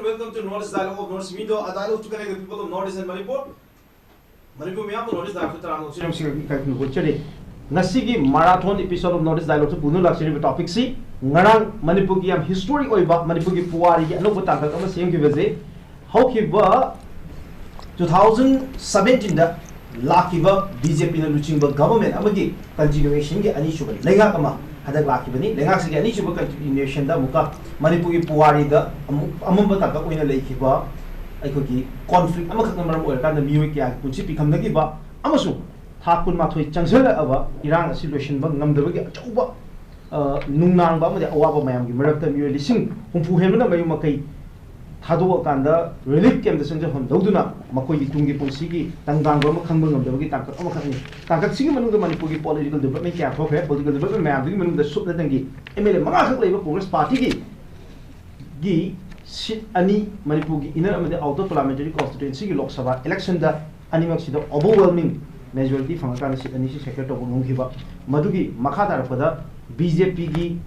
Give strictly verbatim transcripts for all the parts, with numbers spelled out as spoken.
Welcome to North East Dialogue of North East Window, a dialogue to connect the people of North East and Manipur. Manipur ꯃꯤꯌꯥꯝꯕꯨ North East Dialogue ꯇꯔꯥꯃꯨꯛ ꯁꯤꯔꯝꯁꯤꯡ ꯀꯥꯏꯈꯨꯝꯅ ꯒꯣꯠꯆꯔꯤ꯫ ꯉꯁꯤꯒꯤ marathon episode of North East Dialogue ꯁꯤ ꯄꯨꯗꯨꯅ ꯂꯥꯛꯆꯔꯤꯕ topic ꯁꯤ ꯉꯔꯥꯡ ꯃꯅꯤꯄꯨꯔꯒꯤ ꯌꯥꯝ historic ꯑꯣꯏꯕ ꯃꯅꯤꯄꯨꯔꯒꯤ ꯄꯨꯋꯥꯔꯤꯒꯤ ꯑꯅꯧꯕ ꯇꯥꯡꯀꯛ ꯑꯃ ꯁꯦꯝꯈꯤꯕꯁꯦ, ꯍꯧꯈꯤꯕ two thousand seventeen ꯗ ꯂꯥꯛꯈꯤꯕ B J P ꯅ ꯂꯨꯆꯤꯡꯕ government ꯑꯃꯒꯤ continuation ꯒꯤ ꯑꯅꯤꯁꯨꯕ ꯂꯩꯉꯥꯛ ꯑꯃ ꯍꯟꯗꯛ ꯂꯥꯛꯈꯤꯕꯅꯤ꯫ ꯂꯩꯉꯥꯛꯁꯤꯒꯤ ꯑꯅꯤꯁꯨꯕ continuation ꯗ ꯑꯃꯨꯛꯀ ꯃꯅꯤꯄꯨꯔꯒꯤ ꯄꯨꯋꯥꯔꯤꯗ ꯑꯃꯨꯛ ꯑꯃꯝꯕ ꯇꯥꯡꯀꯛ ꯑꯣꯏꯅ ꯂꯩꯈꯤꯕ ꯑꯩꯈꯣꯏꯒꯤ conflict ꯑꯃꯈꯛꯅ ꯃꯔꯝ ꯑꯣꯏꯔꯀꯥꯟꯗ ꯃꯤꯑꯣꯏ ꯀꯌꯥꯒꯤ ꯄꯨꯟꯁꯤ ꯄꯤꯈꯝꯅꯈꯤꯕ ꯑꯃꯁꯨꯡ ꯊꯥ ꯀꯨꯟꯃꯥꯊꯣꯏ ꯆꯪꯁꯤꯜꯂꯛꯂꯕ ꯏꯔꯥꯡ ꯑꯁꯤ ꯂꯣꯏꯁꯤꯟꯕ ꯉꯝꯗꯕꯒꯤ ꯑꯆꯧꯕ, ꯑ, ꯅꯨꯡꯅꯥꯡꯕ ꯑꯃꯗꯤ ꯑꯋꯥꯕ ꯃꯌꯥꯝꯒꯤ ꯃꯔꯛꯇ ꯃꯤꯑꯣꯏ ꯂꯤꯁꯤꯡ ꯍꯨꯝꯐꯨ ꯍꯦꯟꯕꯅ ꯃꯌꯨꯝ ꯃꯀꯩ ꯊꯥꯗꯣꯛꯑꯀꯥꯟꯗ relief camp ꯇ ꯆꯪꯖꯍꯟꯍꯧꯗꯨꯅ ꯃꯈꯣꯏꯒꯤ ꯇꯨꯡꯒꯤ ꯄꯨꯟꯁꯤꯒꯤ ꯇꯪꯗꯥꯡꯕ ꯑꯃ ꯈꯪꯕ ꯉꯝꯗꯕꯒꯤ ꯇꯥꯡꯀꯛ ꯑꯃꯈꯛꯅꯤ꯫ ꯇꯥꯡꯀꯛꯁꯤꯒꯤ ꯃꯅꯨꯡꯗ ꯃꯅꯤꯄꯨꯔꯒꯤ political development ꯀꯌꯥ ꯊꯣꯛꯈ꯭ꯔꯦ꯫ Political development ꯃꯌꯥꯝꯗꯨꯒꯤ ꯃꯅꯨꯡꯗ ꯁꯨꯞꯅꯇꯪꯒꯤ M L A ꯃꯉꯥꯈꯛ ꯂꯩꯕ Congress party ꯒꯤ ꯒꯤ seat ꯑꯅꯤ ꯃꯅꯤꯄꯨꯔꯒꯤ inner ꯑꯃꯗꯤ outer parliamentary constituency ꯒꯤ Lok Sabha election ꯗ ꯑꯅꯤꯃꯛꯁꯤꯗ overwhelming majority ꯐꯪꯉꯀꯥꯟꯗ seat ꯑꯅꯤꯁꯤ secure ꯇꯧꯕ ꯉꯝꯈꯤꯕ꯫ ꯃꯗꯨꯒꯤ ꯃꯈꯥ ꯇꯥꯔꯛꯄꯗ B J P ꯒꯤ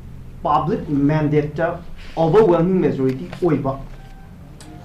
public mandate ꯇ overwhelming majority ꯑꯣꯏꯕ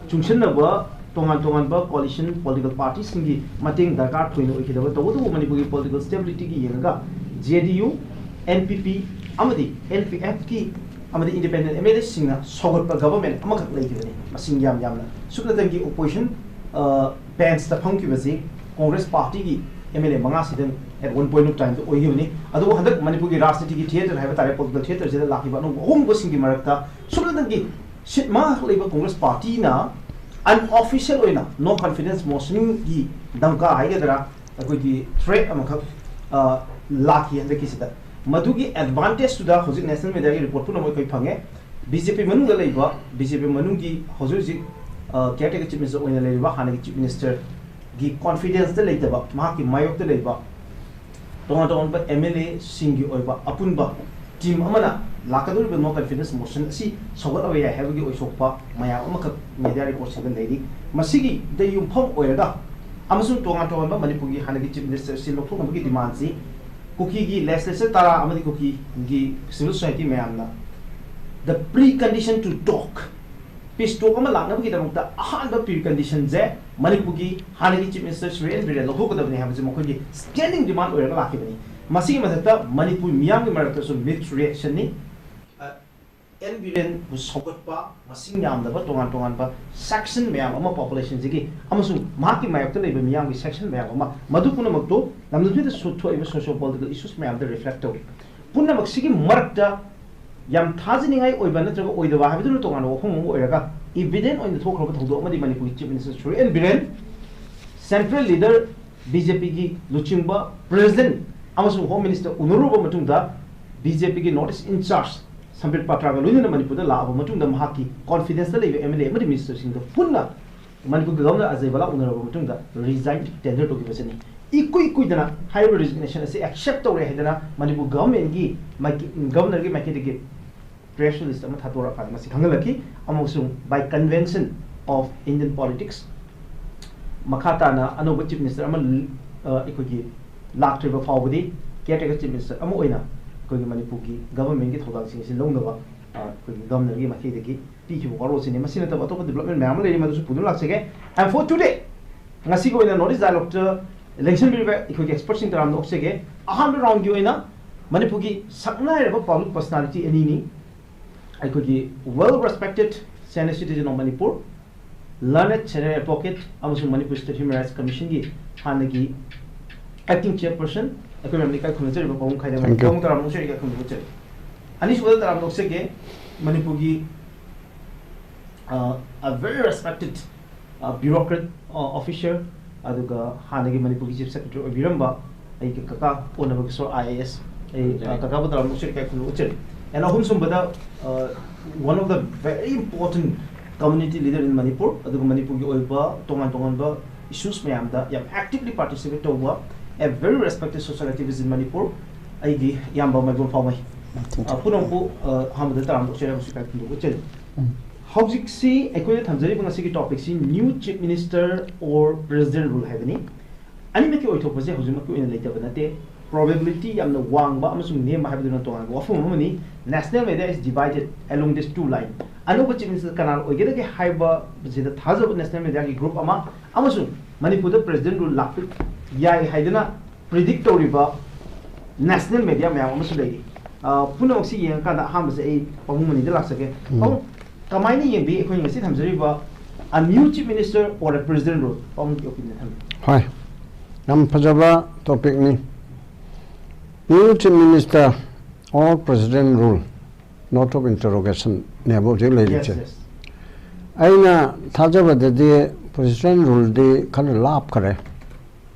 ꯆꯨꯡꯁꯤꯟꯅꯕ ꯇꯣꯉꯥꯟ ꯇꯣꯉꯥꯟꯕ coalition political party ꯁꯤꯡꯒꯤ ꯃꯇꯦꯡ ꯗꯔꯀꯥꯔ ꯊꯣꯏꯅ ꯑꯣꯏꯈꯤꯗꯕ꯫ ꯇꯧꯕꯇꯕꯨ ꯃꯅꯤꯄꯨꯔꯒꯤ political stability ꯒꯤ ꯌꯦꯡꯉꯒ J D U, N P P ꯑꯃꯗꯤ N P F ꯀꯤ ꯑꯃꯗꯤ independent M L A ꯁꯤꯡꯅ ꯁꯧꯒꯠꯄ government ꯑꯃꯈꯛ ꯂꯩꯈꯤꯕꯅꯤ꯫ ꯃꯁꯤꯡ ꯌꯥꯝ ꯌꯥꯝꯅ ꯁꯨꯞꯅꯇꯪꯒꯤ opposition, ꯑ, bench ꯇ ꯐꯝꯈꯤꯕꯁꯤ Congress party ꯒꯤ M L A ꯃꯉꯥ ꯁꯤꯗꯪ at one point of time ꯗ ꯑꯣꯏꯈꯤꯕꯅꯤ꯫ ꯑꯗꯨꯕꯨ ꯍꯟꯗꯛ ꯃꯅꯤꯄꯨꯔꯒꯤ ꯔꯥꯖꯅꯤꯇꯤꯒꯤ theatre ꯍꯥꯏꯕ ꯇꯥꯔꯦ, political theatre ꯁꯤꯗ ꯂꯥꯛꯈꯤꯕ ꯑꯅꯧꯕ ꯑꯍꯣꯡꯕꯁꯤꯡꯒꯤ ꯃꯔꯛꯇ ꯁꯨꯞꯅꯇꯪꯒꯤ seat ꯃꯉꯥꯈꯛ ꯂꯩꯕ Congress party ꯅ unofficial ꯑꯣꯏꯅ no confidence motion ꯒꯤ ꯗꯝꯀꯥ ꯍꯥꯏꯒꯗ꯭ꯔꯥ, ꯑꯩꯈꯣꯏꯒꯤ threat ꯑꯃꯈꯛ, ꯑ, ꯂꯥꯛꯈꯤ ꯍꯟꯗꯛꯀꯤꯁꯤꯗ꯫ ꯃꯗꯨꯒꯤ advantage ꯇꯨꯗ ꯍꯧꯖꯤꯛ national media ꯒꯤ report ꯄꯨꯝꯅꯃꯛ ꯑꯩꯈꯣꯏ ꯐꯪꯉꯦ꯫ B J P ꯃꯅꯨꯡꯗ ꯂꯩꯕ, B J P ꯃꯅꯨꯡꯒꯤ ꯍꯧꯖꯤꯛ ꯍꯧꯖꯤꯛ, ꯑ, caretaker chief minister ꯑꯣꯏꯅ ꯂꯩꯔꯤꯕ ꯍꯥꯟꯅꯒꯤ chief minister ꯒꯤ confidence ꯇ ꯂꯩꯇꯕ, ꯃꯍꯥꯛꯀꯤ ꯃꯥꯌꯣꯛꯇ ꯂꯩꯕ ꯇꯣꯉꯥꯟ ꯇꯣꯉꯥꯟꯕ M L A ꯁꯤꯡꯒꯤ ꯑꯣꯏꯕ ꯑꯄꯨꯟꯕ team ꯑꯃꯅ ꯂꯥꯛꯀꯗꯧꯔꯤꯕ no confidence motion ꯑꯁꯤ ꯁꯧꯒꯠꯂꯕ ꯌꯥꯏ ꯍꯥꯏꯕꯒꯤ ꯑꯣꯏꯊꯣꯛꯄ ꯃꯌꯥꯝ ꯑꯃꯈꯛ media report ꯁꯤꯗ ꯂꯩꯔꯤ꯫ ꯃꯁꯤꯒꯤꯗ ꯌꯨꯝꯐꯝ ꯑꯣꯏꯔꯒ ꯑꯃꯁꯨꯡ ꯇꯣꯉꯥꯟ ꯇꯣꯉꯥꯟꯕ ꯃꯅꯤꯄꯨꯔꯒꯤ ꯍꯥꯟꯅꯒꯤ chief minister ꯑꯁꯤ ꯂꯧꯊꯣꯛꯅꯕꯒꯤ demand ꯁꯤ ꯀꯨꯀꯤꯒꯤ legislature ꯇꯔꯥ ꯑꯃꯗꯤ ꯀꯨꯀꯤꯒꯤ civil society ꯃꯌꯥꯝꯅ the precondition to talk peace talk ꯑꯃ ꯂꯥꯛꯅꯕꯒꯤꯗꯃꯛꯇ ꯑꯍꯥꯟꯕ ꯄ꯭ꯔꯤ ꯀꯟꯗꯤꯁꯟꯁꯦ ꯃꯅꯤꯄꯨꯔꯒꯤ ꯍꯥꯟꯅꯒꯤ ꯆꯤꯐ ꯃꯤꯅꯤꯁꯇꯔ ꯁꯨꯔꯦꯟ ꯕꯤꯔꯦꯟ ꯂꯧꯊꯣꯛꯀꯗꯕꯅꯤ ꯍꯥꯏꯕꯁꯦ ꯃꯈꯣꯏꯒꯤ ꯁ꯭ꯇꯦꯟꯗꯤꯡ ꯗꯤꯃꯥꯟ ꯑꯣꯏꯔꯒ ꯂꯥꯛꯈꯤꯕꯅꯤ꯫ ꯃꯁꯤꯒꯤ ꯃꯊꯛꯇ ꯃꯅꯤꯄꯨꯔ ꯃꯤꯌꯥꯝꯒꯤ ꯃꯔꯛꯇꯁꯨ ꯃꯤꯛꯁ ꯔꯤꯌꯦꯛꯁꯟꯅꯤ꯫ ꯑꯦꯟ ꯕꯤꯔꯦꯟꯕꯨ ꯁꯧꯒꯠꯄ ꯃꯁꯤꯡ ꯌꯥꯝꯗꯕ ꯇꯣꯉꯥꯟ ꯇꯣꯉꯥꯟꯕ ꯁꯦꯛꯁꯟ ꯃꯌꯥꯝ ꯑꯃ ꯄꯣꯄꯨꯂꯦꯁꯟꯁꯤꯒꯤ ꯑꯃꯁꯨꯡ ꯃꯍꯥꯛꯀꯤ ꯃꯥꯌꯣꯛꯇ ꯂꯩꯕ ꯃꯤꯌꯥꯝꯒꯤ ꯁꯦꯛꯁꯟ ꯃꯌꯥꯝ ꯑꯃ, ꯃꯗꯨ ꯄꯨꯝꯅꯃꯛꯇꯨ ꯂꯝꯗꯝꯁꯤꯗ ꯁꯨ-, ꯊꯣꯛꯏꯕ ꯁꯣꯁꯤꯌꯣ ꯄꯣꯂꯤꯇꯤꯀꯦꯜ ꯏꯁꯨꯁ ꯃꯌꯥꯝꯗ ꯔꯤꯐ꯭ꯂꯦꯛ ꯇꯧꯔꯤ꯫ ꯄꯨꯝꯅꯃꯛꯁꯤꯒꯤ ꯃꯔꯛꯇ ꯌꯥꯝ ꯊꯥꯖꯅꯤꯡꯉꯥꯏ ꯑꯣꯏꯕ ꯅꯠꯇ꯭ꯔꯒ ꯑꯣꯏꯗꯕ ꯍꯥꯏꯕꯗꯨꯅ ꯇꯣꯉꯥꯟꯕ ꯋꯥꯐꯝ ꯑꯃ ꯑꯣꯏꯔꯒ, ꯏꯚꯤꯗꯦꯟ ꯑꯣꯏꯅ ꯊꯣꯛꯈ꯭ꯔꯕ ꯊꯧꯗꯣꯛ ꯑꯃꯗꯤ ꯃꯅꯤꯄꯨꯔꯒꯤ chief minister ꯁꯨꯔꯦꯟ Biren central leader, B J ꯄꯤꯒꯤ ꯂꯨꯆꯤꯡꯕ ꯄ꯭ꯔꯦꯁꯤꯗꯦꯟꯠ ꯑꯃꯁꯨꯡ ꯍꯣꯝ ꯃꯤꯅꯤꯁꯇꯔ ꯎꯅꯔꯨꯔꯕ ꯃꯇꯨꯡꯗ, ꯕꯤ ꯖꯦ ꯄꯤꯒꯤ ꯅꯣꯔꯠ ꯏꯁ ꯏꯟꯆꯥꯔꯖ ꯁꯝꯕꯤꯠ ꯄꯥꯇ꯭ꯔꯥꯒ ꯂꯣꯏꯅꯅ ꯃꯅꯤꯄꯨꯔꯗ ꯂꯥꯛꯑꯕ ꯃꯇꯨꯡꯗ, ꯃꯍꯥꯛꯀꯤ ꯀꯣꯟꯐꯤꯗꯦꯟꯁꯇ ꯂꯩꯕ ꯑꯦꯝ ꯑꯦꯜ ꯑꯦ ꯑꯃꯗꯤ ꯃꯤꯅꯤꯁꯇꯔꯁꯤꯡꯒ ꯄꯨꯟꯅ ꯃꯅꯤꯄꯨꯔꯒꯤ ꯒꯚꯔꯅꯔ ꯑꯖꯌ ꯚꯜꯂꯥ ꯎꯅꯔꯕ ꯃꯇꯨꯡꯗ ꯔꯤꯖꯥꯏꯟ ꯇꯦꯟꯗꯔ ꯇꯧꯈꯤꯕꯁꯤꯅꯤ꯫ ꯏꯀꯨꯏ ꯀꯨꯏꯗꯅ ꯍꯥꯏꯔꯤꯕ ꯔꯤꯖꯤꯒꯅꯦꯁꯟ ꯑꯁꯤ ꯑꯦꯛꯁꯦꯞ ꯇꯧꯔꯦ ꯍꯥꯏꯗꯅ ꯃꯅꯤꯄꯨꯔ ꯒꯚꯔꯟꯃꯦꯟꯠꯀꯤ ꯃꯥꯏꯀꯩ-, ꯒꯚꯔꯅꯔꯒꯤ ꯃꯥꯏꯀꯩꯗꯒꯤ ꯄ꯭ꯔꯦꯁ ꯔꯤꯂꯤꯁ ꯑꯃ ꯊꯥꯗꯣꯔꯛꯑꯀꯥꯟꯗ ꯃꯁꯤ ꯈꯪꯍꯜꯂꯛꯈꯤ꯫ ꯑꯃꯁꯨꯡ by convention of Indian politics, ꯃꯈꯥ ꯇꯥꯅ ꯑꯅꯧꯕ ꯆꯤꯐ ꯃꯤꯅꯤꯁꯇꯔ ꯑꯃ, ꯑ, ꯑꯩꯈꯣꯏꯒꯤ ꯂꯥꯛꯇ꯭ꯔꯤꯕ ꯐꯥꯎꯕꯗꯤ ꯀꯤꯌꯔ ꯇꯦꯀꯔ ꯆꯤꯐ ꯃꯤꯅꯤꯁꯇꯔ ꯑꯃ ꯑꯣꯏꯅ ꯑꯩꯈꯣꯏꯒꯤ ꯃꯅꯤꯄꯨꯔꯒꯤ ꯒꯚꯔꯟꯃꯦꯟꯠꯀꯤ ꯊꯧꯗꯥꯡꯁꯤꯡ ꯑꯁꯤ ꯂꯧꯅꯕ, ꯑ, ꯑꯩꯈꯣꯏꯒꯤ ꯒꯚꯔꯅꯔꯒꯤ ꯃꯥꯏꯀꯩꯗꯒꯤ ꯄꯤꯈꯤꯕ ꯋꯥꯔꯣꯜꯁꯤꯅꯤ꯫ ꯃꯁꯤ ꯅꯠꯇꯕ ꯑꯇꯣꯞꯄ ꯗꯤꯕ꯭ꯂꯞꯃꯦꯟꯠ ꯃꯌꯥꯝ ꯑꯃ ꯂꯩꯔꯤ, ꯃꯗꯨꯁꯨ ꯄꯨꯗꯨꯅ ꯂꯥꯛꯆꯒꯦ꯫ And for today, ꯉꯁꯤꯒꯤ ꯑꯣꯏꯅ ꯅꯣꯔꯠ ꯏꯁ ꯗꯥꯏꯂꯣꯒꯇ ꯂꯦꯡꯁꯤꯟꯕꯤꯔꯤꯕ ꯑꯩꯈꯣꯏꯒꯤ ꯑꯦꯛꯁꯄꯔꯠꯁꯤꯡ ꯇꯔꯥꯝꯅ ꯑꯣꯛꯆꯒꯦ꯫ ꯑꯍꯥꯟꯕ ꯔꯥꯎꯟꯒꯤ ꯑꯣꯏꯅ ꯃꯅꯤꯄꯨꯔꯒꯤ ꯁꯛꯅꯥꯏꯔꯕ ꯄꯕ꯭ꯂꯤꯛ ꯄꯔꯁꯣꯅꯥꯂꯤꯇꯤ ꯑꯅꯤꯅꯤ, ꯑꯩꯈꯣꯏꯒꯤ well respected senior citizen of Manipur, learned senior advocate ꯑꯃꯁꯨꯡ ꯃꯅꯤꯄꯨꯔ ꯁ꯭ꯇꯦꯠ ꯍ꯭ꯌꯨꯃꯦꯟ ꯔꯥꯏꯠꯁ ꯀꯃꯤꯁꯟꯒꯤ ꯍꯥꯟꯅꯒꯤ ꯑꯦꯛꯇꯤꯡ ꯆꯤꯌꯔꯄꯔꯁꯟ, ꯑꯩꯈꯣꯏ ꯃꯌꯥꯝꯅ ꯏꯀꯥꯏ ꯈꯨꯝꯅꯖꯔꯤꯕ ꯄꯥꯕꯨꯡ ꯈꯥꯏꯗꯦꯝ꯫ Thank you. ꯄꯥꯕꯨꯡ ꯇꯔꯥꯝꯅ ꯑꯣꯛꯆꯔꯤ, ꯏꯀꯥꯏ ꯈꯨꯝꯅꯕ ꯎꯠꯆꯔꯤ꯫ ꯑꯅꯤꯁꯨꯕꯗ ꯇꯔꯥꯝꯅ ꯑꯣꯛꯆꯒꯦ ꯃꯅꯤꯄꯨꯔꯒꯤ, uh, a very respected, uh, bureaucrat, uh, officer, ꯑꯗꯨꯒ ꯍꯥꯟꯅꯒꯤ ꯃꯅꯤꯄꯨꯔꯒꯤ ꯆꯤꯐ ꯁꯦꯀ꯭ꯔꯦꯇꯔꯤ ꯑꯣꯏꯕꯤꯔꯝꯕ ꯑꯩꯒꯤ ꯀꯀꯥ ꯑꯣꯟꯅꯕ ꯀꯤꯁꯣꯔ ꯑꯥꯏ ꯑꯦ ꯑꯦꯁ, ꯑꯩ, uh, ꯀꯀꯥꯕꯨ ꯇꯔꯥꯝꯅ ꯑꯣꯛꯆꯔꯤ, ꯏꯀꯥꯏ ꯈꯨꯝꯅꯕ ꯎꯠꯆꯔꯤ꯫ And ꯑꯍꯨꯝꯁꯨꯕꯗ, uh, one of the very important community leader in Manipur, ꯑꯗꯨꯒ ꯃꯅꯤꯄꯨꯔꯒꯤ ꯑꯣꯏꯕ ꯇꯣꯉꯥꯟ ꯇꯣꯉꯥꯟꯕ ꯏꯁꯨꯁ ꯃꯌꯥꯝꯗ ꯌꯥꯝ actively participate ꯇꯧꯕ, a very respected social activist in Manipur, ꯑꯩꯒꯤ ꯏꯌꯥꯝꯕ ꯃꯥꯏꯕꯝ ꯐꯥꯎꯃꯩ꯫ Thank you. ꯑ, ꯄꯨꯝꯅꯃꯛꯄꯨ, ꯑ, ꯑꯍꯥꯟꯕꯗ ꯇꯔꯥꯝꯅ ꯑꯣꯛꯆꯔꯤ ꯑꯃꯁꯨꯡ ꯏꯀꯥꯏ ꯈꯨꯝꯅꯕ ꯎꯠꯆꯔꯤ꯫ ꯎꯝ꯫ ꯍꯧꯖꯤꯛꯁꯤ ꯑꯩꯈꯣꯏꯅ ꯊꯝꯖꯔꯤꯕ ꯉꯁꯤꯒꯤ ꯇꯣꯄꯤꯛꯁꯤ New Chief Minister or President Rule ꯍꯥꯏꯕꯅꯤ꯫ ꯑꯅꯤꯃꯛꯀꯤ ꯑꯣꯏꯊꯣꯛꯄꯁꯦ ꯍꯧꯖꯤꯛꯃꯛꯀꯤ ꯑꯣꯏꯅ ꯂꯩꯇꯕ ꯅꯠꯇꯦ꯫ ꯄ꯭ꯔꯣꯕꯦꯕꯤꯂꯤꯇꯤ ꯌꯥꯝꯅ ꯋꯥꯡꯕ ꯑꯃꯁꯨꯡ ꯅꯦꯝꯕ ꯍꯥꯏꯕꯗꯨꯅ ꯇꯣꯉꯥꯟꯕ ꯋꯥꯐꯝ ꯑꯃꯅꯤ꯫ National media is divided along this two line. ꯑꯅꯧꯕ Chief Minister ꯀꯅꯥ ꯑꯣꯏꯒꯗꯒꯦ ꯍꯥꯏꯕꯁꯤꯗ ꯊꯥꯖꯕ national mediaꯒꯤ group ꯑꯃ, ꯑꯃꯁꯨꯡ ꯃꯅꯤꯄꯨꯔꯗ President rule ꯂꯥꯛꯄ ꯌꯥꯏ ꯍꯥꯏꯗꯨꯅ predict ꯇꯧꯔꯤꯕ national media ꯃꯌꯥꯝ ꯑꯃꯁꯨ ꯂꯩꯔꯤ꯫ ꯑ, ꯄꯨꯝꯅꯃꯛꯁꯤ ꯌꯦꯡꯉꯀꯥꯟꯗ ꯑꯍꯥꯟꯕꯁꯦ ꯑꯩ ꯄꯥꯕꯨꯡ ꯃꯅꯤꯗ ꯂꯥꯛꯆꯒꯦ꯫ ꯎꯝ꯫ ꯄꯥꯕꯨꯡ, ꯀꯃꯥꯏꯅ ꯌꯦꯡꯕꯤ ꯑꯩꯈꯣꯏꯅ ꯉꯁꯤ ꯊꯝꯖꯔꯤꯕ a new Chief Minister or a President rule? ꯄꯥꯕꯨꯡꯒꯤ opinion ꯊꯝꯕꯤꯌꯨ꯫ ꯍꯣꯏ, ꯌꯥꯝ ꯐꯖꯕ topicꯅꯤ꯫ New Chief Minister or President rule, note of interrogation ꯅꯦꯕ ꯍꯧꯖꯤꯛ ꯂꯩꯔꯤꯁꯦ꯫ Yes, yes. ꯑꯩꯅ ꯊꯥꯖꯕꯗꯗꯤ President ruleꯗꯤ ꯈꯔ ꯂꯥꯞꯈꯔꯦ꯫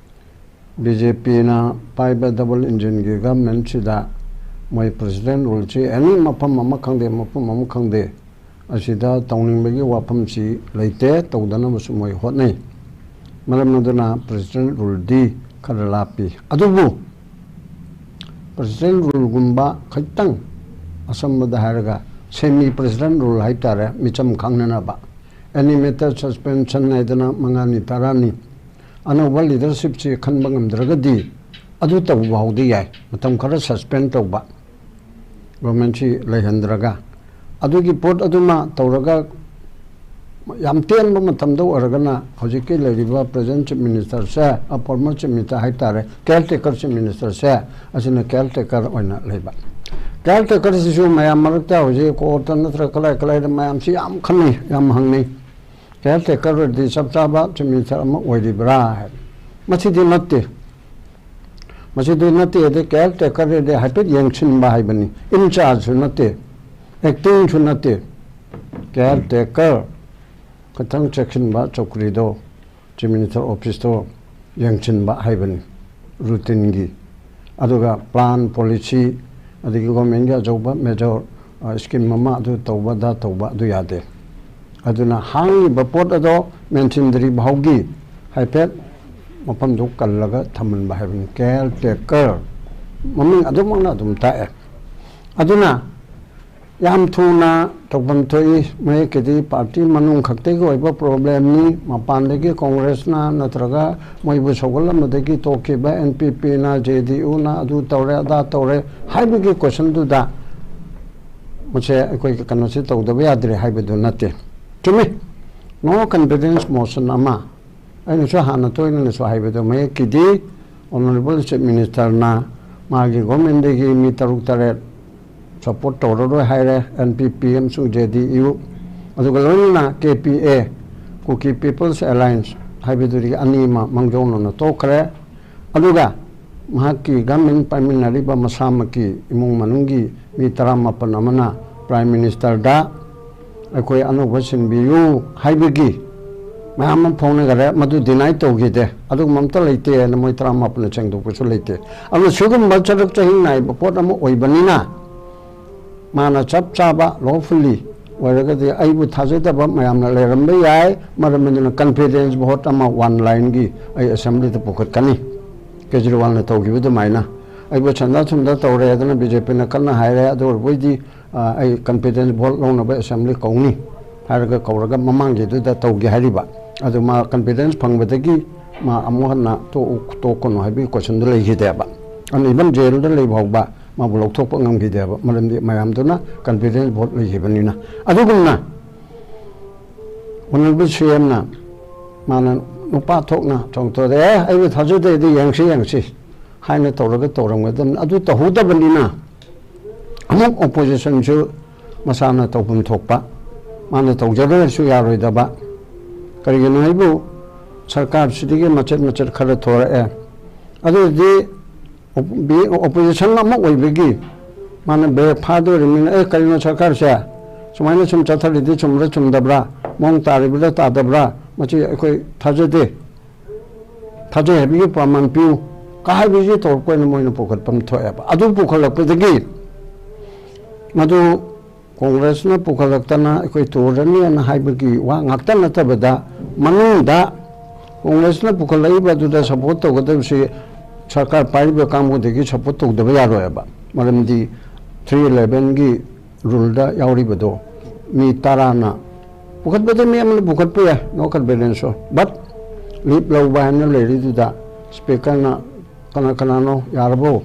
BJPꯅ ꯄꯥꯏꯕ double engineꯒꯤ governmentꯁꯤꯗ ꯃꯣꯏ President ruleꯁꯤ any ꯃꯐꯝ ꯑꯃ ꯈꯪꯗꯦ, ꯃꯐꯝ ꯑꯃ ꯈꯪꯗꯦ, ꯑꯁꯤꯗ ꯇꯧꯅꯤꯡꯕꯒꯤ ꯋꯥꯐꯝꯁꯤ ꯂꯩꯇꯦ, ꯇꯧꯗꯅꯕꯁꯨ ꯃꯣꯏ ꯍꯣꯠꯅꯩ꯫ ꯃꯔꯝ ꯑꯗꯨꯅ President ruleꯗꯤ ꯈꯔ ꯂꯥꯞꯄꯤ꯫ ꯑꯗꯨꯕꯨ President ruleꯒꯨꯝꯕ ꯈꯤꯇꯪ ꯑꯁꯝꯕꯗ ꯍꯥꯏꯔꯒ semi President rule ꯍꯥꯏꯇꯥꯔꯦ, ꯃꯤꯆꯝ ꯈꯪꯅꯅꯕ꯫ Any matter suspension ꯍꯥꯏꯗꯅ ꯃꯉꯥꯅꯤ, ꯇꯔꯥꯅꯤ ꯑꯅꯧꯕ leadershipꯁꯤ ꯈꯟꯕ ꯉꯝꯗ꯭ꯔꯒꯗꯤ ꯑꯗꯨ ꯇꯧꯕ ꯐꯥꯎꯗꯤ ꯌꯥꯏ, ꯃꯇꯝ ꯈꯔ suspend ꯇꯧꯕ, governmentꯁꯤ ꯂꯩꯍꯟꯗ꯭ꯔꯒ꯫ ꯑꯗꯨꯒꯤ ꯄꯣꯠ ꯑꯗꯨꯃ ꯇꯧꯔꯒ ꯌꯥꯝ ꯇꯦꯟꯕ ꯃꯇꯝꯗ ꯑꯣꯏꯔꯒꯅ ꯍꯧꯖꯤꯛꯀꯤ ꯂꯩꯔꯤꯕ present Chief Ministerꯁꯦ, ꯑ, former Chief Minister ꯍꯥꯏꯇꯥꯔꯦ, caretaker Chief Ministerꯁꯦ, ꯑꯁꯤꯅ caretaker ꯑꯣꯏꯅ ꯂꯩꯕ꯫ Caretakerꯁꯤꯁꯨ ꯃꯌꯥꯝ ꯃꯔꯛꯇ ꯍꯧꯖꯤꯛ courtꯇ ꯅꯠꯇ꯭ꯔꯒ ꯀꯗꯥꯏ ꯀꯗꯥꯏꯗ ꯃꯌꯥꯝꯁꯤ ꯌꯥꯝ ꯈꯟꯅꯩ, ꯌꯥꯝ ꯍꯪꯅꯩ꯫ Caretaker ꯑꯣꯏꯔꯗꯤ ꯆꯞ ꯆꯥꯕ Chief Minister ꯑꯃ ꯑꯣꯏꯔꯤꯕ꯭ꯔꯥ ꯍꯥꯏ꯫ ꯃꯁꯤꯗꯤ ꯅꯠꯇꯦ꯫ ꯃꯁꯤꯗꯤ ꯅꯠꯇꯦ, ꯑꯗꯩ caretaker ꯑꯗꯤ ꯍꯥꯏꯐꯦꯠ ꯌꯦꯡꯁꯤꯟꯕ ꯍꯥꯏꯕꯅꯤ, in chargeꯁꯨ ꯅꯠꯇꯦ, actingꯁꯨ ꯅꯠꯇꯦ, caretaker ꯈꯤꯇꯪ ꯆꯦꯛꯁꯤꯟꯕ ꯆꯧꯀ꯭ꯔꯤꯗꯣ, Chief Minister officeꯇꯣ ꯌꯦꯡꯁꯤꯟꯕ ꯍꯥꯏꯕꯅꯤ, routineꯒꯤ꯫ ꯑꯗꯨꯒ plan, policy, ꯑꯗꯒꯤ governmentꯀꯤ ꯑꯆꯧꯕ major, ꯑ, scheme ꯑꯃ ꯑꯗꯨ ꯇꯧꯕ, ꯑꯗꯥ ꯇꯧꯕ, ꯑꯗꯨ ꯌꯥꯗꯦ꯫ ꯑꯗꯨꯅ ꯍꯥꯡꯉꯤꯕ ꯄꯣꯠ ꯑꯗꯣ ꯃꯦꯟꯁꯤꯟꯗ꯭ꯔꯤ ꯐꯥꯎꯒꯤ ꯍꯥꯏꯐꯦꯠ ꯃꯐꯝꯗꯨ ꯀꯜꯂꯒ ꯊꯝꯍꯟꯕ ꯍꯥꯏꯕꯅꯤ꯫ Caretaker ꯃꯃꯤꯡ ꯑꯗꯨꯃꯛꯅ ꯑꯗꯨꯝ ꯇꯥꯛꯑꯦ꯫ ꯑꯗꯨꯅ ꯌꯥꯝ ꯊꯨꯅ ꯇꯧꯐꯝ ꯊꯣꯛꯏ꯫ ꯃꯌꯦꯛꯀꯤꯗꯤ party ꯃꯅꯨꯡ ꯈꯛꯇꯒꯤ ꯑꯣꯏꯕ problemꯅꯤ꯫ ꯃꯄꯥꯟꯗꯒꯤ Congressꯅ ꯅꯠꯇ꯭ꯔꯒ ꯃꯣꯏꯕꯨ ꯁꯧꯒꯠꯂꯝꯕꯗꯒꯤ ꯇꯣꯛꯈꯤꯕ NPPꯅ, JDUꯅ ꯑꯗꯨ ꯇꯧꯔꯦ, ꯑꯗꯥ ꯇꯧꯔꯦ ꯍꯥꯏꯕꯒꯤ questionꯗꯨꯗ ꯃꯁꯦ ꯑꯩꯈꯣꯏ ꯀꯩꯅꯣꯁꯤ ꯇꯧꯗꯕ ꯌꯥꯗ꯭ꯔꯦ ꯍꯥꯏꯕꯗꯨ ꯅꯠꯇꯦ꯫ ꯆꯨꯝꯃꯤ, no confidence motion ꯑꯃ ꯑꯩꯅꯁꯨ ꯍꯥꯟꯅ ꯇꯣꯏꯅꯁꯨ ꯍꯥꯏꯕꯗꯣ, ꯃꯌꯦꯛꯀꯤꯗꯤ Honourable Chief Minister ꯅ ꯃꯥꯒꯤ government ꯗꯒꯤ ꯃꯤ ꯇꯔꯨꯛ ꯇꯔꯦꯠ support ꯇꯧꯔꯔꯣꯏ ꯍꯥꯏꯔꯦ, N P P ꯑꯃꯁꯨꯡ J D U, ꯑꯗꯨꯒ ꯂꯣꯏꯅꯅ K P A, Kuki People's Alliance ꯍꯥꯏꯕꯗꯨꯗꯒꯤ ꯑꯅꯤ ꯑꯃ ꯃꯥꯡꯖꯧꯅꯅ ꯇꯣꯛꯈ꯭ꯔꯦ꯫ ꯑꯗꯨꯒ ꯃꯍꯥꯛꯀꯤ government ꯄꯥꯏꯃꯤꯟꯅꯔꯤꯕ ꯃꯁꯥꯃꯛꯀꯤ ꯏꯃꯨꯡ ꯃꯅꯨꯡꯒꯤ ꯃꯤ ꯇꯔꯥꯃꯥꯄꯟ ꯑꯃꯅ Prime Minister ꯗ ꯑꯩꯈꯣꯏ ꯑꯅꯧꯕ ꯁꯤꯟꯕꯤꯌꯨ ꯍꯥꯏꯕꯒꯤ ꯃꯌꯥꯝ ꯑꯃ ꯐꯣꯡꯅꯈꯔꯦ, ꯃꯗꯨ deny ꯇꯧꯈꯤꯗꯦ꯫ ꯑꯗꯨꯒꯨꯝꯕ ꯑꯝꯇ ꯂꯩꯇꯦꯅ ꯃꯣꯏ ꯇꯔꯥꯃꯥꯄꯟꯅ ꯁꯦꯡꯗꯣꯛꯄꯁꯨ ꯂꯩꯇꯦ꯫ ꯑꯗꯨꯅ ꯁꯤꯒꯨꯝꯕ ꯆꯔꯛ ꯆꯍꯤꯡ ꯅꯥꯏꯕ ꯄꯣꯠ ꯑꯃ ꯑꯣꯏꯕꯅꯤꯅ, ꯃꯥꯅ ꯆꯞ ꯆꯥꯕ lawfully ꯑꯣꯏꯔꯒꯗꯤ ꯑꯩꯕꯨ ꯊꯥꯖꯗꯕ ꯃꯌꯥꯝꯅ ꯂꯩꯔꯝꯕ ꯌꯥꯏ꯫ ꯃꯔꯝ ꯑꯗꯨꯅ confidence vote ꯑꯃ one line ꯒꯤ ꯑꯩ assembly ꯗ ꯄꯨꯈꯠꯀꯅꯤ, ꯀꯦꯖꯔꯤꯋꯥꯜꯅ ꯇꯧꯈꯤꯕ ꯑꯗꯨꯃꯥꯏꯅ꯫ ꯑꯩꯕꯨ ꯁꯟꯗꯥ ꯊꯨꯝꯗꯥ ꯇꯧꯔꯦ ꯑꯗꯨꯅ B J P ꯅ ꯀꯟꯅ ꯍꯥꯏꯔꯦ, ꯑꯗꯨ ꯑꯣꯏꯔꯕꯣꯏꯗꯤ, ꯑ, ꯑꯩ confidence vote ꯂꯧꯅꯕ assembly ꯀꯧꯅꯤ ꯍꯥꯏꯔꯒ ꯀꯧꯔꯒ ꯃꯃꯥꯡꯒꯤꯗꯨꯗ ꯇꯧꯒꯦ ꯍꯥꯏꯔꯤꯕ꯫ ꯑꯗꯨ ꯃꯥ confidence ꯐꯪꯕꯗꯒꯤ ꯃꯥ ꯑꯃꯨꯛ ꯍꯟꯅ ꯇꯣꯛꯎ-, ꯇꯣꯛꯀꯅꯨ ꯍꯥꯏꯕꯒꯤ question ꯗꯨ ꯂꯩꯈꯤꯗꯦꯕ꯫ ꯑꯗꯨꯅ even jail ꯗ ꯂꯩ ꯐꯥꯎꯕ ꯃꯥꯕꯨ ꯂꯧꯊꯣꯛꯄ ꯉꯝꯈꯤꯗꯦꯕ, ꯃꯔꯝꯗꯤ ꯃꯌꯥꯝꯗꯨꯅ confidence vote ꯂꯩꯈꯤꯕꯅꯤꯅ꯫ ꯑꯗꯨꯒꯨꯝꯅ Honourable C M ꯅ ꯃꯥꯅ ꯅꯨꯄꯥ ꯊꯣꯛꯅ ꯆꯣꯡꯊꯣꯔꯛꯑꯦ, "ꯑꯦ, ꯑꯩꯕꯨ ꯊꯥꯖꯗꯦ, ꯑꯗꯨ ꯌꯦꯡꯁꯤ, ꯌꯦꯡꯁꯤ" ꯍꯥꯏꯅ ꯇꯧꯔꯒ ꯇꯧꯔꯝꯒꯗꯕꯅꯤ꯫ ꯑꯗꯨ ꯇꯧꯍꯧꯗꯕꯅꯤꯅ ꯑꯃꯨꯛ opposition ꯁꯨ ꯃꯁꯥꯅ ꯇꯧꯐꯝ ꯊꯣꯛꯄ, ꯃꯥꯅ ꯇꯧꯖꯗ꯭ꯔꯁꯨ ꯌꯥꯔꯣꯏꯗꯕ꯫ ꯀꯔꯤꯒꯤꯅꯣ ꯍꯥꯏꯕꯨ ꯁꯔꯀꯥꯔꯁꯤꯗꯒꯤ ꯃꯆꯦꯠ ꯃꯆꯦꯠ ꯈꯔ ꯊꯣꯔꯛꯑꯦ꯫ ꯑꯗꯨꯗꯤ ꯑꯣꯞ-, ꯕꯤ-, opposition ꯑꯃ ꯑꯣꯏꯕꯒꯤ ꯃꯥꯅ ꯕ꯭ꯔꯦꯛ ꯐꯥꯗꯣꯔꯤꯕꯅꯤꯅ, "ꯑꯦ, ꯀꯔꯤꯅꯣ ꯁꯔꯀꯥꯔꯁꯦ ꯁꯨꯃꯥꯏꯅ ꯁꯨꯝ ꯆꯠꯊꯔꯤꯗꯤ ꯆꯨꯝꯕ꯭ꯔꯥ ꯆꯨꯝꯗꯕ꯭ꯔꯥ, ꯃꯑꯣꯡ ꯇꯥꯔꯤꯕ꯭ꯔꯥ ꯇꯥꯗꯕ꯭ꯔꯥ, ꯃꯁꯤ ꯑꯩꯈꯣꯏ ꯊꯥꯖꯗꯦ, ꯊꯥꯖꯩ ꯍꯥꯏꯕꯒꯤ ꯄ꯭ꯔꯃꯥꯟ ꯄꯤꯌꯨ" ꯀ ꯍꯥꯏꯕꯁꯤ ꯇꯧꯔꯛꯄ ꯑꯣꯏꯅ ꯃꯣꯏꯅ ꯄꯨꯈꯠꯐꯝ ꯊꯣꯛꯑꯦꯕ꯫ ꯑꯗꯨ ꯄꯨꯈꯠꯂꯛꯄꯗꯒꯤ ꯃꯗꯨ ꯀꯣꯡꯒ꯭ꯔꯦꯁꯅ ꯄꯨꯈꯠꯂꯛꯇꯅ ꯑꯩꯈꯣꯏ ꯇꯣꯔꯅꯤꯅ ꯍꯥꯏꯕꯒꯤ ꯋꯥ ꯉꯥꯛꯇ ꯅꯠꯇꯕꯗ, ꯃꯅꯨꯡꯗ ꯀꯣꯡꯒ꯭ꯔꯦꯁꯅ ꯄꯨꯈꯠꯂꯛꯏꯕ ꯑꯗꯨꯗ support ꯇꯧꯒꯗꯕꯁꯤ ꯁꯔꯀꯥꯔ ꯄꯥꯏꯔꯤꯕ ꯀꯥꯡꯕꯨꯗꯒꯤ support ꯇꯧꯗꯕ ꯌꯥꯔꯣꯏꯕ꯫ ꯃꯔꯝꯗꯤ three eleven ꯒꯤ rule ꯗ ꯌꯥꯎꯔꯤꯕꯗꯣ ꯃꯤ ꯇꯔꯥꯅ ꯄꯨꯈꯠꯄꯗ ꯃꯤ ꯑꯃꯅ ꯄꯨꯈꯠꯄ ꯌꯥꯏ, no confidence vote꯫ But leave ꯂꯧꯕ ꯍꯥꯏꯅ ꯂꯩꯔꯤꯗꯨꯗ speaker ꯅ "ꯀꯅꯥ ꯀꯅꯥꯅꯣ ꯌꯥꯔꯕꯣ?"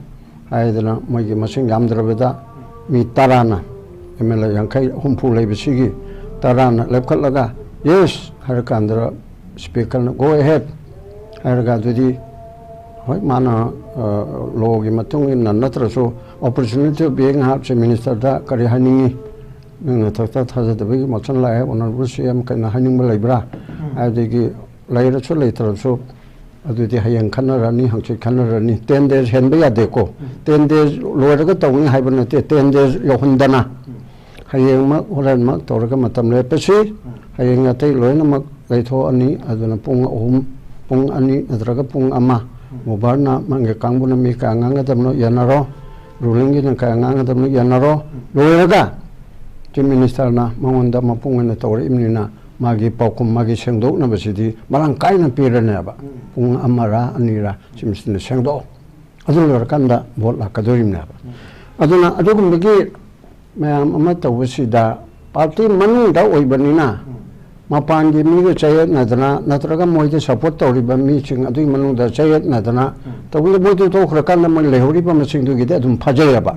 ꯍꯥꯏꯗꯅ ꯃꯣꯏꯒꯤ ꯃꯁꯤꯡ ꯌꯥꯝꯗ꯭ꯔꯕꯗ ꯃꯤ ꯇꯔꯥꯅ ꯑꯦꯝ ꯑꯦꯜ ꯑꯦ ꯌꯥꯡꯈꯩ ꯍꯨꯝꯐꯨ ꯂꯩꯕꯁꯤꯒꯤ ꯇꯔꯥꯅ ꯂꯦꯞꯈꯠꯂꯒ "ꯌꯦꯁ" ꯍꯥꯏꯔꯀꯥꯟꯗ ꯁ꯭ꯄꯤꯀꯔꯅ "ꯒꯣ ꯑꯦꯍꯦꯗ" ꯍꯥꯏꯔꯒ, ꯑꯗꯨꯗꯤ ꯍꯣꯏ, ꯃꯥꯅ ꯂꯣꯒꯤ ꯃꯇꯨꯡ ꯏꯟꯅ ꯅꯠꯇ꯭ꯔꯁꯨ, opportunity of being heard ꯁꯦ ꯃꯤꯅꯤꯁꯇꯔꯗ ꯀꯔꯤ ꯍꯥꯏꯅꯤꯡꯉꯤ? ꯅꯪ ꯅꯊꯛꯇ ꯊꯥꯖꯗꯕꯒꯤ ꯃꯣꯁꯟ ꯂꯥꯛꯑꯦ, ꯑꯣꯅꯔꯦꯕꯜ ꯁꯤ ꯑꯦꯝ, ꯀꯩꯅꯣ ꯍꯥꯏꯅꯤꯡꯕ ꯂꯩꯕ꯭ꯔꯥ? ꯍꯥꯏꯕꯗꯒꯤ ꯂꯩꯔꯁꯨ ꯂꯩꯇ꯭ꯔꯁꯨ ꯑꯗꯨꯗꯤ ꯍꯌꯦꯡ ꯈꯟꯅꯔꯅꯤ, ꯍꯪꯆꯤꯠ ꯈꯟꯅꯔꯅꯤ꯫ ꯇꯦꯟ ꯗꯦꯖ ꯍꯦꯟꯕ ꯌꯥꯗꯦꯀꯣ꯫ ꯇꯦꯟ ꯗꯦꯖ ꯂꯣꯏꯔꯒ ꯇꯧꯅꯤ ꯍꯥꯏꯕ ꯅꯠꯇꯦ, ꯇꯦꯟ ꯗꯦꯖ ꯌꯧꯍꯟꯗꯅ ꯍꯌꯦꯡꯃꯛ ꯍꯣꯔꯦꯟꯃꯛ ꯇꯧꯔꯒ ꯃꯇꯝ ꯂꯦꯞꯄꯁꯤ꯫ ꯍꯌꯦꯡ ꯑꯇꯩ ꯂꯣꯏꯅꯃꯛ ꯂꯩꯊꯣꯛꯑꯅꯤ꯫ ꯑꯗꯨꯅ ꯄꯨꯡ ꯑꯍꯨꯝ, ꯄꯨꯡ ꯑꯅꯤ ꯅꯠꯇ꯭ꯔꯒ ꯄꯨꯡ ꯑꯃ, ꯃꯨꯕꯥꯔꯅ ꯃꯥꯒꯤ ꯀꯥꯡꯕꯨꯅ ꯃꯤ ꯀꯌꯥ ꯉꯥꯡꯒꯗꯕꯅꯣ ꯌꯦꯟꯅꯔꯣ, ꯔꯨꯂꯤꯡꯒꯤꯅ ꯀꯌꯥ ꯉꯥꯡꯒꯗꯕꯅꯣ ꯌꯦꯟꯅꯔꯣ꯫ ꯂꯣꯏꯔꯒ ꯆꯤꯐ ꯃꯤꯅꯤꯁꯇꯔꯅ ꯃꯉꯣꯟꯗ ꯃꯄꯨꯡ ꯑꯣꯏꯅ ꯇꯧꯔꯛꯏꯕꯅꯤꯅ ꯃꯥꯒꯤ ꯄꯥꯎꯈꯨꯝ, ꯃꯥꯒꯤ ꯁꯦꯡꯗꯣꯛꯅꯕꯁꯤꯗꯤ ꯃꯔꯥꯡ ꯀꯥꯏꯅ ꯄꯤꯔꯅꯦꯕ꯫ ꯄꯨꯡ ꯑꯃꯔ ꯑꯅꯤꯔ ꯆꯤꯐ ꯃꯤꯅꯤꯁꯇꯔꯅ ꯁꯦꯡꯗꯣꯛꯑꯣ꯫ ꯑꯗꯨ ꯂꯣꯏꯔꯀꯥꯟꯗ ꯚꯣꯠ ꯂꯥꯛꯀꯗꯣꯔꯤꯕꯅꯦꯕ꯫ ꯑꯗꯨꯅ ꯑꯗꯨꯒꯨꯝꯕꯒꯤ ꯃꯌꯥꯝ ꯑꯃ ꯇꯧꯕꯁꯤꯗ ꯄꯥꯔꯇꯤ ꯃꯅꯨꯡꯗ ꯑꯣꯏꯕꯅꯤꯅ ꯃꯄꯥꯟꯒꯤ ꯃꯤꯒ ꯆꯌꯦꯠꯅꯗꯅ ꯅꯠꯇ꯭ꯔꯒ ꯃꯣꯏꯗ ꯁꯄꯣꯔꯠ ꯇꯧꯔꯤꯕ ꯃꯤꯁꯤꯡ ꯑꯗꯨꯒꯤ ꯃꯅꯨꯡꯗ ꯆꯌꯦꯠꯅꯗꯅ ꯇꯧꯕꯗ ꯃꯣꯏꯗꯨ ꯇꯣꯛꯈ꯭ꯔꯀꯥꯟꯗ ꯃꯣꯏ ꯂꯩꯍꯧꯔꯤꯕ ꯃꯁꯤꯡꯗꯨꯒꯤꯗꯤ ꯑꯗꯨꯝ ꯐꯖꯩꯌꯦꯕ꯫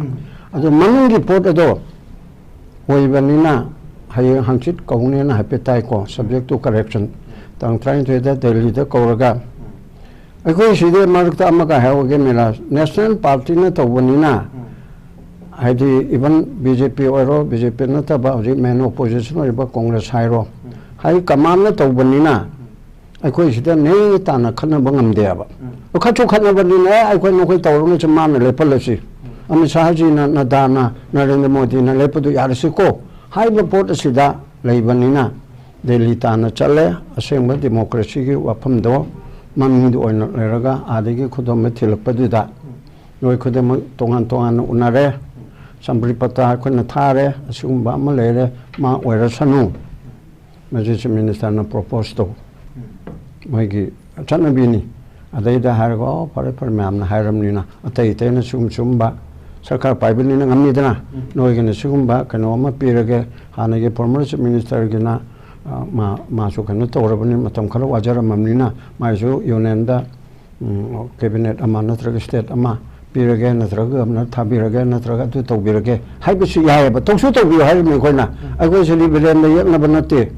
ꯑꯗꯨ ꯃꯅꯨꯡꯒꯤ ꯄꯣꯠ ꯑꯗꯣ ꯑꯣꯏꯕꯅꯤꯅ ꯍꯌꯦꯡ ꯍꯪꯆꯤꯠ ꯀꯧꯅꯦꯅ ꯍꯥꯏꯐꯦꯠ ꯇꯥꯏꯀꯣ, subject to correction꯫ ꯇꯥꯡ ꯇꯔꯥꯅꯤꯊꯣꯏꯗ ꯗꯦꯜꯂꯤꯗ ꯀꯧꯔꯒ ꯑꯩꯈꯣꯏ ꯁꯤꯗ ꯃꯔꯛꯇ ꯑꯃꯒ ꯍꯥꯏꯍꯧꯒꯦ ꯃꯤꯔꯥꯖ, ꯅꯦꯁꯅꯦꯜ ꯄꯥꯔꯇꯤꯅ ꯇꯧꯕꯅꯤꯅ, ꯍꯥꯏꯗꯤ even ꯕꯤ ꯖꯦ ꯄꯤ ꯑꯣꯏꯔꯣ, ꯕꯤ ꯖꯦ ꯄꯤ ꯅꯠꯇꯕ ꯍꯧꯖꯤꯛ ꯃꯦꯟ ꯑꯣꯄꯣꯖꯤꯁꯟ ꯑꯣꯏꯔꯤꯕ ꯀꯣꯡꯒ꯭ꯔꯦꯁ ꯍꯥꯏꯔꯣ, ꯍꯥꯏ ꯀꯃꯥꯟꯅ ꯇꯧꯕꯅꯤꯅ ꯑꯩꯈꯣꯏ ꯁꯤꯗ ꯅꯦ ꯇꯥꯅ ꯈꯠꯅꯕ ꯉꯝꯗꯦꯕ꯫ ꯈꯠꯁꯨ ꯈꯠꯅꯕꯅꯤꯅ, "ꯑꯦ, ꯑꯩꯈꯣꯏ ꯅꯈꯣꯏ ꯇꯧꯔꯨꯅꯨꯁꯦ, ꯃꯥꯅ ꯂꯦꯞꯍꯜꯂꯁꯤ, ꯑꯃꯤꯠ ꯁꯥꯍꯖꯤꯅ, ꯅꯗꯥꯅ, ꯅꯔꯦꯟꯗ꯭ꯔ ꯃꯣꯗꯤꯅ ꯂꯦꯞꯄꯗꯨ ꯌꯥꯔꯁꯤꯀꯣ" ꯍꯥꯏꯕ ꯄꯣꯠ ꯑꯁꯤꯗ ꯂꯩꯕꯅꯤꯅ ꯗꯦꯜꯂꯤ ꯇꯥꯟꯅ ꯆꯠꯂꯦ꯫ ꯑꯁꯦꯡꯕ ꯗꯦꯃꯣꯀ꯭ꯔꯦꯁꯤꯒꯤ ꯋꯥꯐꯝꯗꯣ ꯃꯃꯤꯡꯗ ꯑꯣꯏꯅ ꯂꯩꯔꯒ ꯑꯥꯗꯒꯤ ꯈꯨꯗꯣꯝꯕ ꯊꯤꯜꯂꯛꯄꯗꯨꯗ ꯅꯣꯏ ꯈꯨꯗꯤꯡꯃꯛ ꯇꯣꯉꯥꯟ ꯇꯣꯉꯥꯟꯅ ꯎꯅꯔꯦ꯫ ꯆꯝꯄ꯭ꯔꯤ ꯄꯇꯥ ꯑꯩꯈꯣꯏꯅ ꯊꯥꯔꯦ, ꯑꯁꯤꯒꯨꯝꯕ ꯑꯃ ꯂꯩꯔꯦ, ꯃꯥ ꯑꯣꯏꯔꯁꯅꯨ꯫ ꯃꯁꯤ ꯆꯤꯐ ꯃꯤꯅꯤꯁꯇꯔꯅ ꯄ꯭ꯔꯣꯄꯣꯁ ꯇꯧ, ꯃꯣꯏꯒꯤ ꯆꯠꯅꯕꯤꯅꯤ꯫ ꯑꯗꯩꯗ ꯍꯥꯏꯔꯒ, "ꯑꯣ, ꯐꯔꯦ, ꯐꯔꯦ, ꯃꯌꯥꯝꯅ ꯍꯥꯏꯔꯕꯅꯤꯅ ꯑꯇꯩ ꯑꯇꯩꯅ ꯁꯤꯒꯨꯝ ꯁꯤꯒꯨꯝꯕ ꯁꯔꯀꯥꯔ ꯄꯥꯏꯕꯅꯤꯅ ꯉꯝꯅꯤꯗꯅ, ꯅꯣꯏꯒꯤꯅ ꯁꯤꯒꯨꯝꯕ ꯀꯩꯅꯣ ꯑꯃ ꯄꯤꯔꯒꯦ, ꯍꯥꯟꯅꯒꯤ ꯐꯣꯔꯃꯔ ꯆꯤꯐ ꯃꯤꯅꯤꯁꯇꯔꯒꯤꯅ, ꯑ, ꯃꯥ, ꯃꯥꯁꯨ ꯀꯩꯅꯣ ꯇꯧꯔꯕꯅꯤ, ꯃꯇꯝ ꯈꯔ ꯋꯥꯖꯔꯝꯃꯕꯅꯤꯅ ꯃꯥꯏꯁꯨ ꯌꯨꯅꯤꯌꯟꯗ, ꯎꯝ, ꯀꯦꯕꯤꯅꯦꯠ ꯑꯃ ꯅꯠꯇ꯭ꯔꯒ ꯁ꯭ꯇꯦꯠ ꯑꯃ ꯄꯤꯔꯒꯦ, ꯅꯠꯇ꯭ꯔꯒ ꯒꯚꯔꯅꯔ ꯊꯥꯕꯤꯔꯒꯦ, ꯅꯠꯇ꯭ꯔꯒ ꯑꯗꯨ ꯇꯧꯕꯤꯔꯒꯦ ꯍꯥꯏꯕꯁꯨ ꯌꯥꯏꯑꯕ꯫ ꯇꯧꯁꯨ ꯇꯧꯕꯤꯌꯨ ꯍꯥꯏꯔꯤꯕꯅꯤ ꯑꯩꯈꯣꯏꯅ꯫ ꯑꯩꯈꯣꯏ ꯁꯤꯗꯤ ꯕꯤꯔꯦꯟꯗ ꯌꯦꯛꯅꯕ ꯅꯠꯇꯦ,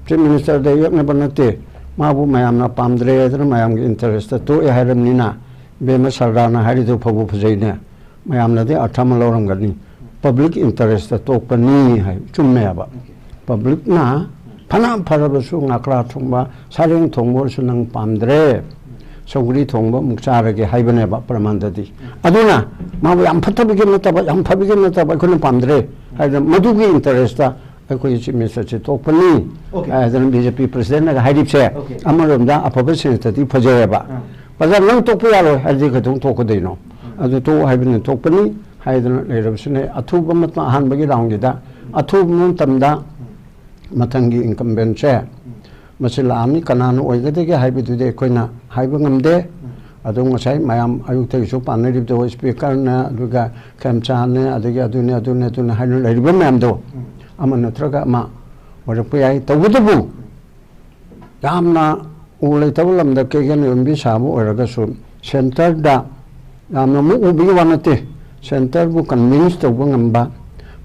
ꯆꯤꯐ ꯃꯤꯅꯤꯁꯇꯔꯗ ꯌꯦꯛꯅꯕ ꯅꯠꯇꯦ꯫ ꯃꯥꯕꯨ ꯃꯌꯥꯝꯅ ꯄꯥꯝꯗ꯭ꯔꯦ ꯍꯥꯏꯗꯅ ꯃꯌꯥꯝꯒꯤ ꯏꯟꯇꯔꯦꯁꯇ ꯇꯣꯛꯑꯦ ꯍꯥꯏꯔꯕꯅꯤꯅ, ꯏꯕꯦꯝꯃ ꯁꯔꯗꯥꯔꯅ ꯍꯥꯏꯔꯤꯗꯨ ꯐꯕꯨ ꯐꯖꯩꯅꯦ꯫ ꯃꯌꯥꯝꯅꯗꯤ ꯑꯔꯊ ꯑꯃ ꯂꯧꯔꯝꯒꯅꯤ꯫ ꯄꯕ꯭ꯂꯤꯛ ꯏꯟꯇꯔꯦꯁꯇ ꯇꯣꯛꯄꯅꯤ ꯍꯥꯏ, ꯆꯨꯝꯃꯦꯕ꯫ ꯄꯕ꯭ꯂꯤꯛꯅ ꯐꯅ ꯐꯔꯕꯁꯨ ꯉꯥꯀ꯭ꯔꯥ ꯊꯣꯡꯕ, ꯁꯥꯔꯦꯡ ꯊꯣꯡꯕ ꯑꯣꯏꯔꯁꯨ ꯅꯪ ꯄꯥꯝꯗ꯭ꯔꯦ, ꯁꯧꯒ꯭ꯔꯤ ꯊꯣꯡꯕ ꯑꯃꯨꯛ ꯆꯥꯔꯒꯦ ꯍꯥꯏꯕꯅꯦꯕ ꯄ꯭ꯔꯃꯥꯟꯗꯗꯤ꯫ ꯑꯗꯨꯅ ꯃꯥꯕꯨ ꯌꯥꯝ ꯐꯠꯇꯕꯒꯤ ꯅꯠꯇꯕ, ꯌꯥꯝ ꯐꯕꯒꯤ ꯅꯠꯇꯕ, ꯑꯩꯈꯣꯏꯅ ꯄꯥꯝꯗ꯭ꯔꯦ ꯍꯥꯏꯗꯅ ꯃꯗꯨꯒꯤ ꯏꯟꯇꯔꯦꯁꯇ ꯑꯩꯈꯣꯏꯒꯤ ꯆꯤꯐ ꯃꯤꯅꯤꯁꯇꯔꯁꯦ ꯇꯣꯛꯄꯅꯤ꯫ Okay. ꯍꯥꯏꯗꯅ ꯕꯤ ꯖꯦ ꯄꯤ ꯄ꯭ꯔꯁꯤꯗꯦꯟꯅꯒ ꯍꯥꯏꯔꯤꯕꯁꯦ, Okay. ꯑꯃꯔꯣꯝꯗ ꯑꯐꯕ ꯁꯦꯟꯁꯇꯗꯤ ꯐꯖꯩꯌꯦꯕ꯫ ꯑꯥ꯫ ꯄ꯭ꯔꯖꯥ ꯅꯪ ꯇꯣꯛꯄ ꯌꯥꯔꯣꯏ ꯍꯥꯏꯔꯗꯤ ꯀꯩꯗꯧ ꯇꯣꯛꯀꯗꯣꯏꯅꯣ? ꯑꯗꯨ ꯇꯣꯛꯑꯣ ꯍꯥꯏꯕꯅ ꯊꯣꯛꯄꯅꯤ ꯍꯥꯏꯗꯅ ꯂꯩꯔꯕꯁꯤꯅ ꯑꯊꯨꯕ ꯃꯇꯝ ꯑꯍꯥꯟꯕꯒꯤ ꯔꯥꯎꯟꯒꯤꯗ ꯑꯊꯨꯕ ꯃꯇꯝꯗ ꯃꯊꯪꯒꯤ ꯏꯟꯀꯝꯕꯦꯟꯁꯦ ꯃꯁꯤ ꯂꯥꯛꯑꯅꯤ꯫ ꯀꯅꯥꯅ ꯑꯣꯏꯒꯗꯒꯦ ꯍꯥꯏꯕꯗꯨꯗꯤ ꯑꯩꯈꯣꯏꯅ ꯍꯥꯏꯕ ꯉꯝꯗꯦ꯫ ꯑꯗꯨ ꯉꯁꯥꯏ ꯃꯌꯥꯝ ꯑꯌꯨꯛꯇꯒꯤꯁꯨ ꯄꯥꯅꯔꯤꯕꯗꯣ, ꯁ꯭ꯄꯤꯀꯔꯅ, ꯑꯗꯨꯒ ꯈꯦꯝꯆꯥꯅꯦ, ꯑꯗꯒꯤ ꯑꯗꯨꯅꯦ, ꯑꯗꯨꯅꯦ, ꯑꯗꯨꯅꯦ ꯍꯥꯏꯅ ꯂꯩꯔꯤꯕ ꯃꯌꯥꯝꯗꯣ ꯑꯃ ꯅꯠꯇ꯭ꯔꯒ ꯑꯃ ꯑꯣꯏꯔꯛꯄ ꯌꯥꯏ꯫ ꯇꯧꯕꯇꯕꯨ ꯌꯥꯝꯅ ꯎ ꯂꯩꯇꯕ ꯂꯝꯗ ꯀꯦꯒꯦꯟ ꯌꯣꯟꯕꯤ ꯁꯥꯕ ꯑꯣꯏꯔꯒꯁꯨ ꯁꯦꯟꯇꯔꯗ ꯌꯥꯝꯅ ꯑꯃꯨꯛ ꯎꯕꯒꯤ ꯋꯥ ꯅꯠꯇꯦ, ꯁꯦꯟꯇꯔꯕꯨ ꯀꯟꯚꯤꯟꯁ ꯇꯧꯕ ꯉꯝꯕ,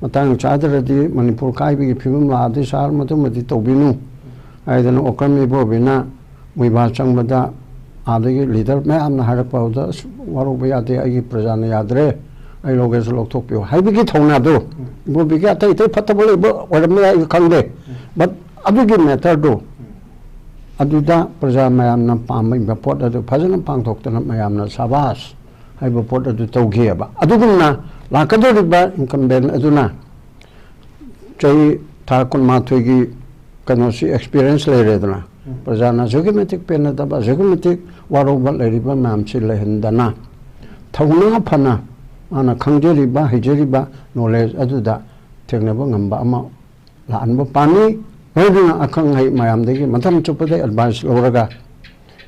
ꯃꯇꯥꯡ ꯆꯥꯗ꯭ꯔꯗꯤ ꯃꯅꯤꯄꯨꯔ ꯀꯥꯏꯕꯒꯤ ꯐꯤꯕꯝ ꯂꯥꯛꯑꯗꯤ ꯁꯥꯔ ꯃꯗꯨꯃꯗꯤ ꯇꯧꯕꯤꯅꯨ ꯍꯥꯏꯗꯅ ꯑꯣꯀ꯭ꯔꯝ ꯏꯕꯣꯕꯤꯅ ꯃꯣꯏꯕꯥ ꯆꯪꯕꯗ ꯑꯥꯗꯒꯤ ꯂꯤꯗꯔ ꯃꯌꯥꯝꯅ ꯍꯥꯏꯔꯛꯄꯗ, "ꯑꯁ, ꯋꯥꯔꯧꯕ ꯌꯥꯗꯦ, ꯑꯩꯒꯤ ꯄ꯭ꯔꯖꯥꯅ ꯌꯥꯗ꯭ꯔꯦ, ꯑꯩ ꯂꯧꯒꯦꯁꯨ ꯂꯧꯊꯣꯛꯄꯤꯌꯨ" ꯍꯥꯏꯕꯒꯤ ꯊꯧꯅꯥꯗꯨ, ꯏꯕꯣꯕꯤꯒꯤ ꯑꯇꯩ ꯑꯇꯩ ꯐꯠꯇꯕ ꯂꯩꯕ ꯑꯣꯏꯔꯝꯕ ꯌꯥꯏ, ꯑꯩ ꯈꯪꯗꯦ, ꯕꯠ ꯑꯗꯨꯒꯤ ꯃꯦꯇꯔꯗꯨ ꯑꯗꯨꯗ ꯄ꯭ꯔꯖꯥ ꯃꯌꯥꯝꯅ ꯄꯥꯝꯕ ꯄꯣꯠ ꯑꯗꯨ ꯐꯖꯅ ꯄꯥꯡꯊꯣꯛꯇꯅ ꯃꯌꯥꯝꯅ ꯁꯥꯕꯥꯁ ꯍꯥꯏꯕ ꯄꯣꯠ ꯑꯗꯨ ꯇꯧꯈꯤꯑꯕ꯫ ꯑꯗꯨꯒꯨꯝꯅ ꯂꯥꯛꯀꯗꯧꯔꯤꯕ ꯏꯟꯀꯝꯕꯦꯟ ꯑꯗꯨꯅ ꯆꯍꯤ ꯊꯥ ꯀꯨꯟꯃꯥꯊꯣꯏꯒꯤ ꯀꯩꯅꯣꯁꯤ ꯑꯦꯛꯁꯄꯤꯔꯤꯌꯦꯟꯁ ꯂꯩꯔꯦꯗꯅ, ꯄ꯭ꯔꯖꯥꯅ ꯑꯁꯨꯛꯀꯤ ꯃꯇꯤꯛ ꯄꯦꯟꯅꯗꯕ, ꯑꯁꯨꯛꯀꯤ ꯃꯇꯤꯛ ꯋꯥꯔꯧꯕ ꯂꯩꯔꯤꯕ ꯃꯌꯥꯝꯁꯤ ꯂꯩꯍꯟꯗꯅ ꯊꯧꯅꯥ ꯐꯅ ꯃꯥꯅ ꯈꯪꯖꯔꯤꯕ, ꯍꯩꯖꯔꯤꯕ ꯅꯣꯂꯦꯖ ꯑꯗꯨꯗ ꯊꯦꯡꯅꯕ ꯉꯝꯕ ꯑꯃ ꯂꯥꯛꯍꯟꯕ ꯄꯥꯝꯃꯤ꯫ ꯂꯣꯏꯅꯅ ꯑꯈꯪ ꯑꯍꯩ ꯃꯌꯥꯝꯗꯒꯤ ꯃꯇꯝ ꯆꯨꯞꯄꯗ ꯑꯦꯗꯚꯥꯏꯁ ꯂꯧꯔꯒ,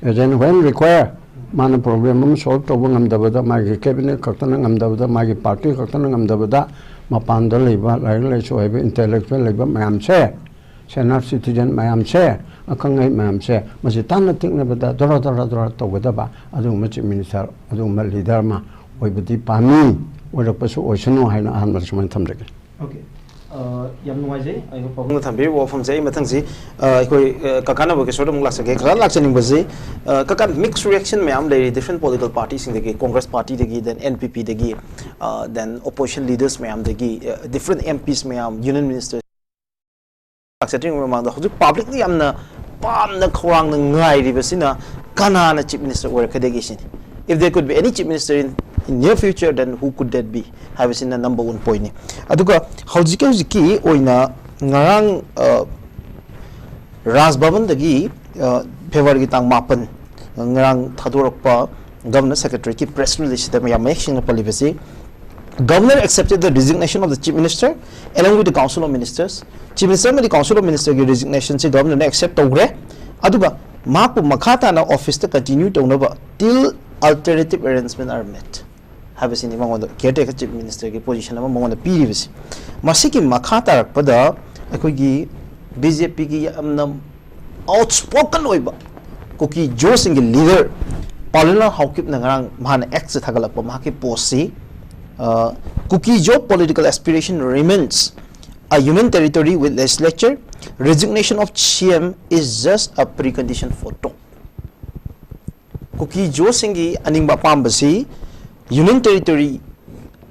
as and when require, ꯃꯥꯅ ꯄ꯭ꯔꯣꯕ꯭ꯂꯦꯝ ꯑꯃ ꯁꯣꯜꯕ ꯇꯧꯕ ꯉꯝꯗꯕꯗ, ꯃꯥꯒꯤ ꯀꯦꯕꯤꯅꯦꯠ ꯈꯛꯇꯅ ꯉꯝꯗꯕꯗ, ꯃꯥꯒꯤ ꯄꯥꯔꯇꯤ ꯈꯛꯇꯅ ꯉꯝꯗꯕꯗ, ꯃꯄꯥꯟꯗ ꯂꯩꯕ ꯂꯥꯏꯔꯤꯛ ꯂꯥꯏꯁꯨ ꯍꯩꯕ ꯏꯟꯇꯦꯂꯦꯛꯆꯨꯋꯦꯜ ꯂꯩꯕ ꯃꯌꯥꯝꯁꯦ, ꯁꯦꯅꯥꯔ ꯁꯤꯇꯤꯖꯟ ꯃꯌꯥꯝꯁꯦ, ꯑꯈꯪ ꯑꯍꯩ ꯃꯌꯥꯝꯁꯦ, ꯃꯁꯤ ꯇꯥꯟꯅ ꯇꯤꯛꯅꯕꯗ ꯗꯣꯔꯥ ꯗꯣꯔꯥ ꯗꯣꯔꯥ ꯇꯧꯒꯗꯕ ꯑꯗꯨꯒꯨꯝꯕ ꯆꯤꯐ ꯃꯤꯅꯤꯁꯇꯔ, ꯑꯗꯨꯒꯨꯝꯕ ꯂꯤꯗꯔ ꯑꯃ ꯑꯣꯏꯕꯗꯤ ꯄꯥꯝꯃꯤ, ꯑꯣꯏꯔꯛꯄꯁꯨ ꯑꯣꯏꯁꯅꯨ ꯍꯥꯏꯅ ꯑꯍꯥꯟꯕꯗ ꯁꯨꯃꯥꯏꯅ ꯊꯝꯖꯒꯦ꯫ Okay. ꯑ, ꯌꯥꯝ ꯅꯨꯡꯉꯥꯏꯖꯩ꯫ ꯑꯩꯈꯣꯏ ꯄꯥꯕꯨꯡꯅ ꯊꯝꯕꯤꯔꯤꯕ ꯋꯥꯐꯝꯁꯦ꯫ ꯑꯩ ꯃꯊꯪꯁꯤ, ꯑ, ꯑꯩꯈꯣꯏ, ꯑ, ꯀꯀꯥ ꯅꯕꯣꯀꯤꯁꯣꯔꯗ ꯑꯃꯨꯛ ꯂꯥꯛꯆꯒꯦ꯫ ꯀꯀꯥ ꯂꯥꯛꯆꯅꯤꯡꯕꯁꯤ, ꯑ, ꯀꯀꯥ, mixed reaction ꯃꯌꯥꯝ ꯂꯩꯔꯤ different political partyꯁꯤꯡꯗꯒꯤ, Congress partyꯗꯒꯤ, then NPPꯗꯒꯤ, ꯑ, then opposition leaders ꯃꯌꯥꯝꯗꯒꯤ, ꯑ, different MPs ꯃꯌꯥꯝ, union minister ꯂꯥꯛꯆꯗ꯭ꯔꯤꯉꯩ ꯃꯃꯥꯡꯗ ꯍꯧꯖꯤꯛ publicꯅ ꯌꯥꯝꯅ ꯄꯥꯝꯅ ꯈꯧꯔꯥꯡꯅ ꯉꯥꯏꯔꯤꯕꯁꯤꯅ ꯀꯅꯥꯅ chief minister ꯑꯣꯏꯔꯛꯀꯗꯒꯦ ꯁꯤꯅꯤ꯫ If there could be any chief minister in, in near future, then who could that be? ꯍꯥꯏꯕꯁꯤꯅ number one pointꯅꯤ꯫ ꯑꯗꯨꯒ ꯍꯧꯖꯤꯛꯀꯤ ꯍꯧꯖꯤꯛꯀꯤ ꯑꯣꯏꯅ ꯉꯔꯥꯡ, ꯑ, ꯔꯥꯖ ꯚꯕꯟꯗꯒꯤ, ꯑ, Februaryꯒꯤ ꯇꯥꯡ ꯃꯥꯄꯟ, ꯉꯔꯥꯡ ꯊꯥꯗꯣꯔꯛꯄ Governor Secretariatꯀꯤ press releaseꯁꯤꯗ ꯌꯥꯝ ꯃꯌꯦꯛ ꯁꯦꯡꯅ ꯄꯜꯂꯤꯕꯁꯤ, "Governor accepted the resignation of the Chief Minister along with the Council of Ministers"꯫ Chief Minister ꯑꯃꯗꯤ Council of Ministerꯒꯤ resignationꯁꯤ Governorꯅ accept ꯇꯧꯈ꯭ꯔꯦ꯫ ꯑꯗꯨꯒ ꯃꯍꯥꯛꯄꯨ ꯃꯈꯥ ꯇꯥꯅ officeꯇ continue ꯇꯧꯅꯕ till alternative arrangement are met ꯍꯥꯏꯕꯁꯤꯅꯤ ꯃꯉꯣꯟꯗ caretaker Chief Ministerꯒꯤ position ꯑꯃ ꯃꯉꯣꯟꯗ ꯄꯤꯔꯤꯕꯁꯤ꯫ ꯃꯁꯤꯒꯤ ꯃꯈꯥ ꯇꯥꯔꯛꯄꯗ ꯑꯩꯈꯣꯏꯒꯤ BJPꯒꯤ ꯌꯥꯝꯅ outspoken ꯑꯣꯏꯕ ꯀꯨꯀꯤ ꯖꯣꯁꯤꯡꯒꯤ leader ꯄꯥꯎꯂꯤꯅꯥ ꯍꯥꯎꯀꯤꯞꯅ ꯉꯔꯥꯡ ꯃꯍꯥꯛꯅ Xꯇ ꯊꯥꯒꯠꯂꯛꯄ ꯃꯍꯥꯛꯀꯤ postꯁꯤ, ꯑ, "Kuki Zo political aspiration remains a union territory with legislature. Resignation of CM is just a precondition for talk." ꯀꯨꯀꯤ ꯖꯣꯁꯤꯡꯒꯤ ꯑꯅꯤꯡꯕ ꯑꯄꯥꯝꯕꯁꯤ union territory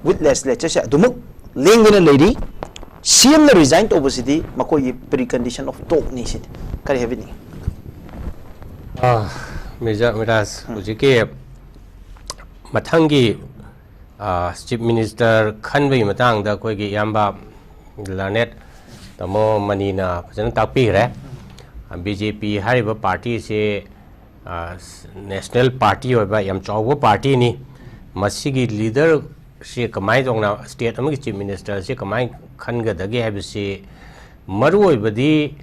with legislatureꯁꯦ ꯑꯗꯨꯃꯛ ꯂꯦꯡꯗꯅ ꯂꯩꯔꯤ꯫ CMꯅ resign ꯇꯧꯕꯁꯤꯗꯤ ꯃꯈꯣꯏꯒꯤ precondition of talkꯅꯤ ꯁꯤꯅꯤ꯫ ꯀꯔꯤ ꯍꯥꯏꯕꯤꯅꯤꯡꯉꯤ? ꯑꯥ, ꯃꯤꯔꯖꯥ ꯃꯤꯔꯥꯖ, ꯍꯧꯖꯤꯛꯀꯤ ꯃꯊꯪꯒꯤ, ꯑꯥ, Chief Minister ꯈꯟꯕꯒꯤ ꯃꯇꯥꯡꯗ ꯑꯩꯈꯣꯏꯒꯤ ꯏꯌꯥꯝꯕ learned ꯇꯥꯃꯣ ꯃꯅꯤꯅ ꯐꯖꯅ ꯇꯥꯛꯄꯤꯈ꯭ꯔꯦ꯫ BJP ꯍꯥꯏꯔꯤꯕ partyꯁꯤ, ꯑꯥ, national party ꯑꯣꯏꯕ ꯌꯥꯝ ꯆꯥꯎꯕ partyꯅꯤ꯫ ꯃꯁꯤꯒꯤ leaderꯁꯤ ꯀꯃꯥꯏꯅ ꯇꯧꯅ state ꯑꯃꯒꯤ Chief Ministerꯁꯤ ꯀꯃꯥꯏꯅ ꯈꯟꯒꯗꯒꯦ ꯍꯥꯏꯕꯁꯤ ꯃꯔꯨꯑꯣꯏꯕꯗꯤ,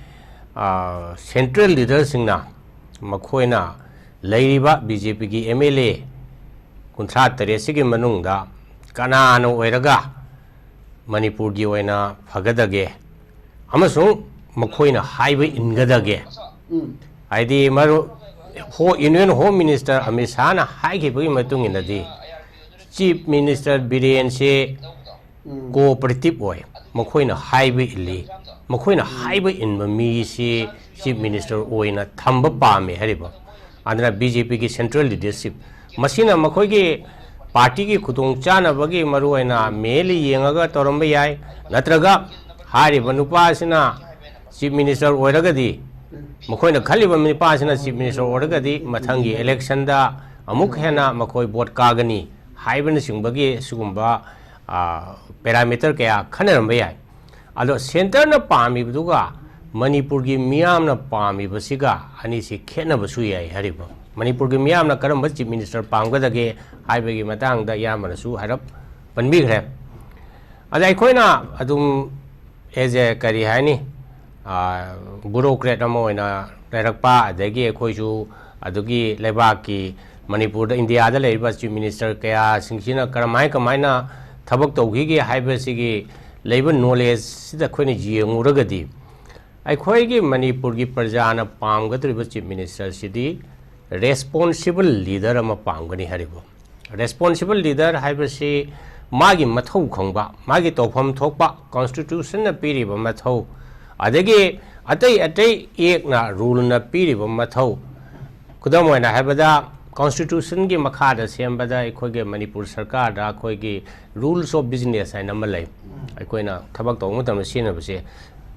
ꯑꯥ, central leaderꯁꯤꯡꯅ ꯃꯈꯣꯏꯅ ꯂꯩꯔꯤꯕ BJPꯒꯤ MLA ꯀꯨꯟꯊ꯭ꯔꯥ ꯇꯔꯦꯠꯁꯤꯒꯤ ꯃꯅꯨꯡꯗ ꯀꯅꯥꯅ ꯑꯣꯏꯔꯒ ꯃꯅꯤꯄꯨꯔꯒꯤ ꯑꯣꯏꯅ ꯐꯒꯗꯒꯦ ꯑꯃꯁꯨꯡ ꯃꯈꯣꯏꯅ ꯍꯥꯏꯕ ꯏꯟꯒꯗꯒꯦ? ꯍꯥꯏꯗꯤ ꯃꯔꯨ-, ꯍꯣ-, Union Home Minister ꯑꯃꯤꯠ ꯁꯥꯍꯅ ꯍꯥꯏꯈꯤꯕꯒꯤ ꯃꯇꯨꯡ ꯏꯟꯅꯗꯤ ꯆꯤꯐ ꯃꯤꯅꯤꯁꯇꯔ ꯕꯤꯔꯦꯟꯁꯦ ꯀꯣꯑꯣꯄꯔꯦꯇꯤꯞ ꯑꯣꯏ, ꯃꯈꯣꯏꯅ ꯍꯥꯏꯕ ꯏꯜꯂꯤ꯫ ꯃꯈꯣꯏꯅ ꯍꯥꯏꯕ ꯏꯟꯕ ꯃꯤꯁꯤ ꯆꯤꯐ ꯃꯤꯅꯤꯁꯇꯔ ꯑꯣꯏꯅ ꯊꯝꯕ ꯄꯥꯝꯃꯤ ꯍꯥꯏꯔꯤꯕ꯫ ꯑꯗꯨꯅ ꯕꯤ ꯖꯦ ꯄꯤꯒꯤ ꯁꯦꯟꯇ꯭ꯔꯦꯜ ꯂꯤꯗꯔꯁꯤꯞ ꯃꯁꯤꯅ ꯃꯈꯣꯏꯒꯤ ꯄꯥꯔꯇꯤꯒꯤ ꯈꯨꯗꯣꯡꯆꯥꯅꯕꯒꯤ ꯃꯔꯨꯑꯣꯏꯅ ꯃꯦꯜꯂꯤ ꯌꯦꯡꯉꯒ ꯇꯧꯔꯝꯕ ꯌꯥꯏ, ꯅꯠꯇ꯭ꯔꯒ ꯍꯥꯏꯔꯤꯕ ꯅꯨꯄꯥ ꯑꯁꯤꯅ ꯆꯤꯐ ꯃꯤꯅꯤꯁꯇꯔ ꯑꯣꯏꯔꯒꯗꯤ, ꯃꯈꯣꯏꯅ ꯈꯜꯂꯤꯕ ꯅꯨꯄꯥ ꯑꯁꯤꯅ ꯆꯤꯐ ꯃꯤꯅꯤꯁꯇꯔ ꯑꯣꯏꯔꯒꯗꯤ ꯃꯊꯪꯒꯤ ꯏꯂꯦꯛꯁꯟꯗ ꯑꯃꯨꯛ ꯍꯦꯟꯅ ꯃꯈꯣꯏ ꯚꯣꯠ ꯀꯥꯒꯅꯤ ꯍꯥꯏꯕꯅꯆꯤꯡꯕꯒꯤ ꯁꯤꯒꯨꯝꯕ, ꯑ, ꯄꯦꯔꯥꯃꯤꯇꯔ ꯀꯌꯥ ꯈꯟꯅꯔꯝꯕ ꯌꯥꯏ꯫ ꯑꯗꯣ ꯁꯦꯟꯇꯔꯅ ꯄꯥꯝꯃꯤꯕꯗꯨꯒ ꯃꯅꯤꯄꯨꯔꯒꯤ ꯃꯤꯌꯥꯝꯅ ꯄꯥꯝꯃꯤꯕꯁꯤꯒ ꯑꯅꯤꯁꯤ ꯈꯦꯠꯅꯕꯁꯨ ꯌꯥꯏ ꯍꯥꯏꯔꯤꯕ꯫ ꯃꯅꯤꯄꯨꯔꯒꯤ ꯃꯤꯌꯥꯝꯅ ꯀꯔꯝꯕ ꯆꯤꯐ ꯃꯤꯅꯤꯁꯇꯔ ꯄꯥꯝꯒꯗꯒꯦ ꯍꯥꯏꯕꯒꯤ ꯃꯇꯥꯡꯗ ꯏꯌꯥꯝꯕꯅꯁꯨ ꯍꯥꯏꯔꯞ ꯄꯟꯕꯤꯈ꯭ꯔꯦ꯫ ꯑꯗ ꯑꯩꯈꯣꯏꯅ ꯑꯗꯨꯝ as a, ꯀꯔꯤ ꯍꯥꯏꯅꯤ, ꯕ꯭ꯌꯨꯔꯣꯀ꯭ꯔꯦꯠ ꯑꯃ ꯑꯣꯏꯅ ꯂꯩꯔꯛꯄ, ꯑꯗꯒꯤ ꯑꯩꯈꯣꯏꯁꯨ ꯑꯗꯨꯒꯤ ꯂꯩꯕꯥꯛꯀꯤ, ꯃꯅꯤꯄꯨꯔꯗ, ꯏꯟꯗꯤꯌꯥꯗ ꯂꯩꯔꯤꯕ ꯆꯤꯐ ꯃꯤꯅꯤꯁꯇꯔ ꯀꯌꯥꯁꯤꯡꯁꯤꯅ ꯀꯔꯝꯍꯥꯏ ꯀꯃꯥꯏꯅ ꯊꯕꯛ ꯇꯧꯈꯤꯒꯦ ꯍꯥꯏꯕꯁꯤꯒꯤ ꯂꯩꯕ ꯅꯣꯂꯦꯖꯁꯤꯗ ꯑꯩꯈꯣꯏꯅ ꯌꯦꯡꯉꯨꯔꯒꯗꯤ, ꯑꯩꯈꯣꯏꯒꯤ ꯃꯅꯤꯄꯨꯔꯒꯤ ꯄ꯭ꯔꯖꯥꯅ ꯄꯥꯝꯒꯗꯧꯔꯤꯕ ꯆꯤꯐ ꯃꯤꯅꯤꯁꯇꯔꯁꯤꯗꯤ ꯔꯦꯁꯄꯣꯟꯁꯤꯕꯜ ꯂꯤꯗꯔ ꯑꯃ ꯄꯥꯝꯒꯅꯤ ꯍꯥꯏꯔꯤꯕ꯫ ꯔꯦꯁꯄꯣꯟꯁꯤꯕꯜ ꯂꯤꯗꯔ ꯍꯥꯏꯕꯁꯤ ꯃꯥꯒꯤ ꯃꯊꯧ ꯈꯪꯕ, ꯃꯥꯒꯤ ꯇꯧꯐꯝ ꯊꯣꯛꯄ, ꯀꯣꯟꯁꯇꯤꯇ꯭ꯌꯨꯁꯟꯅ ꯄꯤꯔꯤꯕ ꯃꯊꯧ, ꯑꯗꯒꯤ ꯑꯇꯩ ꯑꯇꯩ ꯑꯦꯛꯅ, ꯔꯨꯜꯅ ꯄꯤꯔꯤꯕ ꯃꯊꯧ, ꯈꯨꯗꯝ ꯑꯣꯏꯅ ꯍꯥꯏꯕꯗ, ꯀꯣꯟꯁꯇꯤꯇ꯭ꯌꯨꯁꯟꯒꯤ ꯃꯈꯥꯗ ꯁꯦꯝꯕꯗ ꯑꯩꯈꯣꯏꯒꯤ ꯃꯅꯤꯄꯨꯔ ꯁꯔꯀꯥꯔꯗ ꯑꯩꯈꯣꯏꯒꯤ rules of business ꯍꯥꯏꯅ ꯑꯃ ꯂꯩ꯫ ꯑꯩꯈꯣꯏꯅ ꯊꯕꯛ ꯇꯧꯕ ꯃꯇꯝꯗ ꯁꯤꯖꯤꯟꯅꯕꯁꯦ,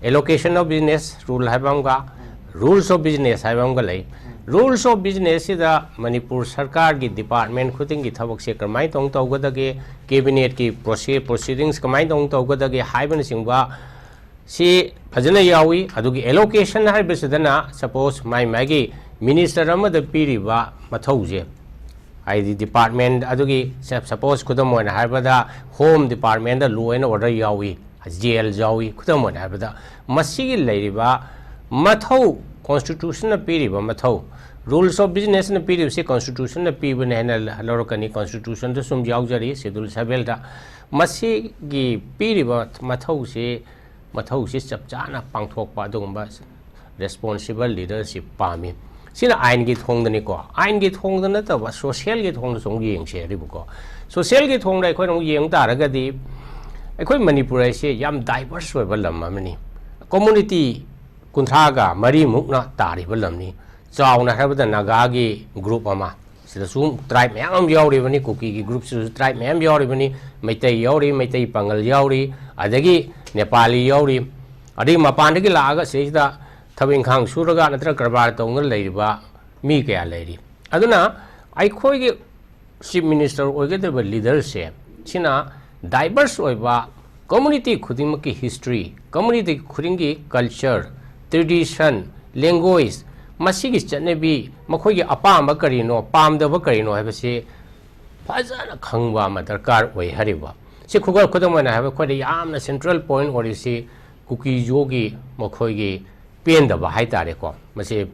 allocation of business rule ꯍꯥꯏꯕ ꯑꯃꯒ, rules of business ꯍꯥꯏꯕ ꯑꯃꯒ ꯂꯩ꯫ Rules of business ꯁꯤꯗ ꯃꯅꯤꯄꯨꯔ ꯁꯔꯀꯥꯔꯒꯤ ꯗꯤꯄꯥꯔꯠꯃꯦꯟ ꯈꯨꯗꯤꯡꯒꯤ ꯊꯕꯛꯁꯦ ꯀꯔꯝꯍꯥꯏꯅ ꯇꯧꯅ ꯇꯧꯒꯗꯒꯦ, ꯀꯦꯕꯤꯅꯦꯠꯀꯤ ꯄ꯭ꯔꯣꯁꯦ-, ꯄ꯭ꯔꯣꯁꯤꯗꯤꯡꯁ ꯀꯃꯥꯏꯅ ꯇꯧꯅ ꯇꯧꯒꯗꯒꯦ ꯍꯥꯏꯕꯅꯆꯤꯡꯕ ꯁꯤ ꯐꯖꯅ ꯌꯥꯎꯏ꯫ ꯑꯗꯨꯒꯤ allocation ꯍꯥꯏꯕꯁꯤꯗꯅ, ꯁꯄꯣꯁ, ꯃꯥꯏ ꯃꯥꯒꯤ ꯃꯤꯅꯤꯁꯇꯔ ꯑꯃꯗ ꯄꯤꯔꯤꯕ ꯃꯊꯧꯁꯦ, ꯍꯥꯏꯗꯤ ꯗꯤꯄꯥꯔꯠꯃꯦꯟ ꯑꯗꯨꯒꯤ, ꯁ-, ꯁꯄꯣꯁ, ꯈꯨꯗꯝ ꯑꯣꯏꯅ ꯍꯥꯏꯔꯕꯗ, ꯍꯣꯝ ꯗꯤꯄꯥꯔꯠꯃꯦꯟꯗ law and order ꯌꯥꯎꯏ, ꯖꯦꯜ ꯌꯥꯎꯏ, ꯈꯨꯗꯝ ꯑꯣꯏꯅ ꯍꯥꯏꯔꯕꯗ, ꯃꯁꯤꯒꯤ ꯂꯩꯔꯤꯕ ꯃꯊꯧ, ꯀꯣꯟꯁꯇꯤꯇ꯭ꯌꯨꯁꯟꯅ ꯄꯤꯔꯤꯕ ꯃꯊꯧ, rules of businessꯅ ꯄꯤꯔꯤꯕꯁꯤ ꯀꯣꯟꯁꯇꯤꯇ꯭ꯌꯨꯁꯟꯅ ꯄꯤꯕꯅꯦ ꯍꯥꯏꯅ ꯂꯧꯔꯛꯀꯅꯤ, ꯀꯣꯟꯁꯇꯤꯇ꯭ꯌꯨꯁꯟꯗ ꯁꯨꯝ ꯌꯥꯎꯖꯔꯤ, ꯁꯦꯗꯨꯜ ꯁꯚꯦꯟꯗ꯫ ꯃꯁꯤꯒꯤ ꯄꯤꯔꯤꯕ ꯃꯊꯧꯁꯤ, ꯃꯊꯧꯁꯤ ꯆꯞ ꯆꯥꯅ ꯄꯥꯡꯊꯣꯛꯄ ꯑꯗꯨꯒꯨꯝꯕ ꯔꯦꯁꯄꯣꯟꯁꯤꯕꯜ ꯂꯤꯗꯔꯁꯤꯞ ꯄꯥꯝꯃꯤ꯫ ꯁꯤꯅ ꯑꯥꯏꯟꯒꯤ ꯊꯣꯡꯗꯅꯤꯀꯣ꯫ ꯑꯥꯏꯟꯒꯤ ꯊꯣꯡꯗ ꯅꯠꯇꯕ ꯁꯣꯁꯤꯌꯦꯜꯒꯤ ꯊꯣꯡꯗꯁꯨ ꯑꯃꯨꯛ ꯌꯦꯡꯁꯦ ꯍꯥꯏꯔꯤꯕꯀꯣ꯫ ꯁꯣꯁꯤꯌꯦꯜꯒꯤ ꯊꯣꯡꯗ ꯑꯩꯈꯣꯏꯅ ꯑꯃꯨꯛ ꯌꯦꯡ ꯇꯥꯔꯒꯗꯤ, ꯑꯩꯈꯣꯏ ꯃꯅꯤꯄꯨꯔ ꯍꯥꯏꯁꯦ ꯌꯥꯝ ꯗꯥꯏꯕꯔꯁ ꯑꯣꯏꯕ ꯂꯝ ꯑꯃꯅꯤ꯫ ꯀꯝꯃ꯭ꯌꯨꯅꯤꯇꯤ ꯀꯨꯟꯊ꯭ꯔꯥꯒ ꯃꯔꯤꯃꯨꯛꯅ ꯇꯥꯔꯤꯕ ꯂꯝꯅꯤ꯫ ꯆꯥꯎꯅ ꯍꯥꯏꯔꯕꯗ ꯅꯥꯒꯥꯒꯤ ꯒ꯭ꯔꯨꯞ ꯑꯃ, ꯁꯤꯗꯁꯨ ꯇ꯭ꯔꯥꯏꯕ ꯃꯌꯥꯝ ꯑꯃ ꯌꯥꯎꯔꯤꯕꯅꯤ꯫ ꯀꯨꯀꯤꯒꯤ ꯒ꯭ꯔꯨꯞꯁꯤꯗꯁꯨ ꯇ꯭ꯔꯥꯏꯕ ꯃꯌꯥꯝ ꯌꯥꯎꯔꯤꯕꯅꯤ꯫ ꯃꯩꯇꯩ ꯌꯥꯎꯔꯤ, ꯃꯩꯇꯩ ꯄꯥꯉꯜ ꯌꯥꯎꯔꯤ, ꯑꯗꯒꯤ ꯅꯦꯄꯥꯂꯤ ꯌꯥꯎꯔꯤ, ꯑꯗꯒꯤ ꯃꯄꯥꯟꯗꯒꯤ ꯂꯥꯛꯑꯒ ꯁꯤꯗꯩꯁꯤꯗ ꯊꯕꯛ ꯏꯪꯈꯥꯡ ꯁꯨꯔꯒ ꯅꯠꯇ꯭ꯔꯒ ꯀꯔꯕꯥꯔ ꯇꯧꯗꯨꯅ ꯂꯩꯔꯤꯕ ꯃꯤ ꯀꯌꯥ ꯂꯩꯔꯤ꯫ ꯑꯗꯨꯅ ꯑꯩꯈꯣꯏꯒꯤ ꯆꯤꯐ ꯃꯤꯅꯤꯁꯇꯔ ꯑꯣꯏꯒꯗꯧꯔꯤꯕ ꯂꯤꯗꯔꯁꯦ, ꯁꯤꯅ ꯗꯥꯏꯕꯔꯁ ꯑꯣꯏꯕ ꯀꯝꯃ꯭ꯌꯨꯅꯤꯇꯤ ꯈꯨꯗꯤꯡꯃꯛꯀꯤ ꯍꯤꯁꯇ꯭ꯔꯤ, ꯀꯝꯃ꯭ꯌꯨꯅꯤꯇꯤ ꯈꯨꯗꯤꯡꯒꯤ ꯀꯜꯆꯔ, ꯇ꯭ꯔꯦꯗꯤꯁꯟ, ꯂꯦꯡꯒ꯭ꯋꯦꯖ, ꯃꯁꯤꯒꯤ ꯆꯠꯅꯕꯤ, ꯃꯈꯣꯏꯒꯤ ꯑꯄꯥꯝꯕ ꯀꯔꯤꯅꯣ, ꯄꯥꯝꯗꯕ ꯀꯔꯤꯅꯣ ꯍꯥꯏꯕꯁꯤ ꯐꯖꯅ ꯈꯪꯕ ꯑꯃ ꯗꯔꯀꯥꯔ ꯑꯣꯏ ꯍꯥꯏꯔꯤꯕ꯫ ꯁꯤ ꯈꯨꯗꯝ, ꯈꯨꯗꯝ ꯑꯣꯏꯅ ꯍꯥꯏꯕ, ꯑꯩꯈꯣꯏꯗ ꯌꯥꯝꯅ ꯁꯦꯟꯇ꯭ꯔꯦꯜ ꯄꯣꯏꯟꯠ ꯑꯣꯏꯔꯤꯁꯤ ꯀꯨꯀꯤꯖꯣꯒꯤ ꯃꯈꯣꯏꯒꯤ ꯄꯦꯟꯗꯕ ꯍꯥꯏ ꯇꯥꯔꯦꯀꯣ꯫ ꯃꯁꯤ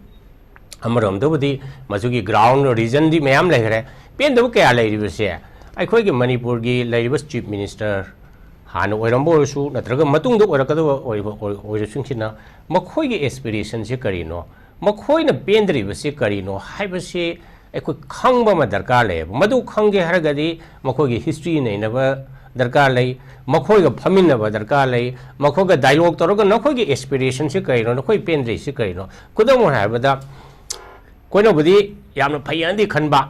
ꯑꯃꯔꯣꯝꯗꯕꯨꯗꯤ ꯃꯁꯤꯒꯤ ꯒ꯭ꯔꯥꯎꯟ ꯔꯤꯖꯟꯗꯤ ꯃꯌꯥꯝ ꯂꯩꯈ꯭ꯔꯦ꯫ ꯄꯦꯟꯗꯕ ꯀꯌꯥ ꯂꯩꯔꯤꯕꯁꯦ, ꯑꯩꯈꯣꯏꯒꯤ ꯃꯅꯤꯄꯨꯔꯒꯤ ꯂꯩꯔꯤꯕ ꯆꯤꯐ ꯃꯤꯅꯤꯁꯇꯔ ꯍꯥꯟꯅ ꯑꯣꯏꯔꯝꯕ ꯑꯣꯏꯔꯁꯨ, ꯅꯠꯇ꯭ꯔꯒ ꯃꯇꯨꯡꯗ ꯑꯣꯏꯔꯛꯀꯗꯕ ꯑꯣꯏꯔꯤꯕ ꯑꯣꯏ-, ꯑꯣꯏꯔꯁꯤꯡꯁꯤꯅ ꯃꯈꯣꯏꯒꯤ ꯑꯦꯁꯄꯤꯔꯦꯁꯟꯁꯦ ꯀꯔꯤꯅꯣ, ꯃꯈꯣꯏꯅ ꯄꯦꯟꯗ꯭ꯔꯤꯕꯁꯤ ꯀꯔꯤꯅꯣ ꯍꯥꯏꯕꯁꯤ ꯑꯩꯈꯣꯏ ꯈꯪꯕ ꯑꯃ ꯗꯔꯀꯥꯔ ꯂꯩꯌꯦꯕ꯫ ꯃꯗꯨ ꯈꯪꯒꯦ ꯍꯥꯏꯔꯒꯗꯤ ꯃꯈꯣꯏꯒꯤ ꯍꯤꯁꯇ꯭ꯔꯤ ꯅꯩꯅꯕ ꯗꯔꯀꯥꯔ ꯂꯩ, ꯃꯈꯣꯏꯒ ꯐꯝꯃꯤꯟꯅꯕ ꯗꯔꯀꯥꯔ ꯂꯩ, ꯃꯈꯣꯏꯒ ꯗꯥꯏꯂꯣꯛ ꯇꯧꯔꯒ ꯅꯈꯣꯏꯒꯤ ꯑꯦꯁꯄꯤꯔꯦꯁꯟꯁꯤ ꯀꯔꯤꯅꯣ, ꯅꯈꯣꯏ ꯄꯦꯟꯗ꯭ꯔꯤꯁꯤ ꯀꯔꯤꯅꯣ? ꯈꯨꯗꯝ ꯑꯣꯏꯅ ꯍꯥꯏꯔꯕꯗ, ꯑꯩꯈꯣꯏꯅꯕꯨꯗꯤ ꯌꯥꯝꯅ ꯐꯩ ꯍꯥꯏꯅꯗꯤ ꯈꯟꯕ,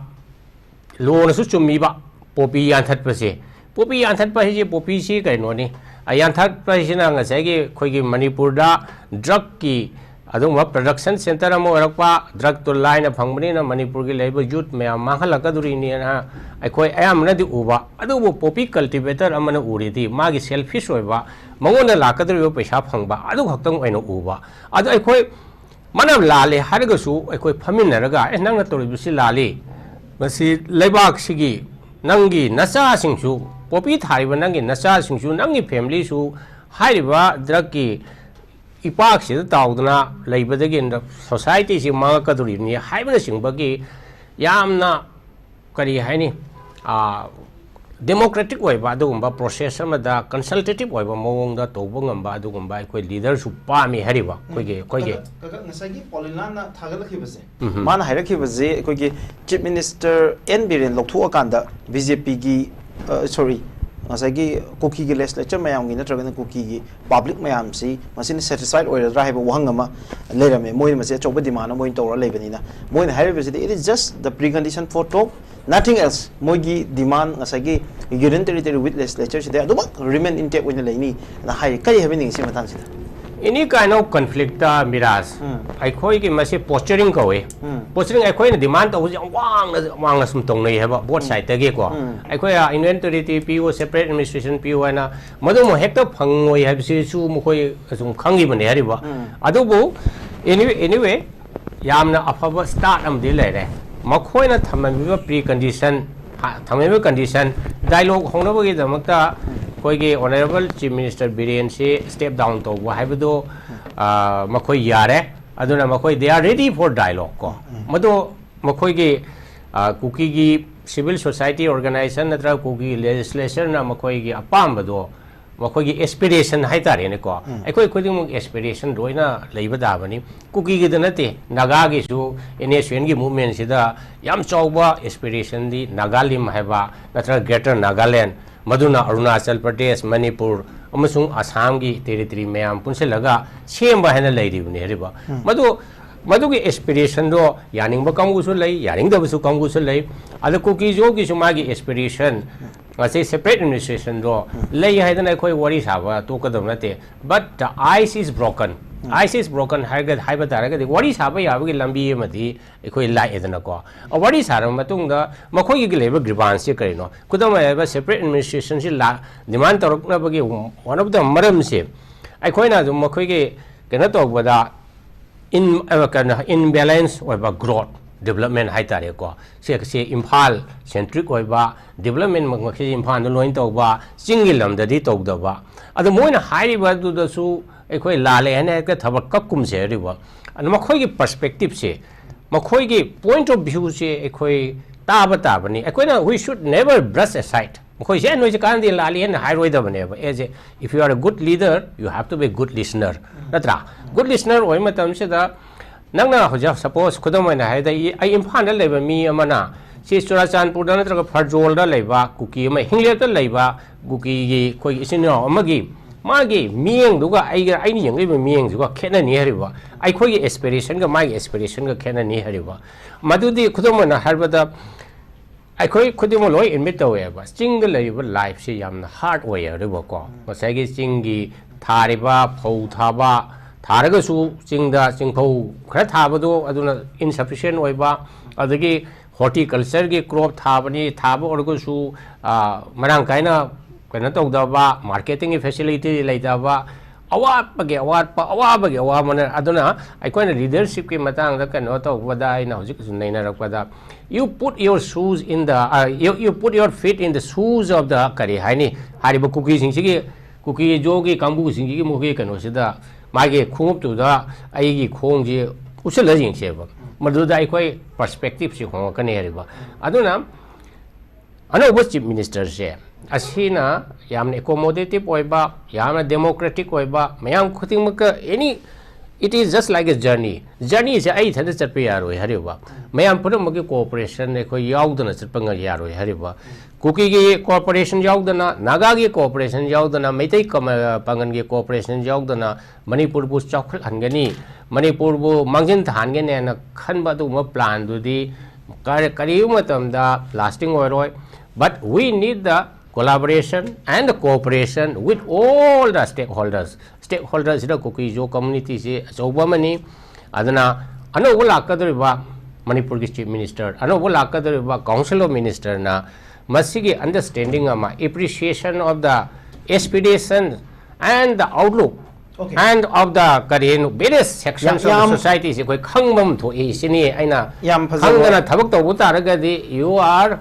ꯂꯣꯅꯁꯨ ꯆꯨꯝꯃꯤꯕ, ꯄꯣꯄꯤ ꯌꯥꯟꯊꯠꯄꯁꯦ꯫ ꯄꯣꯄꯤ ꯌꯥꯟꯊꯠꯄ ꯍꯥꯏꯁꯦ, ꯄꯣꯄꯤꯁꯤ ꯀꯩꯅꯣꯅꯤ꯫ ꯑ, ꯌꯥꯟꯊꯠꯄ ꯍꯥꯏꯁꯤꯅ ꯉꯁꯥꯏꯒꯤ ꯑꯩꯈꯣꯏꯒꯤ ꯃꯅꯤꯄꯨꯔꯗ ꯗ꯭ꯔꯒꯀꯤ ꯑꯗꯨꯒꯨꯝꯕ ꯄ꯭ꯔꯗꯛꯁꯟ ꯁꯦꯟꯇꯔ ꯑꯃ ꯑꯣꯏꯔꯛꯄ, ꯗ꯭ꯔꯒꯇꯨ ꯂꯥꯏꯅ ꯐꯪꯕꯅꯤꯅ ꯃꯅꯤꯄꯨꯔꯒꯤ ꯂꯩꯔꯤꯕ ꯌꯨꯠ ꯃꯌꯥꯝ ꯃꯥꯡꯍꯜꯂꯛꯀꯗꯣꯔꯤꯅꯦꯅ ꯑꯩꯈꯣꯏ ꯑꯌꯥꯝꯕꯅꯗꯤ ꯎꯕ꯫ ꯑꯗꯨꯕꯨ ꯄꯣꯄꯤ ꯀꯜꯇꯤꯚꯦꯇꯔ ꯑꯃꯅ ꯎꯔꯤꯗꯤ ꯃꯥꯒꯤ ꯁꯦꯜꯐꯤꯁ ꯑꯣꯏꯕ, ꯃꯉꯣꯟꯗ ꯂꯥꯛꯀꯗꯧꯔꯤꯕ ꯄꯩꯁꯥ ꯐꯪꯕ, ꯑꯗꯨ ꯈꯛꯇꯪ ꯑꯣꯏꯅ ꯎꯕ꯫ ꯑꯗꯨ ꯑꯩꯈꯣꯏ ꯃꯥꯅ ꯂꯥꯜꯂꯦ ꯍꯥꯏꯔꯒꯁꯨ ꯑꯩꯈꯣꯏ ꯐꯝꯃꯤꯟꯅꯔꯒ, "ꯑꯦ, ꯅꯪꯅ ꯇꯧꯔꯤꯕꯁꯤ ꯂꯥꯜꯂꯤ꯫ ꯃꯁꯤ ꯂꯩꯕꯥꯛꯁꯤꯒꯤ ꯅꯪꯒꯤ ꯅꯆꯥꯁꯤꯡꯁꯨ, ꯄꯣꯄꯤ ꯊꯥꯔꯤꯕ ꯅꯪꯒꯤ ꯅꯆꯥꯁꯤꯡꯁꯨ, ꯅꯪꯒꯤ ꯐꯦꯃꯤꯂꯤꯁꯨ ꯍꯥꯏꯔꯤꯕ ꯗ꯭ꯔꯒꯀꯤ ꯏꯄꯥꯛꯁꯤꯗ ꯇꯥꯎꯗꯅ ꯂꯩꯕꯗꯒꯤ ꯁꯣꯁꯥꯏꯇꯤꯁꯤ ꯃꯥꯡꯉꯛꯀꯗꯧꯔꯤꯕꯅꯤ" ꯍꯥꯏꯕꯅꯆꯤꯡꯕꯒꯤ ꯌꯥꯝꯅ, ꯀꯔꯤ ꯍꯥꯏꯅꯤ, ꯑꯥ, ꯗꯦꯃꯣꯀ꯭ꯔꯦꯇꯤꯛ ꯑꯣꯏꯕ ꯑꯗꯨꯒꯨꯝꯕ ꯄ꯭ꯔꯣꯁꯦꯁ ꯑꯃꯗ ꯀꯟꯁꯜꯇꯦꯇꯤꯞ ꯑꯣꯏꯕ ꯃꯑꯣꯡꯗ ꯇꯧꯕ ꯉꯝꯕ ꯑꯗꯨꯒꯨꯝꯕ ꯑꯩꯈꯣꯏ ꯂꯤꯗꯔꯁꯨ ꯄꯥꯝꯃꯤ ꯍꯥꯏꯔꯤꯕ ꯑꯩꯈꯣꯏꯒꯤ ꯑꯩꯈꯣꯏꯒꯤ ꯀꯀ- ꯀꯀ- ꯉꯁꯥꯏꯒꯤ ꯄꯣꯂꯤꯅꯥꯅ ꯊꯥꯒꯠꯂꯛꯈꯤꯕꯁꯦ ꯎꯝ. ꯃꯥꯅ ꯍꯥꯏꯔꯛꯈꯤꯕꯁꯦ ꯑꯩꯈꯣꯏꯒꯤ ꯆꯤꯐ ꯃꯤꯅꯤꯁꯇꯔ ꯑꯦꯟ ꯕꯤꯔꯦꯟ ꯂꯧꯊꯣꯛꯑꯀꯥꯟꯗ ꯕꯤ ꯖꯦ ꯄꯤꯒꯤ ꯁꯣꯔꯤ ꯉꯁꯥꯏꯒꯤ ꯀꯨꯀꯤꯒꯤ ꯂꯦꯖꯤꯁꯂꯦꯆꯔ ꯃꯌꯥꯝꯒꯤ ꯅꯠꯇ꯭ꯔꯒꯅ ꯀꯨꯀꯤꯒꯤ ꯄꯥꯕ꯭ꯂꯤꯛ ꯃꯌꯥꯝꯁꯤ ꯃꯁꯤꯅ ꯁꯦꯇꯤꯁꯐꯥꯏꯠ ꯑꯣꯏꯔꯗ꯭ꯔꯥ ꯍꯥꯏꯕ ꯋꯥꯍꯪ ꯑꯃ ꯂꯩꯔꯝꯃꯦ꯫ ꯃꯣꯏꯅ ꯃꯁꯤ ꯑꯆꯧꯕ ꯗꯤꯃꯥꯟ ꯑꯃ ꯑꯣꯏꯅ ꯇꯧꯔ ꯂꯩꯕꯅꯤꯅ ꯃꯣꯏꯅ ꯍꯥꯏꯔꯤꯕꯁꯤꯗꯤ it is just the precondition for talk, nothing else. ꯃꯣꯏꯒꯤ ꯗꯤꯃꯥꯟ ꯉꯁꯥꯏꯒꯤ ꯌꯨꯅꯤꯌꯟ ꯇꯦꯔꯤꯇꯣꯔꯤ ꯋꯤꯠ ꯂꯦꯖꯤꯁꯂꯦꯆꯔꯁꯤꯗ ꯑꯗꯨꯃꯛ ꯔꯤꯃꯦꯟ ꯏꯟꯇꯦꯛ ꯑꯣꯏꯅ ꯂꯩꯅꯤ ꯑꯅ ꯍꯥꯏꯔꯤ꯫ ꯀꯔꯤ ꯍꯥꯏꯕꯤꯅꯤꯡꯉꯤ ꯁꯤ ꯃꯇꯥꯡꯁꯤꯗ? Any kind of conflict, Miraj, ꯎꯝ. ꯑꯩꯈꯣꯏꯒꯤ ꯃꯁꯤ ꯄꯣꯁꯆꯔꯤꯡ ꯀꯧꯏ꯫ ꯎꯝ. ꯄꯣꯁꯆꯔꯤꯡ ꯑꯩꯈꯣꯏꯅ ꯗꯤꯃꯥꯟ ꯇꯧꯕꯁꯤ ꯌꯥꯝ ꯋꯥꯡꯅ ꯋꯥꯡꯅ ꯁꯨꯝ ꯇꯧꯅꯩ ꯍꯥꯏꯕ ꯕꯣꯠ ꯁꯥꯏꯗꯇꯒꯤꯀꯣ꯫ ꯎꯝ. ꯑꯩꯈꯣꯏ ꯌꯨꯅꯤꯌꯟ ꯇꯦꯔꯤꯇꯣꯔꯤ ꯄꯤꯌꯨ, ꯁꯦꯄꯔꯦꯠ ꯑꯦꯗꯃꯤꯅꯤꯁꯇ꯭ꯔꯦꯁꯟ ꯄꯤꯌꯨ ꯍꯥꯏꯅ ꯃꯗꯨꯃꯨꯛ ꯍꯦꯛꯇ ꯐꯪꯉꯣꯏ ꯍꯥꯏꯕꯁꯤꯁꯨ ꯃꯈꯣꯏ ꯑꯁꯨꯝ ꯈꯪꯉꯤꯕꯅꯤ ꯍꯥꯏꯔꯤꯕ꯫ ꯎꯝ. ꯑꯗꯨꯕꯨ anyway, anyway, ꯌꯥꯝꯅ ꯑꯐꯕ ꯁ꯭ꯇꯥꯔꯠ ꯑꯃꯗꯤ ꯂꯩꯔꯦ꯫ ꯃꯈꯣꯏꯅ ꯊꯝꯂꯝꯃꯤꯕ ꯄ꯭ꯔꯤ ꯀꯟꯗꯤꯁꯟ, ꯊꯝꯂꯝꯃꯤꯕ ꯀꯟꯗꯤꯁꯟ, ꯗꯥꯏꯂꯣꯒ ꯍꯧꯅꯕꯒꯤꯗꯃꯛꯇ ꯑꯩꯈꯣꯏꯒꯤ ꯑꯣꯅꯔꯦꯕꯜ ꯆꯤꯐ ꯃꯤꯅꯤꯁꯇꯔ ꯕꯤꯔꯦꯟꯁꯤ ꯁ꯭ꯇꯦꯞ ꯗꯥꯎꯟ ꯇꯧꯕ ꯍꯥꯏꯕꯗꯨ, ꯑ, ꯃꯈꯣꯏ ꯌꯥꯔꯦ꯫ ꯑꯗꯨꯅ ꯃꯈꯣꯏ they are ready for dialogue ꯀꯣ꯫ ꯃꯗꯨ ꯃꯈꯣꯏꯒꯤ, ꯑ, ꯀꯨꯀꯤꯒꯤ ꯁꯤꯚꯤꯜ ꯁꯣꯁꯥꯏꯇꯤ ꯑꯣꯔꯒꯅꯥꯏꯖꯦꯁꯟ ꯅꯠꯇ꯭ꯔꯒ ꯀꯨꯀꯤ ꯂꯦꯖꯤꯁꯂꯦꯆꯔꯅ ꯃꯈꯣꯏꯒꯤ ꯑꯄꯥꯝꯕꯗꯣ, ꯃꯈꯣꯏꯒꯤ ꯑꯦꯁꯄꯤꯔꯦꯁꯟ ꯍꯥꯏꯇꯥꯔꯦꯅꯦꯀꯣ꯫ ꯑꯩꯈꯣꯏ ꯈꯨꯗꯤꯡꯃꯛ ꯑꯦꯁꯄꯤꯔꯦꯁꯟ ꯂꯣꯏꯅ ꯂꯩꯕ ꯇꯥꯕꯅꯤ꯫ ꯀꯨꯀꯤꯒꯤꯗ ꯅꯠꯇꯦ, ꯅꯥꯒꯥꯒꯤꯁꯨ ꯑꯦꯟ ꯑꯦꯁ ꯌꯨ ꯑꯦꯟꯒꯤ ꯃꯨꯚꯃꯦꯟꯁꯤꯗ ꯌꯥꯝ ꯆꯥꯎꯕ ꯑꯦꯁꯄꯤꯔꯦꯁꯟꯗꯤ ꯅꯥꯒꯥꯂꯤꯝ ꯍꯥꯏꯕ ꯅꯠꯇ꯭ꯔꯒ ꯒ꯭ꯔꯦꯇꯔ ꯅꯥꯒꯥꯂꯦꯟ, ꯃꯗꯨꯅ ꯑꯔꯨꯅꯥꯆꯜ ꯄ꯭ꯔꯗꯦꯁ, ꯃꯅꯤꯄꯨꯔ ꯑꯃꯁꯨꯡ ꯑꯁꯥꯝꯒꯤ ꯇꯦꯔꯤꯇꯣꯔꯤ ꯃꯌꯥꯝ ꯄꯨꯟꯁꯤꯜꯂꯒ ꯁꯦꯝꯕ ꯍꯥꯏꯅ ꯂꯩꯔꯤꯕꯅꯤ ꯍꯥꯏꯔꯤꯕ꯫ ꯃꯗꯨ, ꯃꯗꯨꯒꯤ ꯑꯦꯁꯄꯤꯔꯦꯁꯟꯗꯣ ꯌꯥꯅꯤꯡꯕ ꯀꯥꯡꯕꯨꯁꯨ ꯂꯩ, ꯌꯥꯅꯤꯡꯗꯕꯁꯨ ꯀꯥꯡꯕꯨꯁꯨ ꯂꯩ꯫ ꯑꯗ ꯀꯨꯀꯤꯖꯣꯒꯤꯁꯨ ꯃꯥꯒꯤ ꯑꯦꯁꯄꯤꯔꯦꯁꯟ, ꯉꯁꯤ ꯁꯦꯄꯔꯦꯠ ꯑꯦꯗꯃꯤꯅꯤꯁꯇ꯭ꯔꯦꯁꯟꯗꯣ ꯂꯩ ꯍꯥꯏꯗꯅ ꯑꯩꯈꯣꯏ ꯋꯥꯔꯤ ꯁꯥꯕ ꯇꯣꯛꯀꯗꯕ ꯅꯠꯇꯦ꯫ But the ice is broken. Ice is broken ꯍꯥꯏꯔꯒ, ꯍꯥꯏꯕ ꯇꯥꯔꯒꯗꯤ ꯋꯥꯔꯤ ꯁꯥꯕ ꯌꯥꯕꯒꯤ ꯂꯝꯕꯤ ꯑꯃꯗꯤ ꯑꯩꯈꯣꯏ ꯂꯥꯛꯑꯦꯗꯅꯀꯣ꯫ ꯑ, ꯋꯥꯔꯤ ꯁꯥꯔꯕ ꯃꯇꯨꯡꯗ ꯃꯈꯣꯏꯒꯤ ꯂꯩꯕ ꯒ꯭ꯔꯤꯚꯥꯟꯁꯁꯤ ꯀꯔꯤꯅꯣ? ꯈꯨꯗꯝ ꯑꯣꯏꯅ ꯍꯥꯏꯔꯕ ꯁꯦꯄꯔꯦꯠ ꯑꯦꯗꯃꯤꯅꯤꯁꯇ꯭ꯔꯦꯁꯟꯁꯤ ꯗꯤꯃꯥꯟ ꯇꯧꯔꯛꯅꯕꯒꯤ one of the ꯃꯔꯝꯁꯤ ꯑꯩꯈꯣꯏꯅ ꯑꯗꯨꯝ ꯃꯈꯣꯏꯒꯤ ꯀꯩꯅꯣ ꯇꯧꯕꯗ ꯏꯟ-, ꯑ, ꯀꯩꯅꯣ, ꯏꯟꯕꯦꯂꯦꯟꯁ ꯑꯣꯏꯕ ꯒ꯭ꯔꯣꯠ, ꯗꯤꯕꯂꯞꯃꯦꯟ ꯍꯥꯏꯇꯥꯔꯦꯀꯣ꯫ ꯁꯦ, ꯁꯦ ꯏꯝꯐꯥꯜ ꯁꯦꯟꯇ꯭ꯔꯤꯛ ꯑꯣꯏꯕ, ꯗꯤꯕꯂꯞꯃꯦꯟꯃꯛꯁꯤ ꯏꯝꯐꯥꯜꯗ ꯂꯣꯏꯅ ꯇꯧꯕ, ꯆꯤꯡꯒꯤ ꯂꯝꯗꯗꯤ ꯇꯧꯗꯕ꯫ ꯑꯗꯣ ꯃꯣꯏꯅ ꯍꯥꯏꯔꯤꯕꯗꯨꯗꯁꯨ ꯑꯩꯈꯣꯏ ꯂꯥꯜꯂꯦ ꯍꯥꯏꯅ ꯍꯦꯛꯇ ꯊꯕꯛ ꯀꯛꯀꯨꯝꯁꯦ ꯍꯥꯏꯔꯤꯕ꯫ ꯑꯗꯣ ꯃꯈꯣꯏꯒꯤ ꯄꯔꯁꯄꯦꯛꯇꯤꯞꯁꯦ, ꯃꯈꯣꯏꯒꯤ ꯄꯣꯏꯟꯠ ꯑꯣꯐ ꯚ꯭ꯌꯨꯁꯦ ꯑꯩꯈꯣꯏ ꯇꯥꯕ ꯇꯥꯕꯅꯤ꯫ ꯑꯩꯈꯣꯏꯅ we should never brush aside. ꯃꯈꯣꯏꯁꯦ "ꯑꯦ, ꯅꯣꯏꯁꯦ ꯀꯥꯟꯅꯗꯦ, ꯂꯥꯜꯂꯤ" ꯍꯥꯏꯅ ꯍꯥꯏꯔꯣꯏꯗꯕꯅꯦꯕ꯫ ꯑꯦꯁ ꯑꯦ, if you are a good leader, you have to be a good listener, ꯅꯠꯇ꯭ꯔꯥ? Good listener ꯑꯣꯏꯕ ꯃꯇꯝꯁꯤꯗ ꯅꯪꯅ ꯍꯧꯖꯤꯛ, suppose, ꯈꯨꯗꯝ ꯑꯣꯏꯅ ꯍꯥꯏꯔꯗ, ꯑꯩ, ꯑꯩ ꯏꯝꯐꯥꯜꯗ ꯂꯩꯕ ꯃꯤ ꯑꯃꯅ ꯁꯤ ꯆꯨꯔꯥꯆꯥꯟꯄꯨꯔꯗ ꯅꯠꯇ꯭ꯔꯒ ꯐꯔꯖꯣꯜꯗ ꯂꯩꯕ ꯀꯨꯀꯤ ꯑꯃ, ꯍꯤꯡꯂꯦꯞꯇ ꯂꯩꯕ ꯀꯨꯀꯤꯒꯤ ꯑꯩꯈꯣꯏꯒꯤ ꯏꯆꯤꯟ ꯏꯅꯥꯎ ꯑꯃꯒꯤ ꯃꯥꯒꯤ ꯃꯤꯠꯌꯦꯡꯗꯨꯒ ꯑꯩꯒ, ꯑꯩꯅ ꯌꯦꯡꯂꯤꯕ ꯃꯤꯠꯌꯦꯡꯁꯤꯒ ꯈꯦꯠꯅꯅꯤ ꯍꯥꯏꯔꯤꯕ, ꯑꯩꯈꯣꯏꯒꯤ aspirationꯒ ꯃꯥꯒꯤ aspirationꯒ ꯈꯦꯠꯅꯅꯤ ꯍꯥꯏꯔꯤꯕ꯫ ꯃꯗꯨꯗꯤ ꯈꯨꯗꯝ ꯑꯣꯏꯅ ꯍꯥꯏꯔꯕꯗ, ꯑꯩꯈꯣꯏ ꯈꯨꯗꯤꯡꯃꯛ ꯂꯣꯏ admit ꯇꯧꯋꯦꯕ, ꯆꯤꯡꯗ ꯂꯩꯔꯤꯕ lifeꯁꯤ ꯌꯥꯝꯅ hard ꯑꯣꯏ ꯍꯥꯏꯔꯤꯕꯀꯣ꯫ ꯉꯁꯥꯏꯒꯤ ꯆꯤꯡꯒꯤ ꯊꯥꯔꯤꯕ ꯐꯧ ꯊꯥꯕ, ꯊꯥꯔꯒꯁꯨ ꯆꯤꯡꯗ ꯆꯤꯡꯐꯧ ꯈꯔ ꯊꯥꯕꯗꯣ ꯑꯗꯨꯅ insufficient ꯑꯣꯏꯕ, ꯑꯗꯒꯤ horticultureꯒꯤ crop ꯊꯥꯕꯅꯤ, ꯊꯥꯕ ꯑꯣꯏꯔꯒꯁꯨ, ꯑ, ꯃꯔꯥꯡ ꯀꯥꯏꯅ ꯀꯩꯅꯣ ꯇꯧꯗꯕ, marketingꯒꯤ facility ꯂꯩꯇꯕ, ꯑꯋꯥꯠꯄꯒꯤ ꯑꯋꯥꯠꯄ, ꯑꯋꯥꯕꯒꯤ ꯑꯋꯥꯕꯅ꯫ ꯑꯗꯨꯅ ꯑꯩꯈꯣꯏꯅ leadershipꯀꯤ ꯃꯇꯥꯡꯗ ꯀꯩꯅꯣ ꯇꯧꯕꯗ, ꯑꯩꯅ ꯍꯧꯖꯤꯛ ꯅꯩꯅꯔꯛꯄꯗ, you put your shoes in the, uh, you, you put your feet in the shoes of the, ꯀꯔꯤ ꯍꯥꯏꯅꯤ, ꯍꯥꯏꯔꯤꯕ ꯀꯨꯀꯤꯁꯤꯡꯁꯤꯒꯤ, ꯀꯨꯀꯤ ꯖꯣꯒꯤ ꯀꯥꯡꯕꯨꯁꯤꯡꯁꯤꯒꯤ ꯃꯈꯣꯏꯒꯤ ꯀꯩꯅꯣꯁꯤꯗ, ꯃꯥꯒꯤ ꯈꯣꯡꯎꯞꯇꯨꯗ ꯑꯩꯒꯤ ꯈꯣꯡꯁꯤ ꯎꯞꯁꯤꯜꯂ ꯌꯦꯡꯁꯦꯕ꯫ ꯃꯗꯨꯗ ꯑꯩꯈꯣꯏ perspectiveꯁꯤ ꯍꯣꯡꯉꯛꯀꯅꯤ ꯍꯥꯏꯔꯤꯕ꯫ ꯑꯗꯨꯅ ꯑꯅꯧꯕ Chief Ministerꯁꯦ ꯑꯁꯤꯅ ꯌꯥꯝꯅ accommodative ꯑꯣꯏꯕ, ꯌꯥꯝꯅ democratic ꯑꯣꯏꯕ, ꯃꯌꯥꯝ ꯈꯨꯗꯤꯡꯃꯛꯀ, any, it is just like a journey. Journeyꯁꯦ ꯑꯩ ꯏꯊꯟꯇ ꯆꯠꯄ ꯌꯥꯔꯣꯏ ꯍꯥꯏꯔꯤꯕ, ꯃꯌꯥꯝ ꯄꯨꯝꯅꯃꯛꯀꯤ cooperation ꯑꯩꯈꯣꯏ ꯌꯥꯎꯗꯅ ꯆꯠꯄ ꯉ-, ꯌꯥꯔꯣꯏ ꯍꯥꯏꯔꯤꯕ꯫ ꯀꯨꯀꯤꯒꯤ cooperation ꯌꯥꯎꯗꯅ, ꯅꯥꯒꯥꯒꯤ cooperation ꯌꯥꯎꯗꯅ, ꯃꯩꯇꯩ ꯀꯃ-, ꯄꯥꯉꯜꯒꯤ cooperation ꯌꯥꯎꯗꯅ ꯃꯅꯤꯄꯨꯔꯕꯨ ꯆꯥꯎꯈꯠꯍꯟꯒꯅꯤ, ꯃꯅꯤꯄꯨꯔꯕꯨ ꯃꯥꯡꯖꯤꯟ ꯊꯥꯍꯟꯒꯅꯤ ꯍꯥꯏꯅ ꯈꯟꯕ ꯑꯗꯨꯒꯨꯝꯕ planꯗꯨꯗꯤ ꯀꯔꯤ-, ꯀꯔꯤꯒꯨꯝꯕ ꯃꯇꯝꯗ lasting ꯑꯣꯏꯔꯣꯏ꯫ But we need the collaboration and the cooperation with all the stakeholders. Stakeholderꯁꯤꯗ ꯀꯨꯀꯤ ꯖꯣ communityꯁꯤ ꯑꯆꯧꯕ ꯑꯃꯅꯤ꯫ ꯑꯗꯨꯅ ꯑꯅꯧꯕ ꯂꯥꯛꯀꯗꯧꯔꯤꯕ ꯃꯅꯤꯄꯨꯔꯒꯤ Chief Minister, ꯑꯅꯧꯕ ꯂꯥꯛꯀꯗꯧꯔꯤꯕ Council of Ministerꯅ ꯃꯁꯤꯒꯤ understanding ꯑꯃ, appreciation of the aspiration and the outlook Okay. and of the, ꯀꯔꯤ ꯍꯥꯏꯅꯣ, various sections ꯌꯥꯝ, of the ꯌꯥꯝ societyꯁꯤ ꯑꯩꯈꯣꯏ ꯈꯪꯕ ꯑꯃ ꯊꯣꯛꯏ꯫ ꯁꯤꯅꯤ ꯑꯩꯅ ꯌꯥꯝ ꯐꯖꯕ ꯈꯪꯗꯅ ꯊꯕꯛ ꯇꯧꯕ ꯇꯥꯔꯒꯗꯤ, you are,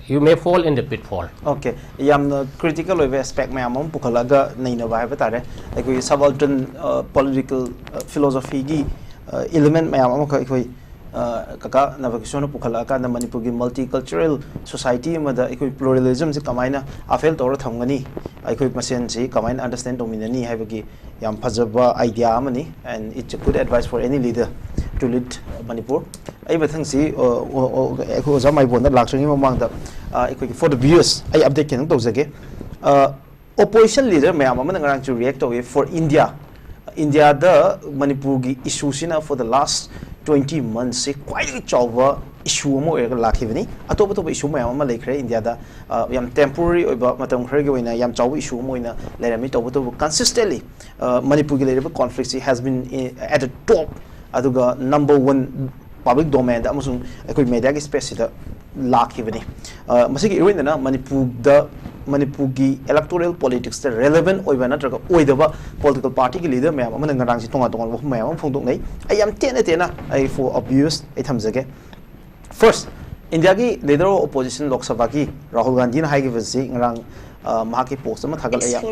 you may fall in the pitfall. Okay, ꯌꯥꯝꯅ critical ꯑꯣꯏꯕ aspect ꯃꯌꯥꯝ ꯑꯃ ꯄꯨꯈꯠꯂꯒ ꯅꯩꯅꯕ ꯍꯥꯏꯕ ꯇꯥꯔꯦ꯫ ꯑꯩꯈꯣꯏꯒꯤ subaltern, ꯑ, political, ꯑ, philosophyꯒꯤ, ꯑ, element ꯃꯌꯥꯝ ꯑꯃꯈꯛ ꯑꯩꯈꯣꯏ ꯑ, ꯀꯀꯥ ꯅꯕꯀꯤꯁꯣꯔꯅ ꯄꯨꯈꯠꯂꯛꯑꯀꯥꯟꯗ ꯃꯅꯤꯄꯨꯔꯒꯤ multicultural society ꯑꯃꯗ ꯑꯩꯈꯣꯏ pluralism ꯁꯦ ꯀꯃꯥꯏꯅ upheld ꯇꯧꯔ ꯊꯝꯒꯅꯤ, ꯑꯩꯈꯣꯏ ꯃꯁꯦꯟꯁꯤ ꯀꯃꯥꯏꯅ understand ꯇꯧꯃꯤꯟꯅꯅꯤ ꯍꯥꯏꯕꯒꯤ ꯌꯥꯝ ꯐꯖꯕ idea ꯑꯃꯅꯤ, and it's a good advice for any leader to lead Manipur. ꯑꯩ ꯃꯊꯪꯁꯤ, ꯑ, ꯑ, ꯑ, ꯑꯩꯈꯣꯏ ꯑꯣꯖꯥ ꯃꯥꯏꯕꯣꯟꯗ ꯂꯥꯛꯇ꯭ꯔꯤꯉꯩ ꯃꯃꯥꯡꯗ, ꯑ, ꯑꯩꯈꯣꯏꯒꯤ for the viewers ꯑꯩ update ꯈꯤꯇꯪ ꯇꯧꯖꯒꯦ꯫ ꯑ, opposition leader ꯃꯌꯥꯝ ꯑꯃꯅ ꯉꯔꯥꯡꯁꯨ react ꯇꯧꯏ for India꯫ ꯏꯟꯗꯤꯌꯥꯗ ꯃꯅꯤꯄꯨꯔꯒꯤ issue ꯁꯤꯅ for the last twenty months ꯁꯤ ꯈ꯭ꯋꯥꯏꯗꯒꯤ ꯆꯥꯎꯕ issue ꯑꯃ ꯑꯣꯏꯔꯒ ꯂꯥꯛꯈꯤꯕꯅꯤ꯫ ꯑꯇꯣꯞ ꯑꯇꯣꯞꯄ issue ꯃꯌꯥꯝ ꯑꯃ ꯂꯩꯈ꯭ꯔꯦ ꯏꯟꯗꯤꯌꯥꯗ, ꯑ, ꯌꯥꯝ temporary ꯑꯣꯏꯕ, ꯃꯇꯝ ꯈꯔꯒꯤ ꯑꯣꯏꯅ ꯌꯥꯝ ꯆꯥꯎꯕ issue ꯑꯃ ꯑꯣꯏꯅ ꯂꯩꯔꯝꯃꯤ꯫ ꯇꯧꯕꯇꯕꯨ consistently, ꯑ, ꯃꯅꯤꯄꯨꯔꯒꯤ ꯂꯩꯔꯤꯕ conflict ꯁꯤ has been in, at the top, ꯑꯗꯨꯒ number one public domain ꯗ ꯑꯃꯁꯨꯡ ꯑꯩꯈꯣꯏ media ꯒꯤ space ꯁꯤꯗ ꯂꯥꯛꯈꯤꯕꯅꯤ꯫ ꯑ, ꯃꯁꯤꯒꯤ ꯏꯔꯣꯏꯅꯅ ꯃꯅꯤꯄꯨꯔꯗ, ꯃꯅꯤꯄꯨꯔꯒꯤ electoral politics ꯇ relevant ꯑꯣꯏꯕ ꯅꯠꯇ꯭ꯔꯒ ꯑꯣꯏꯗꯕ political party ꯒꯤ leader ꯃꯌꯥꯝ ꯑꯃꯅ ꯉꯔꯥꯡꯁꯤ ꯇꯣꯉꯥꯟ ꯇꯣꯉꯥꯟꯕ ꯋꯥꯐꯝ ꯃꯌꯥꯝ ꯑꯃ ꯐꯣꯡꯗꯣꯛꯅꯩ꯫ ꯑꯩ ꯌꯥꯝ ꯇꯦꯟꯅ ꯇꯦꯟꯅ ꯑꯩ for a viewers ꯑꯩ ꯊꯝꯖꯒꯦ꯫ First, ꯏꯟꯗꯤꯌꯥꯒꯤ leader of opposition ꯂꯣꯛ ꯁꯚꯥꯒꯤ ꯔꯥꯍꯨꯜ ꯒꯥꯟꯙꯤꯅ ꯍꯥꯏꯈꯤꯕꯁꯤ ꯉꯔꯥꯡ, ꯑ, ꯃꯍꯥꯛꯀꯤ post ꯑꯃ ꯊꯥꯒꯠꯂꯛꯑꯦ꯫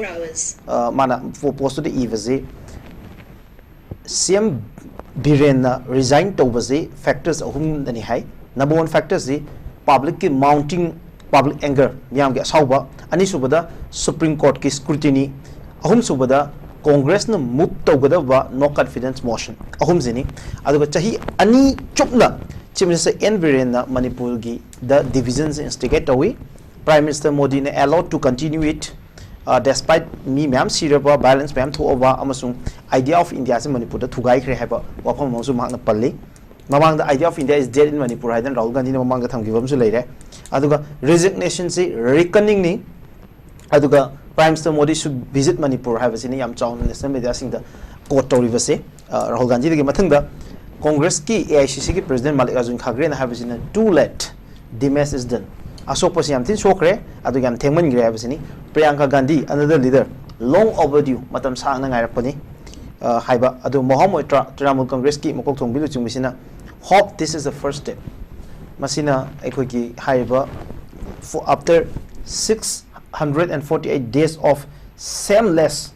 ꯑ, ꯃꯥꯅ post ꯇꯨꯗ ꯏꯕꯁꯤ, ꯁꯤ ꯑꯦꯝ ꯕꯤꯔꯦꯟꯅ resign ꯇꯧꯕꯁꯤ factors ꯑꯍꯨꯝꯅꯅꯤ ꯍꯥꯏ꯫ Number one factors ꯁꯤ public ꯀꯤ mounting public anger, ꯃꯤꯌꯥꯝꯒꯤ ꯑꯁꯥꯎꯕ꯫ ꯑꯅꯤꯁꯨꯕꯗ Supreme Court ꯀꯤ scrutiny꯫ ꯑꯍꯨꯝꯁꯨꯕꯗ Congress ꯅ move ꯇꯧꯒꯗꯕ no confidence motion꯫ ꯑꯍꯨꯝꯁꯤꯅꯤ꯫ ꯑꯗꯨꯒ ꯆꯍꯤ ꯑꯅꯤ ꯆꯨꯞꯅ Chief Minister ꯑꯦꯟ ꯕꯤꯔꯦꯟꯅ ꯃꯅꯤꯄꯨꯔꯒꯤ ꯗ division ꯁꯦ instigate ꯇꯧꯏ꯫ Prime Minister ꯃꯣꯗꯤꯅ allowed to continue it, uh, despite ꯃꯤ ꯃꯌꯥꯝ ꯁꯤꯔꯕ, violence ꯃꯌꯥꯝ ꯊꯣꯛꯑꯕ, ꯑꯃꯁꯨꯡ idea of India ꯁꯤ ꯃꯅꯤꯄꯨꯔꯗ ꯊꯨꯒꯥꯏꯈ꯭ꯔꯦ ꯍꯥꯏꯕ ꯋꯥꯐꯝ ꯑꯃꯁꯨ ꯃꯍꯥꯛꯅ ꯄꯜꯂꯤ꯫ ꯃꯃꯥꯡꯗ idea of India is dead in Manipur ꯍꯥꯏꯗꯅ ꯔꯥꯍꯨꯜ ꯒꯥꯟꯙꯤꯅ ꯃꯃꯥꯡꯗ ꯊꯝꯈꯤꯕ ꯑꯃꯁꯨ ꯂꯩꯔꯦ꯫ ꯑꯗꯨꯒ resignation ꯁꯤ reckoning ꯅꯤ꯫ ꯑꯗꯨꯒ Prime Minister Modi should visit Manipur ꯍꯥꯏꯕꯁꯤꯅꯤ ꯌꯥꯝ ꯆꯥꯎꯅ national media ꯁꯤꯡꯗ quote ꯇꯧꯔꯤꯕꯁꯦ꯫ ꯑ, ꯔꯥꯍꯨꯜ ꯒꯥꯟꯙꯤꯗꯒꯤ ꯃꯊꯪꯗ Congress ꯀꯤ ꯑꯦ ꯑꯥꯏ ꯁꯤ ꯁꯤ ꯒꯤ president ꯃꯥꯂꯤꯛ ꯑꯥꯔꯖꯨꯟ ꯈꯥꯒ꯭ꯔꯦꯅ ꯍꯥꯏꯕꯁꯤꯅ, "Too late, damage is done"꯫ ꯑꯁꯣꯛꯄꯁꯤ ꯌꯥꯝ ꯊꯤꯅ ꯁꯣꯛꯈ꯭ꯔꯦ, ꯑꯗꯨꯒ ꯌꯥꯝ ꯊꯦꯡꯃꯟꯈ꯭ꯔꯦ ꯍꯥꯏꯕꯁꯤꯅꯤ꯫ Priyanka Gandhi, another leader, "Long overdue", ꯃꯇꯝ ꯁꯥꯡꯅ ꯉꯥꯏꯔꯛꯄꯅꯤ, ꯑ, ꯍꯥꯏꯕ꯫ ꯑꯗꯨ ꯃꯣꯍꯥ ꯃꯣꯏꯇ꯭ꯔꯥ, Trinamool Congress ꯀꯤ ꯃꯀꯣꯛ ꯊꯣꯡꯕꯤ ꯂꯨꯆꯤꯡꯕꯤꯁꯤꯅ, "Hope this is the first step"꯫ ꯃꯁꯤꯅ ꯑꯩꯈꯣꯏꯒꯤ ꯍꯥꯏꯔꯤꯕ for, after six hundred and forty eight days of shameless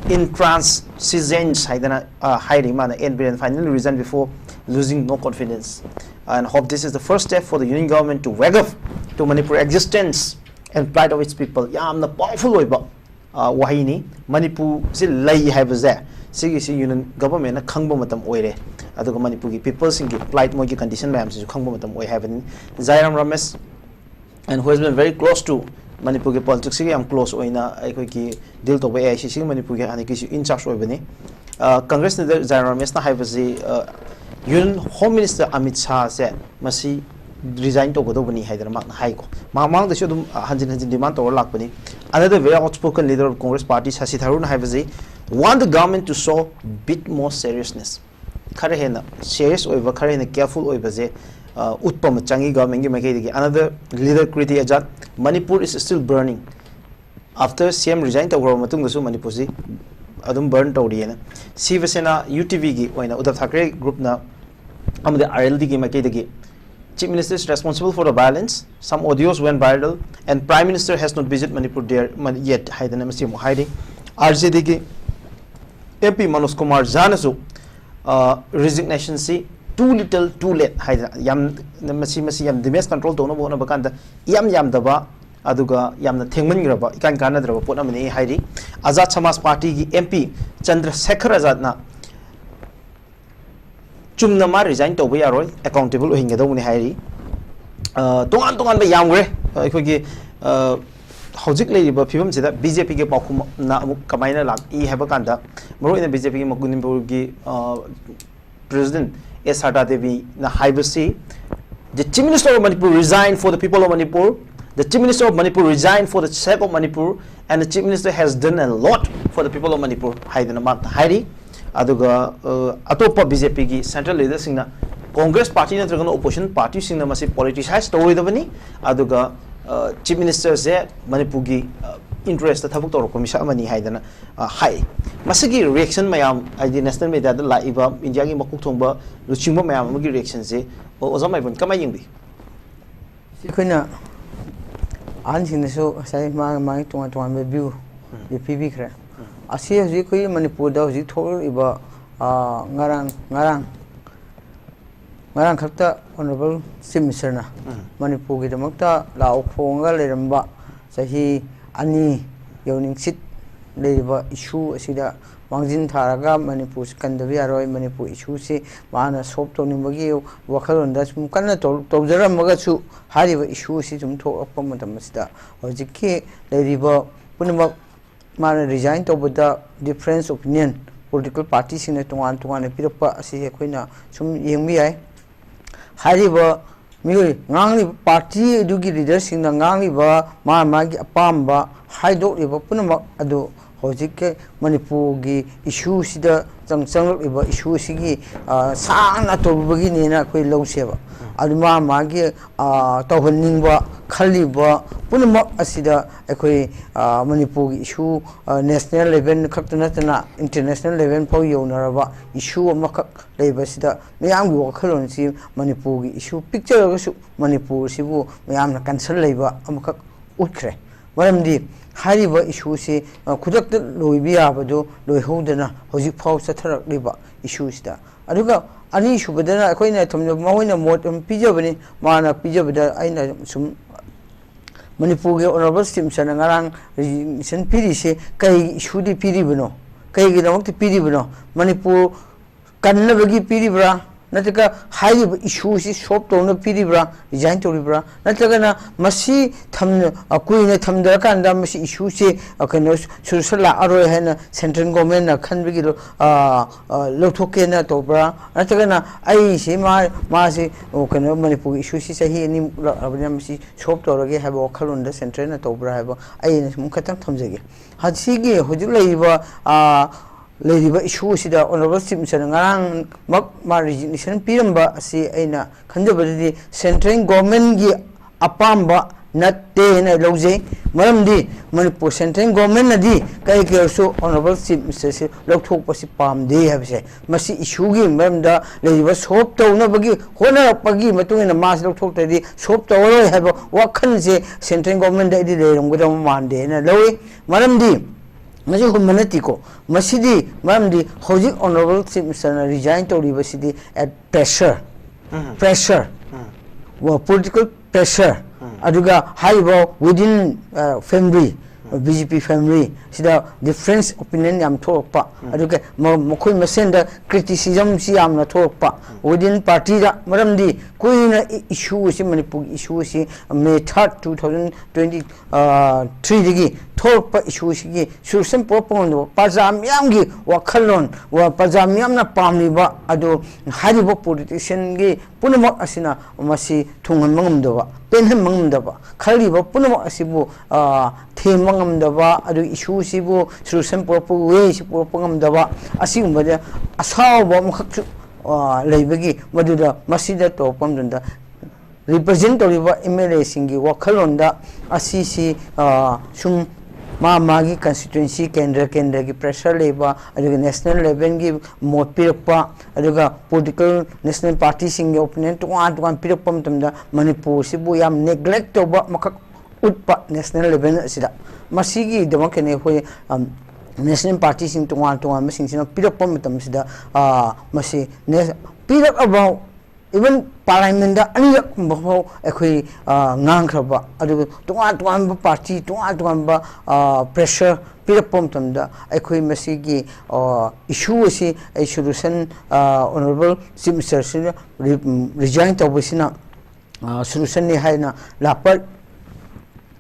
intransigence ꯍꯥꯏꯗꯅ, ꯑ, ꯍꯥꯏꯔꯤ꯫ ꯃꯥꯅ, "N Biren finally resigned before losing no confidence. And hope this is the first step for the union government to wake up to Manipur existence and plight of its people. ꯌꯥꯝꯅ powerful ꯑꯣꯏꯕ, ꯑ, ꯋꯥꯍꯩꯅꯤ꯫ ꯃꯅꯤꯄꯨꯔꯁꯤ ꯂꯩ ꯍꯥꯏꯕꯁꯦ ꯁꯤꯒꯤꯁꯤ union governmentꯅ ꯈꯪꯕ ꯃꯇꯝ ꯑꯣꯏꯔꯦ꯫ ꯑꯗꯨꯒ ꯃꯅꯤꯄꯨꯔꯒꯤ peopleꯁꯤꯡꯒꯤ plight, ꯃꯣꯏꯒꯤ condition ꯃꯌꯥꯝꯁꯤꯁꯨ ꯈꯪꯕ ꯃꯇꯝ ꯑꯣꯏ ꯍꯥꯏꯕꯅꯤ꯫ Jairam Ramesh and who has been very close to ꯃꯅꯤꯄꯨꯔꯒꯤ politicsꯁꯤꯒ ꯌꯥꯝ close ꯑꯣꯏꯅ ꯑꯩꯈꯣꯏꯒꯤ deal ꯇꯧꯕ, AICCꯒꯤ ꯃꯅꯤꯄꯨꯔꯒꯤ ꯍꯥꯟꯅꯒꯤꯁꯨ in charge ꯑꯣꯏꯕꯅꯤ꯫ ꯑ, Congress leader Jairam Rameshꯅ ꯍꯥꯏꯕꯁꯤ, ꯑ, Union Home Minister Amit Shahꯁꯦ ꯃꯁꯤ resign ꯇꯧꯒꯗꯧꯕꯅꯤ ꯍꯥꯏꯗꯅ ꯃꯍꯥꯛꯅ ꯍꯥꯏꯀꯣ꯫ ꯃꯍꯥꯛ ꯃꯃꯥꯡꯗꯁꯨ ꯑꯗꯨꯝ, ꯑ, ꯍꯟꯖꯤꯟ ꯍꯟꯖꯤꯟ demand ꯇꯧꯔ ꯂꯥꯛꯄꯅꯤ꯫ Another very outspoken leader of Congress Party, Shashi Tharoorꯅ ꯍꯥꯏꯕꯁꯤ, want the government to show bit more seriousness. ꯈꯔ ꯍꯦꯟꯅ serious ꯑꯣꯏꯕ, ꯈꯔ ꯍꯦꯟꯅ careful ꯑꯣꯏꯕꯁꯦ, ꯑ, ꯎꯠꯄ ꯑꯃ ꯆꯪꯉꯤ governmentꯀꯤ ꯃꯥꯏꯀꯩꯗꯒꯤ꯫ Another leader, Kriti Azad, Manipur is still burning. After CM resign ꯇꯧꯈ꯭ꯔꯕ ꯃꯇꯨꯡꯗꯁꯨ ꯃꯅꯤꯄꯨꯔꯁꯤ ꯑꯗꯨꯝ burn ꯇꯧꯔꯤꯑꯅ꯫ Shiva Sena, UTVꯒꯤ ꯑꯣꯏꯅ Uddhav Thackeray groupꯅ ꯑꯃꯗꯤ RLDꯒꯤ ꯃꯥꯏꯀꯩꯗꯒꯤ, Chief Minister is responsible for the violence. Some audios went viral and Prime Minister has not visited Manipur there, ꯃꯅꯤ-, yet ꯍꯥꯏꯗꯅ ꯃꯁꯤ ꯑꯃꯨꯛ ꯍꯥꯏꯔꯤ꯫ RJDꯒꯤ MP Manoj Kumar Jhanaꯁꯨ, ꯑ, resignation ꯁꯤ too little too late ꯍꯥꯏꯗꯅ, ꯌꯥꯝ, ꯃꯁꯤ, ꯃꯁꯤ ꯌꯥꯝ damage control ꯇꯧꯅꯕ ꯍꯣꯠꯅꯕ ꯀꯥꯟꯗ ꯏꯌꯥꯝ ꯌꯥꯝꯗꯕ, ꯑꯗꯨꯒ ꯌꯥꯝꯅ ꯊꯦꯡꯃꯟꯈ꯭ꯔꯕ, ꯏꯀꯥꯟ ꯀꯥꯟꯅꯗ꯭ꯔꯕ ꯄꯣꯠ ꯑꯃꯅꯤ ꯍꯥꯏꯔꯤ꯫ Azad Samaj Partyꯒꯤ MP Chandrasekhar Azadꯅ ꯆꯨꯝꯅ ꯃꯥ resign ꯇꯧꯕ ꯌꯥꯔꯣꯏ, accountable ꯑꯣꯏꯍꯟꯒꯗꯧꯕꯅꯤ ꯍꯥꯏꯔꯤ꯫ ꯑ, ꯇꯣꯉꯥꯟ ꯇꯣꯉꯥꯟꯕ ꯌꯥꯝꯈ꯭ꯔꯦ꯫ ꯑꯩꯈꯣꯏꯒꯤ, ꯑ, ꯍꯧꯖꯤꯛ ꯂꯩꯔꯤꯕ ꯐꯤꯕꯝꯁꯤꯗ BJPꯒꯤ ꯄꯥꯎꯈꯨꯝꯅ ꯑꯃꯨꯛ ꯀꯃꯥꯏꯅ ꯂꯥꯛꯏ ꯍꯥꯏꯕ ꯀꯥꯟꯗ, ꯃꯔꯨꯑꯣꯏꯅ BJPꯒꯤ ꯃꯅꯤꯄꯨꯔꯒꯤ, ꯑ, President S Sarda Deviꯅ ꯍꯥꯏꯕꯁꯤ, "The Chief Minister of Manipur resigned for the people of Manipur. The Chief Minister of Manipur resigned for the sake of Manipur, and the Chief Minister has done a lot for the people of Manipur" ꯍꯥꯏꯗꯅ ꯃꯍꯥꯛꯅ ꯍꯥꯏꯔꯤ꯫ ꯑꯗꯨꯒ, ꯑ, ꯑꯇꯣꯞꯄ BJPꯒꯤ central leaderꯁꯤꯡꯅ, Congress party ꯅꯠꯇ꯭ꯔꯒꯅ opposition partyꯁꯤꯡꯅ ꯃꯁꯤ politicize ꯇꯧꯔꯣꯏꯗꯕꯅꯤ, ꯑꯗꯨꯒ, ꯑ, Chief Ministerꯁꯦ ꯃꯅꯤꯄꯨꯔꯒꯤ, ꯑ, interestꯇ ꯊꯕꯛ ꯇꯧꯔꯛꯄ ꯃꯤꯁꯛ ꯑꯃꯅꯤ ꯍꯥꯏꯗꯅ, ꯑ, ꯍꯥꯏ꯫ ꯃꯁꯤꯒꯤ reaction ꯃꯌꯥꯝ, ꯍꯥꯏꯗꯤ national mediaꯗ ꯂꯥꯛꯏꯕ ꯏꯟꯗꯤꯌꯥꯒꯤ ꯃꯀꯣꯛ ꯊꯣꯡꯕ ꯂꯨꯆꯤꯡꯕ ꯃꯌꯥꯝ ꯑꯃꯒꯤ reactionꯁꯦ, ꯑꯣ-, ꯑꯣꯖꯥ ꯃꯥꯏꯕꯝ ꯀꯃꯥꯏꯅ ꯌꯦꯡꯕꯤ? ꯁꯤ ꯑꯩꯈꯣꯏꯅ ꯑꯍꯟꯁꯤꯡꯅꯁꯨ ꯉꯁꯥꯏ ꯃꯥꯒꯤ, ꯃꯥꯒꯤ ꯇꯣꯉꯥꯟ ꯇꯣꯉꯥꯟꯕ view ꯎꯝ꯫ ꯄꯤꯕꯤꯈ꯭ꯔꯦ꯫ ꯎꯝ꯫ ꯑꯁꯤ ꯍꯧꯖꯤꯛ ꯑꯩꯈꯣꯏꯒꯤ ꯃꯅꯤꯄꯨꯔꯗ ꯍꯧꯖꯤꯛ ꯊꯣꯛꯂꯛꯂꯤꯕ, ꯑ, ꯉꯔꯥꯡ, ꯉꯔꯥꯡ ꯉꯔꯥꯡ ꯈꯛꯇ Honourable Chief Ministerꯅ ꯃꯅꯤꯄꯨꯔꯒꯤꯗꯃꯛꯇ ꯂꯥꯎ ꯈꯣꯡꯉꯒ ꯂꯩꯔꯝꯕ ꯆꯍꯤ ꯑꯅꯤ ꯌꯧꯅꯤꯡꯆꯤꯠ ꯂꯩꯔꯤꯕ issue ꯑꯁꯤꯗ ꯃꯥꯡꯖꯤꯟ ꯊꯥꯔꯒ ꯃꯅꯤꯄꯨꯔꯁꯤ ꯀꯟꯗꯕ ꯌꯥꯔꯣꯏ, ꯃꯅꯤꯄꯨꯔ issueꯁꯤ ꯃꯥꯅ solve ꯇꯧꯅꯤꯡꯕꯒꯤ ꯋꯥꯈꯜꯂꯣꯟꯗ ꯁꯨꯝ ꯀꯟꯅ ꯇꯧ-, ꯇꯧꯖꯔꯝꯃꯒꯁꯨ, ꯍꯥꯏꯔꯤꯕ issue ꯑꯁꯤ ꯁꯨꯝ ꯊꯣꯛꯂꯛꯄ ꯃꯇꯝ ꯑꯁꯤꯗ ꯍꯧꯖꯤꯛꯀꯤ ꯂꯩꯔꯤꯕ ꯄꯨꯝꯅꯃꯛ ꯃꯥꯅ resign ꯇꯧꯕꯗ difference opinion political partyꯁꯤꯡꯅ ꯇꯣꯉꯥꯟ ꯇꯣꯉꯥꯟꯅ ꯄꯤꯔꯛꯄ ꯑꯁꯤ ꯑꯩꯈꯣꯏꯅ ꯁꯨꯝ ꯌꯦꯡꯕ ꯌꯥꯏ꯫ ꯍꯥꯏꯔꯤꯕ ꯃꯤꯑꯣꯏ ꯉꯥꯡꯂꯤꯕ party ꯑꯗꯨꯒꯤ leaderꯁꯤꯡꯅ ꯉꯥꯡꯂꯤꯕ ꯃꯥ ꯃꯥꯒꯤ ꯑꯄꯥꯝꯕ ꯍꯥꯏꯗꯣꯛꯂꯤꯕ ꯄꯨꯝꯅꯃꯛ ꯑꯗꯨ ꯍꯧꯖꯤꯛꯀꯤ ꯃꯅꯤꯄꯨꯔꯒꯤ issueꯁꯤꯗ ꯆꯪ-, ꯆꯪꯂꯛꯂꯤꯕ issue ꯑꯁꯤꯒꯤ, ꯑ, ꯁꯥꯡꯅ ꯇꯧꯔꯨꯕꯒꯤꯅꯦꯅ ꯑꯩꯈꯣꯏ ꯂꯧꯁꯦꯕ꯫ ꯑꯗꯨ ꯃꯥ ꯃꯥꯒꯤ, ꯑ, ꯇꯧꯍꯟꯅꯤꯡꯕ, ꯈꯜꯂꯤꯕ ꯄꯨꯝꯅꯃꯛ ꯑꯁꯤꯗ ꯑꯩꯈꯣꯏ, ꯑ, ꯃꯅꯤꯄꯨꯔꯒꯤ issue, ꯑ, national level ꯈꯛꯇ ꯅꯠꯇꯅ international level ꯐꯥꯎ ꯌꯧꯅꯔꯕ issue ꯑꯃꯈꯛ ꯂꯩꯕꯁꯤꯗ ꯃꯤꯌꯥꯝꯒꯤ ꯋꯥꯈꯜꯂꯣꯟꯁꯤ ꯃꯅꯤꯄꯨꯔꯒꯤ issue ꯄꯤꯛꯆꯔꯒꯁꯨ ꯃꯅꯤꯄꯨꯔꯁꯤꯕꯨ ꯃꯌꯥꯝꯅ concern ꯂꯩꯕ ꯑꯃꯈꯛ ꯎꯠꯈ꯭ꯔꯦ꯫ ꯃꯔꯝꯗꯤ ꯍꯥꯏꯔꯤꯕ issueꯁꯤ, ꯑ, ꯈꯨꯗꯛꯇ ꯂꯣꯏꯕ ꯌꯥꯕꯗꯨ ꯂꯣꯏꯍꯧꯗꯅ ꯍꯧꯖꯤꯛ ꯐꯥꯎ ꯆꯠꯊꯔꯛꯂꯤꯕ issueꯁꯤꯗ꯫ ꯑꯗꯨꯒ ꯑꯅꯤꯁꯨꯕꯗꯅ ꯑꯩꯈꯣꯏꯅ ꯊꯝꯖ-, ꯃꯈꯣꯏꯅ ꯃꯣꯠ ꯑꯃ ꯄꯤꯖꯕꯅꯤ, ꯃꯥꯅ ꯄꯤꯖꯕꯗ ꯑꯩꯅ ꯁꯨꯝ ꯃꯅꯤꯄꯨꯔꯒꯤ Honourable Chief Ministerꯅ ꯉꯔꯥꯡ resignation ꯄꯤꯔꯤꯁꯦ ꯀꯩ issueꯗꯤ ꯄꯤꯔꯤꯕꯅꯣ? ꯀꯩꯒꯤꯗꯃꯛꯇ ꯄꯤꯔꯤꯕꯅꯣ? ꯃꯅꯤꯄꯨꯔ ꯀꯟꯅꯕꯒꯤ ꯄꯤꯔꯤꯕ꯭ꯔꯥ? ꯅꯠꯇ꯭ꯔꯒ ꯍꯥꯏꯔꯤꯕ issueꯁꯤ solve ꯇꯧꯅꯕ ꯄꯤꯔꯤꯕ꯭ꯔꯥ? Resign ꯇꯧꯔꯤꯕ꯭ꯔꯥ? ꯅꯠꯇ꯭ꯔꯒꯅ ꯃꯁꯤ ꯊꯝ-, ꯑ, ꯀꯨꯏꯅ ꯊꯝꯗꯔꯀꯥꯟꯗ ꯃꯁꯤ issueꯁꯤ, ꯑ, ꯀꯩꯅꯣ, solution ꯂꯥꯛꯑꯔꯣꯏ ꯍꯥꯏꯅ central governmentꯅ ꯈꯟꯕꯒꯤ ꯂꯧ-, ꯑ, ꯑ, ꯂꯧꯊꯣꯛꯀꯦꯅ ꯇꯧꯕ꯭ꯔꯥ? ꯅꯠꯇ꯭ꯔꯒꯅ ꯑꯩꯁꯤ ꯃꯥ-, ꯃꯥꯁꯤ, ꯑꯣ, ꯀꯩꯅꯣ, ꯃꯅꯤꯄꯨꯔꯒꯤ issueꯁꯤ ꯆꯍꯤ ꯑꯅꯤꯃꯨꯛ ꯂꯥꯛꯂꯕꯅꯤꯅ ꯃꯁꯤ solve ꯇꯧꯔꯒꯦ ꯍꯥꯏꯕ ꯋꯥꯈꯜꯂꯣꯟꯗ centreꯜꯅ ꯇꯧꯕ꯭ꯔꯥ ꯍꯥꯏꯕ ꯑꯩꯅ ꯁꯨꯝ ꯈꯇꯪ ꯊꯝꯖꯒꯦ꯫ ꯍ-, ꯁꯤꯒꯤ ꯍꯧꯖꯤꯛ ꯂꯩꯔꯤꯕ, ꯑ, ꯂꯩꯔꯤꯕ issue ꯑꯁꯤꯗ Honourable Chief Ministerꯅ ꯉꯔꯥꯡꯃꯛ ꯃꯥ resignation ꯄꯤꯔꯝꯕ ꯑꯁꯤ ꯑꯩꯅ ꯈꯟꯖꯕꯗꯗꯤ central governmentꯀꯤ ꯑꯄꯥꯝꯕ ꯅꯠꯇꯦꯅ ꯂꯧꯖꯩ꯫ ꯃꯔꯝꯗꯤ ꯃꯅꯤꯄꯨꯔ central governmentꯅꯗꯤ ꯀꯔꯤ ꯀꯔꯤꯁꯨ Honourable Chief Ministerꯁꯤ ꯂꯧꯊꯣꯛꯄꯁꯤ ꯄꯥꯝꯗꯦ ꯍꯥꯏꯕꯁꯦ, ꯃꯁꯤ issueꯒꯤ ꯃꯔꯝꯗ ꯂꯩꯔꯤꯕ solve ꯇꯧꯅꯕꯒꯤ ꯍꯣꯠꯅꯔꯛꯄꯒꯤ ꯃꯇꯨꯡ ꯏꯟꯅ ꯃꯥꯁꯤ ꯂꯧꯊꯣꯛꯇ꯭ꯔꯗꯤ solve ꯇꯧꯔꯔꯣꯏ ꯍꯥꯏꯕ ꯋꯥꯈꯜꯁꯦ central governmentꯗ ꯑꯩꯗꯤ ꯂꯩꯔꯝꯒꯗꯕ ꯃꯥꯟꯗꯦꯅ ꯂꯧꯏ꯫ ꯃꯔꯝꯗꯤ ꯃꯁꯤ ꯍꯨꯝꯕ ꯅꯠꯇꯦꯀꯣ꯫ ꯃꯁꯤꯗꯤ ꯃꯔꯝꯗꯤ ꯍꯧꯖꯤꯛ Honourable Chief Ministerꯅ resign ꯇꯧꯔꯤꯕꯁꯤꯗꯤ at pressure, um. Pressure, um. Political pressure, um. ꯑꯗꯨꯒ ꯍꯥꯏꯔꯤꯕ within, uh, family, um. B J P family ꯁꯤꯗ difference opinion ꯌꯥꯝ ꯊꯣꯛꯂꯛꯄ, ꯎꯝ꯫ ꯑꯗꯨꯒ ꯃ-, ꯃꯈꯣꯏ ꯃꯁꯦꯟꯗ criticism ꯁꯤ ꯌꯥꯝꯅ ꯊꯣꯛꯂꯛꯄ, ꯎꯝ꯫ Within party ꯗ, ꯃꯔꯝꯗꯤ ꯀꯨꯏꯅ ꯏ-, issue ꯑꯁꯤ, ꯃꯅꯤꯄꯨꯔꯒꯤ issue ꯑꯁꯤ May third, two thousand twenty, ꯑ, three ꯗꯒꯤ ꯊꯣꯛꯂꯛꯄ issue ꯁꯤꯒꯤ solution ꯄꯨꯔꯛꯄ ꯉꯝꯗꯕ, ꯄ꯭ꯔꯖꯥ ꯃꯤꯌꯥꯝꯒꯤ ꯋꯥꯈꯜꯂꯣꯟ, ꯋꯥ-, ꯄ꯭ꯔꯖꯥ ꯃꯤꯌꯥꯝꯅ ꯄꯥꯝꯂꯤꯕ ꯑꯗꯨ ꯍꯥꯏꯔꯤꯕ politician ꯒꯤ ꯄꯨꯝꯅꯃꯛ ꯑꯁꯤꯅ ꯃꯁꯤ ꯊꯨꯡꯍꯟꯕ ꯉꯝꯗꯕ, ꯄꯦꯟꯍꯟꯕ ꯉꯝꯗꯕ, ꯈꯜꯂꯤꯕ ꯄꯨꯝꯅꯃꯛ ꯑꯁꯤꯕꯨ, ꯑ, ꯊꯦꯝꯕ ꯉꯝꯗꯕ, ꯑꯗꯨ issue ꯁꯤꯕꯨ solution ꯄꯨꯔꯛꯄ, way ꯁꯤ ꯄꯨꯔꯛꯄ ꯉꯝꯗꯕ, ꯑꯁꯤꯒꯨꯝꯕꯗ ꯑꯁꯥꯎꯕ ꯑꯃꯈꯛꯁꯨ, ꯑ, ꯂꯩꯕꯒꯤ, ꯃꯗꯨꯗ ꯃꯁꯤꯗ ꯇꯧꯔꯛꯄ ꯃꯇꯝꯗ represent ꯇꯧꯔꯤꯕ M L A ꯁꯤꯡꯒꯤ ꯋꯥꯈꯜꯂꯣꯟꯗ ꯑꯁꯤꯁꯤ, ꯑ, ꯁꯨꯝ ꯃꯥ ꯃꯥꯒꯤ constituency, ꯀꯦꯟꯗ꯭ꯔ ꯀꯦꯟꯗ꯭ꯔꯒꯤ pressure ꯂꯩꯕ, ꯑꯗꯨꯒ national level ꯒꯤ ꯃꯣꯠ ꯄꯤꯔꯛꯄ, ꯑꯗꯨꯒ political national party ꯁꯤꯡꯒꯤ opinion ꯇꯣꯉꯥꯟ ꯇꯣꯉꯥꯟ ꯄꯤꯔꯛꯄ ꯃꯇꯝꯗ ꯃꯅꯤꯄꯨꯔꯁꯤꯕꯨ ꯌꯥꯝ neglect ꯇꯧꯕ ꯑꯃꯈꯛ ꯎꯠꯄ national level ꯑꯁꯤꯗ꯫ ꯃꯁꯤꯒꯤꯗꯃꯛꯇꯅꯤ ꯑꯩꯈꯣꯏ, ꯑꯝ, national party ꯁꯤꯡ ꯇꯣꯉꯥꯟ ꯇꯣꯉꯥꯟꯕꯁꯤꯡꯁꯤꯅ ꯄꯤꯔꯛꯄ ꯃꯇꯝꯁꯤꯗ, ꯑ, ꯃꯁꯤ ꯅꯦ-, ꯄꯤꯔꯛꯑꯕ, even parliament ꯗ ꯑꯅꯤꯔꯛ ꯀꯨꯝꯕ ꯐꯥꯎ ꯑꯩꯈꯣꯏ, ꯑ, ꯉꯥꯡꯈ꯭ꯔꯕ, ꯑꯗꯨꯒ ꯇꯣꯉꯥꯟ ꯇꯣꯉꯥꯟꯕ party, ꯇꯣꯉꯥꯟ ꯇꯣꯉꯥꯟꯕ, ꯑ, pressure ꯄꯤꯔꯛꯄ ꯃꯇꯝꯗ ꯑꯩꯈꯣꯏ ꯃꯁꯤꯒꯤ, ꯑ, issue ꯑꯁꯤ ꯑꯩ solution, ꯑ, Honourable Chief Minister ꯁꯤꯅ re-, resign ꯇꯧꯕꯁꯤꯅ, ꯑ, solution ꯅꯤ ꯍꯥꯏꯅ ꯂꯥꯛꯄ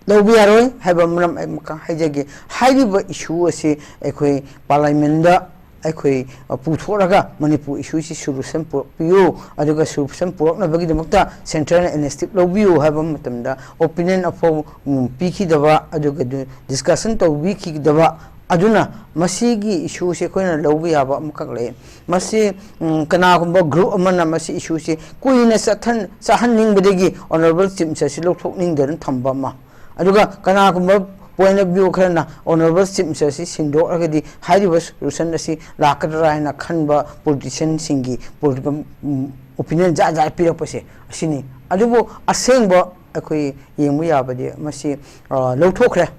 ꯂꯧꯕ ꯌꯥꯔꯣꯏ ꯍꯥꯏꯕ ꯃꯔꯝ ꯑꯩ ꯑꯃꯨꯛꯀ ꯍꯥꯏꯖꯒꯦ꯫ ꯍꯥꯏꯔꯤꯕ issue ꯑꯁꯤ ꯑꯩꯈꯣꯏ parliament ꯗ ꯑꯩꯈꯣꯏ, ꯑ, ꯄꯨꯊꯣꯛꯂꯒ ꯃꯅꯤꯄꯨꯔ issue ꯁꯤ solution ꯄꯨꯔꯛꯄꯤꯌꯨ, ꯑꯗꯨꯒ solution ꯄꯨꯔꯛꯅꯕꯒꯤꯗꯃꯛꯇ centre ꯅ initiative ꯂꯧꯕꯤꯌꯨ ꯍꯥꯏꯕ ꯃꯇꯝꯗ opinion ꯑꯐꯥꯎ, ꯎꯝ, ꯄꯤꯈꯤꯗꯕ, ꯑꯗꯨꯒ discussion ꯇꯧꯕꯤꯈꯤꯗꯕ, ꯑꯗꯨꯅ ꯃꯁꯤꯒꯤ issue ꯁꯤ ꯑꯩꯈꯣꯏꯅ ꯂꯧꯕ ꯌꯥꯕ ꯑꯃꯈꯛ ꯂꯩ꯫ ꯃꯁꯤ, ꯎꯝ, ꯀꯅꯥꯒꯨꯝꯕ group ꯑꯃꯅ ꯃꯁꯤ issue ꯁꯤ ꯀꯨꯏꯅ ꯆꯠꯊꯟ-, ꯆꯠꯍꯟꯅꯤꯡꯕꯗꯒꯤ Honourable Chief Minister ꯁꯤ ꯂꯧꯊꯣꯛꯅꯤꯡꯗꯅ ꯊꯝꯕ ꯑꯃ, ꯑꯗꯨꯒ ꯀꯅꯥꯒꯨꯝꯕ point of view ꯈꯔꯅ Honourable Chief Minister ꯁꯤ ꯁꯤꯟꯗꯣꯛꯂꯒꯗꯤ ꯍꯥꯏꯔꯤꯕ solution ꯑꯁꯤ ꯂꯥꯛꯀꯗ꯭ꯔꯥ ꯍꯥꯏꯅ ꯈꯟꯕ politician ꯁꯤꯡꯒꯤ political, ꯎꯝ, opinion ꯖꯥꯠ ꯖꯥꯠ ꯄꯤꯔꯛꯄꯁꯦ ꯑꯁꯤꯅꯤ꯫ ꯑꯗꯨꯕꯨ ꯑꯁꯦꯡꯕ ꯑꯩꯈꯣꯏ ꯌꯦꯡꯕ ꯌꯥꯕꯗꯤ ꯃꯁꯤ, ꯑ, ꯂꯧꯊꯣꯛꯈ꯭ꯔꯦ꯫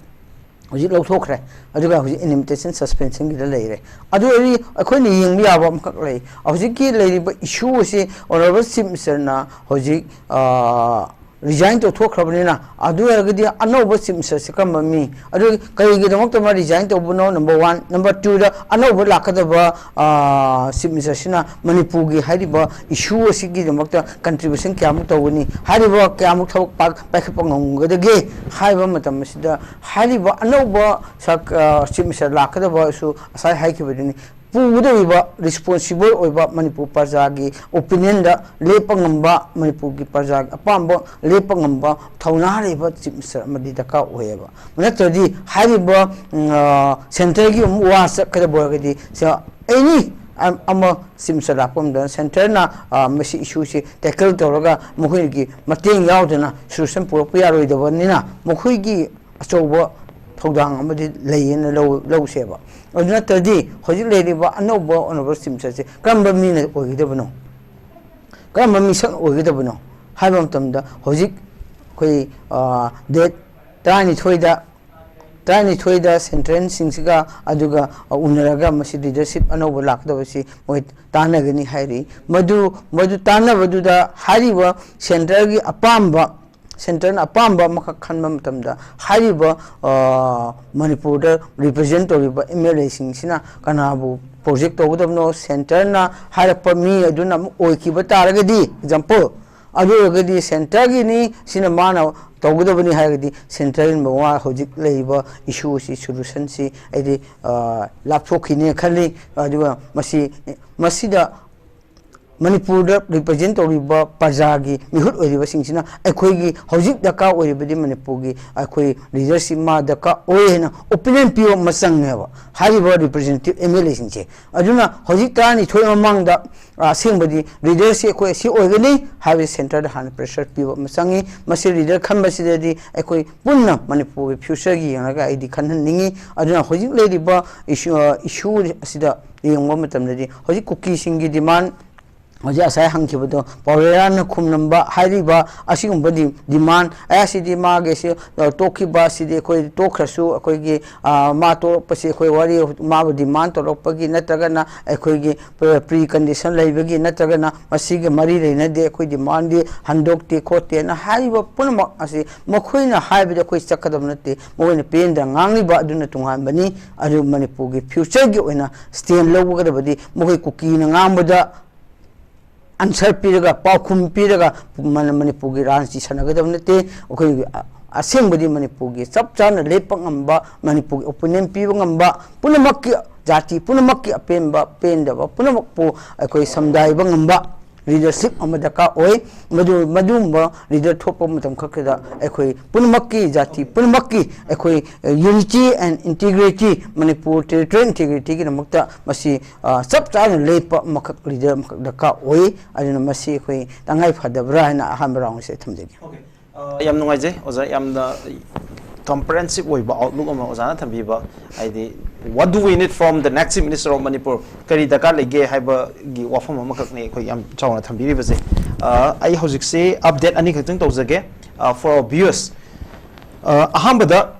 ꯍꯧꯖꯤꯛ ꯂꯧꯊꯣꯛꯈ꯭ꯔꯦ꯫ ꯑꯗꯨꯒ ꯍꯧꯖꯤꯛ ꯏꯟꯂꯤꯃꯤꯇꯦꯁꯟ ꯁꯁꯄꯦꯟꯁꯟꯒꯤꯗ ꯂꯩꯔꯦ꯫ ꯑꯗꯨ ꯑꯣꯏꯔꯗꯤ ꯑꯩꯈꯣꯏꯅ ꯌꯦꯡꯕ ꯌꯥꯕ ꯑꯃꯈꯛ ꯂꯩ꯫ ꯍꯧꯖꯤꯛꯀꯤ ꯂꯩꯔꯤꯕ ꯏꯁꯨ ꯑꯁꯤ ꯑꯣꯅꯔꯦꯕꯜ ꯆꯤꯐ ꯃꯤꯅꯤꯁꯇꯔꯅ ꯍꯧꯖꯤꯛ ꯔꯤꯖꯥꯏꯟ ꯇꯧꯊꯣꯛꯈ꯭ꯔꯕꯅꯤꯅ, ꯑꯗꯨ ꯑꯣꯏꯔꯒꯗꯤ ꯑꯅꯧꯕ ꯆꯤꯐ ꯃꯤꯅꯤꯁꯇꯔꯁꯤ ꯀꯔꯝꯕ ꯃꯤ, ꯑꯗꯨ ꯀꯔꯤꯒꯤꯗꯃꯛꯇ ꯃꯥ ꯔꯤꯖꯥꯏꯟ ꯇꯧꯕꯅꯣ? Number one. ꯅꯝꯕꯔ ꯇꯨꯗ ꯑꯅꯧꯕ ꯂꯥꯛꯀꯗꯕ ꯆꯤꯐ ꯃꯤꯅꯤꯁꯇꯔꯁꯤꯅ ꯃꯅꯤꯄꯨꯔꯒꯤ ꯍꯥꯏꯔꯤꯕ ꯏꯁꯨ ꯑꯁꯤꯒꯤꯗꯃꯛꯇ ꯀꯟꯇ꯭ꯔꯤꯕ꯭ꯌꯨꯁꯟ ꯀꯌꯥꯃꯨꯛ ꯇꯧꯒꯅꯤ, ꯍꯥꯏꯔꯤꯕ ꯀꯌꯥꯃꯨꯛ ꯊꯕꯛ ꯄꯥꯏꯈꯠꯄ ꯉꯝꯒꯗꯒꯦ ꯍꯥꯏꯕ ꯃꯇꯝ ꯑꯁꯤꯗ ꯍꯥꯏꯔꯤꯕ ꯑꯅꯧꯕ ꯆꯤꯐ ꯃꯤꯅꯤꯁꯇꯔ ꯂꯥꯛꯀꯗꯕꯁꯨ ꯉꯁꯥꯏ ꯍꯥꯏꯈꯤꯕꯗꯨꯅꯤ, ꯄꯨꯒꯗꯧꯔꯤꯕ ꯔꯤꯁꯄꯣꯟꯁꯤꯕꯜ ꯑꯣꯏꯕ ꯃꯅꯤꯄꯨꯔ ꯄ꯭ꯔꯖꯥꯒꯤ ꯑꯣꯄꯤꯅꯤꯌꯟꯗ ꯂꯦꯞꯄ ꯉꯝꯕ, ꯃꯅꯤꯄꯨꯔꯒꯤ ꯄ꯭ꯔꯖꯥꯒꯤ ꯑꯄꯥꯝꯕ ꯂꯦꯞꯄ ꯉꯝꯕ ꯊꯧꯅꯥ ꯂꯩꯕ ꯆꯤꯐ ꯃꯤꯅꯤꯁꯇꯔ ꯑꯃꯗꯤ ꯗꯔꯀꯥꯔ ꯑꯣꯏꯌꯦꯕ꯫ ꯅꯠꯇ꯭ꯔꯗꯤ ꯍꯥꯏꯔꯤꯕ ꯁꯦꯟꯇꯔꯒꯤ ꯑꯃꯨꯛ ꯋꯥ ꯆꯠꯀꯗꯕ ꯑꯣꯏꯔꯒꯗꯤ ꯑꯦꯅꯤ ꯑꯃ ꯆꯤꯐ ꯃꯤꯅꯤꯁꯇꯔ ꯂꯥꯛꯄ ꯃꯇꯝꯗ ꯁꯦꯟꯇꯔꯅ ꯃꯁꯤ ꯏꯁꯨꯁꯤ ꯇꯦꯀꯜ ꯇꯧꯔꯒ ꯃꯈꯣꯏꯒꯤ ꯃꯇꯦꯡ ꯌꯥꯎꯗꯅ ꯁꯣꯂꯨꯁꯟ ꯄꯨꯔꯛꯄ ꯌꯥꯔꯣꯏꯗꯕꯅꯤꯅ ꯃꯈꯣꯏꯒꯤ ꯑꯆꯧꯕ ꯊꯧꯗꯥꯡ ꯑꯃꯗꯤ ꯂꯩꯌꯦꯅ ꯂꯧꯁꯦꯕ꯫ ꯑꯗꯨ ꯅꯠꯇ꯭ꯔꯗꯤ ꯍꯧꯖꯤꯛ ꯂꯩꯔꯤꯕ ꯑꯅꯧꯕ ꯑꯣꯅꯔꯦꯕꯜ ꯆꯤꯐ ꯃꯤꯅꯤꯁꯇꯔꯁꯦ ꯀꯔꯝꯕ ꯃꯤꯅ ꯑꯣꯏꯒꯗꯕꯅꯣ, ꯀꯔꯝꯕ ꯃꯤꯁꯛ ꯑꯣꯏꯒꯗꯕꯅꯣ ꯍꯥꯏꯕ ꯃꯇꯝꯗ ꯍꯧꯖꯤꯛ ꯑꯩꯈꯣꯏ ꯗꯦꯠ ꯇꯔꯥꯅꯤꯊꯣꯏꯗ ꯇꯔꯥꯅꯤꯊꯣꯏꯗ ꯁꯦꯟꯇ꯭ꯔꯦꯜꯁꯤꯡꯁꯤꯒ ꯑꯗꯨꯒ ꯎꯅꯔꯒ ꯃꯁꯤ ꯂꯤꯗꯔꯁꯤꯞ ꯑꯅꯧꯕ ꯂꯥꯛꯀꯗꯕꯁꯤ ꯃꯣꯏ ꯇꯥꯟꯅꯒꯅꯤ ꯍꯥꯏꯔꯤ꯫ ꯃꯗꯨ ꯃꯗꯨ ꯇꯥꯟꯅꯕꯗꯨꯗ ꯍꯥꯏꯔꯤꯕ ꯁꯦꯟꯇ꯭ꯔꯦꯜꯒꯤ ꯑꯄꯥꯝꯕ ꯁꯦꯟꯇ꯭ꯔꯦꯜꯅ ꯑꯄꯥꯝꯕ ꯑꯃꯈꯛ ꯈꯟꯕ ꯃꯇꯝꯗ ꯍꯥꯏꯔꯤꯕ ꯃꯅꯤꯄꯨꯔꯗ ꯔꯤꯄ꯭ꯔꯖꯦꯟ ꯇꯧꯔꯤꯕ ꯑꯦꯝ ꯑꯦꯜ ꯑꯦꯁꯤꯡꯁꯤꯅ ꯀꯅꯥꯕꯨ ꯄ꯭ꯔꯣꯖꯦꯛ ꯇꯧꯒꯗꯕꯅꯣ, ꯁꯦꯟꯇ꯭ꯔꯅ ꯍꯥꯏꯔꯛꯄ ꯃꯤ ꯑꯗꯨꯅ ꯑꯃꯨꯛ ꯑꯣꯏꯈꯤꯕ ꯇꯥꯔꯒꯗꯤ, ꯑꯦꯛꯖꯥꯝꯄꯜ, ꯑꯗꯨ ꯑꯣꯏꯔꯒꯗꯤ ꯁꯦꯟꯇꯔꯒꯤꯅꯤ, ꯁꯤꯅ ꯃꯥꯅ ꯇꯧꯒꯗꯕꯅꯤ ꯍꯥꯏꯔꯒꯗꯤ ꯁꯦꯟꯇꯔꯒꯤ ꯃꯋꯥ ꯍꯧꯖꯤꯛ ꯂꯩꯔꯤꯕ ꯏꯁꯨ ꯑꯁꯤ, ꯁꯣꯂꯨꯁꯟꯁꯤ ꯑꯩꯗꯤ ꯂꯥꯞꯊꯣꯛꯈꯤꯅꯤ ꯈꯜꯂꯤ꯫ ꯑꯗꯨꯒ ꯃꯁꯤ ꯃꯁꯤꯗ ꯃꯅꯤꯄꯨꯔꯗ ꯔꯤꯄ꯭ꯔꯖꯦꯟ ꯇꯧꯔꯤꯕ ꯄ꯭ꯔꯖꯥꯒꯤ ꯃꯤꯍꯨꯠ ꯑꯣꯏꯔꯤꯕꯁꯤꯡꯁꯤꯅ ꯑꯩꯈꯣꯏꯒꯤ ꯍꯧꯖꯤꯛ ꯗꯔꯀꯥꯔ ꯑꯣꯏꯔꯤꯕꯗꯤ ꯃꯅꯤꯄꯨꯔꯒꯤ ꯑꯩꯈꯣꯏ ꯂꯤꯗꯔꯁꯤꯞ ꯃꯥ ꯗꯔꯀꯥꯔ ꯑꯣꯏ ꯍꯥꯏꯅ ꯑꯣꯄꯤꯅꯤꯌꯟ ꯄꯤꯕ ꯑꯃ ꯆꯪꯉꯦꯕ ꯍꯥꯏꯔꯤꯕ ꯔꯤꯄ꯭ꯔꯖꯦꯟꯇꯦꯇꯤꯞ ꯑꯦꯝ ꯑꯦꯜ ꯑꯦꯁꯤꯡꯁꯦ꯫ ꯑꯗꯨꯅ ꯍꯧꯖꯤꯛ ꯇꯔꯥꯅꯤꯊꯣꯏ ꯃꯃꯥꯡꯗ ꯑꯁꯦꯡꯕꯗꯤ ꯂꯤꯗꯔꯁꯤ ꯑꯩꯈꯣꯏ ꯑꯁꯤ ꯑꯣꯏꯒꯅꯤ ꯍꯥꯏꯕꯁꯤ ꯁꯦꯟꯇꯔꯗ ꯍꯥꯟꯅ ꯄ꯭ꯔꯦꯁꯔ ꯄꯤꯕ ꯑꯃ ꯆꯪꯉꯤ꯫ ꯃꯁꯤ ꯂꯤꯗꯔ ꯈꯟꯕꯁꯤꯗꯗꯤ ꯑꯩꯈꯣꯏ ꯄꯨꯟꯅ ꯃꯅꯤꯄꯨꯔꯒꯤ ꯐ꯭ꯌꯨꯆꯔꯒꯤ ꯌꯦꯡꯂꯒ ꯑꯩꯗꯤ ꯈꯟꯍꯟꯅꯤꯡꯉꯤ꯫ ꯑꯗꯨꯅ ꯍꯧꯖꯤꯛ ꯂꯩꯔꯤꯕ ꯏꯁꯨ ꯏꯁꯨ ꯑꯁꯤꯗ ꯌꯦꯡꯕ ꯃꯇꯝꯗꯗꯤ ꯍꯧꯖꯤꯛ ꯀꯨꯀꯤꯁꯤꯡꯒꯤ ꯗꯤꯃꯥꯟ ꯍꯧꯖꯤꯛ ꯉꯁꯥꯏ ꯍꯪꯈꯤꯕꯗꯣ ꯄꯥꯎꯔꯦꯔꯥꯅ ꯈꯨꯝꯂꯝꯕ ꯍꯥꯏꯔꯤꯕ ꯑꯁꯤꯒꯨꯝꯕ ꯗꯤ- ꯗꯤꯃꯥꯟ ꯑꯁꯤꯗꯤ ꯃꯥꯒꯤꯁꯤ, ꯑ, ꯇꯣꯛꯈꯤꯕ ꯑꯁꯤꯗꯤ ꯑꯩꯈꯣꯏ ꯇꯣꯛꯈ꯭ꯔꯁꯨ ꯑꯩꯈꯣꯏꯒꯤ, ꯑ, ꯃꯥ ꯇꯣꯛꯂꯛꯄꯁꯤ ꯑꯩꯈꯣꯏ ꯋꯥꯔꯤ ꯃꯥꯕꯨ ꯗꯤꯃꯥꯟ ꯇꯧꯔꯛꯄꯒꯤ ꯅꯠꯇ꯭ꯔꯒꯅ ꯑꯩꯈꯣꯏꯒꯤ ꯄ꯭ꯔꯤ ꯀꯟꯗꯤꯁꯟ ꯂꯩꯕꯒꯤ ꯅꯠꯇ꯭ꯔꯒꯅ ꯃꯁꯤꯒ ꯃꯔꯤ ꯂꯩꯅꯗꯦ, ꯑꯩꯈꯣꯏ ꯗꯤꯃꯥꯟꯗꯤ ꯍꯟꯗꯣꯛꯇꯦ ꯈꯣꯠꯇꯦꯅ ꯍꯥꯏꯔꯤꯕ ꯄꯨꯝꯅꯃꯛ ꯑꯁꯤ ꯃꯈꯣꯏꯅ ꯍꯥꯏꯕꯗ ꯑꯩꯈꯣꯏ ꯆꯠꯀꯗꯕ ꯅꯠꯇꯦ꯫ ꯃꯈꯣꯏꯅ ꯄꯦꯟꯗ ꯉꯥꯡꯂꯤꯕ ꯑꯗꯨꯅ ꯇꯣꯉꯥꯟꯕꯅꯤ꯫ ꯑꯗꯨ ꯃꯅꯤꯄꯨꯔꯒꯤ ꯐ꯭ꯌꯨꯆꯔꯒꯤ ꯑꯣꯏꯅ ꯁ꯭ꯇꯦꯟ ꯂꯧꯒꯗꯕꯗꯤ ꯃꯈꯣꯏ ꯀꯨꯀꯤꯅ ꯉꯥꯡꯕꯗ ꯑꯟꯁꯔ ꯄꯤꯔꯒ, ꯄꯥꯎꯈꯨꯝ ꯄꯤꯔꯒ ꯃꯅ-, ꯃꯅꯤꯄꯨꯔꯒꯤ ꯔꯥꯖꯅꯤꯇꯤ ꯁꯥꯟꯅꯒꯗꯕ ꯅꯠꯇꯦ꯫ ꯑꯩꯈꯣꯏꯒꯤ ꯑ-, ꯑꯁꯦꯡꯕꯗꯤ ꯃꯅꯤꯄꯨꯔꯒꯤ ꯆꯞ ꯆꯥꯅ ꯂꯦꯞꯄ ꯉꯝꯕ, ꯃꯅꯤꯄꯨꯔꯒꯤ ꯑꯣꯄꯤꯅꯤꯌꯟ ꯄꯤꯕ ꯉꯝꯕ, ꯄꯨꯝꯅꯃꯛꯀꯤ ꯖꯥꯇꯤ ꯄꯨꯝꯅꯃꯛꯀꯤ ꯑꯄꯦꯟꯕ ꯄꯦꯟꯗꯕ ꯄꯨꯝꯅꯃꯛꯄꯨ ꯑꯩꯈꯣꯏ ꯁꯝꯗꯥꯏꯕ ꯉꯝꯕ ꯂꯤꯗꯔꯁꯤꯞ ꯑꯃ ꯗꯔꯀꯥꯔ ꯑꯣꯏ꯫ ꯃꯗꯨ, ꯃꯗꯨꯒꯨꯝꯕ ꯂꯤꯗꯔ ꯊꯣꯛꯄ ꯃꯇꯝ ꯈꯛꯇꯗ ꯑꯩꯈꯣꯏ ꯄꯨꯝꯅꯃꯛꯀꯤ ꯖꯥꯇꯤ ꯄꯨꯝꯅꯃꯛꯀꯤ ꯑꯩꯈꯣꯏ unity and integrity, Manipur territorial ꯏꯟꯇꯤꯒ꯭ꯔꯤꯇꯤꯒꯤꯗꯃꯛꯇ ꯃꯁꯤ, ꯑ, ꯆꯞ ꯆꯥꯅ ꯂꯦꯞꯄ ꯑꯃꯈꯛ ꯂꯤꯗꯔ ꯑꯃꯈꯛ ꯗꯔꯀꯥꯔ ꯑꯣꯏ꯫ ꯑꯗꯨꯅ ꯃꯁꯤ ꯑꯩꯈꯣꯏ ꯇꯉꯥꯏ ꯐꯗꯕ꯭ꯔꯥ ꯍꯥꯏꯅ ꯑꯍꯥꯟꯕ ꯔꯥꯎꯟꯁꯦ ꯊꯝꯖꯒꯦ꯫ ꯑ, ꯌꯥꯝ ꯅꯨꯡꯉꯥꯏꯖꯩ ꯑꯣꯖꯥ, ꯌꯥꯝꯅ ꯀꯝꯄ꯭ꯔꯦꯍꯦꯟꯁꯤꯞ ꯑꯣꯏꯕ ꯑꯥꯎꯠꯂꯨꯛ ꯑꯃ ꯑꯣꯖꯥꯅ ꯊꯝꯕꯤꯕ, ꯍꯥꯏꯗꯤ what do we need from the next Chief Minister of Manipur, ꯀꯔꯤ ꯗꯔꯀꯥꯔ ꯂꯩꯒꯦ ꯍꯥꯏꯕꯒꯤ ꯋꯥꯐꯝ ꯑꯃꯈꯛꯅꯤ ꯑꯩꯈꯣꯏ ꯌꯥꯝ ꯆꯥꯎꯅ ꯊꯝꯕꯤꯔꯤꯕꯁꯦ꯫ ꯑ, ꯑꯩ ꯍꯧꯖꯤꯛꯁꯦ ꯑꯞꯗꯦꯠ ꯑꯅꯤꯈꯛꯇꯪ ꯇꯧꯖꯒꯦ, ꯑ, for our viewers꯫ ꯑ, ꯑꯍꯥꯟꯕꯗ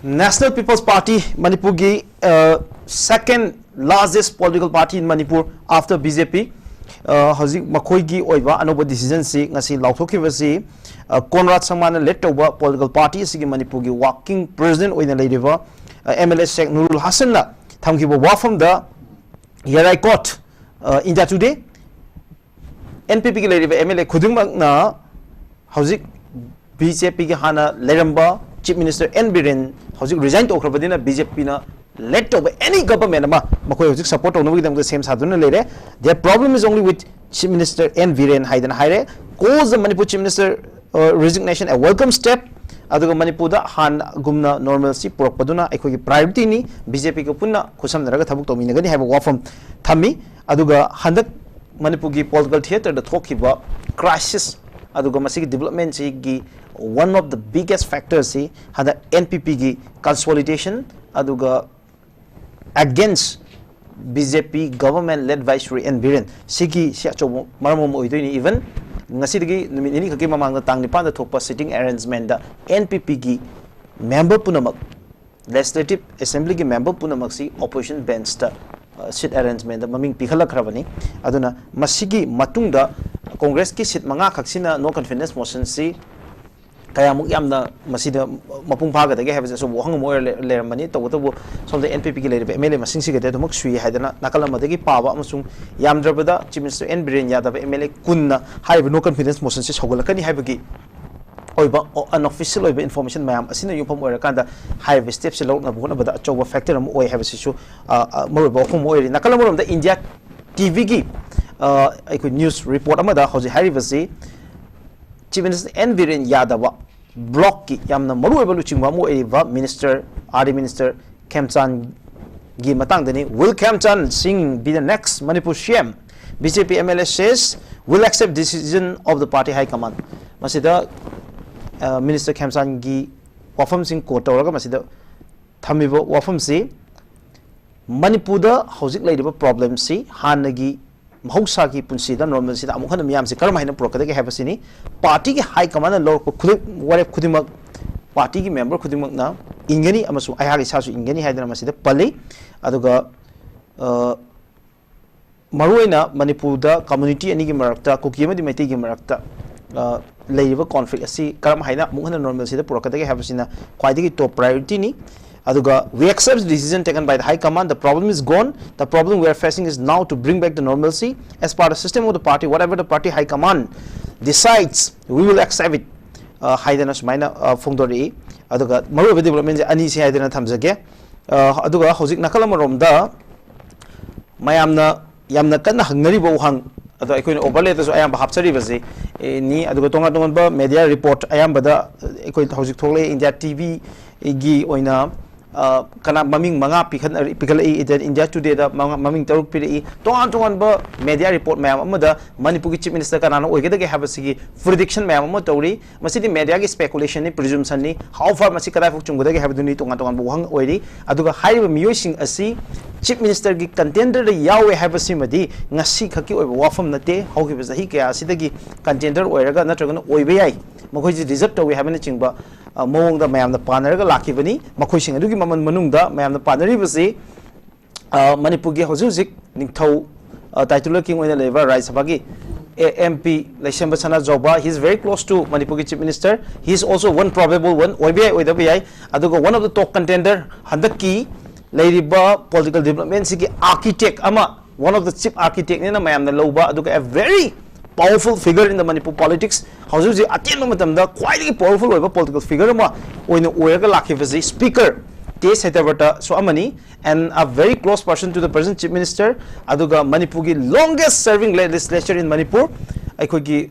National People's Party ꯃꯅꯤꯄꯨꯔꯒꯤ, ꯑ, second largest political party in Manipur after B J P, ꯑ, ꯍꯧꯖꯤꯛ ꯃꯈꯣꯏꯒꯤ ꯑꯣꯏꯕ ꯑꯅꯧꯕ ꯗꯤꯁꯤꯖꯟꯁꯤ ꯉꯁꯤ ꯂꯥꯎꯊꯣꯛꯈꯤꯕꯁꯤ, ꯑ, ꯀꯣꯟꯔꯥꯗ ꯁꯪꯃꯥꯅ ꯂꯤꯗ ꯇꯧꯕ ꯄꯣꯂꯤꯇꯤꯀꯦꯜ ꯄꯥꯔꯇꯤ ꯑꯁꯤꯒꯤ ꯃꯅꯤꯄꯨꯔꯒꯤ ꯋꯥꯔꯀꯤꯡ ꯄ꯭ꯔꯦꯁꯤꯗꯦꯟꯠ ꯑꯣꯏꯅ ꯂꯩꯔꯤꯕ, ꯑ, ꯑꯦꯝ ꯑꯦꯜ ꯑꯦ ꯁꯦꯈ ꯅꯨꯔꯨꯜ ꯍꯁꯟꯅ ꯊꯝꯈꯤꯕ ꯋꯥꯐꯝꯗ ꯌꯥꯔꯥꯏꯀꯣꯠ, ꯑ, ꯏꯟꯗꯤꯌꯥ ꯇꯨꯗꯦ, ꯑꯦꯟ ꯄꯤ ꯄꯤꯒꯤ ꯂꯩꯔꯤꯕ ꯑꯦꯝ ꯑꯦꯜ ꯑꯦ ꯈꯨꯗꯤꯡꯃꯛꯅ ꯍꯧꯖꯤꯛ ꯕꯤ ꯖꯦ ꯄꯤꯒꯤ ꯍꯥꯟꯅ ꯂꯩꯔꯝꯕ ꯆꯤꯐ ꯃꯤꯅꯤꯁꯇꯔ ꯑꯦꯟ ꯕꯤꯔꯦꯟ ꯍꯧꯖꯤꯛ ꯔꯤꯖꯥꯏꯟ ꯇꯧꯈ꯭ꯔꯕꯅꯤꯅ ꯕꯤ ꯖꯦ ꯄꯤꯅ ꯂꯦꯗ ꯇꯧꯕ ꯑꯦꯅꯤ ꯒꯚꯔꯟꯃꯦꯟꯠ ꯑꯃ ꯃꯈꯣꯏ ꯍꯧꯖꯤꯛ ꯁꯄꯣꯔꯠ ꯇꯧꯅꯕꯒꯤꯗꯃꯛꯇ ꯁꯦꯝ ꯁꯥꯗꯨꯅ ꯂꯩꯔꯦ꯫ Their problem is only with Chief Minister N Biren ꯍꯥꯏꯗꯅ ꯍꯥꯏꯔꯦ꯫ Calls the Manipur Chief Minister, uh, resignation a welcome step꯫ ꯑꯗꯨꯒ ꯃꯅꯤꯄꯨꯔꯗ ꯍꯥꯟꯅꯒꯨꯝꯅ ꯅꯣꯔꯃꯦꯜꯁꯤ ꯄꯨꯔꯛꯄꯗꯨꯅ ꯑꯩꯈꯣꯏꯒꯤ ꯄ꯭ꯔꯥꯏꯑꯣꯔꯤꯇꯤꯅꯤ, ꯕꯤ ꯖꯦ ꯄꯤꯒ ꯄꯨꯟꯅ ꯈꯨꯠꯁꯝꯅꯔꯒ ꯊꯕꯛ ꯇꯧꯃꯤꯟꯅꯒꯅꯤ ꯍꯥꯏꯕ ꯋꯥꯐꯝ ꯊꯝꯃꯤ꯫ ꯑꯗꯨꯒ ꯍꯟꯗꯛ ꯃꯅꯤꯄꯨꯔꯒꯤ ꯄꯣꯂꯤꯇꯤꯀꯦꯜ ꯊꯤꯌꯦꯇꯔꯗ ꯊꯣꯛꯈꯤꯕ ꯀ꯭ꯔꯥꯏꯁꯤꯁ ꯑꯗꯨꯒ ꯃꯁꯤꯒꯤ ꯗꯤꯕꯦꯂꯞꯃꯦꯟꯁꯤꯒꯤ one of the biggest factorꯁꯤ ꯍꯟꯗꯛ ꯑꯦꯟ ꯄꯤ ꯄꯤꯒꯤ ꯀꯟꯁꯣꯂꯤꯗꯦꯁꯟ ꯑꯗꯨꯒ against B J P government led by Shri N Biren, ꯁꯤꯒꯤ ꯁꯤ ꯑꯆꯧꯕ ꯃꯔꯝ ꯑꯃ ꯑꯣꯏꯗꯣꯏꯅꯤ꯫ Even ꯉꯁꯤꯗꯒꯤ ꯅꯨꯃꯤꯠ ꯅꯤꯅꯤ ꯈꯛꯀꯤ ꯃꯃꯥꯡꯗ, ꯇꯥꯡ ꯅꯤꯄꯥꯟꯗ ꯊꯣꯛꯄ sitting arrangementꯗ N P Pꯒꯤ member ꯄꯨꯝꯅꯃꯛ, Legislative Assemblyꯒꯤ member ꯄꯨꯝꯅꯃꯛꯁꯤ opposition benchꯇ, ꯑ, seat arrangementꯗ ꯃꯃꯤꯡ ꯄꯤꯈꯠꯂꯛꯈ꯭ꯔꯕꯅꯤ꯫ ꯑꯗꯨꯅ ꯃꯁꯤꯒꯤ ꯃꯇꯨꯡꯗ Congressꯀꯤ seat ꯃꯉꯥ ꯈꯛꯁꯤꯅ no confidence motionꯁꯤ ꯀꯌꯥꯃꯨꯛ ꯌꯥꯝꯅ ꯃꯁꯤꯗ ꯃꯄꯨꯡ ꯐꯥꯒꯗꯒꯦ ꯍꯥꯏꯕꯁꯦ ꯑꯆꯧꯕ ꯋꯥꯍꯪ ꯑꯃ ꯑꯣꯏꯔ ꯂꯩ-, ꯂꯩꯔꯝꯕꯅꯤ꯫ ꯇꯧꯕꯇꯕꯨ ꯁꯣꯝꯗ N P Pꯒꯤ ꯂꯩꯔꯤꯕ M L A ꯃꯁꯤꯡꯁꯤꯒꯗꯤ ꯑꯗꯨꯃꯛ ꯁꯨꯏ ꯍꯥꯏꯗꯅ ꯅꯥꯀꯜ ꯑꯃꯗꯒꯤ ꯄꯥꯕ ꯑꯃꯁꯨꯡ ꯌꯥꯝꯗ꯭ꯔꯕꯗ Chief Minister N Biren Yadava M L A ꯀꯨꯟꯅ ꯍꯥꯏꯔꯤꯕ no confidence motionꯁꯤ ꯁꯧꯒꯠꯂꯛꯀꯅꯤ ꯍꯥꯏꯕꯒꯤ ꯑꯣꯏꯕ, ꯑꯣ, unofficial ꯑꯣꯏꯕ information ꯃꯌꯥꯝ ꯑꯁꯤꯅ ꯌꯨꯝꯐꯝ ꯑꯣꯏꯔꯀꯥꯟꯗ ꯍꯥꯏꯔꯤꯕ stepꯁꯤ ꯂꯧꯔꯛꯅꯕ ꯍꯣꯠꯅꯕꯗ ꯑꯆꯧꯕ factor ꯑꯃ ꯑꯣꯏ ꯍꯥꯏꯕꯁꯤꯁꯨ, ꯑ, ꯑ, ꯃꯔꯨꯑꯣꯏꯕ ꯋꯥꯐꯝ ꯑꯃ ꯑꯣꯏꯔꯤ꯫ ꯅꯥꯀꯜ ꯑꯃꯔꯣꯝꯗ India TVꯒꯤ, ꯑ, ꯑꯩꯈꯣꯏ news report ꯑꯃꯗ ꯍꯧꯖꯤꯛ ꯍꯥꯏꯔꯤꯕꯁꯤ Chief Minister N Biren Yadava blockꯀꯤ ꯌꯥꯝꯅ ꯃꯔꯨꯑꯣꯏꯕ ꯂꯨꯆꯤꯡꯕ ꯑꯃ ꯑꯣꯏꯔꯤꯕ Minister, R D Minister ꯈꯦꯝꯆꯥꯟꯒꯤ ꯃꯇꯥꯡꯗꯅꯤ꯫ Will Khemchand Singh be the next Manipur C M? B J P M L A says will accept decision of the party high command. ꯃꯁꯤꯗ, ꯑ, Minister ꯈꯦꯝꯆꯥꯟꯒꯤ ꯋꯥꯐꯝꯁꯤꯡ quote ꯇꯧꯔꯒ ꯃꯁꯤꯗ ꯊꯝꯃꯤꯕ ꯋꯥꯐꯝꯁꯤ, ꯃꯅꯤꯄꯨꯔꯗ ꯍꯧꯖꯤꯛ ꯂꯩꯔꯤꯕ problemꯁꯤ ꯍꯥꯟꯅꯒꯤ ꯃꯍꯧꯁꯥꯒꯤ ꯄꯨꯟꯁꯤꯗ normalꯁꯤꯗ ꯑꯃꯨꯛ ꯍꯟꯅ ꯃꯤꯌꯥꯝꯁꯤ ꯀꯔꯝ ꯍꯥꯏꯅ ꯄꯨꯔꯛꯀꯗꯒꯦ ꯍꯥꯏꯕꯁꯤꯅꯤ꯫ Partyꯒꯤ high commandꯅ ꯂꯧꯔꯛꯄ ꯈꯨꯗꯤꯡ, ꯋꯥꯔꯦꯞ ꯈꯨꯗꯤꯡꯃꯛ partyꯒꯤ member ꯈꯨꯗꯤꯡꯃꯛꯅ ꯏꯟꯒꯅꯤ ꯑꯃꯁꯨꯡ ꯑꯩꯍꯥꯛ ꯏꯁꯥꯁꯨ ꯏꯟꯒꯅꯤ ꯍꯥꯏꯗꯅ ꯃꯁꯤꯗ ꯄꯜꯂꯤ꯫ ꯑꯗꯨꯒ, ꯑ, ꯃꯔꯨꯑꯣꯏꯅ ꯃꯅꯤꯄꯨꯔꯗ community ꯑꯅꯤꯒꯤ ꯃꯔꯛꯇ, ꯀꯨꯀꯤ ꯑꯃꯗꯤ ꯃꯩꯇꯩꯒꯤ ꯃꯔꯛꯇ, ꯑ, ꯂꯩꯔꯤꯕ conflict ꯑꯁꯤ ꯀꯔꯝ ꯍꯥꯏꯅ ꯑꯃꯨꯛ ꯍꯟꯅ normalꯁꯤꯗ ꯄꯨꯔꯛꯀꯗꯒꯦ ꯍꯥꯏꯕꯁꯤꯅ ꯈ꯭ꯋꯥꯏꯗꯒꯤ top priorityꯅꯤ꯫ ꯑꯗꯨꯒ, "We accept the decision taken by the high command. The problem is gone. The problem we are facing is now to bring back the normalcy as per the system of the party. Whatever the party high command decides, we will accept it," ꯑ, ꯍꯥꯏꯗꯅ ꯁꯨꯃꯥꯏꯅ, ꯑ, ꯐꯣꯡꯗꯣꯔꯛꯏ꯫ ꯑꯗꯨꯒ ꯃꯔꯨꯑꯣꯏꯕ developmentꯁꯦ ꯑꯅꯤꯁꯤ ꯍꯥꯏꯗꯅ ꯊꯝꯖꯒꯦ꯫ ꯑ, ꯑꯗꯨꯒ ꯍꯧꯖꯤꯛ ꯅꯥꯀꯜ ꯑꯃꯔꯣꯝꯗ ꯃꯌꯥꯝꯅ ꯌꯥꯝꯅ ꯀꯟꯅ ꯍꯪꯅꯔꯤꯕ ꯋꯥꯍꯪ, ꯑꯗꯣ ꯑꯩꯈꯣꯏꯅ overlayꯗꯁꯨ ꯑꯌꯥꯝꯕ ꯍꯥꯞꯆꯔꯤꯕꯁꯤ, ꯑꯦ, ꯅꯤ꯫ ꯑꯗꯨꯒ ꯇꯣꯉꯥꯟ ꯇꯣꯉꯥꯟꯕ media report ꯑꯌꯥꯝꯕꯗ ꯑꯩꯈꯣꯏ ꯍꯧꯖꯤꯛ ꯊꯣꯛꯂꯛꯏ, India TVꯒꯤ ꯑꯣꯏꯅ, ꯑ, ꯀꯅꯥ ꯃꯃꯤꯡ ꯃꯉꯥ ꯄꯤꯈꯠꯅ-, ꯄꯤꯈꯠꯂꯛꯏ, India Todayꯗ ꯃꯉꯥ, ꯃꯃꯤꯡ ꯇꯔꯨꯛ ꯄꯤꯔꯛꯏ꯫ ꯇꯣꯉꯥꯟ ꯇꯣꯉꯥꯟꯕ media report ꯃꯌꯥꯝ ꯑꯃꯗ ꯃꯅꯤꯄꯨꯔꯒꯤ Chief Minister ꯀꯅꯥꯅ ꯑꯣꯏꯒꯗꯒꯦ ꯍꯥꯏꯕꯁꯤꯒꯤ prediction ꯃꯌꯥꯝ ꯑꯃ ꯇꯧꯔꯤ꯫ ꯃꯁꯤꯗꯤ mediaꯒꯤ speculationꯅꯤ, presumptionꯅꯤ꯫ How far ꯃꯁꯤ ꯀꯗꯥꯏ ꯐꯥꯎ ꯆꯨꯝꯒꯗꯒꯦ ꯍꯥꯏꯕꯗꯨꯅꯤ ꯇꯣꯉꯥꯟ ꯇꯣꯉꯥꯟꯕ ꯋꯥꯍꯪ ꯑꯣꯏꯔꯤ꯫ ꯑꯗꯨꯒ ꯍꯥꯏꯔꯤꯕ ꯃꯤꯑꯣꯏꯁꯤꯡ ꯑꯁꯤ ꯆꯤꯐ ꯃꯤꯅꯤꯁꯇꯔꯒꯤ ꯀꯟꯇꯦꯟꯗꯔꯗ ꯌꯥꯎꯋꯦ ꯍꯥꯏꯕꯁꯤꯃꯗꯤ ꯉꯁꯤ ꯈꯛꯀꯤ ꯑꯣꯏꯕ ꯋꯥꯐꯝ ꯅꯠꯇꯦ꯫ ꯍꯧꯈꯤꯕ ꯆꯍꯤ ꯀꯌꯥ ꯑꯁꯤꯗꯒꯤ ꯀꯟꯇꯦꯟꯗꯔ ꯑꯣꯏꯔꯒ ꯅꯠꯇ꯭ꯔꯒꯅ ꯑꯣꯏꯕ ꯌꯥꯏ, ꯃꯈꯣꯏꯁꯤ ꯗꯤꯖꯔꯞ ꯇꯧꯏ ꯍꯥꯏꯕꯅꯆꯤꯡꯕ ꯑ, ꯃꯑꯣꯡꯗ ꯃꯌꯥꯝꯅ ꯄꯥꯅꯔꯒ ꯂꯥꯛꯈꯤꯕꯅꯤ꯫ ꯃꯈꯣꯏꯁꯤꯡ ꯑꯗꯨꯒꯤ ꯃꯃꯜ ꯃꯅꯨꯡꯗ ꯃꯌꯥꯝꯅ ꯄꯥꯅꯔꯤꯕꯁꯤ, ꯑ, ꯃꯅꯤꯄꯨꯔꯒꯤ ꯍꯧꯖꯤꯛ ꯍꯧꯖꯤꯛ ꯅꯤꯡꯊꯧ, ꯑ, ꯇꯥꯏꯇꯨꯂꯔ ꯀꯤꯡ ꯑꯣꯏꯅ ꯂꯩꯔꯤꯕ ꯔꯥꯖ꯭ꯌ ꯁꯚꯥꯒꯤ ꯑꯦꯝ ꯄꯤ ꯂꯩꯁꯦꯝꯕ ꯁꯅꯥꯖꯥꯎꯕ, he is very close to ꯃꯅꯤꯄꯨꯔꯒꯤ chief minister, he is also one probable one, ꯑꯣꯏꯕ ꯌꯥꯏ, ꯑꯣꯏꯗꯕ ꯌꯥꯏ, ꯑꯗꯨꯒ one of the top contender, ꯍꯟꯗꯛꯀꯤ ꯂꯩꯔꯤꯕ ꯄꯣꯂꯤꯇꯤꯀꯦꯜ ꯗꯤꯕꯂꯞꯃꯦꯟꯁꯤꯒꯤ ꯑꯥꯔꯀꯤꯇꯦꯛ ꯑꯃ, one of the chief architectꯅꯦꯅ ꯃꯌꯥꯝꯅ ꯂꯧꯕ, ꯑꯗꯨꯒ a very powerful figure in the Manipur politics, ꯍꯧꯖꯤꯛ ꯍꯧꯖꯤꯛ ꯑꯇꯦꯟꯕ ꯃꯇꯝꯗ ꯈ꯭ꯋꯥꯏꯗꯒꯤ ꯄꯥꯋꯔꯐꯨꯜ ꯑꯣꯏꯕ ꯄꯣꯂꯤꯇꯤꯀꯦꯜ ꯐꯤꯒꯔ ꯑꯃ ꯑꯣꯏꯅ ꯑꯣꯏꯔꯒ ꯂꯥꯛꯈꯤꯕꯁꯤ ꯁ꯭ꯄꯤꯀꯔ ꯇꯦꯖ ꯁꯦꯇꯥꯄ꯭ꯔꯇꯁꯨ ꯑꯃꯅꯤ, and a very close person to the present chief minister, ꯑꯗꯨꯒ ꯃꯅꯤꯄꯨꯔꯒꯤ longest serving legislature in Manipur, ꯑꯩꯈꯣꯏꯒꯤ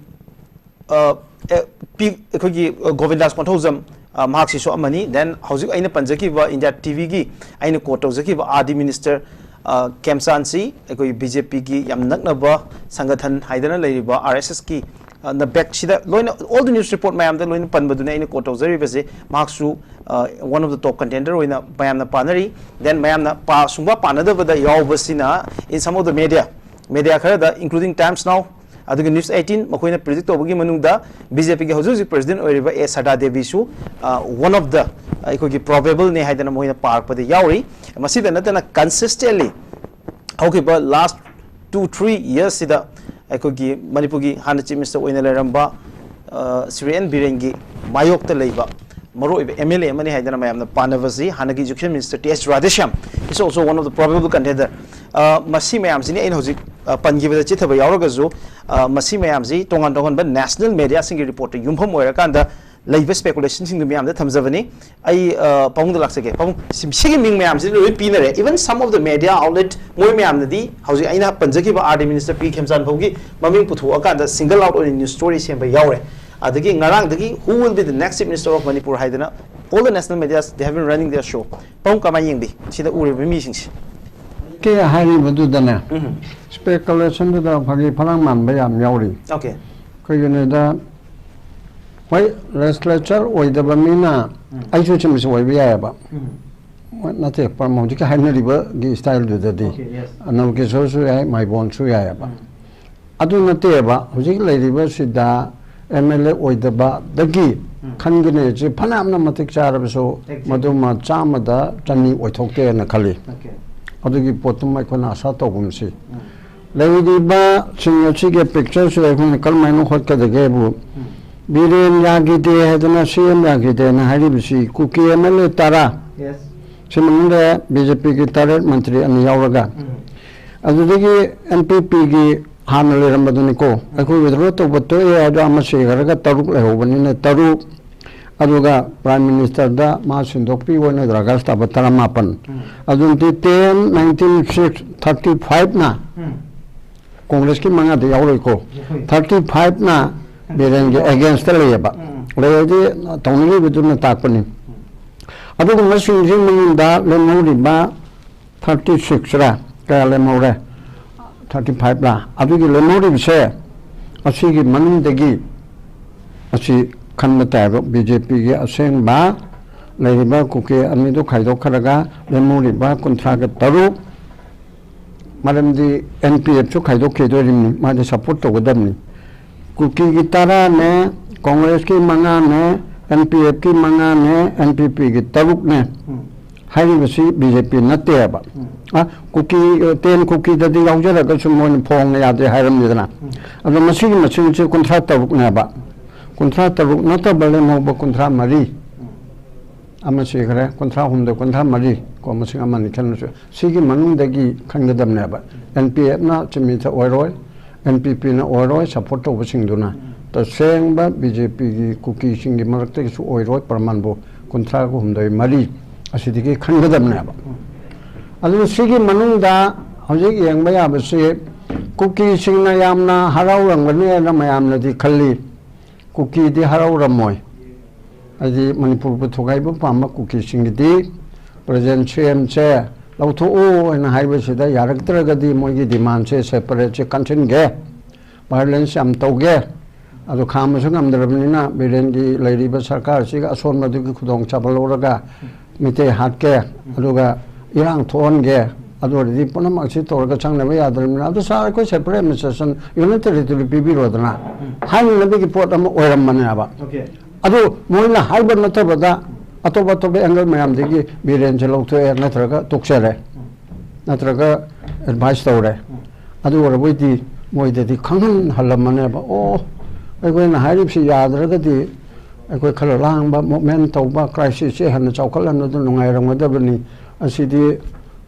ꯑ, ꯑꯦ, ꯄꯤ-, ꯑꯩꯈꯣꯏꯒꯤ, ꯑ, ꯒꯣꯕꯤꯟꯗꯥꯁ ꯀꯣꯟꯊꯧꯖꯝ, ꯑ, ꯃꯍꯥꯛꯁꯤꯁꯨ ꯑꯃꯅꯤ꯫ Then ꯍꯧꯖꯤꯛ ꯑꯩꯅ ꯄꯟꯖꯈꯤꯕ ꯏꯟꯗꯤꯌꯥ ꯇꯤꯚꯤꯒꯤ ꯑꯩꯅ ꯀꯣꯠ ꯇꯧꯖꯈꯤꯕ ꯑꯥꯔ ꯗꯤ ꯃꯤꯅꯤꯁꯇꯔ, ꯑ, ꯈꯦꯝꯆꯥꯟꯁꯤ ꯑꯩꯈꯣꯏ ꯕꯤ ꯖꯦ ꯄꯤꯒꯤ ꯌꯥꯝ ꯅꯛꯅꯕ ꯁꯪꯒꯊꯟ ꯍꯥꯏꯗꯅ ꯂꯩꯔꯤꯕ ꯑꯥꯔ ꯑꯦꯁ ꯑꯦꯁꯀꯤ, ꯑ, ꯅ ꯕꯦꯛꯁꯤꯗ ꯂꯣꯏꯅ, all the news report ꯃꯌꯥꯝꯗ ꯂꯣꯏꯅ ꯄꯟꯕꯗꯨꯅ ꯑꯩꯅ ꯀꯣꯠ ꯇꯧꯖꯔꯤꯕꯁꯦ꯫ ꯃꯍꯥꯛꯁꯨ, ꯑ, one of the top contender ꯑꯣꯏꯅ ꯃꯌꯥꯝꯅ ꯄꯥꯅꯔꯤ꯫ Then ꯃꯌꯥꯝꯅ ꯄꯥ-, ꯁꯨꯡꯄꯥ ꯄꯥꯅꯗꯕꯗ ꯌꯥꯎꯕꯁꯤꯅ in some of the media, media ꯈꯔꯗ, including Times Now, ꯑꯗꯨꯒ ꯅ꯭ꯌꯨꯁ ꯑꯩꯠꯇꯤꯟ, ꯃꯈꯣꯏꯅ ꯄ꯭ꯔꯤꯗꯤꯛ ꯇꯧꯕꯒꯤ ꯃꯅꯨꯡꯗ ꯕꯤ ꯖꯦ ꯄꯤꯒꯤ ꯍꯧꯖꯤꯛ ꯍꯧꯖꯤꯛ ꯄ꯭ꯔꯦꯁꯤꯗꯦꯟꯠ ꯑꯣꯏꯔꯤꯕ ꯑꯦ ꯁꯔꯗꯥ ꯗꯦꯕꯤꯁꯨ, ꯑ, one of the, ꯑ, ꯑꯩꯈꯣꯏꯒꯤ ꯄ꯭ꯔꯣꯕꯦꯕꯜꯅꯦ ꯍꯥꯏꯗꯅ ꯃꯈꯣꯏꯅ ꯄꯥꯔꯛꯄꯗ ꯌꯥꯎꯔꯤ꯫ ꯃꯁꯤꯗ ꯅꯠꯇꯅ ꯀꯟꯁꯤꯁꯇꯦꯟꯂꯤ ꯍꯧꯈꯤꯕ ꯂꯥꯁ ꯇꯨ ꯊ꯭ꯔꯤ ꯌꯔꯁꯁꯤꯗ ꯑꯩꯈꯣꯏꯒꯤ ꯃꯅꯤꯄꯨꯔꯒꯤ ꯍꯥꯟꯅ ꯆꯤꯐ ꯃꯤꯅꯤꯁꯇꯔ ꯑꯣꯏꯅ ꯂꯩꯔꯝꯕ, ꯑ, ꯁ꯭ꯔꯤ ꯑꯦꯟ ꯕꯤꯔꯦꯟꯒꯤ ꯃꯥꯌꯣꯛꯇ ꯂꯩꯕ ꯃꯔꯨꯑꯣꯏꯕ ꯑꯦꯝ ꯑꯦꯜ ꯑꯦ ꯑꯃꯅꯤ ꯍꯥꯏꯗꯅ ꯃꯌꯥꯝꯅ ꯄꯥꯅꯕꯁꯤ ꯍꯥꯟꯅꯒꯤ education minister T S Radheshyam is also one of the probable contender꯫ ꯑ, ꯃꯁꯤ ꯃꯌꯥꯝꯁꯤꯅꯤ ꯑꯩꯅ ꯍꯧꯖꯤꯛ, ꯑ, ꯄꯟꯈꯤꯕꯗ ꯆꯤꯊꯕ ꯌꯥꯎꯔꯒꯁꯨ, ꯑ, ꯃꯁꯤ ꯃꯌꯥꯝꯁꯤ ꯇꯣꯉꯥꯟ ꯇꯣꯉꯥꯟꯕ ꯅꯦꯁꯅꯦꯜ ꯃꯦꯗꯤꯌꯥꯁꯤꯡꯒꯤ ꯔꯤꯄꯣꯔꯠꯇ ꯌꯨꯝꯐꯝ ꯑꯣꯏꯔꯀꯥꯟꯗ ꯂꯩꯕ ꯁ꯭ꯄꯦꯀꯨꯂꯦꯁꯟꯁꯤꯡꯗꯨ ꯃꯌꯥꯝꯗ ꯊꯝꯖꯕꯅꯤ꯫ ꯑꯩ, ꯑ, ꯄꯥꯕꯨꯡꯗ ꯂꯥꯛꯆꯒꯦ꯫ ꯄꯥꯕꯨꯡ, ꯁꯤ-, ꯁꯤꯒꯤ ꯃꯤꯡ ꯃꯌꯥꯝꯁꯤꯗꯤ ꯂꯣꯏ ꯄꯤꯅꯔꯦ꯫ Even some of the media outlet, ꯃꯣꯏ ꯃꯌꯥꯝꯅꯗꯤ ꯍꯧꯖꯤꯛ ꯑꯩꯅ ꯄꯟꯖꯈꯤꯕ ꯑꯥꯔ ꯗꯤ ꯃꯤꯅꯤꯁꯇꯔ ꯄꯤ ꯈꯦꯝꯆꯥꯟ ꯐꯥꯎꯒꯤ ꯃꯃꯤꯡ ꯄꯨꯊꯣꯛꯑꯀꯥꯟꯗ ꯁꯤꯡꯒꯜ ꯑꯥꯎꯠ ꯑꯣꯏꯅ ꯅ꯭ꯌꯨꯁ ꯁ꯭ꯇꯣꯔꯤ ꯁꯦꯝꯕ ꯌꯥꯎꯔꯦ꯫ ꯑꯗꯒꯤ ꯉꯔꯥꯡꯗꯒꯤ "Who will be the next chief minister of Manipur?" ꯍꯥꯏꯗꯅ all the national medias, they have been running their show꯫ ꯄꯥꯕꯨꯡ ꯀꯃꯥꯏꯅ ꯌꯦꯡꯕꯤ ꯁꯤꯗ ꯎꯔꯤꯕ ꯃꯤꯁꯤꯡꯁꯦ? ꯀꯦ ꯍꯥꯏꯔꯤꯕꯗꯨꯗꯅꯦ, ꯎꯝ꯫ ꯁ꯭ꯄꯦꯀꯨꯂꯦꯁꯟꯗꯨꯗ ꯐꯥꯒꯤ ꯐꯔꯥꯡ ꯃꯥꯟꯕ ꯌꯥꯝ ꯌꯥꯎꯔꯤ꯫ ꯑꯣꯀꯦ꯫ ꯀꯩꯒꯤꯅꯣꯗ, ꯍꯣꯏ, ꯂꯦꯖꯤꯁꯂꯦꯆꯔ ꯑꯣꯏꯗꯕ ꯃꯤꯅ, ꯑꯩꯁꯨ ꯁꯤꯃꯁꯨ ꯑꯣꯏꯕ ꯌꯥꯏꯑꯕ꯫ ꯅꯠꯇꯦ, ꯄ꯭ꯔꯃ-, ꯍꯧꯖꯤꯛꯀꯤ ꯍꯥꯏꯅꯔꯤꯕꯒꯤ ꯁ꯭ꯇꯥꯏꯜꯗꯨꯗꯗꯤ Okay, yes. ꯅꯕꯀꯤꯁꯣꯔꯁꯨ ꯌꯥꯏ, ꯃꯥꯏꯕꯣꯟꯁꯨ ꯌꯥꯏꯑꯕ꯫ ꯎꯝ. ꯑꯗꯨ ꯅꯠꯇꯦꯕ, ꯍꯧꯖꯤꯛ ꯂꯩꯔꯤꯕꯁꯤꯗ ꯑꯦꯝ ꯑꯦꯜ ꯑꯦ ꯑꯣꯏꯗꯕꯗꯒꯤ ꯎꯝ. ꯈꯟꯒꯅꯤ ꯍꯥꯏꯁꯦ ꯐꯅꯌꯥꯝꯅ ꯃꯇꯤꯛ ꯆꯥꯔꯕꯁꯨ Exactly. ꯃꯗꯨꯃ ꯆꯥꯝꯃꯗ ꯆꯅꯤ ꯑꯣꯏꯊꯣꯛꯇꯦꯅ ꯈꯜꯂꯤ꯫ Okay. ꯑꯗꯨꯒꯤ ꯄꯣꯠꯇꯨꯃ ꯑꯩꯈꯣꯏꯅ ꯑꯁꯥ ꯇꯧꯐꯝꯁꯤ ꯎꯝ. ꯂꯩꯔꯤꯕꯁꯤꯡ ꯑꯁꯤꯒꯤ ꯄꯤꯛꯆꯔꯁꯤꯗ ꯑꯩꯈꯣꯏꯅ ꯀꯔꯝꯍꯥꯏꯅ ꯍꯣꯠꯀꯗꯒꯦꯕꯨ, ꯎꯝ. ꯕꯤꯔꯦꯟ ꯌꯥꯈꯤꯗꯦ ꯍꯥꯏꯗꯅ ꯁꯤ ꯑꯦꯝ ꯌꯥꯈꯤꯗꯦꯅ ꯍꯥꯏꯔꯤꯕꯁꯤ ꯀꯨꯀꯤ ꯑꯦꯝ ꯑꯦꯜ ꯑꯦ ꯇꯔꯥ Yes. ꯁꯤ ꯃꯅꯨꯡꯗ ꯕꯤ ꯖꯦ ꯄꯤꯒꯤ ꯇꯔꯦꯠ ꯃꯟꯇ꯭ꯔꯤ ꯑꯅꯤ ꯌꯥꯎꯔꯒ, ꯎꯝ. ꯑꯗꯨꯗꯒꯤ ꯑꯦꯟ ꯄꯤ ꯄꯤꯒꯤ ꯍꯥꯟꯅ ꯂꯩꯔꯝꯕꯗꯨꯅꯤꯀꯣ, ꯑꯩꯈꯣꯏ ꯋꯤꯗ꯭ꯔꯣ ꯇꯧꯕ ꯇꯣꯛꯑꯦ ꯍꯥꯏꯗꯣ ꯑꯃ ꯁꯤꯈ꯭ꯔꯒ ꯇꯔꯨꯛ ꯂꯩꯍꯧꯕꯅꯤꯅ ꯇꯔꯨꯛ, ꯑꯗꯨꯒ ꯄ꯭ꯔꯥꯏꯝ ꯃꯤꯅꯤꯁꯇꯔꯗ ꯃꯥ ꯁꯤꯟꯗꯣꯛꯄꯤꯌꯨ ꯑꯣꯏꯅ ꯗꯔꯀꯥꯔ ꯇꯥꯕ ꯇꯔꯥꯃꯥꯄꯟ꯫ ꯎꯝ. ꯑꯗꯨꯅꯗꯤ ꯇꯦꯟ, ꯅꯥꯏꯟꯇꯤꯟ, ꯁꯤꯛꯁ, ꯊꯥꯔꯇꯤ ꯐꯥꯏꯚꯅ ꯎꯝ. ꯀꯣꯡꯒ꯭ꯔꯦꯁꯀꯤ ꯃꯉꯥꯗꯤ ꯌꯥꯎꯔꯣꯏꯀꯣ, ꯌꯥꯎꯔꯣꯏ. ꯊꯥꯔꯇꯤ ꯐꯥꯏꯚꯅ ꯕꯤꯔꯦꯟꯒꯤ ꯑꯦꯒꯦꯟꯁꯇ ꯂꯩꯌꯦꯕ꯫ ꯎꯝ. ꯂꯩꯔꯗꯤ ꯇꯧꯅꯔꯤꯕꯗꯨꯅ ꯇꯥꯛꯄꯅꯤ꯫ ꯑꯗꯨꯒꯨꯝꯕꯁꯤꯡꯁꯤ ꯃꯅꯨꯡꯗ ꯂꯦꯝꯍꯧꯔꯤꯕ ꯊꯥꯔꯇꯤ ꯁꯤꯛꯁꯔ ꯀꯌꯥ ꯂꯦꯝꯍꯧꯔꯦ? ꯊꯥꯔꯇꯤ ꯐꯥꯏꯚꯂ? ꯑꯗꯨꯒꯤ ꯂꯦꯝꯍꯧꯔꯤꯕꯁꯦ ꯑꯁꯤꯒꯤ ꯃꯅꯨꯡꯗꯒꯤ ꯑꯁꯤ ꯈꯟꯕ ꯇꯥꯏꯕ꯫ ꯕꯤ ꯖꯦ ꯄꯤꯒꯤ ꯑꯁꯦꯡꯕ ꯂꯩꯔꯤꯕ ꯀꯨꯀꯤ ꯑꯅꯤꯗꯨ ꯈꯥꯏꯗꯣꯛꯈ꯭ꯔꯒ ꯂꯦꯝꯍꯧꯔꯤꯕ ꯀꯨꯟꯊ꯭ꯔꯥꯒ ꯇꯔꯨꯛ, ꯃꯔꯝꯗꯤ ꯑꯦꯟ ꯄꯤ ꯑꯦꯐꯁꯨ ꯈꯥꯏꯗꯣꯛꯈꯤꯗꯣꯔꯤꯕꯅꯤ, ꯃꯥꯗꯤ ꯁꯞꯄꯣꯔꯠ ꯇꯧꯒꯗꯕꯅꯤ꯫ ꯀꯨꯀꯤꯒꯤ ꯇꯔꯥꯅꯦ, ꯀꯣꯡꯒ꯭ꯔꯦꯁꯀꯤ ꯃꯉꯥꯅꯦ, ꯑꯦꯟ ꯄꯤ ꯑꯦꯐꯀꯤ ꯃꯉꯥꯅꯦ, ꯑꯦꯟ ꯄꯤ ꯄꯤꯒꯤ ꯇꯔꯨꯛꯅꯦ꯫ ꯎꯝ. ꯍꯥꯏꯔꯤꯕꯁꯤ ꯕꯤ ꯖꯦ ꯄꯤ ꯅꯠꯇꯦꯕ꯫ ꯎꯝ. ꯑ, ꯀꯨꯀꯤ, ꯇꯦꯟ ꯀꯨꯀꯤꯗꯗꯤ ꯌꯥꯎꯖꯔꯒꯁꯨ ꯃꯣꯏꯅ ꯐꯣꯡꯅ ꯌꯥꯗꯦ ꯍꯥꯏꯔꯝꯃꯤꯗꯅ꯫ ꯎꯝ. ꯑꯗꯣ ꯃꯁꯤꯒꯤ ꯃꯁꯤꯡꯁꯤ ꯀꯨꯟꯊ꯭ꯔꯥ ꯇꯔꯨꯛꯅꯦꯕ꯫ ꯀꯨꯟꯊ꯭ꯔꯥ ꯇꯔꯨꯛ ꯅꯠꯇꯕ ꯂꯦꯝꯍꯧꯕ ꯀꯨꯟꯊ꯭ꯔꯥ ꯃꯔꯤ꯫ ꯎꯝ. ꯑꯃ ꯁꯤꯈ꯭ꯔꯦ, ꯀꯨꯟꯊ꯭ꯔꯥ ꯍꯨꯝꯗꯣꯏ, ꯀꯨꯟꯊ꯭ꯔꯥ ꯃꯔꯤ ꯀꯣ, ꯃꯁꯤꯡ ꯑꯃꯅꯤ ꯈꯦꯠꯅꯔꯁꯨ꯫ ꯁꯤꯒꯤ ꯃꯅꯨꯡꯗꯒꯤ ꯈꯟꯒꯗꯕꯅꯦꯕ꯫ ꯑꯦꯟ ꯄꯤ ꯑꯦꯐꯅ ꯆꯤꯃꯤꯊ ꯑꯣꯏꯔꯣꯏ, ꯑꯦꯟ ꯄꯤ ꯄꯤꯅ ꯑꯣꯏꯔꯣꯏ, ꯁꯞꯄꯣꯔꯠ ꯇꯧꯕꯁꯤꯡꯗꯨꯅ꯫ ꯇꯁꯦꯡꯕ ꯕꯤ ꯖꯦ ꯄꯤꯒꯤ ꯀꯨꯀꯤꯁꯤꯡꯒꯤ ꯃꯔꯛꯇꯒꯤꯁꯨ ꯑꯣꯏꯔꯣꯏ, ꯄ꯭ꯔꯃꯥꯟꯕꯨ ꯀꯨꯟꯊ꯭ꯔꯥꯒ ꯍꯨꯝꯗꯣꯏ ꯃꯔꯤ ꯑꯁꯤꯗꯒꯤ ꯈꯟꯒꯗꯕꯅꯦꯕ꯫ ꯑꯗꯨꯅ ꯁꯤꯒꯤ ꯃꯅꯨꯡꯗ ꯍꯧꯖꯤꯛ ꯌꯦꯡꯕ ꯌꯥꯕꯁꯤ ꯀꯨꯀꯤꯁꯤꯡꯅ ꯌꯥꯝꯅ ꯍꯔꯥꯎꯔꯝꯒꯅꯤ ꯍꯥꯏꯅ ꯃꯌꯥꯝꯅꯗꯤ ꯈꯜꯂꯤ꯫ ꯀꯨꯀꯤꯗꯤ ꯍꯔꯥꯎꯔꯝꯃꯣꯏ꯫ ꯍꯥꯏꯗꯤ ꯃꯅꯤꯄꯨꯔꯕꯨ ꯊꯨꯒꯥꯏꯕ ꯄꯥꯝꯕ ꯀꯨꯀꯤꯁꯤꯡꯒꯤꯗꯤ ꯄ꯭ꯔꯖꯦꯟ ꯁꯤ ꯑꯦꯝꯁꯦ ꯂꯧꯊꯣꯛꯎ ꯍꯥꯏꯅ ꯍꯥꯏꯕꯁꯤꯗ ꯌꯥꯔꯛꯇ꯭ꯔꯒꯗꯤ ꯃꯣꯏꯒꯤ ꯗꯤꯃꯥꯟꯁꯦ ꯁꯦꯄꯔꯦꯠꯁꯦ ꯀꯟꯁꯤꯟꯒꯦ, ꯚꯥꯏꯑꯣꯂꯦꯟꯁ ꯌꯥꯝ ꯇꯧꯒꯦ, ꯑꯗꯨ ꯈꯥꯝꯕꯁꯨ ꯉꯝꯗ꯭ꯔꯕꯅꯤꯅ ꯕꯤꯔꯦꯟꯒꯤ ꯂꯩꯔꯤꯕ ꯁꯔꯀꯥꯔꯁꯤꯒ ꯑꯁꯣꯟꯕꯗꯨꯒꯤ ꯈꯨꯗꯣꯡꯆꯥꯕ ꯂꯧꯔꯒ ꯃꯤꯇꯩ ꯍꯥꯠꯀꯦ, ꯑꯗꯨꯒ ꯏꯔꯥꯡ ꯊꯣꯛꯍꯟꯒꯦ, ꯑꯗꯨ ꯑꯣꯏꯔꯗꯤ ꯄꯨꯝꯅꯃꯛꯁꯤ ꯇꯧꯔꯒ ꯆꯪꯅꯕ ꯌꯥꯗ꯭ꯔꯕꯅꯤꯅ, ꯑꯗꯨ ꯁꯥꯔ, ꯑꯩꯈꯣꯏ separate administration, union territory ꯄꯤꯕꯤꯔꯣꯗꯅ ꯍꯥꯏꯅꯅꯕꯒꯤ ꯄꯣꯠ ꯑꯃ ꯑꯣꯏꯔꯝꯕꯅꯦꯕ꯫ Okay. ꯑꯗꯨ ꯃꯣꯏꯅ ꯍꯥꯏꯕ ꯅꯠꯇꯕꯗ ꯑꯇꯣꯞ ꯑꯇꯣꯞꯄ angle ꯃꯌꯥꯝꯗꯒꯤ ꯕꯤꯔꯦꯟꯁꯦ ꯂꯧꯊꯣꯛꯑꯦ, ꯅꯠꯇ꯭ꯔꯒ ꯇꯣꯛꯆꯔꯦ, ꯅꯠꯇ꯭ꯔꯒ advice ꯇꯧꯔꯦ꯫ ꯑꯗꯨ ꯑꯣꯏꯔꯕꯣꯏꯗꯤ ꯃꯣꯏꯗꯗꯤ ꯈꯪꯍꯟꯍꯜꯂꯝꯃꯅꯦꯕ꯫ ꯑꯣ, ꯑꯩꯈꯣꯏꯅ ꯍꯥꯏꯔꯤꯕꯁꯤ ꯌꯥꯗ꯭ꯔꯒꯗꯤ ꯑꯩꯈꯣꯏ ꯈꯔ ꯂꯥꯡꯕ, movement ꯇꯧꯕ, crisis ꯁꯦ ꯍꯦꯟꯅ ꯆꯥꯎꯈꯠꯍꯟꯕꯗ ꯅꯨꯡꯉꯥꯏꯔꯝꯒꯗꯕꯅꯤ꯫ ꯑꯁꯤꯗꯤ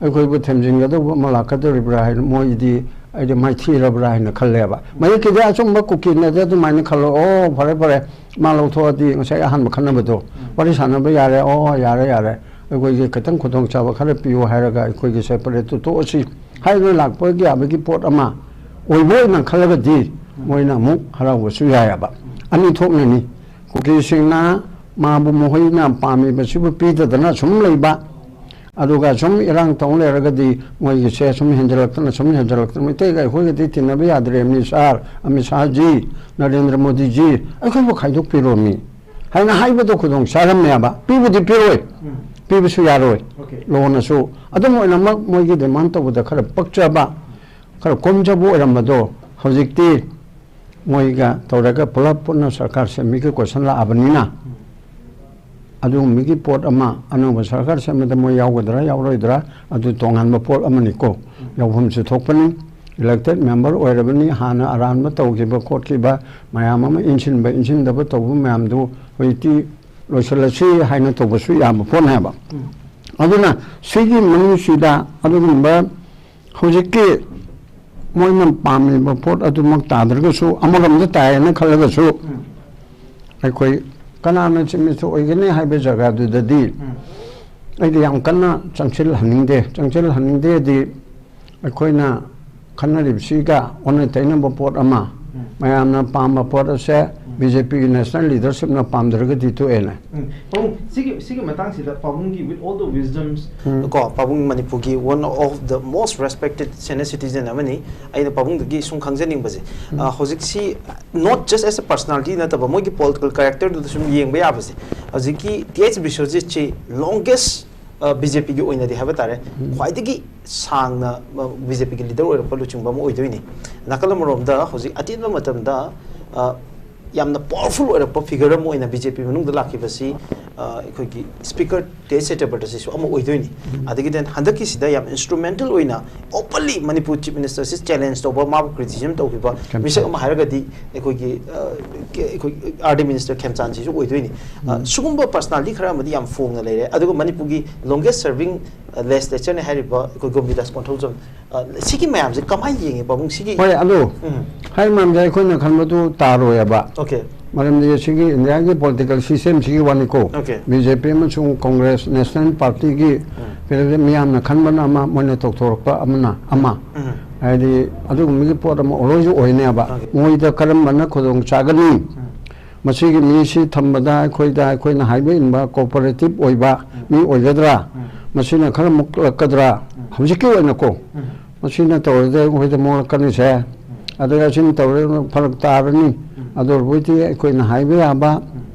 ꯑꯩꯈꯣꯏꯕꯨ ꯊꯦꯝꯖꯤꯟꯒꯗꯧꯕ ꯑꯃ ꯂꯥꯛꯀꯗꯧꯔꯤꯕ꯭ꯔꯥ ꯍꯥꯏꯅ ꯃꯣꯏꯗꯤ ꯑꯩꯗꯤ ꯃꯥꯏꯊꯤꯔꯕ꯭ꯔꯥ ꯍꯥꯏꯅ ꯈꯜꯂꯦꯕ꯫ ꯃꯌꯦꯛꯀꯤꯗꯤ ꯑꯆꯨꯝꯕ ꯀꯨꯀꯤꯅꯗꯤ ꯑꯗꯨꯃꯥꯏꯅ ꯈꯜꯂꯣ꯫ ꯑꯣ, ꯐꯔꯦ ꯐꯔꯦ, ꯃꯥ ꯂꯧꯊꯣꯛꯑꯗꯤ ꯉꯁꯥꯏ ꯑꯍꯥꯟꯕ ꯈꯟꯅꯕꯗꯣ ꯋꯥꯔꯤ ꯁꯥꯟꯅꯕ ꯌꯥꯔꯦ꯫ ꯑꯣ, ꯌꯥꯔꯦ ꯌꯥꯔꯦ, ꯑꯩꯈꯣꯏꯒꯤ ꯈꯤꯇꯪ ꯈꯨꯗꯣꯡꯆꯥꯕ ꯈꯔ ꯄꯤꯌꯨ ꯍꯥꯏꯔꯒ ꯑꯩꯈꯣꯏꯒꯤ separate ꯇꯨ ꯇꯣꯛꯑꯁꯤ ꯍꯥꯏꯗꯨꯅ ꯂꯥꯛꯄ ꯌꯥꯕꯒꯤ ꯄꯣꯠ ꯑꯃ ꯑꯣꯏꯕ ꯑꯣꯏꯅ ꯈꯜꯂꯒꯗꯤ ꯃꯣꯏꯅ ꯑꯃꯨꯛ ꯍꯔꯥꯎꯕꯁꯨ ꯌꯥꯏꯑꯕ꯫ ꯑꯅꯤ ꯊꯣꯛꯅꯅꯤ꯫ ꯀꯨꯀꯤꯁꯤꯡꯅ ꯃꯥꯕꯨ ꯃꯈꯣꯏꯅ ꯄꯥꯝꯃꯤꯕꯁꯤꯕꯨ ꯄꯤꯗꯗꯅ ꯁꯨꯝ ꯂꯩꯕ, ꯑꯗꯨꯒ ꯁꯨꯝ ꯏꯔꯥꯡ ꯇꯧ ꯂꯩꯔꯒꯗꯤ ꯃꯣꯏꯒꯤꯁꯦ ꯁꯨꯝ ꯍꯦꯟꯖꯜꯂꯛꯇꯅ, ꯁꯨꯝ ꯍꯦꯟꯖꯜꯂꯛꯇꯅ, "ꯃꯩꯇꯩꯒ ꯑꯩꯈꯣꯏꯒꯗꯤ ꯇꯤꯟꯅꯕ ꯌꯥꯗ꯭ꯔꯦ, ꯑꯃꯤꯠ ꯁꯥꯍ, ꯑꯃꯤꯠ ꯁꯥꯍꯖꯤ, ꯅꯔꯦꯟꯗ꯭ꯔ ꯃꯣꯗꯤꯖꯤ, ꯑꯩꯈꯣꯏꯕꯨ ꯈꯥꯏꯗꯣꯛꯄꯤꯔꯣꯃꯤ" ꯍꯥꯏꯅ ꯍꯥꯏꯕꯗꯣ ꯈꯨꯗꯣꯡ ꯆꯥꯔꯝꯃꯦꯕ꯫ ꯄꯤꯕꯨꯗꯤ ꯄꯤꯔꯣꯏ, ꯎꯝ꯫ ꯄꯤꯕꯁꯨ ꯌꯥꯔꯣꯏ꯫ Okay. ꯂꯣꯅꯁꯨ ꯑꯗꯨꯝ ꯑꯣꯏꯅꯃꯛ ꯃꯣꯏꯒꯤ demand ꯇꯧꯕꯗ ꯈꯔ ꯄꯛꯆꯕ, ꯈꯔ ꯀꯣꯝꯖꯕ ꯑꯣꯏꯔꯝꯕꯗꯣ ꯍꯧꯖꯤꯛꯇꯤ ꯃꯣꯏꯒ ꯇꯧꯔꯒ ꯄꯨꯂꯞ ꯄꯨꯟꯅ ꯁꯔꯀꯥꯔ ꯁꯦꯝꯕꯒꯤ question ꯂꯥꯛꯑꯕꯅꯤꯅ, ꯑꯗꯨꯒꯨꯝꯕꯒꯤ ꯄꯣꯠ ꯑꯃ ꯑꯅꯧꯕ ꯁꯔꯀꯥꯔ ꯁꯦꯝꯕꯗ ꯃꯣꯏ ꯌꯥꯎꯒꯗ꯭ꯔꯥ ꯌꯥꯎꯔꯣꯏꯗ꯭ꯔꯥ, ꯑꯗꯨ ꯇꯣꯉꯥꯟꯕ ꯄꯣꯠ ꯑꯃꯅꯤꯀꯣ꯫ ꯌꯥꯎꯐꯝꯁꯨ ꯊꯣꯛꯄꯅꯤ꯫ Elected member ꯑꯣꯏꯔꯕꯅꯤ, ꯍꯥꯟꯅ ꯑꯔꯥꯟꯕ ꯇꯧꯈꯤꯕ ꯈꯣꯠꯈꯤꯕ ꯃꯌꯥꯝ ꯑꯃ, ꯏꯟꯁꯤꯟꯕ ꯏꯟꯁꯤꯟꯗꯕ ꯇꯧꯕ ꯃꯌꯥꯝꯗꯨ ꯍꯧꯖꯤꯛꯇꯤ ꯂꯣꯏꯁꯤꯜꯂꯁꯤ ꯍꯥꯏꯅ ꯇꯧꯕꯁꯨ ꯌꯥꯕ ꯄꯣꯠꯅꯦꯕ꯫ ꯑꯗꯨꯅ ꯁꯤꯒꯤ ꯃꯅꯨꯡꯁꯤꯗ ꯑꯗꯨꯒꯨꯝꯕ ꯍꯧꯖꯤꯛꯀꯤ ꯃꯣꯏꯅ ꯄꯥꯝꯃꯤꯕ ꯄꯣꯠ ꯑꯗꯨꯃꯛ ꯇꯥꯗ꯭ꯔꯒꯁꯨ, ꯑꯃꯔꯣꯝꯗ ꯇꯥꯏꯌꯦꯅ ꯈꯜꯂꯒꯁꯨ, ꯑꯩꯈꯣꯏ ꯀꯅꯥꯅ ꯆꯤꯞ ꯃꯤꯅꯤꯁꯇꯔ ꯑꯣꯏꯒꯅꯤ ꯍꯥꯏꯕ ꯖꯒꯥꯗꯨꯗꯗꯤ ꯑꯩꯗꯤ ꯌꯥꯝ ꯀꯟꯅ ꯆꯪꯁꯤꯜꯍꯟꯅꯤꯡꯗꯦ꯫ ꯆꯪꯁꯤꯜꯍꯟꯅꯤꯡꯗꯦꯗꯤ ꯑꯩꯈꯣꯏꯅ ꯈꯟꯅꯔꯤꯕꯁꯤꯒ ꯑꯣꯟꯅ ꯇꯩꯅꯕ ꯄꯣꯠ ꯑꯃ ꯃꯌꯥꯝꯅ ꯄꯥꯝꯕ ꯄꯣꯠ ꯑꯁꯦ ꯕꯤ ꯖꯦ ꯄꯤꯒꯤ ꯅꯦꯁꯅꯦꯜ ꯂꯤꯗꯔꯁꯤꯞꯅ ꯄꯥꯝꯗ꯭ꯔꯒꯗꯤ ꯇꯣꯛꯑꯦꯅꯦ꯫ ꯎꯝ꯫ ꯄꯥꯕꯨꯡ, ꯁꯤꯒꯤ, ꯁꯤꯒꯤ ꯃꯇꯥꯡꯁꯤꯗ ꯄꯥꯕꯨꯡꯒꯤ with all the wisdoms, ꯎꯝ꯫ ꯀꯣ, ꯄꯥꯕꯨꯡ ꯃꯅꯤꯄꯨꯔꯒꯤ one of the most respected senior citizen ꯑꯃꯅꯤ꯫ ꯑꯩꯅ ꯄꯥꯕꯨꯡꯗꯒꯤ ꯁꯨꯝ ꯈꯪꯖꯅꯤꯡꯕꯁꯦ, ꯑ, ꯍꯧꯖꯤꯛꯁꯤ not just as a personality ꯅꯠꯇꯕ, ꯃꯣꯏꯒꯤ political character ꯗꯨꯗ ꯁꯨꯝ ꯌꯦꯡꯕ ꯌꯥꯕꯁꯦ, ꯍꯧꯖꯤꯛꯀꯤ ꯇꯤ ꯑꯩꯆ ꯕꯤꯁ꯭ꯋꯖꯤꯠꯁꯤ longest, ꯑ, ꯕꯤ ꯖꯦ ꯄꯤꯒꯤ ꯑꯣꯏꯅꯗꯤ ꯍꯥꯏꯕ ꯇꯥꯔꯦ, ꯈ꯭ꯋꯥꯏꯗꯒꯤ ꯁꯥꯡꯅ, ꯑ, ꯕꯤ ꯖꯦ ꯄꯤꯒꯤ ꯂꯤꯗꯔ ꯑꯣꯏꯔꯛꯄ ꯂꯨꯆꯤꯡꯕ ꯑꯃ ꯑꯣꯏꯗꯣꯏꯅꯤ꯫ ꯅꯥꯀꯜ ꯑꯃꯔꯣꯝꯗ ꯍꯧꯖꯤꯛ ꯑꯇꯦꯟꯕ ꯃꯇꯝꯗ, ꯑ, ꯌꯥꯝꯅ ꯄꯥꯋꯔꯐꯨꯜ ꯑꯣꯏꯔꯛꯄ ꯐꯤꯒꯔ ꯑꯃ ꯑꯣꯏꯅ ꯕꯤ ꯖꯦ ꯄꯤ ꯃꯅꯨꯡꯗ ꯂꯥꯛꯈꯤꯕꯁꯤ, ꯑ, ꯑꯩꯈꯣꯏꯒꯤ ꯁ꯭ꯄꯤꯀꯔ ꯇꯦꯖ ꯁꯇ꯭ꯌꯕ꯭ꯔꯇꯁꯤꯁꯨ ꯑꯃ ꯑꯣꯏꯗꯣꯏꯅꯤ꯫ ꯑꯗꯒꯤ then ꯍꯟꯗꯛꯀꯤꯁꯤꯗ ꯌꯥꯝ ꯏꯟꯁꯇ꯭ꯔꯨꯃꯦꯟꯇꯦꯜ ꯑꯣꯏꯅ ꯑꯣꯄꯟꯂꯤ ꯃꯅꯤꯄꯨꯔ ꯆꯤꯐ ꯃꯤꯅꯤꯁꯇꯔꯁꯤ ꯆꯦꯂꯦꯟꯖ ꯇꯧꯕ, ꯃꯥꯕꯨ ꯀ꯭ꯔꯤꯇꯤꯁꯤꯖꯝ ꯇꯧꯈꯤꯕ ꯈꯦꯝꯆꯥꯟ꯫ ꯃꯤꯁꯛ ꯑꯃ ꯍꯥꯏꯔꯒꯗꯤ ꯑꯩꯈꯣꯏꯒꯤ, ꯑ, ꯀꯦ-, ꯑꯩꯈꯣꯏ ꯑꯥꯔ ꯗꯤ ꯃꯤꯅꯤꯁꯇꯔ ꯈꯦꯝꯆꯥꯟꯁꯤꯁꯨ ꯑꯣꯏꯗꯣꯏꯅꯤ꯫ ꯑ, ꯁꯤꯒꯨꯝꯕ ꯄꯔꯁꯅꯥꯂꯤꯇꯤ ꯈꯔ ꯑꯃꯗꯤ ꯌꯥꯝ ꯐꯣꯡꯅ ꯂꯩꯔꯦ꯫ ꯑꯗꯨꯒ ꯃꯅꯤꯄꯨꯔꯒꯤ ꯂꯣꯡꯒꯦꯁ ꯁꯔꯚꯤꯡ ꯂꯦꯖꯤꯁꯂꯦꯆꯔꯅꯤ ꯍꯥꯏꯔꯤꯕ ꯑꯩꯈꯣꯏ ꯒꯣꯕꯤꯟꯗꯥꯁ ꯀꯣꯟꯊꯧꯖꯝ, ꯑ, ꯁꯤꯒꯤ ꯃꯌꯥꯝꯁꯦ ꯀꯃꯥꯏꯅ ꯌꯦꯡꯉꯤ ꯄꯥꯕꯨꯡ? ꯁꯤꯒꯤ ꯍꯣꯏ, ꯑꯗꯨ ꯎꯝ꯫ ꯍꯥꯏ ꯃꯌꯥꯝꯁꯦ ꯑꯩꯈꯣꯏꯅ ꯈꯟꯕꯗꯨ ꯇꯥꯔꯣꯏꯕ꯫ ꯑꯣꯀꯦ꯫ ꯃꯔꯝꯗꯤ ꯁꯤꯒꯤ ꯏꯟꯗꯤꯌꯥꯒꯤ ꯄꯣꯂꯤꯇꯤꯀꯦꯜ ꯁꯤꯁꯇꯦꯝꯁꯤꯒꯤ ꯋꯥꯅꯤꯀꯣ꯫ ꯑꯣꯀꯦ꯫ ꯕꯤ ꯖꯦ ꯄꯤ ꯑꯃꯁꯨꯡ ꯀꯣꯡꯒ꯭ꯔꯦꯁ, ꯅꯦꯁꯅꯦꯜ ꯄꯥꯔꯇꯤꯒꯤ ꯐꯤꯔꯦꯞꯁꯦ ꯃꯤꯌꯥꯝꯅ ꯈꯟꯕꯅ ꯑꯃ, ꯃꯣꯏꯅ ꯇꯧꯊꯣꯔꯛꯄ ꯑꯃꯅ ꯑꯃ꯫ ꯎꯝ꯫ ꯍꯥꯏꯗꯤ ꯑꯗꯨꯒꯨꯝꯕꯒꯤ ꯄꯣꯠ ꯑꯃ ꯑꯣꯏꯔꯣꯏꯁꯨ ꯑꯣꯏꯅꯦꯕ꯫ ꯑꯣꯀꯦ꯫ ꯃꯣꯏꯗ ꯀꯔꯝꯕꯅ ꯈꯨꯗꯣꯡ ꯆꯥꯒꯅꯤ? ꯃꯁꯤꯒꯤ ꯃꯤꯁꯤ ꯊꯝꯕꯗ ꯑꯩꯈꯣꯏꯗ, ꯑꯩꯈꯣꯏꯅ ꯍꯥꯏꯕ ꯏꯟꯕ, ꯀꯣꯑꯣꯄꯔꯦꯇꯤꯚ ꯑꯣꯏꯕ ꯃꯤ ꯑꯣꯏꯒꯗ꯭ꯔꯥ? ꯃꯁꯤꯅ ꯈꯔ ꯃꯨꯛꯂꯛꯀꯗ꯭ꯔꯥ? ꯍꯧꯖꯤꯛꯀꯤ ꯑꯣꯏꯅꯀꯣ꯫ ꯃꯁꯤꯅ ꯇꯧꯔꯗꯤ ꯑꯩꯈꯣꯏꯗ ꯃꯣꯠꯂꯛꯀꯅꯤꯁꯦ꯫ ꯑꯗꯨꯒ ꯑꯁꯤꯅ ꯇꯧꯔꯗꯤ ꯐꯔꯛ ꯇꯥꯔꯅꯤ꯫ ꯑꯗꯨ ꯑꯣꯏꯔꯕꯨꯗꯤ ꯑꯩꯈꯣꯏꯅ ꯍꯥꯏꯕ ꯌꯥꯕ,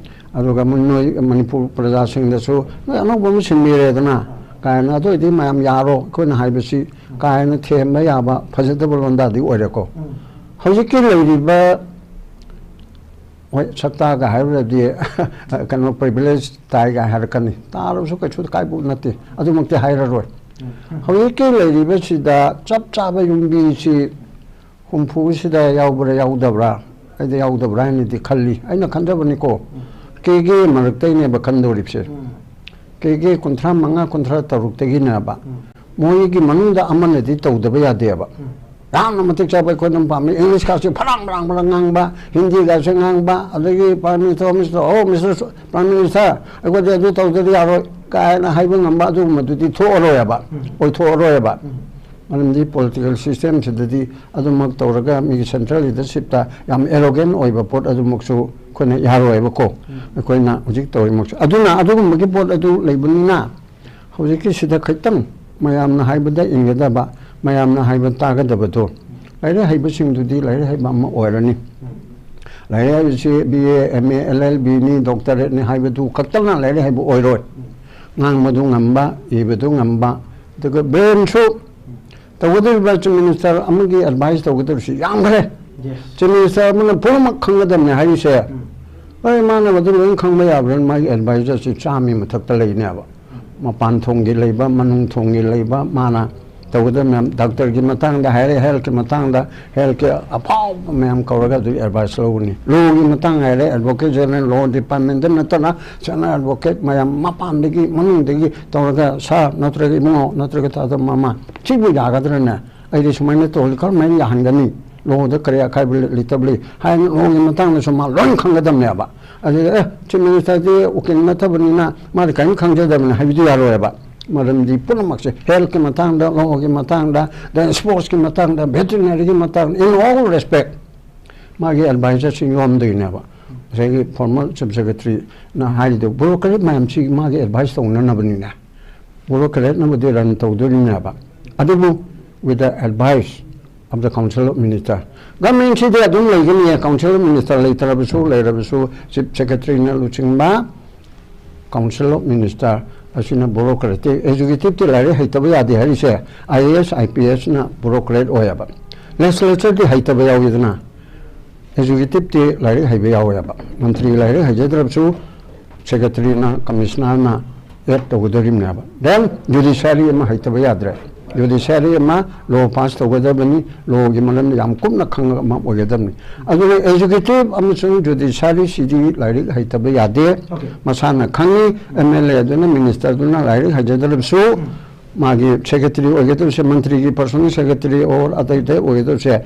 ꯑꯗꯨꯒ ꯃꯣꯏ, ꯅꯣꯏ ꯃꯅꯤꯄꯨꯔ ꯄ꯭ꯔꯖꯥꯁꯤꯡꯗꯁꯨ ꯅꯣꯏ ꯑꯅꯧꯕ ꯑꯃ ꯁꯤꯟꯕꯤꯔꯦꯗꯅ ꯀꯥꯏꯅ, ꯑꯗꯨ ꯑꯣꯏꯔꯗꯤ ꯃꯌꯥꯝ ꯌꯥꯔꯣ, ꯑꯩꯈꯣꯏꯅ ꯍꯥꯏꯕꯁꯤ ꯀꯥꯏꯅ ꯊꯦꯝꯕ ꯌꯥꯕ ꯐꯖꯗꯕ ꯂꯣꯟꯗꯥꯗꯤ ꯑꯣꯏꯔꯦꯀꯣ꯫ ꯍꯧꯖꯤꯛꯀꯤ ꯂꯩꯔꯤꯕ, ꯍꯣꯏ, ꯁꯛꯇꯥꯒ ꯍꯥꯏꯔꯨꯔꯗꯤ ꯀꯩꯅꯣ, ꯄ꯭ꯔꯤꯚꯤꯂꯦꯖ ꯇꯥꯏꯒ ꯍꯥꯏꯔꯛꯀꯅꯤ꯫ ꯇꯥꯔꯕꯁꯨ ꯀꯩꯁꯨ ꯀꯥꯏꯕ ꯅꯠꯇꯦ, ꯑꯗꯨꯃꯛꯇꯤ ꯍꯥꯏꯔꯔꯣꯏ꯫ ꯍꯧꯖꯤꯛꯀꯤ ꯂꯩꯔꯤꯕꯁꯤꯗ ꯆꯞ ꯆꯥꯕ ꯌꯨꯝꯕꯤꯁꯤ ꯍꯨꯝꯐꯨꯁꯤꯗ ꯌꯥꯎꯕ꯭ꯔꯥ ꯌꯥꯎꯗꯕ꯭ꯔꯥ? ꯑꯩꯗꯤ ꯌꯥꯎꯗꯕ꯭ꯔꯥ ꯍꯥꯏꯅꯗꯤ ꯈꯜꯂꯤ, ꯑꯩꯅ ꯈꯟꯖꯕꯅꯤꯀꯣ꯫ ꯀꯦꯒꯦ ꯃꯔꯛꯇꯩꯅꯦꯕ ꯈꯟꯗꯣꯔꯤꯕꯁꯦ꯫ ꯀꯦꯒꯦ ꯀꯨꯟꯊ꯭ꯔꯥ ꯃꯉꯥ, ꯀꯨꯟꯊ꯭ꯔꯥ ꯇꯔꯨꯛꯇꯒꯤꯅꯦꯕ꯫ ꯃꯣꯏꯒꯤ ꯃꯅꯨꯡꯗ ꯑꯃꯅꯗꯤ ꯇꯧꯗꯕ ꯌꯥꯗꯦꯕ꯫ ꯌꯥꯝꯅ ꯃꯇꯤꯛ ꯆꯥꯕ ꯑꯩꯈꯣꯏꯅ ꯑꯗꯨꯝ ꯄꯥꯝꯃꯤ꯫ ꯏꯪꯂꯤꯁꯀꯥꯁꯦ ꯐꯔꯥꯡ ꯐꯔꯥꯡ ꯐꯔꯥꯡ ꯉꯥꯡꯕ, ꯍꯤꯟꯗꯤꯒꯥꯁꯦ ꯉꯥꯡꯕ, ꯑꯗꯒꯤ "Prime Minister, Mister, oh, Mister Prime Minister, ꯑꯩꯈꯣꯏꯗꯤ ꯑꯗꯨ ꯇꯧꯗ꯭ꯔꯗꯤ ꯌꯥꯔꯣꯏ" ꯀꯥꯏꯅ ꯍꯥꯏꯕ ꯉꯝꯕ ꯑꯗꯨꯒꯨꯝꯕꯗꯨꯗꯤ ꯊꯣꯛꯑꯔꯣꯏꯕ, ꯑꯣꯏꯊꯣꯛꯑꯔꯣꯏꯕ꯫ ꯃꯔꯝꯗꯤ ꯄꯣꯂꯤꯇꯤꯀꯦꯜ ꯁꯤꯁꯇꯦꯝꯁꯤꯗꯗꯤ ꯑꯗꯨꯃꯛ ꯇꯧꯔꯒ ꯃꯤꯒꯤ ꯁꯦꯟꯇ꯭ꯔꯦꯜ ꯂꯤꯗꯔꯁꯤꯞꯇ ꯌꯥꯝ ꯑꯦꯔꯣꯒꯦꯟ ꯑꯣꯏꯕ ꯄꯣꯠ ꯑꯗꯨꯃꯛꯁꯨ ꯑꯩꯈꯣꯏꯅ ꯌꯥꯔꯣꯏꯕꯀꯣ꯫ ꯑꯩꯈꯣꯏꯅ ꯍꯧꯖꯤꯛ ꯇꯧꯔꯤꯃꯛꯁꯨ, ꯑꯗꯨꯅ ꯑꯗꯨꯒꯨꯝꯕꯒꯤ ꯄꯣꯠ ꯑꯗꯨ ꯂꯩꯕꯅꯤꯅ ꯍꯧꯖꯤꯛꯀꯤꯁꯤꯗ ꯈꯤꯇꯪ ꯃꯌꯥꯝꯅ ꯍꯥꯏꯕꯗ ꯏꯟꯒꯗꯕ, ꯃꯌꯥꯝꯅ ꯍꯥꯏꯕ ꯇꯥꯒꯗꯕꯗꯣ, ꯂꯥꯏꯔꯤꯛ ꯍꯩꯕꯁꯤꯡꯗꯨꯗꯤ ꯂꯥꯏꯔꯤꯛ ꯍꯩꯕ ꯑꯃ ꯑꯣꯏꯔꯅꯤ꯫ ꯂꯥꯏꯔꯤꯛ ꯍꯩꯕꯁꯤ B A, M A, L L ꯕꯤꯅꯤ, ꯗꯣꯛꯇꯔꯦꯠꯅꯤ ꯍꯥꯏꯕꯗꯨ ꯈꯛꯇꯅ ꯂꯥꯏꯔꯤꯛ ꯍꯩꯕ ꯑꯣꯏꯔꯣꯏ꯫ ꯉꯥꯡꯕꯗꯨ ꯉꯝꯕ, ꯏꯕꯗꯨ ꯉꯝꯕ, ꯑꯗꯨꯒ ꯕ꯭ꯔꯦꯟꯁꯨ ꯇꯧꯒꯗꯧꯔꯤꯕ ꯆꯤꯐ ꯃꯤꯅꯤꯁꯇꯔ ꯑꯃꯒꯤ ꯑꯦꯗꯚꯥꯏꯁ ꯇꯧꯒꯗꯧꯔꯤꯁꯤ ꯌꯥꯝꯈ꯭ꯔꯦ꯫ ꯆꯤꯐ ꯃꯤꯅꯤꯁꯇꯔ ꯑꯃꯅ ꯄꯨꯝꯅꯃꯛ ꯈꯪꯒꯗꯕꯅꯤ ꯍꯥꯏꯔꯤꯁꯦ꯫ ꯍꯣꯏ, ꯃꯥꯅ ꯃꯗꯨ ꯂꯣꯏ ꯈꯪꯕ ꯌꯥꯕ꯭ꯔꯥ? ꯃꯥꯒꯤ ꯑꯦꯗꯚꯥꯏꯖꯔꯁꯤ ꯆꯥꯝꯃꯒꯤ ꯃꯊꯛꯇ ꯂꯩꯅꯦꯕ꯫ ꯃꯄꯥꯟ ꯊꯣꯡꯒꯤ ꯂꯩꯕ, ꯃꯅꯨꯡ ꯊꯣꯡꯒꯤ ꯂꯩꯕ, ꯃꯥꯅ ꯇꯧꯒꯗꯕ ꯃꯌꯥꯝ, ꯗꯥꯛꯇꯔꯒꯤ ꯃꯇꯥꯡꯗ ꯍꯥꯏꯔꯦ, ꯍꯦꯜꯠꯀꯤ ꯃꯇꯥꯡꯗ, ꯍꯦꯜꯠꯀꯤ ꯑꯐꯥꯎꯕ ꯃꯌꯥꯝ ꯀꯧꯔꯒ ꯑꯗꯨꯒꯤ ꯑꯦꯗꯚꯥꯏꯁ ꯂꯧꯒꯅꯤ꯫ ꯂꯣꯒꯤ ꯃꯇꯥꯡ ꯍꯥꯏꯔꯦ, ꯑꯦꯗꯚꯣꯀꯦꯠ ꯖꯦꯅꯔꯦꯜ, ꯂꯣ ꯗꯤꯄꯥꯔꯠꯃꯦꯟꯗ ꯅꯠꯇꯅ ꯁꯦꯅꯤꯌꯔ ꯑꯦꯗꯚꯣꯀꯦꯠ ꯃꯌꯥꯝ ꯃꯄꯥꯟꯗꯒꯤ, ꯃꯅꯨꯡꯗꯒꯤ ꯇꯧꯔꯒ, "ꯁꯥꯔ ꯅꯠꯇ꯭ꯔꯒ ꯏꯕꯨꯡꯉꯣ ꯅꯠꯇ꯭ꯔꯒ ꯇꯥꯗ ꯃꯃꯥ, ꯁꯤꯕꯨ ꯌꯥꯒꯗ꯭ꯔꯅꯦ? ꯑꯩꯗꯤ ꯁꯨꯃꯥꯏꯅ ꯇꯧꯔꯗꯤ ꯀꯔꯝꯍꯥꯏꯅ ꯌꯥꯍꯟꯒꯅꯤ? ꯂꯣꯗ ꯀꯔꯤ ꯑꯀꯥꯏꯕ ꯂꯩ-, ꯂꯩꯇꯕ ꯂꯩ?" ꯍꯥꯏꯅ ꯂꯣꯒꯤ ꯃꯇꯥꯡꯗꯁꯨ ꯃꯥ ꯂꯣꯏ ꯈꯪꯒꯗꯕꯅꯦꯕ꯫ ꯑꯗꯨꯗ, "ꯑꯦ, ꯆꯤꯐ ꯃꯤꯅꯤꯁꯇꯔꯗꯤ ꯎꯀꯤꯜ ꯅꯠꯇꯕꯅꯤꯅ ꯃꯥꯗꯤ ꯀꯔꯤꯝ ꯈꯪꯖꯗꯕꯅꯤ" ꯍꯥꯏꯕꯗꯤ ꯌꯥꯔꯣꯏꯕ꯫ ꯃꯔꯝꯗꯤ ꯄꯨꯝꯅꯃꯛꯁꯦ, ꯍꯦꯜꯠꯀꯤ ꯃꯇꯥꯡꯗ, ꯂꯣꯒꯤ ꯃꯇꯥꯡꯗ, then ꯁ꯭ꯄꯣꯔꯠꯁꯀꯤ ꯃꯇꯥꯡꯗ, ꯚꯦꯇꯤꯅꯔꯤꯒꯤ ꯃꯇꯥꯡꯗ, in all respect, ꯃꯥꯒꯤ ꯑꯦꯗꯚꯥꯏꯖꯔꯁꯤꯡ ꯌꯥꯎꯔꯝꯗꯣꯏꯅꯦꯕ꯫ ꯉꯁꯥꯏꯒꯤ ꯐꯣꯔꯃꯔ ꯆꯤꯐ ꯁꯦꯀ꯭ꯔꯦꯇꯔꯤꯅ ꯍꯥꯏꯔꯤꯗꯣ, ꯕ꯭ꯌꯨꯔꯣꯀ꯭ꯔꯦꯠ ꯃꯌꯥꯝꯁꯤ ꯃꯥꯒꯤ ꯑꯦꯗꯚꯥꯏꯁ ꯇꯧꯅꯅꯕꯅꯤꯅꯦ꯫ ꯕ꯭ꯌꯨꯔꯣꯀ꯭ꯔꯦꯠꯅꯕꯨꯗꯤ ꯔꯟ ꯇꯧꯗꯣꯔꯤꯅꯦꯕ, ꯑꯗꯨꯕꯨ with the advice of the Council of Minister꯫ ꯒꯃꯦꯟꯁꯤꯗꯤ ꯑꯗꯨꯝ ꯂꯩꯒꯅꯤꯌꯦ, ꯀꯥꯎꯟꯁꯤꯜ ꯑꯣꯐ ꯃꯤꯅꯤꯁꯇꯔ ꯂꯩꯇ꯭ꯔꯕꯁꯨ, ꯂꯩꯔꯕꯁꯨ, ꯆꯤꯐ ꯁꯦꯀ꯭ꯔꯦꯇꯔꯤꯅ ꯂꯨꯆꯤꯡꯕ ꯀꯥꯎꯟꯁꯤꯜ ꯑꯣꯐ ꯃꯤꯅꯤꯁꯇꯔ ꯑꯁꯤꯅ ꯕ꯭ꯌꯨꯔꯣꯀ꯭ꯔꯦꯠꯇꯤ, ꯑꯦꯛꯖꯤꯀ꯭ꯌꯨꯇꯤꯞꯇꯤ ꯂꯥꯏꯔꯤꯛ ꯍꯩꯇꯕ ꯌꯥꯗꯦ ꯍꯥꯏꯔꯤꯁꯦ, I A S, I P ꯑꯦꯁꯅ ꯕ꯭ꯌꯨꯔꯣꯀ꯭ꯔꯦꯠ ꯑꯣꯏꯌꯦꯕ꯫ ꯂꯦꯖꯤꯁꯂꯦꯆꯔꯗꯤ ꯍꯩꯇꯕ ꯌꯥꯎꯏꯗꯅ, ꯑꯦꯛꯖꯤꯀ꯭ꯌꯨꯇꯤꯞꯇꯤ ꯂꯥꯏꯔꯤꯛ ꯍꯩꯕ ꯌꯥꯎꯋꯦꯕ꯫ ꯃꯟꯇ꯭ꯔꯤ ꯂꯥꯏꯔꯤꯛ ꯍꯩꯖꯗ꯭ꯔꯕꯁꯨ ꯁꯦꯀ꯭ꯔꯦꯇꯔꯤꯅ, ꯀꯃꯤꯁꯅꯔꯅ ꯑꯦꯗ ꯇꯧꯒꯗꯧꯔꯤꯕꯅꯦꯕ꯫ Then ꯖꯨꯗꯤꯁꯤꯌꯥꯔꯤ ꯑꯃ ꯍꯩꯇꯕ ꯌꯥꯗ꯭ꯔꯦ꯫ ꯖꯨꯗꯤꯁꯤꯌꯥꯔꯤ ꯑꯃ ꯂꯣ ꯄꯥꯁ ꯇꯧꯒꯗꯕꯅꯤ, ꯂꯣꯒꯤ ꯃꯔꯝꯗ ꯌꯥꯝ ꯀꯨꯞꯅ ꯈꯪꯕ ꯑꯃ ꯑꯣꯏꯒꯗꯕꯅꯤ꯫ ꯑꯗꯨꯒ ꯑꯦꯛꯖꯤꯀ꯭ꯌꯨꯇꯤꯞ ꯑꯃꯁꯨꯡ ꯖꯨꯗꯤꯁꯤꯌꯥꯔꯤꯁꯤꯗꯤ ꯂꯥꯏꯔꯤꯛ ꯍꯩꯇꯕ ꯌꯥꯗꯦ꯫ ꯃꯁꯥꯅ ꯈꯪꯉꯤ, ꯑꯦꯝ ꯑꯦꯜ ꯑꯦ ꯑꯗꯨꯅ, ꯃꯤꯅꯤꯁꯇꯔꯗꯨꯅ ꯂꯥꯏꯔꯤꯛ ꯍꯩꯖꯗ꯭ꯔꯕꯁꯨ ꯃꯥꯒꯤ ꯁꯦꯀ꯭ꯔꯦꯇꯔꯤ ꯑꯣꯏꯒꯗꯧꯔꯤꯁꯦ, ꯃꯟꯇ꯭ꯔꯤꯒꯤ ꯄꯔꯁꯣꯅꯦꯜ ꯁꯦꯀ꯭ꯔꯦꯇꯔꯤ ꯑꯣꯔ ꯑꯇꯩ ꯑꯇꯩ ꯑꯣꯏꯒꯗꯧꯔꯤꯁꯦ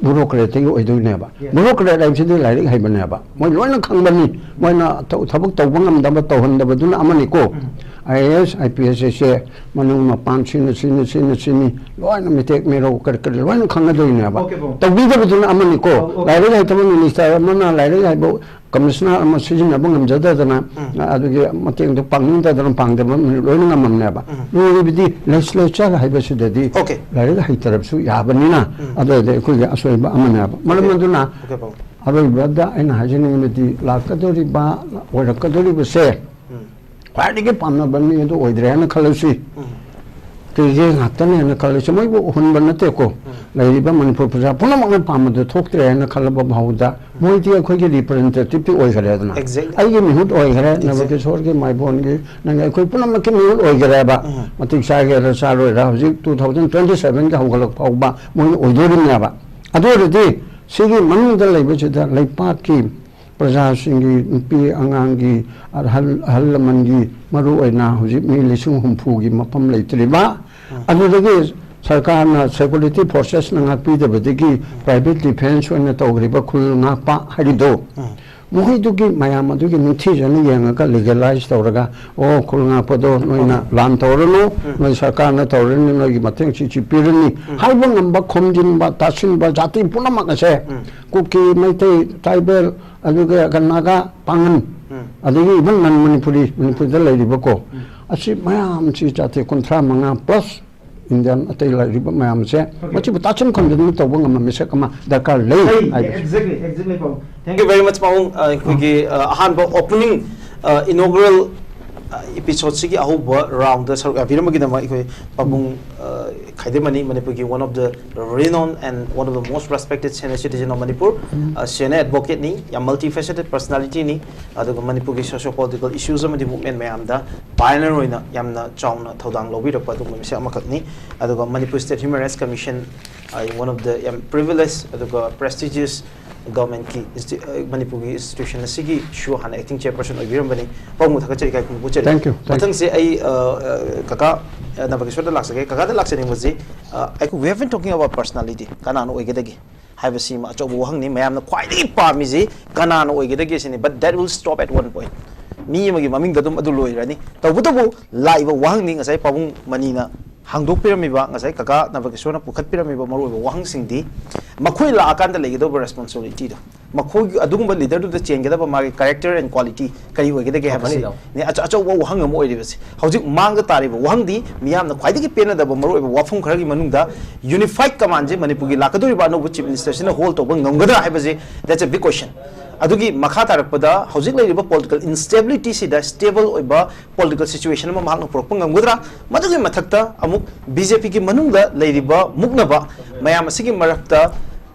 ꯕ꯭ꯌꯨꯔꯣꯀ꯭ꯔꯦꯠꯇꯒꯤ ꯑꯣꯏꯗꯣꯏꯅꯦꯕ꯫ ꯕ꯭ꯌꯨꯔꯣꯀ꯭ꯔꯦꯠ ꯍꯥꯏꯕꯁꯤꯗꯤ ꯂꯥꯏꯔꯤꯛ ꯍꯩꯕꯅꯦꯕ, ꯃꯣꯏ ꯂꯣꯏꯅ ꯈꯪꯕꯅꯤ꯫ ꯃꯣꯏꯅ ꯊ-, ꯊꯕꯛ ꯇꯧꯕ ꯉꯝꯗꯕ, ꯇꯧꯍꯟꯗꯕꯗꯨꯅ ꯑꯃꯅꯤꯀꯣ꯫ I A S, I P S ꯑꯁꯦ ꯃꯅꯨꯡ ꯃꯄꯥꯟ ꯁꯤꯅ, ꯁꯤꯅ, ꯁꯤꯅ, ꯁꯤꯅꯤ, ꯂꯣꯏꯅ ꯃꯤꯇꯦꯛ ꯃꯤꯔꯧ ꯀꯔꯤ ꯀꯔꯤ ꯂꯣꯏꯅ ꯈꯪꯒꯗꯣꯏꯅꯦꯕ꯫ Okay, ꯄꯥꯕꯨꯡ꯫ ꯇꯧꯕꯤꯗꯕꯗꯨꯅ ꯑꯃꯅꯤꯀꯣ꯫ ꯑꯧ, okay꯫ ꯂꯥꯏꯔꯤꯛ ꯍꯩꯇꯕ ꯃꯤꯅꯤꯁꯇꯔ ꯑꯃꯅ ꯂꯥꯏꯔꯤꯛ ꯍꯩꯕ ꯀꯃꯤꯁꯅꯔ ꯑꯃ ꯁꯤꯖꯤꯟꯅꯕ ꯉꯝꯖꯗꯗꯅ, ꯎꯝ꯫ ꯑꯗꯨꯒꯤ ꯃꯇꯦꯡꯗꯨ ꯄꯥꯡꯅꯤꯡꯗꯗꯅ ꯄꯥꯡꯗꯕ ꯃꯤ ꯂꯣꯏꯅ ꯉꯝꯃꯝꯅꯦꯕ꯫ ꯎꯝ꯫ ꯂꯣꯏꯔꯤꯕꯗꯤ ꯂꯦꯖꯤꯁꯂꯦꯆꯔ ꯍꯥꯏꯕꯁꯤꯗꯗꯤ Okay꯫ ꯂꯥꯏꯔꯤꯛ ꯍꯩꯇꯔꯕꯁꯨ ꯌꯥꯕꯅꯤꯅ, ꯎꯝ꯫ ꯑꯗꯨꯗꯤ ꯑꯩꯈꯣꯏꯒꯤ ꯑꯁꯣꯏꯕ ꯑꯃꯅꯦꯕ꯫ ꯃꯔꯝ Okay꯫ ꯑꯗꯨꯅ Okay, ꯄꯥꯕꯨꯡ꯫ ꯑꯔꯣꯏꯕꯗ ꯑꯩꯅ ꯍꯥꯏꯖꯅꯤꯡꯕꯗꯤ ꯂꯥꯛꯀꯗꯧꯔꯤꯕ, ꯑꯣꯏꯔꯛꯀꯗꯧꯔꯤꯕꯁꯦ ꯎꯝ꯫ ꯈ꯭ꯋꯥꯏꯗꯒꯤ ꯄꯥꯝꯅꯕ ꯃꯤ ꯑꯗꯨ ꯑꯣꯏꯗ꯭ꯔꯦ ꯍꯥꯏꯅ ꯈꯜꯂꯁꯤ꯫ ꯎꯝ꯫ ꯀꯦꯒꯦ ꯉꯥꯛꯇꯅꯦ ꯍꯥꯏꯅ ꯈꯜꯂꯁꯤ꯫ ꯃꯣꯏꯕꯨ ꯍꯨꯟꯕ ꯅꯠꯇꯦꯀꯣ꯫ ꯎꯝ꯫ ꯂꯩꯔꯤꯕ ꯃꯅꯤꯄꯨꯔ ꯄ꯭ꯔꯖꯥ ꯄꯨꯝꯅꯃꯛꯅ ꯄꯥꯝꯕꯗꯨ ꯊꯣꯛꯇ꯭ꯔꯦ ꯍꯥꯏꯅ ꯈꯜꯂꯕ ꯐꯥꯎꯕꯗ ꯃꯣꯏꯗꯤ ꯑꯩꯈꯣꯏꯒꯤ ꯔꯤꯄ꯭ꯔꯖꯦꯟꯇꯦꯇꯤꯚꯇꯤ ꯑꯣꯏꯈ꯭ꯔꯦꯗꯅ꯫ Exactly꯫ ꯑꯩꯒꯤ ꯃꯤꯍꯨꯠ ꯑꯣꯏꯈ꯭ꯔꯦ, Exactly꯫ ꯅꯕꯀꯤꯁꯣꯔꯒꯤ, ꯃꯥꯏꯕꯣꯟꯒꯤ, ꯅꯪꯒꯤ, ꯑꯩꯈꯣꯏ ꯄꯨꯝꯅꯃꯛꯀꯤ ꯃꯤꯍꯨꯠ ꯑꯣꯏꯈ꯭ꯔꯦꯕ꯫ ꯎꯝ꯫ ꯃꯇꯤꯛ ꯆꯥꯒꯦꯔꯥ ꯆꯥꯔꯣꯏꯔꯥ, ꯍꯧꯖꯤꯛ two thousand twenty sevenꯒꯤ ꯍꯧꯒꯠꯂꯛ ꯐꯥꯎꯕ ꯃꯣꯏꯅ ꯑꯣꯏꯗꯣꯔꯤꯕꯅꯦꯕ꯫ ꯑꯗꯨ ꯑꯣꯏꯔꯗꯤ ꯁꯤꯒꯤ ꯃꯅꯨꯡꯗ ꯂꯩꯕꯁꯤꯗ ꯂꯩꯄꯥꯛꯀꯤ ꯄ꯭ꯔꯖꯥꯁꯤꯡꯒꯤ, ꯅꯨꯄꯤ ꯑꯉꯥꯡꯒꯤ, ꯑꯍꯜ, ꯑꯍꯜ ꯂꯃꯟꯒꯤ, ꯃꯔꯨꯑꯣꯏꯅ ꯍꯧꯖꯤꯛ ꯃꯤ ꯂꯤꯁꯤꯡ ꯍꯨꯝꯐꯨꯒꯤ ꯃꯐꯝ ꯂꯩꯇ꯭ꯔꯤꯕ, ꯎꯝ꯫ ꯑꯗꯨꯗꯒꯤ ꯁꯔꯀꯥꯔꯅ security forcesꯅ ꯉꯥꯛꯄꯤꯗꯕꯗꯒꯤ private defence ꯑꯣꯏꯅ ꯇꯧꯈ꯭ꯔꯤꯕ ꯈꯨꯜ ꯉꯥꯛꯄ ꯍꯥꯏꯔꯤꯗꯣ, ꯎꯝ꯫ ꯃꯈꯣꯏꯗꯨꯒꯤ ꯃꯌꯥꯝ ꯑꯗꯨꯒꯤ ꯅꯤꯡꯊꯤꯖꯅ ꯌꯦꯡꯉꯒ legalize ꯇꯧꯔꯒ, "ꯑꯣ, ꯈꯨꯜ ꯉꯥꯛꯄꯗꯣ ꯅꯣꯏꯅ ꯎꯝ꯫ ꯂꯥꯟ ꯇꯧꯔꯅꯨ, ꯎꯝ꯫ ꯅꯣꯏ ꯁꯔꯀꯥꯔꯅ ꯇꯧꯔꯅꯤ, ꯅꯣꯏꯒꯤ ꯃꯇꯦꯡ ꯁꯤ, ꯁꯤ ꯄꯤꯔꯅꯤ" ꯎꯝ꯫ ꯍꯥꯏꯕ ꯉꯝꯕ, ꯈꯣꯝꯖꯤꯟꯕ, ꯇꯥꯁꯤꯟꯕ, ꯖꯥꯇꯤ ꯄꯨꯝꯅꯃꯛ ꯑꯁꯦ, ꯎꯝ꯫ ꯀꯨꯀꯤ, ꯃꯩꯇꯩ, ꯇ꯭ꯔꯥꯏꯕꯦꯜ, ꯑꯗꯨꯒ ꯅꯥꯒꯥ, ꯄꯥꯡꯒꯟ, ꯎꯝ꯫ ꯑꯗꯒꯤ even non Manipuri, ꯃꯅꯤꯄꯨꯔꯗ ꯂꯩꯔꯤꯕꯀꯣ, ꯎꯝ꯫ ꯑꯁꯤ ꯃꯌꯥꯝꯁꯤ ꯖꯥꯇꯤ ꯀꯨꯟꯊ꯭ꯔꯥ ꯃꯉꯥ plus Indian ꯑꯇꯩ ꯂꯩꯔꯤꯕ ꯃꯌꯥꯝꯁꯦ, Okay꯫ ꯃꯁꯤꯕꯨ ꯇꯥꯁꯤꯟ ꯈꯣꯝꯖꯤꯟ ꯇꯧꯕ ꯉꯝꯕ ꯃꯤꯁꯛ ꯑꯃ ꯗꯔꯀꯥꯔ ꯂꯩ ꯍꯥꯏꯕꯁꯦ꯫ Exactly, exactly, ꯄꯥꯕꯨꯡ꯫ Thank you very much, ꯄꯥꯕꯨꯡ꯫ ꯑ, ꯑꯩꯈꯣꯏꯒꯤ, ꯑ, ꯑꯍꯥꯟꯕ opening, ꯑ, inaugural, ꯑ, episodeꯁꯤꯒꯤ ꯑꯍꯧꯕ roundꯗ ꯁꯔꯨꯛ ꯌꯥꯕꯤꯔꯝꯕꯒꯤꯗꯃꯛ ꯑꯩꯈꯣꯏ ꯄꯥꯕꯨꯡ, ꯑ, ꯈꯥꯏꯗꯦꯝꯃꯅꯤ, ꯃꯅꯤꯄꯨꯔꯒꯤ one of the renowned and one of the most respected senior citizen of Manipur, ꯎꯝ꯫ ꯑ, senior advocateꯅꯤ, ꯌꯥꯝ multifaceted personalityꯅꯤ, ꯑꯗꯨꯒ ꯃꯅꯤꯄꯨꯔꯒꯤ socio political issues ꯑꯃꯗꯤ movement ꯃꯌꯥꯝꯗ pioneer ꯑꯣꯏꯅ ꯌꯥꯝꯅ ꯆꯥꯎꯅ ꯊꯧꯗꯥꯡ ꯂꯧꯕꯤꯔꯛꯄ ꯑꯗꯨꯒꯨꯝꯕ ꯃꯤꯁꯛ ꯑꯃꯈꯛꯅꯤ꯫ ꯑꯗꯨꯒ Manipur State Human Rights Commission, ꯑ, one of the ꯌꯥꯝ privileged ꯑꯗꯨꯒ prestigious governmentꯀꯤ insti-, ꯑ, ꯃꯅꯤꯄꯨꯔꯒꯤ institution ꯑꯁꯤꯒꯤꯁꯨ ꯍꯥꯟꯅ acting chairperson ꯑꯣꯏꯕꯤꯔꯝꯕꯅꯤ꯫ ꯄꯥꯕꯨꯡꯕꯨ ꯊꯥꯒꯠꯆꯔꯤ, ꯏꯀꯥꯏ ꯈꯨꯝꯅꯕ ꯎꯠꯆꯔꯤ꯫ Thank you, thank you꯫ ꯃꯊꯪꯁꯦ ꯑꯩ, ꯑ, ꯑ, ꯀꯀꯥ, ꯑ, ꯅꯕꯀꯤꯁꯣꯔꯗ ꯂꯥꯛꯆꯒꯦ꯫ ꯀꯀꯥꯗ ꯂꯥꯛꯆꯅꯤꯡꯕꯁꯤ, ꯑ, ꯑꯩꯈꯣꯏ, we have been talking about personality, ꯀꯅꯥꯅ ꯑꯣꯏꯒꯗꯒꯦ ꯍꯥꯏꯕꯁꯤꯃ ꯑꯆꯧꯕ ꯋꯥꯍꯪꯅꯤ꯫ ꯃꯌꯥꯝꯅ ꯈ꯭ꯋꯥꯏꯗꯒꯤ ꯄꯥꯝꯃꯤꯁꯤ ꯀꯅꯥꯅ ꯑꯣꯏꯒꯗꯒꯦ ꯁꯤꯅꯤ, but that will stop at one point꯫ ꯃꯤ ꯑꯃꯒꯤ ꯃꯃꯤꯡꯗ ꯑꯗꯨꯝ ꯑꯗꯨ ꯂꯣꯏꯔꯅꯤ꯫ ꯇꯧꯕꯇꯕꯨ ꯂꯥꯛꯏꯕ ꯋꯥꯍꯪꯗꯤ ꯉꯁꯥꯏ ꯄꯥꯕꯨꯡ ꯃꯅꯤꯅ ꯍꯥꯡꯗꯣꯛꯄꯤꯔꯝꯃꯤꯕ, ꯉꯁꯥꯏ ꯀꯀꯥ ꯅꯕꯀꯤꯁꯣꯔꯅ ꯄꯨꯈꯠꯄꯤꯔꯝꯃꯤꯕ ꯃꯔꯨꯑꯣꯏꯕ ꯋꯥꯍꯪꯁꯤꯡꯗꯤ ꯃꯈꯣꯏ ꯂꯥꯛꯑꯀꯥꯟꯗ ꯂꯩꯒꯗꯧꯕ ꯔꯦꯁꯄꯣꯟꯁꯤꯕꯤꯂꯤꯇꯤꯗꯣ, ꯃꯈꯣꯏꯒꯤ ꯑꯗꯨꯒꯨꯝꯕ ꯂꯤꯗꯔꯗꯨꯗ ꯆꯦꯟꯒꯗꯕ ꯃꯥꯒꯤ ꯀꯦꯔꯦꯛꯇꯔ ꯑꯦꯟ ꯀ꯭ꯋꯥꯂꯤꯇꯤ ꯀꯔꯤ ꯑꯣꯏꯒꯗꯒꯦ ꯍꯥꯏꯕꯁꯤ ꯐꯅꯤꯗꯣ꯫ ꯅꯦ ꯑꯆ-, ꯑꯆꯧꯕ ꯋꯥꯍꯪ ꯑꯃ ꯑꯣꯏꯔꯤꯕꯁꯤ꯫ ꯍꯧꯖꯤꯛ ꯃꯥꯡꯗ ꯇꯥꯔꯤꯕ ꯋꯥꯍꯪꯗꯤ ꯃꯤꯌꯥꯝꯅ ꯈ꯭ꯋꯥꯏꯗꯒꯤ ꯄꯦꯟꯅꯗꯕ ꯃꯔꯨꯑꯣꯏꯕ ꯋꯥꯐꯝ ꯈꯔꯒꯤ ꯃꯅꯨꯡꯗ ꯌꯨꯅꯤꯐꯥꯏꯠ ꯀꯃꯥꯟꯁꯦ ꯃꯅꯤꯄꯨꯔꯒꯤ ꯂꯥꯛꯀꯗꯧꯔꯤꯕ ꯑꯅꯧꯕ ꯆꯤꯐ ꯃꯤꯅꯤꯁꯇꯔꯁꯤꯅ ꯍꯣꯜ ꯇꯧꯕ ꯉꯝꯒꯗ꯭ꯔꯥ ꯍꯥꯏꯕꯁꯤ, that's a big question꯫ ꯑꯗꯨꯒꯤ ꯃꯈꯥ ꯇꯥꯔꯛꯄꯗ ꯍꯧꯖꯤꯛ ꯂꯩꯔꯤꯕ ꯄꯣꯂꯤꯇꯤꯀꯦꯜ ꯏꯟꯁꯇꯦꯕꯤꯂꯤꯇꯤꯁꯤꯗ ꯁ꯭ꯇꯦꯕꯜ ꯑꯣꯏꯕ ꯄꯣꯂꯤꯇꯤꯀꯦꯜ ꯁꯤꯆꯨꯋꯦꯁꯟ ꯑꯃ ꯃꯍꯥꯛꯅ ꯄꯨꯔꯛꯄ ꯉꯝꯒꯗ꯭ꯔꯥ? ꯃꯗꯨꯒꯤ ꯃꯊꯛꯇ ꯑꯃꯨꯛ ꯕꯤ ꯖꯦ ꯄꯤꯒꯤ ꯃꯅꯨꯡꯗ ꯂꯩꯔꯤꯕ ꯃꯨꯛꯅꯕ ꯃꯌꯥꯝ ꯑꯁꯤꯒꯤ ꯃꯔꯛꯇ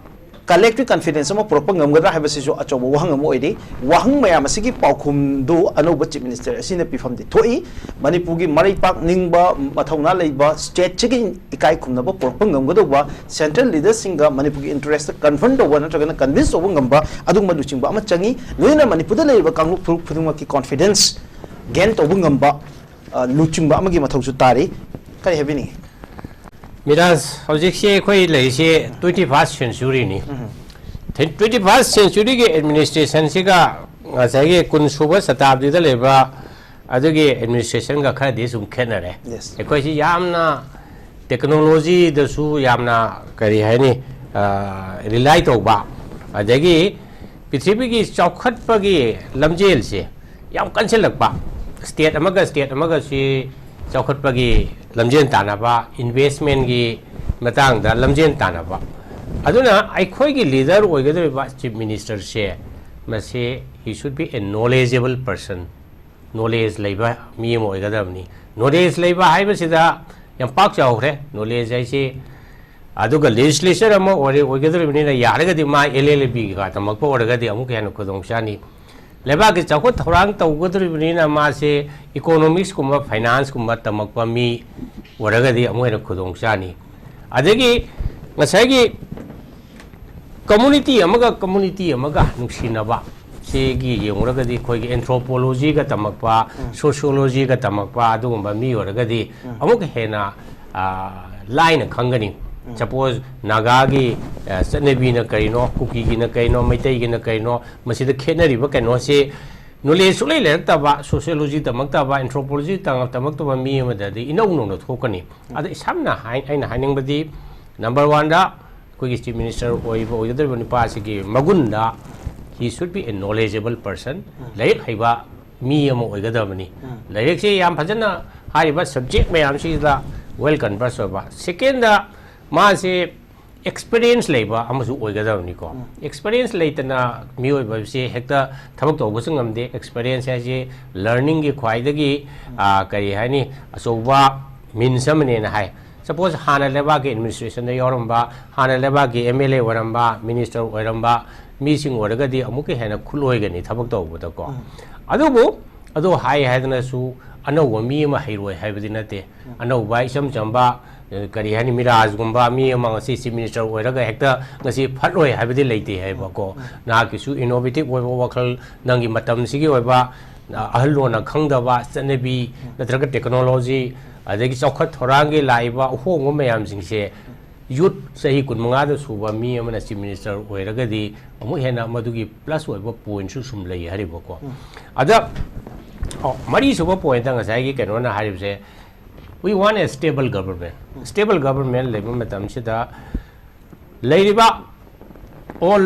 ꯀꯂꯦꯛꯇꯤꯚ ꯀꯟꯐꯤꯗꯦꯟꯁ ꯑꯃ ꯄꯨꯔꯛꯄ ꯉꯝꯒꯗ꯭ꯔꯥ ꯍꯥꯏꯕꯁꯤꯁꯨ ꯑꯆꯧꯕ ꯋꯥꯍꯪ ꯑꯃ ꯑꯣꯏꯔꯤ꯫ ꯋꯥꯍꯪ ꯃꯌꯥꯝ ꯑꯁꯤꯒꯤ ꯄꯥꯎꯈꯨꯝꯗꯨ ꯑꯅꯧꯕ ꯆꯤꯐ ꯃꯤꯅꯤꯁꯇꯔ ꯑꯁꯤꯅ ꯄꯤꯐꯝꯗꯤ ꯊꯣꯛꯏ꯫ ꯃꯅꯤꯄꯨꯔꯒꯤ ꯃꯔꯩ ꯄꯥꯛ ꯅꯤꯡꯕ, ꯃꯊꯧꯅꯥ ꯂꯩꯕ, ꯁ꯭ꯇꯦꯠꯁꯤꯒꯤ ꯏꯀꯥꯏ ꯈꯨꯝꯅꯕ ꯄꯨꯔꯛꯄ ꯉꯝꯒꯗꯧꯕ, ꯁꯦꯟꯇ꯭ꯔꯦꯜ ꯂꯤꯗꯔꯁꯤꯡꯒ ꯃꯅꯤꯄꯨꯔꯒꯤ ꯏꯟꯇꯔꯦꯁꯇ ꯀꯟꯐ꯭ꯔꯟ ꯇꯧꯕ ꯅꯠꯇ꯭ꯔꯒꯅ ꯀꯟꯚꯤꯟꯁ ꯇꯧꯕ ꯉꯝꯕ ꯑꯗꯨꯒꯨꯝꯕ ꯂꯨꯆꯤꯡꯕ ꯑꯃ ꯆꯪꯏ꯫ ꯂꯣꯏꯅꯅ ꯃꯅꯤꯄꯨꯔꯗ ꯂꯩꯔꯤꯕ ꯀꯥꯡꯂꯨꯞ ꯐꯨꯔꯨꯞ ꯈꯨꯗꯤꯡꯃꯛꯀꯤ ꯀꯣꯟꯐꯤꯗꯦꯟꯁ ꯒꯦꯟ ꯇꯧꯕ ꯉꯝꯕ, ꯑ, ꯂꯨꯆꯤꯡꯕ ꯑꯃꯒꯤ ꯃꯊꯧꯁꯨ ꯇꯥꯔꯤ꯫ ꯀꯔꯤ ꯍꯥꯏꯕꯤꯅꯤꯡꯉꯤ? ꯃꯤꯔꯥꯖ, ꯍꯧꯖꯤꯛꯁꯦ ꯑꯩꯈꯣꯏ ꯂꯩꯔꯤꯁꯦ ꯇ꯭ꯋꯦꯟꯇꯤ ꯐꯥꯔꯁ ꯁꯦꯟꯆꯨꯔꯤꯅꯤ꯫ ꯎꯝ꯫ ꯇ꯭ꯋꯦꯟꯇꯤ ꯐꯥꯔꯁ ꯁꯦꯟꯆꯨꯔꯤꯒꯤ ꯑꯦꯗꯃꯤꯅꯤꯁꯇ꯭ꯔꯦꯁꯟꯁꯤꯒ ꯉꯁꯥꯏꯒꯤ ꯀꯨꯟ ꯁꯨꯕ ꯁꯇꯥꯕꯗꯤꯗ ꯂꯩꯕ ꯑꯗꯨꯒꯤ ꯑꯦꯗꯃꯤꯅꯤꯁꯇ꯭ꯔꯦꯁꯟꯒ ꯈꯔꯗꯤ ꯁꯨꯝ ꯈꯦꯠꯅꯔꯦ꯫ Yes꯫ ꯑꯩꯈꯣꯏꯁꯤ ꯌꯥꯝꯅ ꯇꯦꯛꯅꯣꯂꯣꯖꯤꯗꯁꯨ ꯌꯥꯝꯅ, ꯀꯔꯤ ꯍꯥꯏꯅꯤ, ꯑ, ꯔꯤꯂꯥꯏ ꯇꯧꯕ, ꯑꯗꯒꯤ ꯄ꯭ꯔꯤꯊꯤꯕꯤꯒꯤ ꯆꯥꯎꯈꯠꯄꯒꯤ ꯂꯝꯖꯦꯜꯁꯦ ꯌꯥꯝ ꯀꯟꯁꯤꯜꯂꯛꯄ, ꯁ꯭ꯇꯦꯠ ꯑꯃꯒ ꯁ꯭ꯇꯦꯠ ꯑꯃꯒꯁꯤ ꯆꯥꯎꯈꯠꯄꯒꯤ ꯂꯝꯖꯦꯜ ꯇꯥꯟꯅꯕ, ꯏꯟꯚꯦꯁꯃꯦꯟꯒꯤ ꯃꯇꯥꯡꯗ ꯂꯝꯖꯦꯜ ꯇꯥꯟꯅꯕ꯫ ꯑꯗꯨꯅ ꯑꯩꯈꯣꯏꯒꯤ ꯂꯤꯗꯔ ꯑꯣꯏꯒꯗꯧꯔꯤꯕ ꯆꯤꯐ ꯃꯤꯅꯤꯁꯇꯔꯁꯦ, ꯃꯁꯤ he should be a knowledgeable person, knowledge ꯂꯩꯕ ꯃꯤ ꯑꯃ ꯑꯣꯏꯒꯗꯕꯅꯤ꯫ ꯅꯣꯂꯦꯖ ꯂꯩꯕ ꯍꯥꯏꯕꯁꯤꯗ ꯌꯥꯝ ꯄꯥꯛ ꯆꯥꯎꯈ꯭ꯔꯦ꯫ ꯅꯣꯂꯦꯖ ꯍꯥꯏꯁꯤ ꯑꯗꯨꯒ ꯂꯦꯖꯤꯁꯂꯦꯆꯔ ꯑꯃ ꯑꯣꯏꯔꯦ-, ꯑꯣꯏꯒꯗꯧꯔꯤꯕꯅꯤꯅ, ꯌꯥꯔꯒꯗꯤ ꯃꯥ ꯑꯦꯜ ꯑꯦꯜ ꯕꯤ ꯀꯩꯀꯥ ꯇꯝꯃꯛꯄ ꯑꯣꯏꯔꯒꯗꯤ ꯑꯃꯨꯛꯀ ꯍꯦꯟꯅ ꯈꯨꯗꯣꯡ ꯆꯥꯅꯤ꯫ ꯂꯩꯕꯥꯛꯀꯤ ꯆꯥꯎꯈꯠ ꯊꯧꯔꯥꯡ ꯇꯧꯒꯗꯧꯔꯤꯕꯅꯤꯅ, ꯃꯥꯁꯦ ꯏꯀꯣꯅꯣꯃꯤꯛꯁꯀꯨꯝꯕ, ꯐꯥꯏꯅꯥꯟꯁꯀꯨꯝꯕ ꯇꯝꯃꯛꯄ ꯃꯤ ꯑꯣꯏꯔꯒꯗꯤ ꯑꯃꯨꯛ ꯍꯦꯟꯅ ꯈꯨꯗꯣꯡ ꯆꯥꯅꯤ꯫ ꯑꯗꯒꯤ ꯉꯁꯥꯏꯒꯤ ꯀꯝꯃꯨꯅꯤꯇꯤ ꯑꯃꯒ ꯀꯝꯃꯨꯅꯤꯇꯤ ꯑꯃꯒ ꯅꯨꯡꯁꯤꯅꯕ, ꯁꯤꯒꯤ ꯌꯦꯡꯉꯨꯔꯒꯗꯤ ꯑꯩꯈꯣꯏꯒꯤ ꯑꯦꯟꯊ꯭ꯔꯣꯄꯣꯂꯣꯖꯤꯒ ꯇꯝꯃꯛꯄ, ꯎꯝ꯫ ꯁꯣꯁꯤꯌꯣꯂꯣꯖꯤꯒ ꯇꯝꯃꯛꯄ ꯑꯗꯨꯒꯨꯝꯕ ꯃꯤ ꯑꯣꯏꯔꯒꯗꯤ ꯎꯝ꯫ ꯑꯃꯨꯛꯀ ꯍꯦꯟꯅ, ꯑ, ꯂꯥꯏꯅ ꯈꯪꯒꯅꯤ꯫ ꯎꯝ꯫ ꯁꯄꯣꯖ ꯅꯥꯒꯥꯒꯤ, ꯑ, ꯆꯠꯅꯕꯤꯅ ꯀꯔꯤꯅꯣ, ꯀꯨꯀꯤꯒꯤꯅ ꯀꯔꯤꯅꯣ, ꯃꯩꯇꯩꯒꯤꯅ ꯀꯔꯤꯅꯣ, ꯃꯁꯤꯗ ꯈꯦꯠꯅꯔꯤꯕ ꯀꯩꯅꯣꯁꯤ ꯅꯣꯂꯦꯖ ꯁꯨꯛꯂꯩ ꯂꯩꯔꯛꯇꯕ, ꯁꯣꯁꯤꯌꯣꯂꯣꯖꯤ ꯇꯝꯃꯛꯇꯕ, ꯑꯦꯟꯊ꯭ꯔꯣꯄꯣꯂꯣꯖꯤ ꯇꯝꯃꯛꯇꯕ ꯃꯤ ꯑꯃꯗꯗꯤ ꯏꯅꯧ ꯅꯧꯅ ꯊꯣꯛꯀꯅꯤ꯫ ꯑꯗ ꯏꯁꯝꯅ ꯍꯥꯏ-, ꯑꯩꯅ ꯍꯥꯏꯅꯤꯡꯕꯗꯤ, ꯅꯝꯕꯔ ꯋꯥꯟꯗ ꯑꯩꯈꯣꯏꯒꯤ ꯆꯤꯐ ꯃꯤꯅꯤꯁꯇꯔ ꯑꯣꯏꯕ ꯑꯣꯏꯒꯗꯧꯔꯤꯕ ꯅꯨꯄꯥꯁꯤꯒꯤ ꯃꯒꯨꯟꯗ, he should be a knowledgeable person, ꯂꯥꯏꯔꯤꯛ ꯍꯩꯕ ꯃꯤ ꯑꯃ ꯑꯣꯏꯒꯗꯕꯅꯤ꯫ ꯂꯥꯏꯔꯤꯛꯁꯦ ꯌꯥꯝ ꯐꯖꯅ ꯍꯥꯏꯔꯤꯕ ꯁꯕꯖꯦꯛ ꯃꯌꯥꯝꯁꯤꯗ ꯋꯦꯜ ꯀꯟꯚꯔꯁ ꯑꯣꯏꯕ꯫ ꯁꯦꯀꯦꯟꯗ, ꯃꯥꯁꯦ ꯑꯦꯛꯁꯄꯤꯔꯤꯌꯦꯟꯁ ꯂꯩꯕ ꯑꯃꯁꯨ ꯑꯣꯏꯒꯗꯕꯅꯤꯀꯣ꯫ ꯑꯦꯛꯁꯄꯤꯔꯤꯌꯦꯟꯁ ꯂꯩꯇꯅ ꯃꯤꯑꯣꯏꯕꯁꯦ ꯍꯦꯛꯇ ꯊꯕꯛ ꯇꯧꯕꯁꯨ ꯉꯝꯗꯦ꯫ ꯑꯦꯛꯁꯄꯤꯔꯤꯌꯦꯟꯁ ꯍꯥꯏꯁꯦ ꯂꯔꯅꯤꯡꯒꯤ ꯈ꯭ꯋꯥꯏꯗꯒꯤ, ꯑ, ꯀꯔꯤ ꯍꯥꯏꯅꯤ, ꯑꯆꯧꯕ ꯃꯤꯟꯁ ꯑꯃꯅꯦꯅ ꯍꯥꯏ꯫ ꯁꯄꯣꯁ, ꯍꯥꯟꯅ ꯂꯩꯕꯥꯛꯀꯤ ꯑꯦꯗꯃꯤꯅꯤꯁꯇ꯭ꯔꯦꯁꯟꯗ ꯌꯥꯎꯔꯝꯕ, ꯍꯥꯟꯅ ꯂꯩꯕꯥꯛꯀꯤ ꯑꯦꯝ ꯑꯦꯜ ꯑꯦ ꯑꯣꯏꯔꯝꯕ, ꯃꯤꯅꯤꯁꯇꯔ ꯑꯣꯏꯔꯝꯕ ꯃꯤꯁꯤꯡ ꯑꯣꯏꯔꯒꯗꯤ ꯑꯃꯨꯛꯀ ꯍꯦꯟꯅ ꯈꯨꯠꯂꯣꯏꯒꯅꯤ ꯊꯕꯛ ꯇꯧꯕꯗꯀꯣ꯫ ꯑꯗꯨꯕꯨ ꯑꯗꯨ ꯍꯥꯏ ꯍꯥꯏꯗꯅꯁꯨ ꯑꯅꯧꯕ ꯃꯤ ꯑꯃ ꯍꯩꯔꯣꯏ ꯍꯥꯏꯕꯗꯤ ꯅꯠꯇꯦ꯫ ꯑꯅꯧꯕ, ꯏꯆꯝ ꯆꯝꯕ, ꯑ, ꯀꯔꯤ ꯍꯥꯏꯅꯤ, ꯃꯤꯔꯥꯖꯒꯨꯝꯕ ꯃꯤ ꯑꯃ ꯉꯁꯤ ꯆꯤꯐ ꯃꯤꯅꯤꯁꯇꯔ ꯑꯣꯏꯔꯒ ꯍꯦꯛꯇ ꯉꯁꯤ ꯐꯠꯂꯣꯏ ꯍꯥꯏꯕꯗꯤ ꯂꯩꯇꯦ ꯍꯥꯏꯕꯀꯣ꯫ ꯅꯍꯥꯛꯀꯤꯁꯨ ꯏꯅꯣꯚꯦꯇꯤꯚ ꯑꯣꯏꯕ ꯋꯥꯈꯜ, ꯅꯪꯒꯤ ꯃꯇꯝꯁꯤꯒꯤ ꯑꯣꯏꯕ, ꯑ, ꯑꯍꯜ ꯂꯣꯟꯅ ꯈꯪꯗꯕ ꯆꯠꯅꯕꯤ ꯅꯠꯇ꯭ꯔꯒ ꯇꯦꯛꯅꯣꯂꯣꯖꯤ, ꯑꯗꯒꯤ ꯆꯥꯎꯈꯠ ꯊꯧꯔꯥꯡꯒꯤ ꯂꯥꯛꯏꯕ ꯑꯍꯣꯡꯕ ꯃꯌꯥꯝꯁꯤꯡꯁꯦ ꯌꯨꯠ ꯆꯍꯤ ꯀꯨꯟꯃꯉꯥꯗ ꯁꯨꯕ ꯃꯤ ꯑꯃꯅ ꯆꯤꯐ ꯃꯤꯅꯤꯁꯇꯔ ꯑꯣꯏꯔꯒꯗꯤ ꯑꯃꯨꯛ ꯍꯦꯟꯅ ꯃꯗꯨꯒꯤ ꯄ꯭ꯂꯁ ꯑꯣꯏꯕ ꯄꯣꯏꯟꯠꯁꯨ ꯁꯨꯝ ꯂꯩ ꯍꯥꯏꯔꯤꯕꯀꯣ꯫ ꯑꯗ, ꯑꯣ, ꯃꯔꯤꯁꯨꯕ ꯄꯣꯏꯟꯠꯇ ꯉꯁꯥꯏꯒꯤ ꯀꯩꯅꯣꯅ ꯍꯥꯏꯔꯤꯕꯁꯦ, "We want a stable government." Stable government ꯂꯩꯕ ꯃꯇꯝꯁꯤꯗ ꯂꯩꯔꯤꯕ ꯑꯣꯜ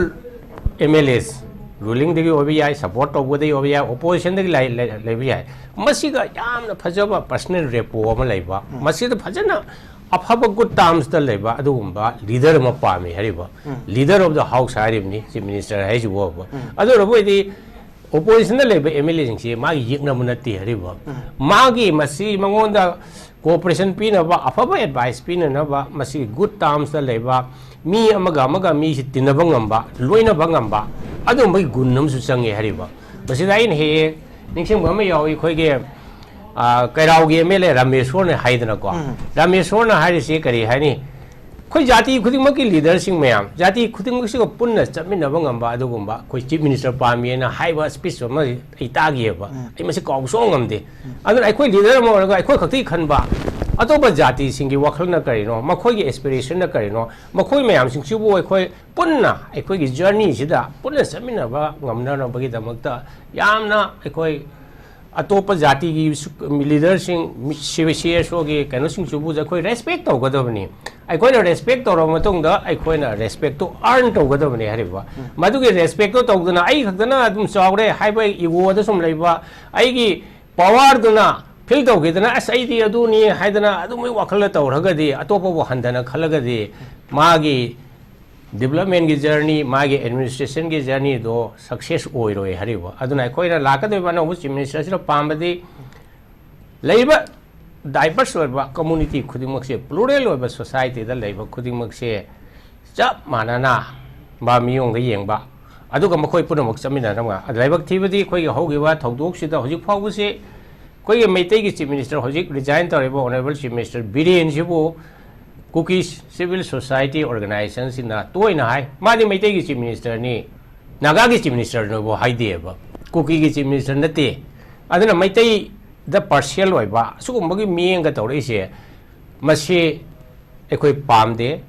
ꯑꯦꯝ ꯑꯦꯜ ꯑꯦꯁ, ꯔꯨꯂꯤꯡꯗꯒꯤ ꯑꯣꯏꯕ ꯌꯥꯏ, ꯁꯄꯣꯔꯠ ꯇꯧꯕꯗꯒꯤ ꯑꯣꯏꯕ ꯌꯥꯏ, ꯑꯣꯄꯣꯖꯤꯁꯟꯗꯒꯤ ꯂꯩ-, ꯂꯩ-, ꯂꯩꯕ ꯌꯥꯏ, ꯃꯁꯤꯒ ꯌꯥꯝꯅ ꯐꯖꯕ ꯄꯔꯁꯅꯦꯜ ꯔꯦꯄꯣ ꯑꯃ ꯂꯩꯕ, ꯃꯁꯤꯗ ꯐꯖꯅ ꯑꯐꯕ ꯒꯨꯗ ꯇꯥꯔꯝꯁꯇ ꯂꯩꯕ ꯑꯗꯨꯒꯨꯝꯕ ꯂꯤꯗꯔ ꯑꯃ ꯄꯥꯝꯃꯤ ꯍꯥꯏꯔꯤꯕ꯫ Leader of the House ꯍꯥꯏꯔꯤꯕꯅꯤ ꯆꯤꯐ ꯃꯤꯅꯤꯁꯇꯔ ꯍꯥꯏꯁꯤꯕꯨ꯫ ꯑꯗꯨ ꯑꯣꯏꯔꯕ ꯑꯣꯏꯗꯤ ꯑꯣꯄꯣꯖꯤꯁꯟꯗ ꯂꯩꯕ ꯑꯦꯝ ꯑꯦꯜ ꯑꯦꯁꯤꯡꯁꯤ ꯃꯥꯒꯤ ꯌꯦꯛꯅꯕ ꯅꯠꯇꯦ ꯍꯥꯏꯔꯤꯕ꯫ ꯃꯥꯒꯤ ꯃꯁꯤ ꯃꯉꯣꯟꯗ ꯀꯣꯑꯣꯄꯔꯦꯁꯟ ꯄꯤꯅꯕ, ꯑꯐꯕ ꯑꯦꯗꯚꯥꯏꯁ ꯄꯤꯅꯅꯕ, ꯃꯁꯤ ꯒꯨꯗ ꯇꯥꯔꯝꯁꯇ ꯂꯩꯕ, ꯃꯤ ꯑꯃꯒ ꯑꯃꯒ ꯃꯤꯁꯤ ꯇꯤꯟꯅꯕ ꯉꯝꯕ, ꯂꯣꯏꯅꯕ ꯉꯝꯕ, ꯑꯗꯨꯝꯕꯒꯤ ꯒꯨꯟ ꯑꯃꯁꯨ ꯆꯪꯉꯦ ꯍꯥꯏꯔꯤꯕ꯫ ꯃꯁꯤꯗ ꯑꯩꯅ ꯍꯦꯛ ꯍꯦꯛ ꯅꯤꯡꯁꯤꯡꯕ ꯑꯃ ꯌꯥꯎꯏ, ꯑꯩꯈꯣꯏꯒꯤ, ꯑ, ꯀꯩꯔꯥꯎꯒꯤ ꯑꯦꯝ ꯑꯦꯜ ꯑꯦ ꯔꯥꯃꯦꯁꯣꯔꯅ ꯍꯥꯏꯗꯅꯀꯣ꯫ ꯔꯥꯃꯦꯁꯣꯔꯅ ꯍꯥꯏꯔꯤꯁꯤ ꯀꯔꯤ ꯍꯥꯏꯅꯤ? ꯑꯩꯈꯣꯏ ꯖꯥꯇꯤ ꯈꯨꯗꯤꯡꯃꯛꯀꯤ ꯂꯤꯗꯔꯁꯤꯡ ꯃꯌꯥꯝ, ꯖꯥꯇꯤ ꯈꯨꯗꯤꯡꯃꯛꯁꯤꯒ ꯄꯨꯟꯅ ꯆꯠꯃꯤꯟꯅꯕ ꯉꯝꯕ ꯑꯗꯨꯒꯨꯝꯕ ꯑꯩꯈꯣꯏ ꯆꯤꯐ ꯃꯤꯅꯤꯁꯇꯔ ꯄꯥꯝꯃꯤ ꯍꯥꯏꯅ ꯍꯥꯏꯕ ꯁ꯭ꯄꯤꯆ ꯑꯃ ꯑꯩ ꯇꯥꯈꯤꯑꯕ꯫ ꯑꯩ ꯃꯁꯤ ꯀꯥꯎꯕ ꯁꯨꯡꯉꯝ ꯉꯝꯗꯦ꯫ ꯑꯗꯨꯅ ꯑꯩꯈꯣꯏ ꯂꯤꯗꯔ ꯑꯃ ꯑꯣꯏꯔꯒ ꯑꯩꯈꯣꯏ ꯈꯛꯇꯒꯤ ꯈꯟꯕ, ꯑꯇꯣꯞꯄ ꯖꯥꯇꯤꯁꯤꯡꯒꯤ ꯋꯥꯈꯜꯅ ꯀꯔꯤꯅꯣ, ꯃꯈꯣꯏꯒꯤ ꯑꯦꯁꯄꯤꯔꯦꯁꯟꯅ ꯀꯔꯤꯅꯣ, ꯃꯈꯣꯏ ꯃꯌꯥꯝꯁꯤꯡꯁꯤꯕꯨ ꯑꯩꯈꯣꯏ ꯄꯨꯟꯅ ꯑꯩꯈꯣꯏꯒꯤ ꯖꯔꯅꯤꯁꯤꯗ ꯄꯨꯟꯅ ꯆꯠꯃꯤꯟꯅꯕ ꯉꯝꯅꯅꯕꯒꯤꯗꯃꯛꯇ ꯌꯥꯝꯅ ꯑꯩꯈꯣꯏ ꯑꯇꯣꯞꯄ ꯖꯥꯇꯤꯒꯤ ꯁꯨ-, ꯂꯤꯗꯔꯁꯤꯡ, ꯃꯤ-, ꯁꯤ-, ꯁꯤ ꯑꯦꯁ ꯑꯣꯒꯤ ꯀꯩꯅꯣꯁꯤꯡꯁꯤꯕꯨ ꯑꯩꯈꯣꯏ ꯔꯦꯁꯄꯦꯛ ꯇꯧꯒꯗꯕꯅꯤ꯫ ꯑꯩꯈꯣꯏꯅ ꯔꯦꯁꯄꯦꯛ ꯇꯧꯔꯕ ꯃꯇꯨꯡꯗ ꯑꯩꯈꯣꯏꯅ ꯔꯦꯁꯄꯦꯛꯇꯨ ꯑꯔꯟ ꯇꯧꯒꯗꯕꯅꯤ ꯍꯥꯏꯔꯤꯕ꯫ ꯃꯗꯨꯒꯤ ꯔꯦꯁꯄꯦꯛꯇꯨ ꯇꯧꯗꯅ ꯑꯩ ꯈꯛꯇꯅ ꯑꯗꯨꯝ ꯆꯥꯎꯔꯦ ꯍꯥꯏꯕ ꯏꯒꯣꯗ ꯁꯨꯝ ꯂꯩꯕ, ꯑꯩꯒꯤ ꯄꯋꯥꯔꯗꯨꯅ ꯐꯤꯜ ꯇꯧꯈꯤꯗꯅ, "ꯑꯁ, ꯑꯩꯗꯤ ꯑꯗꯨꯅꯤ" ꯍꯥꯏꯗꯅ ꯑꯗꯨꯝꯕꯒꯤ ꯋꯥꯈꯜꯗ ꯇꯧꯔꯒꯗꯤ, ꯑꯇꯣꯞꯄꯕꯨ ꯍꯟꯊꯅ ꯈꯜꯂꯒꯗꯤ, ꯃꯥꯒꯤ ꯗꯤꯕꯂꯞꯃꯦꯟꯒꯤ ꯖꯔꯅꯤ, ꯃꯥꯒꯤ ꯑꯦꯗꯃꯤꯅꯤꯁꯇ꯭ꯔꯦꯁꯟꯒꯤ ꯖꯔꯅꯤꯗꯣ ꯁꯛꯁꯦꯁ ꯑꯣꯏꯔꯣꯏ ꯍꯥꯏꯔꯤꯕ꯫ ꯑꯗꯨꯅ ꯑꯩꯈꯣꯏꯅ ꯂꯥꯛꯀꯗꯧꯔꯤꯕ ꯑꯅꯧꯕ ꯆꯤꯐ ꯃꯤꯅꯤꯁꯇꯔꯁꯤꯅ ꯄꯥꯝꯕꯗꯤ ꯂꯩꯔꯤꯕ ꯗꯥꯏꯕꯔꯁ ꯑꯣꯏꯕ ꯀꯝꯃꯨꯅꯤꯇꯤ ꯈꯨꯗꯤꯡꯃꯛꯁꯦ, ꯄ꯭ꯂꯨꯔꯦꯜ ꯑꯣꯏꯕ ꯁꯣꯁꯥꯏꯇꯤꯗ ꯂꯩꯕ ꯈꯨꯗꯤꯡꯃꯛꯁꯦ ꯆꯞ ꯃꯥꯟꯅꯅ ꯃꯥ ꯃꯤꯌꯣꯡꯗ ꯌꯦꯡꯕ, ꯑꯗꯨꯒ ꯃꯈꯣꯏ ꯄꯨꯝꯅꯃꯛ ꯆꯠꯃꯤꯟꯅꯅꯕ꯫ ꯂꯥꯏꯕꯛ ꯊꯤꯕꯗꯤ ꯑꯩꯈꯣꯏꯒꯤ ꯍꯧꯈꯤꯕ ꯊꯧꯗꯣꯛꯁꯤꯗ ꯍꯧꯖꯤꯛ ꯐꯥꯎꯕꯁꯤ ꯑꯩꯈꯣꯏꯒꯤ ꯃꯩꯇꯩꯒꯤ ꯆꯤꯐ ꯃꯤꯅꯤꯁꯇꯔ, ꯍꯧꯖꯤꯛ ꯔꯤꯖꯥꯏꯟ ꯇꯧꯔꯤꯕ ꯑꯣꯅꯔꯦꯕꯜ ꯆꯤꯐ ꯃꯤꯅꯤꯁꯇꯔ ꯕꯤꯔꯦꯟꯁꯤꯕꯨ ꯀꯨꯀꯤ ꯁꯤꯚꯤꯜ ꯁꯣꯁꯥꯏꯇꯤ ꯑꯣꯔꯒꯅꯥꯏꯖꯦꯁꯟꯁꯤꯡꯅ ꯇꯣꯏꯅ ꯍꯥꯏ, ꯃꯥꯗꯤ ꯃꯩꯇꯩꯒꯤ ꯆꯤꯐ ꯃꯤꯅꯤꯁꯇꯔꯅꯤ, ꯅꯥꯒꯥꯒꯤ ꯆꯤꯐ ꯃꯤꯅꯤꯁꯇꯔꯅꯕꯨ ꯍꯥꯏꯗꯦꯕ, ꯀꯨꯀꯤꯒꯤ ꯆꯤꯐ ꯃꯤꯅꯤꯁꯇꯔ ꯅꯠꯇꯦ꯫ ꯑꯗꯨꯅ ꯃꯩꯇꯩꯗ ꯄꯥꯔꯁꯤꯌꯦꯜ ꯑꯣꯏꯕ ꯁꯤꯒꯨꯝꯕꯒꯤ ꯃꯤꯠꯌꯦꯡꯒ ꯇꯧꯔꯛꯏꯁꯦ, ꯃꯁꯤ ꯑꯩꯈꯣꯏ ꯄꯥꯝꯗꯦ꯫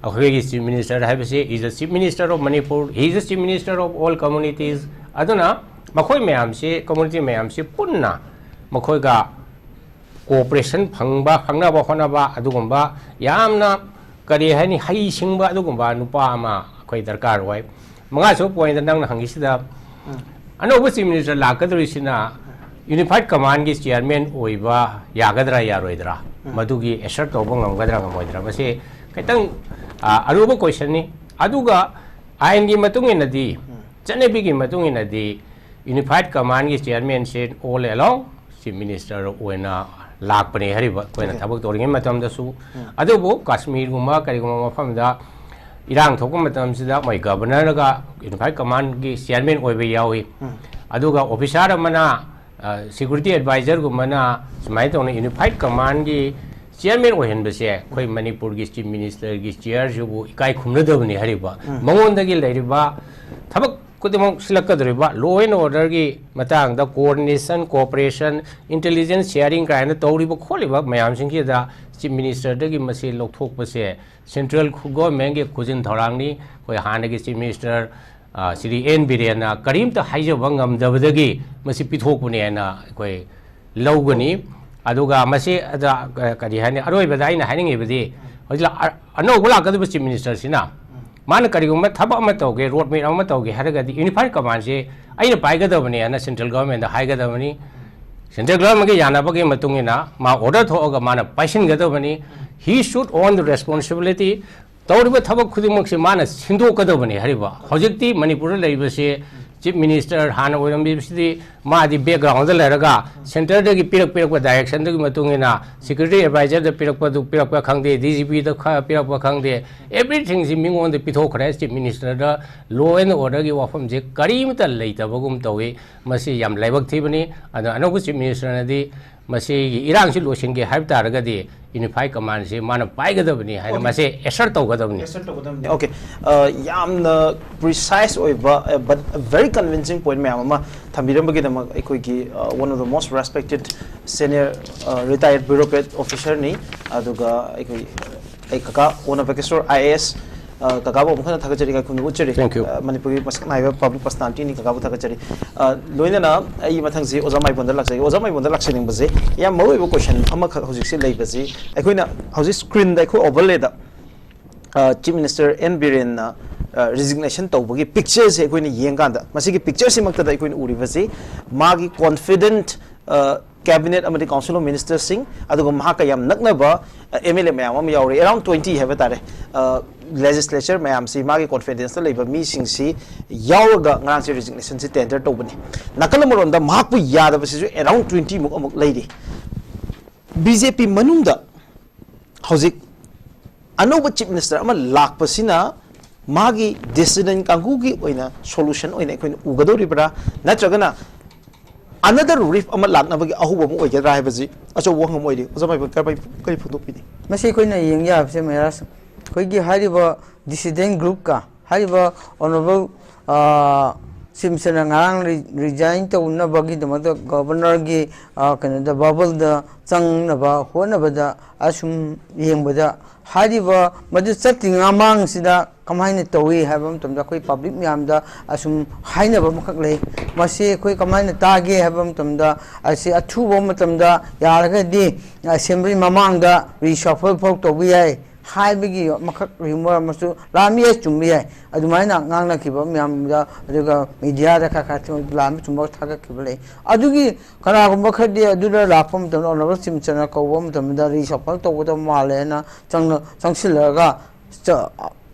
ꯑꯩꯈꯣꯏꯒꯤ ꯆꯤꯐ ꯃꯤꯅꯤꯁꯇꯔ ꯍꯥꯏꯕꯁꯤ is the chief minister of Manipur, he is the chief minister of all communities꯫ ꯑꯗꯨꯅ ꯃꯈꯣꯏ ꯃꯌꯥꯝꯁꯤ, ꯀꯝꯃꯨꯅꯤꯇꯤ ꯃꯌꯥꯝꯁꯤ ꯄꯨꯟꯅ ꯃꯈꯣꯏꯒ ꯀꯣꯑꯣꯄꯔꯦꯁꯟ ꯐꯪꯕ, ꯈꯪꯅꯕ ꯍꯣꯠꯅꯕ, ꯑꯗꯨꯒꯨꯝꯕ ꯌꯥꯝꯅ, ꯀꯔꯤ ꯍꯥꯏꯅꯤ, ꯍꯩ ꯁꯤꯡꯕ ꯑꯗꯨꯒꯨꯝꯕ ꯅꯨꯄꯥ ꯑꯃ ꯑꯩꯈꯣꯏ ꯗꯔꯀꯥꯔ ꯑꯣꯏ꯫ ꯃꯉꯥꯁꯨꯕ ꯄꯣꯏꯟꯗ ꯅꯪꯅ ꯍꯪꯉꯤꯁꯤꯗ, ꯑꯅꯧꯕ ꯆꯤꯐ ꯃꯤꯅꯤꯁꯇꯔ ꯂꯥꯛꯀꯗꯧꯔꯤꯁꯤꯅ ꯌꯨꯅꯤꯐꯥꯏꯠ ꯀꯃꯥꯟꯒꯤ ꯆꯤꯌꯥꯔꯃꯦꯟ ꯑꯣꯏꯕ ꯌꯥꯒꯗ꯭ꯔꯥ ꯌꯥꯔꯣꯏꯗ꯭ꯔꯥ? ꯃꯗꯨꯒꯤ ꯑꯦꯁꯔꯠ ꯇꯧꯕ ꯉꯝꯒꯗ꯭ꯔꯥ ꯉꯝꯃꯣꯏꯗ꯭ꯔꯥ? ꯃꯁꯤ ꯈꯤꯇꯪ, ꯑ, ꯑꯔꯨꯕ ꯀꯣꯏꯁꯟꯅꯤ꯫ ꯑꯗꯨꯒ ꯑꯥꯏꯟꯒꯤ ꯃꯇꯨꯡ ꯏꯟꯅꯗꯤ, ꯆꯠꯅꯕꯤꯒꯤ ꯃꯇꯨꯡ ꯏꯟꯅꯗꯤ, ꯌꯨꯅꯤꯐꯥꯏꯠ ꯀꯃꯥꯟꯒꯤ ꯆꯤꯌꯥꯔꯃꯦꯟꯁꯦ ꯑꯣꯜ ꯑꯦꯂꯣꯡ ꯆꯤꯐ ꯃꯤꯅꯤꯁꯇꯔ ꯑꯣꯏꯅ ꯂꯥꯛꯄꯅꯦ ꯍꯥꯏꯔꯤꯕ ꯑꯩꯈꯣꯏꯅ ꯊꯕꯛ ꯇꯧꯔꯤꯉꯩ ꯃꯇꯝꯗꯁꯨ꯫ ꯑꯗꯨꯕꯨ ꯀꯥꯁꯃꯤꯔꯒꯨꯝꯕ ꯀꯔꯤꯒꯨꯝꯕ ꯃꯐꯝꯗ ꯏꯔꯥꯡ ꯊꯣꯛꯄ ꯃꯇꯝꯁꯤꯗ ꯃꯣꯏ ꯒꯕꯔꯅꯔꯒ ꯌꯨꯅꯤꯐꯥꯏꯠ ꯀꯃꯥꯟꯒꯤ ꯆꯤꯌꯥꯔꯃꯦꯟ ꯑꯣꯏꯕ ꯌꯥꯎꯏ꯫ ꯑꯗꯨꯒ ꯑꯣꯐꯤꯁꯥꯔ ꯑꯃꯅ, ꯑ, ꯁꯦꯀ꯭ꯌꯨꯔꯤꯇꯤ ꯑꯦꯗꯚꯥꯏꯖꯔꯒꯨꯝꯕꯅ ꯁꯨꯃꯥꯏꯅ ꯇꯧꯅ ꯌꯨꯅꯤꯐꯥꯏꯠ ꯀꯃꯥꯟꯒꯤ ꯆꯤꯌꯥꯔꯃꯦꯟ ꯑꯣꯏꯍꯟꯕꯁꯦ ꯑꯩꯈꯣꯏ ꯃꯅꯤꯄꯨꯔꯒꯤ ꯆꯤꯐ ꯃꯤꯅꯤꯁꯇꯔꯒꯤ ꯆꯤꯌꯥꯔꯁꯤꯕꯨ ꯏꯀꯥꯏ ꯈꯨꯝꯅꯗꯕꯅꯤ ꯍꯥꯏꯔꯤꯕ꯫ ꯃꯉꯣꯟꯗꯒꯤ ꯂꯩꯔꯤꯕ ꯊꯕꯛ ꯈꯨꯗꯤꯡꯃꯛ ꯁꯤꯜꯂꯛꯀꯗꯧꯔꯤꯕ law and orderꯒꯤ ꯃꯇꯥꯡꯗ coordination, cooperation, intelligence sharing ꯀꯥꯏꯅ ꯇꯧꯔꯤꯕ ꯈꯣꯠꯂꯤꯕ ꯃꯌꯥꯝꯁꯤꯡꯁꯤꯗ Chief Ministerꯗꯒꯤ ꯃꯁꯤ ꯂꯧꯊꯣꯛꯄꯁꯦ central governmentꯀꯤ ꯈꯨꯖꯤꯟ ꯊꯧꯔꯥꯡꯅꯤ꯫ ꯑꯩꯈꯣꯏ ꯍꯥꯟꯅꯒꯤ Chief Minister, ꯑ, ꯁ꯭ꯔꯤ ꯑꯦꯟ ꯕꯤꯔꯦꯟꯅ ꯀꯔꯤꯝꯇ ꯍꯥꯏꯖꯕ ꯉꯝꯗꯕꯗꯒꯤ ꯃꯁꯤ ꯄꯤꯊꯣꯛꯄꯅꯦꯅ ꯑꯩꯈꯣꯏ ꯂꯧꯒꯅꯤ꯫ ꯑꯗꯨꯒ ꯃꯁꯤ ꯑꯗ, ꯑ, ꯀꯔꯤ ꯍꯥꯏꯅꯤ, ꯑꯔꯣꯏꯕꯗ ꯑꯩꯅ ꯍꯥꯏꯅꯤꯡꯉꯤꯕꯗꯤ, ꯍꯧꯖꯤꯛ ꯂꯥ-, ꯑ-, ꯑꯅꯧꯕ ꯂꯥꯛꯀꯗꯕ Chief Ministerꯁꯤꯅ ꯃꯥꯅ ꯀꯔꯤꯒꯨꯝꯕ ꯊꯕꯛ ꯑꯃ ꯇꯧꯒꯦ, road map ꯑꯃ ꯇꯧꯒꯦ ꯍꯥꯏꯔꯒꯗꯤ unified commandꯁꯦ ꯑꯩꯅ ꯄꯥꯏꯒꯗꯕꯅꯤ ꯍꯥꯏꯅ central governmentꯗ ꯍꯥꯏꯒꯗꯕꯅꯤ꯫ Central governmentꯒꯤ ꯌꯥꯅꯕꯒꯤ ꯃꯇꯨꯡ ꯏꯟꯅ ꯃꯥ order ꯊꯣꯛꯑꯒ ꯃꯥꯅ ꯄꯥꯏꯁꯤꯟꯒꯗꯕꯅꯤ꯫ He should own the responsibility꯫ ꯇꯧꯔꯤꯕ ꯊꯕꯛ ꯈꯨꯗꯤꯡꯃꯛꯁꯦ ꯃꯥꯅ ꯁꯤꯟꯗꯣꯛꯀꯗꯕꯅꯤ ꯍꯥꯏꯔꯤꯕ꯫ ꯍꯧꯖꯤꯛꯇꯤ ꯃꯅꯤꯄꯨꯔꯗ ꯂꯩꯔꯤꯕꯁꯤ Chief Minister ꯍꯥꯟꯅ ꯑꯣꯏꯔꯝꯃꯤꯕꯁꯤꯗꯤ ꯃꯥꯗꯤ backgroundꯗ ꯂꯩꯔꯒ centreꯗꯒꯤ ꯄꯤꯔꯛ ꯄꯤꯔꯛꯄ directionꯗꯨꯒꯤ ꯃꯇꯨꯡ ꯏꯟꯅ security advisorꯗ ꯄꯤꯔꯛꯄꯗꯨ ꯄꯤꯔꯛꯄ ꯈꯪꯗꯦ, D G Pꯗ ꯈ-, ꯄꯤꯔꯛꯄ ꯈꯪꯗꯦ, everythingꯁꯤ ꯃꯤꯉꯣꯟꯗ ꯄꯤꯊꯣꯛꯈ꯭ꯔꯦ꯫ Chief Ministerꯗ law and orderꯒꯤ ꯋꯥꯐꯝꯁꯦ ꯀꯔꯤꯃꯇ ꯂꯩꯇꯕꯒꯨꯝ ꯇꯧꯏ꯫ ꯃꯁꯤ ꯌꯥꯝ ꯂꯥꯏꯕꯛ ꯊꯤꯕꯅꯤ꯫ ꯑꯗꯣ ꯑꯅꯧꯕ Chief Ministerꯅꯗꯤ ꯃꯁꯤꯒꯤ ꯏꯔꯥꯡꯁꯤ ꯂꯣꯏꯁꯤꯟꯒꯦ ꯍꯥꯏꯕ ꯇꯥꯔꯒꯗꯤ unified commandꯁꯤ ꯃꯥꯅ ꯄꯥꯏꯒꯗꯕꯅꯤ ꯍꯥꯏꯅ Okay. ꯃꯁꯤ assert ꯇꯧꯒꯗꯕꯅꯤ꯫ Assert ꯇꯧꯒꯗꯕꯅꯤ꯫ Okay. ꯑ, ꯌꯥꯝꯅ precise ꯑꯣꯏꯕ, ꯑ, but very convincing point ꯃꯌꯥꯝ ꯑꯃ ꯊꯝꯕꯤꯔꯝꯕꯒꯤꯗꯃꯛ ꯑꯩꯈꯣꯏꯒꯤ, ꯑ, one of the most respected senior, ꯑ, retired bureaucrat officerꯅꯤ꯫ ꯑꯗꯨꯒ ꯑꯩꯈꯣꯏ, ꯑꯩ ꯀꯀꯥ ꯋꯥꯅ ꯕꯀꯦꯁꯣꯔ I A S, ꯑ, ꯀꯀꯥꯕꯨ ꯑꯃꯨꯛ ꯍꯟꯅ ꯊꯥꯒꯠꯆꯔꯤ, ꯏꯀꯥꯏ ꯈꯨꯝꯅꯕ ꯎꯠꯆꯔꯤ꯫ Thank you. ꯑ, ꯃꯅꯤꯄꯨꯔꯒꯤ ꯃꯁꯛ ꯅꯥꯏꯕ public personalityꯅꯤ, ꯀꯀꯥꯕꯨ ꯊꯥꯒꯠꯆꯔꯤ꯫ ꯑ, ꯂꯣꯏꯅꯅ ꯑꯩ ꯃꯊꯪꯁꯤ ꯑꯣꯖꯥ ꯃꯥꯏꯕꯣꯟꯗ ꯂꯥꯛꯆꯒꯦ꯫ ꯑꯣꯖꯥ ꯃꯥꯏꯕꯣꯟꯗ ꯂꯥꯛꯆꯅꯤꯡꯕꯁꯦ ꯌꯥꯝ ꯃꯔꯨꯑꯣꯏꯕ question ꯑꯃꯈꯛ ꯍꯧꯖꯤꯛꯁꯦ ꯂꯩꯕꯁꯤ, ꯑꯩꯈꯣꯏꯅ ꯍꯧꯖꯤꯛ screenꯗ ꯑꯩꯈꯣꯏ overlayꯗ, ꯑ, Chief Minister ꯑꯦꯟ ꯕꯤꯔꯦꯟꯅ, ꯑ, resignation ꯇꯧꯕꯒꯤ pictureꯁꯦ ꯑꯩꯈꯣꯏꯅ ꯌꯦꯡꯀꯥꯟꯗ, ꯃꯁꯤꯒꯤ pictureꯁꯤꯃꯛꯇꯗ ꯑꯩꯈꯣꯏꯅ ꯎꯔꯤꯕꯁꯤ ꯃꯥꯒꯤ confident, ꯑ, cabinet ꯑꯃꯗꯤ Council of Ministerꯁꯤꯡ, ꯑꯗꯨꯒ ꯃꯍꯥꯛꯀ ꯌꯥꯝ ꯅꯛꯅꯕ, ꯑ, M L A ꯃꯌꯥꯝ ꯑꯃ ꯌꯥꯎꯔꯤ, around twenty ꯍꯥꯏꯕ ꯇꯥꯔꯦ꯫ ꯑ, legislature ꯃꯌꯥꯝꯁꯤ, ꯃꯥꯒꯤ confidenceꯇ ꯂꯩꯕ ꯃꯤꯁꯤꯡꯁꯤ ꯌꯥꯎꯔꯒ ꯉꯔꯥꯡꯁꯦ resignationꯁꯤ tender ꯇꯧꯕꯅꯤ꯫ ꯅꯥꯀꯜ ꯑꯃꯔꯣꯝꯗ ꯃꯍꯥꯛꯄꯨ ꯌꯥꯗꯕꯁꯤꯁꯨ around twenty ꯃꯨꯛ ꯑꯃꯨꯛ ꯂꯩꯔꯤ꯫ B J P ꯃꯅꯨꯡꯗ ꯍꯧꯖꯤꯛ ꯑꯅꯧꯕ Chief Minister ꯑꯃ ꯂꯥꯛꯄꯁꯤꯅ ꯃꯥꯒꯤ dissident ꯀꯥꯡꯕꯨꯒꯤ ꯑꯣꯏꯅ solution ꯑꯣꯏꯅ ꯑꯩꯈꯣꯏꯅ ꯎꯒꯗꯧꯔꯤꯕ꯭ꯔꯥ, ꯅꯠꯇ꯭ꯔꯒꯅ another rift ꯑꯃ ꯂꯥꯛꯅꯕꯒꯤ ꯑꯍꯧꯕ ꯑꯃ ꯑꯣꯏꯒꯗ꯭ꯔꯥ ꯍꯥꯏꯕꯁꯤ ꯑꯆꯧꯕ ꯋꯥꯍꯪ ꯑꯃ ꯑꯣꯏꯔꯤ꯫ ꯑꯣꯖꯥ ꯃꯥꯏꯕꯣꯟ ꯀꯔꯤ, ꯀꯔꯤ ꯐꯣꯡꯗꯣꯛꯄꯤꯅꯤ? ꯃꯁꯤ ꯑꯩꯈꯣꯏꯅ ꯌꯦꯡ ꯌꯥꯕꯁꯦ, ꯃꯌꯥꯝ ꯑꯩꯈꯣꯏꯒꯤ ꯍꯥꯏꯔꯤꯕ dissident groupꯀ ꯍꯥꯏꯔꯤꯕ honourable ꯑ, ꯆꯤꯞ ꯃꯤꯅꯤꯁꯇꯔꯅ ꯉꯔꯥꯡ ꯔꯤ-, ꯔꯤꯖꯥꯏꯟ ꯇꯧꯅꯕꯒꯤꯗꯃꯛꯇ ꯒꯕꯔꯅꯔꯒꯤ, ꯑ, ꯀꯩꯅꯣꯗ, ꯕꯕꯜꯗ ꯆꯪꯅꯕ ꯍꯣꯠꯅꯕꯗ ꯑꯁꯨꯝ ꯌꯦꯡꯕꯗ, ꯍꯥꯏꯔꯤꯕ ꯃꯗꯨ ꯆꯠꯇ꯭ꯔꯤꯉꯩ ꯃꯃꯥꯡꯁꯤꯗ ꯀꯃꯥꯏꯅ ꯇꯧꯏ ꯍꯥꯏꯕ ꯃꯇꯝꯗ, ꯑꯩꯈꯣꯏ ꯄꯕ꯭ꯂꯤꯛ ꯃꯌꯥꯝꯗ ꯑꯁꯨꯝ ꯍꯥꯏꯅꯕ ꯑꯃꯈꯛ ꯂꯩ꯫ ꯃꯁꯤ ꯑꯩꯈꯣꯏ ꯀꯃꯥꯏꯅ ꯇꯥꯒꯦ ꯍꯥꯏꯕ ꯃꯇꯝꯗ, ꯑꯁꯤ ꯑꯊꯨꯕ ꯃꯇꯝꯗ ꯌꯥꯔꯒꯗꯤ ꯑꯦꯁꯦꯝꯕ꯭ꯂꯤ ꯃꯃꯥꯡꯗ ꯔꯤꯁꯐꯜ ꯐꯥꯎ ꯇꯧꯕ ꯌꯥꯏ ꯍꯥꯏꯕꯒꯤ ꯑꯃꯈꯛ ꯔꯤꯃꯔ ꯑꯃꯁꯨ ꯂꯥꯛꯑꯝꯕ ꯌꯥꯏ, ꯆꯨꯝꯕ ꯌꯥꯏ꯫ ꯑꯗꯨꯃꯥꯏꯅ ꯉꯥꯡꯅꯈꯤꯕ ꯃꯌꯥꯝꯗ, ꯑꯗꯨꯒ ꯃꯤꯗꯤꯌꯥꯗ ꯈꯔ ꯈꯔ ꯂꯥꯟꯕ ꯆꯨꯝꯕ ꯊꯥꯒꯠꯈꯤꯕ ꯂꯩ꯫ ꯑꯗꯨꯒꯤ ꯀꯅꯥꯒꯨꯝꯕ ꯈꯔꯗꯤ ꯑꯗꯨꯗ ꯂꯥꯛꯄ ꯃꯇꯝꯗ, ꯑꯣꯅꯔꯦꯕꯜ ꯆꯤꯞ ꯃꯤꯅꯤꯁꯇꯔꯅ ꯀꯧꯕ ꯃꯇꯝꯗ ꯔꯤꯁꯐꯜ ꯇꯧꯒꯗꯕ ꯃꯥꯜꯂꯦꯅ ꯆꯪꯅ-, ꯆꯪꯁꯤꯜꯂꯒ ꯆ-,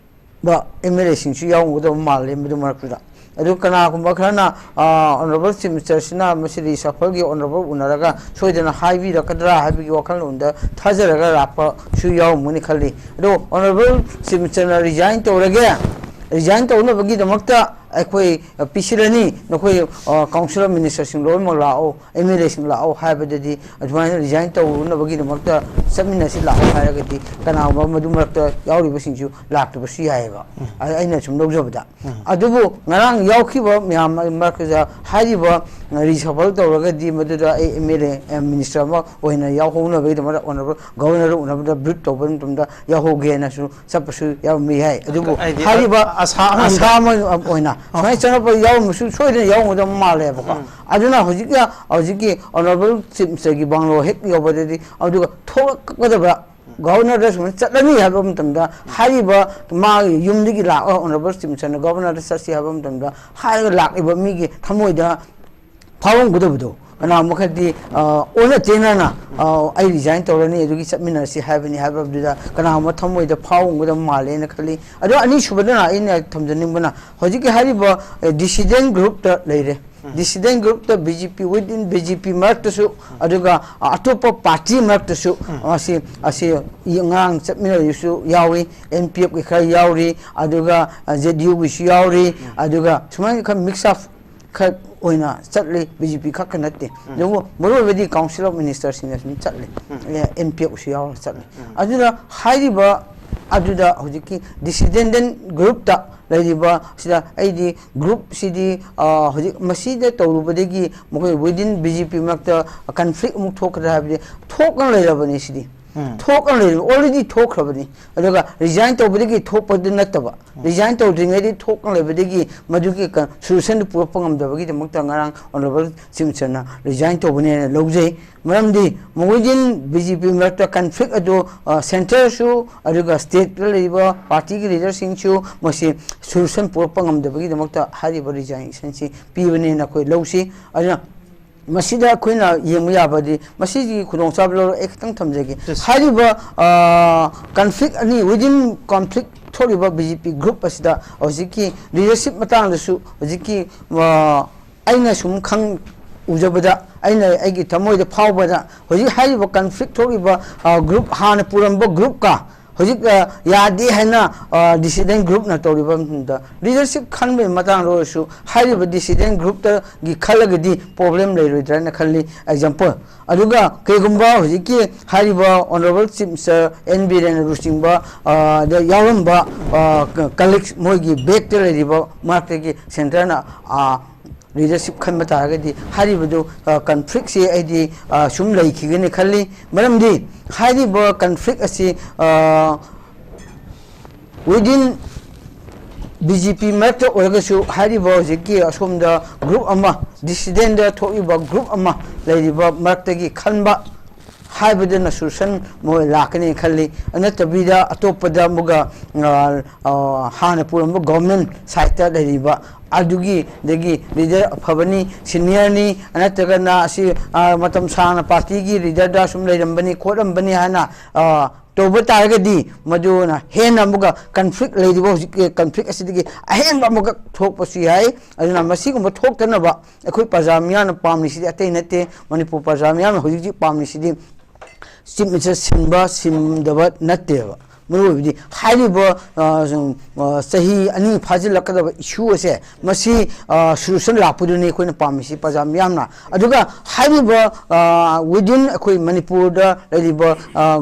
ꯕ ꯑꯦꯝ ꯑꯦꯜ ꯑꯦꯁꯤꯡꯁꯨ ꯌꯥꯎꯔꯝꯒꯗꯕ ꯃꯥꯜꯂꯦ ꯃꯗꯨ ꯃꯔꯛꯇꯨꯗ꯫ ꯑꯗꯨ ꯀꯅꯥꯒꯨꯝꯕ ꯈꯔꯅ, ꯑ, ꯑꯣꯅꯔꯦꯕꯜ ꯆꯤꯞ ꯃꯤꯅꯤꯁꯇꯔꯁꯤꯅ ꯃꯁꯤ ꯔꯤꯁꯐꯜꯒꯤ ꯑꯣꯅꯔꯦꯕꯜ ꯎꯅꯔꯒ ꯁꯣꯏꯗꯅ ꯍꯥꯏꯕꯤꯔꯛꯀꯗ꯭ꯔꯥ ꯍꯥꯏꯕꯒꯤ ꯋꯥꯈꯜꯂꯣꯟꯗ ꯊꯥꯖꯔꯒ ꯂꯥꯛꯄꯁꯨ ꯌꯥꯎꯔꯝꯒꯅꯤ ꯈꯜꯂꯤ꯫ ꯑꯗꯣ ꯑꯣꯅꯔꯦꯕꯜ ꯆꯤꯞ ꯃꯤꯅꯤꯁꯇꯔꯅ ꯔꯤꯖꯥꯏꯟ ꯇꯧꯔꯒꯦ, ꯔꯤꯖꯥꯏꯟ ꯇꯧꯅꯕꯒꯤꯗꯃꯛꯇ ꯑꯩꯈꯣꯏ, ꯑ, ꯄꯤꯁꯤꯜꯂꯅꯤ, ꯅꯈꯣꯏ, ꯑ, ꯀꯥꯎꯟꯁꯤꯜ ꯑꯣꯐ ꯃꯤꯅꯤꯁꯇꯔꯁꯤꯡ ꯂꯣꯏꯅꯃꯛ ꯂꯥꯛꯑꯣ, ꯑꯦꯝ ꯑꯦꯜ ꯑꯦꯁꯤꯡ ꯂꯥꯛꯑꯣ ꯍꯥꯏꯕꯗꯗꯤ, ꯑꯗꯨꯃꯥꯏꯅ ꯔꯤꯖꯥꯏꯟ ꯇꯧꯅꯕꯒꯤꯗꯃꯛꯇ ꯆꯠꯃꯤꯟꯅꯁꯤ ꯂꯥꯛꯑꯣ ꯍꯥꯏꯔꯒꯗꯤ ꯀꯅꯥꯒꯨꯝꯕ ꯃꯗꯨ ꯃꯔꯛꯇ ꯌꯥꯎꯔꯤꯕꯁꯤꯡꯁꯨ ꯂꯥꯛꯇꯕꯁꯨ ꯌꯥꯏꯑꯕ꯫ ꯑ-, ꯑꯩꯅ ꯁꯨꯝ ꯂꯧꯖꯕꯗ꯫ ꯑꯗꯨꯕꯨ ꯉꯔꯥꯡ ꯌꯥꯎꯈꯤꯕ ꯃꯌꯥꯝ ꯃꯔꯛꯇꯨꯗ ꯍꯥꯏꯔꯤꯕ ꯔꯤꯁꯐꯜ ꯇꯧꯔꯒꯗꯤ ꯃꯗꯨꯗ ꯑꯩ ꯑꯦꯝ ꯑꯦꯜ ꯑꯦ, ꯑꯦ, ꯃꯤꯅꯤꯁꯇꯔ ꯑꯃ ꯑꯣꯏꯅ ꯌꯥꯎꯍꯧꯅꯕꯒꯤꯗꯃꯛꯇ ꯑꯣꯅꯔꯦꯕꯜ ꯒꯕꯔꯅꯔ ꯎꯅꯕꯗ ꯕ꯭ꯔꯤꯐ ꯇꯧꯕ ꯃꯇꯝꯗ ꯌꯥꯎꯍꯧꯒꯦꯅꯁꯨ ꯆꯠꯄꯁꯨ ꯌꯥꯎꯔꯝꯕ ꯌꯥꯏ꯫ ꯑꯗꯨꯕꯨ ꯑꯩꯗꯤ ꯍꯥꯏꯔꯤꯕ ꯑ-, ꯑꯁꯥ ꯑꯃ ꯑꯁꯥ ꯑꯃ ꯑꯣꯏꯅ ꯑ-, ꯁꯨꯃꯥꯏꯅ ꯆꯪꯉꯛꯄ ꯌꯥꯎꯔꯝꯕꯁꯨ ꯁꯣꯏꯗꯅ ꯌꯥꯎꯔꯝꯒꯗꯕ ꯃꯥꯜꯂꯦꯕꯀꯣ꯫ ꯎꯝ꯫ ꯑꯗꯨꯅ ꯍꯧꯖꯤꯛꯀꯤ, ꯍꯧꯖꯤꯛꯀꯤ ꯑꯣꯅꯔꯦꯕꯜ ꯆꯤꯞ ꯃꯤꯅꯤꯁꯇꯔꯒꯤ ꯕꯪꯒ꯭ꯂꯣ ꯍꯦꯛ ꯌꯧꯕꯗꯗꯤ ꯑꯗꯨꯒ ꯊꯣꯛꯂꯛꯀꯗꯕ ꯒꯕꯔꯅꯔꯗ ꯁꯨꯃꯥꯏꯅ ꯆꯠꯂꯅꯤ ꯍꯥꯏꯕ ꯃꯇꯝꯗ, ꯍꯥꯏꯔꯤꯕ ꯃꯥꯒꯤ ꯌꯨꯝꯗꯒꯤ ꯂꯥꯛꯑꯒ ꯑꯣꯅꯔꯦꯕꯜ ꯆꯤꯞ ꯃꯤꯅꯤꯁꯇꯔꯅ ꯒꯕꯔꯅꯔꯗ ꯆꯠꯁꯤ ꯍꯥꯏꯕ ꯃꯇꯝꯗ ꯍꯥꯏꯔꯒ ꯂꯥꯛꯂꯤꯕ ꯃꯤꯒꯤ ꯊꯃꯣꯏꯗ ꯐꯥꯎꯔꯝꯒꯗꯕꯗꯣ, ꯀꯅꯥꯒꯨꯝꯕ ꯈꯔꯗꯤ, ꯑ, ꯑꯣꯟꯅ ꯇꯩꯅꯅ, ꯑ, "ꯑꯩ ꯔꯤꯖꯥꯏꯟ ꯇꯧꯔꯅꯤ, ꯑꯗꯨꯒꯤ ꯆꯠꯃꯤꯟꯅꯔꯁꯤ ꯍꯥꯏꯕꯅꯤ" ꯍꯥꯏꯕꯗꯨꯗ ꯀꯅꯥꯒꯨꯝꯕ ꯊꯃꯣꯏꯗ ꯐꯥꯎꯔꯝꯒꯗꯕ ꯃꯥꯜꯂꯦꯅ ꯈꯜꯂꯤ꯫ ꯑꯗꯣ ꯑꯅꯤꯁꯨꯕꯗꯅ ꯑꯩꯅ ꯊꯝꯖꯅꯤꯡꯕꯅ, ꯍꯧꯖꯤꯛꯀꯤ ꯍꯥꯏꯔꯤꯕ, ꯑ, ꯗꯤꯁꯤꯗꯦꯟ ꯒ꯭ꯔꯨꯞꯇ ꯂꯩꯔꯦ꯫ ꯗꯤꯁꯤꯗꯦꯟ ꯒ꯭ꯔꯨꯞꯇ ꯕꯤ ꯖꯦ ꯄꯤ, ꯋꯤꯗꯤꯟ ꯕꯤ ꯖꯦ ꯄꯤ ꯃꯔꯛꯇꯁꯨ, ꯑꯗꯨꯒ, ꯑ, ꯑꯇꯣꯞꯄ ꯄꯥꯔꯇꯤ ꯃꯔꯛꯇꯁꯨ, ꯑꯁꯤ, ꯑꯁꯤ ꯑꯉꯥꯡ ꯆꯠꯃꯤꯟꯅꯔꯤꯁꯨ ꯌꯥꯎꯏ, ꯑꯦꯟ ꯄꯤ ꯑꯦꯐꯀꯤ ꯈꯔ ꯌꯥꯎꯔꯤ, ꯑꯗꯨꯒ, ꯑ, ꯖꯦ ꯗꯤ ꯌꯨꯒꯤꯁꯨ ꯌꯥꯎꯔꯤ, ꯑꯗꯨꯒ ꯁꯨꯃꯥꯏꯅ ꯈꯔ ꯃꯤꯛꯁ ꯑꯞ ꯈꯔ ꯑꯣꯏꯅ ꯆꯠꯂꯤ, ꯕꯤ ꯖꯦ ꯄꯤ ꯈꯛꯇ ꯅꯠꯇꯦ꯫ ꯑꯗꯨꯕꯨ ꯃꯔꯨꯑꯣꯏꯕꯗꯤ ꯀꯥꯎꯟꯁꯤꯜ ꯑꯣꯐ ꯃꯤꯅꯤꯁꯇꯔꯁꯤꯡꯅ ꯁꯨꯝ ꯆꯠꯂꯤ, ꯑꯦ, ꯑꯦꯟ ꯄꯤ ꯑꯦꯐꯁꯨ ꯌꯥꯎꯔꯒ ꯆꯠꯂꯤ꯫ ꯑꯗꯨꯅ ꯍꯥꯏꯔꯤꯕ ꯑꯗꯨꯗ ꯍꯧꯖꯤꯛꯀꯤ ꯗꯤꯁꯤꯗꯦꯟꯗꯦꯟ ꯒ꯭ꯔꯨꯞꯇ ꯂꯩꯔꯤꯕ ꯁꯤꯗ ꯑꯩꯗꯤ ꯒ꯭ꯔꯨꯞꯁꯤꯗꯤ ꯍꯧꯖꯤꯛ ꯃꯁꯤꯗ ꯇꯧꯔꯨꯕꯗꯒꯤ ꯃꯈꯣꯏ ꯋꯤꯗꯤꯟ ꯕꯤ ꯖꯦ ꯄꯤ ꯃꯔꯛꯇ ꯀꯟꯐ꯭ꯂꯤꯛ ꯑꯃꯨꯛ ꯊꯣꯛꯀꯗ꯭ꯔꯥ ꯍꯥꯏꯕꯗꯤ ꯊꯣꯛꯅ ꯂꯩꯔꯕꯅꯤ꯫ ꯁꯤꯗꯤ ꯊꯣꯛꯅ ꯂꯩꯔꯕ, ꯑꯣꯜꯔꯦꯗꯤ ꯊꯣꯛꯈ꯭ꯔꯕꯅꯤ꯫ ꯑꯗꯨꯒ ꯔꯤꯖꯥꯏꯟ ꯇꯧꯕꯗꯒꯤ ꯊꯣꯛꯄꯗꯨ ꯅꯠꯇꯕ, ꯔꯤꯖꯥꯏꯟ ꯇꯧꯗ꯭ꯔꯤꯉꯩꯗꯤ ꯊꯣꯛꯅ ꯂꯩꯕꯗꯒꯤ ꯃꯗꯨꯒꯤ ꯁꯣꯂꯨꯁꯟꯗꯨ ꯄꯨꯔꯛꯄ ꯉꯝꯗꯕꯒꯤꯗꯃꯛꯇ ꯉꯔꯥꯡ ꯑꯣꯅꯔꯦꯕꯜ ꯆꯤꯐ ꯃꯤꯅꯤꯁꯇꯔꯅ ꯔꯤꯖꯥꯏꯟ ꯇꯧꯕꯅꯦꯅ ꯂꯧꯖꯩ꯫ ꯃꯔꯝꯗꯤ ꯃꯈꯣꯏꯗꯤꯟ ꯕꯤ ꯖꯦ ꯄꯤ ꯃꯔꯛꯇ ꯀꯟꯐ꯭ꯂꯤꯛ ꯑꯗꯨ ꯁꯦꯟꯇꯔꯁꯨ ꯑꯗꯨꯒ ꯁ꯭ꯇꯦꯠꯇ ꯂꯩꯔꯤꯕ ꯄꯥꯔꯇꯤꯒꯤ ꯂꯤꯗꯔꯁꯤꯡꯁꯨ ꯃꯁꯤ ꯁꯣꯂꯨꯁꯟ ꯄꯨꯔꯛꯄ ꯉꯝꯗꯕꯒꯤꯗꯃꯛꯇ ꯍꯥꯏꯔꯤꯕ ꯔꯤꯖꯥꯏꯅꯦꯁꯟꯁꯤ ꯄꯤꯕꯅꯦꯅ ꯑꯩꯈꯣꯏ ꯂꯧꯁꯤ꯫ ꯑꯗꯨꯅ ꯃꯁꯤꯗ ꯑꯩꯈꯣꯏꯅ ꯌꯦꯡꯕ ꯌꯥꯕꯗꯤ ꯃꯁꯤꯒꯤ ꯈꯨꯗꯣꯡꯆꯥꯕ ꯂꯧꯔ ꯑꯩ ꯈꯤꯇꯪ ꯊꯝꯖꯒꯦ꯫ ꯍꯥꯏꯔꯤꯕ ꯀꯟꯐ꯭ꯂꯤꯛ ꯑꯅꯤ, ꯋꯤꯗꯤꯟ ꯀꯟꯐ꯭ꯂꯤꯛ ꯊꯣꯛꯂꯤꯕ ꯕꯤ ꯖꯦ ꯄꯤ ꯒ꯭ꯔꯨꯞ ꯑꯁꯤꯗ ꯍꯧꯖꯤꯛꯀꯤ ꯂꯤꯗꯔꯁꯤꯞ ꯃꯇꯥꯡꯗꯁꯨ ꯍꯧꯖꯤꯛꯀꯤ ꯑꯩꯅ ꯁꯨꯝ ꯈꯪ ꯎꯖꯕꯗ, ꯑꯩꯅ ꯑꯩꯒꯤ ꯊꯃꯣꯏꯗ ꯐꯥꯎꯕꯗ, ꯍꯧꯖꯤꯛ ꯍꯥꯏꯔꯤꯕ ꯀꯟꯐ꯭ꯂꯤꯛ ꯊꯣꯛꯂꯤꯕ ꯒ꯭ꯔꯨꯞ, ꯍꯥꯟꯅ ꯄꯨꯔꯝꯕ ꯒ꯭ꯔꯨꯞꯀ ꯍꯧꯖꯤꯛ ꯌꯥꯗꯦ ꯍꯥꯏꯅ ꯗꯤꯁꯤꯗꯦꯟ ꯒ꯭ꯔꯨꯞꯅ ꯇꯧꯔꯤꯕ ꯃꯇꯝꯗ ꯂꯤꯗꯔꯁꯤꯞ ꯈꯟꯕꯒꯤ ꯃꯇꯥꯡꯗ ꯑꯣꯏꯔꯁꯨ ꯍꯥꯏꯔꯤꯕ ꯗꯤꯁꯤꯗꯦꯟ ꯒ꯭ꯔꯨꯞꯇꯒꯤ ꯈꯜꯂꯒꯗꯤ ꯄ꯭ꯔꯣꯕ꯭ꯂꯦꯝ ꯂꯩꯔꯣꯏꯗ꯭ꯔꯥꯅ ꯈꯜꯂꯤ꯫ ꯑꯦꯛꯖꯥꯝꯄꯜ, ꯑꯗꯨꯒ ꯀꯩꯒꯨꯝꯕ ꯍꯧꯖꯤꯛꯀꯤ ꯍꯥꯏꯔꯤꯕ ꯑꯣꯅꯔꯦꯕꯜ ꯆꯤꯐ ꯃꯤꯅꯤꯁꯇꯔ ꯑꯦꯟ ꯕꯤꯔꯦꯟꯅ ꯂꯨꯆꯤꯡꯕ ꯗ ꯌꯥꯎꯔꯝꯕ ꯀꯂꯤꯛꯁ, ꯃꯣꯏꯒꯤ ꯕꯦꯛꯇ ꯂꯩꯔꯤꯕ ꯃꯔꯛꯇꯒꯤ ꯁꯦꯟꯇꯔꯅ ꯂꯤꯗꯔꯁꯤꯞ ꯈꯟꯕ ꯇꯥꯔꯒꯗꯤ ꯍꯥꯏꯔꯤꯕꯗꯨ ꯀꯟꯐ꯭ꯂꯤꯛꯁꯤ ꯑꯩꯗꯤ ꯁꯨꯝ ꯂꯩꯈꯤꯒꯅꯤ ꯈꯜꯂꯤ꯫ ꯃꯔꯝꯗꯤ ꯍꯥꯏꯔꯤꯕ ꯀꯟꯐ꯭ꯂꯤꯛ ꯑꯁꯤ ꯋꯤꯗꯤꯟ ꯕꯤ ꯖꯦ ꯄꯤ ꯃꯔꯛꯇ ꯑꯣꯏꯔꯒꯁꯨ ꯍꯥꯏꯔꯤꯕ ꯍꯧꯖꯤꯛꯀꯤ ꯑꯁꯣꯝꯗ ꯒ꯭ꯔꯨꯞ ꯑꯃ, ꯗꯤꯁꯤꯗꯦꯟꯗ ꯊꯣꯛꯂꯤꯕ ꯒ꯭ꯔꯨꯞ ꯑꯃ ꯂꯩꯔꯤꯕ ꯃꯔꯛꯇꯒꯤ ꯈꯟꯕ ꯍꯥꯏꯕꯗꯨꯅ ꯁꯣꯂꯨꯁꯟ ꯃꯣꯏ ꯂꯥꯛꯀꯅꯤ ꯈꯜꯂꯤ꯫ ꯅꯠꯇꯕꯤꯗ ꯑꯇꯣꯞꯄꯗ ꯑꯃꯨꯛꯀ ꯍꯥꯟꯅ ꯄꯨꯔꯝꯕ ꯒꯣꯔꯃꯦꯟ ꯁꯥꯏꯠꯇ ꯂꯩꯔꯤꯕ ꯑꯗꯨꯒꯤ, ꯑꯗꯒꯤ ꯂꯤꯗꯔ ꯑꯐꯕꯅꯤ, ꯁꯤꯅꯤꯌꯔꯅꯤ, ꯅꯠꯇ꯭ꯔꯒꯅ ꯑꯁꯤ ꯃꯇꯝ ꯁꯥꯡꯅ ꯄꯥꯔꯇꯤꯒꯤ ꯂꯤꯗꯔꯗ ꯁꯨꯝ ꯂꯩꯔꯝꯕꯅꯤ ꯈꯣꯠꯂꯝꯕꯅꯤ ꯍꯥꯏꯅ ꯇꯧꯕ ꯇꯥꯔꯒꯗꯤ ꯃꯗꯨꯅ ꯍꯦꯟꯅ ꯑꯃꯨꯛꯀ ꯀꯟꯐ꯭ꯂꯤꯛ ꯂꯩꯔꯤꯕ ꯍꯧꯖꯤꯛꯀꯤ ꯀꯟꯐ꯭ꯂꯤꯛ ꯑꯁꯤꯗꯒꯤ ꯑꯍꯦꯟꯕ ꯑꯃꯨꯛꯀ ꯊꯣꯛꯄꯁꯨ ꯌꯥꯏ꯫ ꯑꯗꯨꯅ ꯃꯁꯤꯒꯨꯝꯕ ꯊꯣꯛꯇꯅꯕ ꯑꯩꯈꯣꯏ ꯄ꯭ꯔꯖꯥ ꯃꯤꯌꯥꯝꯅ ꯄꯥꯝꯂꯤꯁꯤꯗꯤ ꯑꯇꯩ ꯅꯠꯇꯦ꯫ ꯃꯅꯤꯄꯨꯔ ꯄ꯭ꯔꯖꯥ ꯃꯤꯌꯥꯝꯅ ꯍꯧꯖꯤꯛ ꯍꯧꯖꯤꯛ ꯄꯥꯝꯂꯤꯁꯤꯗꯤ ꯆꯤꯐ ꯃꯤꯅꯤꯁꯇꯔ ꯁꯤꯟꯕ ꯁꯤꯟꯗꯕ ꯅꯠꯇꯦꯕ꯫ ꯃꯔꯨ ꯑꯣꯏꯕꯗꯤ ꯍꯥꯏꯔꯤꯕ ꯆꯍꯤ ꯑꯅꯤ ꯐꯥꯖꯤꯜꯂꯛꯀꯗꯕ ꯏꯁꯨ ꯑꯁꯦ ꯃꯁꯤ ꯁꯣꯂꯨꯁꯟ ꯂꯥꯛꯄꯗꯨꯅꯤ ꯑꯩꯈꯣꯏꯅ ꯄꯥꯝꯃꯤꯁꯤ ꯄ꯭ꯔꯖꯥ ꯃꯤꯌꯥꯝꯅ꯫ ꯑꯗꯨꯒ ꯍꯥꯏꯔꯤꯕ ꯋꯤꯗꯤꯟ ꯑꯩꯈꯣꯏ ꯃꯅꯤꯄꯨꯔꯗ ꯂꯩꯔꯤꯕ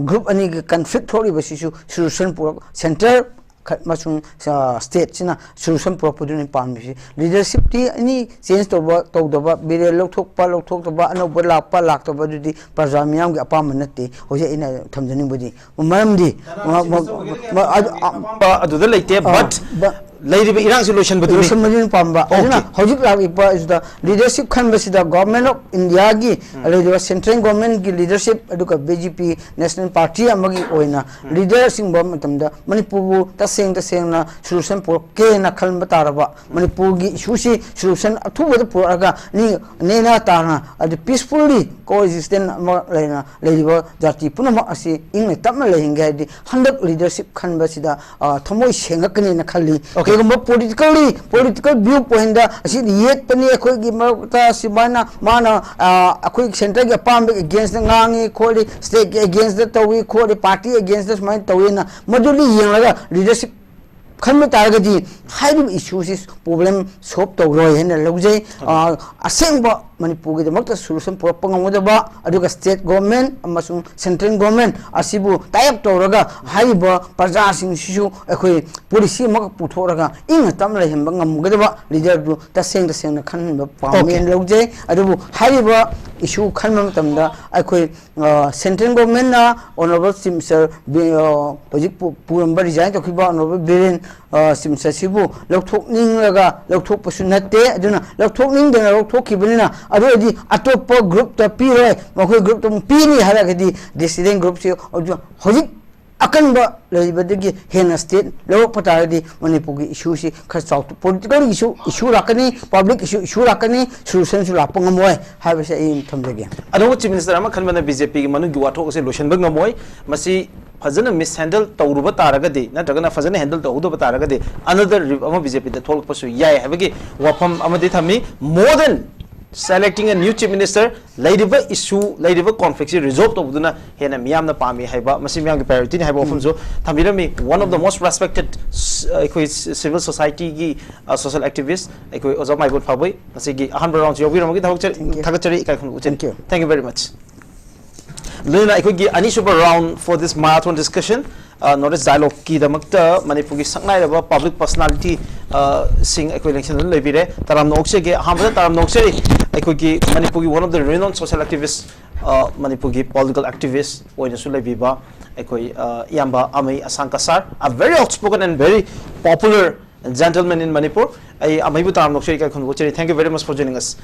ꯒ꯭ꯔꯨꯞ ꯑꯅꯤꯒꯤ ꯀꯟꯐ꯭ꯂꯤꯛ ꯊꯣꯛꯂꯤꯕꯁꯤꯁꯨ ꯁꯣꯂꯨꯁꯟ ꯄꯨꯔꯛ, ꯁꯦꯟꯇꯔ ꯈꯠ-, ꯑꯃꯁꯨꯡ, ꯑ, state ꯁꯤꯅ solution ꯄꯨꯔꯛꯄꯗꯨꯅꯤ ꯄꯥꯝꯃꯤꯁꯤ꯫ Leadership T any change ꯇꯧꯕ ꯇꯧꯗꯕ, ꯕꯤꯔꯦꯟ ꯂꯧꯊꯣꯛꯄ ꯂꯧꯊꯣꯛꯇꯕ, ꯑꯅꯧꯕ ꯂꯥꯛꯄ ꯂꯥꯛꯇꯕ, ꯑꯗꯨꯗꯤ ꯄ꯭ꯔꯖꯥ ꯃꯤꯌꯥꯝꯒꯤ ꯑꯄꯥꯝꯕ ꯅꯠꯇꯦ꯫ ꯍꯧꯖꯤꯛ ꯑꯩꯅ ꯊꯝꯖꯅꯤꯡꯕꯗꯤ ꯃꯔꯝꯗꯤ ꯃ-, ꯃ-, ꯃ-, ꯑꯗꯨ, ꯑ, ꯑꯄꯥꯝꯕ ꯑꯗꯨꯗ ꯂꯩꯇꯦ, ꯑ, but ꯕ-, ꯂꯩꯔꯤꯕ ꯏꯔꯥꯡꯁꯤ ꯂꯣꯏꯁꯤꯟꯕꯗꯨꯅꯤ꯫ ꯂꯣꯏꯁꯤꯟꯕꯗꯨꯅ ꯄꯥꯝꯕ꯫ ꯑꯗꯨꯅ Okay꯫ ꯍꯧꯖꯤꯛ ꯂꯥꯛꯂꯤꯕ ꯁꯤꯗ leadership ꯈꯟꯕꯁꯤꯗ Government of India ꯒꯤ ꯎꯝ꯫ ꯂꯩꯔꯤꯕ central government ꯒꯤ leadership, ꯑꯗꯨꯒ B J P national party ꯑꯃꯒꯤ ꯑꯣꯏꯅ ꯎꯝ꯫ Leader ꯁꯤꯡꯕ ꯃꯇꯝꯗ ꯃꯅꯤꯄꯨꯔꯕꯨ ꯇꯁꯦꯡ ꯇꯁꯦꯡꯅ solution ꯄꯨꯔꯛꯀꯦꯅ ꯈꯟꯕ ꯇꯥꯔꯕ, ꯃꯅꯤꯄꯨꯔꯒꯤ issue ꯁꯤ solution ꯑꯊꯨꯕꯗ ꯄꯨꯔꯛꯑꯒ ꯅꯤ-, ꯅꯦꯅꯥ ꯇꯥꯅ, ꯑꯗꯨ peacefully coexistence ꯑꯃ ꯂꯩꯅ ꯂꯩꯔꯤꯕ ꯖꯥꯇꯤ ꯄꯨꯝꯅꯃꯛ ꯑꯁꯤ ꯏꯪꯅ ꯇꯞꯅ ꯂꯩꯍꯟꯒꯦ ꯍꯥꯏꯔꯗꯤ, ꯍꯟꯗꯛ leadership ꯈꯟꯕꯁꯤꯗ, ꯑ, ꯊꯃꯣꯏ ꯁꯦꯡꯉꯛꯀꯅꯦꯅ ꯈꯜꯂꯤ꯫ Okay꯫ ꯀꯩꯒꯨꯝꯕ politically, political view point ꯗ ꯑꯁꯤꯗꯤ ꯌꯦꯠꯄꯅꯤ, ꯑꯩꯈꯣꯏꯒꯤ ꯃꯔꯛꯇ ꯁꯨꯃꯥꯏꯅ ꯃꯥꯅ, ꯑ, ꯑꯩꯈꯣꯏ centre ꯒꯤ ꯑꯄꯥꯝꯕꯒꯤ against ꯗ ꯉꯥꯡꯉꯤ ꯈꯣꯠꯂꯤ, state ꯀꯤ against ꯗ ꯇꯧꯏ ꯈꯣꯠꯂꯤ, party against ꯗ ꯁꯨꯃꯥꯏꯅ ꯇꯧꯏꯅ ꯃꯗꯨꯗꯤ ꯌꯦꯡꯂꯒ leadership ꯈꯟꯕ ꯇꯥꯔꯒꯗꯤ ꯍꯥꯏꯔꯤꯕ issue ꯁꯤ problem solve ꯇꯧꯔꯣꯏ ꯍꯥꯏꯅ ꯂꯧꯖꯩ꯫ ꯑ, ꯑꯁꯦꯡꯕ ꯃꯅꯤꯄꯨꯔꯒꯤꯗꯃꯛꯇ solution ꯄꯨꯔꯛꯄ ꯉꯝꯒꯗꯕ, ꯑꯗꯨꯒ state government ꯑꯃꯁꯨꯡ central government ꯑꯁꯤꯕꯨ tie up ꯇꯧꯔꯒ ꯍꯥꯏꯔꯤꯕ ꯄ꯭ꯔꯖꯥꯁꯤꯡꯁꯤꯁꯨ ꯑꯩꯈꯣꯏ policy ꯑꯃꯈꯛ ꯄꯨꯊꯣꯛꯂꯒ ꯏꯪꯅ ꯇꯞꯅ ꯂꯩꯍꯟꯕ ꯉꯝꯒꯗꯕ leader ꯗꯨ ꯇꯁꯦꯡ ꯇꯁꯦꯡꯅ ꯈꯟꯍꯟꯕ ꯄꯥꯝꯃꯤ Okay꯫ ꯍꯥꯏꯅ ꯂꯧꯖꯩ꯫ ꯑꯗꯨꯕꯨ ꯍꯥꯏꯔꯤꯕ issue ꯈꯟꯕ ꯃꯇꯝꯗ ꯑꯩꯈꯣꯏ ꯑ, central government ꯅ Honourable Chief Minister ꯕꯤ-, ꯑ, ꯍꯧꯖꯤꯛ ꯄꯨ-, ꯄꯨꯔꯝꯕ, resign ꯇꯧꯈꯤꯕ Honourable ꯕꯤꯔꯦꯟ, ꯑ, Chief Minister ꯁꯤꯕꯨ ꯂꯧꯊꯣꯛꯅꯤꯡꯂꯒ ꯂꯧꯊꯣꯛꯄꯁꯨ ꯅꯠꯇꯦ꯫ ꯑꯗꯨꯅ ꯂꯧꯊꯣꯛꯅꯤꯡꯗꯅ ꯂꯧꯊꯣꯛꯈꯤꯕꯅꯤꯅ, ꯑꯗꯨ ꯑꯣꯏꯔꯗꯤ ꯑꯇꯣꯞꯄ group ꯇ ꯄꯤꯔꯣꯏ, ꯃꯈꯣꯏ group ꯇ ꯑꯃꯨꯛ ꯄꯤꯅꯤ ꯍꯥꯏꯔꯒꯗꯤ dissident group ꯁꯤ ꯍꯧꯖꯤꯛ, ꯍꯧꯖꯤꯛ ꯑꯀꯟꯕ ꯂꯩꯕꯗꯒꯤ ꯍꯦꯟꯅ state ꯂꯧꯔꯛꯄ ꯇꯥꯔꯒꯗꯤ ꯃꯅꯤꯄꯨꯔꯒꯤ issue ꯁꯤ ꯈꯔ ꯆꯥꯎꯊꯣꯛ-, political issue, issue ꯂꯥꯛꯀꯅꯤ, public issue, issue ꯂꯥꯛꯀꯅꯤ, solution ꯁꯨ ꯂꯥꯛꯄ ꯉꯝꯃꯣꯏ ꯍꯥꯏꯕꯁꯦ ꯑꯩ ꯊꯝꯖꯒꯦ꯫ ꯑꯅꯧꯕ Chief Minister ꯑꯃ ꯈꯟꯕꯅ B J P ꯒꯤ ꯃꯅꯨꯡꯒꯤ ꯋꯥꯊꯣꯛ ꯑꯁꯤ ꯂꯣꯏꯁꯤꯟꯕ ꯉꯝꯃꯣꯏ꯫ ꯃꯁꯤ ꯐꯖꯅ mishandle ꯇꯧꯔꯨꯕ ꯇꯥꯔꯒꯗꯤ, ꯅꯠꯇ꯭ꯔꯒꯅ ꯐꯖꯅ handle ꯇꯧꯍꯧꯗꯕ ꯇꯥꯔꯒꯗꯤ, another rev ꯑꯃ B J P ꯗ ꯊꯣꯛꯂꯛꯄꯁꯨ ꯌꯥꯏ ꯍꯥꯏꯕꯒꯤ ꯋꯥꯐꯝ ꯑꯃꯗꯤ ꯊꯝꯃꯤ꯫ More than selecting a new Chief Minister, ꯂꯩꯔꯤꯕ issue, ꯂꯩꯔꯤꯕ conflict ꯁꯤ resolve ꯇꯧꯕꯗꯨꯅ ꯍꯦꯟꯅ ꯃꯤꯌꯥꯝꯅ ꯄꯥꯝꯃꯤ ꯍꯥꯏꯕ, ꯃꯁꯤ ꯃꯤꯌꯥꯝꯒꯤ priority ꯅꯤ ꯍꯥꯏꯕ ꯋꯥꯐꯝꯁꯨ ꯊꯝꯕꯤꯔꯝꯃꯤ꯫ One of the most respected, ꯑ, ꯑꯩꯈꯣꯏ civil society ꯒꯤ, ꯑ, social activist ꯑꯩꯈꯣꯏ ꯑꯣꯖꯥ ꯃꯥꯏꯕꯣꯟ ꯐꯥꯎꯕꯩ ꯉꯁꯤꯒꯤ ꯑꯍꯥꯟꯕ round ꯁꯤ ꯌꯥꯎꯕꯤꯔꯝꯕꯒꯤ ꯊꯥꯒꯠꯆꯔꯤ, Thank you꯫ ꯊꯥꯒꯠꯆꯔꯤ, ꯏꯀꯥꯏ ꯈꯨꯝꯅꯕ ꯎꯠꯆꯔꯤ꯫ Thank you꯫ Thank you very much꯫ ꯂꯣꯏꯅꯅ ꯑꯩꯈꯣꯏꯒꯤ ꯑꯅꯤꯁꯨꯕ round for this marathon discussion, North East Dialogueꯀꯤꯗꯃꯛꯇ ꯃꯅꯤꯄꯨꯔꯒꯤ ꯁꯛꯅꯥꯏꯔꯕ public personality ꯁꯤꯡ ꯑꯩꯈꯣꯏ ꯂꯦꯡꯁꯤꯟꯗꯨꯅ ꯂꯩꯕꯤꯔꯦ꯫ ꯇꯔꯥꯝꯅ ꯑꯣꯛꯆꯒꯦ, ꯑꯍꯥꯟꯕꯗ ꯇꯔꯥꯝꯅ ꯑꯣꯛꯆꯔꯤ ꯑꯩꯈꯣꯏꯒꯤ ꯃꯅꯤꯄꯨꯔꯒꯤ one of the renowned social activist, ꯃꯅꯤꯄꯨꯔꯒꯤ political activist ꯑꯣꯏꯅꯁꯨ ꯂꯩꯕꯤꯕ ꯑꯩꯈꯣꯏ ꯏꯌꯥꯝꯕ ꯑꯃꯩ ꯑꯁꯥꯡ Cachar, a very outspoken and very popular gentleman in Manipur. ꯑꯩ ꯑꯃꯩꯕꯨ ꯇꯔꯥꯝꯅ ꯑꯣꯛꯆꯔꯤ, ꯏꯀꯥꯏ ꯈꯨꯝꯅꯕ ꯎꯠꯆꯔꯤ꯫ Thank you very much for joining us.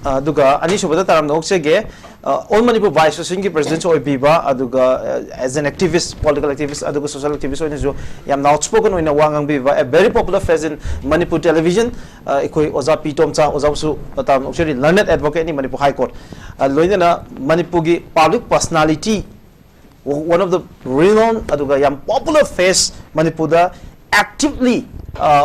ꯑꯗꯨꯒ ꯑꯅꯤꯁꯨꯕꯗ ꯇꯔꯥꯝꯅ ꯑꯣꯛꯆꯒꯦ, All Manipur Bar Associationꯒꯤ presidentꯁꯨ ꯑꯣꯏꯕꯤꯕ, ꯑꯗꯨꯒ as an activist, political activist ꯑꯗꯨꯒ social activist ꯑꯣꯏꯅꯁꯨ ꯌꯥꯝꯅ outspoken ꯑꯣꯏꯅ ꯋꯥ ꯉꯥꯡꯕꯤꯕ, a very popular face in Manipur television, ꯑꯩꯈꯣꯏ ꯑꯣꯖꯥ ꯄꯤ ꯇꯣꯝꯆꯥ ꯑꯣꯖꯥꯕꯨꯁꯨ ꯇꯔꯥꯝꯅ ꯑꯣꯛꯆꯔꯤ, learned advocate in Manipur High Court, ꯂꯣꯏꯅꯅ ꯃꯅꯤꯄꯨꯔꯒꯤ public personality, one of the renowned ꯑꯗꯨꯒ ꯌꯥꯝ popular face ꯃꯅꯤꯄꯨꯔꯗ actively,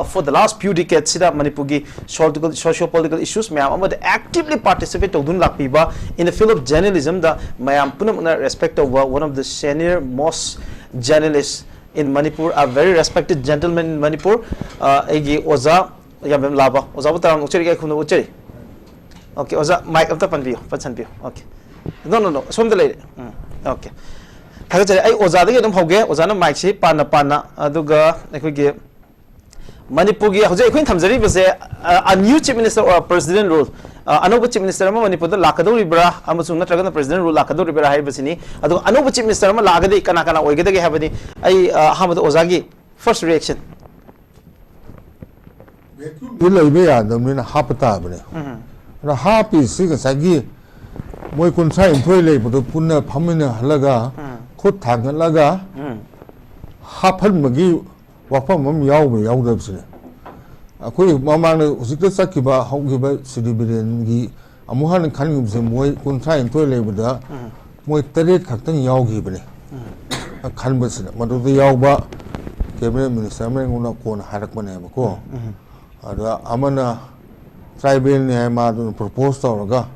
for the last few decades ꯁꯤꯗ ꯃꯅꯤꯄꯨꯔꯒꯤ socio political issues ꯃꯌꯥꯝ ꯑꯃꯗ actively participate ꯇꯧꯗꯨꯅ ꯂꯥꯛꯄꯤꯕ, in the field of journalismꯗ ꯃꯌꯥꯝ ꯄꯨꯝꯅꯃꯛꯅ respect ꯇꯧꯕ, one of the senior most journalist in Manipur, a very respected gentleman in Manipur, ꯑꯩꯒꯤ ꯑꯣꯖꯥ ꯌꯥꯝꯕꯦꯝ ꯂꯥꯕ, ꯑꯣꯖꯥꯕꯨ ꯇꯔꯥꯝꯅ ꯑꯣꯛꯆꯔꯤ, ꯏꯀꯥꯏ ꯈꯨꯝꯅꯕ ꯎꯠꯆꯔꯤ꯫ Okay, ꯑꯣꯖꯥ, mic ꯑꯝꯇ ꯄꯟꯕꯤꯌꯨ, ꯄꯟꯁꯟꯕꯤꯌꯨ꯫ Okay, no, no, no, ꯁꯣꯝꯗ ꯂꯩꯔꯦ꯫ ꯎꯝ, okay, ꯊꯥꯒꯠꯆꯔꯤ꯫ ꯑꯩ ꯑꯣꯖꯥꯗꯒꯤ ꯑꯗꯨꯝ ꯍꯧꯒꯦ꯫ ꯑꯣꯖꯥꯅ micꯁꯤ ꯄꯥꯟꯅ ꯄꯥꯟꯅ, ꯑꯗꯨꯒ ꯑꯩꯈꯣꯏꯒꯤ ꯃꯅꯤꯄꯨꯔꯒꯤ ꯍꯧꯖꯤꯛ ꯑꯩꯈꯣꯏꯅ ꯊꯝꯖꯔꯤꯕꯁꯦ, a new chief minister or president rule, ꯑꯅꯧꯕ chief minister ꯑꯃ ꯃꯅꯤꯄꯨꯔꯗ ꯂꯥꯛꯀꯗꯧꯔꯤꯕ꯭ꯔꯥ ꯑꯃꯁꯨꯡ ꯅꯠꯇ꯭ꯔꯒꯅ president rule ꯂꯥꯛꯀꯗꯧꯔꯤꯕ꯭ꯔꯥ ꯍꯥꯏꯕꯁꯤꯅꯤ꯫ ꯑꯗꯨꯒ ꯑꯅꯧꯕ chief minister ꯑꯃ ꯂꯥꯛꯑꯒꯗꯤ ꯀꯅꯥ ꯀꯅꯥ ꯑꯣꯏꯒꯗꯒꯦ ꯍꯥꯏꯕꯅꯤ꯫ ꯑꯩ ꯑꯍꯥꯟꯕꯗ ꯑꯣꯖꯥꯒꯤ first reaction꯫ Vacuumꯗꯤ ꯂꯩꯕ ꯌꯥꯗꯕꯅꯤꯅ ꯍꯥꯞꯄ ꯇꯥꯕꯅꯦ꯫ ꯑꯗꯣ ꯍꯥꯞꯄꯤꯁꯤ ꯉꯁꯥꯏꯒꯤ ꯃꯣꯏ ꯀꯨꯟꯊ꯭ꯔꯥ ꯅꯤꯊꯣꯏ ꯂꯩꯕꯗꯣ ꯄꯨꯟꯅ ꯐꯝꯃꯤꯟꯅꯍꯜꯂꯒ, ꯈꯨꯠ ꯊꯥꯡꯒꯠꯂꯒ ꯍꯥꯞꯍꯟꯕꯒꯤ ꯋꯥꯐꯝ ꯑꯃ ꯌꯥꯎꯕ꯭ꯔꯥ ꯌꯥꯎꯗꯕꯁꯤꯅꯦ꯫ ꯑꯩꯈꯣꯏ ꯃꯃꯥꯡꯗ ꯍꯧꯖꯤꯛꯇ ꯆꯠꯈꯤꯕ ꯍꯧꯈꯤꯕ ꯁ꯭ꯔꯤ ꯕꯤꯔꯦꯟꯒꯤ ꯑꯃꯨꯛ ꯍꯟꯅ ꯈꯟꯈꯤꯕꯁꯦ, ꯃꯣꯏ ꯀꯨꯟꯊ꯭ꯔꯥ ꯅꯤꯊꯣꯏ ꯂꯩꯕꯗ ꯃꯣꯏ ꯇꯔꯦꯠ ꯈꯛꯇꯪ ꯌꯥꯎꯈꯤꯕꯅꯦ꯫ ꯈꯟꯕꯁꯤꯗ ꯃꯗꯨꯗ ꯌꯥꯎꯕ cabinet minister ꯑꯃꯅ ꯑꯩꯉꯣꯟꯗ ꯀꯣꯟꯅ ꯍꯥꯏꯔꯛꯄꯅꯦꯕꯀꯣ꯫ ꯑꯗ ꯑꯃꯅ tribalꯅꯦ ꯍꯥꯏ, ꯃꯥꯗꯨꯅ propose ꯇꯧꯔꯒ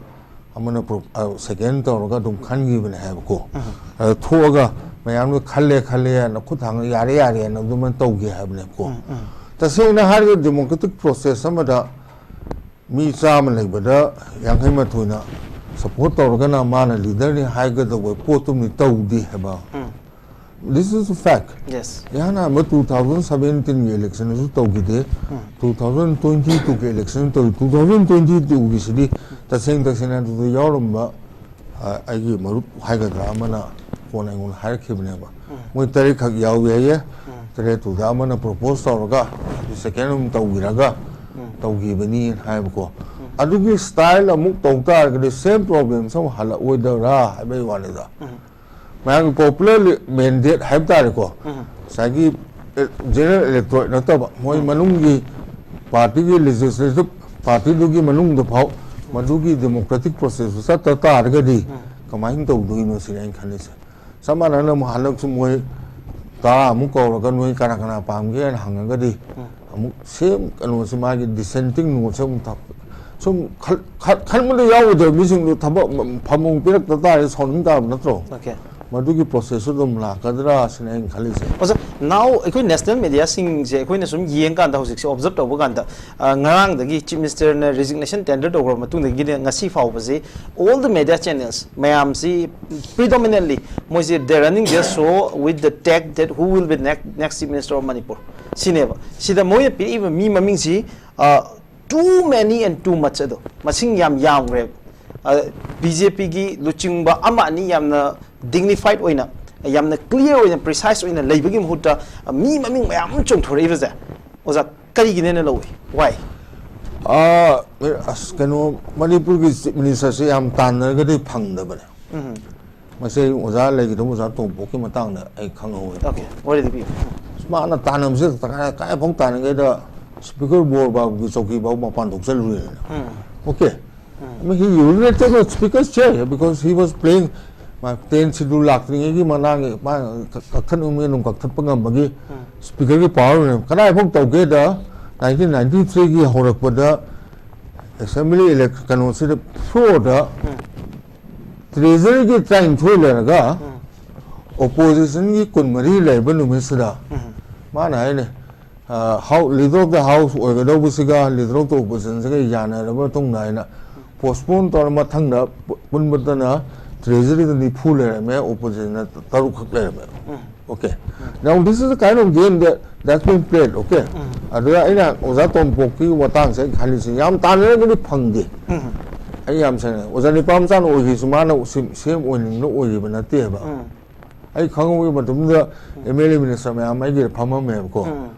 ꯑꯃꯅ second ꯇꯧꯔꯒ ꯑꯗꯨꯝ ꯈꯟꯈꯤꯕꯅꯦ ꯍꯥꯏꯕꯀꯣ꯫ ꯑꯗ ꯊꯣꯛꯑꯒ ꯃꯌꯥꯝꯗꯣ ꯈꯜꯂꯦ ꯈꯜꯂꯦꯅ ꯈꯨꯠ ꯊꯥꯡꯒꯠ ꯌꯥꯔꯦ ꯌꯥꯔꯦꯅ ꯑꯗꯨꯃꯥꯏꯅ ꯇꯧꯒꯦ ꯍꯥꯏꯕꯅꯦꯕꯀꯣ꯫ ꯇꯁꯦꯡꯅ ꯍꯥꯏꯔꯒ democratic process ꯑꯃꯗ ꯃꯤ ꯆꯥꯝꯃ ꯂꯩꯕꯗ ꯌꯥꯡꯈꯩ ꯃꯥꯊꯣꯏꯅ ꯁꯄꯣꯔꯠ ꯇꯧꯔꯒꯅ ꯃꯥꯅ ꯂꯤꯗꯔꯅꯤ ꯍꯥꯏꯒꯗꯧꯕ ꯄꯣꯠꯇꯨꯝꯗꯤ ꯇꯧꯗꯦ ꯍꯥꯏꯕ꯫ This is a fact. Yes. ꯏꯍꯥꯟ ꯍꯥꯟꯕ two thousand seventeen ꯒꯤ election ꯁꯨ ꯇꯧꯈꯤꯗꯦ, two thousand twenty two ꯒꯤ election ꯁꯨ ꯇꯧꯏ꯫ Two thousand twenty two ꯒꯤꯁꯤꯗꯤ ꯇꯁꯦꯡ ꯇꯁꯦꯡꯅ ꯑꯗꯨꯗ ꯌꯥꯎꯔꯝꯕ ꯑ, ꯑꯩꯒꯤ ꯃꯔꯨꯞ ꯍꯥꯏꯒꯗ꯭ꯔꯥ ꯑꯃꯅ ꯀꯣꯟꯅ ꯑꯩꯉꯣꯟꯗ ꯍꯥꯏꯔꯛꯈꯤꯕꯅꯦꯕ꯫ ꯃꯣꯏ ꯇꯔꯦꯠꯈꯛ ꯌꯥꯎꯏ ꯍꯥꯏꯌꯦ꯫ ꯇꯔꯦꯠꯇꯨꯗ ꯑꯃꯅ ꯄ꯭ꯔꯣꯄꯣꯁ ꯇꯧꯔꯒ ꯁꯦꯀꯦꯟ ꯑꯃ ꯇꯧꯈꯤꯔꯒ ꯇꯧꯈꯤꯕꯅꯤ ꯍꯥꯏꯕꯀꯣ꯫ ꯑꯗꯨꯒꯤ ꯁ꯭ꯇꯥꯏꯜ ꯑꯃꯨꯛ ꯇꯧ ꯇꯥꯔꯒꯗꯤ ꯁꯦꯝ ꯄ꯭ꯔꯣꯕ꯭ꯂꯦꯝꯁꯦ ꯑꯃꯨꯛ ꯍꯜꯂꯛꯑꯣꯏꯗꯧꯔꯥ ꯍꯥꯏꯕꯒꯤ ꯋꯥꯅꯤꯗ꯫ ꯃꯌꯥꯝꯒꯤ ꯄꯣꯄꯨꯂꯔ ꯃꯦꯟꯗꯦꯠ ꯍꯥꯏꯕ ꯇꯥꯔꯦꯀꯣ, ꯉꯁꯥꯏꯒꯤ ꯖꯦꯅꯔꯦꯜ ꯏꯂꯦꯛꯇꯣꯔꯦꯠ ꯅꯠꯇꯕ, ꯃꯣꯏ ꯃꯅꯨꯡꯒꯤ ꯄꯥꯔꯇꯤꯒꯤ ꯂꯦꯖꯤꯁꯂꯦꯇꯤꯚ ꯄꯥꯔꯇꯤꯗꯨꯒꯤ ꯃꯅꯨꯡꯗ ꯐꯥꯎ ꯃꯗꯨꯒꯤ ꯗꯦꯃꯣꯀ꯭ꯔꯦꯇꯤꯛ ꯄ꯭ꯔꯣꯁꯦꯁꯇꯨ ꯆꯠꯇ ꯇꯥꯔꯒꯗꯤ ꯀꯃꯥꯏꯅ ꯇꯧꯗꯣꯏꯅꯣ ꯁꯤꯅꯤ ꯑꯩꯅ ꯈꯜꯂꯤꯁꯦ꯫ ꯆꯞ ꯃꯥꯟꯅꯅ ꯑꯃꯨꯛ ꯍꯟꯗꯛꯁꯨ ꯃꯣꯏ ꯇꯔꯥꯃꯨꯛ ꯀꯧꯔꯒ ꯅꯣꯏ ꯀꯅꯥ ꯀꯅꯥ ꯄꯥꯝꯒꯦ ꯍꯥꯏꯅ ꯍꯪꯉꯒꯗꯤ ꯑꯃꯨꯛ ꯁꯦꯝ ꯀꯩꯅꯣꯁꯦ, ꯃꯥꯒꯤ ꯗꯤꯁꯦꯟꯇꯤꯡ ꯅꯣꯠꯁꯦ ꯑꯃꯨꯛ ꯊ-, ꯁꯨꯝ ꯈꯜ-, ꯈꯜ-, ꯈꯟꯕꯗ ꯌꯥꯎꯔꯣꯏꯗꯕ ꯃꯤꯁꯤꯡꯗꯣ ꯊꯕꯛ ꯐꯝ ꯑꯃꯨꯛ ꯄꯤꯔꯛꯇ ꯇꯥꯔꯗꯤ ꯁꯥꯎꯅꯤꯡ ꯇꯥꯕ ꯅꯠꯇ꯭ꯔꯣ? Okay. ꯃꯗꯨꯒꯤ ꯄ꯭ꯔꯣꯁꯦꯁꯁꯨ ꯑꯗꯨꯝ ꯂꯥꯛꯀꯗ꯭ꯔꯥ ꯁꯤꯅꯤ ꯑꯩꯅ ꯈꯜꯂꯤꯁꯦ꯫ ꯑꯣꯖꯥ, now ꯑꯩꯈꯣꯏ ꯅꯦꯁꯅꯦꯜ ꯃꯦꯗꯤꯌꯥꯁꯤꯡꯁꯦ ꯑꯩꯈꯣꯏꯅ ꯁꯨꯝ ꯌꯦꯡꯀꯥꯟꯗ, ꯍꯧꯖꯤꯛꯁꯦ ꯑꯣꯕꯖꯔꯕ ꯇꯧꯕ ꯀꯥꯟꯗ, ꯑ, ꯉꯔꯥꯡꯗꯒꯤ ꯆꯤꯐ ꯃꯤꯅꯤꯁꯇꯔꯅ ꯔꯤꯖꯤꯒꯅꯦꯁꯟ ꯇꯦꯟꯗꯔ ꯇꯧꯈ꯭ꯔꯕ ꯃꯇꯨꯡꯗꯒꯤꯅ ꯉꯁꯤ ꯐꯥꯎꯕꯁꯤ all the media channels ꯃꯌꯥꯝꯁꯤ predominantly ꯃꯣꯏꯁꯦ they're running their show with the tag that who will be next, next Chief Minister of Manipur ꯁꯤꯅꯦꯕ꯫ ꯁꯤꯗ ꯃꯣꯏꯅ ꯄꯤꯔꯛꯏꯕ ꯃꯤ ꯃꯃꯤꯡꯁꯤ, ꯑ, too many and too much ꯑꯗꯣ, ꯃꯁꯤꯡ ꯌꯥꯝ ꯌꯥꯝꯈ꯭ꯔꯦꯕ꯫ ꯕꯤ ꯖꯦ ꯄꯤꯒꯤ ꯂꯨꯆꯤꯡꯕ ꯑꯃ ꯑꯅꯤ ꯌꯥꯝꯅ ꯗꯤꯒꯅꯤꯐꯥꯏꯠ ꯑꯣꯏꯅ, ꯌꯥꯝꯅ ꯀ꯭ꯂꯤꯌꯥꯔ ꯑꯣꯏꯅ, ꯄ꯭ꯔꯤꯁꯥꯏꯁ ꯑꯣꯏꯅ ꯂꯩꯕꯒꯤ ꯃꯍꯨꯠꯇ, ꯑ, ꯃꯤ ꯃꯃꯤꯡ ꯃꯌꯥꯝ ꯑꯃ ꯆꯣꯡꯊꯣꯔꯛꯏꯕꯁꯦ, ꯑꯣꯖꯥ, ꯀꯔꯤꯒꯤꯅꯦꯅ ꯂꯧꯏ? Why? ꯑꯥ, ꯑꯁ, ꯀꯩꯅꯣ, ꯃꯅꯤꯄꯨꯔꯒꯤ ꯆꯤꯐ ꯃꯤꯅꯤꯁꯇꯔꯁꯦ ꯌꯥꯝ ꯇꯥꯟꯅꯔꯒꯗꯤ ꯐꯪꯗꯕꯅꯦ꯫ ꯃꯁꯤ ꯑꯩ ꯑꯣꯖꯥ ꯂꯩꯒꯗꯕ ꯑꯣꯖꯥ ꯇꯣꯝꯄꯣꯛꯀꯤ ꯃꯇꯥꯡꯗ ꯑꯩ ꯈꯪꯍꯧꯋꯦ꯫ Okay, ꯋꯥꯔꯤꯗꯤ ꯄꯤꯌꯨ꯫ ꯃꯥꯅ ꯇꯥꯟꯅꯕꯁꯦ ꯀꯥꯏ, ꯀꯥꯏꯐꯥꯎ ꯇꯥꯟꯅꯒꯦꯗ ꯁ꯭ꯄꯤꯀꯔ ꯕꯣꯔ ꯕꯥꯕꯨꯒꯤ ꯆꯧꯀꯤ ꯐꯥꯎ ꯃꯄꯥꯟ ꯊꯣꯛꯆꯜꯂꯨꯔꯦꯅ꯫ Okay. I mean, he urinated on speaker's chair because he was playing ꯃꯥ ꯇꯦꯟ ꯁꯤꯗꯨꯜ ꯂꯥꯛꯇ꯭ꯔꯤꯉꯩꯒꯤ ꯃꯅꯥꯒꯤ ꯃꯥ ꯀꯛꯊꯠꯅꯤꯡꯕ ꯑꯗꯨꯝ ꯀꯛꯊꯠꯄ ꯉꯝꯕꯒꯤ ꯁ꯭ꯄꯤꯀꯔꯒꯤ ꯄꯋꯥꯔ ꯑꯣꯏꯅ ꯀꯗꯥꯏꯐꯥꯎ ꯇꯧꯒꯦꯗ, nineteen ninety three ꯒꯤ ꯍꯧꯔꯛꯄꯗ ꯑꯦꯁꯦꯝꯕ꯭ꯂꯤ ꯏꯂꯦꯛ-, ꯀꯩꯅꯣꯁꯤꯗ ꯐ꯭ꯂꯣꯔꯗ ꯇ꯭ꯔꯦꯖꯔꯤꯒꯤ ꯇꯔꯥꯅꯤꯊꯣꯏ ꯂꯩꯔꯒ ꯑꯣꯄꯣꯖꯤꯁꯟꯒꯤ ꯀꯨꯟꯃꯔꯤ ꯂꯩꯕ ꯅꯨꯃꯤꯠꯁꯤꯗ ꯃꯥꯅ ꯍꯥꯏꯅꯦ, ꯑ, ꯍꯥꯎ-, leader of the house ꯑꯣꯏꯒꯗꯧꯕꯁꯤꯒ leader of the oppositionꯁꯤꯒ ꯌꯥꯅꯔꯕ ꯃꯇꯨꯡꯗ ꯍꯥꯏꯅ ꯄꯣꯁꯄꯣꯟ ꯇꯧꯔ ꯃꯊꯪꯗ ꯄꯨꯟꯕꯗꯅ ꯇ꯭ꯔꯦꯖꯔꯤꯗ ꯅꯤꯐꯨ ꯂꯩꯔꯝꯃꯦ, ꯑꯣꯄꯣꯖꯤꯁꯟꯅ ꯇꯔꯨꯛꯈꯛ ꯂꯩꯔꯝꯃꯦ꯫ Okay, now this is the kind of game that that's been played, okay? ꯑꯗꯨꯗ ꯑꯩꯅ ꯑꯣꯖꯥ ꯇꯣꯝꯄꯣꯛꯀꯤ ꯋꯥꯇꯥꯡꯁꯦ ꯑꯩ ꯈꯜꯂꯤꯁꯦ, ꯌꯥꯝ ꯇꯥꯟꯅꯔꯒꯗꯤ ꯐꯪꯗꯦ꯫ ꯑꯩ ꯌꯥꯝ ꯁꯦꯡꯅ, ꯑꯣꯖꯥ ꯅꯤꯄꯥꯝꯆꯥꯅ ꯑꯣꯏꯈꯤꯁꯨ ꯃꯥꯅ ꯁꯦꯝ ꯑꯣꯏꯅꯤꯡꯅ ꯑꯣꯏꯈꯤꯕ ꯅꯠꯇꯦꯕ꯫ ꯑꯩ ꯈꯪꯍꯧꯕ ꯃꯇꯝꯗ ꯑꯦꯝ ꯑꯦꯜ ꯑꯦ ꯃꯤꯅꯤꯁꯇꯔ ꯃꯌꯥꯝ ꯑꯩꯒꯤꯗ ꯐꯝꯃꯝꯃꯦꯕꯀꯣ꯫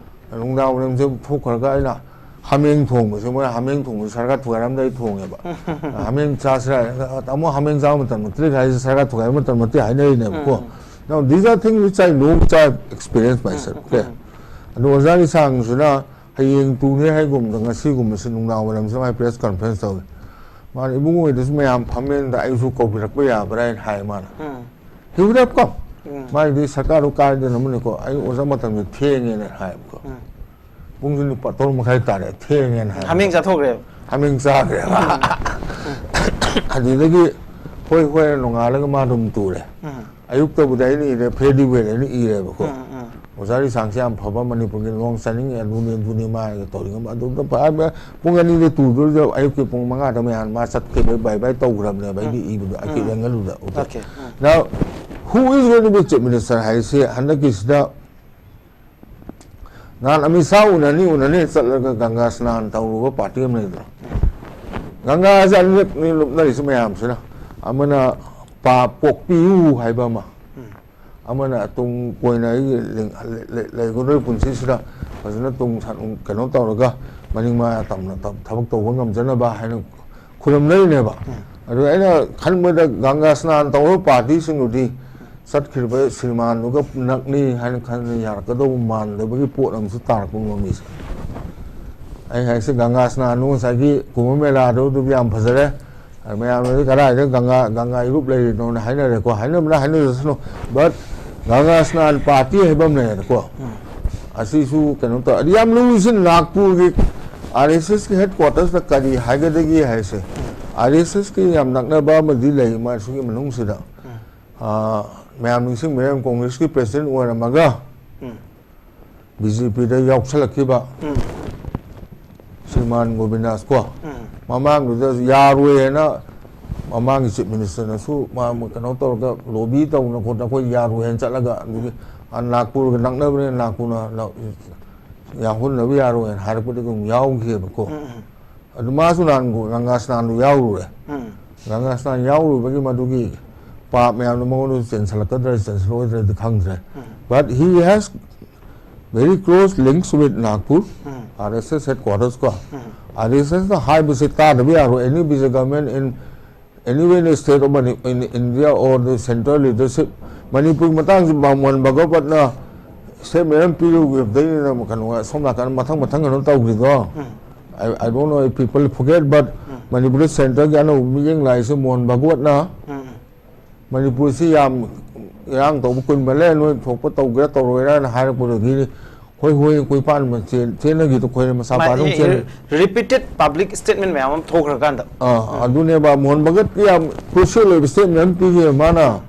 ꯅꯨꯡꯗꯥꯡ ꯋꯥꯏꯔꯝꯁꯦ ꯊꯣꯛꯈ꯭ꯔꯒ ꯑꯩꯅ ꯍꯥꯃꯦꯡ ꯊꯣꯡꯕꯁꯦ, ꯃꯣꯏ ꯍꯥꯃꯦꯡ ꯊꯣꯡꯕꯁꯦ ꯁꯔꯀꯥꯔ ꯊꯨꯒꯥꯏꯔꯝꯗꯥꯏ ꯊꯣꯡꯉꯦꯕ꯫ ꯍꯥꯃꯦꯡ ꯆꯥꯁꯤꯔ, ꯇꯥꯃꯣ ꯍꯥꯃꯦꯡ ꯆꯥꯕ ꯃꯇꯝ ꯅꯠꯇ꯭ꯔꯦ ꯍꯥꯏꯁꯦ, ꯁꯔꯀꯥꯔ ꯊꯨꯒꯥꯏꯕ ꯃꯇꯝ ꯅꯠꯇꯦ ꯍꯥꯏꯅꯔꯤꯅꯦꯕꯀꯣ꯫ Now these are things which I know, which I have experienced myself, okay? ꯑꯗꯣ ꯑꯣꯖꯥ ꯂꯤꯁꯥꯡꯁꯤꯅ ꯍꯌꯦꯡ ꯇꯨꯅꯤ ꯍꯥꯏꯒꯨꯝꯗ ꯉꯁꯤꯒꯨꯝꯕꯁꯤ ꯅꯨꯡꯗꯥꯡ ꯋꯥꯏꯔꯝꯁꯤ ꯃꯥꯏ ꯄ꯭ꯔꯦꯁ ꯀꯟꯐꯔꯦꯟꯁ ꯇꯧꯏ꯫ ꯃꯥꯅ ꯏꯕꯨꯡꯉꯣꯏꯗꯁꯨ ꯃꯌꯥꯝ ꯐꯝꯃꯦꯟꯗ ꯑꯩꯁꯨ ꯀꯧꯕꯤꯔꯛꯄ ꯌꯥꯕ꯭ꯔꯥ ꯍꯥꯏꯅ ꯍꯥꯏ ꯃꯥꯅ꯫ He would have come. ꯃꯥꯒꯤꯗꯤ ꯁꯔꯀꯥꯔꯗꯣ ꯀꯥꯏꯗꯅ ꯑꯃꯅꯤꯀꯣ, ꯑꯩ ꯑꯣꯖꯥ ꯃꯇꯝꯁꯦ ꯊꯦꯡꯉꯦꯅ ꯍꯥꯏꯕꯀꯣ꯫ ꯄꯨꯡꯁꯤ ꯅꯤꯄꯥꯜ, ꯇꯔꯨꯛ ꯃꯈꯥꯏ ꯇꯥꯔꯦ, ꯊꯦꯡꯉꯦꯅ ꯍꯥꯏꯕ꯫ ꯍꯥꯃꯦꯡ ꯆꯥꯊꯣꯛꯈ꯭ꯔꯦ꯫ ꯍꯥꯃꯦꯡ ꯆꯥꯈ꯭ꯔꯦꯕ꯫ ꯑꯗꯨꯗꯒꯤ ꯍꯣꯏ ꯍꯣꯏ ꯅꯣꯡꯉꯥꯜꯂꯒ ꯃꯥ ꯑꯗꯨꯝ ꯇꯨꯔꯦ꯫ ꯑꯌꯨꯛꯇꯕꯨꯗꯤ ꯑꯩꯅ ꯏꯔꯦ, ꯐꯦꯗꯤ ꯋꯦꯠ ꯑꯩꯅ ꯏꯔꯦꯕꯀꯣ꯫ ꯑꯣꯖꯥ ꯂꯤꯁꯥꯡꯁꯦ ꯌꯥꯝ ꯐꯕ, ꯃꯅꯤꯄꯨꯔꯒꯤ ꯅꯣꯡ ꯆꯥꯅꯤꯡꯉꯦ, ꯑꯗꯨꯅꯤ ꯑꯗꯨꯅꯤ ꯃꯥꯒ ꯇꯧꯔꯤꯉꯩ ꯑꯗꯨꯗ ꯐ- ꯄꯨꯡ ꯑꯅꯤꯗ ꯇꯨꯗꯣꯏꯗ ꯑꯌꯨꯛꯀꯤ ꯄꯨꯡ ꯃꯉꯥꯗ ꯃꯌꯥꯝ ꯃꯥ ꯆꯠꯈꯤꯕꯩ ꯕꯥꯏ ꯕꯥꯏ ꯇꯧꯈ꯭ꯔꯕꯅꯦꯕ ꯑꯩꯗꯤ ꯏꯕꯗꯣ ꯑꯀꯤꯕ ꯑꯦꯡꯒꯜꯗꯨꯗ꯫ Okay. Now, who is going to be chief minister ꯍꯥꯏꯁꯤ ꯍꯟꯗꯛꯀꯤꯁꯤꯗ ꯅꯍꯥꯟ ꯑꯃꯤꯠ ꯁꯥ ꯎꯅꯅꯤ ꯎꯅꯅꯤ ꯆꯠꯂꯒ ꯒꯪꯒꯥ ꯁ꯭ꯅꯥꯟ ꯇꯧꯔꯨꯕ ꯄꯥꯔꯇꯤ ꯑꯃ ꯂꯩꯗꯅ꯫ ꯒꯪꯒꯥꯁꯦ ꯑꯅꯤꯔꯛꯅꯤ ꯂꯨꯞꯅꯔꯤꯁꯤ ꯃꯌꯥꯝꯁꯤꯅ꯫ ꯑꯃꯅ ꯄꯥꯞ ꯀꯣꯛꯄꯤꯌꯨ ꯍꯥꯏꯕ ꯑꯃ, ꯑꯃꯅ ꯇꯨꯡ ꯀꯣꯏꯅ ꯑꯩꯒꯤ ꯂꯩ- ꯂꯩ- ꯂꯩꯒꯗꯧꯔꯤꯕ ꯄꯨꯟꯁꯤꯁꯤꯗ ꯐꯖꯅ ꯇꯨꯡ ꯁꯥ- ꯀꯩꯅꯣ ꯇꯧꯔꯒ ꯃꯅꯤꯡ ꯃꯌꯥ ꯇꯝꯅ ꯇꯝ- ꯊꯕꯛ ꯇꯧꯕ ꯉꯝꯖꯅꯕ ꯍꯥꯏꯅ ꯈꯨꯔꯨꯝꯅꯔꯤꯅꯦꯕ꯫ ꯑꯗꯨ ꯑꯩꯅ ꯈꯟꯕꯗ ꯒꯪꯒꯥ ꯁ꯭ꯅꯥꯟ ꯇꯧꯔꯕ ꯄꯥꯔꯇꯤꯁꯤꯡꯗꯨꯗꯤ ꯆꯠꯈ꯭ꯔꯤꯕ ꯁ꯭ꯔꯤꯃꯥꯟꯗꯨꯒ ꯅꯛꯅꯤ ꯍꯥꯏꯅ ꯈꯟꯕꯗ ꯌꯥꯔꯛꯀꯗꯧꯕ ꯃꯥꯟꯗꯕꯒꯤ ꯄꯣꯠ ꯑꯃꯁꯨ ꯇꯥꯔꯛꯄ ꯉꯝꯃꯤꯁꯦ꯫ ꯑꯩ ꯍꯥꯏꯁꯦ ꯒꯪꯒꯥ ꯁ꯭ꯅꯥꯟꯗꯨ ꯉꯁꯥꯏꯒꯤ ꯀꯨꯝꯚ ꯃꯦꯂꯥꯗꯨ ꯑꯗꯨ ꯌꯥꯝ ꯐꯖꯔꯦ꯫ ꯃꯌꯥꯝꯅꯗꯤ ꯀꯗꯥꯏꯗ ꯒꯪꯒꯥ ꯒꯪꯒꯥ ꯏꯔꯨꯞ ꯂꯩꯔꯤꯅꯣꯅ ꯍꯥꯏꯅꯔꯦꯀꯣ꯫ ꯍꯥꯏꯅꯕꯅ ꯍꯥꯏꯅꯔꯁꯅꯨ, but ꯒꯪꯒꯥ ꯁ꯭ꯅꯥꯟ ꯄꯥꯔꯇꯤ ꯍꯥꯏꯕ ꯑꯃ ꯂꯩꯔꯦꯀꯣ꯫ ꯑꯁꯤꯁꯨ ꯀꯩꯅꯣ ꯇꯧ, ꯑꯗꯨ ꯌꯥꯝ ꯂꯨꯔꯤꯁꯤ ꯅꯥꯒꯄꯨꯔꯒꯤ ꯑꯥꯔ ꯑꯦꯁ ꯑꯦꯁꯀꯤ ꯍꯦꯗ ꯀ꯭ꯋꯥꯇꯔꯁꯇ ꯀꯔꯤ ꯍꯥꯏꯒꯗꯒꯦ ꯍꯥꯏꯁꯦ꯫ ꯑꯥꯔ ꯑꯦꯁ ꯑꯦꯁꯀꯤ ꯌꯥꯝ ꯅꯛꯅꯕ ꯑꯃꯗꯤ ꯂꯩ ꯃꯁꯤꯒꯤ ꯃꯅꯨꯡꯁꯤꯗ꯫ ꯑꯥ, ꯃꯌꯥꯝ ꯅꯤꯡꯁꯤꯡꯕꯤꯔꯦ, ꯀꯣꯡꯒ꯭ꯔꯦꯁꯀꯤ ꯄ꯭ꯔꯦꯁꯤꯗꯦꯟ ꯑꯣꯏꯔꯝꯃꯒ ꯕꯤ ꯖꯦ ꯄꯤꯗ ꯌꯥꯎꯁꯜꯂꯛꯈꯤꯕ ꯁ꯭ꯔꯤꯃꯥꯟ ꯒꯣꯕꯤꯟꯗꯥꯁ ꯀꯣ꯫ ꯃꯃꯥꯡꯗꯨꯗ ꯌꯥꯔꯣꯏ ꯍꯥꯏꯅ ꯃꯃꯥꯡꯒꯤ ꯆꯤꯐ ꯃꯤꯅꯤꯁꯇꯔꯅꯁꯨ ꯃꯥ ꯀꯩꯅꯣ ꯇꯧꯔꯒ ꯂꯣꯕꯤ ꯇꯧꯅ ꯈꯣꯠꯅ ꯑꯩꯈꯣꯏ ꯌꯥꯔꯣꯏ ꯍꯥꯏꯅ ꯆꯠꯂꯒ ꯑꯗꯒꯤ ꯅꯥꯒꯄꯨꯔꯒ ꯅꯛꯅꯕꯅꯤꯅ ꯅꯥꯒꯄꯨꯔꯅ ꯌꯥꯎꯍꯟꯅꯕ ꯌꯥꯔꯣꯏ ꯍꯥꯏꯅ ꯍꯥꯏꯔꯛꯄꯗꯒꯤ ꯑꯃꯨꯛ ꯌꯥꯎꯈꯤꯑꯕꯀꯣ꯫ ꯑꯗꯨ ꯃꯥꯁꯨ ꯅꯍꯥꯟ ꯒꯪꯒꯥ ꯁ꯭ꯅꯥꯟꯗꯨ ꯌꯥꯎꯔꯨꯔꯦ꯫ ꯒꯪꯒꯥ ꯁ꯭ꯅꯥꯟ ꯌꯥꯎꯔꯨꯕꯒꯤ ꯃꯗꯨꯒꯤ ꯄꯥꯞ ꯃꯌꯥꯝꯗꯣ ꯃꯉꯣꯟꯗꯁꯨ ꯆꯦꯟꯁꯤꯜꯂꯛꯀꯗ꯭ꯔꯥ ꯆꯦꯟꯁꯤꯜꯂꯛꯑꯣꯏꯗ꯭ꯔꯗꯤ ꯈꯪꯗ꯭ꯔꯦ꯫ But he has very close links with Nagpur, RSS headquarters ꯀꯣ꯫ RSSꯅ ꯍꯥꯏꯕꯁꯦ ꯇꯥꯗꯕ ꯌꯥꯔꯣꯏ꯫ Any B J P government in anywhere in the state of Mani-, in India or the central leadership, ꯃꯅꯤꯄꯨꯔꯒꯤ ꯃꯇꯥꯡꯁꯤ ꯃꯣꯍꯟ ꯚꯒꯋꯠꯅ statement ꯑꯃ ꯄꯤꯔꯨꯕꯗꯩꯅꯤꯅ ꯀꯩꯅꯣ ꯁꯣꯝ ꯅꯥꯀꯟ ꯃꯊꯪ ꯃꯊꯪ ꯀꯩꯅꯣ ꯇꯧꯈ꯭ꯔꯤꯗꯣ꯫ I, I don't know if people forget, but ꯃꯅꯤꯄꯨꯔꯗ centreꯒꯤ ꯑꯅꯧꯕ ꯃꯤꯠꯌꯦꯡ ꯂꯥꯛꯏꯁꯦ ꯃꯣꯍꯟ ꯚꯒꯋꯠꯅ ꯃꯅꯤꯄꯨꯔꯁꯤ ꯌꯥꯝ ꯏꯔꯥꯡ ꯇꯧꯕ ꯀꯨꯏꯃꯜꯂꯦ, ꯅꯣꯏ ꯊꯣꯛꯄ ꯇꯧꯒꯦꯔꯥ ꯇꯧꯔꯣꯏꯔꯥꯅ ꯍꯥꯏꯔꯛꯄꯗꯒꯤ ꯍꯣꯏ ꯍꯣꯏ ꯑꯩꯈꯣꯏ ꯏꯄꯥꯅ ꯆꯦꯟ-, ꯆꯦꯟꯅꯈꯤꯗꯣ ꯑꯩꯈꯣꯏꯅ ꯃꯆꯥ ꯄꯥꯗꯨ ꯆꯦꯟ-, Repeated public statement ꯃꯌꯥꯝ ꯑꯃ ꯊꯣꯛꯈ꯭ꯔꯀꯥꯟꯗ꯫ ꯑꯥ, ꯑꯗꯨꯅꯦꯕ ꯃꯣꯍꯟ ꯚꯒꯠꯀꯤ ꯌꯥꯝ crucial ꯑꯣꯏꯕ statement ꯑꯃ ꯄꯤꯈꯤꯕ ꯃꯥꯅ꯫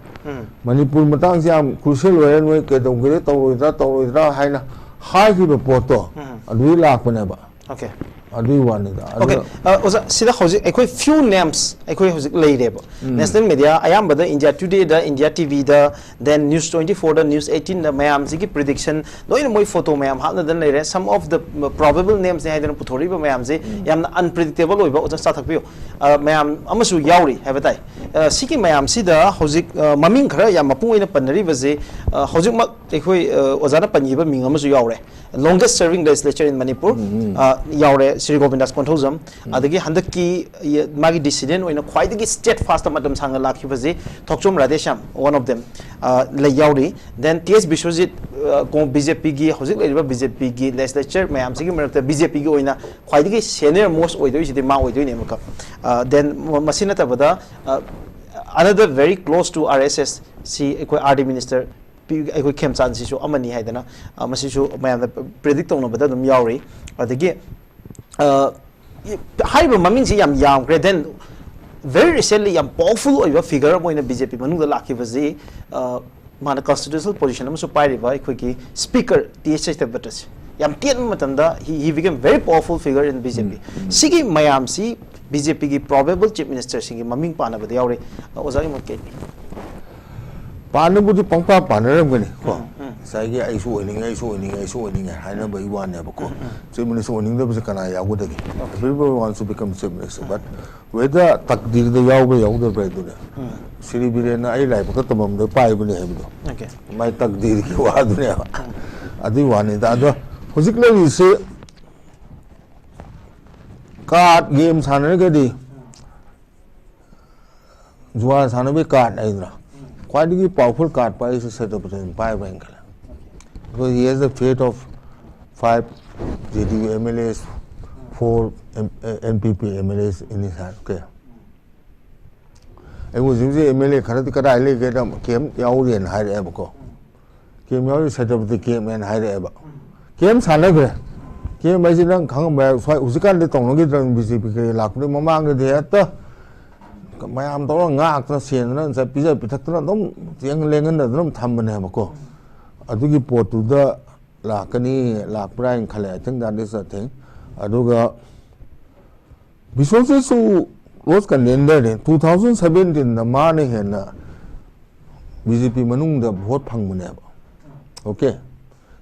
ꯃꯅꯤꯄꯨꯔ ꯃꯇꯥꯡꯁꯦ ꯌꯥꯝ crucial ꯑꯣꯏꯔꯦ, ꯅꯣꯏ ꯀꯩꯗꯧꯒꯦꯔꯥ ꯇꯧꯔꯣꯏꯗ꯭ꯔꯥ ꯇꯧꯔꯣꯏꯗ꯭ꯔꯥ ꯍꯥꯏꯅ ꯍꯥꯏꯈꯤꯕ ꯄꯣꯠꯇꯣ ꯑꯗꯨꯗꯤ ꯂꯥꯛꯄꯅꯦꯕ꯫ Okay꯫ ꯑꯗꯨꯒꯤ ꯋꯥꯅꯤꯗ꯫ Okay꯫ ꯑꯗꯨꯅ ꯑ, ꯑꯣꯖꯥ, ꯁꯤꯗ ꯍꯧꯖꯤꯛ ꯑꯩꯈꯣꯏ few names ꯑꯩꯈꯣꯏ ꯍꯧꯖꯤꯛ ꯂꯩꯔꯦꯕ꯫ National media ꯑꯌꯥꯝꯕꯗ India Todayꯗ, India TVꯗ, then News twenty fourꯗ, News eighteenꯗ ꯃꯌꯥꯝꯁꯤꯒꯤ prediction ꯂꯣꯏꯅ ꯃꯣꯏ photo ꯃꯌꯥꯝ ꯍꯥꯞꯅꯗꯅ ꯂꯩꯔꯦ꯫ Some of the probable namesꯅꯦ ꯍꯥꯏꯗꯅ ꯄꯨꯊꯣꯔꯛꯏꯕ ꯃꯌꯥꯝꯁꯦ ꯌꯥꯝꯅ unpredictable ꯑꯣꯏꯕ, ꯑꯣꯖꯥ ꯆꯥꯊꯛꯄꯤꯌꯨ, ꯑ, ꯃꯌꯥꯝ ꯑꯃꯁꯨ ꯌꯥꯎꯔꯤ ꯍꯥꯏꯕ ꯇꯥꯏ꯫ ꯑ, ꯁꯤꯒꯤ ꯃꯌꯥꯝꯁꯤꯗ ꯍꯧꯖꯤꯛ, ꯑ, ꯃꯃꯤꯡ ꯈꯔ ꯌꯥꯝ ꯃꯄꯨꯡ ꯑꯣꯏꯅ ꯄꯟꯅꯔꯤꯕꯁꯦ, ꯑ, ꯍꯧꯖꯤꯛꯃꯛ ꯑꯩꯈꯣꯏ, ꯑ, ꯑꯣꯖꯥꯅ ꯄꯟꯈꯤꯕ ꯃꯤꯡ ꯑꯃꯁꯨ ꯌꯥꯎꯔꯦ꯫ Longest serving legislature in Manipur, ꯑ, ꯌꯥꯎꯔꯦ, ꯁ꯭ꯔꯤ ꯒꯣꯕꯤꯟꯗꯥꯁ ꯀꯣꯟꯊꯧꯖꯝ꯫ ꯑꯗꯒꯤ ꯍꯟꯗꯛꯀꯤ, ꯌ-, ꯃꯥꯒꯤ dissident ꯑꯣꯏꯅ ꯈ꯭ꯋꯥꯏꯗꯒꯤ steadfast ꯃꯇꯝ ꯁꯥꯡꯅ ꯂꯥꯛꯈꯤꯕꯁꯤ ꯊꯣꯛꯆꯣꯝ ꯔꯥꯙꯦꯁ꯭ꯌꯥꯝ, one of them, ꯑ, ꯂꯩ, ꯌꯥꯎꯔꯤ꯫ Then T S ꯕꯤꯁ꯭ꯋꯖꯤꯠ, ꯑ, ꯀꯣ-, BJPꯒꯤ, ꯍꯧꯖꯤꯛ ꯂꯩꯔꯤꯕ BJPꯒꯤ legislature ꯃꯌꯥꯝꯁꯤꯒꯤ ꯃꯔꯛꯇ BJPꯒꯤ ꯑꯣꯏꯅ ꯈ꯭ꯋꯥꯏꯗꯒꯤ senior most ꯑꯣꯏꯗꯣꯏꯁꯤꯗꯤ ꯃꯥ ꯑꯣꯏꯗꯣꯏꯅꯦ ꯑꯃꯨꯛꯀ꯫ ꯑ, then ꯃ-, ꯃꯁꯤ ꯅꯠꯇꯕꯗ, ꯑ, another very close to RSS ꯁꯤ ꯑꯩꯈꯣꯏ RD minister ꯄꯤ-, ꯑꯩꯈꯣꯏ ꯈꯦꯝꯆꯥꯟꯁꯤꯁꯨ ꯑꯃꯅꯤ ꯍꯥꯏꯗꯅ, ꯑ, ꯃꯁꯤꯁꯨ ꯃꯌꯥꯝꯅ predict ꯇꯧꯅꯕꯗ ꯑꯗꯨꯝ ꯌꯥꯎꯔꯤ꯫ ꯑꯗꯒꯤ, ꯑ, ꯍꯥꯏꯔꯤꯕ ꯃꯃꯤꯡꯁꯤ ꯌꯥꯝ ꯌꯥꯝꯈ꯭ꯔꯦ꯫ Then very recently ꯌꯥꯝ powerful ꯑꯣꯏꯕ figure ꯑꯃ ꯑꯣꯏꯅ BJP ꯃꯅꯨꯡꯗ ꯂꯥꯛꯈꯤꯕꯁꯤ, ꯑ, ꯃꯥꯅ constitutional position ꯑꯃꯁꯨ ꯄꯥꯏꯔꯤꯕ ꯑꯩꯈꯣꯏꯒꯤ speaker T H ꯁꯇ꯭ꯌꯕ꯭ꯔꯇꯁꯤ ꯌꯥꯝ ꯇꯦꯟꯕ ꯃꯇꯝꯗ he, he became very powerful figure in BJP꯫ ꯁꯤꯒꯤ ꯃꯌꯥꯝꯁꯤ ꯕꯤ ꯖꯦ ꯄꯤꯒꯤ ꯄ꯭ꯔꯣꯕꯦꯕꯜ ꯆꯤꯐ ꯃꯤꯅꯤꯁꯇꯔꯁꯤꯡꯒꯤ ꯃꯃꯤꯡ ꯄꯥꯟꯅꯕꯗ ꯌꯥꯎꯔꯤ꯫ ꯑꯣꯖꯥꯒꯤ ꯃꯣꯠ ꯀꯩ ꯂꯩ? ꯄꯥꯟꯅꯕꯨꯗꯤ ꯄꯪꯄꯥ ꯄꯥꯟꯅꯔꯝꯒꯅꯤ ꯀꯣ꯫ ꯉꯁꯥꯏꯒꯤ "ꯑꯩꯁꯨ ꯑꯣꯏꯅꯤꯡꯉꯦ, ꯑꯩꯁꯨ ꯑꯣꯏꯅꯤꯡꯉꯦ, ꯑꯩꯁꯨ ꯑꯣꯏꯅꯤꯡꯉꯦ" ꯍꯥꯏꯅꯕꯒꯤ ꯋꯥꯅꯦꯕꯀꯣ꯫ ꯆꯤꯐ ꯃꯤꯅꯤꯁꯇꯔ ꯑꯣꯏꯅꯤꯡꯗꯕꯁꯦ ꯀꯅꯥ ꯌꯥꯎꯒꯗꯒꯦ? Everyone wants to become chief minister, but whether ꯇꯛꯗꯤꯔꯗ ꯌꯥꯎꯕ꯭ꯔꯥ ꯌꯥꯎꯗꯕ꯭ꯔꯥ ꯍꯥꯏꯗꯨꯅꯦ꯫ ꯁ꯭ꯔꯤ ꯕꯤꯔꯦꯟꯅ "ꯑꯩ ꯂꯥꯏꯕꯛꯇ ꯇꯝꯃꯝꯗ ꯄꯥꯏꯕꯅꯦ" ꯍꯥꯏꯕꯗꯣ, ꯑꯣꯀꯦ꯫ ꯃꯥꯏ ꯇꯛꯗꯤꯔꯒꯤ ꯋꯥꯗꯨꯅꯦꯕ꯫ ꯑꯗꯨꯒꯤ ꯋꯥꯅꯤꯗ꯫ ꯑꯗꯣ ꯍꯧꯖꯤꯛ ꯂꯩꯔꯤꯁꯦ ꯀꯥꯔꯗ ꯒꯦꯝ ꯁꯥꯟꯅꯔꯒꯗꯤ, ꯖꯨꯋꯥ ꯁꯥꯟꯅꯕꯒꯤ ꯀꯥꯔꯗ ꯍꯥꯏꯗꯅ, ꯈ꯭ꯋꯥꯏꯗꯒꯤ ꯄꯥꯋꯔꯐꯨꯜ ꯀꯥꯔꯗ ꯄꯥꯏꯔꯤꯁꯦ ꯁꯦꯇ꯭ꯔꯄꯇꯤꯅ ꯄꯥꯏꯕ꯭ꯔꯥ ꯍꯥꯏꯅ ꯈꯜꯂꯦ꯫ Because he has the fate of five J D U M L As, four M- uh, N P P M L As in his hand. Okay. ꯑꯩ ꯍꯧꯖꯤꯛ ꯍꯧꯖꯤꯛ M L ꯑꯦ ꯈꯔꯗꯤ ꯀꯗꯥꯏ ꯂꯩꯒꯦꯗ, ꯀꯦꯝ ꯌꯥꯎꯔꯦꯅ ꯍꯥꯏꯔꯛꯑꯦꯕꯀꯣ꯫ ꯀꯦꯝ ꯌꯥꯎꯔꯤ, ꯁꯦꯇ꯭ꯔꯄꯇꯤ ꯀꯦꯝꯅꯦꯅ ꯍꯥꯏꯔꯛꯑꯦꯕ꯫ ꯀꯦꯝ ꯁꯥꯟꯅꯈ꯭ꯔꯦ꯫ ꯀꯦꯝ ꯍꯥꯏꯁꯦ ꯅꯪ ꯈꯪꯉꯝꯕ ꯌꯥꯏ, ꯁ꯭ꯋꯥꯏ ꯍꯧꯖꯤꯛꯀꯥꯟꯗꯤ ꯇꯧꯅꯈꯤꯗ꯭ꯔꯕꯅꯤ, ꯕꯤ ꯖꯦ ꯄꯤ ꯀꯩ ꯂꯥꯛꯄꯗꯒꯤ꯫ ꯃꯃꯥꯡꯗꯗꯤ ꯍꯦꯛꯇ ꯃꯌꯥꯝ ꯇꯧꯔꯒ ꯉꯥꯛꯇꯅ ꯁꯦꯟꯗꯅ ꯉꯁꯥꯏ ꯄꯤꯖ ꯄꯤꯊꯛꯇꯅ ꯑꯗꯨꯝ ꯆꯦꯡ ꯂꯦꯡꯍꯟꯗꯅ ꯑꯗꯨꯝ ꯊꯝꯕꯅꯦꯕꯀꯣ꯫ ꯑꯗꯨꯒꯤ ꯄꯣꯠꯇꯨꯗ ꯂꯥꯛꯀꯅꯤ, ꯂꯥꯛꯄ꯭ꯔꯥ ꯍꯥꯏꯅ ꯈꯜꯂꯦ꯫ I think that is a thing. ꯑꯗꯨꯒ ꯕꯤꯁꯣꯖꯤꯠꯁꯨ ꯀ꯭ꯂꯣꯁ ꯀꯟꯇꯦꯟꯗꯔꯅꯤ꯫ Two thousand seventeenꯗ ꯃꯥꯅ ꯍꯦꯟꯅ ꯕꯤ ꯖꯦ ꯄꯤ ꯃꯅꯨꯡꯗ ꯚꯣꯠ ꯐꯪꯕꯅꯦꯕ꯫ Okay,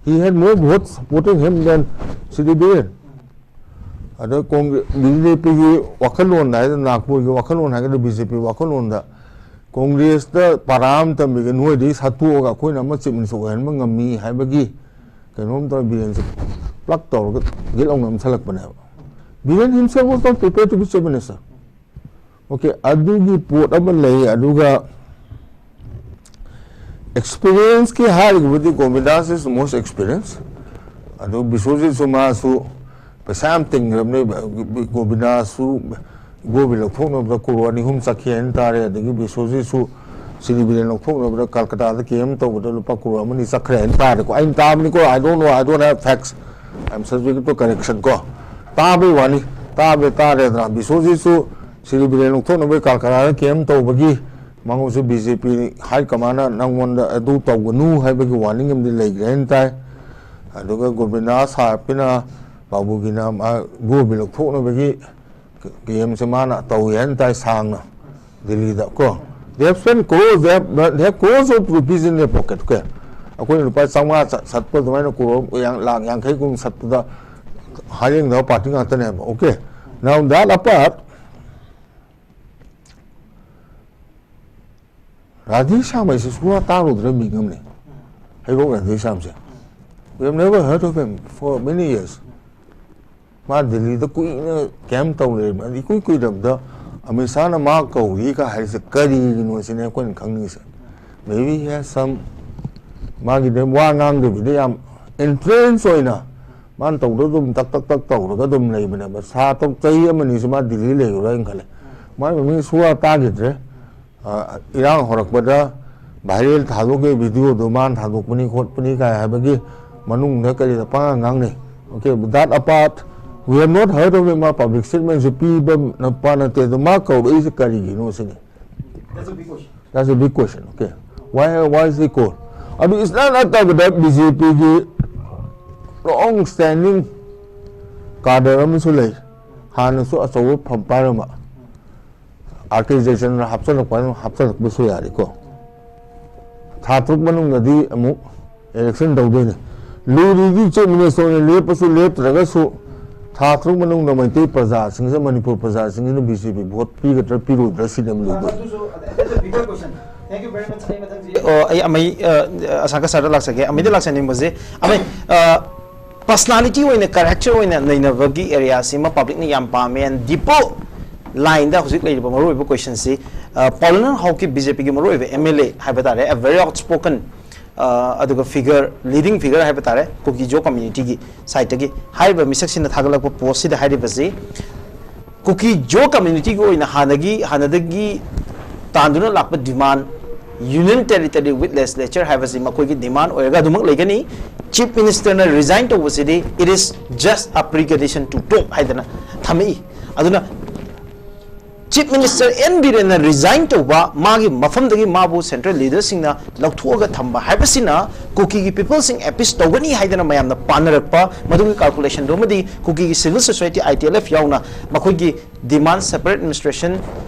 he had more votes supporting him than Shri Biren. ꯑꯗ ꯕꯤ ꯖꯦ ꯄꯤꯒꯤ ꯋꯥꯈꯜꯂꯣꯟꯗ ꯍꯥꯏꯗꯅ, ꯅꯥꯒꯄꯨꯔꯒꯤ ꯋꯥꯈꯜꯂꯣꯟ ꯍꯥꯏꯒꯗ꯭ꯔꯥ, ꯕꯤ ꯖꯦ ꯄꯤ ꯋꯥꯈꯜꯂꯣꯟꯗ ꯀꯣꯡꯒ꯭ꯔꯦꯁꯇ ꯄꯥꯔꯥ ꯑꯃ ꯇꯝꯕꯤꯒꯦ, ꯅꯣꯏꯗꯒꯤ ꯁꯠꯇꯣꯛꯑꯒ ꯑꯩꯈꯣꯏꯅ ꯑꯃ ꯆꯤꯐ ꯃꯤꯅꯤꯁꯇꯔ ꯑꯣꯏꯍꯟꯕ ꯉꯝꯃꯤ ꯍꯥꯏꯕꯒꯤ ꯀꯩꯅꯣꯝ ꯇꯧꯔ ꯕꯤꯔꯦꯟꯁꯦ ꯄ꯭ꯂꯛ ꯇꯧꯔꯒ ꯒꯤꯠ ꯂꯥꯎꯅ ꯅꯝꯁꯤꯜꯂꯛꯄꯅꯦꯕ꯫ Biren himself was not prepared to be chief minister. Okay, ꯑꯗꯨꯒꯤ ꯄꯣꯠ ꯑꯃ ꯂꯩ꯫ ꯑꯗꯨꯒ ꯑꯦꯛꯁꯄꯤꯔꯤꯌꯦꯟꯁꯀꯤ ꯍꯥꯏꯔꯒꯕꯨꯗꯤ ꯒꯣꯕꯤꯟꯗꯥꯁ is most experience꯫ ꯑꯗꯨ ꯕꯤꯁꯣꯖꯤꯠꯁꯨ ꯃꯥꯁꯨ ꯄꯩꯁꯥ ꯌꯥꯝ ꯇꯤꯡꯈ꯭ꯔꯕꯅꯦ꯫ ꯒꯣꯕꯤꯟꯗꯥꯁꯨ ꯏꯕꯣꯕꯤ ꯂꯧꯊꯣꯛꯅꯕꯗ ꯀꯣꯔꯣꯔ ꯑꯅꯤ ꯑꯍꯨꯝ ꯆꯠꯈꯤ ꯍꯥꯏꯅ ꯇꯥꯔꯦ꯫ ꯑꯗꯒꯤ ꯕꯤꯁꯣꯖꯤꯠꯁꯨ ꯁ꯭ꯔꯤ ꯕꯤꯔꯦꯟ ꯂꯧꯊꯣꯛꯅꯕꯗ ꯀꯜꯀꯇꯥꯗ ꯀꯦꯝ ꯇꯧꯕꯗ ꯂꯨꯄꯥ ꯀꯣꯔꯣꯔ ꯑꯃꯅꯤ ꯆꯠꯈ꯭ꯔꯦ ꯍꯥꯏꯅ ꯇꯥꯔꯦꯀꯣ꯫ ꯑꯩꯅ ꯇꯥꯕꯅꯤꯀꯣ, I don't know, I don't have facts, I am subject to correction ꯀꯣ꯫ ꯇꯥꯕꯩ ꯋꯥꯅꯤ, ꯇꯥꯕꯩ ꯇꯥꯔꯦꯗꯅ꯫ ꯕꯤꯁꯣꯖꯤꯠꯁꯨ ꯁ꯭ꯔꯤ ꯕꯤꯔꯦꯟ ꯂꯧꯊꯣꯛꯅꯕꯒꯤ ꯀꯜꯀꯇꯥꯗ ꯀꯦꯝ ꯇꯧꯕꯒꯤ ꯃꯉꯣꯟꯁꯨ ꯕꯤ ꯖꯦ ꯄꯤ ꯍꯥꯏ ꯀꯃꯥꯟꯅ ꯅꯪꯉꯣꯟꯗ ꯑꯗꯨ ꯇꯧꯒꯅꯨ ꯍꯥꯏꯕꯒꯤ ꯋꯥꯔꯅꯤꯡ ꯑꯃꯗꯤ ꯂꯩꯈ꯭ꯔꯦ ꯍꯥꯏꯅ ꯇꯥꯏ꯫ ꯑꯗꯨꯒ ꯒꯣꯕꯤꯟꯗꯥ ꯁꯥꯍꯦꯕꯀꯤꯅ, ꯕꯥꯕꯨꯒꯤꯅ ꯃꯥ ꯏꯕꯣꯕꯤ ꯂꯧꯊꯣꯛꯅꯕꯒꯤ ꯀꯦ ꯑꯦꯝꯁꯦ ꯃꯥꯅ ꯇꯧꯏ ꯍꯥꯏꯅ ꯇꯥꯏ ꯁꯥꯡꯅ ꯗꯤꯜꯂꯤꯗ ꯀꯣ꯫ They have spent crores, they have, they have crores of rupees in their pocket, okay? ꯑꯩꯈꯣꯏꯅ ꯂꯨꯄꯥ ꯆꯥꯝꯃꯉꯥ ꯆꯠ- ꯆꯠꯄ ꯑꯗꯨꯃꯥꯏꯅ ꯀ꯭ꯔꯣꯔ ꯌꯥꯡ- ꯂꯥꯛ ꯌꯥꯡꯈꯩ ꯀꯨꯟ ꯁꯠꯄꯗ ꯍꯥꯏꯔꯦꯡꯗꯕ ꯄꯥꯔꯇꯤ ꯉꯥꯛꯇꯅꯦꯕ, okay? Now that apart, Radhe Shyam ꯍꯥꯏꯁꯦ ꯁꯨꯡꯇꯥ ꯇꯥꯔꯨꯗ꯭ꯔꯥ ꯃꯤꯡ ꯑꯃꯅꯦ꯫ ꯍꯩꯔꯣꯛ Radhe ꯁ꯭ꯌꯥꯝꯁꯦ꯫ We have never heard of him for many years. ꯃꯥ ꯗꯤꯜꯂꯤꯗ ꯀꯨꯏꯅ ꯀꯦꯝ ꯇꯧ ꯂꯩꯔꯝꯃꯦ꯫ ꯑꯗ ꯏꯀꯨꯏ ꯀꯨꯏꯗꯕꯗ ꯑꯃꯤꯠ ꯁꯥꯍꯅ ꯃꯥ ꯀꯧꯔꯤ ꯀ ꯍꯥꯏꯔꯤꯁꯦ ꯀꯔꯤꯒꯤꯅꯣ ꯁꯤꯅꯦ ꯑꯩꯈꯣꯏꯅ ꯈꯪꯅꯤꯡꯉꯤꯁꯦ꯫ Maybe he has some, ꯃꯥꯒꯤꯗꯤ ꯋꯥ ꯉꯥꯡꯗꯕꯤꯗ ꯌꯥꯝ ꯏꯟꯇ꯭ꯔꯦꯟꯁ ꯑꯣꯏꯅ ꯃꯥꯅ ꯇꯧꯗ ꯑꯗꯨꯝ ꯇꯛ ꯇꯛ ꯇꯛ ꯇꯧꯔꯒ ꯑꯗꯨꯝ ꯂꯩꯕꯅꯦꯕ꯫ ꯊꯥ ꯇꯔꯨꯛ ꯆꯍꯤ ꯑꯃꯅꯤꯁꯤ ꯃꯥ ꯗꯤꯜꯂꯤ ꯂꯩꯔꯨꯔꯥ ꯍꯥꯏꯅ ꯈꯜꯂꯦ꯫ ꯃꯥꯒꯤ ꯃꯃꯤꯡ ꯁꯨꯡꯇꯥ ꯇꯥꯈꯤꯗ꯭ꯔꯦ꯫ ꯑ, ꯏꯔꯥꯡ ꯍꯧꯔꯛꯄꯗ ꯚꯥꯏꯔꯦꯜ ꯊꯥꯗꯣꯛꯈꯤꯕ ꯚꯤꯗꯤꯑꯣꯗꯣ ꯃꯥꯅ ꯊꯥꯗꯣꯛꯄꯅꯤ ꯈꯣꯠꯄꯅꯤ ꯀꯥꯏ ꯍꯥꯏꯕꯒꯤ ꯃꯅꯨꯡꯗ ꯀꯔꯤꯗ ꯄꯉꯥꯡ ꯉꯥꯡꯅꯩ꯫ Okay, that apart, we have not heard of him, ꯃꯥ ꯄꯕ꯭ꯂꯤꯛ ꯁ꯭ꯇꯦꯠꯃꯦꯟꯁꯨ ꯄꯤꯕ ꯅꯨꯄꯥ ꯅꯠꯇꯦ꯫ ꯑꯗꯣ ꯃꯥ ꯀꯧꯔꯛꯏꯁꯦ ꯀꯔꯤꯒꯤꯅꯣ ꯁꯤꯅꯤ꯫ That's a big question, okay? Why, why is he called? ꯑꯗꯨ ꯏꯁꯂꯥꯝ ꯅꯠꯇꯕꯗ ꯕꯤ ꯖꯦ ꯄꯤꯒꯤ ꯂꯣꯡ ꯁ꯭ꯇꯦꯟꯗꯤꯡ ꯀꯥꯗꯔ ꯑꯃꯁꯨ ꯂꯩ, ꯍꯥꯟꯅꯁꯨ ꯑꯆꯧꯕ ꯐꯝ ꯄꯥꯏꯔꯝꯕ꯫ ꯑꯥꯔ ꯀꯦ ꯖꯌꯆꯟꯗ꯭ꯔ ꯍꯥꯞꯆꯜꯂꯛꯄ ꯍꯥꯏꯅ ꯍꯥꯞꯆꯜꯂꯛꯄꯁꯨ ꯌꯥꯔꯦꯀꯣ꯫ ꯊꯥ ꯇꯔꯨꯛ ꯃꯅꯨꯡꯗꯗꯤ ꯑꯃꯨꯛ ꯏꯂꯦꯛꯁꯟ ꯇꯧꯗꯣꯏꯅꯦ꯫ ꯂꯨꯔꯤꯗꯤ ꯆꯤꯐ ꯃꯤꯅꯤꯁꯇꯔ ꯑꯣꯏꯅ ꯂꯦꯞꯄꯁꯨ ꯂꯦꯞꯇ꯭ꯔꯒꯁꯨ ꯊꯥ ꯇꯔꯨꯛ ꯃꯅꯨꯡꯗ ꯃꯩꯇꯩ ꯄ꯭ꯔꯖꯥꯁꯤꯡꯁꯤꯗ, ꯃꯅꯤꯄꯨꯔ ꯄ꯭ꯔꯖꯥꯁꯤꯡꯁꯤꯅ ꯕꯤ ꯖꯦ ꯄꯤ ꯚꯣꯠ ꯄꯤꯒꯗ꯭ꯔꯥ ꯄꯤꯔꯣꯏꯗ꯭ꯔꯥ ꯁꯤꯅꯦꯕ ꯂꯨꯗꯣꯏꯁꯦ꯫ ꯑꯗꯨꯁꯨ, that's a bigger question. Thank you very much. ꯑꯩ ꯃꯊꯪꯁꯤ, ꯑꯣ, ꯑꯩ ꯑꯃꯩ, ꯑ, ꯑꯁꯥꯀ ꯁꯥꯔꯗ ꯂꯥꯛꯆꯒꯦ꯫ ꯑꯃꯩꯗ ꯂꯥꯛꯆꯅꯤꯡꯕꯁꯦ, ꯑꯃꯩ, ꯑ, ꯄꯔꯁꯅꯥꯂꯤꯇꯤ ꯑꯣꯏꯅ, ꯀꯦꯔꯦꯛꯇꯔ ꯑꯣꯏꯅ ꯅꯩꯅꯕꯒꯤ ꯑꯦꯔꯤꯌꯥꯁꯤꯃ ꯄꯕ꯭ꯂꯤꯛꯅ ꯌꯥꯝ ꯄꯥꯝꯃꯦ꯫ And ꯗꯤꯄꯣ ꯂꯥꯏꯟꯗ ꯍꯧꯖꯤꯛ ꯂꯩꯔꯤꯕ ꯃꯔꯨꯑꯣꯏꯕ ꯀꯣꯏꯁꯟꯁꯤ, ꯑ, ꯄꯥꯎꯂꯅꯟ ꯍꯥꯎꯀꯤꯞ, ꯕꯤ ꯖꯦ ꯄꯤꯒꯤ ꯃꯔꯨꯑꯣꯏꯕ ꯑꯦꯝ ꯑꯦꯜ ꯑꯦ ꯍꯥꯏꯕ ꯇꯥꯔꯦ, a very outspoken, ꯑ, ꯑꯗꯨꯒ ꯐꯤꯒꯔ, ꯂꯤꯗꯤꯡ ꯐꯤꯒꯔ ꯍꯥꯏꯕ ꯇꯥꯔꯦ, ꯀꯨꯀꯤꯖꯣ ꯀꯝꯃ꯭ꯌꯨꯅꯤꯇꯤꯒꯤ ꯁꯥꯏꯠꯇꯒꯤ꯫ ꯍꯥꯏꯔꯤꯕ ꯃꯤꯁꯛꯁꯤꯅ ꯊꯥꯒꯠꯂꯛꯄ ꯄꯣꯁꯁꯤꯗ ꯍꯥꯏꯔꯤꯕꯁꯤ, ꯀꯨꯀꯤꯖꯣ ꯀꯝꯃ꯭ꯌꯨꯅꯤꯇꯤꯒꯤ ꯑꯣꯏꯅ ꯍꯥꯟꯅꯒꯤ, ꯍꯥꯟꯅꯗꯒꯤ ꯇꯥꯟꯗꯨꯅ ꯂꯥꯛꯄ demand, union territory with legislature ꯍꯥꯏꯕꯁꯤ ꯃꯈꯣꯏꯒꯤ ꯗꯤꯃꯥꯟ ꯑꯣꯏꯔꯒ ꯑꯗꯨꯃꯛ ꯂꯩꯒꯅꯤ꯫ ꯆꯤꯐ ꯃꯤꯅꯤꯁꯇꯔꯅ ꯔꯤꯖꯥꯏꯟ ꯇꯧꯕꯁꯤꯗꯤ, "It is just a precondition to talk" ꯍꯥꯏꯗꯅ ꯊꯝꯃꯛꯏ꯫ ꯑꯗꯨꯅ Chief Minister N Birenna resign ꯇꯧꯕ, ꯃꯥꯒꯤ ꯃꯐꯝꯗꯒꯤ ꯃꯥꯕꯨ central leaderꯁꯤꯡꯅ ꯂꯧꯊꯣꯛꯑꯒ ꯊꯝꯕ ꯍꯥꯏꯕꯁꯤꯅ ꯀꯨꯀꯤꯒꯤ peopleꯁꯤꯡ appease ꯇꯧꯒꯅꯤ ꯍꯥꯏꯗꯅ ꯃꯌꯥꯝꯅ ꯄꯥꯅꯔꯛꯄ, ꯃꯗꯨꯒꯤ calculationꯗꯨ ꯑꯃꯗꯤ ꯀꯨꯀꯤꯒꯤ civil society, I T L F ꯌꯥꯎꯅ ꯃꯈꯣꯏꯒꯤ demand separate administration,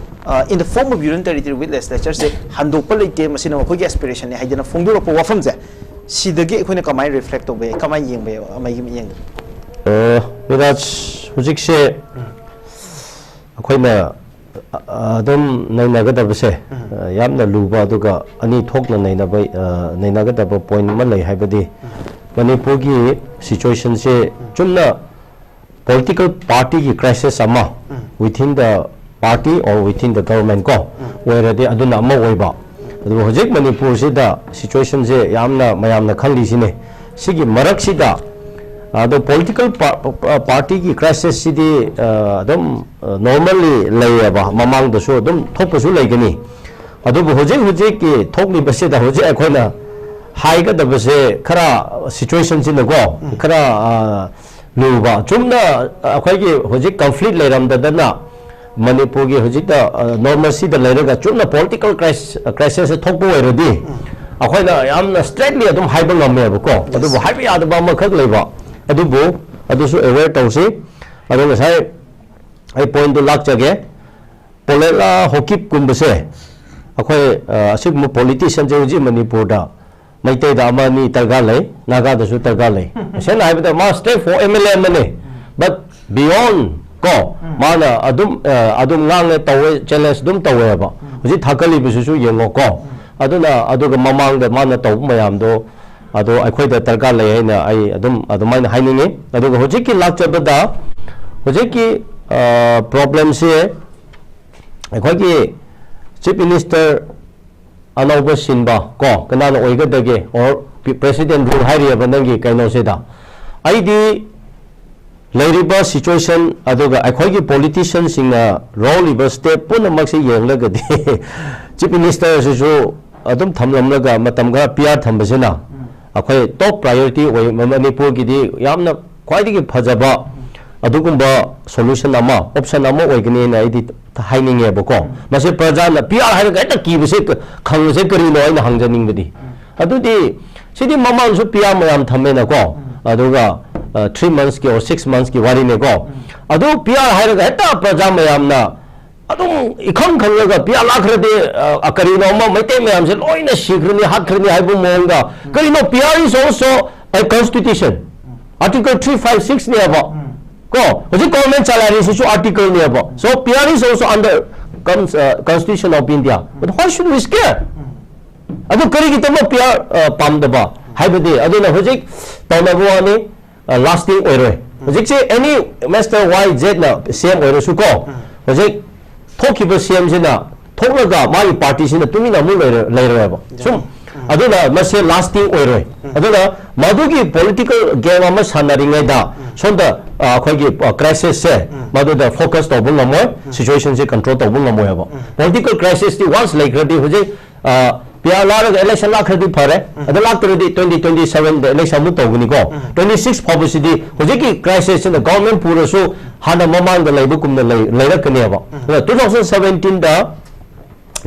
uh, in the form of Union Territory with legislatureꯁꯦ ꯍꯟꯗꯣꯛꯄ ꯂꯩꯇꯦ, ꯃꯁꯤꯅ ꯃꯈꯣꯏꯒꯤ aspirationꯅꯤ ꯍꯥꯏꯗꯅ ꯐꯣꯡꯗꯣꯔꯛꯄ ꯋꯥꯐꯝꯁꯦ, ꯁꯤꯗꯒꯤ ꯑꯩꯈꯣꯏꯅ ꯀꯃꯥꯏꯅ reflect ꯇꯧꯕ ꯌꯥꯏ, ꯀꯃꯥꯏꯅ ꯌꯦꯡꯕ ꯌꯥꯏ, ꯑꯃꯒꯤ ꯃꯤꯠꯌꯦꯡꯗ? ꯑ, ꯃꯤꯔꯥꯖ, ꯍꯧꯖꯤꯛꯁꯦ ꯑꯩꯈꯣꯏꯅ, ꯑ, ꯑꯗꯨꯝ ꯅꯩꯅꯒꯗꯕꯁꯦ, ꯑ, ꯌꯥꯝꯅ ꯂꯨꯕ, ꯑꯗꯨꯒ ꯑꯅꯤ ꯊꯣꯛꯅ ꯅꯩꯅꯕ, ꯑ, ꯅꯩꯅꯒꯗꯕ point ꯑꯃ ꯂꯩ, ꯍꯥꯏꯕꯗꯤ ꯃꯅꯤꯄꯨꯔꯒꯤ situationꯁꯦ ꯆꯨꯝꯅ political partyꯒꯤ crisis ꯑꯃ within the party or within the government ꯀꯣ ꯑꯣꯏꯔꯗꯤ ꯑꯗꯨꯅ ꯑꯃ ꯑꯣꯏꯕ꯫ ꯑꯗꯨꯕꯨ ꯍꯧꯖꯤꯛ ꯃꯅꯤꯄꯨꯔꯁꯤꯗ situationꯁꯦ ꯌꯥꯝꯅ ꯃꯌꯥꯝꯅ ꯈꯜꯂꯤꯁꯤꯅꯦ꯫ ꯁꯤꯒꯤ ꯃꯔꯛꯁꯤꯗ ꯑꯗꯣ political pa-, pa-, partyꯒꯤ crisisꯁꯤꯗꯤ, ꯑ, ꯑꯗꯨꯝ, ꯑ, normally ꯂꯩꯌꯦꯕ, ꯃꯃꯥꯡꯗꯁꯨ ꯑꯗꯨꯝ ꯊꯣꯛꯄꯁꯨ ꯂꯩꯒꯅꯤ꯫ ꯑꯗꯨꯕꯨ ꯍꯧꯖꯤꯛ ꯍꯧꯖꯤꯛꯀꯤ ꯊꯣꯛꯂꯤꯕꯁꯤꯗ ꯍꯧꯖꯤꯛ ꯑꯩꯈꯣꯏꯅ ꯍꯥꯏꯒꯗꯕꯁꯦ ꯈꯔ situationꯁꯤꯅꯀꯣ, ꯈꯔ, ꯑ, ꯂꯨꯕ꯫ ꯆꯨꯝꯅ ꯑꯩꯈꯣꯏꯒꯤ ꯍꯧꯖꯤꯛ conflict ꯂꯩꯔꯝꯗꯗꯅ ꯃꯅꯤꯄꯨꯔꯒꯤ ꯍꯧꯖꯤꯛꯇ, ꯑ, normalcyꯗ ꯂꯩꯔꯒ ꯆꯨꯝꯅ political cris-, crisisꯁꯦ ꯊꯣꯛꯄ ꯑꯣꯏꯔꯗꯤ ꯑꯩꯈꯣꯏꯅ ꯌꯥꯝꯅ straightly ꯑꯗꯨꯝ ꯍꯥꯏꯕ ꯉꯝꯃꯦꯕꯀꯣ꯫ ꯑꯗꯨꯕꯨ ꯍꯥꯏꯕ ꯌꯥꯗꯕ ꯑꯃꯈꯛ ꯂꯩꯕ꯫ ꯑꯗꯨꯕꯨ ꯑꯗꯨꯁꯨ aware ꯇꯧꯁꯤ꯫ ꯑꯗꯣ ꯉꯁꯥꯏ ꯑꯩ pointꯇꯨ ꯂꯥꯛꯆꯒꯦ꯫ ꯄꯣꯂꯦꯠꯂꯥ ꯍꯣꯀꯤꯞꯀꯨꯝꯕꯁꯦ ꯑꯩꯈꯣꯏ, ꯑ, ꯑꯁꯤꯒꯨꯝꯕ politicianꯁꯦ ꯍꯧꯖꯤꯛ ꯃꯅꯤꯄꯨꯔꯗ ꯃꯩꯇꯩꯗ ꯑꯃ ꯑꯅꯤ ꯗꯔꯀꯥꯔ ꯂꯩ, ꯅꯥꯒꯥꯗꯁꯨ ꯗꯔꯀꯥꯔ ꯂꯩ꯫ ꯁꯦꯡꯅ ꯍꯥꯏꯕꯗ ꯃꯥ straight for M L A ꯑꯃꯅꯤ, but beyond ꯀꯣ, ꯃꯥꯅ ꯑꯗꯨꯝ, ꯑ, ꯑꯗꯨꯝ ꯉꯥꯡꯉꯦ, ꯇꯧꯋꯦ, challenge ꯑꯗꯨꯝ ꯇꯧꯋꯦꯕ꯫ ꯍꯧꯖꯤꯛ ꯊꯥꯒꯠꯂꯤꯕꯁꯤꯁꯨ ꯌꯦꯡꯉꯣꯀꯣ꯫ ꯑꯗꯨꯅ, ꯑꯗꯨꯒ ꯃꯃꯥꯡꯗ ꯃꯥꯅ ꯇꯧꯕ ꯃꯌꯥꯝꯗꯣ, ꯑꯗꯣ ꯑꯩꯈꯣꯏꯗ ꯗꯔꯀꯥꯔ ꯂꯩ ꯍꯥꯏꯅ ꯑꯩ ꯑꯗꯨꯝ ꯑꯗꯨꯃꯥꯏꯅ ꯍꯥꯏꯅꯤꯡꯉꯤ꯫ ꯑꯗꯨꯒ ꯍꯧꯖꯤꯛꯀꯤ ꯂꯥꯛꯆꯕꯗ ꯍꯧꯖꯤꯛꯀꯤ, ꯑ, problemꯁꯦ ꯑꯩꯈꯣꯏꯒꯤ Chief Minister ꯑꯅꯧꯕ ꯁꯤꯟꯕ ꯀꯣ, ꯀꯅꯥꯅ ꯑꯣꯏꯒꯗꯒꯦ, or President rule ꯍꯥꯏꯔꯤꯑꯕ ꯅꯪꯒꯤ ꯀꯩꯅꯣꯁꯤꯗ꯫ ꯑꯩꯗꯤ ꯂꯩꯔꯤꯕ situation ꯑꯗꯨꯒ ꯑꯩꯈꯣꯏꯒꯤ politicianꯁꯤꯡꯅ ꯂꯧꯔꯤꯕ step ꯄꯨꯝꯅꯃꯛꯁꯤ ꯌꯦꯡꯂꯒꯗꯤ Chief Minister ꯑꯁꯤꯁꯨ ꯑꯗꯨꯝ ꯊꯝꯂꯝꯂꯒ ꯃꯇꯝ ꯈꯔ P R ꯊꯝꯕꯁꯤꯅ ꯑꯩꯈꯣꯏ top priority ꯑꯣꯏ, ꯃꯅꯤꯄꯨꯔꯒꯤꯗꯤ ꯌꯥꯝꯅ ꯈ꯭ꯋꯥꯏꯗꯒꯤ ꯐꯖꯕ ꯑꯗꯨꯒꯨꯝꯕ solution ꯑꯃ, option ꯑꯃ ꯑꯣꯏꯒꯅꯤ ꯍꯥꯏꯅ ꯑꯩꯗꯤ ꯍꯥꯏꯅꯤꯡꯉꯦꯕꯀꯣ꯫ ꯃꯁꯤ ꯄ꯭ꯔꯖꯥꯅ ꯄꯤ ꯑꯥꯔ ꯍꯥꯏꯔꯒ ꯍꯦꯛꯇ ꯀꯤꯕꯁꯦ ꯈꯪꯕꯁꯦ ꯀꯔꯤꯅꯣ ꯑꯩꯅ ꯍꯪꯖꯅꯤꯡꯕꯗꯤ꯫ ꯑꯗꯨꯗꯤ ꯁꯤꯗꯤ ꯃꯃꯥꯡꯁꯨ ꯄꯤ ꯑꯥꯔ ꯃꯌꯥꯝ ꯊꯝꯃꯦꯅꯀꯣ꯫ ꯑꯗꯨꯒ three monthsꯀꯤ or six monthsꯀꯤ ꯋꯥꯔꯤꯅꯦꯀꯣ꯫ ꯑꯗꯨ ꯄꯤ ꯑꯥꯔ ꯍꯥꯏꯔꯒ ꯍꯦꯛꯇ ꯄ꯭ꯔꯖꯥ ꯃꯌꯥꯝꯅ ꯑꯗꯨꯝ ꯏꯈꯪ ꯈꯪꯉꯒ ꯄꯤ ꯑꯥꯔ ꯂꯥꯛꯈ꯭ꯔꯗꯤ, ꯑ, ꯀꯔꯤꯅꯣ ꯑꯃ ꯃꯩꯇꯩ ꯃꯌꯥꯝꯁꯦ ꯂꯣꯏꯅ ꯁꯤꯈ꯭ꯔꯅꯤ, ꯍꯥꯠꯈ꯭ꯔꯅꯤ ꯍꯥꯏꯕ ꯃꯑꯣꯡꯗ꯫ ꯀꯔꯤꯅꯣ, P R is also a constitution. Article three five sixꯅꯦꯕ꯫ ꯀꯣ, ꯍꯧꯖꯤꯛ government ꯆꯂꯥꯏꯔꯤꯁꯤꯁꯨ articleꯅꯦꯕ꯫ So P R is also under cons-, uh, Constitution of India. But why should we scare? ꯑꯗꯨ ꯀꯔꯤꯒꯤꯗꯃꯛ P R, ꯑ, ꯄꯥꯝꯗꯕ? ꯍꯥꯏꯕꯗꯤ ꯑꯗꯨꯅ ꯍꯧꯖꯤꯛ ꯇꯧꯅꯕ ꯋꯥꯅꯤ, ꯑ, lasting ꯑꯣꯏꯔꯣꯏ꯫ ꯍꯧꯖꯤꯛꯁꯦ any Mister Y Zꯅ C M ꯑꯣꯏꯔꯁꯨ ꯀꯣ, ꯍꯧꯖꯤꯛ ꯊꯣꯛꯈꯤꯕ C Mꯁꯤꯅ ꯊꯣꯛꯂꯒ ꯃꯥꯒꯤ partyꯁꯤꯅ ꯇꯨꯃꯤꯟꯅ ꯑꯃꯨꯛ ꯂꯩꯔ-, ꯂꯩꯔꯣꯏꯕ꯫ ꯁꯨꯝ ꯑꯗꯨꯅ ꯃꯁꯤ lasting ꯑꯣꯏꯔꯣꯏ꯫ ꯑꯗꯨꯅ ꯃꯗꯨꯒꯤ political game ꯑꯃ ꯁꯥꯟꯅꯔꯤꯉꯩꯗ ꯁꯣꯝꯗ, ꯑ, ꯑꯩꯈꯣꯏꯒꯤ, ꯑ, crisisꯁꯦ ꯃꯗꯨꯗ focus ꯇꯧꯕ ꯉꯝꯃꯣꯏ, situationꯁꯦ control ꯇꯧꯕ ꯉꯝꯃꯣꯏ ꯍꯥꯏꯕ꯫ Political crisisꯇꯤ once ꯂꯩꯈ꯭ꯔꯗꯤ ꯍꯧꯖꯤꯛ, ꯑ, P R ꯂꯥꯛꯑꯒ election ꯂꯥꯛꯈ꯭ꯔꯗꯤ ꯐꯔꯦ꯫ ꯑꯗ ꯂꯥꯛꯇ꯭ꯔꯗꯤ twenty twenty sevenꯗ election ꯑꯃꯨꯛ ꯇꯧꯒꯅꯤꯀꯣ꯫ Twenty six ꯐꯥꯎꯕꯁꯤꯗꯤ ꯍꯧꯖꯤꯛꯀꯤ crisisꯁꯤꯅ government ꯄꯨꯔꯁꯨ ꯍꯥꯟꯅ ꯃꯃꯥꯡꯗ ꯂꯩꯕꯒꯨꯝꯅ ꯂꯩ-, ꯂꯩꯔꯛꯀꯅꯦꯕ꯫ ꯑꯗꯨꯅ two thousand seventeenꯗ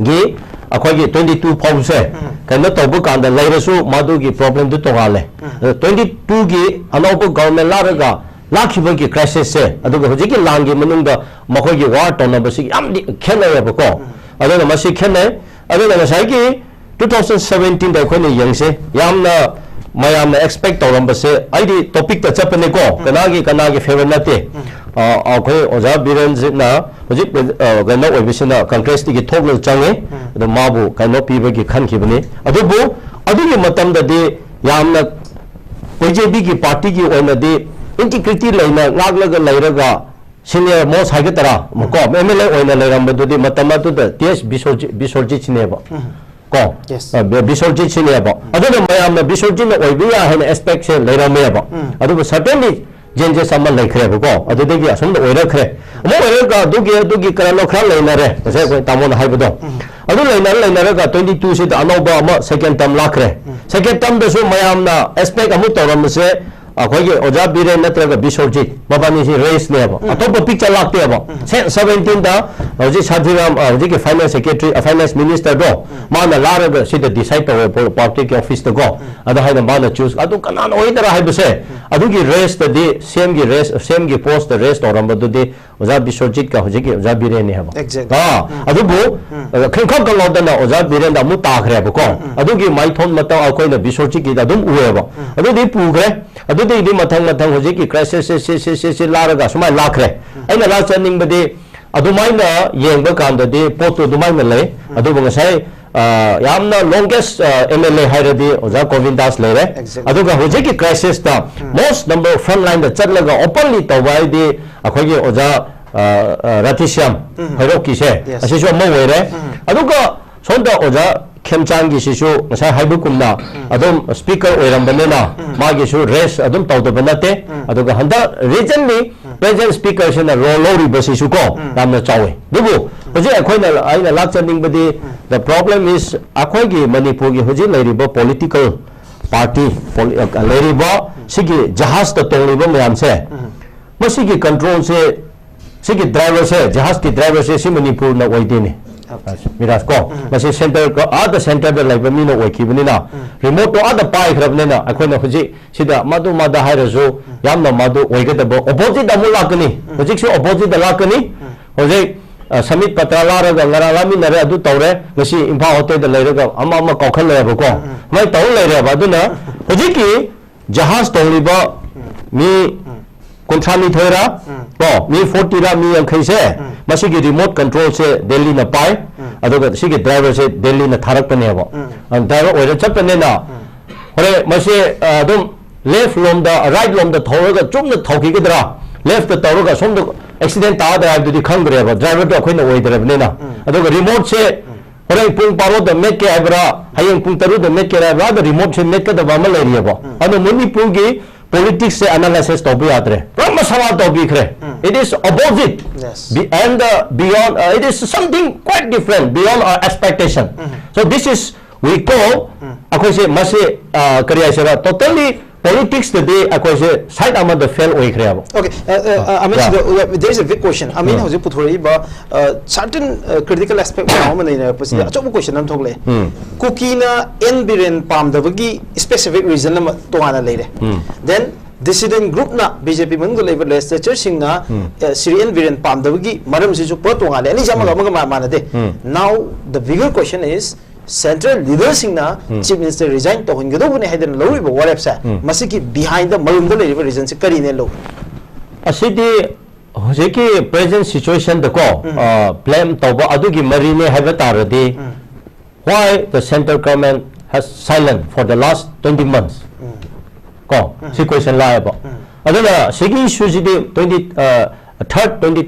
ꯒꯤ ꯑꯩꯈꯣꯏꯒꯤ twenty two ꯐꯥꯎꯕꯁꯦ ꯀꯩꯅꯣ ꯇꯧꯕ ꯀꯥꯟꯗ ꯂꯩꯔꯁꯨ ꯃꯗꯨꯒꯤ problemꯗꯨ ꯇꯣꯉꯥꯜꯂꯦ꯫ ꯑꯗꯣ twenty twoꯒꯤ ꯑꯅꯧꯕ government ꯂꯥꯛꯂꯒ ꯂꯥꯛꯈꯤꯕꯒꯤ crisisꯁꯦ, ꯑꯗꯨꯒ ꯍꯧꯖꯤꯛꯀꯤ ꯂꯥꯟꯒꯤ ꯃꯅꯨꯡꯗ ꯃꯈꯣꯏꯒꯤ war ꯇꯧꯅꯕꯁꯤ ꯌꯥꯝꯗꯤ ꯈꯦꯠꯅꯩꯌꯦꯕꯀꯣ꯫ ꯑꯗꯨꯅ ꯃꯁꯤ ꯈꯦꯠꯅꯩ꯫ ꯑꯗꯨꯅ ꯉꯁꯥꯏꯒꯤ two thousand seventeenꯗ ꯑꯩꯈꯣꯏꯅ ꯌꯦꯡꯁꯦ, ꯌꯥꯝꯅ ꯃꯌꯥꯝꯅ expect ꯇꯧꯔꯝꯕꯁꯦ, ꯑꯩꯗꯤ topicꯇ ꯆꯠꯄꯅꯦꯀꯣ, ꯀꯅꯥꯒꯤ, ꯀꯅꯥꯒꯤ favour ꯅꯠꯇꯦ꯫ ꯑ, ꯑꯩꯈꯣꯏ ꯑꯣꯖꯥ ꯕꯤꯔꯦꯟꯖꯤꯠꯅ ꯍꯧꯖꯤꯛ, ꯑ, ꯀꯩꯅꯣ ꯑꯣꯏꯕꯁꯤꯅ, Congressꯇꯒꯤ ꯊꯣꯛꯂꯒ ꯆꯪꯉꯦ꯫ ꯑꯗꯣ ꯃꯥꯕꯨ ꯀꯩꯅꯣ ꯄꯤꯕꯒꯤ ꯈꯟꯈꯤꯕꯅꯤ꯫ ꯑꯗꯨꯕꯨ ꯑꯗꯨꯒꯤ ꯃꯇꯝꯗꯗꯤ ꯌꯥꯝꯅ ꯕꯤ ꯖꯦ ꯄꯤꯒꯤ partyꯒꯤ ꯑꯣꯏꯅꯗꯤ integrity ꯂꯩꯅ ꯉꯥꯛꯂꯒ ꯂꯩꯔꯒ senior most ꯍꯥꯏꯒꯗ꯭ꯔꯥ, ꯀꯣ, M L A ꯑꯣꯏꯅ ꯂꯩꯔꯝꯕꯗꯨꯗꯤ ꯃꯇꯝ ꯑꯗꯨꯗ ꯇꯤ ꯑꯦꯁ ꯕꯤꯁꯣꯔꯖꯤꯠ, ꯕꯤꯁꯣꯔꯖꯤꯠꯁꯤꯅꯦꯕ꯫ ꯀꯣ? Yes. ꯑ, ꯕꯤ-, ꯕꯤꯁꯣꯔꯖꯤꯠꯁꯤꯅꯦꯕ꯫ ꯑꯗꯨꯅ ꯃꯌꯥꯝꯅ ꯕꯤꯁꯣꯔꯖꯤꯠꯅ ꯑꯣꯏꯕ ꯌꯥꯏ ꯍꯥꯏꯅ expectꯁꯦ ꯂꯩꯔꯝꯃꯦꯕ꯫ ꯑꯗꯨꯕꯨ certainly changes ꯑꯃ ꯂꯩꯈ꯭ꯔꯦꯕꯀꯣ꯫ ꯑꯗꯨꯗꯒꯤ ꯑꯁꯣꯝꯗ ꯑꯣꯏꯔꯛꯈ꯭ꯔꯦ꯫ ꯑꯃꯨꯛ ꯑꯣꯏꯔꯒ ꯑꯗꯨꯒꯤ, ꯑꯗꯨꯒꯤ ꯀꯔꯟꯅꯣ ꯈꯔ ꯂꯩꯅꯔꯦ꯫ ꯉꯁꯥꯏ ꯑꯩꯈꯣꯏ ꯇꯥꯃꯣꯅ ꯍꯥꯏꯕꯗꯣ꯫ ꯑꯗꯨ ꯂꯩꯅꯔ ꯂꯩꯅꯔꯒ twenty twoꯁꯤꯗ ꯑꯅꯧꯕ ꯑꯃ second term ꯂꯥꯛꯈ꯭ꯔꯦ꯫ Second termꯗꯁꯨ ꯃꯌꯥꯝꯅ expect ꯑꯃꯨꯛ ꯇꯧꯔꯝꯕꯁꯦ ꯑꯩꯈꯣꯏꯒꯤ ꯑꯣꯖꯥ ꯕꯤꯔꯦꯟ ꯅꯠꯇ꯭ꯔꯒ ꯕꯤꯁꯣꯔꯖꯤꯠ, ꯃꯕꯥꯅꯤꯁꯤ ꯔꯦꯁꯅꯦꯕ, ꯑꯇꯣꯞꯄ ꯄꯤꯛꯆꯔ ꯂꯥꯛꯇꯦꯕ꯫ ꯁꯦꯟ ꯁꯕꯦꯟꯇꯤꯟꯗ ꯍꯧꯖꯤꯛ ꯁꯥꯟꯇꯤꯔꯥꯝ, ꯑ, ꯍꯧꯖꯤꯛꯀꯤ ꯐꯥꯏꯅꯥꯟꯁ ꯁꯦꯀ꯭ꯔꯦꯇꯔꯤ, ꯑ, ꯐꯥꯏꯅꯥꯟꯁ ꯃꯤꯅꯤꯁꯇꯔꯗꯣ, ꯃꯥꯅ ꯂꯥꯛꯑꯒ ꯁꯤꯗ ꯗꯤꯁꯥꯏꯗ ꯇꯧꯋꯦ, ꯄꯣ-, ꯄꯥꯔꯇꯤꯒꯤ ꯑꯣꯐꯤꯁꯇꯀꯣ꯫ ꯑꯗ ꯍꯥꯏꯅ ꯃꯥꯅ ꯆꯨꯁ, ꯑꯗꯨ ꯀꯅꯥꯅ ꯑꯣꯏꯗꯔꯥ ꯍꯥꯏꯕꯁꯦ, ꯑꯗꯨꯒꯤ ꯔꯦꯁꯇꯗꯤ, ꯁꯤ ꯑꯦꯝꯒꯤ ꯔꯦꯁ, ꯁꯤ ꯑꯦꯝꯒꯤ ꯄꯣꯁꯇ ꯔꯦꯁ ꯇꯧꯔꯝꯕꯗꯨꯗꯤ ꯑꯣꯖꯥ ꯕꯤꯁꯣꯔꯖꯤꯠꯀ ꯍꯧꯖꯤꯛꯀꯤ ꯑꯣꯖꯥ ꯕꯤꯔꯦꯟꯅꯤ ꯍꯥꯏꯕ꯫ Exactly. ꯑꯥ, ꯑꯗꯨꯕꯨ, ꯑ, ꯈꯪꯈꯪ ꯈꯪꯍꯧꯗꯅ ꯑꯣꯖꯥ ꯕꯤꯔꯦꯟꯗ ꯑꯃꯨꯛ ꯇꯥꯈ꯭ꯔꯦꯕꯀꯣ꯫ ꯑꯗꯨꯒꯤ ꯃꯥꯏꯊꯣꯟ ꯃꯇꯧ ꯑꯩꯈꯣꯏꯅ ꯕꯤꯁꯣꯔꯖꯤꯠꯀꯤꯗ ꯑꯗꯨꯝ ꯎꯑꯦꯕ꯫ ꯑꯗꯨꯗꯤ ꯄꯨꯈ꯭ꯔꯦ꯫ ꯑꯗꯨꯗꯒꯤꯗꯤ ꯃꯊꯪ ꯃꯊꯪ ꯍꯧꯖꯤꯛꯀꯤ ꯀ꯭ꯔꯥꯏꯁꯤꯁꯁꯦ ꯁꯤ, ꯁꯤ, ꯁꯤ, ꯁꯤ ꯂꯥꯔꯒ ꯁꯨꯃꯥꯏꯅ ꯂꯥꯛꯈ꯭ꯔꯦ꯫ ꯑꯩꯅ ꯂꯥꯛꯆꯅꯤꯡꯕꯗꯤ ꯑꯗꯨꯃꯥꯏꯅ ꯌꯦꯡꯕ ꯀꯥꯟꯗꯗꯤ ꯄꯣꯠꯇꯨ ꯑꯗꯨꯃꯥꯏꯅ ꯂꯩ꯫ ꯑꯗꯨꯕꯨ ꯉꯁꯥꯏ, ꯑ, ꯌꯥꯝꯅ ꯂꯣꯡꯒꯦꯁ, ꯑ, ꯑꯦꯝ ꯑꯦꯜ ꯑꯦ ꯍꯥꯏꯔꯗꯤ ꯑꯣꯖꯥ ꯒꯣꯕꯤꯟꯗꯥꯁ ꯂꯩꯔꯦ꯫ Exactly. ꯑꯗꯨꯒ ꯍꯧꯖꯤꯛꯀꯤ ꯀ꯭ꯔꯥꯏꯁꯤꯁꯇ most number front line ꯗ ꯆꯠꯂꯒ ꯑꯣꯄꯟꯂꯤ ꯇꯧꯕ ꯍꯥꯏꯗꯤ ꯑꯩꯈꯣꯏꯒꯤ ꯑꯣꯖꯥ, ꯑ, ꯑ, ꯔꯥꯙꯦꯁ꯭ꯌꯥꯝ ꯍꯩꯔꯣꯛꯀꯤꯁꯦ, yes, ꯑꯁꯤꯁꯨ ꯑꯃ ꯑꯣꯏꯔꯦ꯫ ꯑꯗꯨꯒ ꯁꯣꯝꯗ ꯑꯣꯖꯥ ꯈꯦꯝꯆꯥꯟꯒꯤꯁꯤꯁꯨ ꯉꯁꯥꯏ ꯍꯥꯏꯕꯒꯨꯝꯅ ꯑꯗꯨꯝ ꯁ꯭ꯄꯤꯀꯔ ꯑꯣꯏꯔꯝꯕꯅꯤꯅ ꯃꯥꯒꯤꯁꯨ ꯔꯦꯁ ꯑꯗꯨꯝ ꯇꯧꯗꯕ ꯅꯠꯇꯦ꯫ ꯑꯗꯨꯒ ꯍꯟꯗꯛ ꯔꯤꯁꯦꯟꯂꯤ ꯄ꯭ꯔꯦꯖꯦꯟ ꯁ꯭ꯄꯤꯀꯔꯁꯤꯅ ꯔꯣꯜ ꯂꯧꯔꯤꯕꯁꯤꯁꯨ ꯀꯣ ꯌꯥꯝꯅ ꯆꯥꯎꯋꯤ꯫ ꯑꯗꯨꯕꯨ ꯍꯧꯖꯤꯛ ꯑꯩꯈꯣꯏꯅ, ꯑꯩꯅ ꯂꯥꯛꯆꯅꯤꯡꯕꯗꯤ, the problem is, ꯑꯩꯈꯣꯏꯒꯤ ꯃꯅꯤꯄꯨꯔꯒꯤ ꯍꯧꯖꯤꯛ ꯂꯩꯔꯤꯕ ꯄꯣꯂꯤꯇꯤꯀꯦꯜ ꯄꯥꯔꯇꯤ, ꯄꯣꯂꯤ-, ꯑ, ꯂꯩꯔꯤꯕ ꯁꯤꯒꯤ ꯖꯍꯥꯖꯇ ꯇꯣꯡꯂꯤꯕ ꯃꯌꯥꯝꯁꯦ, ꯃꯁꯤꯒꯤ ꯀꯟꯇ꯭ꯔꯣꯜꯁꯦ, ꯁꯤꯒꯤ ꯗ꯭ꯔꯥꯏꯚꯔꯁꯦ, ꯖꯍꯥꯖꯀꯤ ꯗ꯭ꯔꯥꯏꯚꯔꯁꯦ ꯁꯤ ꯃꯅꯤꯄꯨꯔꯅ ꯑꯣꯏꯗꯦꯅꯦ꯫ Okay. ꯃꯤꯔꯥꯖ ꯀꯣ, ꯃꯁꯤ ꯁꯦꯟꯇꯔ ꯀ-, ꯑꯥꯗ ꯁꯦꯟꯇꯔꯗ ꯂꯩꯕ ꯃꯤꯅ ꯑꯣꯏꯈꯤꯕꯅꯤꯅ, ꯔꯤꯃꯣꯠꯇꯣ ꯑꯥꯗ ꯄꯥꯏꯈ꯭ꯔꯕꯅꯤꯅ, ꯑꯩꯈꯣꯏꯅ ꯍꯧꯖꯤꯛ ꯁꯤꯗ ꯃꯗꯨ ꯃꯗ ꯍꯥꯏꯔꯁꯨ, ꯌꯥꯝꯅ ꯃꯗꯨ ꯑꯣꯏꯒꯗꯕ, ꯑꯣꯄꯣꯖꯤꯠ ꯑꯃꯨꯛ ꯂꯥꯛꯀꯅꯤ꯫ ꯍꯧꯖꯤꯛꯁꯨ ꯑꯣꯄꯣꯖꯤꯠꯇ ꯂꯥꯛꯀꯅꯤ꯫ ꯍꯧꯖꯤꯛ, ꯑ, ꯁꯃꯤꯠ ꯄꯇ꯭ꯔ ꯂꯥꯔꯒ ꯉꯔꯥꯡ ꯂꯥꯃꯤꯟꯅꯔꯦ, ꯑꯗꯨ ꯇꯧꯔꯦ, ꯉꯁꯤ ꯏꯝꯐꯥꯜ ꯍꯣꯇꯦꯜꯗ ꯂꯩꯔꯒ ꯑꯃ ꯑꯃ ꯀꯥꯎꯈꯠꯂꯦꯕꯀꯣ꯫ ꯁꯨꯃꯥꯏꯅ ꯇꯧꯔ ꯂꯩꯔꯦꯕ꯫ ꯑꯗꯨꯅ ꯍꯧꯖꯤꯛꯀꯤ ꯖꯍꯥꯖ ꯇꯣꯡꯂꯤꯕ ꯃꯤ ꯀꯨꯟꯊ꯭ꯔꯥ ꯅꯤꯊꯣꯏꯔ, ꯀꯣ, ꯃꯤ ꯐꯣꯔꯇꯤꯔ, ꯃꯤ ꯌꯥꯡꯈꯩꯁꯦ, ꯃꯁꯤꯒꯤ ꯔꯤꯃꯣꯠ ꯀꯟꯇ꯭ꯔꯣꯜꯁꯦ ꯗꯦꯜꯂꯤꯅ ꯄꯥꯏ, ꯑꯗꯨꯒ ꯁꯤꯒꯤ ꯗ꯭ꯔꯥꯏꯚꯔꯁꯦ ꯗꯦꯜꯂꯤꯅ ꯊꯥꯔꯛꯄꯅꯦꯕ꯫ ꯑ, ꯗ꯭ꯔꯥꯏꯚꯔ ꯑꯣꯏꯔ ꯆꯠꯄꯅꯤꯅ, ꯍꯣꯔꯦꯟ ꯃꯁꯤ, ꯑ, ꯑꯗꯨꯝ ꯂꯦꯐ ꯂꯣꯝꯗ, ꯔꯥꯏꯠ ꯂꯣꯝꯗ ꯊꯧꯔꯒ ꯆꯨꯝꯅ ꯊꯧꯈꯤꯒꯗ꯭ꯔꯥ, ꯂꯦꯐꯇ ꯇꯧꯔꯒ ꯁꯣꯝꯗ ꯑꯦꯛꯁꯤꯗꯦꯟ ꯇꯥꯗ꯭ꯔꯥ ꯍꯥꯏꯕꯗꯨꯗꯤ ꯈꯪꯗ꯭ꯔꯦꯕ, ꯗ꯭ꯔꯥꯏꯚꯔꯗꯣ ꯑꯩꯈꯣꯏꯅ ꯑꯣꯏꯗ꯭ꯔꯕꯅꯤꯅ꯫ ꯑꯗꯨꯒ ꯔꯤꯃꯣꯠꯁꯦ ꯍꯣꯔꯦꯟ ꯄꯨꯡ ꯕꯥꯔꯣꯗ ꯃꯦꯠꯀꯦ ꯍꯥꯏꯕ꯭ꯔꯥ, ꯍꯌꯦꯡ ꯄꯨꯡ ꯇꯔꯨꯛꯇ ꯃꯦꯠꯀꯦ ꯍꯥꯏꯕ꯭ꯔꯥ, ꯑꯗ ꯔꯤꯃꯣꯠꯁꯦ ꯃꯦꯠꯀꯗꯕ ꯑꯃ ꯂꯩꯔꯤꯑꯕ꯫ ꯑꯗꯣ ꯃꯅꯤꯄꯨꯔꯒꯤ ꯄꯣꯂꯤꯇꯤꯛꯁꯁꯦ ꯑꯦꯅꯥꯂꯥꯏꯁꯤꯁ ꯇꯧꯕ ꯌꯥꯗ꯭ꯔꯦ, ꯄꯨꯔꯥ ꯃꯁꯥ ꯃꯥꯅ ꯇꯧꯕꯤꯈ꯭ꯔꯦ꯫ It is opposite. Yes. Be-, and, uh, beyond, uh, it is something quite different, beyond our expectation. So this is, we call, ꯑꯩꯈꯣꯏꯁꯦ ꯃꯁꯤ, ꯑ, ꯀꯔꯤ ꯍꯥꯏꯁꯤꯔꯥ, totally ꯄꯣꯂꯤꯇꯤꯛꯁꯇꯗꯤ ꯑꯩꯈꯣꯏꯁꯦ ꯁꯥꯏꯠ ꯑꯃꯗ fail ꯑꯣꯏꯈ꯭ꯔꯦꯕ꯫ Okay, uh, uh, uh, Amit, Yeah. uh, there is a big question. Amit Hmm. ꯍꯧꯖꯤꯛ ꯄꯨꯊꯣꯔꯛꯏꯕ uh, certain uh, critical aspect ꯃꯌꯥꯝ ꯑꯃ ꯅꯩꯅꯔꯛꯄꯁꯤꯗ Hmm. ꯑꯆꯧꯕ question ꯑꯃ ꯊꯣꯛꯂꯛꯑꯦ꯫ Hmm. ꯀꯨꯀꯤꯅ ꯑꯦꯟ ꯕꯤꯔꯦꯟ ꯄꯥꯝꯗꯕꯒꯤ specific reason ꯑꯃ ꯇꯣꯉꯥꯟꯅ ꯂꯩꯔꯦ꯫ Hmm. Then dissident group ꯅ ꯕꯤ ꯖꯦ ꯄꯤ ꯃꯅꯨꯡꯗ ꯂꯩꯕ legislature ꯁꯤꯡꯅ Hmm. uh, Shri N Biren ꯄꯥꯝꯗꯕꯒꯤ ꯃꯔꯝꯁꯤꯁꯨ ꯄꯨꯔꯥ ꯇꯣꯉꯥꯟꯂꯦ꯫ ꯑꯅꯤꯁꯤ ꯑꯃꯒ ꯑꯃꯒ ꯃꯥ- ꯃꯥꯟꯅꯗꯦ꯫ Hmm. Now the bigger question is central leader ꯁꯤꯡꯅ Hmm. Chief Minister resign ꯇꯧꯍꯟꯒꯗꯧꯕꯅꯦ ꯍꯥꯏꯗꯅ ꯂꯧꯔꯤꯕ ꯋꯥꯔꯦꯞꯁꯦ Hmm. ꯃꯁꯤꯒꯤ behind ꯗ ꯃꯔꯨꯝꯗ ꯂꯩꯔꯤꯕ reason ꯁꯦ ꯀꯔꯤꯅꯦ ꯂꯧ? ꯑꯁꯤꯗꯤ ꯍꯧꯖꯤꯛꯀꯤ present situation ꯗꯀꯣ ꯎꯝ. ꯕ꯭ꯂꯦꯝ ꯇꯧꯕ ꯑꯗꯨꯒꯤ ꯃꯔꯤꯅꯦ ꯍꯥꯏꯕ ꯇꯥꯔꯗꯤ ꯎꯝ. why the central government has silent for the last twenty months? ꯎꯝ. ꯀꯣ ꯁꯤ question ꯂꯥꯛꯑꯦꯕ꯫ ꯑꯗꯨꯅ ꯁꯤꯒꯤ issue ꯁꯤꯗꯤ twenty third twenty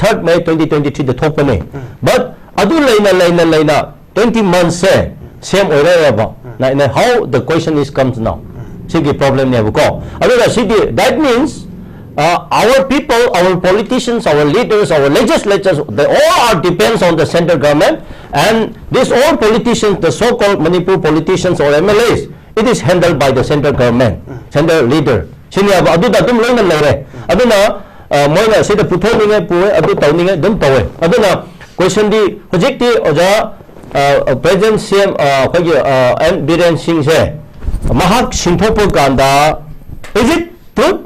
third May twenty twenty three ꯗ ꯊꯣꯛꯄꯅꯦ꯫ But ꯑꯗꯨ ꯂꯩꯅ ꯂꯩꯅ ꯂꯩꯅ twenty months say same ꯑꯣꯏꯔꯛꯑꯦꯕ꯫ Like, like how the question is comes now. ꯁꯤꯒꯤ problem ꯅꯦꯕꯀꯣ꯫ ꯑꯗꯨꯅ ꯁꯤꯗꯤ that means uh, our people, our politicians, our leaders, our legislatures, they all are depends on the central government, and these all politicians, the so-called Manipur politicians or M L As, it is handled by the central government, central leader. ꯁꯤꯅꯦꯕ ꯑꯗꯨꯗ ꯑꯗꯨꯝ ꯂꯣꯏꯅ ꯂꯩꯔꯦ꯫ ꯑꯗꯨꯅ ꯑ, ꯃꯣꯏꯅ ꯁꯤꯗ ꯄꯨꯊꯣꯛꯅꯤꯡꯉꯦ ꯄꯨꯑꯦ, ꯑꯗꯨ ꯇꯧꯅꯤꯡꯉꯦ ꯑꯗꯨꯝ ꯇꯧꯋꯦ꯫ ꯑꯗꯨꯅ question ꯗꯤ ꯍꯧꯖꯤꯛꯇꯤ ꯑꯣꯖꯥ, ꯑ, present C M, ꯑ, ꯑꯩꯈꯣꯏꯒꯤ, ꯑ, ꯑꯦꯟ ꯕꯤꯔꯦꯟ ꯁꯤꯡꯁꯦ ꯃꯍꯥꯛ ꯁꯤꯟꯊꯣꯛꯄ ꯀꯥꯟꯗ is it truth?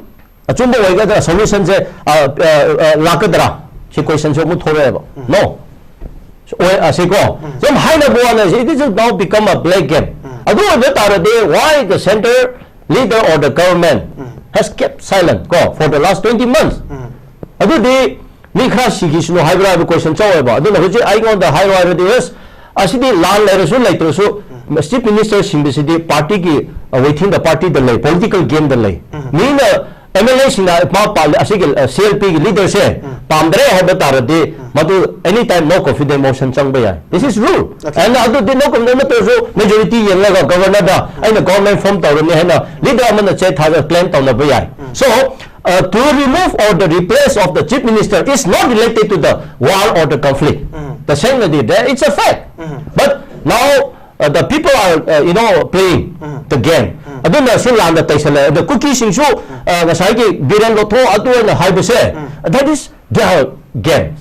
ꯑꯆꯨꯝꯕ ꯑꯣꯏꯒꯗ꯭ꯔꯥ? Solution ꯁꯦ, ꯑ, ꯑ, ꯑ, ꯂꯥꯛꯀꯗ꯭ꯔꯥ? ꯁꯤ question ꯁꯨ ꯑꯃꯨꯛ ꯊꯣꯛꯂꯛꯑꯦꯕ꯫ No. ꯑꯣꯏ, ꯑꯁꯤꯀꯣ ꯁꯨꯝ ꯍꯥꯏꯅꯕ ꯋꯥꯅꯦ, it is now become a black game. ꯑꯗꯨ ꯑꯣꯏꯕ ꯇꯥꯔꯗꯤ why the central leader or the government has kept silent ꯀꯣ for the last twenty months? ꯑꯗꯨꯗꯤ ꯃꯤ ꯈꯔ ꯁꯤꯈꯤꯁꯅꯨ ꯍꯥꯏꯕ꯭ꯔꯥ ꯍꯥꯏꯕ question ꯆꯥꯎꯋꯦꯕ꯫ ꯑꯗꯨꯅ ꯍꯧꯖꯤꯛ ꯑꯩꯉꯣꯟꯗ ꯍꯥꯏꯔꯣ ꯍꯥꯏꯔꯗꯤ, yes, ꯑꯁꯤꯗꯤ ꯂꯥꯟ ꯂꯩꯔꯁꯨ ꯂꯩꯇ꯭ꯔꯁꯨ chief minister ꯁꯤꯡꯕꯁꯤꯗꯤ party ꯒꯤ, uh, within the party ꯗ ꯂꯩ, political game ꯗ ꯂꯩ꯫ ꯃꯤꯅ M L A ꯁꯤꯡꯅ ꯃꯥ ꯄꯥꯜꯂꯤ, ꯑꯁꯤꯒꯤ, uh, C L P ꯒꯤ leader ꯁꯦ ꯄꯥꯝꯗ꯭ꯔꯦ ꯍꯥꯏꯕ ꯇꯥꯔꯗꯤ ꯃꯗꯨ any time no confidence motion ꯆꯪꯕ ꯌꯥꯏ꯫ This is rule. Okay. And ꯑꯗꯨꯗꯤ no confidence ꯅꯠꯇ꯭ꯔꯁꯨ majority ꯌꯦꯡꯂꯒ governor ꯗ ꯑꯩꯅ government form ꯇꯧꯔꯅꯤ ꯍꯥꯏꯅ leader ꯑꯃꯅ ꯆꯦ ꯊꯥꯔꯒ claim ꯇꯧꯅꯕ ꯌꯥꯏ꯫ So, uh, to remove or the replace of the chief minister is not related to the war or the conflict. ꯇꯁꯦꯡꯅꯗꯤ, there, it's a fact. But now, uh, the people are, uh, you know, playing the game. ꯑꯗꯨꯅ ꯁꯤ ꯂꯥꯟꯗ ꯇꯩꯁꯜꯂꯦ꯫ ꯑꯗ ꯀꯨꯀꯤꯁꯤꯡꯁꯨ, ꯑ, ꯉꯁꯥꯏꯒꯤ ꯕꯤꯔꯦꯟ ꯂꯧꯊꯣꯛ ꯑꯗꯨ ꯑꯣꯏꯅ ꯍꯥꯏꯕꯁꯦ, that is their game.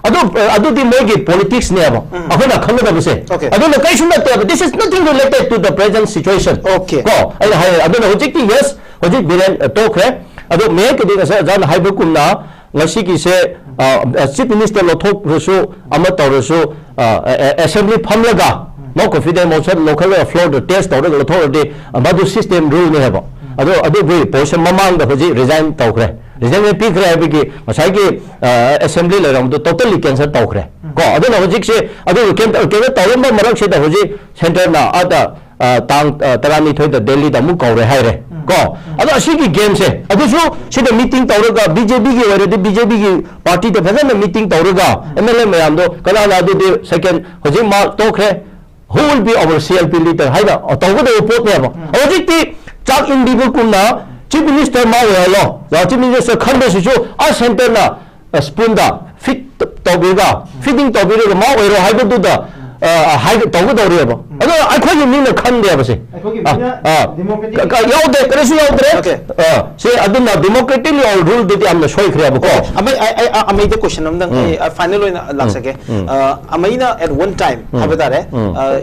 ꯑꯗꯨ, ꯑ, ꯑꯗꯨꯗꯤ ꯃꯣꯏꯒꯤ ꯄꯣꯂꯤꯇꯤꯛꯁꯅꯦꯕ, ꯑꯩꯈꯣꯏꯅ ꯈꯪꯒꯗꯕꯁꯦ꯫ Okay. ꯑꯗꯨꯅ ꯀꯔꯤꯁꯨ ꯅꯠꯇꯦꯕ, this is nothing related to the present situation. Okay. ꯀꯣ, ꯑꯩꯅ ꯍꯥꯏꯔꯦ꯫ ꯑꯗꯨꯅ ꯍꯧꯖꯤꯛꯇꯤ, yes, ꯍꯧꯖꯤꯛ ꯕꯤꯔꯦꯟ, ꯑ, ꯇꯣꯛꯈ꯭ꯔꯦ꯫ ꯑꯗꯣ ꯃꯌꯦꯛꯀꯤꯗꯤ ꯉꯁꯥꯏ ꯑꯣꯖꯥꯅ ꯍꯥꯏꯕꯒꯨꯝꯅ, ꯉꯁꯤꯒꯤꯁꯦ, ꯑ, ꯑ, ꯆꯤꯐ ꯃꯤꯅꯤꯁꯇꯔ ꯂꯧꯊꯣꯛꯈ꯭ꯔꯁꯨ, ꯑꯃ ꯇꯧꯔꯁꯨ, ꯑ, ꯑ, ꯑꯦꯁꯦꯝꯕ꯭ꯂꯤ ꯐꯝꯂꯒ, ꯅꯣ ꯀꯣꯟꯐꯤꯗꯦꯟꯁ ꯃꯣꯁꯟ ꯂꯧꯈꯠꯂꯒ ꯐ꯭ꯂꯣꯔꯗ ꯇꯦꯁ ꯇꯧꯔꯒ ꯂꯧꯊꯣꯛꯂꯗꯤ, ꯑ, ꯃꯗꯨ ꯁꯤꯁꯇꯦꯝ ꯔꯨꯜꯅꯦ ꯍꯥꯏꯕ꯫ ꯑꯗꯣ ꯑꯗꯨꯕꯨ ꯄꯣꯖꯤꯁꯟ ꯃꯃꯥꯡꯗ ꯍꯧꯖꯤꯛ ꯔꯤꯖꯥꯏꯟ ꯇꯧꯈ꯭ꯔꯦ꯫ ꯔꯤꯖꯥꯏꯟ ꯄꯤꯈ꯭ꯔꯦ ꯍꯥꯏꯕꯒꯤ ꯉꯁꯥꯏꯒꯤ, ꯑ, ꯑꯦꯁꯦꯝꯕ꯭ꯂꯤ ꯂꯩꯔꯝꯕꯗꯣ ꯇꯣꯇꯜꯂꯤ ꯀꯦꯟꯁꯦꯜ ꯇꯧꯈ꯭ꯔꯦ꯫ ꯀꯣ, ꯑꯗꯨꯅ ꯍꯧꯖꯤꯛꯁꯦ ꯑꯗꯨ ꯀꯦꯟ-, ꯀꯦꯟꯁꯦꯜ ꯇꯧꯔꯝꯕ ꯃꯔꯛꯁꯤꯗ ꯍꯧꯖꯤꯛ ꯁꯦꯟꯇꯔꯅ ꯑꯥꯗ, ꯑ, ꯇꯥꯡ, ꯑ, ꯇꯔꯥꯅꯤꯊꯣꯏꯗ ꯗꯦꯜꯂꯤꯗ ꯑꯃꯨꯛ ꯀꯧꯔꯦ ꯍꯥꯏꯔꯦ꯫ ꯀꯣ, ꯑꯗꯣ ꯑꯁꯤꯒꯤ ꯒꯦꯝꯁꯦ, ꯑꯗꯨꯁꯨ ꯁꯤꯗ ꯃꯤꯇꯤꯡ ꯇꯧꯔꯒ, ꯕꯤ ꯖꯦ ꯄꯤꯒꯤ ꯑꯣꯏꯔꯗꯤ ꯕꯤ ꯖꯦ ꯄꯤꯒꯤ ꯄꯥꯔꯇꯤꯗ ꯐꯖꯅ ꯃꯤꯇꯤꯡ ꯇꯧꯔꯒ, ꯑꯦꯝ ꯑꯦꯜ ꯑꯦ ꯃꯌꯥꯝꯗꯣ, ꯀꯅꯥꯅ ꯑꯗꯨꯗꯤ ꯁꯦꯀꯦꯟ, ꯍꯧꯖꯤꯛ ꯃꯥ ꯇꯣꯛꯈ꯭ꯔꯦ, who will be our C L P leader ꯍꯥꯏꯅ ꯇꯧꯒꯗꯕ ꯄꯣꯠꯅꯦꯕ꯫ ꯍꯧꯖꯤꯛꯇꯤ ꯆꯥꯛ ꯏꯟꯕꯤꯕꯒꯨꯝꯅ ꯆꯤꯐ ꯃꯤꯅꯤꯁꯇꯔ ꯃꯥ ꯑꯣꯏꯍꯜꯂꯣ, ꯆꯤꯐ ꯃꯤꯅꯤꯁꯇꯔ ꯈꯟꯕꯁꯤꯁꯨ ꯑ ꯁꯦꯟꯇꯔꯅ ꯁ꯭ꯄꯨꯟꯗ ꯐꯤꯠ ꯇꯧꯕꯤꯔꯒ, ꯐꯤꯗꯤꯡ ꯇꯧꯕꯤꯔꯒ ꯃꯥ ꯑꯣꯏꯔꯣ ꯍꯥꯏꯕꯗꯨꯗ, ꯑ, ꯍꯥꯏ-, ꯇꯧꯒꯗꯧꯔꯤꯑꯕ꯫ ꯑꯗꯣ ꯑꯩꯈꯣꯏꯒꯤ ꯃꯤꯅ ꯈꯟꯗꯦꯕ ꯁꯤ꯫ ꯑꯩꯈꯣꯏꯒꯤ ꯑ, ꯃꯤꯅ ꯑ, democratic ꯀ-, ꯀ-, ꯌꯥꯎꯗꯦ, ꯀꯔꯤꯁꯨ ꯌꯥꯎꯗ꯭ꯔꯦ꯫ Okay. ꯑ, ꯁꯤ ꯑꯗꯨꯅ democratically our ruleꯗꯨꯗꯤ ꯌꯥꯝꯅ ꯁꯣꯏꯈ꯭ꯔꯦꯕꯀꯣ꯫ ꯑꯃꯩ ꯑꯩ ꯑꯩ ꯑ- ꯑꯃꯩꯗ ꯀꯣꯏꯁꯟ ꯑꯃꯗꯪ ꯑꯩ ꯐꯥꯏꯅꯦꯜ ꯑꯣꯏꯅ ꯂꯥꯛꯆꯒꯦ꯫ ꯑ, ꯑꯃꯩꯅ at one time ꯍꯥꯏꯕ ꯇꯥꯔꯦ, ꯑ,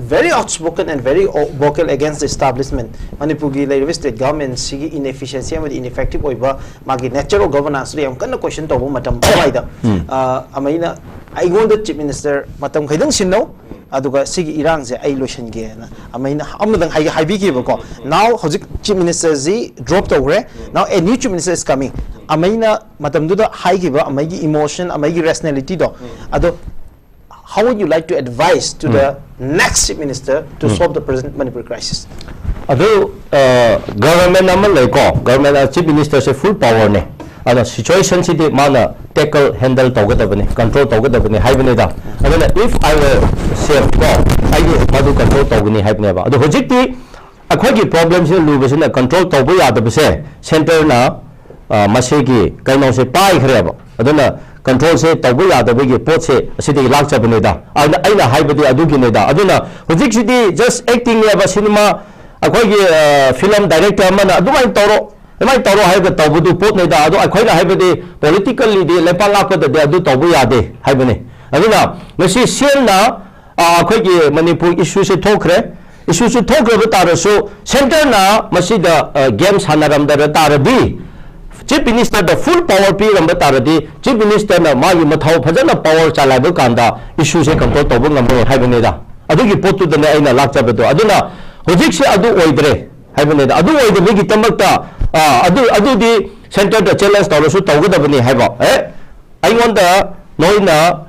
very outspoken and very vocal against the establishment, ꯃꯅꯤꯄꯨꯔꯒꯤ ꯂꯩꯔꯤꯕ ꯁ꯭ꯇꯦꯠ ꯒꯚꯔꯟꯃꯦꯟꯁꯤꯒꯤ inefficiency ꯑꯃꯗꯤ ineffective ꯑꯣꯏꯕ, ꯃꯥꯒꯤ nature of governanceꯗ ꯌꯥꯝ ꯀꯟꯅ ꯀꯣꯏꯁꯟ ꯇꯧꯕ ꯃꯇꯝ ꯑꯗꯨꯋꯥꯏꯗ, ꯑ, ꯑꯃꯩꯅ ꯑꯩꯉꯣꯟꯗ ꯆꯤꯐ ꯃꯤꯅꯤꯁꯇꯔ ꯃꯇꯝ ꯈꯤꯇꯪ ꯁꯤꯟꯅꯧ, ꯑꯗꯨꯒ ꯁꯤꯒꯤ ꯏꯔꯥꯡꯁꯦ ꯑꯩ ꯂꯣꯏꯁꯤꯟꯒꯦꯅ ꯑꯃꯩꯅ ꯑꯃꯗꯪ ꯍꯥꯏ-, ꯍꯥꯏꯕꯤꯈꯤꯕꯀꯣ꯫ Now ꯍꯧꯖꯤꯛ ꯆꯤꯐ ꯃꯤꯅꯤꯁꯇꯔꯁꯤ ꯗ꯭ꯔꯣꯞ ꯇꯧꯈ꯭ꯔꯦ, now a new chief minister is coming꯫ ꯑꯃꯩꯅ ꯃꯇꯝꯗꯨꯗ ꯍꯥꯏꯈꯤꯕ ꯑꯃꯩꯒꯤ emotion, ꯑꯃꯩꯒꯤ ꯔꯦꯁꯅꯦꯂꯤꯇꯤꯗꯣ, ꯑꯗꯣ how would you like to advise to the next chief minister to solve the present Manipur crisis? ꯑꯗꯨ, ꯒꯚꯔꯟꯃꯦꯟ ꯑꯃ ꯂꯩꯀꯣ, ꯒꯚꯔꯟꯃꯦꯟ, ꯆꯤꯐ ꯃꯤꯅꯤꯁꯇꯔꯁꯦ ꯐꯨꯜ ꯄꯋꯔꯅꯦ꯫ ꯑꯗꯣ ꯁꯤꯆꯨꯋꯦꯁꯟꯁꯤꯗꯤ ꯃꯥꯅ ꯇꯦꯀꯜ, ꯍꯦꯟꯗꯜ ꯇꯧꯒꯗꯕꯅꯤ, ꯀꯟꯇ꯭ꯔꯣꯜ ꯇꯧꯒꯗꯕꯅꯤ ꯍꯥꯏꯕꯅꯤꯗ꯫ ꯑꯗꯨꯅ if I were safe ꯀꯣ, ꯑꯩꯗꯤ ꯃꯗꯨ ꯀꯟꯇ꯭ꯔꯣꯜ ꯇꯧꯒꯅꯤ ꯍꯥꯏꯕꯅꯦꯕ꯫ ꯑꯗꯣ ꯍꯧꯖꯤꯛꯇꯤ ꯑꯩꯈꯣꯏꯒꯤ ꯄ꯭ꯔꯣꯕ꯭ꯂꯦꯝꯁꯤꯅ ꯂꯨꯕꯁꯤꯅ ꯀꯟꯇ꯭ꯔꯣꯜ ꯇꯧꯕ ꯌꯥꯗꯕꯁꯦ ꯁꯦꯟꯇꯔꯅ, ꯑ, ꯃꯁꯤꯒꯤ ꯀꯩꯅꯣꯁꯦ ꯄꯥꯏꯈ꯭ꯔꯦꯕ꯫ ꯑꯗꯨꯅ ꯀꯟꯇ꯭ꯔꯣꯜꯁꯦ ꯇꯧꯕ ꯌꯥꯗꯕꯒꯤ ꯄꯣꯠꯁꯦ ꯑꯁꯤꯗꯒꯤ ꯂꯥꯛꯆꯕꯅꯤꯗ꯫ ꯑꯩꯅ, ꯑꯩꯅ ꯍꯥꯏꯕꯗꯤ ꯑꯗꯨꯒꯤꯅꯤꯗ꯫ ꯑꯗꯨꯅ ꯍꯧꯖꯤꯛꯁꯤꯗꯤ just actingꯅꯦꯕ, ꯁꯤꯅꯦꯃꯥ ꯑꯩꯈꯣꯏꯒꯤ ꯐꯤꯂꯝ ꯗꯥꯏꯔꯦꯛꯇꯔ ꯑꯃꯅ ꯑꯗꯨꯃꯥꯏꯅ ꯇꯧꯔꯣ, ꯑꯗꯨꯃꯥꯏꯅ ꯇꯧꯔꯣ ꯍꯥꯏꯕ ꯇꯧꯕꯗꯨ ꯄꯣꯠꯅꯤꯗ꯫ ꯑꯗꯣ ꯑꯩꯈꯣꯏꯅ ꯍꯥꯏꯕꯗꯤ ꯄꯣꯂꯤꯇꯤꯀꯦꯜꯂꯤꯗꯤ ꯂꯩꯄꯥꯛ ꯉꯥꯛꯄꯗꯗꯤ ꯑꯗꯨ ꯇꯧꯕ ꯌꯥꯗꯦ ꯍꯥꯏꯕꯅꯤ꯫ ꯑꯗꯨꯅ ꯉꯁꯤ ꯁꯤ ꯑꯦꯝꯅ ꯑꯩꯈꯣꯏꯒꯤ ꯃꯅꯤꯄꯨꯔ ꯏꯁꯨꯁꯦ ꯊꯣꯛꯈ꯭ꯔꯦ꯫ ꯏꯁꯨꯁꯨ ꯊꯣꯛꯈ꯭ꯔꯕ ꯇꯥꯔꯁꯨ ꯁꯦꯟꯇꯔꯅ ꯃꯁꯤꯗ ꯒꯦꯝ ꯁꯥꯟꯅꯔꯝꯗꯕ ꯇꯥꯔꯗꯤ ꯆꯤꯐ ꯃꯤꯅꯤꯁꯇꯔꯗ ꯐꯨꯜ ꯄꯥꯋꯔ ꯄꯤꯔꯝꯕ ꯇꯥꯔꯗꯤ ꯆꯤꯐ ꯃꯤꯅꯤꯁꯇꯔꯅ ꯃꯥꯒꯤ ꯃꯊꯧ ꯐꯖꯅ ꯄꯥꯋꯔ ꯆꯂꯥꯏꯕ ꯀꯥꯟꯗ ꯏꯁꯨꯁꯦ ꯀꯟꯇ꯭ꯔꯣꯜ ꯇꯧꯕ ꯉꯝꯃꯣꯏ ꯍꯥꯏꯕꯅꯤꯗ꯫ ꯑꯗꯨꯒꯤ ꯄꯣꯠꯇꯨꯗꯅꯦ ꯑꯩꯅ ꯂꯥꯛꯆꯕꯗꯣ꯫ ꯑꯗꯨꯅ ꯍꯧꯖꯤꯛꯁꯦ ꯑꯗꯨ ꯑꯣꯏꯗ꯭ꯔꯦ ꯍꯥꯏꯕꯅꯤꯗ꯫ ꯑꯗꯨ ꯑꯣꯏꯗꯕꯒꯤꯗꯃꯛꯇ ꯑꯗꯨ ꯑꯗꯨꯗꯤ ꯁꯦꯟꯇꯔꯗ ꯆꯦꯂꯦꯟꯖ ꯇꯧꯔꯁꯨ ꯇꯧꯒꯗꯕꯅꯤ ꯍꯥꯏꯕ꯫ ꯑꯦ, ꯑꯩꯉꯣꯟꯗ ꯅꯣꯏꯅ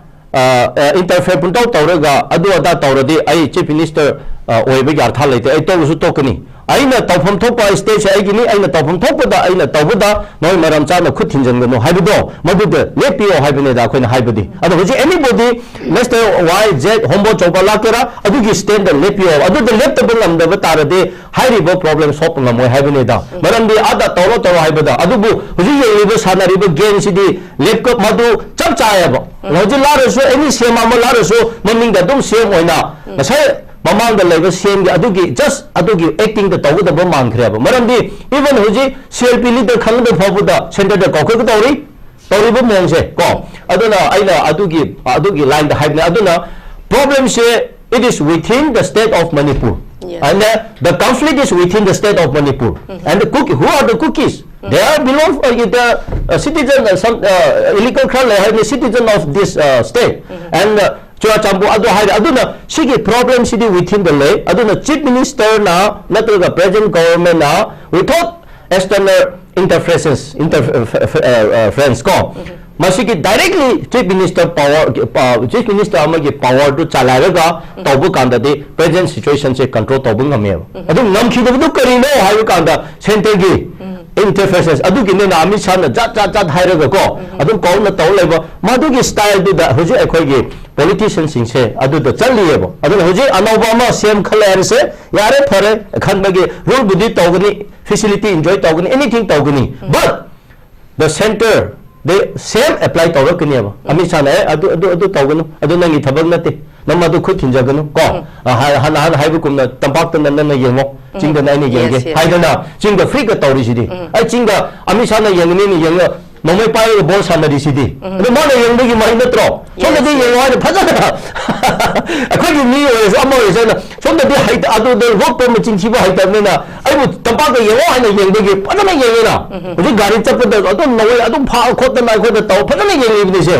ꯏꯟꯇꯔꯐꯤꯌꯔ ꯄꯨꯡꯇꯧ ꯇꯧꯔꯒ ꯑꯗꯨ ꯑꯗꯥ ꯇꯧꯔꯗꯤ ꯑꯩ ꯆꯤꯐ ꯃꯤꯅꯤꯁꯇꯔ ꯑꯣꯏꯕꯒꯤ ꯑꯔꯊ ꯂꯩꯇꯦ꯫ ꯑꯩ ꯇꯧꯔꯁꯨ ꯇꯣꯛꯀꯅꯤ꯫ ꯑꯩꯅ ꯇꯧꯐꯝ ꯊꯣꯛꯄ ꯁ꯭ꯇꯦꯠꯁꯦ ꯑꯩꯒꯤꯅꯤ꯫ ꯑꯩꯅ ꯇꯧꯐꯝ ꯊꯣꯛꯄꯗ ꯑꯩꯅ ꯇꯧꯕꯗ ꯅꯣꯏ ꯃꯔꯝ ꯆꯥꯅ ꯈꯨꯠ ꯊꯤꯟꯖꯤꯟꯒꯅꯨ ꯍꯥꯏꯕꯗꯣ ꯃꯗꯨꯗ ꯂꯦꯞꯄꯤꯌꯣ ꯍꯥꯏꯕꯅꯤꯗ ꯑꯩꯈꯣꯏꯅ ꯍꯥꯏꯕꯗꯤ꯫ ꯑꯗꯣ ꯍꯧꯖꯤꯛ anybody, ꯃꯤꯁꯇꯔ ꯋꯥꯏ ꯖꯦꯠ ꯍꯣꯝꯕꯣ ꯆꯧꯕ ꯂꯥꯛꯀꯦꯔꯥ, ꯑꯗꯨꯒꯤ ꯁ꯭ꯇꯦꯟꯗ ꯂꯦꯞꯄꯤꯌꯣ꯫ ꯑꯗꯨꯗ ꯂꯦꯞꯇꯕ ꯉꯝꯗꯕ ꯇꯥꯔꯗꯤ ꯍꯥꯏꯔꯤꯕ ꯄ꯭ꯔꯣꯕ꯭ꯂꯦꯝ ꯁꯣꯜꯕ ꯉꯝꯃꯣꯏ ꯍꯥꯏꯕꯅꯤꯗ꯫ ꯃꯔꯝꯗꯤ ꯑꯥꯗ ꯇꯧꯔꯣ ꯇꯧꯔꯣ ꯍꯥꯏꯕꯗ꯫ ꯑꯗꯨꯕꯨ ꯍꯧꯖꯤꯛ ꯌꯦꯡꯂꯤꯕ ꯁꯥꯟꯅꯔꯤꯕ ꯒꯦꯝꯁꯤꯗꯤ ꯂꯦꯞꯀꯞ ꯃꯗꯨ ꯆꯞ ꯆꯥꯏꯌꯦꯕ꯫ ꯍꯧꯖꯤꯛ ꯂꯥꯛꯂꯁꯨ, ꯑꯦꯅꯤ ꯁꯤ ꯑꯦꯝ ꯑꯃ ꯂꯥꯛꯂꯁꯨ ꯃꯃꯤꯡꯗ ꯑꯗꯨꯝ ꯁꯤ ꯑꯦꯝ ꯑꯣꯏꯅ ꯉꯁꯥꯏ ꯃꯃꯥꯡꯗ ꯂꯩꯕ ꯁꯤ ꯑꯦꯝꯒꯤ ꯑꯗꯨꯒꯤ just ꯑꯗꯨꯒꯤ ꯑꯦꯛꯇꯤꯡꯗ ꯇꯧꯒꯗꯕ ꯃꯥꯟꯈ꯭ꯔꯦꯕ꯫ ꯃꯔꯝꯗꯤ even ꯍꯧꯖꯤꯛ ꯁꯤ ꯑꯦꯜ ꯄꯤ ꯂꯤꯗꯔ ꯈꯟꯕ ꯐꯥꯎꯕꯗ ꯁꯦꯟꯇꯔꯗ ꯀꯧꯈꯠꯀꯗꯧꯔꯤ꯫ ꯇꯧꯔꯤꯕ ꯃꯑꯣꯡꯁꯦ ꯀꯣ꯫ ꯑꯗꯨꯅ ꯑꯩꯅ ꯑꯗꯨꯒꯤ ꯑꯗꯨꯒꯤ ꯂꯥꯏꯟꯗ ꯍꯥꯏꯕꯅꯦ꯫ ꯑꯗꯨꯅ ꯄ꯭ꯔꯣꯕ꯭ꯂꯦꯝꯁꯦ, it is within the state of Manipur. Yes. And uh, the conflict is within the state of Manipur. And the Kuki, who are the Kukis? They are belong uh, the uh, citizen, uh, some uh, illegal ꯈꯔ ꯂꯩ ꯍꯥꯏꯕꯅꯤ, citizen of this uh, state. And uh, Churachandpur ꯑꯗꯨ ꯍꯥꯏꯔꯦ꯫ ꯑꯗꯨꯅ ꯁꯤꯒꯤ ꯄ꯭ꯔꯣꯕ꯭ꯂꯦꯝꯁꯤꯗꯤ within the ꯂꯩ꯫ ꯑꯗꯨꯅ chief ꯃꯤꯅꯤꯁꯇꯔꯅ ꯅꯠꯇ꯭ꯔꯒ present ꯒꯣꯚꯔꯟꯃꯦꯟꯅ without external interferences, inter, uh, uh, uh, friends ꯀꯣ, ꯃꯁꯤꯒꯤ directly chief minister power, chief minister ꯑꯃꯒꯤ ꯄꯥꯋꯔꯗꯨ ꯆꯂꯥꯏꯔꯒ ꯇꯧꯕ ꯀꯥꯟꯗꯗꯤ ꯄ꯭ꯔꯦꯖꯦꯟ ꯁꯤꯆꯨꯋꯦꯁꯟꯁꯦ ꯀꯟꯇ꯭ꯔꯣꯜ ꯇꯧꯕ ꯉꯝꯃꯦꯕ꯫ ꯑꯗꯨ ꯉꯝꯈꯤꯗꯕꯗꯨ ꯀꯔꯤꯅꯣ ꯍꯥꯏꯕ ꯀꯥꯟꯗ ꯁꯦꯟꯇꯔꯒꯤ ꯏꯟꯇꯔꯐꯦꯁꯦꯁ꯫ ꯑꯗꯨꯒꯤꯅꯤꯅ ꯑꯃꯤꯠ ꯁꯥꯅ ꯖꯥꯠ ꯖꯥꯠ ꯖꯥꯠ ꯍꯥꯏꯔꯒ ꯀꯣ, ꯑꯗꯨꯝ ꯀꯧꯅ ꯇꯧ ꯂꯩꯕ꯫ ꯃꯗꯨꯒꯤ ꯁ꯭ꯇꯥꯏꯜꯗꯨꯗ ꯍꯧꯖꯤꯛ ꯑꯩꯈꯣꯏꯒꯤ ꯄꯣꯂꯤꯇꯤꯁꯤꯌꯟꯁꯤꯡꯁꯦ ꯑꯗꯨꯗ ꯆꯠꯂꯤꯑꯕ꯫ ꯑꯗꯨꯅ ꯍꯧꯖꯤꯛ ꯑꯅꯧꯕ ꯑꯃ ꯁꯤ ꯑꯦꯝ ꯈꯜꯂꯦ ꯍꯥꯏꯔꯁꯦ, ꯌꯥꯔꯦ ꯐꯔꯦ, ꯈꯟꯕꯒꯤ ꯔꯨꯜꯕꯨꯗꯤ ꯇꯧꯒꯅꯤ, ꯐꯦꯁꯤꯂꯤꯇꯤ ꯏꯟꯖꯣꯏ ꯇꯧꯒꯅꯤ, ꯑꯦꯅꯤꯊꯤꯡ ꯇꯧꯒꯅꯤ꯫ But the center, the same apply ꯇꯧꯔꯛꯀꯅꯦꯕ꯫ Amit ꯁꯥꯅ ꯑꯦ ꯑꯗꯨ ꯑꯗꯨ ꯑꯗꯨ ꯇꯧꯒꯅꯨ, ꯑꯗꯨ ꯅꯪꯒꯤ ꯊꯕꯛ ꯅꯠꯇꯦ, ꯅꯪ ꯃꯗꯨ ꯈꯨꯠ ꯊꯤꯟꯖꯒꯅꯨ ꯀꯣ꯫ ꯑ, ꯍꯥ-, ꯍꯥꯟꯅ, ꯍꯥꯟꯅ ꯍꯥꯏꯕꯒꯨꯝꯅ ꯇꯝꯄꯥꯛꯇꯅ ꯅꯪꯅ ꯌꯦꯡꯉꯣ, ꯆꯤꯡꯗꯅ ꯑꯩꯅ ꯌꯦꯡꯒꯦ ꯍꯥꯏꯗꯅ ꯆꯤꯡꯗ free ꯒ ꯇꯧꯔꯤꯁꯤꯗꯤ꯫ ꯑꯩ ꯆꯤꯡꯗ ꯑꯃꯤꯠ ꯁꯥꯅ ꯌꯦꯡꯒꯅꯤꯅ ꯌꯦꯡꯉ ꯅꯣꯡꯃꯩ ꯄꯥꯏꯔꯒ ꯕꯣꯜ ꯁꯥꯟꯅꯔꯤꯁꯤꯗꯤ꯫ ꯑꯗꯨ ꯃꯥꯅ ꯌꯦꯡꯕꯒꯤ ꯃꯍꯩ ꯅꯠꯇ꯭ꯔꯣ? ꯁꯣꯝꯗꯗꯤ ꯌꯦꯡꯉꯣ ꯍꯥꯏꯅ ꯐꯖꯅ ꯑꯩꯈꯣꯏꯒꯤ ꯃꯤ ꯑꯣꯏꯔꯁꯨ ꯑꯃ ꯑꯣꯏꯔꯁꯨ ꯍꯥꯏꯅ ꯁꯣꯝꯗꯗꯤ ꯍꯩꯇ-, ꯑꯗꯨꯗ ꯂꯣꯛꯄ ꯃꯆꯤꯟ ꯊꯤꯕ ꯍꯩꯇꯕꯅꯤꯅ ꯑꯩꯕꯨ ꯇꯝꯄꯥꯛꯇ ꯌꯦꯡꯉꯣ ꯍꯥꯏꯅ ꯌꯦꯡꯕꯒꯤ ꯐꯖꯅ ꯌꯦꯡꯉꯤꯅ꯫ ꯍꯧꯖꯤꯛ ꯒꯥꯔꯤ ꯆꯠꯄꯗ ꯑꯗꯨꯝ ꯅꯣꯡꯃꯩ ꯑꯗꯨꯝ ꯐꯥ ꯈꯣꯠꯇꯅ ꯑꯩꯈꯣꯏꯗ ꯇꯧ ꯐꯖꯅ ꯌꯦꯡꯉꯤꯕꯅꯤꯁꯦ꯫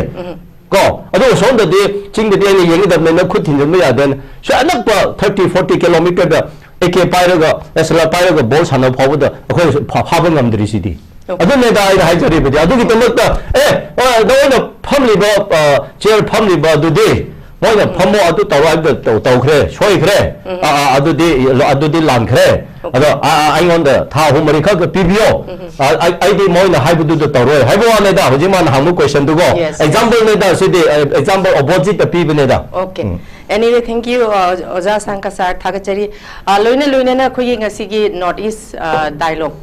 ꯀꯣ? ꯑꯗꯨꯒ ꯁꯣꯝꯗꯗꯤ ꯆꯤꯡꯗꯗꯤ ꯑꯩꯅ ꯌꯦꯡꯒꯗꯕꯅꯤꯅ ꯈꯨꯠ ꯊꯤꯟꯖꯤꯟꯕ ꯌꯥꯗꯦꯅ꯫ ꯁꯤ ꯑꯅꯛꯄ thirty, forty kilometer the A K ꯄꯥꯏꯔꯒ, S L R ꯄꯥꯏꯔꯒ ꯕꯣꯜ ꯁꯥꯟꯅꯕ ꯐꯥꯎꯕꯗ ꯑꯩꯈꯣꯏ ꯐꯥ-, ꯐꯥꯕ ꯉꯝꯗ꯭ꯔꯤꯁꯤꯗꯤ꯫ ꯑꯗꯨꯅꯦꯗ ꯑꯩꯅ ꯍꯥꯏꯖꯔꯤꯕꯗꯤ꯫ ꯑꯗꯨꯒꯤꯗꯃꯛꯇ, ꯑꯦ, ꯑ, ꯅꯣꯏꯅ ꯐꯝꯂꯤꯕ, ꯑ, chair ꯐꯝꯂꯤꯕ ꯑꯗꯨꯗꯤ ꯃꯣꯏꯅ ꯐꯝꯃꯣ, ꯑꯗꯨ ꯇꯧꯔꯣ ꯍꯥꯏꯕꯗ ꯇꯧ-, ꯇꯧꯈ꯭ꯔꯦ, ꯁꯣꯏꯈ꯭ꯔꯦ꯫ ꯑ, ꯑ, ꯑꯗꯨꯗꯤ, ꯑꯗꯨꯗꯤ ꯂꯥꯟꯈ꯭ꯔꯦ꯫ ꯑꯗꯣ, ꯑ, ꯑ, ꯑꯩꯉꯣꯟꯗ ꯊꯥ ꯑꯍꯨꯝ ꯃꯔꯤ ꯈꯛꯇ ꯄꯤꯕꯤꯌꯣ꯫ ꯑ, ꯑꯩ, ꯑꯩꯗꯤ ꯃꯣꯏꯅ ꯍꯥꯏꯕꯗꯨꯗ ꯇꯧꯔꯣꯏ ꯍꯥꯏꯕ ꯋꯥꯅꯦꯗ꯫ ꯍꯧꯖꯤꯛ ꯃꯥꯅ ꯍꯪꯕ question ꯗꯨꯀꯣ꯫ Yes, yes. Example ꯅꯦꯗ ꯁꯤꯗꯤ, ꯑ, example opposite ꯇ ꯄꯤꯕꯅꯦꯗ꯫ Okay. Anyway, thank you, ꯑ, ꯑꯣꯖꯥ ꯁꯥꯡꯀ sir, ꯊꯥꯒꯠꯆꯔꯤ꯫ ꯑ, ꯂꯣꯏꯅ ꯂꯣꯏꯅꯅ ꯑꯩꯈꯣꯏꯒꯤ ꯉꯁꯤꯒꯤ North East, ꯑ, Dialogue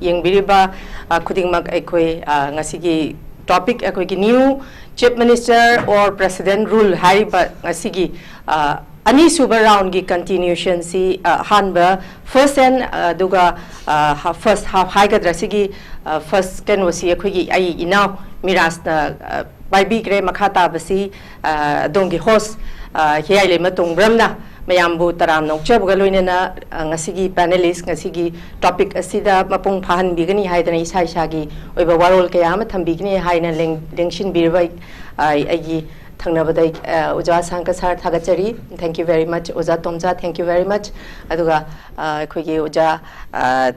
ꯌꯦꯡꯕꯤꯔꯤꯕ, ꯑ, ꯈꯨꯗꯤꯡꯃꯛ ꯑꯩꯈꯣꯏ, ꯑ, ꯉꯁꯤꯒꯤ topic ꯑꯩꯈꯣꯏꯒꯤ New Chief Minister or President Rule ꯍꯥꯏꯔꯤꯕ ꯉꯁꯤꯒꯤ, ꯑ, ꯑꯅꯤꯁꯨꯕ round ꯒꯤ continuation ꯁꯤ, ꯑ, ꯑꯍꯥꯟꯕ first and, ꯑ, ꯑꯗꯨꯒ, ꯑ, ha-, first half ꯍꯥꯏꯒꯗ꯭ꯔꯥ, ꯁꯤꯒꯤ, ꯑ, first ꯀꯩꯅꯣꯁꯤ ꯑꯩꯈꯣꯏꯒꯤ ꯑꯩ ꯏꯅꯥꯎ ꯃꯤꯔꯥꯖꯅ, ꯑ, ꯄꯥꯏꯕꯤꯈ꯭ꯔꯦ꯫ ꯃꯈꯥ ꯇꯥꯕꯁꯤ, ꯑ, ꯑꯗꯣꯝꯒꯤ host, ꯑ, ꯍꯤꯌꯥꯏꯂꯩꯃ ꯇꯣꯡꯕ꯭ꯔꯝꯅ ꯃꯌꯥꯝꯕꯨ ꯇꯔꯥꯝꯅ ꯑꯣꯛꯆꯕꯒ ꯂꯣꯏꯅꯅ, ꯑ, ꯉꯁꯤꯒꯤ panelist, ꯉꯁꯤꯒꯤ topic ꯑꯁꯤꯗ ꯃꯄꯨꯡ ꯐꯥꯍꯟꯕꯤꯒꯅꯤ ꯍꯥꯏꯗꯅ ꯏꯁꯥ ꯏꯁꯥꯒꯤ ꯑꯣꯏꯕ ꯋꯥꯔꯣꯜ ꯀꯌꯥ ꯑꯃ ꯊꯝꯕꯤꯒꯅꯤ ꯍꯥꯏꯅ ꯂꯦꯡ-, ꯂꯦꯡꯁꯤꯟꯕꯤꯔꯕ ꯑꯩ, ꯑ, ꯑꯩꯒꯤ ꯊꯪꯅꯕꯗ ꯑꯩ, ꯑ, ꯑꯣꯖꯥ ꯁꯥꯡꯀ sir ꯊꯥꯒꯠꯆꯔꯤ꯫ Thank you very much꯫ ꯑꯣꯖꯥ ꯇꯣꯝꯆꯥ, thank you very much꯫ ꯑꯗꯨꯒ, ꯑ, ꯑꯩꯈꯣꯏꯒꯤ ꯑꯣꯖꯥ, ꯑ,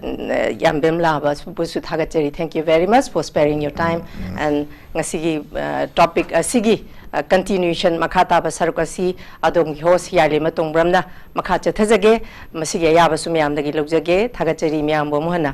ꯌꯥꯝꯕꯦꯝ ꯂꯥꯕꯕꯨꯁꯨ ꯊꯥꯒꯠꯆꯔꯤ꯫ Thank you very much for sparing your time and ꯉꯁꯤꯒꯤ, ꯑ, topic ꯑꯁꯤꯒꯤ, ꯑ, continuation, ꯃꯈꯥ ꯇꯥꯕ ꯁꯔꯨꯛ ꯑꯁꯤ ꯑꯗꯣꯝꯒꯤ host ꯍꯤꯌꯥꯏꯂꯩꯃ ꯇꯣꯡꯕ꯭ꯔꯝꯅ ꯃꯈꯥ ꯆꯠꯊꯖꯒꯦ꯫ ꯃꯁꯤꯒꯤ ꯑꯌꯥꯕꯁꯨ ꯃꯌꯥꯝꯗꯒꯤ ꯂꯧꯖꯒꯦ꯫ ꯊꯥꯒꯠꯆꯔꯤ ꯃꯌꯥꯝꯕꯨ ꯑꯃꯨꯛ ꯍꯟꯅ꯫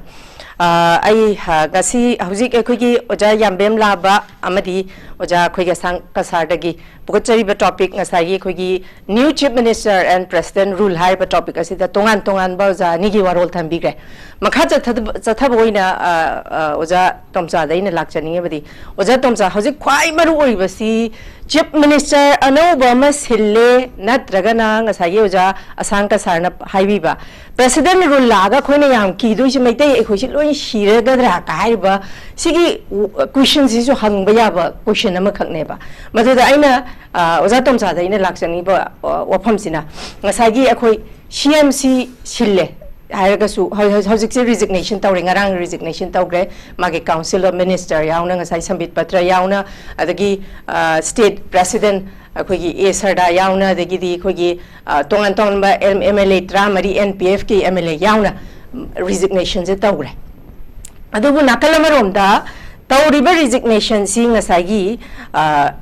ꯑ, ꯑꯩ, ꯑ, ꯉꯁꯤ ꯍꯧꯖꯤꯛ ꯑꯩꯈꯣꯏꯒꯤ ꯑꯣꯖꯥ ꯌꯥꯝꯕꯦꯝ ꯂꯥꯕ ꯑꯃꯗꯤ ꯑꯣꯖꯥ, ꯑꯩꯈꯣꯏꯒꯤ ꯑꯁꯥꯡ ꯀꯁꯥꯔꯗꯒꯤ ꯄꯨꯈꯠꯆꯔꯤꯕ topic, ꯉꯁꯥꯏꯒꯤ ꯑꯩꯈꯣꯏꯒꯤ new chief minister and president rule ꯍꯥꯏꯔꯤꯕ topic ꯑꯁꯤꯗ ꯇꯣꯉꯥꯟ ꯇꯣꯉꯥꯟꯕ ꯑꯣꯖꯥ ꯑꯅꯤꯒꯤ ꯋꯥꯔꯣꯜ ꯊꯝꯕꯤꯈ꯭ꯔꯦ꯫ ꯃꯈꯥ ꯆꯠꯊ-, ꯆꯠꯊꯕ ꯑꯣꯏꯅ, ꯑ, ꯑ, ꯑꯣꯖꯥ ꯇꯣꯝꯆꯥꯗ ꯑꯩꯅ ꯂꯥꯛꯆꯅꯤꯡꯉꯤꯕꯗꯤ, ꯑꯣꯖꯥ ꯇꯣꯝꯆꯥ, ꯍꯧꯖꯤꯛ ꯈ꯭ꯋꯥꯏ ꯃꯔꯨ ꯑꯣꯏꯔꯤꯕꯁꯤ chief minister ꯑꯅꯧꯕ ꯑꯃ ꯁꯤꯜꯂꯦ, ꯅꯠꯇ꯭ꯔꯒꯅ ꯉꯁꯥꯏꯒꯤ ꯑꯣꯖꯥ ꯑꯁꯥꯡ ꯀꯁꯥꯔꯅ ꯍꯥꯏꯕꯤꯕ president rule ꯂꯥꯛꯑꯒ ꯑꯩꯈꯣꯏꯅ ꯌꯥꯝ ꯀꯤꯗꯣꯏꯁꯦ ꯃꯩꯇꯩ ꯑꯩꯈꯣꯏꯁꯤ ꯂꯣꯏ ꯁꯤꯔꯒꯗ꯭ꯔꯥ ꯀ ꯍꯥꯏꯔꯤꯕ ꯁꯤꯒꯤ question ꯁꯤꯁꯨ ꯍꯪꯕ ꯌꯥꯕ question ꯑꯃꯈꯛꯅꯦꯕ꯫ ꯃꯗꯨꯗ ꯑꯩꯅ, ꯑ, ꯑꯣꯖꯥ ꯇꯣꯝꯆꯥꯗ ꯑꯩꯅ ꯂꯥꯛꯆꯅꯤꯡꯕ, ꯑ, ꯋꯥꯐꯝꯁꯤꯅ, ꯉꯁꯥꯏꯒꯤ ꯑꯩꯈꯣꯏ C M C ꯁꯤꯜꯂꯦ ꯍꯥꯏꯔꯒꯁꯨ, ꯍꯧ-, ꯍꯧ-, ꯍꯧꯖꯤꯛꯁꯦ resignation ꯇꯧꯔꯦ, ꯉꯔꯥꯡ resignation ꯇꯧꯈ꯭ꯔꯦ꯫ ꯃꯥꯒꯤ Council of Minister ꯌꯥꯎꯅ, ꯉꯁꯥꯏ ꯁꯝꯕꯤꯠ ꯄꯇ꯭ꯔ ꯌꯥꯎꯅ, ꯑꯗꯒꯤ, ꯑ, state president ꯑꯩꯈꯣꯏꯒꯤ A ꯁꯔꯗꯥ ꯌꯥꯎꯅ, ꯑꯗꯒꯤꯗꯤ ꯑꯩꯈꯣꯏꯒꯤ, ꯑ, ꯇꯣꯉꯥꯟ ꯇꯣꯉꯥꯟꯕ M-, M L A ꯇꯔꯥꯃꯔꯤ, N P F ꯀꯤ M L A ꯌꯥꯎꯅ, ꯎꯝ, resignation ꯁꯦ ꯇꯧꯈ꯭ꯔꯦ꯫ ꯑꯗꯨꯕꯨ ꯅꯥꯀꯜ ꯑꯃꯔꯣꯝꯗ ꯇꯧꯔꯤꯕ resignation ꯁꯤ ꯉꯁꯥꯏꯒꯤ, ꯑ,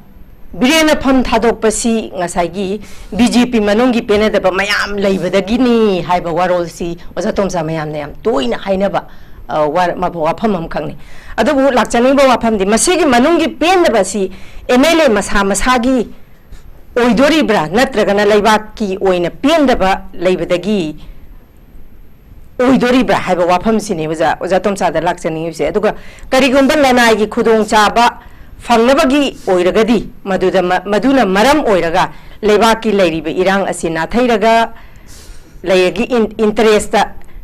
ꯕꯤꯔꯦꯟꯅ ꯐꯝ ꯊꯥꯗꯣꯛꯄꯁꯤ ꯉꯁꯥꯏꯒꯤ B J P ꯃꯅꯨꯡꯒꯤ ꯄꯦꯟꯅꯗꯕ ꯃꯌꯥꯝ ꯂꯩꯕꯗꯒꯤꯅꯤ ꯍꯥꯏꯕ ꯋꯥꯔꯣꯜꯁꯤ ꯑꯣꯖꯥ ꯇꯣꯝꯆꯥ ꯃꯌꯥꯝꯅ ꯌꯥꯝ ꯇꯣꯏꯅ ꯍꯥꯏꯅꯕ, ꯑ, ꯋꯥ-, ꯃ-, ꯋꯥꯐꯝ ꯑꯃꯈꯛꯅꯤ꯫ ꯑꯗꯨꯕꯨ ꯂꯥꯛꯆꯅꯤꯡꯕ ꯋꯥꯐꯝꯗꯤ, ꯃꯁꯤꯒꯤ ꯃꯅꯨꯡꯒꯤ ꯄꯦꯟꯗꯕ ꯑꯁꯤ M L A ꯃꯁꯥ ꯃꯁꯥꯒꯤ ꯑꯣꯏꯗꯣꯔꯤꯕ꯭ꯔꯥ, ꯅꯠꯇ꯭ꯔꯒꯅ ꯂꯩꯕꯥꯛꯀꯤ ꯑꯣꯏꯅ ꯄꯦꯟꯗꯕ ꯂꯩꯕꯗꯒꯤ ꯑꯣꯏꯗꯣꯔꯤꯕ꯭ꯔꯥ ꯍꯥꯏꯕ ꯋꯥꯐꯝꯁꯤꯅꯤ ꯑꯣꯖꯥ, ꯑꯣꯖꯥ ꯇꯣꯝꯆꯥꯗ ꯂꯥꯛꯆꯅꯤꯡꯉꯤꯕꯁꯦ꯫ ꯑꯗꯨꯒ ꯀꯔꯤꯒꯨꯝꯕ ꯂꯅꯥꯏꯒꯤ ꯈꯨꯗꯣꯡꯆꯥꯕ ꯐꯪꯅꯕꯒꯤ ꯑꯣꯏꯔꯒꯗꯤ, ꯃꯗꯨꯗ ꯃ-, ꯃꯗꯨꯅ ꯃꯔꯝ ꯑꯣꯏꯔꯒ ꯂꯩꯕꯥꯛꯀꯤ ꯂꯩꯔꯤꯕ ꯏꯔꯥꯡ ꯑꯁꯤ ꯅꯥꯊꯩꯔꯒ ꯂꯩꯔꯒꯤ ꯏꯟ-, interest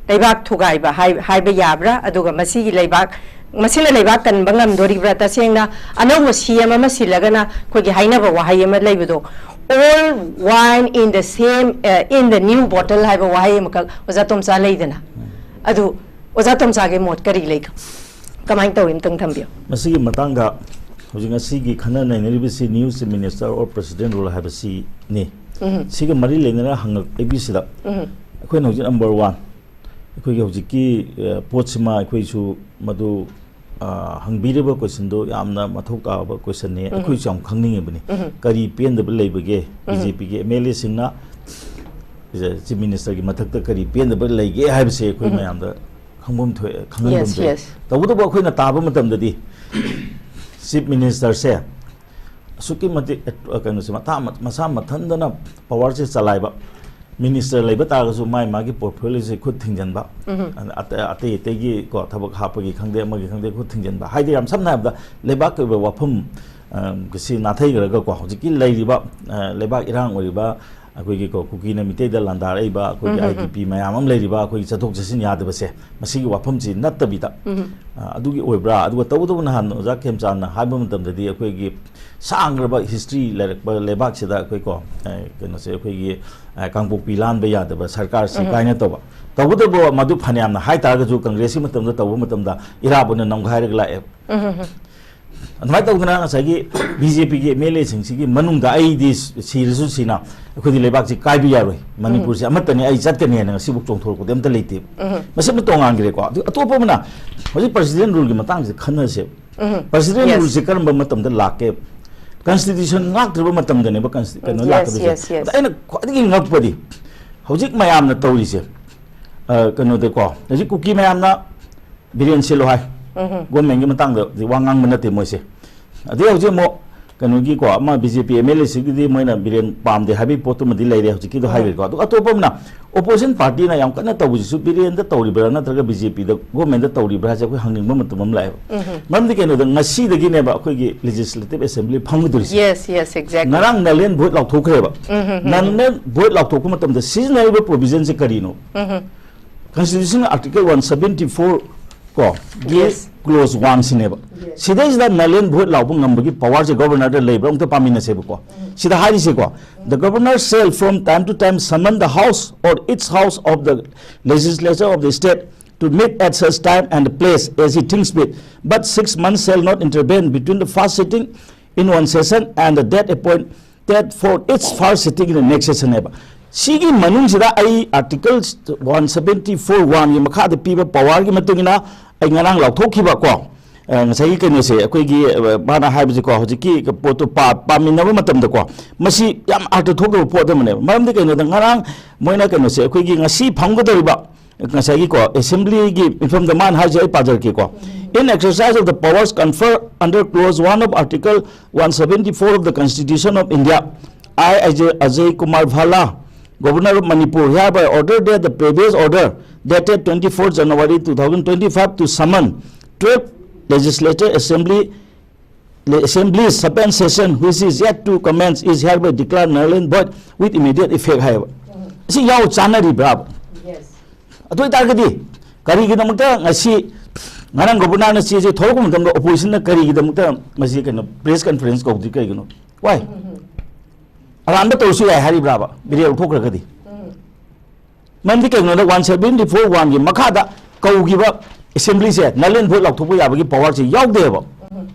ꯂꯩꯕꯥꯛ ꯊꯨꯒꯥꯏꯕ ꯍꯥꯏ-, ꯍꯥꯏꯕ ꯌꯥꯕ꯭ꯔꯥ? ꯑꯗꯨꯒ ꯃꯁꯤꯒꯤ ꯂꯩꯕꯥꯛ, ꯃꯁꯤꯅ ꯂꯩꯕꯥꯛ ꯀꯟꯕ ꯉꯝꯗꯣꯔꯤꯕ꯭ꯔꯥ? ꯇꯁꯦꯡꯅ ꯑꯅꯧꯕ C M ꯑꯃ ꯁꯤꯜꯂꯒꯅ ꯑꯩꯈꯣꯏꯒꯤ ꯍꯥꯏꯅꯕ ꯋꯥꯍꯩ ꯑꯃ ꯂꯩꯕꯗꯣ, "All wine in the same, uh, in the new bottle" ꯍꯥꯏꯕ ꯋꯥꯍꯩ ꯑꯃꯈꯛ ꯑꯣꯖꯥ ꯇꯣꯝꯆꯥ ꯂꯩꯗꯅ꯫ ꯑꯗꯨ ꯑꯣꯖꯥ ꯇꯣꯝꯆꯥꯒꯤ ꯃꯣꯠ ꯀꯔꯤ ꯂꯩ? ꯀꯃꯥꯏꯅ ꯇꯧꯏ? ꯑꯝꯇꯪ ꯊꯝꯕꯤꯌꯨ꯫ ꯃꯁꯤꯒꯤ ꯃꯇꯥꯡꯗ ꯍꯧꯖꯤꯛ ꯉꯁꯤꯒꯤ ꯈꯟꯅ ꯅꯩꯅꯔꯤꯕꯁꯤ new chief minister or president rule ꯍꯥꯏꯕꯁꯤꯅꯤ꯫ ꯎꯝ꯫ ꯁꯤꯒ ꯃꯔꯤ ꯂꯩꯅꯅ ꯍꯪꯉꯛꯏꯕꯁꯤꯗ, ꯎꯝ꯫ ꯑꯩꯈꯣꯏꯅ ꯍꯧꯖꯤꯛ number one, ꯑꯩꯈꯣꯏꯒꯤ ꯍꯧꯖꯤꯛꯀꯤ, ꯑ, ꯄꯣꯠꯁꯤꯃ ꯑꯩꯈꯣꯏꯁꯨ ꯃꯗꯨ, ꯑ, ꯍꯪꯕꯤꯔꯤꯕ question ꯗꯣ ꯌꯥꯝꯅ ꯃꯊꯧ ꯇꯥꯕ question ꯅꯤ꯫ ꯎꯝ꯫ ꯑꯩꯈꯣꯏꯁꯨ ꯌꯥꯝ ꯈꯪꯅꯤꯡꯉꯤꯕꯅꯤ꯫ ꯎꯝ꯫ ꯀꯔꯤ ꯄꯦꯟꯗꯕ ꯂꯩꯕꯒꯦ? ꯎꯝ꯫ B J P ꯒꯤ M L A ꯁꯤꯡꯅ, chief minister ꯒꯤ ꯃꯊꯛꯇ ꯀꯔꯤ ꯄꯦꯟꯗꯕ ꯂꯩꯒꯦ ꯍꯥꯏꯕꯁꯦ ꯑꯩꯈꯣꯏ ꯎꯝ꯫ ꯃꯌꯥꯝꯗ ꯈꯪꯐꯝ ꯊꯣꯛꯑꯦ, ꯈꯪꯍꯟꯐꯝ Yes, ꯊꯣꯛꯑꯦ꯫ Yes꯫ ꯇꯧꯕꯇꯕꯨ ꯑꯩꯈꯣꯏꯅ ꯇꯥꯕ ꯃꯇꯝꯗꯗꯤ chief minister ꯁꯦ ꯑꯁꯨꯛꯀꯤ ꯃꯇꯤꯛ ꯑꯦꯠ-, ꯀꯩꯅꯣꯁꯦ ꯃꯊꯥ-, ꯃꯁꯥ ꯃꯊꯟꯗꯅ ꯄꯋꯥꯔꯁꯦ ꯆꯂꯥꯏꯕ, ꯃꯤꯅꯤꯁꯇꯔ ꯂꯩꯕ ꯇꯥꯔꯒꯁꯨ ꯃꯥꯏ ꯃꯥꯒꯤ ꯄꯣꯔꯠꯐꯣꯂꯤꯑꯣꯁꯦ ꯈꯨꯠ ꯊꯤꯡꯖꯤꯟꯕ, ꯑꯗ-, ꯑꯇꯩ ꯑꯇꯩꯒꯤ ꯀꯣ ꯊꯕꯛ ꯍꯥꯞꯄꯒꯤ ꯈꯪꯗꯦ, ꯑꯃꯒꯤ ꯈꯪꯗꯦ, ꯈꯨꯠ ꯊꯤꯡꯖꯤꯟꯕ ꯍꯥꯏꯗꯤ ꯌꯥꯝ ꯁꯝꯅ ꯍꯥꯏꯔꯕꯗ ꯂꯩꯕꯥꯛꯀꯤ ꯑꯣꯏꯕ ꯋꯥꯐꯝ, ꯑ, ꯁꯤ ꯅꯥꯊꯩꯈ꯭ꯔꯒꯀꯣ ꯍꯧꯖꯤꯛꯀꯤ ꯂꯩꯔꯤꯕ, ꯑ, ꯂꯩꯕꯥꯛ ꯏꯔꯥꯡ ꯑꯣꯏꯔꯤꯕ ꯑꯩꯈꯣꯏꯒꯤ ꯀꯣ ꯀꯨꯀꯤꯅ ꯃꯤꯇꯩꯗ ꯂꯥꯟꯗꯥꯔꯛꯏꯕ ꯑꯩꯈꯣꯏꯒꯤ ꯑꯥꯏ ꯗꯤ ꯄꯤ ꯃꯌꯥꯝ ꯑꯃ ꯂꯩꯔꯤꯕ ꯑꯩꯈꯣꯏꯒꯤ ꯆꯠꯊꯣꯛ ꯆꯠꯁꯤꯟ ꯌꯥꯗꯕꯁꯦ ꯃꯁꯤꯒꯤ ꯋꯥꯐꯝꯁꯤ ꯅꯠꯇꯕꯤꯗ, ꯑ, ꯑꯗꯨꯒꯤ ꯑꯣꯏꯕ꯭ꯔꯥ? ꯑꯗꯨꯒ ꯇꯧꯕꯇꯕꯨ ꯅꯍꯥꯟ ꯑꯣꯖꯥ ꯈꯦꯝꯆꯥꯟꯅ ꯍꯥꯏꯕ ꯃꯇꯝꯗꯗꯤ ꯑꯩꯈꯣꯏꯒꯤ ꯁꯥꯡꯈ꯭ꯔꯕ ꯍꯤꯁꯇ꯭ꯔꯤ ꯂꯩꯔꯛꯄ ꯂꯩꯕꯥꯛꯁꯤꯗ ꯑꯩꯈꯣꯏ ꯀꯣ, ꯑ, ꯀꯩꯅꯣꯁꯦ ꯑꯩꯈꯣꯏꯒꯤ, ꯑ, ꯀꯥꯡꯄꯣꯛꯄꯤ ꯂꯥꯟꯕ ꯌꯥꯗꯕ ꯁꯔꯀꯥꯔꯁꯤ ꯀꯥꯏꯅ ꯇꯧꯕ꯫ ꯇꯧꯕꯇꯕꯨ ꯃꯗꯨ ꯐꯅꯌꯥꯝꯅ ꯍꯥꯏ ꯇꯥꯔꯒꯁꯨ ꯀꯪꯒ꯭ꯔꯦꯁꯀꯤ ꯃꯇꯝꯗ ꯇꯧꯕ ꯃꯇꯝꯗ ꯏꯔꯥꯕꯣꯠꯅ ꯅꯝꯈꯥꯏꯔꯒ ꯂꯥꯛꯑꯦ꯫ ꯑꯗꯨꯃꯥꯏꯅ ꯇꯧꯗꯅ ꯉꯁꯥꯏꯒꯤ ꯕꯤ ꯖꯦ ꯄꯤꯒꯤ ꯑꯦꯝ ꯑꯦꯜ ꯑꯦꯁꯤꯡꯁꯤꯒꯤ ꯃꯅꯨꯡꯗ ꯑꯩꯗꯤ ꯁꯤꯔꯁꯨ ꯁꯤꯅ ꯑꯩꯈꯣꯏꯗꯤ ꯂꯩꯕꯥꯛꯁꯤ ꯀꯥꯏꯕ ꯌꯥꯔꯣꯏ, ꯃꯅꯤꯄꯨꯔꯁꯤ ꯑꯃꯠꯇꯅꯤ, ꯑꯩ ꯆꯠꯀꯅꯤ ꯍꯥꯏꯅ ꯉꯁꯤꯐꯥꯎ ꯆꯣꯡꯊꯣꯔꯛꯄꯗꯤ ꯑꯝꯇ ꯂꯩꯇꯦꯕ꯫ ꯃꯁꯤ ꯑꯃ ꯇꯣꯉꯥꯟꯈ꯭ꯔꯦꯀꯣ꯫ ꯑꯗꯨ ꯑꯇꯣꯞꯄ ꯑꯃꯅ ꯍꯧꯖꯤꯛ ꯄ꯭ꯔꯁꯤꯗꯦꯟ ꯔꯨꯜꯒꯤ ꯃꯇꯥꯡꯁꯤꯗ ꯈꯟꯅꯁꯦꯕ꯫ ꯄ꯭ꯔꯁꯤꯗꯦꯟ ꯔꯨꯜꯁꯦ ꯀꯔꯝꯕ ꯃꯇꯝꯗ ꯂꯥꯛꯀꯦ? ꯀꯟꯁꯇꯤꯇ꯭ꯌꯨꯁꯟ ꯉꯥꯛꯇ꯭ꯔꯕ ꯃꯇꯝꯗꯅꯦꯕ ꯀꯟꯁꯇꯤ-, ꯀꯩꯅꯣ ꯂꯥꯛꯀꯗꯣꯏꯁꯦ꯫ ꯑꯗ ꯑꯩꯅ ꯈ꯭ꯋꯥꯏꯗꯒꯤ ꯉꯛꯄꯗꯤ ꯍꯧꯖꯤꯛ ꯃꯌꯥꯝꯅ ꯇꯧꯔꯤꯁꯦ, ꯑ, ꯀꯩꯅꯣꯗꯀꯣ, ꯍꯧꯖꯤꯛ ꯀꯨꯀꯤ ꯃꯌꯥꯝꯅ ꯕꯤꯔꯦꯟ ꯁꯤꯜꯂꯨ ꯍꯥꯏ꯫ ꯒꯣꯔꯃꯦꯟꯒꯤ ꯃꯇꯥꯡꯗꯗꯤ ꯋꯥ ꯉꯥꯡꯕ ꯅꯠꯇꯦ ꯃꯣꯏꯁꯦ꯫ ꯑꯗꯩ ꯍꯧꯖꯤꯛ ꯑꯃꯨꯛ ꯀꯩꯅꯣꯒꯤꯀꯣ, ꯑꯃ B J P M L ꯑꯦꯁꯤꯒꯤꯗꯤ ꯃꯣꯏꯅ ꯕꯤꯔꯦꯟ ꯄꯥꯝꯗꯦ ꯍꯥꯏꯕꯒꯤ ꯄꯣꯠꯇꯨꯃꯗꯤ ꯂꯩꯔꯦ, ꯍꯧꯖꯤꯛꯀꯤꯗꯣ ꯍꯥꯏꯈ꯭ꯔꯦꯀꯣ꯫ ꯑꯗꯨꯒ ꯑꯇꯣꯞꯄ ꯑꯃꯅ ꯑꯣꯄꯣꯖꯤꯁꯟ ꯄꯥꯔꯇꯤꯅ ꯌꯥꯝ ꯀꯟꯅ ꯇꯧꯕꯁꯤꯁꯨ ꯕꯤꯔꯦꯟꯗ ꯇꯧꯔꯤꯕ꯭ꯔꯥ ꯅꯠꯇ꯭ꯔꯒ ꯕꯤ ꯖꯦ ꯄꯤꯗ ꯒꯣꯔꯃꯦꯟꯗ ꯇꯧꯔꯤꯕ꯭ꯔꯥ ꯍꯥꯏꯁꯦ ꯑꯩꯈꯣꯏ ꯍꯪꯅꯤꯡꯕ ꯃꯇꯝ ꯑꯃ ꯂꯥꯛꯑꯦꯕ꯫ ꯃꯔꯝꯗꯤ ꯀꯩꯅꯣꯗ ꯉꯁꯤꯗꯒꯤꯅꯦꯕ ꯑꯩꯈꯣꯏꯒꯤ ꯂꯦꯖꯤꯁꯂꯦꯇꯤꯚ ꯑꯦꯁꯦꯝꯕ꯭ꯂꯤ ꯐꯝꯒꯗꯣꯔꯤꯁꯦ꯫ Yes, yes, exactly. ꯉꯔꯥꯡ null and void ꯂꯥꯎꯊꯣꯛꯈ꯭ꯔꯦꯕ꯫ Null and void ꯂꯥꯎꯊꯣꯛꯄ ꯃꯇꯝꯗ ꯁꯤꯖꯤꯟꯅꯔꯤꯕ ꯄ꯭ꯔꯣꯚꯤꯖꯟꯁꯦ ꯀꯔꯤꯅꯣ? Constitution Article one seventy four ꯀꯣ, ꯒꯤ clause one ꯁꯤꯅꯦꯕ꯫ ꯁꯤꯗꯩꯁꯤꯗ null and void ꯂꯥꯎꯕ ꯉꯝꯕꯒꯤ ꯄꯋꯥꯔꯁꯦ ꯒꯣꯕꯔꯅꯔꯗ ꯂꯩꯕ꯭ꯔꯥ ꯑꯃꯨꯛꯇ ꯄꯥꯃꯤꯟꯅꯁꯦꯕꯀꯣ꯫ ꯁꯤꯗ ꯍꯥꯏꯔꯤꯁꯦꯀꯣ, "The governor shall from time to time summon the house or its house of the legislature of the state to meet at such time and place as he thinks fit, but six months shall not intervene between the first sitting in one session and the date appointed for its first sitting in the next session" ꯍꯥꯏꯕ꯫ ꯁꯤꯒꯤ ꯃꯅꯨꯡꯁꯤꯗ ꯑꯩ Article one seventy four one ꯒꯤ ꯃꯈꯥꯗ ꯄꯤꯕ ꯄꯋꯥꯔꯒꯤ ꯃꯇꯨꯡ ꯏꯟꯅ ꯑꯩ ꯉꯔꯥꯡ ꯂꯥꯎꯊꯣꯛꯈꯤꯕ ꯀꯣ, ꯑ, ꯉꯁꯥꯏꯒꯤ ꯀꯩꯅꯣꯁꯦ, ꯑꯩꯈꯣꯏꯒꯤ, ꯑ, ꯃꯥꯅ ꯍꯥꯏꯕꯁꯦꯀꯣ, ꯍꯧꯖꯤꯛꯀꯤ ꯄꯣꯠꯇꯣ ꯄꯥ-, ꯄꯥꯃꯤꯟꯅꯕ ꯃꯇꯝꯗꯀꯣ, ꯃꯁꯤ ꯌꯥꯝ ꯑꯥꯔꯊ ꯊꯣꯛꯇꯕ ꯄꯣꯠ ꯑꯃꯅꯦꯕ꯫ ꯃꯔꯝꯗꯤ ꯀꯩꯅꯣꯗ, ꯉꯔꯥꯡ ꯃꯣꯏꯅ ꯀꯩꯅꯣꯁꯦ, ꯑꯩꯈꯣꯏꯒꯤ ꯉꯁꯤ ꯐꯝꯒꯗꯧꯔꯤꯕ ꯉꯁꯥꯏꯒꯤꯀꯣ ꯑꯦꯁꯦꯝꯕ꯭ꯂꯤꯒꯤ ꯃꯤꯐꯝꯗ ꯃꯥꯅ ꯍꯥꯏꯁꯦ ꯑꯩ ꯄꯥꯖꯔꯛꯀꯦꯀꯣ꯫ In exercise of the powers conferred under Clause one of Article one seventy-four of the Constitution of India, I, Ajay, Ajay Kumar Bhalla, Governor of Manipur, hereby order that the previous order dated twenty-fourth January two thousand twenty-five to summon twelfth Legislature Assembly, Assembly suspension session, which is yet to commence, is hereby declared null and void with immediate effect ꯍꯥꯏꯌꯦꯕ꯫ ꯁꯤ ꯌꯥꯎ ꯆꯥꯟꯅꯔꯤꯕ꯭ꯔꯥꯕ? ꯑꯗꯨ ꯑꯣꯏꯇꯥꯔꯒꯗꯤ ꯀꯔꯤꯒꯤꯗꯃꯛꯇ ꯉꯁꯤ, ꯉꯔꯥꯡ ꯒꯣꯕꯔꯅꯔꯅ ꯆꯦꯁꯦ ꯊꯣꯛꯂꯛꯄ ꯃꯇꯝꯗ oppositionꯅ ꯀꯔꯤꯒꯤꯗꯃꯛꯇ ꯃꯁꯤ ꯀꯩꯅꯣ press conference ꯀꯧꯗ꯭ꯔꯤ ꯀꯩꯒꯤꯅꯣ? Why? ꯑꯔꯥꯟꯕ ꯇꯧꯔꯁꯨ ꯌꯥꯏ ꯍꯥꯏꯔꯤꯕ꯭ꯔꯥꯕ ꯃꯤꯔꯦꯞ ꯂꯧꯊꯣꯛꯈ꯭ꯔꯒꯗꯤ? ꯃꯔꯝꯗꯤ ꯀꯩꯒꯤꯅꯣꯗ one seventy four one ꯒꯤ ꯃꯈꯥꯗ ꯀꯧꯈꯤꯕ assemblyꯁꯦ null and void ꯂꯥꯎꯊꯣꯛꯄ ꯌꯥꯕꯒꯤ powerꯁꯦ ꯌꯥꯎꯗꯦꯕ꯫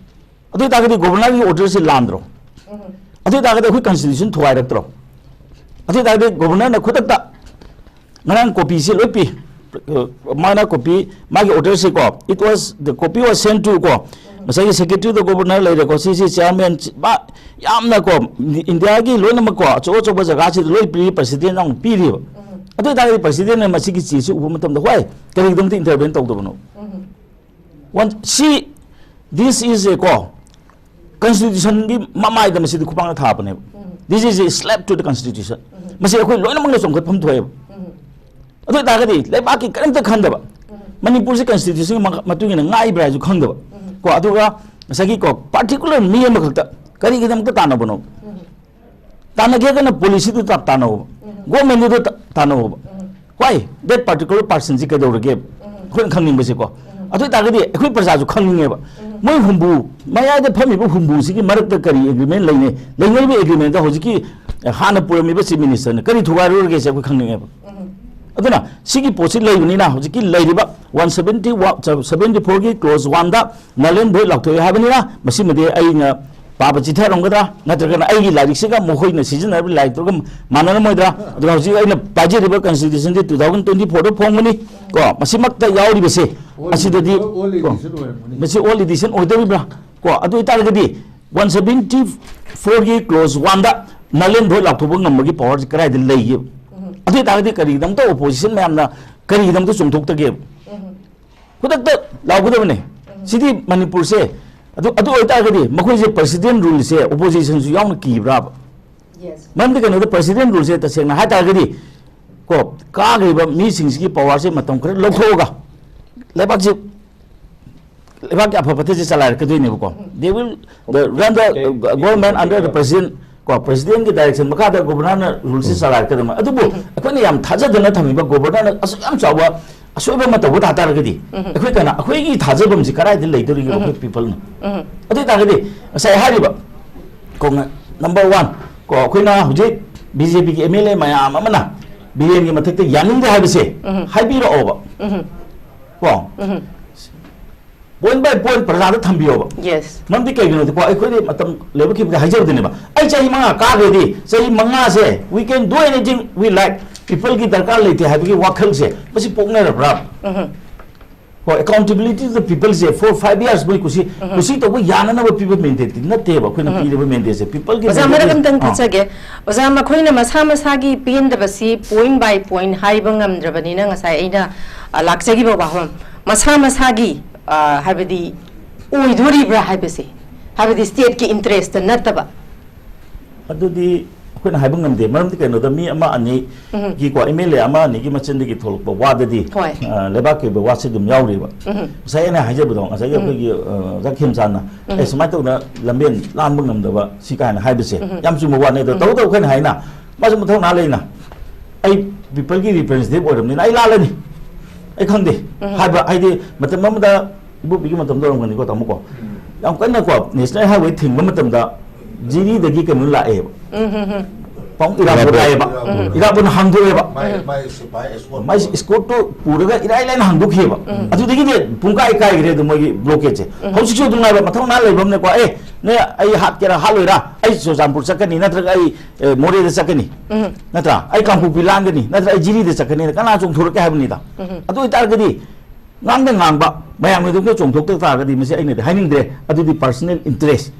ꯑꯗꯨ ꯑꯣꯏꯇꯥꯔꯒꯗꯤ ꯒꯣꯕꯔꯅꯔꯒꯤ orderꯁꯤ ꯂꯥꯟꯗ꯭ꯔꯣ? ꯑꯗꯨ ꯑꯣꯏꯇꯥꯔꯒꯗꯤ ꯑꯩꯈꯣꯏ constitution ꯊꯨꯒꯥꯏꯔꯛꯇ꯭ꯔꯣ? ꯑꯗꯨ ꯑꯣꯏꯇꯥꯔꯒꯗꯤ ꯒꯣꯕꯔꯅꯔꯅ ꯈꯨꯗꯛꯇ ꯉꯔꯥꯡ copyꯁꯤ ꯂꯣꯏ ꯄꯤ꯫ ꯃꯥꯅ copy, ꯃꯥꯒꯤ orderꯁꯤꯀꯣ, it was, the copy was sent to ꯀꯣ, ꯉꯁꯥꯏꯒꯤ secretary to the governor ꯂꯩꯔꯦꯀꯣ, ꯁꯤꯁꯤ chairman, ꯃꯥ ꯌꯥꯝꯅꯀꯣ, ꯏꯟꯗꯤꯌꯥꯒꯤ ꯂꯣꯏꯅꯃꯛꯀꯣ, ꯑꯆꯧ ꯑꯆꯧꯕ ꯖꯒꯥꯁꯤꯗ ꯂꯣꯏ ꯄꯤꯔꯤ, president ꯌꯥꯝ ꯄꯤꯔꯤꯕ꯫ ꯑꯗꯨ ꯑꯣꯏꯇꯥꯔꯒꯗꯤ presidentꯅ ꯃꯁꯤꯒꯤ ꯆꯦꯁꯤ ꯎꯕ ꯃꯇꯝꯗ, why, ꯀꯔꯤꯒꯤꯗꯃꯛꯇ intervene ꯇꯧꯗꯕꯅꯣ? One, ꯁꯤ, this is a ꯀꯣ, constitutionꯒꯤ ꯃꯃꯥꯏꯗ ꯃꯁꯤꯗꯤ ꯈꯨꯄꯥꯛꯅ ꯊꯥꯕꯅꯦꯕ꯫ This is a slap to the constitution. ꯃꯁꯤ ꯑꯩꯈꯣꯏ ꯂꯣꯏꯅꯃꯛꯅ ꯆꯣꯡꯈꯠꯐꯝ ꯊꯣꯛꯑꯦꯕ꯫ ꯑꯗꯨ ꯑꯣꯏꯇꯥꯔꯒꯗꯤ ꯂꯩꯕꯥꯛꯀꯤ ꯀꯔꯤꯝꯇ ꯈꯟꯗꯕ, ꯃꯅꯤꯄꯨꯔꯁꯤ constitutionꯒꯤ ꯃꯈ-, ꯃꯇꯨꯡ ꯏꯟꯅ ꯉꯥꯛꯏꯕ꯭ꯔꯥ ꯍꯥꯏꯁꯨ ꯈꯪꯗꯕ꯫ ꯀꯣ, ꯑꯗꯨꯒ ꯉꯁꯥꯏꯒꯤ ꯀꯣ, particular ꯃꯤ ꯑꯃꯈꯛꯇ ꯀꯔꯤꯒꯤꯗꯃꯛꯇ ꯇꯥꯟꯅꯕꯅꯣ? ꯇꯥꯟꯅꯒꯦꯒꯅ policyꯗꯨ ꯇꯥ-, ꯇꯥꯟꯅꯧꯕ꯫ Governmentꯗꯨꯗ ꯇꯥ-, ꯇꯥꯟꯅꯧꯕ꯫ Why? That particular personꯁꯤ ꯀꯩꯗꯧꯔꯒꯦ? ꯑꯩꯈꯣꯏꯅ ꯈꯪꯅꯤꯡꯕꯁꯦꯀꯣ꯫ ꯑꯗꯨ ꯑꯣꯏꯇꯥꯔꯒꯗꯤ ꯑꯩꯈꯣꯏ ꯄ꯭ꯔꯖꯥꯁꯨ ꯈꯪꯅꯤꯡꯉꯦꯕ꯫ ꯃꯣꯏ ꯍꯨꯝꯕꯨ, ꯃꯌꯥꯏꯗ ꯐꯝꯃꯤꯕ ꯍꯨꯝꯕꯨꯁꯤꯒꯤ ꯃꯔꯛꯇ ꯀꯔꯤ agreement ꯂꯩꯅꯩ? ꯂꯩꯅꯔꯤꯕ agreementꯗ ꯍꯧꯖꯤꯛꯀꯤ, ꯑꯦ, ꯍꯥꯟꯅ ꯄꯨꯔꯝꯃꯤꯕ chief ministerꯅ ꯀꯔꯤ ꯊꯨꯒꯥꯏꯔꯨꯔꯒꯦꯁꯦ ꯑꯩꯈꯣꯏ ꯈꯪꯅꯤꯡꯉꯦꯕ꯫ ꯑꯗꯨꯅ ꯁꯤꯒꯤ ꯄꯣꯠꯁꯤ ꯂꯩꯕꯅꯤꯅ ꯍꯧꯖꯤꯛꯀꯤ ꯂꯩꯔꯤꯕ one seventy, seventy fourꯒꯤ clause oneꯗ null and void ꯂꯥꯎꯊꯣꯛꯑꯦ ꯍꯥꯏꯕꯅꯤꯅ, ꯃꯁꯤꯃꯗꯤ ꯑꯩꯅ ꯄꯥꯕ ꯆꯤꯊꯔꯝꯒꯗ꯭ꯔꯥ, ꯅꯠꯇ꯭ꯔꯒꯅ ꯑꯩꯒꯤ ꯂꯥꯏꯔꯤꯛꯁꯤꯒ ꯃꯈꯣꯏꯅ ꯁꯤꯖꯤꯟꯅꯔꯤꯕ ꯂꯥꯏꯔꯤꯛꯇꯨꯒ ꯃꯥꯟꯅꯔꯝꯃꯣꯏꯗ꯭ꯔꯥ? ꯑꯗꯨꯒ ꯍꯧꯖꯤꯛ ꯑꯩꯅ ꯄꯥꯏꯖꯔꯤꯕ constitutionꯗꯤ two thousand twenty fourꯗ ꯐꯣꯡꯕꯅꯤ꯫ ꯀꯣ, ꯃꯁꯤꯃꯛꯇ ꯌꯥꯎꯔꯤꯕꯁꯦ, ꯑꯁꯤꯗꯗꯤ, old ꯀꯣ, edition ꯑꯣꯏꯔꯝꯒꯅꯤ꯫ ꯃꯁꯤ old edition ꯑꯣꯏꯗꯧꯔꯤꯕ꯭ꯔꯥ? ꯀꯣ, ꯑꯗꯨ ꯑꯣꯏꯇꯥꯔꯒꯗꯤ one seventy fourꯒꯤ clause oneꯗ null and void ꯂꯥꯎꯊꯣꯛꯄ ꯉꯝꯕꯒꯤ powerꯁꯤ ꯀꯗꯥꯏꯗ ꯂꯩꯒꯦꯕ? ꯑꯗꯨ ꯑꯣꯏꯇꯥꯔꯒꯗꯤ ꯀꯔꯤꯒꯤꯗꯃꯛꯇ opposition ꯃꯌꯥꯝꯅ ꯀꯔꯤꯒꯤꯗꯃꯛꯇ ꯆꯣꯡꯊꯣꯛꯇꯒꯦꯕ? ꯈꯨꯗꯛꯇ ꯂꯥꯎꯒꯗꯕꯅꯦ꯫ ꯁꯤꯗꯤ ꯃꯅꯤꯄꯨꯔꯁꯦ ꯑꯗꯨ ꯑꯗꯨ ꯑꯣꯏꯇꯥꯔꯒꯗꯤ ꯃꯈꯣꯏꯁꯦ ꯄ꯭ꯔꯁꯤꯗꯦꯟ ꯔꯨꯜꯁꯦ ꯑꯣꯄꯣꯖꯤꯁꯟꯁꯨ ꯌꯥꯎꯅ ꯀꯤꯕ꯭ꯔꯥꯕ? Yes. ꯃꯔꯝꯗꯤ ꯀꯩꯅꯣꯗ ꯄ꯭ꯔꯁꯤꯗꯦꯟ ꯔꯨꯜꯁꯦ ꯇꯁꯦꯡꯅ ꯍꯥꯏꯇꯥꯔꯒꯗꯤ ꯀꯣ, ꯀꯥꯈ꯭ꯔꯤꯕ ꯃꯤꯁꯤꯡꯁꯤꯒꯤ ꯄꯋꯥꯔꯁꯦ ꯃꯇꯝ ꯈꯔ ꯂꯧꯊꯣꯛꯑꯒ ꯂꯩꯕꯥꯛꯁꯤ, ꯂꯩꯕꯥꯛꯀꯤ ꯑꯐ ꯐꯠꯇꯁꯦ ꯆꯂꯥꯏꯔꯛꯀꯗꯣꯏꯅꯦꯕꯀꯣ꯫ They will, uh, run the, uh, government under the president, ꯀꯣ, ꯄ꯭ꯔꯁꯤꯗꯦꯟꯒꯤ ꯗꯥꯏꯔꯦꯛꯁꯟ ꯃꯈꯥꯗ ꯒꯣꯕꯔꯅꯔꯅ ꯔꯨꯜꯁꯤ ꯆꯂꯥꯏꯔꯛꯀꯗꯕꯅꯤ꯫ ꯑꯗꯨꯕꯨ ꯑꯩꯈꯣꯏꯅ ꯌꯥꯝ ꯊꯥꯖꯗꯅ ꯊꯝꯃꯤꯕ ꯒꯣꯕꯔꯅꯔꯅ ꯑꯁꯨꯛ ꯌꯥꯝ ꯆꯥꯎꯕ ꯑꯁꯣꯏꯕ ꯑꯃ ꯇꯧꯕ ꯇꯥ ꯇꯥꯔꯒꯗꯤ ꯑꯩꯈꯣꯏ ꯀꯅꯥ, ꯑꯩꯈꯣꯏꯒꯤ ꯊꯥꯖꯕꯝꯁꯤ ꯀꯗꯥꯏꯗ ꯂꯩꯗꯧꯔꯤꯒꯦ ꯑꯩꯈꯣꯏ ꯄꯤꯄꯜꯅ? ꯑꯗꯨ ꯑꯣꯏꯇꯥꯔꯒꯗꯤ ꯉꯁꯥꯏ ꯍꯥꯏꯔꯤꯕ ꯀꯣ, ꯅꯝꯕꯔ ꯋꯥꯟ ꯀꯣ, ꯑꯩꯈꯣꯏꯅ ꯍꯧꯖꯤꯛ ꯕꯤ ꯖꯦ ꯄꯤꯒꯤ ꯑꯦꯝ ꯑꯦꯜ ꯑꯦ ꯃꯌꯥꯝ ꯑꯃꯅ ꯕꯤꯔꯦꯟꯒꯤ ꯃꯊꯛꯇ ꯌꯥꯅꯤꯡꯗꯦ ꯍꯥꯏꯕꯁꯦ ꯍꯥꯏꯕꯤꯔꯛꯑꯣꯕ ꯀꯣ꯫ Point by point ꯄ꯭ꯔꯖꯥꯗ ꯊꯝꯕꯤꯌꯣꯕ꯫ Yes. ꯃꯔꯝꯗꯤ ꯀꯩꯒꯤꯅꯣꯗꯤꯀꯣ, ꯑꯩꯈꯣꯏꯗꯤ ꯃꯇꯝ ꯂꯩꯕꯛꯈꯤꯕꯗ ꯍꯥꯏꯖꯕꯗꯨꯅꯦꯕ, ꯑꯩ ꯆꯍꯤ ꯃꯉꯥ ꯀꯥꯈ꯭ꯔꯗꯤ ꯆꯍꯤ ꯃꯉꯥꯁꯦ we can do anything we like, ꯄꯤꯄꯜꯒꯤ ꯗꯔꯀꯥꯔ ꯂꯩꯇꯦ ꯍꯥꯏꯕꯒꯤ ꯋꯥꯈꯜꯁꯦ ꯃꯁꯤ ꯄꯣꯛꯅꯔꯕ꯭ꯔꯥ? ꯀꯣ, accountability to the people say for five years ꯃꯣꯏ ꯀꯨꯁꯤ ꯀꯨꯁꯤ ꯇꯧꯕ ꯌꯥꯅꯅꯕ ꯄꯤꯕ ꯃꯦꯟꯗꯦꯠꯇꯤ ꯅꯠꯇꯦꯕ ꯑꯩꯈꯣꯏꯅ ꯄꯤꯔꯤꯕ ꯃꯦꯟꯗꯦꯠꯁꯦ ꯄꯤꯄꯜꯒꯤ ꯑꯣꯖꯥ, ꯃꯔꯛ ꯑꯝꯇꯪ ꯊꯠꯆꯒꯦ꯫ ꯑꯣꯖꯥ, ꯃꯈꯣꯏꯅ ꯃꯁꯥ ꯃꯁꯥꯒꯤ ꯄꯦꯟꯗꯕꯁꯤ point by point ꯍꯥꯏꯕ ꯉꯝꯗ꯭ꯔꯕꯅꯤꯅ ꯉꯁꯥꯏ ꯑꯩꯅ, ꯑ, ꯂꯥꯛꯆꯈꯤꯕ ꯋꯥꯐꯝ, ꯃꯁꯥ ꯃꯁꯥꯒꯤ, ꯑ, ꯍꯥꯏꯕꯗꯤ ꯑꯣꯏꯗꯣꯔꯤꯕ꯭ꯔꯥ ꯍꯥꯏꯕꯁꯦ, ꯍꯥꯏꯕꯗꯤ ꯁ꯭ꯇꯦꯠꯀꯤ ꯏꯟꯇꯔꯦꯁꯇ ꯅꯠꯇꯕ꯫ ꯑꯗꯨꯗꯤ ꯑꯩꯈꯣꯏꯅ ꯍꯥꯏꯕ ꯉꯝꯗꯦ꯫ ꯃꯔꯝꯗꯤ ꯀꯩꯅꯣꯗ ꯃꯤ ꯑꯃ ꯑꯅꯤꯒꯤꯀꯣ, ꯑꯦꯝ ꯑꯦꯜ ꯑꯦ ꯑꯃ ꯑꯅꯤꯒꯤ ꯃꯆꯤꯟꯗꯒꯤ ꯊꯣꯛꯂꯛꯄ ꯋꯥꯗꯗꯤ, ꯍꯣꯏ꯫ ꯑ, ꯂꯩꯕꯥꯛꯀꯤ ꯑꯣꯏꯕ ꯋꯥꯁꯤ ꯑꯗꯨꯝ ꯌꯥꯎꯔꯤꯕ꯫ ꯉꯁꯥꯏ ꯑꯩꯅ ꯍꯥꯏꯖꯕꯗꯣ, ꯉꯁꯥꯏꯒꯤ ꯑꯩꯈꯣꯏꯒꯤ, ꯑ, ꯑꯣꯖꯥ ꯈꯦꯝꯆꯥꯟꯅ, "ꯑꯦ, ꯁꯨꯃꯥꯏꯅ ꯇꯧꯗꯅ ꯂꯝꯕꯦꯟ ꯂꯥꯟꯕ ꯉꯝꯗꯕ ꯁꯤ" ꯀꯥꯏꯅ ꯍꯥꯏꯕꯁꯦ ꯌꯥꯝ ꯆꯨꯝꯕ ꯋꯥꯅꯤ꯫ ꯑꯗꯣ ꯇꯧꯕꯇꯕꯨ ꯑꯩꯈꯣꯏꯅ ꯍꯥꯏꯅ ꯃꯥꯁꯨ ꯃꯊꯧꯅꯥ ꯂꯩꯅ, ꯑꯩ ꯄꯤꯄꯜꯒꯤ ꯔꯤꯄ꯭ꯔꯖꯦꯟꯇꯦꯇꯤꯚ ꯑꯣꯏꯔꯕꯅꯤꯅ ꯑꯩ ꯂꯥꯜꯂꯅꯤ, ꯑꯩ ꯈꯪꯗꯦ ꯍꯥꯏꯕ, ꯍꯥꯏꯗꯤ ꯃꯇꯝ ꯑꯃꯗ ꯏꯕꯣꯕꯤꯒꯤ ꯃꯇꯝꯗ ꯑꯣꯏꯔꯝꯒꯅꯤꯀꯣ, ꯇꯥꯃꯣꯀꯣ, ꯌꯥꯝ ꯀꯟꯅꯀꯣ ꯅꯦꯁꯅꯦꯜ ꯍꯥꯏꯋꯦ ꯊꯤꯡꯕ ꯃꯇꯝꯗ ꯖꯤꯔꯤꯗꯒꯤ ꯀꯩꯅꯣ ꯂꯥꯛꯑꯦꯕ, ꯄꯥꯎ ꯏꯔꯥꯕꯣꯠ ꯂꯥꯛꯑꯦꯕ, ꯏꯔꯥꯕꯣꯠꯅ ꯍꯥꯡꯗꯣꯛꯑꯦꯕ꯫ ꯃꯥꯏ ꯃꯥꯏ ꯁꯤꯐꯥꯏ ꯑꯦꯁꯀꯣꯔꯠ ꯃꯥꯏ ꯏꯁꯀꯣꯔꯠꯇꯨ ꯄꯨꯔꯒ ꯏꯔꯥꯏ ꯂꯥꯏꯅ ꯍꯥꯡꯗꯣꯛꯈꯤꯑꯕ꯫ ꯑꯗꯨꯗꯒꯤꯗꯤ ꯄꯨꯡꯀꯥꯏ ꯀꯥꯏꯈ꯭ꯔꯦ ꯑꯗꯨ ꯃꯣꯏꯒꯤ ꯕ꯭ꯂꯣꯀꯦꯠꯁꯦ꯫ ꯍꯧꯖꯤꯛꯁꯨ ꯑꯗꯨꯝ ꯉꯥꯏꯕ, ꯃꯊꯧꯅꯥ ꯂꯩꯕ ꯑꯃꯅꯦꯀꯣ, "ꯑꯦ, ꯅꯦ, ꯑꯩ ꯍꯥꯠꯀꯦꯔꯥ ꯍꯥꯠꯂꯣꯏꯔꯥ, ꯑꯩ ꯆꯨꯔꯆꯥꯟꯄꯨꯔ ꯆꯠꯀꯅꯤ, ꯅꯠꯇ꯭ꯔꯒ ꯑꯩ, ꯑꯦ, ꯃꯣꯔꯦꯗ ꯆꯠꯀꯅꯤ, ꯅꯠꯇ꯭ꯔꯥ? ꯑꯩ ꯀꯥꯡꯄꯣꯛꯄꯤ ꯂꯥꯟꯒꯅꯤ, ꯅꯠꯇ꯭ꯔꯒ ꯑꯩ ꯖꯤꯔꯤꯗ ꯆꯠꯀꯅꯤꯅ ꯀꯅꯥ ꯆꯣꯡꯊꯣꯔꯛꯀꯦ ꯍꯥꯏꯕꯅꯤꯗ?" ꯑꯗꯨ ꯑꯣꯏꯇꯥꯔꯒꯗꯤ ꯉꯥꯡꯗ ꯉꯥꯡꯕ, ꯃꯌꯥꯝꯒꯤ ꯑꯗꯨꯝ ꯆꯣꯡꯊꯣꯛꯇ ꯇꯥꯔꯒꯗꯤ ꯃꯁꯤ ꯑꯩꯅꯗꯤ ꯍꯥꯏꯅꯤꯡꯗ꯭ꯔꯦ꯫ ꯑꯗꯨꯗꯤ personal interest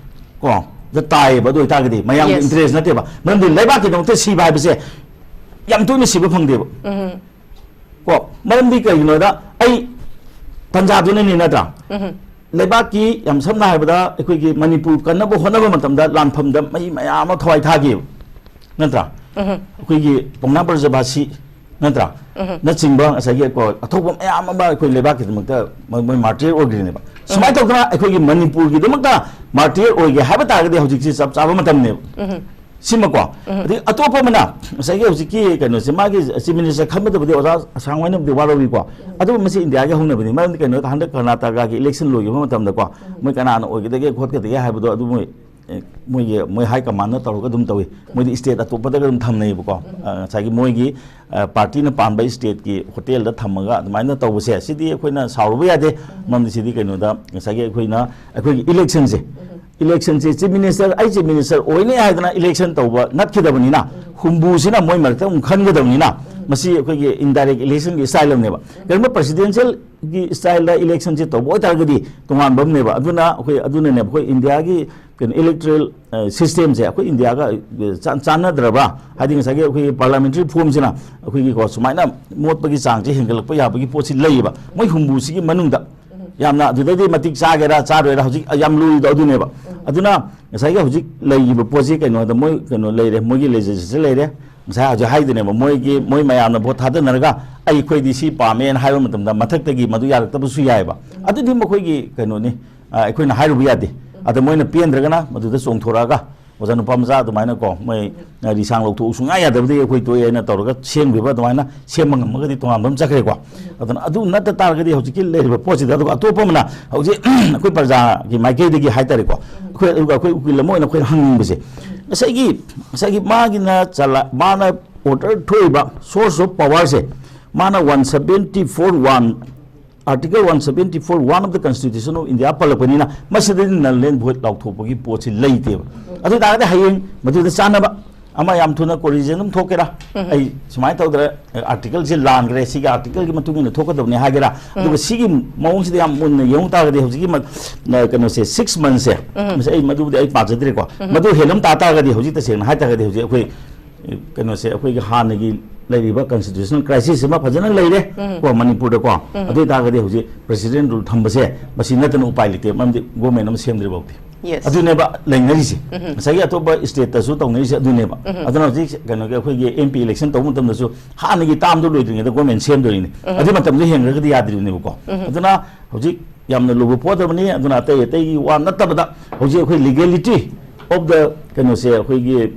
ꯀꯣ, ꯗ ꯇꯥꯏꯌꯦꯕ꯫ ꯑꯗꯨ ꯑꯣꯏꯇꯥꯔꯒꯗꯤ ꯃꯌꯥꯝꯒꯤ Yes. interest ꯅꯠꯇꯦꯕ꯫ ꯃꯔꯝꯗꯤ ꯂꯩꯕꯥꯛꯀꯤꯗꯃꯛꯇ ꯁꯤꯕ ꯍꯥꯏꯕꯁꯦ ꯌꯥꯝ ꯇꯣꯏꯅ ꯁꯤꯕ ꯐꯪꯗꯦꯕ꯫ ꯀꯣ, ꯃꯔꯝꯗꯤ ꯀꯩꯒꯤꯅꯣꯗ ꯑꯩ ꯇꯟꯖꯥꯗꯨꯅꯅꯤ, ꯅꯠꯇ꯭ꯔꯥ? ꯂꯩꯕꯥꯛꯀꯤ, ꯌꯥꯝ ꯁꯝꯅ ꯍꯥꯏꯔꯕꯗ, ꯑꯩꯈꯣꯏꯒꯤ ꯃꯅꯤꯄꯨꯔ ꯀꯟꯅꯕ ꯍꯣꯠꯅꯕ ꯃꯇꯝꯗ ꯂꯥꯟꯐꯝꯗ ꯃꯤ ꯃꯌꯥꯝ ꯑꯃ ꯊꯋꯥꯏ ꯊꯥꯈꯤꯕ, ꯅꯠꯇ꯭ꯔꯥ? ꯑꯩꯈꯣꯏꯒꯤ ꯄꯥꯎꯅꯥ ꯕ꯭ꯔꯖꯕꯥꯁꯤ, ꯅꯠꯇ꯭ꯔꯥ? ꯅꯆꯤꯡꯕ ꯉꯁꯥꯏꯒꯤ ꯀꯣ, ꯑꯊꯧꯕ ꯃꯌꯥꯝ ꯑꯃ ꯑꯩꯈꯣꯏ ꯂꯩꯕꯥꯛꯀꯤꯗꯃꯛꯇ ꯃꯣꯏ, ꯃꯣꯏ ꯃꯥꯔꯇꯤꯌꯔ ꯑꯣꯏꯈ꯭ꯔꯤꯅꯦꯕ꯫ ꯁꯨꯃꯥꯏꯅ ꯇꯧꯗꯅ ꯑꯩꯈꯣꯏꯒꯤ ꯃꯅꯤꯄꯨꯔꯒꯤꯗꯃꯛꯇ ꯃꯥꯔꯇꯤꯌꯔ ꯑꯣꯏꯒꯦ ꯍꯥꯏꯕ ꯇꯥꯔꯒꯗꯤ ꯍꯧꯖꯤꯛꯁꯤ ꯆꯞ ꯆꯥꯕ ꯃꯇꯝꯅꯦꯕ꯫ ꯁꯤꯃꯀꯣ꯫ ꯑꯗꯩ ꯑꯇꯣꯞꯄ ꯑꯃꯅ ꯉꯁꯥꯏꯒꯤ ꯍꯧꯖꯤꯛꯀꯤ ꯀꯩꯅꯣꯁꯦ, ꯃꯥꯒꯤ ꯆꯤꯐ ꯃꯤꯅꯤꯁꯇꯔ ꯈꯟꯕꯗꯕꯨꯗꯤ ꯑꯣꯖꯥ ꯑꯁꯥꯡ ꯍꯣꯏꯅꯕꯨꯗꯤ ꯋꯥꯔꯧꯏꯀꯣ꯫ ꯑꯗꯨꯕꯨ ꯃꯁꯤ ꯏꯟꯗꯤꯌꯥꯒꯤ ꯍꯧꯅꯕꯤꯅꯤ꯫ ꯃꯔꯝꯗꯤ ꯀꯩꯅꯣꯗ, ꯍꯟꯗꯛ ꯀꯔꯅꯥꯇꯀꯥꯒꯤ ꯏꯂꯦꯛꯁꯟ ꯂꯣꯏꯈꯤꯕ ꯃꯇꯝꯗꯀꯣ, ꯃꯣꯏ ꯀꯅꯥꯅ ꯑꯣꯏꯒꯗꯒꯦ ꯈꯣꯠꯀꯗꯒꯦ ꯍꯥꯏꯕꯗꯣ, ꯑꯗꯨ ꯃꯣꯏ, ꯑꯦ, ꯃꯣꯏꯒꯤ, ꯃꯣꯏ ꯍꯥꯏ ꯀꯃꯥꯟꯅ ꯇꯧꯔꯒ ꯑꯗꯨꯝ ꯇꯧꯏ꯫ ꯃꯣꯏꯗꯤ ꯏꯁꯇꯦꯠ ꯑꯇꯣꯞꯄꯗꯒ ꯑꯗꯨꯝ ꯊꯝꯅꯩꯌꯦꯕꯀꯣ꯫ ꯑ, ꯉꯁꯥꯏꯒꯤ ꯃꯣꯏꯒꯤ, ꯑ, ꯄꯥꯔꯇꯤꯅ ꯄꯥꯝꯕ ꯏꯁꯇꯦꯠꯀꯤ ꯍꯣꯇꯦꯜꯗ ꯊꯝꯃꯒ ꯑꯗꯨꯃꯥꯏꯅ ꯇꯧꯕꯁꯦ, ꯁꯤꯗꯤ ꯑꯩꯈꯣꯏꯅ ꯁꯥꯎꯔꯨꯕ ꯌꯥꯗꯦ꯫ ꯃꯔꯝꯗꯤ ꯁꯤꯗꯤ ꯀꯩꯅꯣꯗ, ꯉꯁꯥꯏꯒꯤ ꯑꯩꯈꯣꯏꯅ, ꯑꯩꯈꯣꯏꯒꯤ ꯏꯂꯦꯛꯁꯟꯁꯦ, ꯏꯂꯦꯛꯁꯟꯁꯦ ꯆꯤꯐ ꯃꯤꯅꯤꯁꯇꯔ, ꯑꯩ ꯆꯤꯐ ꯃꯤꯅꯤꯁꯇꯔ ꯑꯣꯏꯅꯤ ꯍꯥꯏꯗꯅ ꯏꯂꯦꯛꯁꯟ ꯇꯧꯕ ꯅꯠꯈꯤꯗꯕꯅꯤꯅ, ꯍꯨꯝꯕꯨꯁꯤꯅ ꯃꯣꯏ ꯃꯔꯛꯇ ꯑꯃꯨꯛ ꯈꯟꯒꯗꯕꯅꯤꯅ, ꯃꯁꯤ ꯑꯩꯈꯣꯏꯒꯤ ꯏꯟꯗꯥꯏꯔꯦꯛ ꯏꯂꯦꯛꯁꯟꯒꯤ ꯏꯁꯇꯥꯏꯜ ꯑꯃꯅꯦꯕ꯫ ꯀꯔꯤꯒꯨꯝꯕ ꯄ꯭ꯔꯁꯤꯗꯦꯟꯁꯤꯌꯦꯜꯒꯤ ꯏꯁꯇꯥꯏꯜꯗ ꯏꯂꯦꯛꯁꯟꯁꯦ ꯇꯧꯕ ꯑꯣꯏꯇꯥꯔꯒꯗꯤ ꯇꯣꯉꯥꯟꯕ ꯑꯃꯅꯦꯕ꯫ ꯑꯗꯨꯅ ꯑꯩꯈꯣꯏ, ꯑꯗꯨꯅꯅꯦꯕ ꯑꯩꯈꯣꯏ ꯏꯟꯗꯤꯌꯥꯒꯤ ꯀꯩꯅꯣ, ꯏꯂꯦꯛꯇꯣꯔꯦꯜ, ꯑ, ꯁꯤꯁꯇꯦꯝꯁꯦ ꯑꯩꯈꯣꯏ ꯏꯟꯗꯤꯌꯥꯒ, ꯑ, ꯆꯥꯟ-, ꯆꯥꯟꯅꯗ꯭ꯔꯕ꯭ꯔꯥ? ꯍꯥꯏꯗꯤ ꯉꯁꯥꯏꯒꯤ ꯑꯩꯈꯣꯏꯒꯤ ꯄꯥꯔꯂꯥꯃꯦꯟꯇꯔꯤ ꯐꯣꯝꯁꯤꯅ ꯑꯩꯈꯣꯏꯒꯤꯀꯣ, ꯁꯨꯃꯥꯏꯅ ꯃꯣꯠꯄꯒꯤ ꯆꯥꯡꯁꯦ ꯍꯦꯟꯒꯠꯂꯛꯄ ꯌꯥꯕꯒꯤ ꯄꯣꯠꯁꯤ ꯂꯩꯌꯦꯕ꯫ ꯃꯣꯏ ꯍꯨꯝꯕꯨꯁꯤꯒꯤ ꯃꯅꯨꯡꯗ ꯌꯥꯝꯅ ꯑꯗꯨꯗꯩꯗꯤ ꯃꯇꯤꯛ ꯆꯥꯒꯦꯔꯥ ꯆꯥꯔꯣꯏꯔꯥ, ꯍꯧꯖꯤꯛ ꯌꯥꯝ ꯂꯨꯔꯤꯗꯣ ꯑꯗꯨꯅꯦꯕ꯫ ꯑꯗꯨꯅ ꯉꯁꯥꯏꯒꯤ ꯍꯧꯖꯤꯛ ꯂꯩꯔꯤꯕ ꯄꯣꯠꯁꯤ ꯀꯩꯅꯣꯗ ꯃꯣꯏ ꯀꯩꯅꯣ ꯂꯩꯔꯦ, ꯃꯣꯏꯒꯤ ꯂꯦꯖꯤꯁꯂꯦꯆꯔ ꯂꯩꯔꯦ꯫ ꯉꯁꯥꯏ ꯍꯧꯖꯤꯛ ꯍꯥꯏꯗꯨꯅꯦꯕ, ꯃꯣꯏꯒꯤ, ꯃꯣꯏ ꯃꯌꯥꯝꯅ ꯚꯣꯠ ꯊꯥꯗꯅꯔꯒ ꯑꯩꯈꯣꯏꯗꯤ ꯁꯤ ꯄꯥꯝꯃꯦꯅ ꯍꯥꯏꯕ ꯃꯇꯝꯗ ꯃꯊꯛꯇꯒꯤ ꯃꯗꯨ ꯌꯥꯔꯛꯇꯕꯁꯨ ꯌꯥꯏꯑꯕ꯫ ꯑꯗꯨꯗꯤ ꯃꯈꯣꯏꯒꯤ ꯀꯩꯅꯣꯅꯤ, ꯑ, ꯑꯩꯈꯣꯏꯅ ꯍꯥꯏꯔꯨꯕ ꯌꯥꯗꯦ꯫ ꯑꯗ ꯃꯣꯏꯅ ꯄꯦꯟꯗ꯭ꯔꯒꯅ ꯃꯗꯨꯗ ꯆꯣꯡꯊꯣꯔꯛꯑꯒ, "ꯑꯣꯖꯥ ꯅꯨꯄꯥ ꯃꯆꯥ ꯑꯗꯨꯃꯥꯏꯅ ꯀꯣ, ꯃꯣꯏ, ꯑ, ꯔꯤꯁꯥꯡ ꯂꯧꯊꯣꯛꯎ ꯁꯨꯡꯌꯥ ꯌꯥꯗꯕꯗꯒꯤ ꯑꯩꯈꯣꯏ ꯇꯣꯛꯑꯦ" ꯍꯥꯏꯅ ꯇꯧꯔꯒ ꯁꯦꯝꯈꯤꯕ, ꯑꯗꯨꯃꯥꯏꯅ ꯁꯦꯝꯕ ꯉꯝꯃꯒꯗꯤ ꯇꯣꯉꯥꯟꯕ ꯑꯃ ꯆꯠꯈ꯭ꯔꯦꯀꯣ꯫ ꯑꯗꯨꯅ ꯑꯗꯨ ꯅꯠꯇ ꯇꯥꯔꯒꯗꯤ ꯍꯧꯖꯤꯛꯀꯤ ꯂꯩꯔꯤꯕ ꯄꯣꯠꯁꯤꯗ, ꯑꯗꯨꯒ ꯑꯇꯣꯞꯄ ꯑꯃꯅ ꯍꯧꯖꯤꯛ ꯑꯩꯈꯣꯏ ꯄ꯭ꯔꯖꯥꯒꯤ ꯃꯥꯏꯀꯩꯗꯒꯤ ꯍꯥꯏꯇꯥꯔꯦꯀꯣ, ꯑꯩꯈꯣꯏ, ꯑꯗꯨꯒ ꯑꯩꯈꯣꯏ ꯎꯀꯤꯜ ꯑꯃ ꯑꯣꯏꯅ ꯑꯩꯈꯣꯏꯅ ꯍꯪꯅꯤꯡꯕꯁꯦ, ꯉꯁꯥꯏꯒꯤ, ꯉꯁꯥꯏꯒꯤ ꯃꯥꯒꯤꯅ ꯆꯂꯥ-, ꯃꯥꯅ ꯑꯣꯔꯗꯔ ꯊꯣꯛꯏꯕ source of power ꯁꯦ, ꯃꯥꯅ one seventy four one, Article one seventy four one of the Constitution of India ꯄꯜꯂꯛꯄꯅꯤꯅ, ꯃꯁꯤꯗꯗꯤ null and void ꯂꯥꯎꯊꯣꯛꯄꯒꯤ ꯄꯣꯠꯁꯤ ꯂꯩꯇꯦꯕ꯫ ꯑꯗꯨ ꯑꯣꯏ ꯇꯥꯔꯒꯗꯤ ꯍꯌꯦꯡ ꯃꯗꯨꯗ ꯆꯥꯟꯅꯕ ꯑꯃ ꯌꯥꯝ ꯊꯨꯅ corrigendum ꯊꯣꯛꯀꯦꯔꯥ, ꯑꯩ ꯁꯨꯃꯥꯏꯅ ꯇꯧꯗ꯭ꯔꯦ, article ꯁꯦ ꯂꯥꯟꯈ꯭ꯔꯦ, ꯁꯤꯒꯤ article ꯒꯤ ꯃꯇꯨꯡ ꯏꯟꯅ ꯊꯣꯛꯀꯗꯕꯅꯤ ꯍꯥꯏꯒꯦꯔꯥ, ꯑꯗꯨꯒ ꯁꯤꯒꯤ ꯃꯑꯣꯡꯁꯤꯗ ꯌꯥꯝ ꯃꯨꯟꯅ ꯌꯦꯡꯉꯨ ꯇꯥꯔꯒꯗꯤ ꯍꯧꯖꯤꯛꯀꯤ ꯃ-, ꯅ-, ꯀꯩꯅꯣꯁꯦ, six months ꯁꯦ, ꯃꯁꯤ ꯑꯩ ꯃꯗꯨꯕꯨꯗꯤ ꯑꯩ ꯄꯥꯖꯗ꯭ꯔꯦꯀꯣ, ꯃꯗꯨ ꯍꯦꯜꯂꯝ ꯇꯥ ꯇꯥꯔꯒꯗꯤ ꯍꯧꯖꯤꯛ ꯇꯁꯦꯡꯅ ꯍꯥꯏ ꯇꯥꯔꯒꯗꯤ ꯍꯧꯖꯤꯛ ꯑꯩꯈꯣꯏ, ꯑꯦ, ꯀꯩꯅꯣꯁꯦ, ꯑꯩꯈꯣꯏꯒꯤ ꯍꯥꯟꯅꯒꯤ ꯂꯩꯔꯤꯕ constitutional crisis ꯑꯃ ꯐꯖꯅ ꯂꯩꯔꯦ ꯀꯣ ꯃꯅꯤꯄꯨꯔꯗꯀꯣ꯫ ꯑꯗꯨ ꯑꯣꯏꯇꯥꯔꯒꯗꯤ ꯍꯧꯖꯤꯛ president rule ꯊꯝꯕꯁꯦ ꯃꯁꯤ ꯅꯠꯇꯅ ꯎꯄꯥꯏ ꯂꯩꯇꯦ, ꯃꯔꯝꯗꯤ government ꯑꯃ ꯁꯦꯝꯗ꯭ꯔꯤ ꯐꯥꯎꯗꯤ꯫ Yes. ꯑꯗꯨꯅꯦꯕ ꯂꯩꯅꯔꯤꯁꯦ꯫ ꯉꯁꯥꯏꯒꯤ ꯑꯇꯣꯞꯄ stateꯇꯁꯨ ꯇꯧꯅꯔꯤꯁꯦ ꯑꯗꯨꯅꯦꯕ꯫ ꯑꯗꯨꯅ ꯍꯧꯖꯤꯛ ꯀꯩꯅꯣꯒꯤ ꯑꯩꯈꯣꯏꯒꯤ M P election ꯇꯧꯕ ꯃꯇꯝꯗꯁꯨ ꯍꯥꯟꯅꯒꯤ termꯗꯣ ꯂꯣꯏꯗ꯭ꯔꯤꯉꯩꯗ government ꯁꯦꯝꯗꯣꯔꯤꯅꯤ꯫ ꯑꯗꯨ ꯃꯇꯝꯗꯣ ꯍꯦꯟꯈ꯭ꯔꯒꯗꯤ ꯌꯥꯗ꯭ꯔꯤꯕꯅꯦꯕꯀꯣ꯫ ꯑꯗꯨꯅ ꯍꯧꯖꯤꯛ ꯌꯥꯝꯅ ꯂꯨꯕ ꯄꯣꯠ ꯑꯃꯅꯤ꯫ ꯑꯗꯨꯅ ꯑꯇꯩ ꯑꯇꯩꯒꯤ ꯋꯥ ꯅꯠꯇꯕꯗ ꯍꯧꯖꯤꯛ ꯑꯩꯈꯣꯏ legality of the ꯀꯩꯅꯣꯁꯦ, ꯑꯩꯈꯣꯏꯒꯤ ꯑ,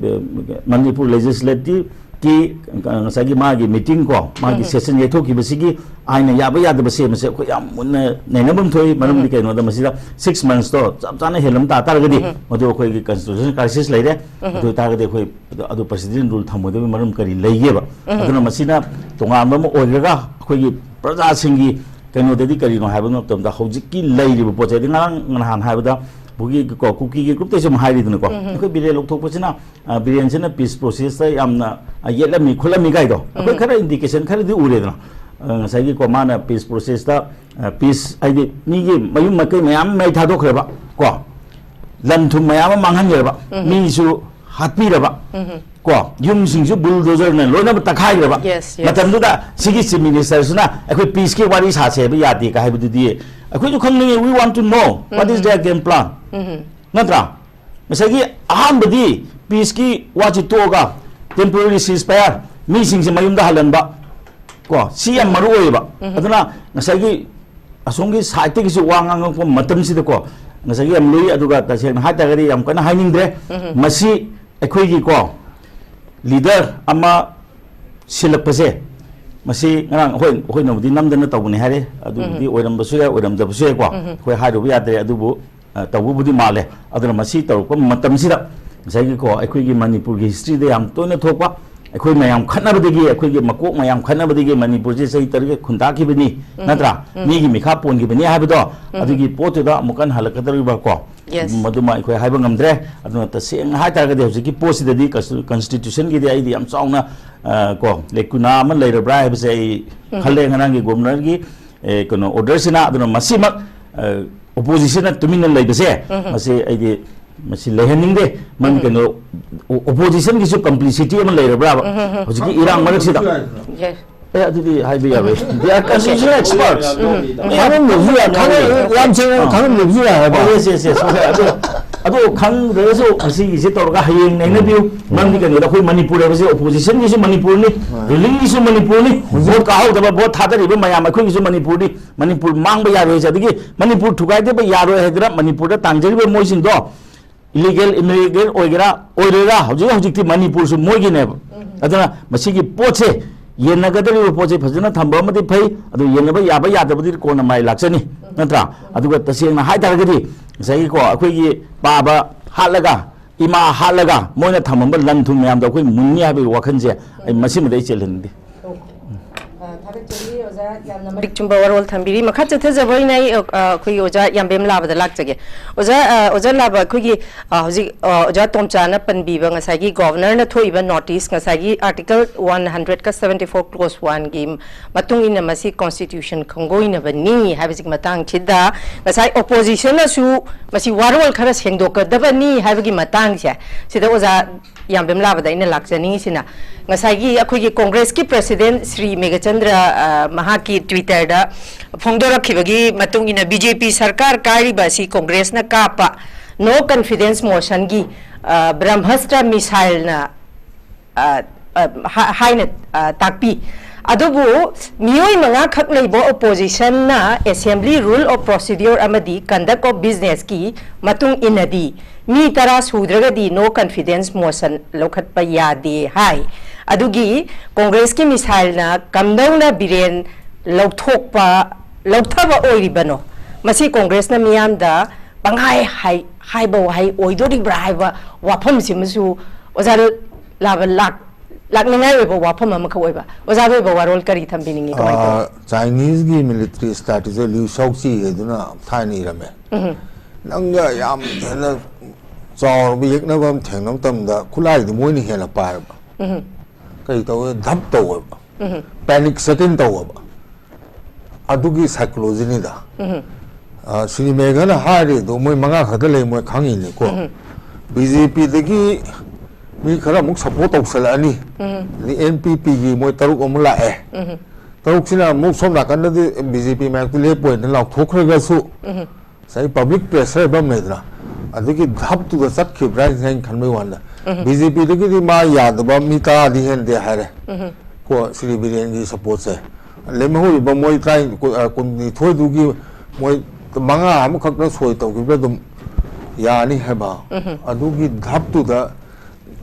ꯃꯅꯤꯄꯨꯔ legislative ꯀꯤ ꯉꯁꯥꯏꯒꯤ ꯃꯥꯒꯤ meeting ꯀꯣ, ꯃꯥꯒꯤ session ꯌꯩꯊꯣꯛꯈꯤꯕꯁꯤꯒꯤ ꯑꯥꯏꯟꯅ ꯌꯥꯕ ꯌꯥꯗꯕ ꯁꯦꯝꯕꯁꯦ ꯑꯩꯈꯣꯏ ꯌꯥꯝ ꯃꯨꯟꯅ ꯅꯩꯅꯐꯝ ꯊꯣꯛꯏ꯫ ꯃꯔꯝꯗꯤ ꯀꯩꯅꯣꯗ ꯃꯁꯤꯗ six monthsꯇꯣ ꯆꯞ ꯆꯥꯅ ꯍꯦꯜꯂꯝ ꯇꯥ ꯇꯥꯔꯒꯗꯤ ꯃꯗꯨ ꯑꯩꯈꯣꯏꯒꯤ constitutional crisis ꯂꯩꯔꯦ꯫ ꯑꯗꯨ ꯑꯣꯏꯇꯥꯔꯒꯗꯤ ꯑꯩꯈꯣꯏ ꯑꯗꯨ, ꯑꯗꯨ president rule ꯊꯝꯃꯣꯏꯗꯕꯒꯤ ꯃꯔꯝ ꯀꯔꯤ ꯂꯩꯒꯦꯕ? ꯑꯗꯨꯅ ꯃꯁꯤꯅ ꯇꯣꯉꯥꯟꯕ ꯑꯃ ꯑꯣꯏꯈ꯭ꯔꯒ ꯑꯩꯈꯣꯏꯒꯤ ꯄ꯭ꯔꯖꯥꯁꯤꯡꯒꯤ ꯀꯩꯅꯣꯗꯗꯤ ꯀꯔꯤꯅꯣ ꯍꯥꯏꯕ ꯃꯇꯝꯗ ꯍꯧꯖꯤꯛꯀꯤ ꯂꯩꯔꯤꯕ ꯄꯣꯠꯁꯦ ꯍꯥꯏꯗꯤ ꯉꯔꯥꯡ ꯅꯍꯥꯟ ꯍꯥꯏꯕꯗ ꯀꯨꯀꯤ, ꯀꯣ, ꯀꯨꯀꯤꯒꯤ groupꯇꯩꯁꯨ ꯑꯃ ꯍꯥꯏꯔꯤꯗꯅꯀꯣ꯫ ꯑꯩꯈꯣꯏ ꯕꯤꯔꯦꯟ ꯂꯧꯊꯣꯛꯄꯁꯤꯅ, ꯑ, ꯕꯤꯔꯦꯟꯁꯤꯅ peace processꯇ ꯌꯥꯝꯅ, ꯑ, ꯌꯦꯠꯂꯝꯃꯤ ꯈꯣꯠꯂꯝꯃꯤ ꯀꯥꯏꯗꯣ ꯑꯩꯈꯣꯏ ꯈꯔ indication ꯈꯔꯗꯤ ꯎꯔꯦꯗꯅ꯫ ꯑ, ꯉꯁꯥꯏꯒꯤ ꯀꯣ ꯃꯥꯅ peace processꯇ, ꯑ, peace ꯍꯥꯏꯗꯤ ꯃꯤꯒꯤ ꯃꯌꯨꯝ ꯃꯀꯩ ꯃꯌꯥꯝ ꯃꯩ ꯊꯥꯗꯣꯛꯈ꯭ꯔꯦꯕ ꯀꯣ, ꯂꯟ ꯊꯨꯝ ꯃꯌꯥꯝ ꯑꯃ ꯃꯥꯡꯍꯟꯈ꯭ꯔꯦꯕ, ꯃꯤꯁꯨ ꯍꯥꯠꯄꯤꯔꯕ ꯀꯣ, ꯌꯨꯝꯁꯤꯡꯁꯨ bulldozerꯅ ꯂꯣꯏꯅꯃꯛ ꯇꯛꯈꯥꯏꯈ꯭ꯔꯕ Yes, yes. ꯃꯇꯝꯗꯨꯗ ꯁꯤꯒꯤ chief ministerꯁꯤꯅ ꯑꯩꯈꯣꯏ peaceꯀꯤ ꯋꯥꯔꯤ ꯁꯥꯁꯦ ꯍꯥꯏꯕ ꯌꯥꯗꯦ ꯀ ꯍꯥꯏꯕꯗꯨꯗꯤ ꯑꯩꯈꯣꯏꯁꯨ ꯈꯪꯅꯤꯡꯉꯤ꯫ We want to know what is their game plan, ꯅꯠꯇ꯭ꯔꯥ? ꯉꯁꯥꯏꯒꯤ ꯑꯍꯥꯟꯕꯗꯤ peaceꯀꯤ ꯋꯥꯁꯤ ꯇꯣꯛꯑꯒ temporary ceasefire, ꯃꯤꯁꯤꯡꯁꯦ ꯃꯌꯨꯝꯗ ꯍꯜꯍꯟꯕ ꯀꯣ, ꯁꯤ ꯌꯥꯝ ꯃꯔꯨ ꯑꯣꯏꯌꯦꯕ꯫ ꯑꯗꯨꯅ ꯉꯁꯥꯏꯒꯤ ꯑꯁꯣꯝꯒꯤ sideꯇꯒꯤꯁꯨ ꯋꯥ ꯉꯥꯡꯉꯛꯄ ꯃꯇꯝꯁꯤꯗꯀꯣ, ꯉꯁꯥꯏꯒꯤ ꯌꯥꯝ ꯂꯨꯏ꯫ ꯑꯗꯨꯒ ꯇꯁꯦꯡꯅ ꯍꯥꯏꯇꯥꯔꯒꯗꯤ ꯌꯥꯝ ꯀꯟꯅ ꯍꯥꯏꯅꯤꯡꯗ꯭ꯔꯦ꯫ ꯃꯁꯤ ꯑꯩꯈꯣꯏꯒꯤꯀꯣ leader ꯑꯃ ꯁꯤꯜꯂꯛꯄꯁꯦ, ꯃꯁꯤ ꯉꯔꯥꯡ ꯑꯩꯈꯣꯏ, ꯑꯩꯈꯣꯏꯅꯕꯨꯗꯤ ꯅꯝꯗꯅ ꯇꯧꯕꯅꯤ ꯍꯥꯏꯔꯦ, ꯑꯗꯨꯕꯨꯗꯤ ꯑꯣꯏꯔꯝꯕꯁꯨ ꯌꯥꯏ, ꯑꯣꯏꯔꯝꯗꯕꯁꯨ ꯌꯥꯏꯀꯣ, ꯑꯩꯈꯣꯏ ꯍꯥꯏꯔꯨꯕ ꯌꯥꯗ꯭ꯔꯦ꯫ ꯑꯗꯨꯕꯨ ꯑ, ꯇꯧꯕꯕꯨꯗꯤ ꯃꯥꯜꯂꯦ꯫ ꯑꯗꯨꯅ ꯃꯁꯤ ꯇꯧꯔꯛꯄ ꯃꯇꯝꯁꯤꯗ ꯉꯁꯥꯏꯒꯤꯀꯣ ꯑꯩꯈꯣꯏꯒꯤ ꯃꯅꯤꯄꯨꯔꯒꯤ historyꯗ ꯌꯥꯝ ꯇꯣꯏꯅ ꯊꯣꯛꯄ, ꯑꯩꯈꯣꯏ ꯃꯌꯥꯝ ꯈꯠꯅꯕꯗꯒꯤ, ꯑꯩꯈꯣꯏꯒꯤ ꯃꯀꯣꯛ ꯃꯌꯥꯝ ꯈꯠꯅꯕꯗꯒꯤ ꯃꯅꯤꯄꯨꯔꯁꯦ ꯆꯍꯤ ꯇꯔꯨꯛ ꯈꯨꯟꯇꯥꯛꯈꯤꯕꯅꯤ, ꯅꯠꯇ꯭ꯔꯥ? ꯃꯤꯒꯤ ꯃꯤꯈꯥ ꯄꯣꯟꯈꯤꯕꯅꯤ ꯍꯥꯏꯕꯗꯣ, ꯑꯗꯨꯒꯤ ꯄꯣꯠꯇꯨꯗ ꯑꯃꯨꯛ ꯍꯟꯅ ꯍꯜꯂꯛꯀꯗꯧꯔꯤꯕ꯭ꯔꯥ ꯀꯣ? Yes. ꯃꯗꯨꯃ ꯑꯩꯈꯣꯏ ꯍꯥꯏꯕ ꯉꯝꯗ꯭ꯔꯦ꯫ ꯑꯗꯨꯅ ꯇꯁꯦꯡꯅ ꯍꯥꯏꯇꯥꯔꯒꯗꯤ ꯍꯧꯖꯤꯛꯀꯤ ꯄꯣꯠꯁꯤꯗꯗꯤ constitu-, constitutionꯒꯤꯗꯤ ꯑꯩꯗꯤ ꯌꯥꯝ ꯆꯥꯎꯅ, ꯑ, ꯀꯣ, lacuna ꯑꯃ ꯂꯩꯔꯕ꯭ꯔꯥ ꯍꯥꯏꯕꯁꯦ ꯑꯩ ꯈꯜꯂꯦ꯫ ꯉꯔꯥꯡꯒꯤ governorꯒꯤ, ꯑꯦ, ꯀꯩꯅꯣ, orderꯁꯤꯅ꯫ ꯑꯗꯨꯅ ꯃꯁꯤꯃꯛ, ꯑ, oppositionꯅ ꯇꯨꯃꯤꯟꯅ ꯂꯩꯕꯁꯦ, ꯃꯁꯤ ꯑꯩꯗꯤ ꯃꯁꯤ ꯂꯩꯍꯟꯅꯤꯡꯗꯦ꯫ ꯃꯔꯝꯗꯤ ꯀꯩꯅꯣ, ꯑꯣ-, ꯑꯣꯄꯣꯖꯤꯁꯟꯒꯤꯁꯨ ꯀꯝꯄ꯭ꯂꯤꯁꯤꯇꯤ ꯑꯃ ꯂꯩꯔꯕ꯭ꯔꯥꯕ ꯍꯧꯖꯤꯛꯀꯤ ꯏꯔꯥꯡ ꯃꯔꯛꯁꯤꯗ? Yes. ꯑꯦ, ꯑꯗꯨꯗꯤ ꯍꯥꯏꯕ ꯌꯥꯔꯣꯏ꯫ They are constitutional experts. ꯈꯪꯉꯝꯗꯕꯁꯨ ꯌꯥꯏ, ꯈꯪꯉꯝ-, ꯌꯥꯝ ꯁꯦꯡꯅ ꯈꯪꯉꯝꯗꯕꯁꯨ ꯌꯥꯏ ꯍꯥꯏꯕ꯫ ꯑꯣ, yes, yes, yes. ꯑꯗꯣ, ꯑꯗꯣ ꯈꯪꯗ꯭ꯔꯒꯁꯨ ꯃꯁꯤꯒꯤꯁꯦ ꯇꯧꯔꯒ ꯍꯌꯦꯡ ꯅꯩꯅꯕꯤꯌꯨ꯫ ꯃꯔꯝꯗꯤ ꯀꯩꯅꯣꯗ ꯑꯩꯈꯣꯏ ꯃꯅꯤꯄꯨꯔ ꯍꯥꯏꯕꯁꯦ ꯑꯣꯄꯣꯖꯤꯁꯟꯒꯤꯁꯨ ꯃꯅꯤꯄꯨꯔꯅꯤ, ꯔꯨꯂꯤꯡꯒꯤꯁꯨ ꯃꯅꯤꯄꯨꯔꯅꯤ, ꯚꯣꯠ ꯀꯥꯍꯧꯗꯕ, ꯚꯣꯠ ꯊꯥꯗꯔꯤꯕ ꯃꯌꯥꯝ ꯑꯩꯈꯣꯏꯒꯤꯁꯨ ꯃꯅꯤꯄꯨꯔꯅꯤ꯫ ꯃꯅꯤꯄꯨꯔ ꯃꯥꯡꯕ ꯌꯥꯔꯣꯏ ꯍꯥꯏꯁꯦ꯫ ꯑꯗꯒꯤ ꯃꯅꯤꯄꯨꯔ ꯊꯨꯒꯥꯏꯗꯕ ꯌꯥꯔꯣꯏ ꯍꯥꯏꯗꯅ ꯃꯅꯤꯄꯨꯔꯗ ꯇꯥꯡꯖꯔꯤꯕ ꯃꯣꯏꯁꯤꯡꯗꯣ ꯏꯂꯤꯒꯦꯜ ꯏꯃꯤꯒ꯭ꯔꯦꯟ ꯑꯣꯏꯒꯦꯔꯥ ꯑꯣꯏꯔꯣꯏꯔꯥ, ꯍꯧꯖꯤꯛ ꯍꯧꯖꯤꯛꯇꯤ ꯃꯅꯤꯄꯨꯔꯁꯨ ꯃꯣꯏꯒꯤꯅꯦꯕ꯫ ꯑꯗꯨꯅ ꯃꯁꯤꯒꯤ ꯄꯣꯠꯁꯦ, ꯌꯦꯟꯅꯒꯗꯧꯔꯤꯕ ꯄꯣꯠꯁꯦ ꯐꯖꯅ ꯊꯝꯕ ꯑꯃꯗꯤ ꯐꯩ, ꯑꯗꯨ ꯌꯦꯟꯅꯕ ꯌꯥꯕ ꯌꯥꯗꯕꯗꯤ ꯀꯣꯟꯅ ꯃꯥꯏ ꯂꯥꯛꯆꯅꯤ, ꯅꯠꯇ꯭ꯔꯥ? ꯑꯗꯨꯒ ꯇꯁꯦꯡꯅ ꯍꯥꯏ ꯇꯥꯔꯒꯗꯤ ꯉꯁꯥꯏꯒꯤꯀꯣ, ꯑꯩꯈꯣꯏꯒꯤ ꯄꯥꯕ ꯍꯥꯠꯂꯒ, ꯏꯃꯥ ꯍꯥꯠꯂꯒ ꯃꯣꯏꯅ ꯊꯝꯃꯝꯕ ꯂꯟ ꯊꯨꯝ ꯃꯌꯥꯝꯗꯣ ꯑꯩꯈꯣꯏ ꯃꯨꯟꯅꯤ ꯍꯥꯏꯕꯒꯤ ꯋꯥꯈꯜꯁꯦ ꯑꯩ ꯃꯁꯤꯃꯗꯤ ꯑꯩ ꯆꯦꯜꯍꯟꯅꯤꯡꯗꯦ꯫ ꯑ, ꯊꯥꯒꯠꯆꯔꯤ ꯑꯣꯖꯥ, ꯌꯥꯝꯅ ꯃꯔꯤꯛ ꯆꯨꯝꯕ ꯋꯥꯔꯣꯜ ꯊꯝꯕꯤꯔꯤ꯫ ꯃꯈꯥ ꯆꯠꯊꯖꯕ ꯑꯣꯏꯅ ꯑꯩ, ꯑ, ꯑꯩꯈꯣꯏꯒꯤ ꯑꯣꯖꯥ ꯌꯥꯝꯕꯦꯝ ꯂꯥꯕꯗ ꯂꯥꯛꯆꯒꯦ꯫ ꯑꯣꯖꯥ, ꯑ, ꯑꯣꯖꯥ ꯂꯥꯕ, ꯑꯩꯈꯣꯏꯒꯤ, ꯑ, ꯍꯧꯖꯤꯛ, ꯑ, ꯑꯣꯖꯥ ꯇꯣꯝꯆꯥꯅ ꯄꯟꯕꯤꯕ ꯉꯁꯥꯏꯒꯤ ꯒꯣꯚꯔꯅꯔꯅ ꯊꯣꯛꯏꯕ ꯅꯣꯇꯤꯁ, ꯉꯁꯥꯏꯒꯤ ꯑꯥꯔꯇꯤꯀꯜ ꯋꯥꯟ ꯍꯟꯗ꯭ꯔꯦꯠꯀ ꯁꯕꯦꯟꯇꯤ ꯐꯣꯔ ꯀ꯭ꯂꯣꯁ ꯋꯥꯟꯒꯤ ꯃꯇꯨꯡ ꯏꯟꯅ ꯃꯁꯤ ꯀꯣꯟꯁꯇꯤꯇ꯭ꯌꯨꯁꯟ ꯈꯪꯒꯣꯏꯅꯕꯅꯤ ꯍꯥꯏꯕꯁꯤꯒꯤ ꯃꯇꯥꯡꯁꯤꯗ ꯉꯁꯥꯏ ꯑꯣꯄꯣꯖꯤꯁꯟꯅꯁꯨ ꯃꯁꯤ ꯋꯥꯔꯣꯜ ꯈꯔ ꯁꯦꯡꯗꯣꯛꯀꯗꯕꯅꯤ ꯍꯥꯏꯕꯒꯤ ꯃꯇꯥꯡꯁꯦ, ꯁꯤꯗ ꯑꯣꯖꯥ ꯌꯥꯝꯕꯦꯝ ꯂꯥꯕꯗ ꯑꯩꯅ ꯂꯥꯛꯆꯅꯤꯡꯉꯤꯁꯤꯅ, ꯉꯁꯥꯏꯒꯤ ꯑꯩꯈꯣꯏꯒꯤ ꯀꯣꯡꯒ꯭ꯔꯦꯁꯀꯤ ꯄ꯭ꯔꯁꯤꯗꯦꯟ ꯁ꯭ꯔꯤ ꯃꯦꯘꯆꯟꯗ꯭ꯔ, ꯑ, ꯃꯍꯥꯛꯀꯤ ꯇ꯭ꯋꯤꯇꯔꯗ ꯐꯣꯡꯗꯣꯔꯛꯈꯤꯕꯒꯤ ꯃꯇꯨꯡ ꯏꯟꯅ, ꯕꯤ ꯖꯦ ꯄꯤ ꯁꯔꯀꯥꯔ ꯀꯥꯏꯔꯤꯕ ꯑꯁꯤ ꯀꯣꯡꯒ꯭ꯔꯦꯁꯅ ꯀꯥꯞꯄ ꯅꯣ ꯀꯟꯐꯤꯗꯦꯟꯁ ꯃꯣꯁꯟꯒꯤ, ꯑ, ꯕ꯭ꯔꯍꯃꯁꯇ꯭ꯔ ꯃꯤꯁꯥꯏꯜꯅ, ꯑ, ꯑ, ꯍꯥ-, ꯍꯥꯏꯅ, ꯑ, ꯇꯥꯛꯄꯤ꯫ ꯑꯗꯨꯕꯨ ꯃꯤꯑꯣꯏ ꯃꯉꯥꯈꯛ ꯂꯩꯕ ꯑꯣꯄꯣꯖꯤꯁꯟꯅ ꯑꯦꯁꯦꯝꯕ꯭ꯂꯤ ꯔꯨꯜ ꯑꯣꯐ ꯄ꯭ꯔꯣꯁꯤꯗ꯭ꯌꯨꯔ ꯑꯃꯗꯤ ꯀꯟꯗꯛ ꯑꯣꯐ ꯕꯤꯖꯤꯅꯦꯁꯀꯤ ꯃꯇꯨꯡ ꯏꯟꯅꯗꯤ ꯃꯤ ꯇꯔꯥ ꯁꯨꯗ꯭ꯔꯒꯗꯤ ꯅꯣ ꯀꯟꯐꯤꯗꯦꯟꯁ ꯃꯣꯁꯟ ꯂꯧꯈꯠꯄ ꯌꯥꯗꯦ ꯍꯥꯏ꯫ ꯑꯗꯨꯒꯤ ꯀꯣꯡꯒ꯭ꯔꯦꯁꯀꯤ ꯃꯤꯁꯥꯏꯜꯅ ꯀꯝꯗꯧꯅ ꯕꯤꯔꯦꯟ ꯂꯧꯊꯣꯛꯄ, ꯂꯧꯊꯕ ꯑꯣꯏꯔꯤꯕꯅꯣ? ꯃꯁꯤ ꯀꯣꯡꯒ꯭ꯔꯦꯁꯅ ꯃꯤꯌꯥꯝꯗ ꯄꯪꯍꯥꯏ ꯍꯥꯏ-, ꯍꯥꯏꯕ ꯋꯥꯍꯩ ꯑꯣꯏꯗꯣꯔꯤꯕ꯭ꯔꯥ ꯍꯥꯏꯕ ꯋꯥꯐꯝꯁꯤꯃꯁꯨ ꯑꯣꯖꯥ ꯂꯥꯕ ꯂꯥꯛ-, ꯂꯥꯛꯅꯤꯡꯉꯥꯏ ꯑꯣꯏꯕ ꯋꯥꯐꯝ ꯑꯃꯈꯛ ꯑꯣꯏꯕ꯫ ꯑꯣꯖꯥꯒꯤ ꯑꯣꯏꯕ ꯋꯥꯔꯣꯜ ꯀꯔꯤ ꯊꯝꯕꯤꯅꯤꯡꯉꯤ? ꯀꯃꯥꯏꯅ ꯇꯧꯏ? ꯑꯥ, ꯆꯥꯏꯅꯤꯁꯒꯤ ꯃꯤꯂꯤꯇꯔꯤ ꯁ꯭ꯇ꯭ꯔꯦꯇꯤꯖꯤ ꯂꯤꯎ ꯁꯥꯎꯆꯤ ꯍꯥꯏꯗꯨꯅ ꯊꯥꯏꯅ ꯏꯔꯝꯃꯦ꯫ ꯅꯪꯒ ꯌꯥꯝ ꯍꯦꯟꯅ ꯆꯥꯎꯔꯕ ꯌꯦꯛꯅꯕ ꯑꯃ ꯊꯦꯡꯅꯕ ꯃꯇꯝꯗ ꯈꯨꯠꯂꯥꯏꯗꯤ ꯃꯣꯏꯅ ꯍꯦꯟꯅ ꯄꯥꯏꯕ꯫ ꯀꯔꯤ ꯇꯧꯋꯦ? ꯙꯞ ꯇꯧꯋꯦꯕ꯫ ꯄꯦꯅꯤꯛ ꯁꯦꯇꯟ ꯇꯧꯋꯦꯕ꯫ ꯑꯗꯨꯒꯤ ꯁꯥꯏꯀꯣꯂꯣꯖꯤꯅꯤꯗ꯫ ꯑ, ꯁꯤꯅꯤ ꯃꯦꯘꯅ ꯍꯥꯏꯔꯤꯗꯣ ꯃꯣꯏ ꯃꯉꯥ ꯈꯛꯇ ꯂꯩ, ꯃꯣꯏ ꯈꯪꯉꯤꯅꯤꯀꯣ꯫ ꯎꯝ꯫ ꯕꯤ ꯖꯦ ꯄꯤꯗꯒꯤ ꯃꯤ ꯈꯔ ꯑꯃꯨꯛ ꯁꯞꯄꯣꯔꯠ ꯇꯧꯁꯜꯂꯛꯑꯅꯤ꯫ ꯎꯝ꯫ ꯑꯗꯩ ꯑꯦꯟ ꯄꯤ ꯄꯤꯒꯤ ꯃꯣꯏ ꯇꯔꯨꯛ ꯑꯃ ꯂꯥꯛꯑꯦ꯫ ꯎꯝ꯫ ꯇꯔꯨꯛꯁꯤꯅ ꯑꯃꯨꯛ ꯁꯣꯝ ꯅꯥꯀꯟꯗꯗꯤ ꯕꯤ ꯖꯦ ꯄꯤ ꯃꯥꯏꯛꯇ ꯂꯦꯞꯄꯣꯏꯅ ꯂꯥꯎꯊꯣꯛꯈ꯭ꯔꯒꯁꯨ, ꯎꯝ꯫ ꯉꯁꯥꯏ ꯄꯕ꯭ꯂꯤꯛ ꯄ꯭ꯔꯦꯁꯔ ꯍꯥꯏꯕ ꯑꯃ ꯂꯩꯗꯅ, ꯑꯗꯨꯒꯤ ꯙꯞꯇꯨꯗ ꯆꯠꯈꯤꯕ꯭ꯔꯥ ꯍꯥꯏꯅ ꯑꯩꯅ ꯈꯟꯕꯩ ꯋꯥꯅꯤꯗ꯫ ꯎꯝ꯫ ꯕꯤ ꯖꯦ ꯄꯤꯗꯒꯤꯗꯤ ꯃꯥ ꯌꯥꯗꯕ ꯃꯤ ꯇꯔꯥꯗꯤ ꯍꯦꯟꯗꯦ ꯍꯥꯏꯔꯦ꯫ ꯎꯝ꯫ ꯀꯣ, ꯁ꯭ꯔꯤ ꯕꯤꯔꯦꯟꯒꯤ ꯁꯞꯄꯣꯔꯠꯁꯦ꯫ ꯂꯦꯝꯍꯧꯔꯤꯕ ꯃꯣꯏ ꯇꯔꯥ-, ꯀꯨ-, ꯑ, ꯀꯨꯟꯅꯤꯊꯣꯏꯗꯨꯒꯤ ꯃꯣꯏ ꯃꯉꯥ ꯑꯃꯈꯛꯅ ꯁꯣꯏ ꯇꯧꯈꯤꯕꯗ ꯑꯗꯨꯝ ꯌꯥꯅꯤ ꯍꯥꯏꯕ꯫ ꯎꯝ꯫ ꯑꯗꯨꯒꯤ ꯙꯞꯇꯨꯗ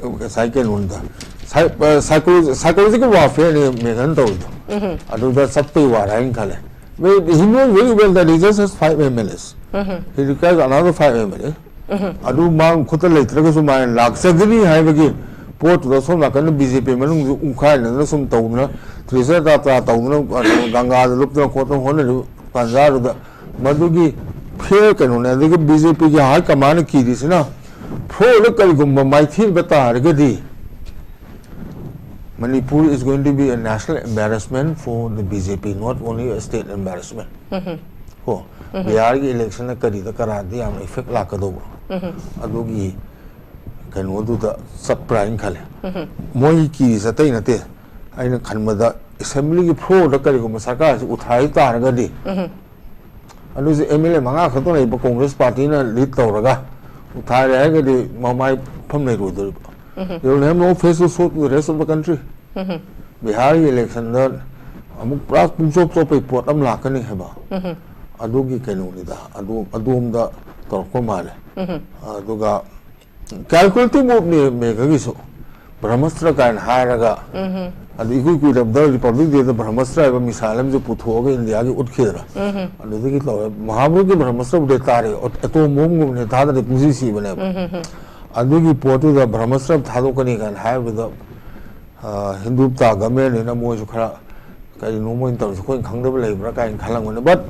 ꯉꯁꯥꯏ ꯀꯩꯅꯣꯅꯤꯗ, psy-, ꯑ, psycholo-, psychological warfare ꯅꯦ ꯃꯦꯘꯅ ꯇꯧꯔꯤꯗꯣ꯫ ꯎꯝ꯫ ꯑꯗꯨꯗ ꯆꯠꯄꯩ ꯋꯥꯔꯦ ꯍꯥꯏꯅ ꯈꯜꯂꯦ꯫ He knows very well that he just has five M L As. Um. He requires another five M L A. ꯎꯝ꯫ ꯑꯗꯨ ꯃꯥ ꯈꯨꯠꯇ ꯂꯩꯇ꯭ꯔꯒꯁꯨ ꯃꯥꯅ ꯂꯥꯛꯆꯒꯅꯤ ꯍꯥꯏꯕꯒꯤ ꯄꯣꯠꯇꯨꯗ ꯁꯣꯝ ꯅꯥꯀꯟꯗ ꯕꯤ ꯖꯦ ꯄꯤ ꯃꯅꯨꯡꯗ ꯎꯪꯈꯥꯏꯅꯗꯅ ꯁꯨꯝ ꯇꯧꯗꯅ, ꯇ꯭ꯔꯤꯁꯔ ꯇꯥ ꯇꯥ ꯇꯧꯗꯅ, ꯑ, ꯒꯪꯒꯥꯗ ꯂꯨꯞꯇꯅ ꯈꯣꯠꯇꯅ ꯍꯣꯠꯅꯔꯤꯕ ꯇꯥꯟꯖꯥꯗꯨꯗ ꯃꯗꯨꯒꯤ ꯐꯤꯌꯔ ꯀꯩꯅꯣꯅꯦ꯫ ꯑꯗꯨꯒ ꯕꯤ ꯖꯦ ꯄꯤꯒꯤ ꯍꯥꯏ ꯀꯃꯥꯟꯅ ꯀꯤꯔꯤꯁꯤꯅ ꯐ꯭ꯂꯣꯔꯗ ꯀꯔꯤꯒꯨꯝꯕ ꯃꯥꯏꯊꯤꯕ ꯇꯥꯔꯒꯗꯤ Manipur is going to be a national embarrassment for the B J P, not only a state embarrassment. ꯎꯝ꯫ ꯀꯣ, ꯎꯝ꯫ ꯕꯤꯍꯥꯔꯒꯤ ꯏꯂꯦꯛꯁꯟꯅ ꯀꯔꯤꯗ ꯀꯔꯥꯗꯤ ꯌꯥꯝꯅ ꯏꯐꯦꯛ ꯂꯥꯛꯀꯗꯧꯕ? ꯎꯝ꯫ ꯑꯗꯨꯒꯤ ꯀꯩꯅꯣꯗꯨꯗ ꯆꯠꯄ꯭ꯔꯥ ꯍꯥꯏꯅ ꯈꯜꯂꯦ꯫ ꯎꯝ꯫ ꯃꯣꯏꯒꯤ ꯀꯤꯔꯤꯁꯦ ꯑꯇꯩ ꯅꯠꯇꯦ꯫ ꯑꯩꯅ ꯈꯟꯕꯗ ꯑꯦꯁꯦꯝꯕ꯭ꯂꯤꯒꯤ ꯐ꯭ꯂꯣꯔꯗ ꯀꯔꯤꯒꯨꯝꯕ ꯁꯔꯀꯥꯔꯁꯤ ꯎꯊꯥꯏ ꯇꯥꯔꯒꯗꯤ, ꯎꯝ꯫ ꯑꯗꯨꯁꯨ ꯑꯦꯝ ꯑꯦꯜ ꯑꯦ ꯃꯉꯥ ꯈꯛꯇ ꯂꯩꯕ ꯀꯣꯡꯒ꯭ꯔꯦꯁ ꯄꯥꯔꯇꯤꯅ ꯂꯤꯗ ꯇꯧꯔꯒ ꯎꯊꯥꯏꯔꯦ ꯍꯥꯏꯔꯒꯗꯤ ꯃꯃꯥꯏ ꯐꯝ ꯂꯩꯔꯣꯏꯗꯣꯔꯤꯕ꯫ ꯎꯝ꯫ They will have no face to show to the rest of the country. ꯎꯝ꯫ ꯕꯤꯍꯥꯔꯒꯤ ꯏꯂꯦꯛꯁꯟꯗ ꯑꯃꯨꯛ ꯄꯨꯔꯥ ꯄꯨꯡꯆꯣꯞ ꯆꯣꯞꯄꯩ ꯄꯣꯠ ꯑꯃ ꯂꯥꯛꯀꯅꯤ ꯍꯥꯏꯕ꯫ ꯎꯝ꯫ ꯑꯗꯨꯒꯤ ꯀꯩꯅꯣꯅꯤꯗ, ꯑꯗꯨ, ꯑꯗꯣꯝꯗ ꯇꯧꯔꯛꯄ ꯃꯥꯜꯂꯦ꯫ ꯎꯝ꯫ ꯑꯗꯨꯒ calculative move ꯅꯦ ꯃꯦꯘꯒꯤꯁꯨ꯫ ꯕ꯭ꯔꯍꯃꯁꯇ꯭ꯔ ꯀꯥꯏꯅ ꯍꯥꯏꯔꯒ, ꯎꯝ꯫ ꯑꯗꯨ ꯏꯀꯨꯏ ꯀꯨꯏꯗꯕꯗ ꯔꯤꯄꯕ꯭ꯂꯤꯛ ꯗꯦꯗ ꯕ꯭ꯔꯍꯃꯁꯇ꯭ꯔ ꯍꯥꯏꯕ ꯃꯤꯁꯥꯏꯜ ꯑꯃꯁꯨ ꯄꯨꯊꯣꯛꯑꯒ ꯏꯟꯗꯤꯌꯥꯒꯤ ꯎꯠꯈꯤꯗꯅ꯫ ꯎꯝ꯫ ꯑꯗꯨꯗꯒꯤ ꯇꯧꯔꯦ꯫ ꯃꯍꯥꯚꯥꯔꯠꯀꯤ ꯕ꯭ꯔꯍꯃꯁꯇ꯭ꯔꯕꯨꯗꯤ ꯇꯥꯔꯦ, ꯑꯦꯇꯣꯝ ꯕꯣꯝꯒꯨꯝꯕꯅꯦ, ꯊꯥꯗꯔꯗꯤ ꯄꯨꯡꯁꯤ ꯁꯤꯕꯅꯦꯕ꯫ ꯎꯝ꯫ ꯑꯗꯨꯒꯤ ꯄꯣꯠꯇꯨꯗ ꯕ꯭ꯔꯍꯃꯁꯇ꯭ꯔ ꯊꯥꯗꯣꯛꯀꯅꯤ ꯀꯥꯏꯅ ꯍꯥꯏꯕꯗ, ꯑ, ꯍꯤꯟꯗꯨ ꯇꯥ ꯒꯃꯦꯟꯅꯤꯅ ꯃꯣꯏꯁꯨ ꯈꯔ ꯀꯔꯤꯅꯣ ꯃꯣꯏꯅ ꯇꯧꯔꯤꯁꯦ, ꯑꯩꯈꯣꯏꯅ ꯈꯪꯗꯕ ꯂꯩꯕ꯭ꯔꯥ ꯀꯥꯏꯅ ꯈꯜꯂꯝꯒꯅꯤ꯫ But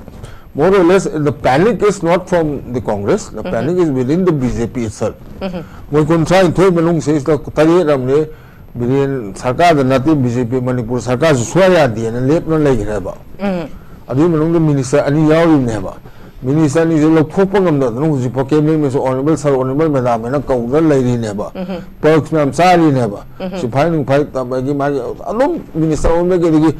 more or less, the panic is not from the Congress, the panic is within the B J P itself. ꯎꯝ꯫ ꯃꯣꯏ ꯀꯨꯟꯊ꯭ꯔꯥꯅꯤꯊꯣꯏ ꯃꯅꯨꯡꯁꯤꯗ ꯇꯔꯦꯠ ꯑꯃꯅꯦ ꯕꯤꯔꯦꯟ ꯁꯔꯀꯥꯔꯗ ꯅꯠꯇꯦ, ꯕꯤ ꯖꯦ ꯄꯤ ꯃꯅꯤꯄꯨꯔ ꯁꯔꯀꯥꯔꯁꯨ ꯁꯨꯡꯌꯥ ꯌꯥꯗꯦꯅ ꯂꯦꯞꯅ ꯂꯩꯈ꯭ꯔꯦꯕ꯫ ꯎꯝ꯫ ꯑꯗꯨꯒꯤ ꯃꯅꯨꯡꯗ ꯃꯤꯅꯤꯁꯇꯔ ꯑꯅꯤ ꯌꯥꯎꯔꯤꯕꯅꯦꯕ꯫ ꯃꯤꯅꯤꯁꯇꯔ ꯑꯅꯤꯁꯦ ꯂꯧꯊꯣꯛꯄ ꯉꯝꯗꯗꯅ ꯍꯧꯖꯤꯛꯐꯥꯎ ꯀꯦꯕꯤꯅꯦꯠ ꯃꯤꯅꯤꯁꯇꯔ ꯑꯣꯅꯔꯦꯕꯜ ꯁꯥꯔ ꯑꯣꯅꯔꯦꯕꯜ ꯃꯦꯗꯥꯝ ꯍꯥꯏꯅ ꯀꯧꯗꯅ ꯂꯩꯔꯤꯅꯦꯕ꯫ ꯄꯔꯛꯁ ꯃꯌꯥꯝ ꯆꯥꯔꯤꯅꯦꯕ꯫ ꯁꯤꯐꯥꯏ ꯅꯨꯡꯐꯥꯏ ꯇꯝꯕꯒꯤ ꯃꯥꯒꯤ ꯑꯗꯨꯝ ꯃꯤꯅꯤꯁꯇꯔ ꯑꯣꯟꯕꯒꯤ ꯑꯗꯒꯤ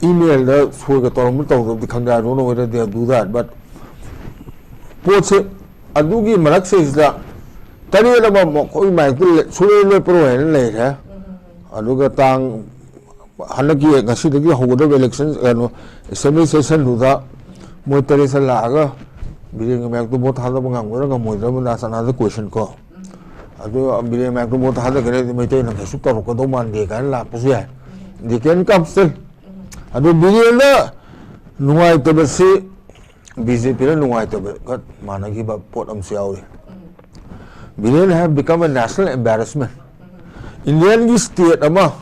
ꯏꯃꯦꯜꯗ ꯁꯣꯏꯒ ꯇꯧꯔꯝꯕ ꯇꯧꯗꯕꯗꯤ ꯈꯪꯗꯦ, I don't know whether they do that, but ꯄꯣꯠꯁꯦ ꯑꯗꯨꯒꯤ ꯃꯔꯛꯁꯤꯗ ꯇꯔꯦꯠ ꯑꯃ ꯑꯩꯈꯣꯏ ꯃꯥꯏꯛꯇ ꯁꯨꯡꯂꯦꯞ ꯂꯦꯞꯄꯔꯣꯏ ꯍꯥꯏꯅ ꯂꯩꯔꯦ꯫ ꯑꯗꯨꯒ ꯇꯥꯡ ꯍꯟꯗꯛꯀꯤ ꯉꯁꯤꯗꯒꯤ ꯍꯧꯒꯗꯕ ꯏꯂꯦꯛꯁꯟ, ꯀꯩꯅꯣ, ꯑꯦꯁꯦꯝꯕ꯭ꯂꯤ ꯁꯦꯁꯟꯗꯨꯗ ꯃꯣꯏ ꯇꯔꯦꯠꯁꯦ ꯂꯥꯛꯑꯒ ꯕꯤꯔꯦꯟꯒꯤ ꯃꯥꯏꯛꯇ ꯚꯣꯠ ꯊꯥꯗꯕ ꯉꯝꯒꯗ꯭ꯔꯥ ꯉꯝꯃꯣꯏꯗ꯭ꯔꯥ, that's another question ꯀꯣ꯫ ꯑꯗꯨ ꯕꯤꯔꯦꯟ ꯃꯥꯏꯛꯇ ꯚꯣꯠ ꯊꯥꯗꯈ꯭ꯔꯗꯤ ꯃꯩꯇꯩꯅ ꯀꯩꯁꯨ ꯇꯧꯔꯛꯀꯗꯧ ꯃꯥꯟꯗꯦ ꯀꯥꯏꯅ ꯂꯥꯛꯄꯁꯨ ꯌꯥꯏ꯫ They can come still꯫ ꯑꯗꯨ ꯕꯤꯔꯦꯟꯗ ꯅꯨꯡꯉꯥꯏꯇꯕꯁꯤ ꯕꯤ ꯖꯦ ꯄꯤꯅ ꯅꯨꯡꯉꯥꯏꯇꯕꯒ ꯃꯥꯟꯅꯈꯤꯕ ꯄꯣꯠ ꯑꯃꯁꯨ ꯌꯥꯎꯔꯤ꯫ Biren have become a national embarrassment꯫ ꯏꯟꯗꯤꯌꯥꯟꯒꯤ ꯁ꯭ꯇꯦꯠ ꯑꯃ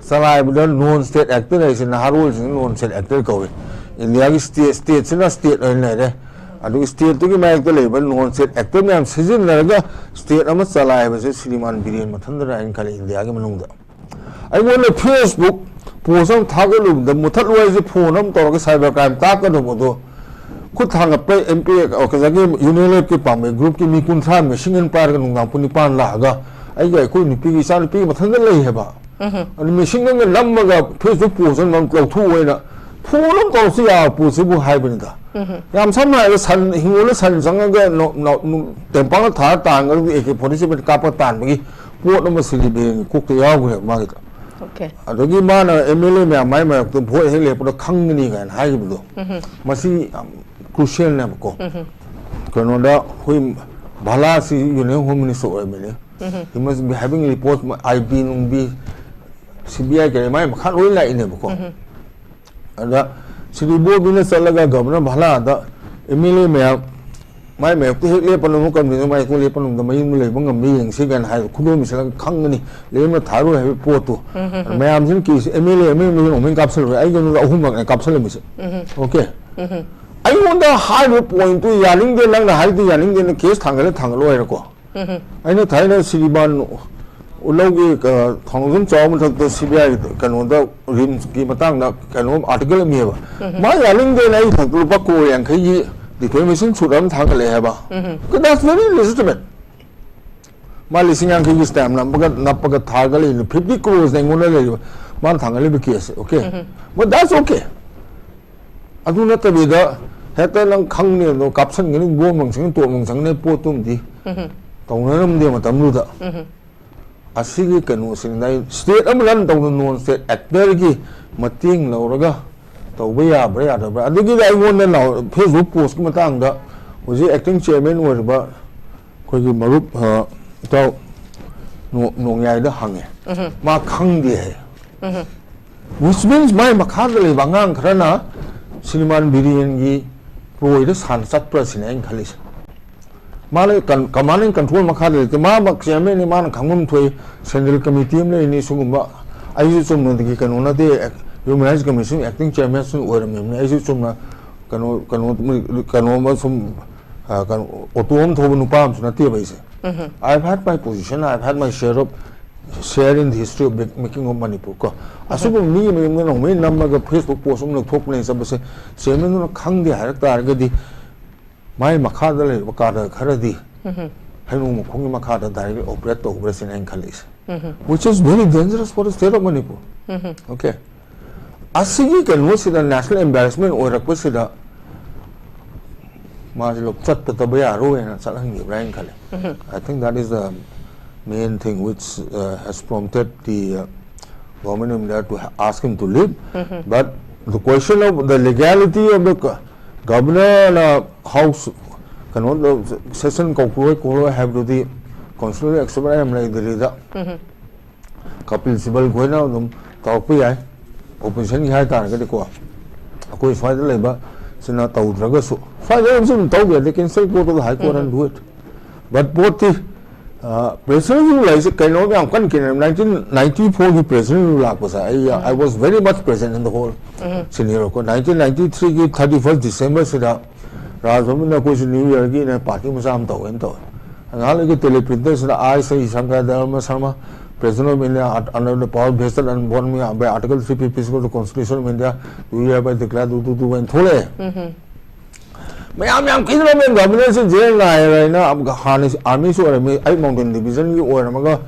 ꯆꯂꯥꯏꯕꯗ ꯅꯣꯟ ꯁ꯭ꯇꯦꯠ ꯑꯦꯛꯇꯔ ꯍꯥꯏꯁꯦ ꯅꯍꯥꯔꯣꯜꯁꯤꯡ ꯅꯣꯟ ꯁ꯭ꯇꯦꯠ ꯑꯦꯛꯇꯔ ꯀꯧꯏ꯫ ꯏꯟꯗꯤꯌꯥꯒꯤ ꯁ꯭ꯇꯦꯠ, ꯁ꯭ꯇꯦꯠꯁꯤꯅ ꯁ꯭ꯇꯦꯠ ꯑꯣꯏꯅ ꯂꯩꯔꯦ꯫ ꯑꯗꯨꯒ ꯁ꯭ꯇꯦꯠꯇꯨꯒꯤ ꯃꯥꯌꯣꯛꯇ ꯂꯩꯕ ꯅꯣꯟ ꯁ꯭ꯇꯦꯠ ꯑꯦꯛꯇꯔ ꯃꯌꯥꯝ ꯁꯤꯖꯤꯟꯅꯔꯒ ꯁ꯭ꯇꯦꯠ ꯑꯃ ꯆꯂꯥꯏꯕꯁꯦ ꯁ꯭ꯔꯤꯃꯥꯟ ꯕꯤꯔꯦꯟ ꯃꯊꯟꯇꯔꯥ ꯍꯥꯏꯅ ꯈꯜꯂꯤ ꯏꯟꯗꯤꯌꯥꯒꯤ ꯃꯅꯨꯡꯗ꯫ ꯑꯩꯉꯣꯟꯗ Facebook ꯄꯣꯁ ꯑꯃ ꯊꯥꯒꯠꯂꯨꯕꯗ ꯃꯨꯊꯠꯂꯨ ꯍꯥꯏꯁꯦ ꯐꯣꯟ ꯑꯃ ꯇꯧꯔꯒ ꯁꯥꯏꯕꯔ ꯀ꯭ꯔꯥꯏꯝ ꯇꯥꯛꯀꯗꯧꯕꯗꯣ ꯈꯨꯠ ꯊꯥꯡꯒꯠꯄ ꯑꯦꯝ ꯄꯤ ꯑꯦ ꯉꯁꯥꯏꯒꯤ ꯌꯨꯅꯤꯌꯟ ꯂꯦꯞꯀꯤ ꯄꯥꯝꯕꯩ ꯒ꯭ꯔꯨꯞꯀꯤ ꯃꯤ ꯀꯨꯟꯊ꯭ꯔꯥ ꯃꯦꯁꯤꯟ ꯒꯟ ꯄꯥꯏꯔꯒ ꯅꯨꯡꯗꯥꯡ ꯄꯨꯡ ꯅꯤꯄꯥꯟ ꯂꯥꯛꯑꯒ ꯑꯩꯒ ꯑꯩꯈꯣꯏ ꯅꯨꯄꯤꯒꯤ ꯏꯆꯥ ꯅꯨꯄꯤꯒꯤ ꯃꯊꯟꯇ ꯂꯩ ꯍꯥꯏꯕ꯫ ꯑꯗꯨ ꯃꯦꯁꯤꯟ ꯒꯟꯒ ꯅꯝꯃꯒ Facebook ꯄꯣꯁ ꯑꯃ ꯂꯧꯊꯣꯛꯎ ꯍꯥꯏꯅ ꯐꯣꯟ ꯑꯃ ꯇꯧꯔꯁꯨ ꯌꯥꯕ ꯄꯣꯠꯁꯤꯕꯨ ꯍꯥꯏꯕꯅꯤꯗ꯫ ꯌꯥꯝ ꯁꯝꯅ ꯍꯥꯏꯔꯕꯗ ꯁꯟ, ꯍꯤꯡꯒꯣꯜꯗ ꯁꯟ ꯆꯪꯉꯒ ꯅꯣ-, ꯅꯣ-, ꯅꯣ-, ꯇꯦꯝꯄꯥꯛꯅ ꯊꯥꯔ ꯇꯥꯟꯒꯗꯕꯗꯤ ꯑꯦ ꯀꯦ ꯐꯣꯔꯇꯤ ꯁꯚꯦꯟ ꯀꯥꯞꯄ ꯇꯥꯟꯕꯒꯤ ꯄꯣꯠ ꯑꯃ ꯁꯤꯗꯤ ꯕꯤꯔꯦꯟꯒꯤ ꯀꯣꯛꯇ ꯌꯥꯎꯈ꯭ꯔꯦꯕ ꯃꯥꯒꯤꯗ꯫ ꯑꯣꯀꯦ꯫ ꯑꯗꯒꯤ ꯃꯥꯅ ꯑꯦꯝ ꯑꯦꯜ ꯑꯦ ꯃꯌꯥꯝ ꯃꯥꯏ ꯃꯔꯛꯇ ꯚꯣꯠ ꯍꯦꯛ ꯂꯦꯞꯄꯗ ꯈꯪꯒꯅꯤ ꯀꯥꯏꯅ ꯍꯥꯏꯈꯤꯕꯗꯣ, ꯃꯁꯤ ꯌꯥꯝ ꯀ꯭ꯔꯨꯁꯤꯌꯦꯜꯅꯦꯕꯀꯣ꯫ ꯀꯩꯅꯣꯗ ꯑꯩꯈꯣꯏ ꯚꯥꯂꯥꯁꯤ ꯌꯨꯅꯤꯌꯟ ꯍꯣꯝ ꯃꯤꯅꯤꯁꯇꯔ ꯑꯣꯏꯔꯝꯃꯤꯅꯦ꯫ He must be having reports, I B ꯅꯨꯡꯕꯤ, ꯁꯤ ꯕꯤ ꯑꯥꯏ ꯀꯔꯤ ꯃꯥꯏ ꯃꯈꯥ ꯂꯣꯏ ꯂꯥꯛꯏꯅꯦꯕꯀꯣ꯫ ꯑꯗ ꯁꯤꯗꯤ ꯕꯣꯕꯤꯅ ꯆꯠꯂꯒ ꯒꯚꯔꯅꯔ ꯚꯥꯂꯥꯗ ꯑꯦꯝ ꯑꯦꯜ ꯑꯦ ꯃꯌꯥꯝ ꯃꯥꯏ ꯃꯥꯌꯣꯛꯇ ꯍꯦꯛ ꯂꯦꯞꯄꯅꯨ, ꯀꯝꯗꯧꯅ ꯃꯥꯏ ꯀꯣꯛ ꯂꯦꯞꯄꯅꯨꯗ ꯃꯌꯨꯝꯗ ꯂꯩꯕ ꯉꯝꯕ ꯌꯦꯡꯁꯤ ꯀꯥꯏꯅ ꯍꯥꯏ ꯈꯨꯗꯣꯜ ꯃꯤꯁꯤꯜꯂꯒ ꯈꯪꯒꯅꯤ, ꯂꯦꯝꯅ ꯊꯥꯔꯣꯏ ꯍꯥꯏꯕ ꯄꯣꯠꯇꯨ꯫ ꯑꯗ ꯃꯌꯥꯝꯁꯤꯅ ꯀꯦꯁ ꯑꯦꯝ ꯑꯦꯜ ꯑꯦ ꯑꯃ ꯑꯃ ꯑꯃꯨꯛ ꯀꯥꯞꯁꯜꯂꯨꯔꯦ, ꯑꯩꯉꯣꯟꯗ ꯑꯍꯨꯝꯂꯛꯅꯦ ꯀꯥꯞꯁꯜꯂꯝꯃꯤꯁꯦ꯫ ꯑꯣꯀꯦ꯫ ꯑꯩꯉꯣꯟꯗ ꯍꯥꯏꯔꯤꯕ ꯄꯣꯏꯟꯠꯇꯨ ꯌꯥꯅꯤꯡꯗꯦ, ꯅꯪꯅ ꯍꯥꯏꯗꯤ ꯌꯥꯅꯤꯡꯗꯦꯅ ꯀꯦꯁ ꯊꯥꯡꯒꯠꯂꯦ ꯊꯥꯡꯒꯠꯂꯣ ꯍꯥꯏꯔꯦꯀꯣ꯫ ꯑꯩꯅ ꯊꯥꯏꯅ ꯁ꯭ꯔꯤꯃꯥꯟ ꯎꯠꯂꯧꯒꯤ ꯊꯧꯅꯧꯖꯝ ꯆꯥꯎꯕ ꯃꯊꯛꯇ ꯁꯤ ꯕꯤ ꯑꯥꯏ ꯀꯩꯅꯣꯗ ꯔꯤꯝꯁꯀꯤ ꯃꯇꯥꯡꯗ ꯀꯩꯅꯣ ꯑꯥꯔꯇꯤꯀꯜ ꯑꯃ ꯏꯌꯦꯕ꯫ ꯃꯥ ꯌꯥꯅꯤꯡꯗꯦꯅ ꯑꯩ ꯃꯊꯛꯇ ꯂꯨꯄꯥ ꯀ꯭ꯔꯣꯔ ꯌꯥꯡꯈꯩꯒꯤ ꯗꯤꯐꯦꯃꯦꯁꯟ ꯁꯨꯠ ꯑꯃ ꯊꯥꯡꯒꯠꯂꯛꯑꯦ ꯍꯥꯏꯕ꯫ That's very legitimate. ꯃꯥ ꯂꯤꯁꯤꯡ ꯌꯥꯡꯈꯩꯒꯤ ꯁ꯭ꯇꯦꯝ ꯅꯞꯄꯒ ꯅꯞꯄꯒ ꯊꯥꯔꯒ ꯂꯩꯔꯤꯅ ꯐꯤꯐꯇꯤ ꯀ꯭ꯔꯣꯔꯁ ꯑꯩꯉꯣꯟꯗ ꯂꯩꯔꯤꯕ ꯃꯥꯅ ꯊꯥꯡꯒꯠꯂꯤꯕ ꯀꯦꯁꯁꯦ꯫ Okay, but that's okay. ꯑꯗꯨ ꯅꯠꯇꯕꯤꯗ ꯍꯦꯛꯇ ꯅꯪ ꯈꯪꯅꯤ ꯑꯗꯣ ꯀꯥꯞꯁꯟꯒꯅꯤ, ꯕꯣꯝ ꯂꯪꯁꯟꯒꯅꯤ, ꯇꯣꯞ ꯂꯪꯁꯟꯒꯅꯤ ꯄꯣꯠꯇꯨꯝꯗꯤ ꯇꯧꯅꯔꯝꯗꯦ ꯃꯇꯝꯗꯨꯗ꯫ ꯑꯁꯤꯒꯤ ꯀꯩꯅꯣꯁꯤꯅ ꯑꯩ ꯁ꯭ꯇꯦꯠ ꯑꯃ ꯔꯟ ꯇꯧꯅ ꯅꯣꯟ ꯁ꯭ꯇꯦꯠ ꯑꯦꯛꯇꯔꯒꯤ ꯃꯇꯦꯡ ꯂꯧꯔꯒ ꯇꯧꯕ ꯌꯥꯕ꯭ꯔꯥ ꯌꯥꯗꯕ꯭ꯔꯥ? ꯑꯗꯒꯤꯗꯤ ꯑꯩꯉꯣꯟꯗ ꯅꯥꯎ-, ꯐꯦꯁꯕꯨꯛ ꯄꯣꯁꯀꯤ ꯃꯇꯥꯡꯗ ꯍꯧꯖꯤꯛ ꯑꯦꯛꯇꯤꯡ ꯆꯤꯌꯔꯃꯦꯟ ꯑꯣꯏꯔꯤꯕ ꯑꯩꯈꯣꯏꯒꯤ ꯃꯔꯨꯞ, ꯑ, ꯏꯇꯥꯎ ꯅꯣ-, ꯅꯣꯡꯌꯥꯏꯗ ꯍꯪꯉꯦ꯫ ꯃꯥ ꯈꯪꯗꯦ ꯍꯥꯏ꯫ Which means ꯃꯥꯏ ꯃꯈꯥꯗ ꯂꯩꯕ ꯑꯉꯥꯡ ꯈꯔꯅ ꯁ꯭ꯔꯤꯃꯥꯟ ꯕꯤꯔꯦꯟꯒꯤ ꯄ꯭ꯔꯣꯏꯗ ꯁꯥꯟꯅ ꯆꯠꯄ꯭ꯔꯥ ꯁꯤꯅꯦ ꯑꯩꯅ ꯈꯜꯂꯤꯁꯦ꯫ ꯃꯥꯅ ꯀꯟ-, command and control ꯃꯈꯥꯗ ꯂꯩꯇꯦ꯫ ꯃꯥꯃꯛ ꯆꯤꯌꯔꯃꯦꯟꯅꯤ, ꯃꯥꯅ ꯈꯪꯐꯝ ꯊꯣꯛꯏ꯫ ꯁꯦꯟꯇ꯭ꯔꯦꯜ ꯀꯃꯤꯇꯤ ꯑꯃ ꯂꯩꯔꯤꯅꯤ, ꯁꯤꯒꯨꯝꯕ꯫ ꯑꯩꯁꯨ ꯆꯨꯝꯅꯗꯒꯤ ꯀꯩꯅꯣ ꯅꯠꯇꯦ, ꯍ꯭ꯌꯨꯃꯦꯟ ꯔꯥꯏꯠꯁ ꯀꯃꯤꯁꯟ ꯑꯦꯛꯇꯤꯡ ꯆꯤꯌꯔꯃꯦꯟꯁꯨ ꯑꯣꯏꯔꯝꯃꯤꯕꯅꯤ꯫ ꯑꯩꯁꯨ ꯆꯨꯝꯅ ꯀꯩꯅꯣ, ꯀꯩꯅꯣ, ꯀꯩꯅꯣ ꯑꯃ ꯁꯨꯝ, ꯑ, ꯀꯩꯅꯣ, ꯑꯣꯇꯣ ꯑꯃ ꯊꯧꯕ ꯅꯨꯄꯥ ꯑꯃꯁꯨ ꯅꯠꯇꯦꯕ ꯑꯩꯁꯦ꯫ I've had my position, I've had my share of, share in the history of mak-, making of Manipur ꯀꯣ꯫ ꯑꯁꯤꯒꯨꯝꯕ ꯃꯤ ꯑꯃ ꯌꯨꯝꯗ ꯅꯣꯡꯃꯩ ꯅꯝꯃꯒ ꯐꯦꯁꯕꯨꯛ ꯄꯣꯁ ꯑꯃ ꯂꯧꯊꯣꯛꯄꯅꯦ ꯆꯠꯄꯁꯦ, ꯆꯤꯌꯔꯃꯦꯟꯗꯨꯅ ꯈꯪꯗꯦ ꯍꯥꯏꯔꯛ ꯇꯥꯔꯒꯗꯤ, ꯃꯥꯏ ꯃꯈꯥꯗ ꯂꯩꯔꯤꯕ ꯀꯥꯗꯔ ꯈꯔꯗꯤ ꯍꯩꯅꯧ ꯃꯈꯣꯡꯒꯤ ꯃꯈꯥꯗ ꯗꯥꯏꯔꯦꯛꯂꯤ ꯑꯣꯄꯔꯦꯠ ꯇꯧꯕ꯭ꯔꯥ ꯁꯤꯅꯦ ꯑꯩꯅ ꯈꯜꯂꯤꯁꯦ꯫ Which is very dangerous for the state of Manipur. Okay. ꯑꯁꯤꯒꯤ ꯀꯩꯅꯣꯁꯤꯗ ꯅꯦꯁꯅꯦꯜ ꯑꯦꯝꯕꯦꯔꯦꯁꯃꯦꯟ ꯑꯣꯏꯔꯛꯄꯁꯤꯗ ꯃꯥꯁꯦ ꯂꯧ-, ꯆꯠꯇꯕ ꯌꯥꯔꯣꯏꯅ ꯆꯠꯍꯟꯈꯤꯕ꯭ꯔꯥ ꯍꯥꯏꯅ ꯈꯜꯂꯦ꯫ I think that is the main thing which, uh, has prompted the, uh, government of India to ha-, ask him to leave. But the question of the legality of the go-, governor and, uh, house, ꯀꯩꯅꯣ, session ꯀꯧꯈ꯭ꯔꯣꯏ ꯈꯣꯠꯂꯣꯏ ꯍꯥꯏꯕꯗꯨꯗꯤ constitutional expert ꯌꯥꯝ ꯂꯩ ꯗꯦꯜꯂꯤꯗ꯫ ꯀꯄꯤꯜ ꯁꯤꯕꯜ ꯈꯣꯏꯅ ꯑꯗꯨꯝ ꯇꯧꯔꯛꯄ ꯌꯥꯏ, ꯑꯣꯄꯣꯖꯤꯁꯟꯒꯤ ꯍꯥꯏ ꯇꯥꯔꯒꯗꯤꯀꯣ꯫ ꯑꯩꯈꯣꯏ ꯁ꯭ꯋꯥꯏꯗ ꯂꯩꯕ ꯁꯤꯅ ꯇꯧꯗ꯭ꯔꯒꯁꯨ, ꯁ꯭ꯋꯥꯏꯗ ꯂꯩꯕꯁꯨ ꯑꯗꯨꯝ ꯇꯧꯕ ꯌꯥꯏ, they can still go to the High Court and do it. But ꯄꯣꯠꯇꯤ, ꯑ, presidential rule ꯍꯥꯏꯁꯦ ꯀꯩꯅꯣꯒ ꯌꯥꯝ ꯀꯟꯅ ꯈꯦꯠꯅꯔꯦ꯫ Nineteen ninety-four ꯒꯤ presidential rule ꯂꯥꯛꯄꯁꯦ ꯑꯩ, I was very much present in the whole scenario ꯀꯣ꯫ Nineteen ninety-three ꯒꯤ thirty first December ꯁꯤꯗ ꯔꯥꯖ ꯚꯕꯟꯗ ꯑꯩꯈꯣꯏꯁꯨ New Year ꯒꯤꯅ ꯄꯥꯔꯇꯤ ꯃꯆꯥ ꯑꯃ ꯇꯧꯋꯦꯅ ꯇꯧꯋꯦ꯫ ꯉꯥꯏꯍꯥꯛ ꯂꯩꯒꯤ ꯇꯦꯂꯤꯄ꯭ꯔꯤꯟꯇꯔꯁꯤꯗ "I, Shri Shankar Dayal Sharma, President of India, under the power vested upon me by Article three fifty-six of the Constitution of India, do hereby declare" two two two ꯍꯥꯏꯅ ꯊꯣꯛꯂꯛꯑꯦ꯫ ꯃꯌꯥꯝ ꯌꯥꯝ ꯀꯤꯗ꯭ꯔꯣ ꯃꯦꯝ? ꯒꯚꯔꯅꯦꯟꯁꯁꯦ ꯖꯦꯜ ꯉꯥꯏꯔꯦ꯫ ꯑꯩꯅ ꯑꯃꯨꯛꯀ ꯍꯥꯟꯅ ꯑꯥꯔꯃꯤꯁꯨ ꯑꯣꯏꯔꯝꯃꯤ, ꯑꯩ ꯃꯥꯎꯟꯇꯦꯟ ꯗꯤꯕꯤꯖꯟꯒꯤ ꯑꯣꯏꯔꯝꯃꯒ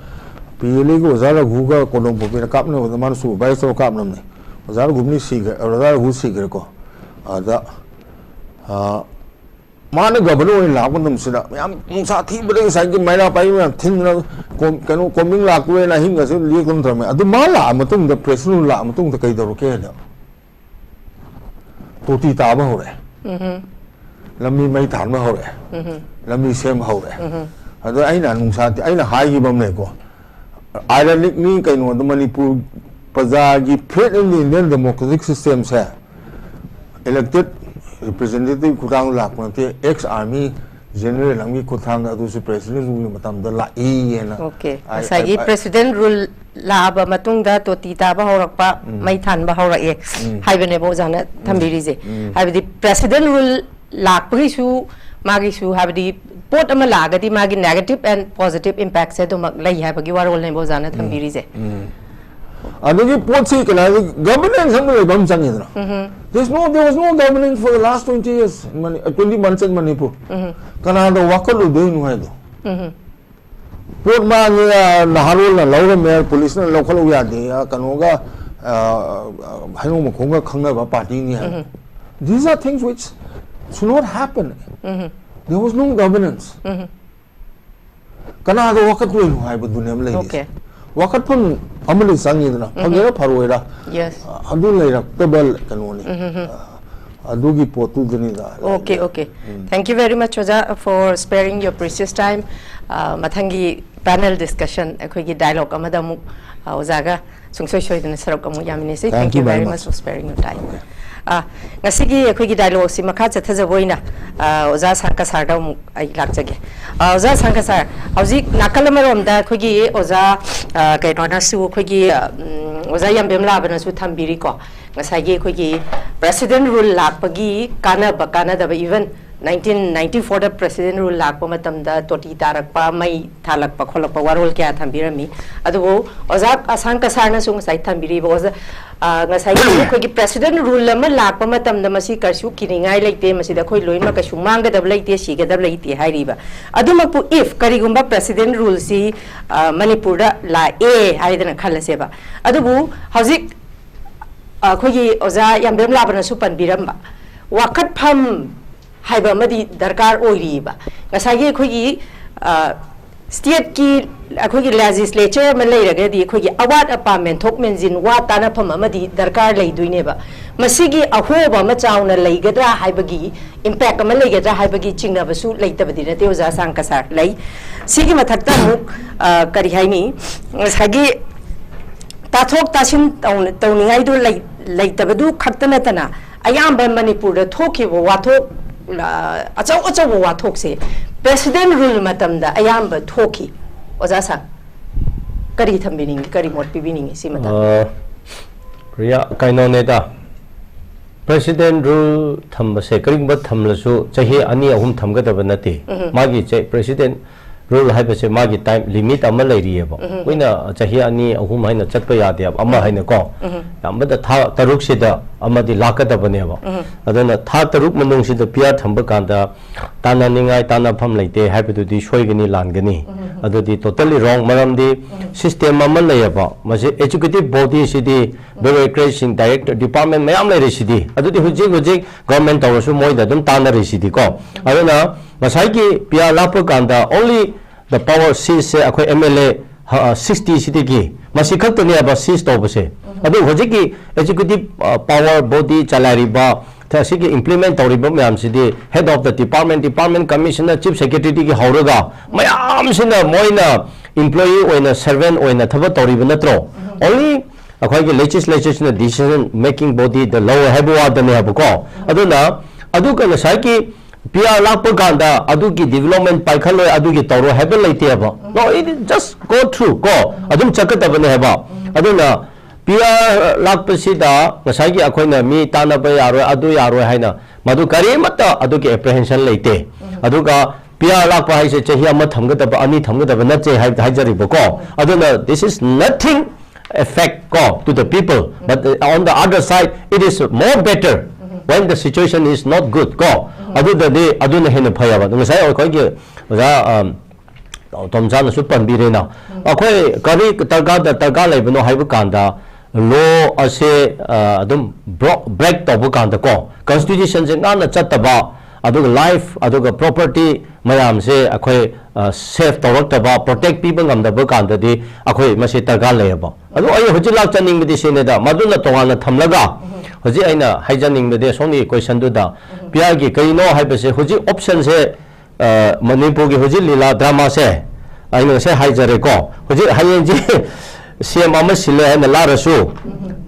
ꯄꯤ ꯑꯦꯜ ꯑꯦꯒꯤ ꯑꯣꯖꯥ ꯔꯘꯨꯒ ꯀꯣꯂꯣꯝ ꯄꯣꯄꯤꯅ ꯀꯥꯞꯅꯕꯗ ꯃꯥꯅ ꯁꯨꯄꯔꯚꯥꯏꯖ ꯇꯧꯔ ꯀꯥꯞꯅꯕꯅꯦ꯫ ꯑꯣꯖꯥ ꯔꯘꯨꯕꯨꯗꯤ ꯁꯤꯈ꯭ꯔꯦ, ꯑꯣꯖꯥ ꯔꯘꯨ ꯁꯤꯈ꯭ꯔꯦꯀꯣ꯫ ꯑꯗ, ꯑ, ꯃꯥꯅ ꯒꯚꯔꯅꯔ ꯑꯣꯏꯅ ꯂꯥꯛꯄ ꯃꯇꯝꯁꯤꯗ ꯃꯌꯥꯝ ꯅꯨꯡꯁꯥ ꯊꯤꯕꯗ ꯉꯁꯥꯏꯒꯤ ꯃꯩꯔꯥ ꯄꯥꯏꯕꯤ ꯃꯌꯥꯝ ꯊꯤꯟꯗꯅ ꯀꯣꯝ-, ꯀꯩꯅꯣ, ꯀꯣꯝꯕꯤꯡ ꯂꯥꯛꯄ ꯑꯣꯏꯅ ꯑꯍꯤꯡꯒꯁꯦ ꯂꯦꯛꯇꯅ ꯇꯧꯔꯝꯃꯦ꯫ ꯑꯗꯨ ꯃꯥ ꯂꯥꯛꯑ ꯃꯇꯨꯡꯗ, ꯄ꯭ꯔꯦꯁꯤꯗꯦꯟ ꯂꯥꯛꯑ ꯃꯇꯨꯡꯗ ꯀꯩꯗꯧꯔꯛꯀꯦ ꯍꯥꯏꯗ, ꯇꯣꯇꯤ ꯇꯥꯕ ꯍꯧꯔꯛꯑꯦ꯫ ꯂꯝꯕꯤ ꯃꯩ ꯊꯥꯟꯕ ꯍꯧꯔꯛꯑꯦ꯫ ꯂꯝꯕꯤ ꯁꯦꯝꯕ ꯍꯧꯔꯛꯑꯦ꯫ ꯑꯗꯣ ꯑꯩꯅ ꯅꯨꯡꯁꯥ ꯊꯤ-, ꯑꯩꯅ ꯍꯥꯏꯈꯤꯕ ꯑꯃ ꯂꯩꯀꯣ, ꯑꯥꯏꯔꯣꯅꯤꯛꯅꯤ ꯀꯩꯅꯣꯗ, Manipur ꯄ꯭ꯔꯖꯥꯒꯤ faith in the Indian democratic system say elected representative ꯈꯨꯠꯊꯥꯡꯗ ꯂꯥꯛꯄ ꯅꯠꯇꯦ, ex army general ꯑꯃꯒꯤ ꯈꯨꯠꯊꯥꯡꯗ, ꯑꯗꯨꯁꯨ ꯄ꯭ꯔꯦꯁꯤꯗꯦꯟ ꯔꯨꯜꯒꯤ ꯃꯇꯝꯗ ꯂꯥꯛꯏ ꯍꯥꯏꯅ꯫ ꯑꯣꯀꯦ, I, ꯉꯁꯥꯏꯒꯤ I, I, ꯄ꯭ꯔꯦꯁꯤꯗꯦꯟ ꯔꯨꯜ ꯂꯥꯛꯑꯕ ꯃꯇꯨꯡꯗ ꯇꯣꯇꯤ ꯇꯥꯕ ꯍꯧꯔꯛꯄ, ꯎꯝ꯫ ꯃꯩ ꯊꯥꯟꯕ ꯍꯧꯔꯛꯑꯦ ꯎꯝ꯫ ꯍꯥꯏꯕꯅꯦꯕ ꯑꯣꯖꯥꯅ ꯎꯝ꯫ ꯊꯝꯕꯤꯔꯤꯁꯦ꯫ ꯎꯝ꯫ ꯍꯥꯏꯕꯗꯤ ꯄ꯭ꯔꯦꯁꯤꯗꯦꯟ ꯔꯨꯜ ꯂꯥꯛꯄꯒꯤꯁꯨ, ꯃꯥꯒꯤꯁꯨ, ꯍꯥꯏꯕꯗꯤ ꯄꯣꯠ ꯑꯃ ꯂꯥꯛꯑꯒꯗꯤ ꯃꯥꯒꯤ negative and positive impact ꯁꯦ ꯑꯗꯨꯃꯛ ꯂꯩ ꯍꯥꯏꯕꯒꯤ ꯋꯥꯔꯣꯜꯅꯦꯕ ꯑꯣꯖꯥꯅ ꯊꯝꯕꯤꯔꯤꯁꯦ꯫ ꯎꯝ꯫ ꯑꯗꯒꯤ ꯄꯣꯠꯁꯤ ꯀꯩꯅꯣ ꯍꯥꯏꯗꯤ ꯒꯚꯔꯅꯦꯟꯁ ꯑꯃ ꯂꯩꯕ ꯑꯃ ꯆꯪꯉꯤꯗꯅ꯫ There's no, there was no governance for the last twenty years in Mani-, uh, twenty months in Manipur. ꯀꯅꯥꯗ ꯋꯥꯀꯠꯂꯨꯗꯣꯏꯅꯣ ꯍꯥꯏꯗꯣ? ꯄꯣꯠ ꯃꯥꯡꯉꯦ, ꯑ, ꯅꯍꯥꯔꯣꯜꯅ ꯂꯧꯔꯝꯃꯦ, ꯄꯨꯂꯤꯁꯅ ꯂꯧꯈꯠꯂꯨ ꯌꯥꯗꯦ, ꯑ, ꯀꯩꯅꯣꯒ, ꯑ, ꯑ, ꯍꯩꯅꯧ ꯃꯈꯣꯡꯒ ꯈꯪꯅꯕ ꯄꯥꯔꯇꯤꯅꯤ ꯍꯥꯏ꯫ These are things which should not happen. There was no governance. ꯀꯅꯥꯗ ꯋꯥꯀꯠꯇꯣꯏꯅꯣ ꯍꯥꯏꯕꯗꯨꯅꯦꯕ ꯂꯩꯔꯤꯁꯦ꯫ Okay. ꯋꯥꯀꯠꯐꯝ ꯑꯃꯗꯤ ꯆꯪꯉꯤꯗꯅ, ꯐꯒꯦꯔꯥ ꯐꯔꯣꯏꯔꯥ, Yes. ꯑꯗꯨ ꯂꯩꯔꯛꯇꯕ ꯀꯩꯅꯣꯅꯤ꯫ ꯑꯗꯨꯒꯤ ꯄꯣꯠꯇꯨꯗꯅꯤꯗ꯫ Okay, okay. Thank you very much, ꯑꯣꯖꯥ, for sparing your precious time. ꯑ, ꯃꯊꯪꯒꯤ panel discussion, ꯑꯩꯈꯣꯏꯒꯤ dialogue ꯑꯃꯗ ꯑꯃꯨꯛ, ꯑ, ꯑꯣꯖꯥꯒ ꯁꯨꯡꯁꯣꯏ ꯁꯣꯏꯗꯅ ꯁꯔꯨꯛ ꯑꯃꯨꯛ ꯌꯥꯃꯤꯟꯅꯁꯤ꯫ Thank Thank you you very very much. much for sparing your time. ꯑ, ꯉꯁꯤꯒꯤ ꯑꯩꯈꯣꯏꯒꯤ dialogue ꯑꯁꯤ ꯃꯈꯥ ꯆꯠꯊꯖꯕ ꯑꯣꯏꯅ, ꯑ, ꯑꯣꯖꯥ ꯁꯥꯡꯀ ꯁꯥꯔꯗ ꯑꯃꯨꯛ ꯑꯩ ꯂꯥꯛꯆꯒꯦ꯫ ꯑ, ꯑꯣꯖꯥ ꯁꯥꯡꯀ ꯁꯥꯔ, ꯍꯧꯖꯤꯛ ꯅꯥꯀꯜ ꯑꯃꯔꯣꯝꯗ ꯑꯩꯈꯣꯏꯒꯤ ꯑꯣꯖꯥ, ꯑ, ꯀꯩꯅꯣꯅꯁꯨ, ꯑꯩꯈꯣꯏꯒꯤ, ꯑ, ꯎꯝ, ꯑꯣꯖꯥ ꯌꯥꯝꯕꯦꯝ ꯂꯥꯕꯅꯁꯨ ꯊꯝꯕꯤꯔꯤꯀꯣ, ꯉꯁꯥꯏꯒꯤ ꯑꯩꯈꯣꯏꯒꯤ ꯄ꯭ꯔꯦꯁꯤꯗꯦꯟ ꯔꯨꯜ ꯂꯥꯛꯄꯒꯤ ꯀꯥꯟꯅꯕ ꯀꯥꯟꯅꯗꯕ, even ꯅꯥꯏꯟꯇꯤꯟ ꯅꯥꯏꯟꯇꯤ ꯐꯣꯔꯗ ꯄ꯭ꯔꯦꯁꯤꯗꯦꯟ ꯔꯨꯜ ꯂꯥꯛꯄ ꯃꯇꯝꯗ ꯇꯣꯇꯤ ꯇꯥꯔꯛꯄ, ꯃꯩ ꯊꯥꯜꯂꯛꯄ ꯈꯣꯠꯂꯛꯄ ꯋꯥꯔꯣꯜ ꯀꯌꯥ ꯊꯝꯕꯤꯔꯝꯃꯤ꯫ ꯑꯗꯨꯕꯨ ꯑꯣꯖꯥ ꯑꯁꯥꯡ ꯀꯁꯥꯔꯅꯁꯨ ꯉꯁꯥꯏ ꯊꯝꯕꯤꯔꯤꯕ ꯑꯣꯖꯥ, ꯑ, ꯉꯁꯥꯏꯒꯤ ꯑꯩꯈꯣꯏꯒꯤ ꯄ꯭ꯔꯦꯁꯤꯗꯦꯟ ꯔꯨꯜ ꯑꯃ ꯂꯥꯛꯄ ꯃꯇꯝꯗ ꯃꯁꯤ ꯀꯩꯁꯨ ꯀꯤꯅꯤꯡꯉꯥꯏ ꯂꯩꯇꯦ, ꯃꯁꯤꯗ ꯑꯩꯈꯣꯏ ꯂꯣꯏꯅꯃꯛ ꯀꯩꯁꯨ ꯃꯥꯡꯒꯗꯕ ꯂꯩꯇꯦ, ꯁꯤꯒꯗꯕ ꯂꯩꯇꯦ ꯍꯥꯏꯔꯤꯕ꯫ ꯑꯗꯨꯃꯛꯄꯨ if ꯀꯔꯤꯒꯨꯝꯕ ꯄ꯭ꯔꯦꯁꯤꯗꯦꯟ ꯔꯨꯜꯁꯤ, ꯑ, ꯃꯅꯤꯄꯨꯔꯗ ꯂꯥꯛꯑꯦ ꯍꯥꯏꯗꯅ ꯈꯜꯂꯁꯦꯕ, ꯑꯗꯨꯕꯨ ꯍꯧꯖꯤꯛ ꯑꯩꯈꯣꯏꯒꯤ ꯑꯣꯖꯥ ꯌꯥꯝꯕꯦꯝ ꯂꯥꯕꯅꯁꯨ ꯄꯟꯕꯤꯔꯝꯕ ꯋꯥꯀꯠꯐꯝ ꯍꯥꯏꯕ ꯑꯃꯗꯤ ꯗꯔꯀꯥꯔ ꯑꯣꯏꯔꯤꯕ꯫ ꯉꯁꯥꯏꯒꯤ ꯑꯩꯈꯣꯏꯒꯤ, ꯑ, ꯁ꯭ꯇꯦꯠꯀꯤ ꯑꯩꯈꯣꯏꯒꯤ ꯂꯦꯖꯤꯁꯂꯦꯆꯔ ꯑꯃ ꯂꯩꯔꯒꯗꯤ ꯑꯩꯈꯣꯏꯒꯤ ꯑꯋꯥꯠ ꯑꯄꯥ ꯃꯦꯟꯊꯣꯛ ꯃꯦꯟꯁꯤꯟ, ꯋꯥ ꯇꯥꯅꯐꯝ ꯑꯃꯗꯤ ꯗꯔꯀꯥꯔ ꯂꯩꯗꯣꯏꯅꯦꯕ꯫ ꯃꯁꯤꯒꯤ ꯑꯍꯣꯕ ꯑꯃ ꯆꯥꯎꯅ ꯂꯩꯒꯗ꯭ꯔꯥ ꯍꯥꯏꯕꯒꯤ, ꯏꯝꯄꯦꯛ ꯑꯃ ꯂꯩꯒꯗ꯭ꯔꯥ ꯍꯥꯏꯕꯒꯤ ꯆꯤꯡꯅꯕꯁꯨ ꯂꯩꯇꯕꯗꯤ ꯅꯠꯇꯦ, ꯑꯣꯖꯥ ꯑꯁꯥꯡ ꯀꯁꯥꯔ꯫ ꯂꯩ꯫ ꯁꯤꯒꯤ ꯃꯊꯛꯇ ꯑꯃꯨꯛ, ꯑ, ꯀꯔꯤ ꯍꯥꯏꯅꯤ, ꯉꯁꯥꯏꯒꯤ ꯇꯥꯊꯣꯛ ꯇꯥꯁꯤꯟ ꯇꯧꯅ-, ꯇꯧꯅꯤꯡꯉꯥꯏꯗꯨ ꯂꯩ-, ꯂꯩꯇꯕꯗꯨ ꯈꯛꯇ ꯅꯠꯇꯅ, ꯑꯌꯥꯝꯕ ꯃꯅꯤꯄꯨꯔꯗ ꯊꯣꯛꯈꯤꯕ ꯋꯥꯊꯣꯛ, ꯑ, ꯑꯆꯧ ꯑꯆꯧꯕ ꯋꯥꯊꯣꯛꯁꯦ ꯄ꯭ꯔꯦꯁꯤꯗꯦꯟ ꯔꯨꯜ ꯃꯇꯝꯗ ꯑꯌꯥꯝꯕ ꯊꯣꯛꯈꯤ꯫ ꯑꯣꯖꯥ ꯁꯥꯔ, ꯀꯔꯤ ꯊꯝꯕꯤꯅꯤꯡꯉꯤ, ꯀꯔꯤ ꯃꯣꯠ ꯄꯤꯕꯤꯅꯤꯡꯉꯤ ꯁꯤ ꯃꯇꯥꯡꯗ? ꯑ, ꯄ꯭ꯔꯤꯌꯥ, ꯀꯩꯅꯣꯅꯦꯗ, ꯄ꯭ꯔꯦꯁꯤꯗꯦꯟ ꯔꯨꯜ ꯊꯝꯕꯁꯦ ꯀꯔꯤꯒꯨꯝꯕ ꯊꯝꯂꯁꯨ ꯆꯍꯤ ꯑꯅꯤ ꯑꯍꯨꯝ ꯊꯝꯒꯗꯕ ꯅꯠꯇꯦ꯫ ꯎꯝ꯫ ꯃꯥꯒꯤ ꯆꯦ-, ꯄ꯭ꯔꯦꯁꯤꯗꯦꯟ ꯔꯨꯜ ꯍꯥꯏꯕꯁꯦ ꯃꯥꯒꯤ ꯇꯥꯏꯝ ꯂꯤꯃꯤꯠ ꯑꯃ ꯂꯩꯔꯤꯑꯕ꯫ ꯎꯝ꯫ ꯑꯩꯈꯣꯏꯅ ꯆꯍꯤ ꯑꯅꯤ ꯑꯍꯨꯝ ꯍꯥꯏꯅ ꯆꯠꯄ ꯌꯥꯗꯦꯕ, ꯑꯃ ꯎꯝ꯫ ꯍꯥꯏꯅꯀꯣ꯫ ꯎꯝ꯫ ꯌꯥꯝꯕꯗ ꯊꯥ ꯇꯔꯨꯛꯁꯤꯗ ꯑꯃꯗꯤ ꯂꯥꯛꯀꯗꯕꯅꯦꯕ꯫ ꯎꯝ꯫ ꯑꯗꯨꯅ ꯊꯥ ꯇꯔꯨꯛ ꯃꯅꯨꯡꯁꯤꯗ ꯄꯤ ꯑꯥꯔ ꯊꯝꯕ ꯀꯥꯟꯗ ꯇꯥꯟꯅꯅꯤꯡꯉꯥꯏ ꯇꯥꯟꯅꯐꯝ ꯂꯩꯇꯦ ꯍꯥꯏꯕꯗꯨꯗꯤ ꯁꯣꯏꯒꯅꯤ, ꯂꯥꯟꯒꯅꯤ꯫ ꯎꯝ꯫ ꯑꯗꯨꯗꯤ totally wrong꯫ ꯃꯔꯝꯗꯤ ꯎꯝ꯫ ꯁꯤꯁꯇꯦꯝ ꯑꯃ ꯂꯩꯌꯦꯕ, ꯃꯁꯤ ꯑꯦꯛꯖꯤꯀ꯭ꯌꯨꯇꯤꯚ ꯕꯣꯗꯤꯁꯤꯗꯤ ꯕ꯭ꯌꯨꯔꯣꯀ꯭ꯔꯦꯠꯁꯤꯡ, ꯗꯥꯏꯔꯦꯛꯇꯔ, ꯗꯤꯄꯥꯔꯠꯃꯦꯟ ꯃꯌꯥꯝ ꯂꯩꯔꯤꯁꯤꯗꯤ, ꯑꯗꯨꯗꯤ ꯍꯧꯖꯤꯛ ꯍꯧꯖꯤꯛ ꯒꯚꯔꯟꯃꯦꯟ ꯇꯧꯔꯁꯨ ꯃꯣꯏꯗ ꯑꯗꯨꯝ ꯇꯥꯟꯅꯔꯤꯁꯤꯗꯤꯀꯣ꯫ ꯑꯗꯨꯅ ꯉꯁꯥꯏꯒꯤ ꯄꯤ ꯑꯥꯔ ꯂꯥꯛꯄ ꯀꯥꯟꯗ only the power cease ꯁꯦ ꯑꯩꯈꯣꯏ ꯑꯦꯝ ꯑꯦꯜ ꯑꯦ, ꯑ, ꯁꯤꯛꯁꯇꯤ ꯁꯤꯗꯒꯤ ꯃꯁꯤ ꯈꯛꯇꯅꯦꯕ cease ꯇꯧꯕꯁꯦ꯫ ꯑꯗꯨ ꯍꯧꯖꯤꯛꯀꯤ ꯑꯦꯛꯖꯤꯀ꯭ꯌꯨꯇꯤꯚ, ꯑ, ꯄꯥꯋꯔ ꯕꯣꯗꯤ ꯆꯂꯥꯏꯔꯤꯕ, ꯊ-, ꯑꯁꯤꯒꯤ ꯏꯝꯄ꯭ꯂꯤꯃꯦꯟ ꯇꯧꯔꯤꯕ ꯃꯌꯥꯝꯁꯤꯗꯤ head of the department, department commissioner, chief secretary ꯗꯒꯤ ꯍꯧꯔꯒ ꯃꯌꯥꯝꯁꯤꯅ ꯃꯣꯏꯅ ꯏꯝꯄ꯭ꯂꯣꯌꯤ ꯑꯣꯏꯅ, ꯁꯔꯚꯦꯟ ꯑꯣꯏꯅ ꯊꯕꯛ ꯇꯧꯔꯤꯕ ꯅꯠꯇ꯭ꯔꯣ? Only ꯑꯩꯈꯣꯏꯒꯤ ꯂꯦꯖꯤꯁꯂꯦꯆꯔꯁꯤꯅ decision making body ꯗ ꯂꯧꯋꯦ ꯍꯥꯏꯕ ꯋꯥꯗꯅꯦ ꯍꯥꯏꯕꯀꯣ꯫ ꯑꯗꯨꯅ ꯑꯗꯨꯒ ꯉꯁꯥꯏꯒꯤ ꯄꯤ ꯑꯥꯔ ꯂꯥꯛꯄ ꯀꯥꯟꯗ ꯑꯗꯨꯒꯤ ꯗꯤꯕꯂꯞꯃꯦꯟ ꯄꯥꯏꯈꯠꯂꯣꯏ, ꯑꯗꯨꯒꯤ ꯇꯧꯔꯣꯏ ꯍꯥꯏꯕ ꯂꯩꯇꯦꯕ꯫ No, it just go through ꯀꯣ, ꯑꯗꯨꯝ ꯆꯠꯀꯗꯕꯅꯦ ꯍꯥꯏꯕ꯫ ꯑꯗꯨꯅ ꯄꯤ ꯑꯥꯔ ꯂꯥꯛꯄꯁꯤꯗ ꯉꯁꯥꯏꯒꯤ ꯑꯩꯈꯣꯏꯅ ꯃꯤ ꯇꯥꯟꯅꯕ ꯌꯥꯔꯣꯏ, ꯑꯗꯨ ꯌꯥꯔꯣꯏ ꯍꯥꯏꯅ ꯃꯗꯨ ꯀꯔꯤꯃꯠꯇ ꯑꯗꯨꯒꯤ apprehension ꯂꯩꯇꯦ꯫ ꯑꯗꯨꯒ P R ꯂꯥꯛꯄ ꯍꯥꯏꯁꯦ ꯆꯍꯤ ꯑꯃ ꯊꯝꯒꯗꯕ, ꯑꯅꯤ ꯊꯝꯒꯗꯕ ꯅꯠꯇꯦ ꯍꯥꯏꯕꯗꯤ ꯍꯥꯏꯖꯔꯤꯕꯀꯣ꯫ ꯑꯗꯨꯅ this is nothing effect ꯀꯣ to the people, but on the other side it is more better when the situation is not good ꯀꯣ꯫ ꯑꯗꯨꯗꯗꯤ ꯑꯗꯨꯅ ꯍꯦꯟꯅ ꯐꯩꯌꯦꯕ꯫ ꯑꯗꯨ ꯉꯁꯥꯏ ꯑꯩꯈꯣꯏꯒꯤ ꯑꯣꯖꯥ, ꯑꯝ, ꯇꯣꯝꯆꯥꯅꯁꯨ ꯄꯟꯕꯤꯔꯦꯅ, ꯑꯩꯈꯣꯏ ꯀꯔꯤ ꯗꯔꯀꯥꯔꯗ ꯗꯔꯀꯥꯔ ꯂꯩꯕꯅꯣ ꯍꯥꯏꯕ ꯀꯥꯟꯗ, law ꯑꯁꯦ, ꯑ, ꯑꯗꯨꯝ ꯕ꯭ꯔꯣ-, break ꯇꯧꯕ ꯀꯥꯟꯗꯀꯣ, constitutionꯁꯦ ꯉꯥꯛꯅ ꯆꯠꯇꯕ, ꯑꯗꯨꯒ life, ꯑꯗꯨꯒ property ꯃꯌꯥꯝꯁꯦ ꯑꯩꯈꯣꯏ, ꯑ, safe ꯇꯧꯔꯛꯇꯕ, protect ꯄꯤꯕ ꯉꯝꯗꯕ ꯀꯥꯟꯗꯗꯤ ꯑꯩꯈꯣꯏ ꯃꯁꯤ ꯗꯔꯀꯥꯔ ꯂꯩꯌꯦꯕ꯫ ꯑꯗꯨ ꯑꯩ ꯍꯧꯖꯤꯛ ꯂꯥꯛꯆꯅꯤꯡꯕꯗꯤ ꯁꯤꯅꯤꯗ, ꯃꯗꯨꯅ ꯇꯣꯉꯥꯟꯅ ꯊꯝꯂꯒ, ꯍꯧꯖꯤꯛ ꯑꯩꯅ ꯍꯥꯏꯖꯅꯤꯡꯕꯗꯤ ꯁꯣꯝꯒꯤ questionꯗꯨꯗ, P Rꯒꯤ ꯀꯔꯤꯅꯣ ꯍꯥꯏꯕꯁꯦ ꯍꯧꯖꯤꯛ optionꯁꯦ, ꯑ, ꯃꯅꯤꯄꯨꯔꯒꯤ ꯍꯧꯖꯤꯛ ꯂꯤꯂꯥ dramaꯁꯦ ꯑꯩꯅ ꯉꯁꯥꯏ ꯍꯥꯏꯖꯔꯦꯀꯣ꯫ ꯍꯧꯖꯤꯛ ꯍꯌꯦꯡꯁꯦ C M ꯑꯃ ꯁꯤꯜꯂꯦ ꯍꯥꯏꯅ ꯂꯥꯛꯔꯁꯨ,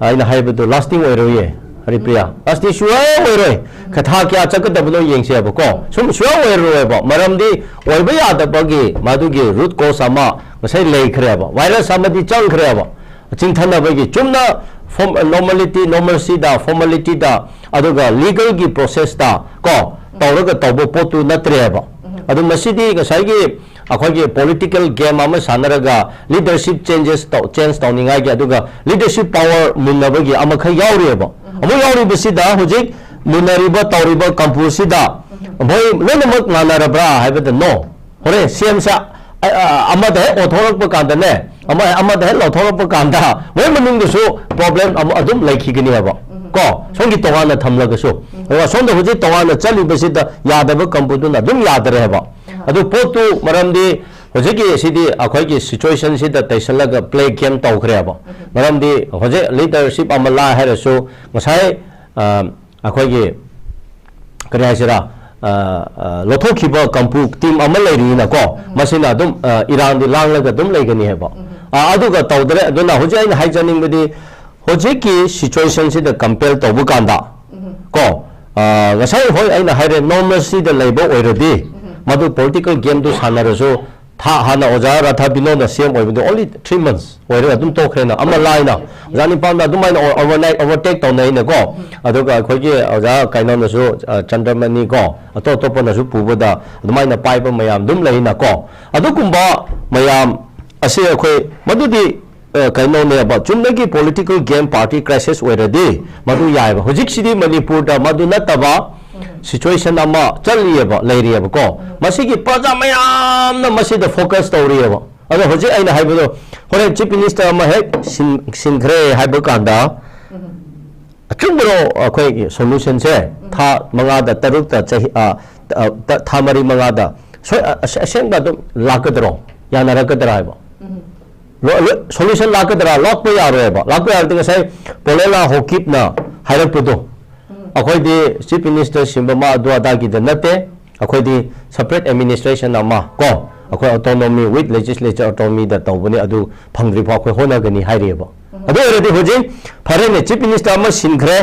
ꯑꯩꯅ ꯍꯥꯏꯕꯗꯨ lasting ꯑꯣꯏꯔꯣꯏꯌꯦ, ꯍꯔꯤꯄ꯭ꯔꯤꯌꯥ꯫ Lasting ꯁꯨꯡꯑꯣꯏ ꯑꯣꯏꯔꯣꯏ꯫ ꯊꯥ ꯀꯌꯥ ꯆꯠꯀꯗꯕꯅꯣ ꯌꯦꯡꯁꯦꯕꯀꯣ꯫ ꯁꯨꯝ ꯁꯨꯡꯑꯣꯏ ꯑꯣꯏꯔꯣꯏꯕ꯫ ꯃꯔꯝꯗꯤ ꯑꯣꯏꯕ ꯌꯥꯗꯕꯒꯤ ꯃꯗꯨꯒꯤ root cause ꯑꯃ ꯉꯁꯥꯏ ꯂꯩꯈ꯭ꯔꯦꯕ꯫ Virus ꯑꯃꯗꯤ ꯆꯪꯈ꯭ꯔꯦꯕ꯫ ꯆꯤꯡꯊꯅꯕꯒꯤ ꯆꯨꯝꯅ form-, normality, normalcyꯗ, formalityꯗ, ꯑꯗꯨꯒ legalꯒꯤ processꯇ ꯀꯣ ꯇꯧꯔꯒ ꯇꯧꯕ ꯄꯣꯠꯇꯨ ꯅꯠꯇ꯭ꯔꯦꯕ꯫ ꯑꯗꯨ ꯃꯁꯤꯗꯤ ꯉꯁꯥꯏꯒꯤ ꯑꯩꯈꯣꯏꯒꯤ political game ꯑꯃ ꯁꯥꯟꯅꯔꯒ leadership changes ꯇꯧ-, change ꯇꯧꯅꯤꯡꯉꯥꯏꯒꯤ, ꯑꯗꯨꯒ leadership power ꯃꯨꯟꯅꯕꯒꯤ ꯑꯃꯈꯛ ꯌꯥꯎꯔꯤꯑꯕ꯫ ꯑꯃꯨꯛ ꯌꯥꯎꯔꯤꯕꯁꯤꯗ ꯍꯧꯖꯤꯛ ꯃꯨꯟꯅꯔꯤꯕ ꯇꯧꯔꯤꯕ ꯀꯝꯄꯨꯁꯤꯗ ꯃꯣꯏ ꯂꯣꯏꯅꯃꯛ ꯃꯥꯟꯅꯔꯕ꯭ꯔꯥ ꯍꯥꯏꯕꯗ no꯫ ꯍꯣꯔꯦꯟ CMꯁꯦ, ꯑ, ꯑ, ꯑꯃꯗ ꯍꯦꯛ ꯑꯣꯟꯊꯣꯔꯛꯄ ꯀꯥꯟꯗꯅꯦ, ꯑꯃ, ꯑꯃꯗ ꯍꯦꯛ ꯂꯧꯊꯣꯔꯛꯄ ꯀꯥꯟꯗ ꯃꯣꯏ ꯃꯅꯨꯡꯗꯁꯨ problem ꯑꯃ ꯑꯗꯨꯝ ꯂꯩꯈꯤꯒꯅꯦꯕ꯫ ꯀꯣ, ꯁꯣꯝꯒꯤ ꯇꯣꯉꯥꯟꯅ ꯊꯝꯂꯒꯁꯨ꯫ ꯑꯗꯨꯒ ꯁꯣꯝꯗ ꯍꯧꯖꯤꯛ ꯇꯣꯉꯥꯟꯅ ꯆꯠꯂꯤꯕꯁꯤꯗ ꯌꯥꯗꯕ ꯀꯝꯄꯨꯗꯨꯅ ꯑꯗꯨꯝ ꯌꯥꯗ꯭ꯔꯦꯕ꯫ ꯑꯗꯨ ꯄꯣꯠꯇꯨ ꯃꯔꯝꯗꯤ ꯍꯧꯖꯤꯛꯀꯤ ꯁꯤꯗꯤ ꯑꯩꯈꯣꯏꯒꯤ situationꯁꯤꯗ ꯇꯩꯁꯜꯂꯒ play game ꯇꯧꯈ꯭ꯔꯦꯕ꯫ ꯃꯔꯝꯗꯤ ꯍꯧꯖꯤꯛ leadership ꯑꯃ ꯂꯥꯛ ꯍꯥꯏꯔꯁꯨ ꯉꯁꯥꯏ, ꯑ, ꯑꯩꯈꯣꯏꯒꯤ ꯀꯔꯤ ꯍꯥꯏꯁꯤꯔꯥ, ꯑ, ꯑ, ꯂꯧꯊꯣꯛꯈꯤꯕ ꯀꯝꯄꯨ team ꯑꯃ ꯂꯩꯔꯤꯅꯀꯣ, ꯃꯁꯤꯅ ꯑꯗꯨꯝ, ꯑ, ꯏꯔꯥꯡꯗꯤ ꯂꯥꯡꯂꯒ ꯑꯗꯨꯝ ꯂꯩꯒꯅꯤ ꯍꯥꯏꯕ꯫ ꯑ, ꯑꯗꯨꯒ ꯇꯧꯗ꯭ꯔꯦ꯫ ꯑꯗꯨꯅ ꯍꯧꯖꯤꯛ ꯑꯩꯅ ꯍꯥꯏꯖꯅꯤꯡꯕꯗꯤ ꯍꯧꯖꯤꯛꯀꯤ situationꯁꯤꯗ compare ꯇꯧꯕ ꯀꯥꯟꯗ ꯀꯣ, ꯑ, ꯉꯁꯥꯏ ꯍꯣꯏ ꯑꯩꯅ ꯍꯥꯏꯔꯦ normalcyꯗ ꯂꯩꯕ ꯑꯣꯏꯔꯗꯤ ꯃꯗꯨ political gameꯗꯨ ꯁꯥꯟꯅꯔꯁꯨ ꯊꯥ ꯍꯥꯟꯅ ꯑꯣꯖꯥ ꯔꯥꯙꯥ ꯕꯤꯅꯣꯗ ꯁꯤ ꯑꯦꯝ ꯑꯣꯏꯕꯗꯣ only three months ꯑꯣꯏꯔꯒ ꯑꯗꯨꯝ ꯇꯣꯛꯈ꯭ꯔꯦꯅ꯫ ꯑꯃ ꯂꯥꯏꯅ ꯑꯣꯖꯥ ꯅꯤꯄꯥꯟꯗ ꯑꯗꯨꯃꯥꯏꯅ overnight overtake ꯇꯧꯅꯩꯅꯀꯣ꯫ ꯑꯗꯨꯒ ꯑꯩꯈꯣꯏꯒꯤ ꯑꯣꯖꯥ ꯀꯩꯅꯣꯅꯁꯨ, ꯑ, ꯆꯟꯗ꯭ꯔꯃꯅꯤ ꯀꯣ, ꯑꯇꯣꯞ ꯑꯇꯣꯞꯄꯅꯁꯨ ꯄꯨꯕꯗ ꯑꯗꯨꯃꯥꯏꯅ ꯄꯥꯏꯕ ꯃꯌꯥꯝ ꯑꯗꯨꯝ ꯂꯩꯅꯀꯣ꯫ ꯑꯗꯨꯒꯨꯝꯕ ꯃꯌꯥꯝ ꯑꯁꯤ ꯑꯩꯈꯣꯏ ꯃꯗꯨꯗꯤ, ꯑ, ꯀꯩꯅꯣꯅꯦꯕ, ꯆꯨꯝꯅꯒꯤ political game party crisis ꯑꯣꯏꯔꯗꯤ ꯃꯗꯨ ꯌꯥꯏꯕ꯫ ꯍꯧꯖꯤꯛꯁꯤꯗꯤ ꯃꯅꯤꯄꯨꯔꯗ ꯃꯗꯨ ꯅꯠꯇꯕ situation ꯑꯃ ꯆꯠꯂꯤꯑꯕ, ꯂꯩꯔꯤꯑꯕꯀꯣ꯫ ꯃꯁꯤꯒꯤ ꯄ꯭ꯔꯖꯥ ꯃꯌꯥꯝꯅ ꯃꯁꯤꯗ focus ꯇꯧꯔꯤꯑꯕ꯫ ꯑꯗꯣ ꯍꯧꯖꯤꯛ ꯑꯩꯅ ꯍꯥꯏꯕꯗꯣ, ꯍꯣꯔꯦꯟ Chief Minister ꯑꯃ ꯍꯦꯛ ꯁꯤꯟ-, ꯁꯤꯟꯈ꯭ꯔꯦ ꯍꯥꯏꯕ ꯀꯥꯟꯗ, ꯑꯆꯨꯝꯕꯔꯣ ꯑꯩꯈꯣꯏꯒꯤ solutionꯁꯦ? ꯊꯥ ꯃꯉꯥꯗ, ꯇꯔꯨꯛꯇ, ꯆꯍꯤ, ꯑ, ꯑ, ꯊꯥ ꯃꯔꯤ ꯃꯉꯥꯗ ꯁꯣꯏ-, ꯑ-, ꯑꯁꯦꯡꯕ ꯑꯗꯨꯝ ꯂꯥꯛꯀꯗ꯭ꯔꯣ? ꯌꯥꯅꯔꯛꯀꯗ꯭ꯔꯥ ꯍꯥꯏꯕ? ꯂꯣ-, ꯂꯣ-, solution ꯂꯥꯛꯀꯗ꯭ꯔꯥ? ꯂꯥꯛꯄ ꯌꯥꯔꯣꯏꯕ꯫ ꯂꯥꯛꯄ ꯌꯥꯔꯗꯤ ꯉꯁꯥꯏ ꯄꯣꯂꯦꯂꯥ ꯍꯣꯀꯤꯞꯅ ꯍꯥꯏꯔꯛꯄꯗꯣ, ꯑꯩꯈꯣꯏꯗꯤ Chief Minister ꯁꯤꯟꯕ ꯑꯃ ꯑꯗꯨ ꯑꯗꯥꯒꯤꯗ ꯅꯠꯇꯦ, ꯑꯩꯈꯣꯏꯗꯤ separate administration ꯑꯃ ꯀꯣ, ꯑꯩꯈꯣꯏ autonomy with legislature autonomyꯗ ꯇꯧꯕꯅꯤ, ꯑꯗꯨ ꯐꯪꯗ꯭ꯔꯤꯐꯥꯎ ꯑꯩꯈꯣꯏ ꯍꯣꯠꯅꯒꯅꯤ ꯍꯥꯏꯔꯤꯑꯕ꯫ ꯑꯗꯨ ꯑꯣꯏꯔꯗꯤ ꯍꯧꯖꯤꯛ ꯐꯔꯦꯅꯦ, Chief Minister ꯑꯃ ꯁꯤꯟꯈ꯭ꯔꯦ,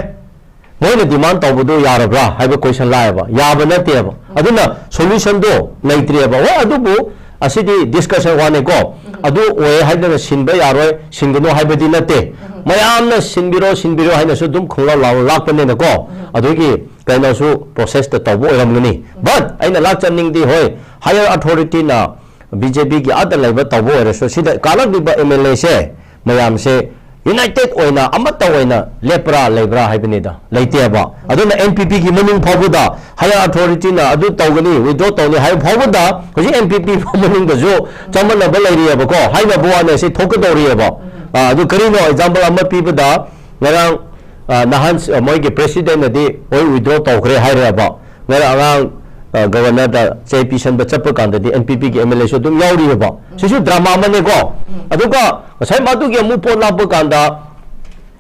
ꯃꯣꯏꯅ demand ꯇꯧꯕꯗꯨ ꯌꯥꯔꯕ꯭ꯔꯥ ꯍꯥꯏꯕ question ꯂꯥꯛꯑꯦꯕ꯫ ꯌꯥꯕ ꯅꯠꯇꯦꯕ꯫ ꯑꯗꯨꯅ solutionꯗꯣ ꯂꯩꯇ꯭ꯔꯦꯕ꯫ ꯍꯣꯏ, ꯑꯗꯨꯕꯨ ꯑꯁꯤꯗꯤ discussion ꯋꯥꯅꯤꯀꯣ꯫ ꯑꯗꯨ ꯑꯣꯏ ꯍꯥꯏꯗꯅ ꯁꯤꯟꯕ ꯌꯥꯔꯣꯏ, ꯁꯤꯟꯒꯅꯨ ꯍꯥꯏꯕꯗꯤ ꯅꯠꯇꯦ꯫ ꯃꯌꯥꯝꯅ ꯁꯤꯟꯕꯤꯔꯣ, ꯁꯤꯟꯕꯤꯔꯣ ꯍꯥꯏꯅꯁꯨ ꯑꯗꯨꯝ ꯈꯣꯡꯂꯥꯎ ꯂꯥꯎ ꯂꯥꯛꯄꯅꯤꯅꯀꯣ꯫ ꯑꯗꯨꯒꯤ ꯀꯩꯅꯣꯁꯨ processꯇ ꯇꯧꯕ ꯑꯣꯏꯔꯝꯒꯅꯤ꯫ But ꯑꯩꯅ ꯂꯥꯛꯆꯅꯤꯡꯗꯤ, ꯍꯣꯏ, higher authorityꯅ BJPꯒꯤ ꯑꯥꯗ ꯂꯩꯕ ꯇꯧꯕ ꯑꯣꯏꯔꯁꯨ, ꯁꯤꯗ ꯀꯥꯔꯛꯂꯤꯕ MLAꯁꯦ ꯃꯌꯥꯝꯁꯦ united ꯑꯣꯏꯅ ꯑꯃꯠꯇ ꯑꯣꯏꯅ ꯂꯦꯞꯄ꯭ꯔꯥ ꯂꯩꯕ꯭ꯔꯥ ꯍꯥꯏꯕꯅꯤꯗ, ꯂꯩꯇꯦꯕ꯫ ꯑꯗꯨꯅ NPPꯒꯤ ꯃꯅꯨꯡ ꯐꯥꯎꯕꯗ higher authorityꯅ ꯑꯗꯨ ꯇꯧꯒꯅꯤ, withdraw ꯇꯧꯅꯤ ꯍꯥꯏꯕ ꯐꯥꯎꯕꯗ ꯍꯧꯖꯤꯛ NPP ꯃꯅꯨꯡꯗꯁꯨ ꯆꯃꯝꯅꯕ ꯂꯩꯔꯤꯑꯕꯀꯣ, ꯍꯥꯏꯅꯕ ꯋꯥꯅꯦ, ꯁꯤ ꯊꯣꯛꯀꯗꯧꯔꯤꯑꯕ꯫ ꯑ, ꯑꯗꯨ ꯀꯔꯤꯅꯣ, example ꯑꯃ ꯄꯤꯕꯗ, ꯉꯔꯥꯡ, ꯑ, ꯅꯍꯥꯟ ꯁ-, ꯃꯣꯏꯒꯤ presidentꯅꯗꯤ ꯍꯣꯏ withdraw ꯇꯧꯈ꯭ꯔꯦ ꯍꯥꯏꯔꯦꯕ꯫ ꯉꯔꯥꯡ ꯑꯉꯥꯡ, ꯑ, governorꯗ ꯆꯦ ꯄꯤꯁꯟꯕ ꯆꯠꯄ ꯀꯥꯟꯗꯗꯤ NPPꯒꯤ MLAꯁꯨ ꯑꯗꯨꯝ ꯌꯥꯎꯔꯤꯑꯕ꯫ ꯁꯤꯁꯨ drama ꯑꯃꯅꯦꯀꯣ꯫ ꯑꯗꯨꯒ ꯉꯁꯥꯏ ꯃꯗꯨꯒꯤ ꯑꯃꯨꯛ ꯄꯣꯠ ꯂꯥꯛꯄ ꯀꯥꯟꯗ,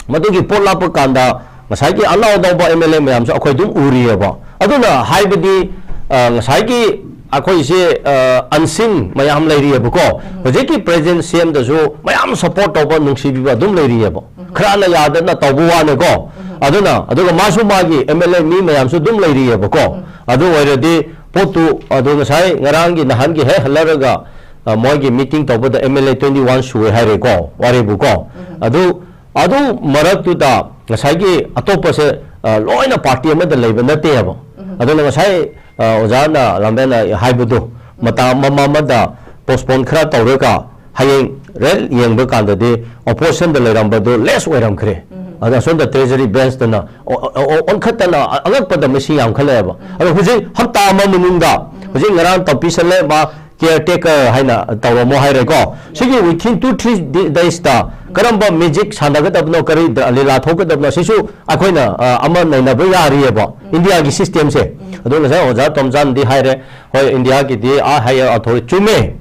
ꯃꯗꯨꯒꯤ ꯄꯣꯠ ꯂꯥꯛꯄ ꯀꯥꯟꯗ ꯉꯁꯥꯏꯒꯤ ꯑꯅꯧ ꯑꯅꯧꯕ MLA ꯃꯌꯥꯝꯁꯨ ꯑꯩꯈꯣꯏ ꯑꯗꯨꯝ ꯎꯔꯤꯑꯕ꯫ ꯑꯗꯨꯅ ꯍꯥꯏꯕꯗꯤ, ꯑ, ꯉꯁꯥꯏꯒꯤ ꯑꯩꯈꯣꯏꯁꯦ, ꯑ, unseen ꯃꯌꯥꯝ ꯂꯩꯔꯤꯑꯕꯀꯣ꯫ ꯍꯧꯖꯤꯛꯀꯤ present CMꯗꯁꯨ ꯃꯌꯥꯝ support ꯇꯧꯕ, ꯅꯨꯡꯁꯤꯕꯤꯕ ꯑꯗꯨꯝ ꯂꯩꯔꯤꯑꯕ꯫ ꯈꯔꯅ ꯌꯥꯗꯅ ꯇꯧꯕ ꯋꯥꯅꯦꯀꯣ꯫ ꯑꯗꯨꯅ, ꯑꯗꯨꯒ ꯃꯥꯁꯨ ꯃꯥꯒꯤ MLA ꯃꯤ ꯃꯌꯥꯝꯁꯨ ꯑꯗꯨꯝ ꯂꯩꯔꯤꯑꯕꯀꯣ꯫ ꯑꯗꯨ ꯑꯣꯏꯔꯗꯤ ꯄꯣꯠꯇꯨ, ꯑꯗꯨ ꯉꯁꯥꯏ ꯉꯔꯥꯡꯒꯤ ꯅꯍꯥꯟꯒꯤ ꯍꯦꯛ ꯍꯜꯂꯔꯒ ꯑ, ꯃꯣꯏꯒꯤ ꯃꯤꯇꯤꯡ ꯇꯧꯕꯗ ꯑꯦꯝ ꯑꯦꯜ ꯑꯦ ꯇ꯭ꯋꯦꯟꯇꯤ ꯋꯥꯟ ꯁꯨꯏ ꯍꯥꯏꯔꯦꯀꯣ, ꯋꯥꯔꯤꯕꯨꯀꯣ꯫ ꯑꯗꯨ, ꯑꯗꯨ ꯃꯔꯛꯇꯨꯗ ꯉꯁꯥꯏꯒꯤ ꯑꯇꯣꯞꯄꯁꯦ, ꯑ, ꯂꯣꯏꯅ ꯄꯥꯔꯇꯤ ꯑꯃꯗ ꯂꯩꯕ ꯅꯠꯇꯦꯕ꯫ ꯑꯗꯨꯅ ꯉꯁꯥꯏ, ꯑ, ꯑꯣꯖꯥꯅ ꯂꯝꯕꯦꯟꯅ ꯍꯥꯏꯕꯗꯨ, ꯃꯇꯝ ꯑꯃ ꯑꯃꯗ ꯄꯣꯁꯄꯣꯟ ꯈꯔ ꯇꯧꯔꯒ ꯍꯌꯦꯡ ꯔꯦꯜ ꯌꯦꯡꯕ ꯀꯥꯟꯗꯗꯤ ꯑꯣꯄꯣꯖꯤꯁꯟꯗ ꯂꯩꯔꯝꯕꯗꯨ ꯂꯦꯁ ꯑꯣꯏꯔꯝꯈ꯭ꯔꯦ꯫ ꯑꯗ ꯑꯁꯣꯝꯗ ꯇ꯭ꯔꯦꯖꯔꯤ ꯕꯦꯟꯁꯇꯅ ꯑꯣ-, ꯑꯣ-, ꯑꯣ-, ꯑꯣꯟꯈꯠꯇꯅ ꯑꯉꯛꯄꯗ ꯃꯁꯤꯡ ꯌꯥꯝꯈꯠꯂꯛꯑꯦꯕ꯫ ꯑꯗꯣ ꯍꯧꯖꯤꯛ ꯍꯞꯇꯥ ꯑꯃ ꯃꯅꯨꯡꯗ, ꯍꯧꯖꯤꯛ ꯉꯔꯥꯡ ꯇꯧꯄꯤꯁꯜꯂꯦ, ꯃꯥ ꯀꯦꯌꯔ ꯇꯦꯀꯔ ꯍꯥꯏꯅ ꯇꯧꯔꯝꯃꯣ ꯍꯥꯏꯔꯦꯀꯣ꯫ ꯁꯤꯒꯤ within two three daysꯇ ꯀꯔꯝꯕ ꯃꯦꯖꯤꯛ ꯁꯥꯟꯅꯒꯗꯕꯅꯣ, ꯀꯔꯤ ꯗ-, ꯂꯤꯂꯥ ꯊꯣꯛꯀꯗꯕꯅꯣ, ꯁꯤꯁꯨ ꯑꯩꯈꯣꯏꯅ, ꯑ, ꯑꯃ ꯅꯩꯅꯕ ꯌꯥꯔꯤꯑꯕ, ꯏꯟꯗꯤꯌꯥꯒꯤ ꯁꯤꯁꯇꯦꯝꯁꯦ꯫ ꯑꯗꯣ ꯉꯁꯥꯏ ꯑꯣꯖꯥ ꯇꯣꯝꯆꯥꯟꯗꯤ ꯍꯥꯏꯔꯦ, ꯍꯣꯏ, ꯏꯟꯗꯤꯌꯥꯒꯤꯗꯤ ꯑꯥ ꯍꯥꯏꯌꯔ ꯑꯣꯊꯣꯔꯤꯇꯤ ꯆꯨꯝꯃꯦ꯫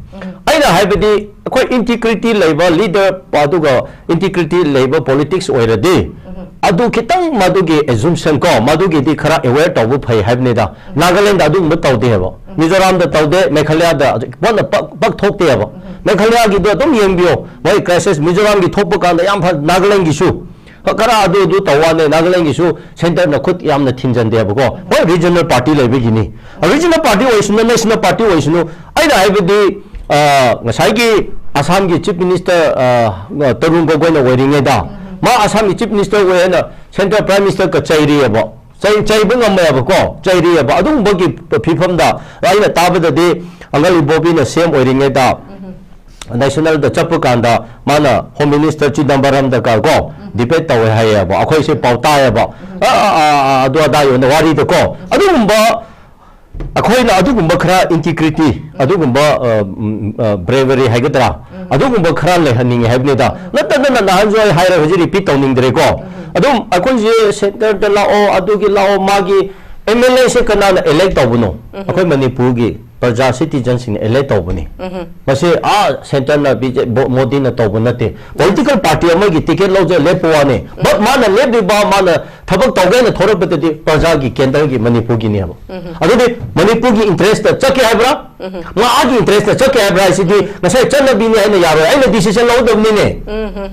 ꯑꯩꯅ ꯍꯥꯏꯕꯗꯤ ꯑꯩꯈꯣꯏ ꯏꯟꯇꯤꯒ꯭ꯔꯤꯇꯤ ꯂꯩꯕ ꯂꯤꯗꯔ ꯑꯗꯨꯒ ꯏꯟꯇꯤꯒ꯭ꯔꯤꯇꯤ ꯂꯩꯕ ꯄꯣꯂꯤꯇꯤꯛꯁ ꯑꯣꯏꯔꯗꯤ, ꯑꯗꯨ ꯈꯤꯇꯪ ꯃꯗꯨꯒꯤ ꯑꯦꯖꯨꯝꯁꯟ ꯀꯣ, ꯃꯗꯨꯒꯤꯗꯤ ꯈꯔ ꯑꯦꯋꯦꯌꯔ ꯇꯧꯕ ꯐꯩ ꯍꯥꯏꯕꯅꯤꯗ꯫ ꯅꯥꯒꯥꯂꯦꯟꯗ ꯑꯗꯨꯒꯨꯝꯕ ꯇꯧꯗꯦ ꯍꯥꯏꯕ, ꯃꯤꯖꯣꯔꯥꯝꯗ ꯇꯧꯗꯦ, ꯃꯦꯘꯥꯂꯌꯥꯗ ꯄꯣꯠꯅ ꯄꯛ, ꯄꯛ ꯊꯣꯛꯇꯦ ꯍꯥꯏꯕ꯫ ꯃꯦꯘꯥꯂꯌꯥꯒꯤꯗꯣ ꯑꯗꯨꯝ ꯌꯦꯡꯕꯤꯌꯣ, ꯃꯣꯏ ꯀ꯭ꯔꯥꯏꯁꯤꯁ ꯃꯤꯖꯣꯔꯥꯝꯒꯤ ꯊꯣꯛꯄ ꯀꯥꯟꯗ ꯌꯥꯝ ꯐ-, ꯅꯥꯒꯥꯂꯦꯟꯒꯤꯁꯨ ꯈꯔ ꯑꯗꯨ, ꯑꯗꯨ ꯇꯧ ꯋꯥꯅꯦ, ꯅꯥꯒꯥꯂꯦꯟꯒꯤꯁꯨ ꯁꯦꯟꯇꯔꯅ ꯈꯨꯠ ꯌꯥꯝꯅ ꯊꯤꯟꯖꯟꯗꯦꯕꯀꯣ꯫ ꯍꯣꯏ, ꯔꯤꯖꯅꯦꯜ ꯄꯥꯔꯇꯤ ꯂꯩꯕꯒꯤꯅꯤ꯫ ꯔꯤꯖꯅꯦꯜ ꯄꯥꯔꯇꯤ ꯑꯣꯏꯁꯅꯨ, ꯅꯦꯁꯅꯦꯜ ꯄꯥꯔꯇꯤ ꯑꯣꯏꯁꯅꯨ, ꯑꯩꯅ ꯍꯥꯏꯕꯗꯤ, ꯑ, ꯉꯁꯥꯏꯒꯤ ꯑꯁꯥꯝꯒꯤ ꯆꯤꯐ ꯃꯤꯅꯤꯁꯇꯔ, ꯑ, ꯇꯔꯨꯟ ꯒꯣꯒꯣꯏꯅ ꯑꯣꯏꯔꯤꯉꯩꯗ, ꯃꯥ ꯑꯁꯥꯝꯒꯤ ꯆꯤꯐ ꯃꯤꯅꯤꯁꯇꯔ ꯑꯣꯏ ꯍꯥꯏꯅ ꯁꯦꯟꯇ꯭ꯔꯦꯜ ꯄ꯭ꯔꯥꯏꯝ ꯃꯤꯅꯤꯁꯇꯔꯒ ꯆꯩꯔꯤꯑꯕ꯫ ꯆꯩ-, ꯆꯩꯕ ꯉꯝꯃꯦꯕꯀꯣ, ꯆꯩꯔꯤꯑꯕ꯫ ꯑꯗꯨꯒꯨꯝꯕꯒꯤ ꯐꯤꯕꯝꯗ ꯑꯩꯅ ꯇꯥꯕꯗꯗꯤ ꯑꯪꯒꯜ ꯏꯕꯣꯕꯤꯅ ꯁꯤ ꯑꯦꯝ ꯑꯣꯏꯔꯤꯉꯩꯗ ꯅꯦꯁꯅꯦꯜꯗ ꯆꯠꯄ ꯀꯥꯟꯗ ꯃꯥꯅ ꯍꯣꯝ ꯃꯤꯅꯤꯁꯇꯔ ꯆꯤꯗꯝꯕꯔꯝꯗꯒ ꯀꯣ ꯗꯤꯕꯦꯠ ꯇꯧꯋꯦ ꯍꯥꯏꯌꯦꯕ, ꯑꯩꯈꯣꯏꯁꯦ ꯄꯥꯎ ꯇꯥꯏꯌꯦꯕ꯫ ꯑ, ꯑ, ꯑ, ꯑ, ꯑꯗꯨ ꯑꯗꯥ ꯌꯣꯟꯗ ꯋꯥꯔꯤꯗꯀꯣ꯫ ꯑꯗꯨꯒꯨꯝꯕ, ꯑꯩꯈꯣꯏꯅ ꯑꯗꯨꯒꯨꯝꯕ ꯈꯔ ꯏꯟꯇꯤꯒ꯭ꯔꯤꯇꯤ, ꯑꯗꯨꯒꯨꯝꯕ, ꯑ, ꯎꯝ, ꯑ, ꯕ꯭ꯔꯦꯕꯔꯤ ꯍꯥꯏꯒꯗ꯭ꯔꯥ, ꯑꯗꯨꯒꯨꯝꯕ ꯈꯔ ꯂꯩꯍꯟꯅꯤꯡꯉꯦ ꯍꯥꯏꯕꯅꯤꯗ꯫ ꯅꯠꯇꯗꯅ ꯅꯍꯥꯟꯁꯨ ꯑꯩ ꯍꯥꯏꯔꯦ, ꯍꯧꯖꯤꯛ ꯔꯤꯄꯤꯠ ꯇꯧꯅꯤꯡꯗ꯭ꯔꯦꯀꯣ꯫ ꯑꯗꯨꯝ ꯑꯩꯈꯣꯏꯁꯦ ꯁꯦꯟꯇꯔꯗ ꯂꯥꯛꯑꯣ, ꯑꯗꯨꯒꯤ ꯂꯥꯛꯑꯣ, ꯃꯥꯒꯤ ꯑꯦꯝ ꯑꯦꯜ ꯑꯦꯁꯦ ꯀꯅꯥꯅ ꯏꯂꯦꯛ ꯇꯧꯕꯅꯣ? ꯑꯩꯈꯣꯏ ꯃꯅꯤꯄꯨꯔꯒꯤ ꯄ꯭ꯔꯖꯥ, ꯁꯤꯇꯤꯖꯟꯁꯤꯡꯅ ꯏꯂꯦꯛ ꯇꯧꯕꯅꯤ꯫ ꯃꯁꯤ, ꯑꯥ, ꯁꯦꯟꯇꯔꯅ ꯕꯤ ꯖꯦ ꯄꯤ, ꯃꯣꯗꯤꯅ ꯇꯧꯕ ꯅꯠꯇꯦ꯫ ꯄꯣꯂꯤꯇꯤꯀꯦꯜ ꯄꯥꯔꯇꯤ ꯑꯃꯒꯤ ꯇꯤꯀꯦꯠ ꯂꯧꯖ ꯂꯦꯞꯄ ꯋꯥꯅꯤ꯫ ꯕꯠ ꯃꯥꯅ ꯂꯦꯞꯂꯤꯕ, ꯃꯥꯅ ꯊꯕꯛ ꯇꯧꯒꯦꯅ ꯊꯣꯔꯛꯄꯗꯗꯤ ꯄ꯭ꯔꯖꯥꯒꯤ ꯀꯦꯟꯗ꯭ꯔꯒꯤ ꯃꯅꯤꯄꯨꯔꯒꯤꯅꯦꯕ꯫ ꯑꯗꯨꯗꯤ ꯃꯅꯤꯄꯨꯔꯒꯤ ꯏꯟꯇꯔꯦꯁꯇ ꯆꯠꯀꯦ ꯍꯥꯏꯕ꯭ꯔꯥ? ꯃꯥꯒꯤ ꯏꯟꯇꯔꯦꯁꯇ ꯆꯠꯀꯦ ꯍꯥꯏꯕ꯭ꯔꯥ ꯍꯥꯏꯁꯤꯗꯤ ꯉꯁꯥꯏ ꯆꯠꯅꯕꯤꯅꯤ ꯍꯥꯏꯅ ꯌꯥꯔꯣꯏ꯫ ꯑꯩꯅ ꯗꯤꯁꯤꯖꯟ ꯂꯧꯒꯗꯕꯅꯤꯅꯦ꯫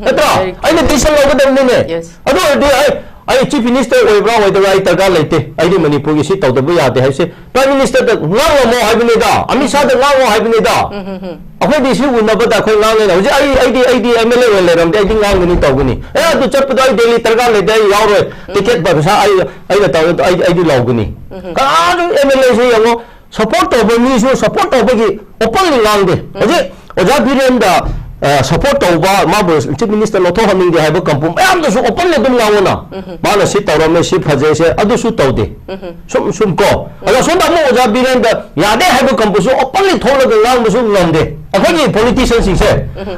ꯅꯠꯇ꯭ꯔꯥ? ꯑꯩꯅ ꯗꯤꯁꯤꯖꯟ ꯂꯧꯒꯗꯕꯅꯤꯅꯦ꯫ ꯑꯗꯨ ꯑꯣꯏꯔꯗꯤ ꯑꯩ ꯑꯩ ꯆꯤꯐ ꯃꯤꯅꯤꯁꯇꯔ ꯑꯣꯏꯕ꯭ꯔꯥ ꯑꯣꯏꯗꯕ꯭ꯔꯥ ꯑꯩ ꯗꯔꯀꯥꯔ ꯂꯩꯇꯦ, ꯑꯩꯗꯤ ꯃꯅꯤꯄꯨꯔꯒꯤ ꯁꯤ ꯇꯧꯗꯕ ꯌꯥꯗꯦ ꯍꯥꯏꯕꯁꯦ ꯄ꯭ꯔꯥꯏꯝ ꯃꯤꯅꯤꯁꯇꯔꯗ ꯉꯥꯡꯂꯝꯃꯣ ꯍꯥꯏꯕꯅꯤꯗ, ꯑꯃꯤꯠ ꯁꯥꯍꯗ ꯉꯥꯡꯉꯣ ꯍꯥꯏꯕꯅꯤꯗ꯫ ꯑꯩꯈꯣꯏꯗꯤ ꯁꯤ ꯎꯅꯕꯗ ꯑꯩꯈꯣꯏ ꯉꯥꯡꯅꯩꯅ꯫ ꯍꯧꯖꯤꯛ ꯑꯩ ꯑꯩꯗꯤ ꯑꯩꯗꯤ ꯑꯦꯝ ꯑꯦꯜ ꯑꯦ ꯑꯣꯏꯅ ꯂꯩꯔꯝꯗꯤ ꯑꯩꯗꯤ ꯉꯥꯡꯒꯅꯤ, ꯇꯧꯒꯅꯤ꯫ ꯑꯦ, ꯑꯗꯨ ꯆꯠꯄꯗꯣ ꯑꯩ ꯗꯦꯜꯂꯤ ꯗꯔꯀꯥꯔ ꯂꯩꯇꯦ, ꯑꯩ ꯌꯥꯎꯔꯣꯏ, ꯇꯤꯀꯦꯠ ꯄꯩꯁꯥ ꯑꯩ ꯑꯩꯅ ꯇꯧꯔ ꯑꯩ ꯑꯩꯗꯤ ꯂꯧꯒꯅꯤ꯫ ꯀꯅꯥꯁꯨ ꯑꯦꯝ ꯑꯦꯜ ꯑꯦꯁꯤ ꯌꯦꯡꯉꯣ, ꯁꯄꯣꯔꯠ ꯇꯧꯕ ꯃꯤꯁꯨ ꯁꯄꯣꯔꯠ ꯇꯧꯕꯒꯤ ꯑꯣꯄꯟꯂꯤ ꯉꯥꯡꯗꯦ꯫ ꯍꯧꯖꯤꯛ ꯑꯣꯖꯥ ꯕꯤꯔꯦꯟꯗ ꯁꯄꯣꯔꯠ ꯇꯧꯕ, ꯃꯥꯕꯨ ꯆꯤꯐ ꯃꯤꯅꯤꯁꯇꯔ ꯂꯧꯊꯣꯛꯍꯟꯅꯤꯡꯗꯦ ꯍꯥꯏꯕ ꯀꯥꯡꯕꯨ ꯃꯌꯥꯝꯗꯁꯨ ꯑꯣꯄꯟꯂꯤ ꯑꯗꯨꯝ ꯉꯥꯡꯉꯨꯅ꯫ ꯃꯥꯅ ꯁꯤ ꯇꯧꯔꯝꯃꯦ, ꯁꯤ ꯐꯖꯩꯁꯦ, ꯑꯗꯨꯁꯨ ꯇꯧꯗꯦ꯫ ꯁꯨꯝ ꯁꯨꯝ ꯀꯣ꯫ ꯑꯗꯣ ꯁꯣꯝꯗ ꯑꯃꯨꯛ ꯑꯣꯖꯥ ꯕꯤꯔꯦꯟꯗ ꯌꯥꯗꯦ ꯍꯥꯏꯕ ꯀꯥꯡꯕꯨꯁꯨ ꯑꯣꯄꯟꯂꯤ ꯊꯣꯛꯂꯒ ꯉꯥꯡꯕꯁꯨ ꯉꯝꯗꯦ ꯑꯩꯈꯣꯏꯒꯤ ꯄꯣꯂꯤꯇꯤꯁꯤꯌꯟꯁꯤꯡꯁꯦ꯫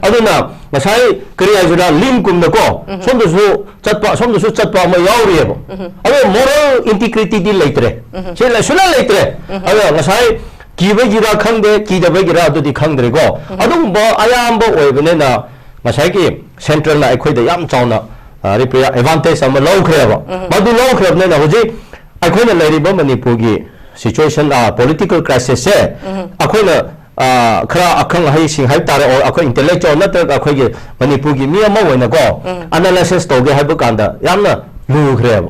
ꯑꯗꯨꯅ ꯉꯁꯥꯏ ꯀꯔꯤ ꯍꯥꯏꯁꯤꯔꯥ, ꯂꯤꯟꯒꯨꯝꯅꯀꯣ, ꯁꯣꯝꯗꯁꯨ ꯆꯠꯄ, ꯑꯁꯣꯝꯗꯁꯨ ꯆꯠꯄ ꯑꯃ ꯌꯥꯎꯔꯤꯑꯕ꯫ ꯑꯗꯣ ꯃꯣꯔꯦꯜ ꯏꯟꯇꯤꯒ꯭ꯔꯤꯇꯤꯗꯤ ꯂꯩꯇ꯭ꯔꯦ꯫ ꯁꯤ ꯂꯩ-, ꯁꯨꯡꯂꯩ ꯂꯩꯇ꯭ꯔꯦ꯫ ꯑꯗꯣ ꯉꯁꯥꯏ ꯀꯤꯕꯒꯤꯔ ꯈꯪꯗꯦ, ꯀꯤꯗꯕꯒꯤꯔ ꯑꯗꯨꯗꯤ ꯈꯪꯗ꯭ꯔꯦꯀꯣ꯫ ꯑꯗꯨꯒꯨꯝꯕ ꯑꯌꯥꯝꯕ ꯑꯣꯏꯕꯅꯤꯅ ꯉꯁꯥꯏꯒꯤ ꯁꯦꯟꯇ꯭ꯔꯦꯜꯅ ꯑꯩꯈꯣꯏꯗ ꯌꯥꯝ ꯆꯥꯎꯅ, ꯑ, ꯔꯤꯄ꯭ꯔꯤ-, ꯑꯦꯗꯚꯥꯟꯇꯦꯖ ꯑꯃ ꯂꯧꯈ꯭ꯔꯦꯕ꯫ ꯃꯗꯨ ꯂꯧꯈ꯭ꯔꯕꯅꯤꯅ ꯍꯧꯖꯤꯛ ꯑꯩꯈꯣꯏꯅ ꯂꯩꯔꯤꯕ ꯃꯅꯤꯄꯨꯔꯒꯤ ꯁꯤꯆꯨꯋꯦꯁꯟ, ꯑ, ꯄꯣꯂꯤꯇꯤꯀꯦꯜ ꯀ꯭ꯔꯥꯏꯁꯤꯁꯁꯦ ꯑꯩꯈꯣꯏꯅ, ꯑ, ꯈꯔ ꯑꯈꯪ ꯑꯍꯩꯁꯤꯡ ꯍꯥꯏꯕ ꯇꯥꯔꯦ, or ꯑꯩꯈꯣꯏ ꯏꯟꯇꯦꯂꯦꯛꯆꯨꯋꯦꯜ ꯅꯠꯇ꯭ꯔꯒ ꯑꯩꯈꯣꯏꯒꯤ ꯃꯅꯤꯄꯨꯔꯒꯤ ꯃꯤ ꯑꯃ ꯑꯣꯏꯅꯀꯣ, ꯑꯦꯅꯥꯂꯥꯏꯁꯤꯁ ꯇꯧꯒꯦ ꯍꯥꯏꯕ ꯀꯥꯟꯗ ꯌꯥꯝꯅ ꯂꯨꯈ꯭ꯔꯦꯕ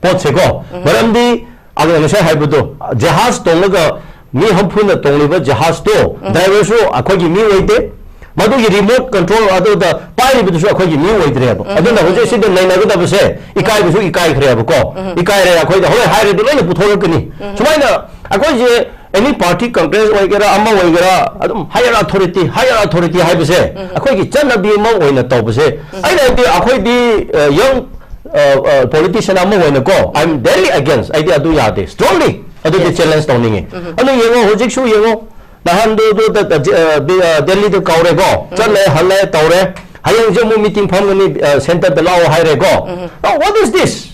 ꯄꯣꯠꯁꯦꯀꯣ꯫ ꯃꯔꯝꯗꯤ ꯑꯗꯨ ꯉꯁꯥꯏ ꯍꯥꯏꯕꯗꯣ, ꯖꯍꯥꯖ ꯇꯣꯡꯂꯒ ꯃꯤ ꯍꯝꯐꯨꯅ ꯇꯣꯡꯂꯤꯕ ꯖꯍꯥꯖꯇꯣ, ꯗ꯭ꯔꯥꯏꯚꯔꯁꯨ ꯑꯩꯈꯣꯏꯒꯤ ꯃꯤ ꯑꯣꯏꯗꯦ, ꯃꯗꯨꯒꯤ ꯔꯤꯃꯣꯠ ꯀꯟꯇ꯭ꯔꯣꯜ ꯑꯗꯨꯗ ꯄꯥꯏꯔꯤꯕꯗꯨꯁꯨ ꯑꯩꯈꯣꯏꯒꯤ ꯃꯤ ꯑꯣꯏꯗ꯭ꯔꯦꯕ꯫ ꯑꯗꯨꯅ ꯍꯧꯖꯤꯛ ꯁꯤꯗ ꯅꯩꯅꯒꯗꯕꯁꯦ ꯏꯀꯥꯏꯕꯁꯨ ꯏꯀꯥꯏꯈ꯭ꯔꯦꯕꯀꯣ꯫ ꯏꯀꯥꯏꯔꯦ, ꯑꯩꯈꯣꯏꯗ ꯍꯣꯔꯦꯟ ꯍꯥꯏꯔꯗꯤ ꯂꯣꯏꯅ ꯄꯨꯊꯣꯔꯛꯀꯅꯤ꯫ ꯁꯨꯃꯥꯏꯅ ꯑꯩꯈꯣꯏꯁꯦ ꯑꯦꯅꯤ ꯄꯥꯔꯇꯤ, ꯀꯪꯒ꯭ꯔꯦꯁ ꯑꯣꯏꯒꯦꯔꯥ, ꯑꯃ ꯑꯣꯏꯒꯦꯔꯥ, ꯑꯗꯨꯝ higher authority, higher authority ꯍꯥꯏꯕꯁꯦ ꯑꯩꯈꯣꯏꯒꯤ ꯆꯠꯅꯕꯤ ꯑꯃ ꯑꯣꯏꯅ ꯇꯧꯕꯁꯦ, ꯑꯩꯅ ꯍꯥꯏꯕꯗꯤ ꯑꯩꯈꯣꯏꯗꯤ, ꯑ, young, ꯑ, ꯑ, politician ꯑꯃ ꯑꯣꯏꯅꯀꯣ, I am deadly against, ꯑꯩꯗꯤ ꯑꯗꯨ ꯌꯥꯗꯦ, strongly ꯑꯗꯨꯗꯤ challenge ꯇꯧꯅꯤꯡꯉꯤ꯫ ꯑꯗꯨ ꯌꯦꯡꯉꯣ, ꯍꯧꯖꯤꯛꯁꯨ ꯌꯦꯡꯉꯣ, ꯅꯍꯥꯟꯗꯨ, ꯑꯗꯨ ꯗ-, ꯗ-, ꯖ-, ꯑ, ꯕꯤ-, ꯑ, ꯗꯦꯜꯂꯤꯗ ꯀꯧꯔꯦꯀꯣ, ꯆꯠꯂꯦ, ꯍꯜꯂꯦ, ꯇꯧꯔꯦ꯫ ꯍꯌꯦꯡꯁꯦ ꯑꯃꯨꯛ ꯃꯤꯇꯤꯡ ꯐꯝꯒꯅꯤ, ꯑ, ꯁꯦꯟꯇꯔꯗ ꯂꯥꯛꯑꯣ ꯍꯥꯏꯔꯦꯀꯣ꯫ Now, what is this?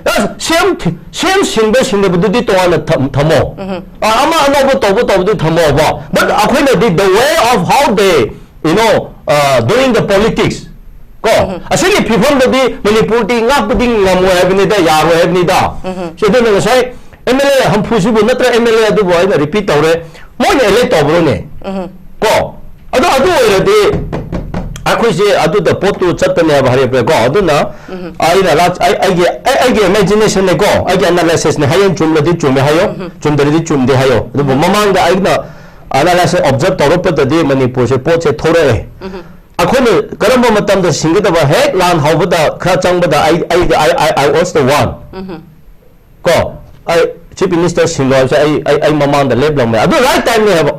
ꯑꯁ, ꯁꯦꯝ ꯊꯤ-, ꯁꯦꯝ ꯁꯤꯟꯕ ꯁꯤꯟꯗꯕꯗꯨꯗꯤ ꯇꯣꯉꯥꯟꯅ ꯊꯝ-, ꯊꯝꯃꯣ꯫ ꯑ, ꯑꯃ ꯑꯅꯧꯕ ꯇꯧꯕ ꯇꯧꯕꯗꯤ ꯊꯝꯃꯣꯕ꯫ But ꯑꯩꯈꯣꯏꯅꯗꯤ the way of how they, you know, uh, doing the politics, ꯀꯣ, ꯑꯁꯤꯒꯤ ꯐꯤꯕꯝꯗꯗꯤ ꯃꯅꯤꯄꯨꯔꯗꯤ ꯉꯥꯛꯄꯗꯤ ꯉꯝꯃꯣꯏ ꯍꯥꯏꯕꯅꯤꯗ, ꯌꯥꯔꯣꯏ ꯍꯥꯏꯕꯅꯤꯗ꯫ ꯁꯤ ꯑꯗꯨꯅ ꯉꯁꯥꯏ ꯑꯦꯝ ꯑꯦꯜ ꯑꯦ ꯍꯝꯐꯨꯁꯤꯕꯨ ꯅꯠꯇ꯭ꯔ ꯑꯦꯝ ꯑꯦꯜ ꯑꯦ ꯑꯗꯨꯕꯨ ꯑꯩꯅ ꯔꯤꯄꯤꯠ ꯇꯧꯔꯦ, ꯃꯣꯏꯅ ꯑꯦꯂꯦꯛ ꯇꯧꯕ꯭ꯔꯣꯅꯦ? ꯀꯣ? ꯑꯗꯣ ꯑꯗꯨ ꯑꯣꯏꯔꯗꯤ ꯑꯩꯈꯣꯏꯁꯦ ꯑꯗꯨꯗ ꯄꯣꯠꯇꯨ ꯆꯠꯄꯅꯦꯕ ꯍꯥꯏꯔꯛꯄꯀꯣ꯫ ꯑꯗꯨꯅ ꯑꯩꯅ ꯂꯥ- ꯑꯩ- ꯑꯩꯒꯤ ꯑꯩ- ꯑꯩꯒꯤ ꯏꯃꯦꯖꯤꯅꯦꯁꯟꯅꯦꯀꯣ, ꯑꯩꯒꯤ ꯑꯦꯅꯥꯂꯥꯏꯁꯤꯁꯅꯦ꯫ ꯍꯌꯦꯡ ꯆꯨꯝꯂꯗꯤ ꯆꯨꯝꯃꯦ ꯍꯥꯏꯌꯣ, ꯆꯨꯝꯗ꯭ꯔꯗꯤ ꯆꯨꯝꯗꯦ ꯍꯥꯏꯌꯣ꯫ ꯑꯗꯨꯕꯨ ꯃꯃꯥꯡꯗ ꯑꯩꯅ ꯑꯦꯅꯥꯂꯥꯏꯁꯤꯁ ꯑꯣꯕꯖꯔꯕ ꯇꯧꯔꯛꯄꯗꯗꯤ ꯃꯅꯤꯄꯨꯔꯁꯦ ꯄꯣꯠꯁꯦ ꯊꯣꯔꯛꯑꯦ꯫ ꯑꯩꯈꯣꯏꯅ ꯀꯔꯝꯕ ꯃꯇꯝꯗ ꯁꯤꯡꯒꯗꯕ? ꯍꯦꯛ ꯂꯥꯟ ꯍꯧꯕꯗ ꯈꯔ ꯆꯪꯕꯗ ꯑꯩ ꯑꯩ I, I, I was the one꯫ ꯀꯣ, ꯑꯩ ꯆꯤꯐ ꯃꯤꯅꯤꯁꯇꯔ ꯁꯤꯜꯂꯣ ꯍꯥꯏꯕꯁꯦ ꯑꯩ ꯑꯩ ꯑꯩ ꯃꯃꯥꯡꯗ ꯂꯦꯞꯂꯝꯃꯦ꯫ ꯑꯗꯨ ꯔꯥꯏꯠ ꯇꯥꯏꯝꯅꯦ ꯍꯥꯏꯕ꯫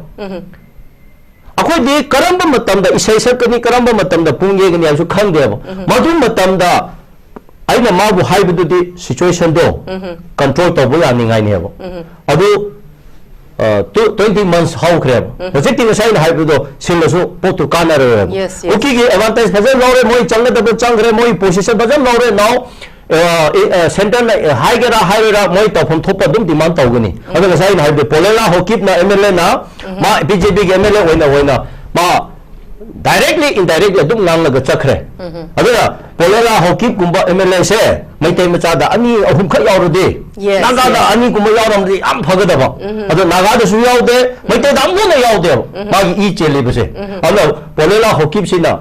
ꯑꯩꯈꯣꯏꯗꯤ ꯀꯔꯝꯕ ꯃꯇꯝꯗ ꯏꯁꯩ ꯁꯛꯀꯅꯤ, ꯀꯔꯝꯕ ꯃꯇꯝꯗ ꯄꯨꯡ ꯌꯩꯒꯅꯤ ꯍꯥꯏꯕꯁꯨ ꯈꯪꯗꯦꯕ꯫ ꯃꯗꯨ ꯃꯇꯝꯗ ꯑꯩꯅ ꯃꯥꯕꯨ ꯍꯥꯏꯕꯗꯨꯗꯤ ꯁꯤꯆꯨꯋꯦꯁꯟꯗꯣ ꯀꯟꯇ꯭ꯔꯣꯜ ꯇꯧꯕ ꯌꯥꯅꯤꯡꯉꯥꯏꯅꯦꯕ꯫ ꯑꯗꯨ ꯇ꯭ꯋꯦꯟꯇꯤ ꯃꯟꯁ ꯍꯧꯈ꯭ꯔꯦꯕ꯫ ꯍꯧꯖꯤꯛꯇꯤ ꯉꯁꯥꯏ ꯑꯩꯅ ꯍꯥꯏꯕꯗꯣ ꯁꯤꯜꯂꯁꯨ ꯄꯣꯠꯇꯨ ꯀꯥꯟꯅꯔꯣꯏꯕ꯫ Yes, yes. ꯀꯨꯀꯤꯒꯤ ꯑꯦꯗꯚꯥꯟꯇꯦꯖ ꯐꯖꯅ ꯂꯧꯔꯦ, ꯃꯣꯏ ꯆꯪꯒꯗꯕ ꯆꯪꯈ꯭ꯔꯦ, ꯃꯣꯏ ꯄꯣꯁꯤꯁꯟ ꯐꯖꯅ ꯂꯧꯔꯦ꯫ ꯅꯥꯎ ꯁꯦꯟꯇꯔꯅ ꯍꯥꯏꯒꯦꯔꯥ ꯍꯥꯏꯔꯣꯏꯔꯥ ꯃꯣꯏ ꯇꯧꯐꯝ ꯊꯣꯛꯄ ꯑꯗꯨꯝ ꯗꯤꯃꯥꯟ ꯇꯧꯒꯅꯤ꯫ ꯑꯗꯣ ꯉꯁꯥꯏ ꯑꯩꯅ ꯍꯥꯏꯕꯗꯣ ꯄꯣꯂꯦꯂꯥ ꯍꯣꯀꯤꯞꯅ ꯑꯦꯝ ꯑꯦꯜ ꯑꯦꯅ ꯃꯥ ꯕꯤ ꯖꯦ ꯄꯤꯒꯤ ꯑꯦꯝ ꯑꯦꯜ ꯑꯦ ꯑꯣꯏꯅ ꯑꯣꯏꯅ ꯃꯥ ꯗꯥꯏꯔꯦꯛꯂꯤ ꯏꯟꯗꯥꯏꯔꯦꯛꯂꯤ ꯑꯗꯨꯝ ꯉꯥꯡꯂꯒ ꯆꯠꯈ꯭ꯔꯦ꯫ ꯑꯗꯨꯅ ꯄꯣꯂꯦꯂꯥ ꯍꯣꯀꯤꯞꯀꯨꯝꯕ ꯑꯦꯝ ꯑꯦꯜ ꯑꯦꯁꯦ ꯃꯩꯇꯩ ꯃꯆꯥꯗ ꯑꯅꯤ ꯑꯍꯨꯝꯈꯛ ꯌꯥꯎꯔꯗꯤ, Yes, ꯅꯥꯒꯥꯗ yes. ꯑꯅꯤꯒꯨꯝꯕ ꯌꯥꯎꯔꯝꯗꯤ ꯌꯥꯝ ꯐꯒꯗꯕ꯫ ꯑꯗꯣ ꯅꯥꯒꯥꯗꯁꯨ ꯌꯥꯎꯗꯦ, ꯃꯩꯇꯩꯗ ꯑꯃꯨꯛ ꯍꯟꯅ ꯌꯥꯎꯗꯦꯕ ꯃꯥꯒꯤ ꯏ ꯆꯦꯜꯂꯤꯕꯁꯦ꯫ ꯑꯗꯨꯅ ꯄꯣꯂꯦꯂꯥ ꯍꯣꯀꯤꯞꯁꯤꯅ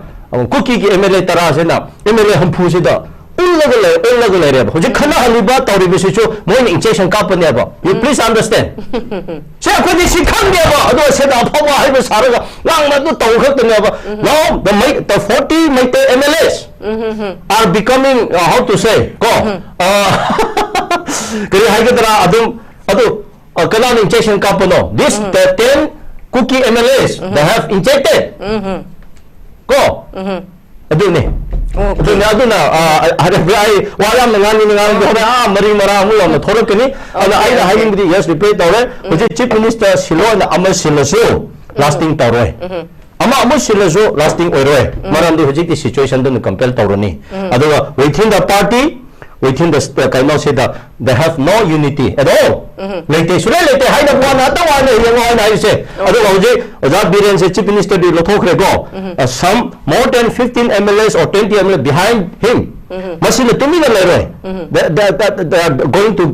ꯀꯨꯀꯤꯒꯤ ꯑꯦꯝ ꯑꯦꯜ ꯑꯦ ꯇꯔꯥꯁꯤꯅ ꯑꯦꯝ ꯑꯦꯜ ꯑꯦ ꯍꯨꯝꯐꯨꯁꯤꯗ ꯎꯜꯂꯒ ꯂꯩ, ꯎꯜꯂꯒ ꯂꯩꯔꯦꯕ꯫ ꯍꯧꯖꯤꯛ ꯈꯠꯅꯍꯜꯂꯤꯕ ꯇꯧꯔꯤꯕꯁꯤꯁꯨ ꯃꯣꯏꯅ ꯏꯟꯖꯦꯛꯁꯟ ꯀꯥꯞꯄꯅꯦꯕ꯫ You please understand꯫ ꯁꯤ ꯑꯩꯈꯣꯏꯗꯤ ꯁꯤ ꯈꯪꯗꯦꯕ꯫ ꯑꯗꯣ ꯁꯤꯗ ꯑꯐꯥꯎꯕ ꯍꯥꯏꯕ ꯁꯥꯔꯒ ꯉꯥꯡꯅ ꯑꯗꯨ ꯇꯧ ꯈꯛꯇꯅꯦꯕ꯫ Now the Mai- the forty Meitei M L As are becoming, uh, how to say, ꯀꯣ, uh, ꯀꯔꯤ ꯍꯥꯏꯒꯗ꯭ꯔꯥ, ꯑꯗꯨꯝ ꯑꯗꯨ, uh, ꯀꯅꯥꯅ injection ꯀꯥꯞꯄꯅꯣ? This the ten Kuki M L As they have injected꯫ ꯀꯣ? ꯑꯗꯨꯅꯦ꯫ ꯑꯗꯨꯅꯦ꯫ ꯑꯗꯨꯅ, ꯑ, ꯍꯥꯏꯔꯤꯕ ꯑꯩ ꯋꯥ ꯌꯥꯝꯅ ꯉꯥꯡꯅꯤꯡ ꯉꯥꯡꯅꯤꯡꯗꯦ꯫ ꯍꯣꯔꯦꯟ, ꯑꯥ, ꯃꯔꯤ ꯃꯔꯥ ꯑꯃꯨꯛ ꯌꯥꯝꯅ ꯊꯣꯛꯂꯛꯀꯅꯤ꯫ ꯑꯗꯨꯅ ꯑꯩꯅ ꯍꯥꯏꯅꯤꯡꯕꯗꯤ, yes, repeat ꯇꯧꯔꯦ꯫ ꯍꯧꯖꯤꯛ ꯆꯤꯐ ꯃꯤꯅꯤꯁꯇꯔ ꯁꯤꯜꯂꯣ ꯍꯥꯏꯅ ꯑꯃ ꯁꯤꯜꯂꯁꯨ ꯂꯥꯁꯇꯤꯡ ꯇꯧꯔꯣꯏ꯫ ꯑꯃ ꯑꯃꯨꯛ ꯁꯤꯜꯂꯁꯨ ꯂꯥꯁꯇꯤꯡ ꯑꯣꯏꯔꯣꯏ꯫ ꯃꯔꯝꯗꯤ ꯍꯧꯖꯤꯛꯇꯤ ꯁꯤꯆꯨꯋꯦꯁꯟꯗꯨꯅ ꯀꯝꯄꯦꯜ ꯇꯧꯔꯅꯤ꯫ ꯑꯗꯨꯒ within the party, within the st- ꯀꯩꯅꯣꯁꯤꯗ, they have no unity at all꯫ ꯂꯩꯇꯦ, ꯁꯨꯡꯂꯩ ꯂꯩꯇꯦ꯫ ꯍꯥꯏꯅ ꯋꯥꯅ ꯑꯇ ꯋꯥꯅ ꯌꯦꯡꯉꯣ ꯍꯥꯏꯅ ꯍꯥꯏꯔꯤꯁꯦ꯫ ꯑꯗꯨꯒ ꯍꯧꯖꯤꯛ ꯑꯣꯖꯥ ꯕꯤꯔꯦꯟꯁꯦ chief ꯃꯤꯅꯤꯁꯇꯔꯗꯤ ꯂꯧꯊꯣꯛꯈ꯭ꯔꯦꯀꯣ꯫ Uh, some more than fifteen M L As or twenty M L A behind him꯫ ꯃꯁꯤꯅ ꯇꯨꯃꯤꯟꯅ ꯂꯩꯔꯣꯏ꯫ They, they, they, they are going to,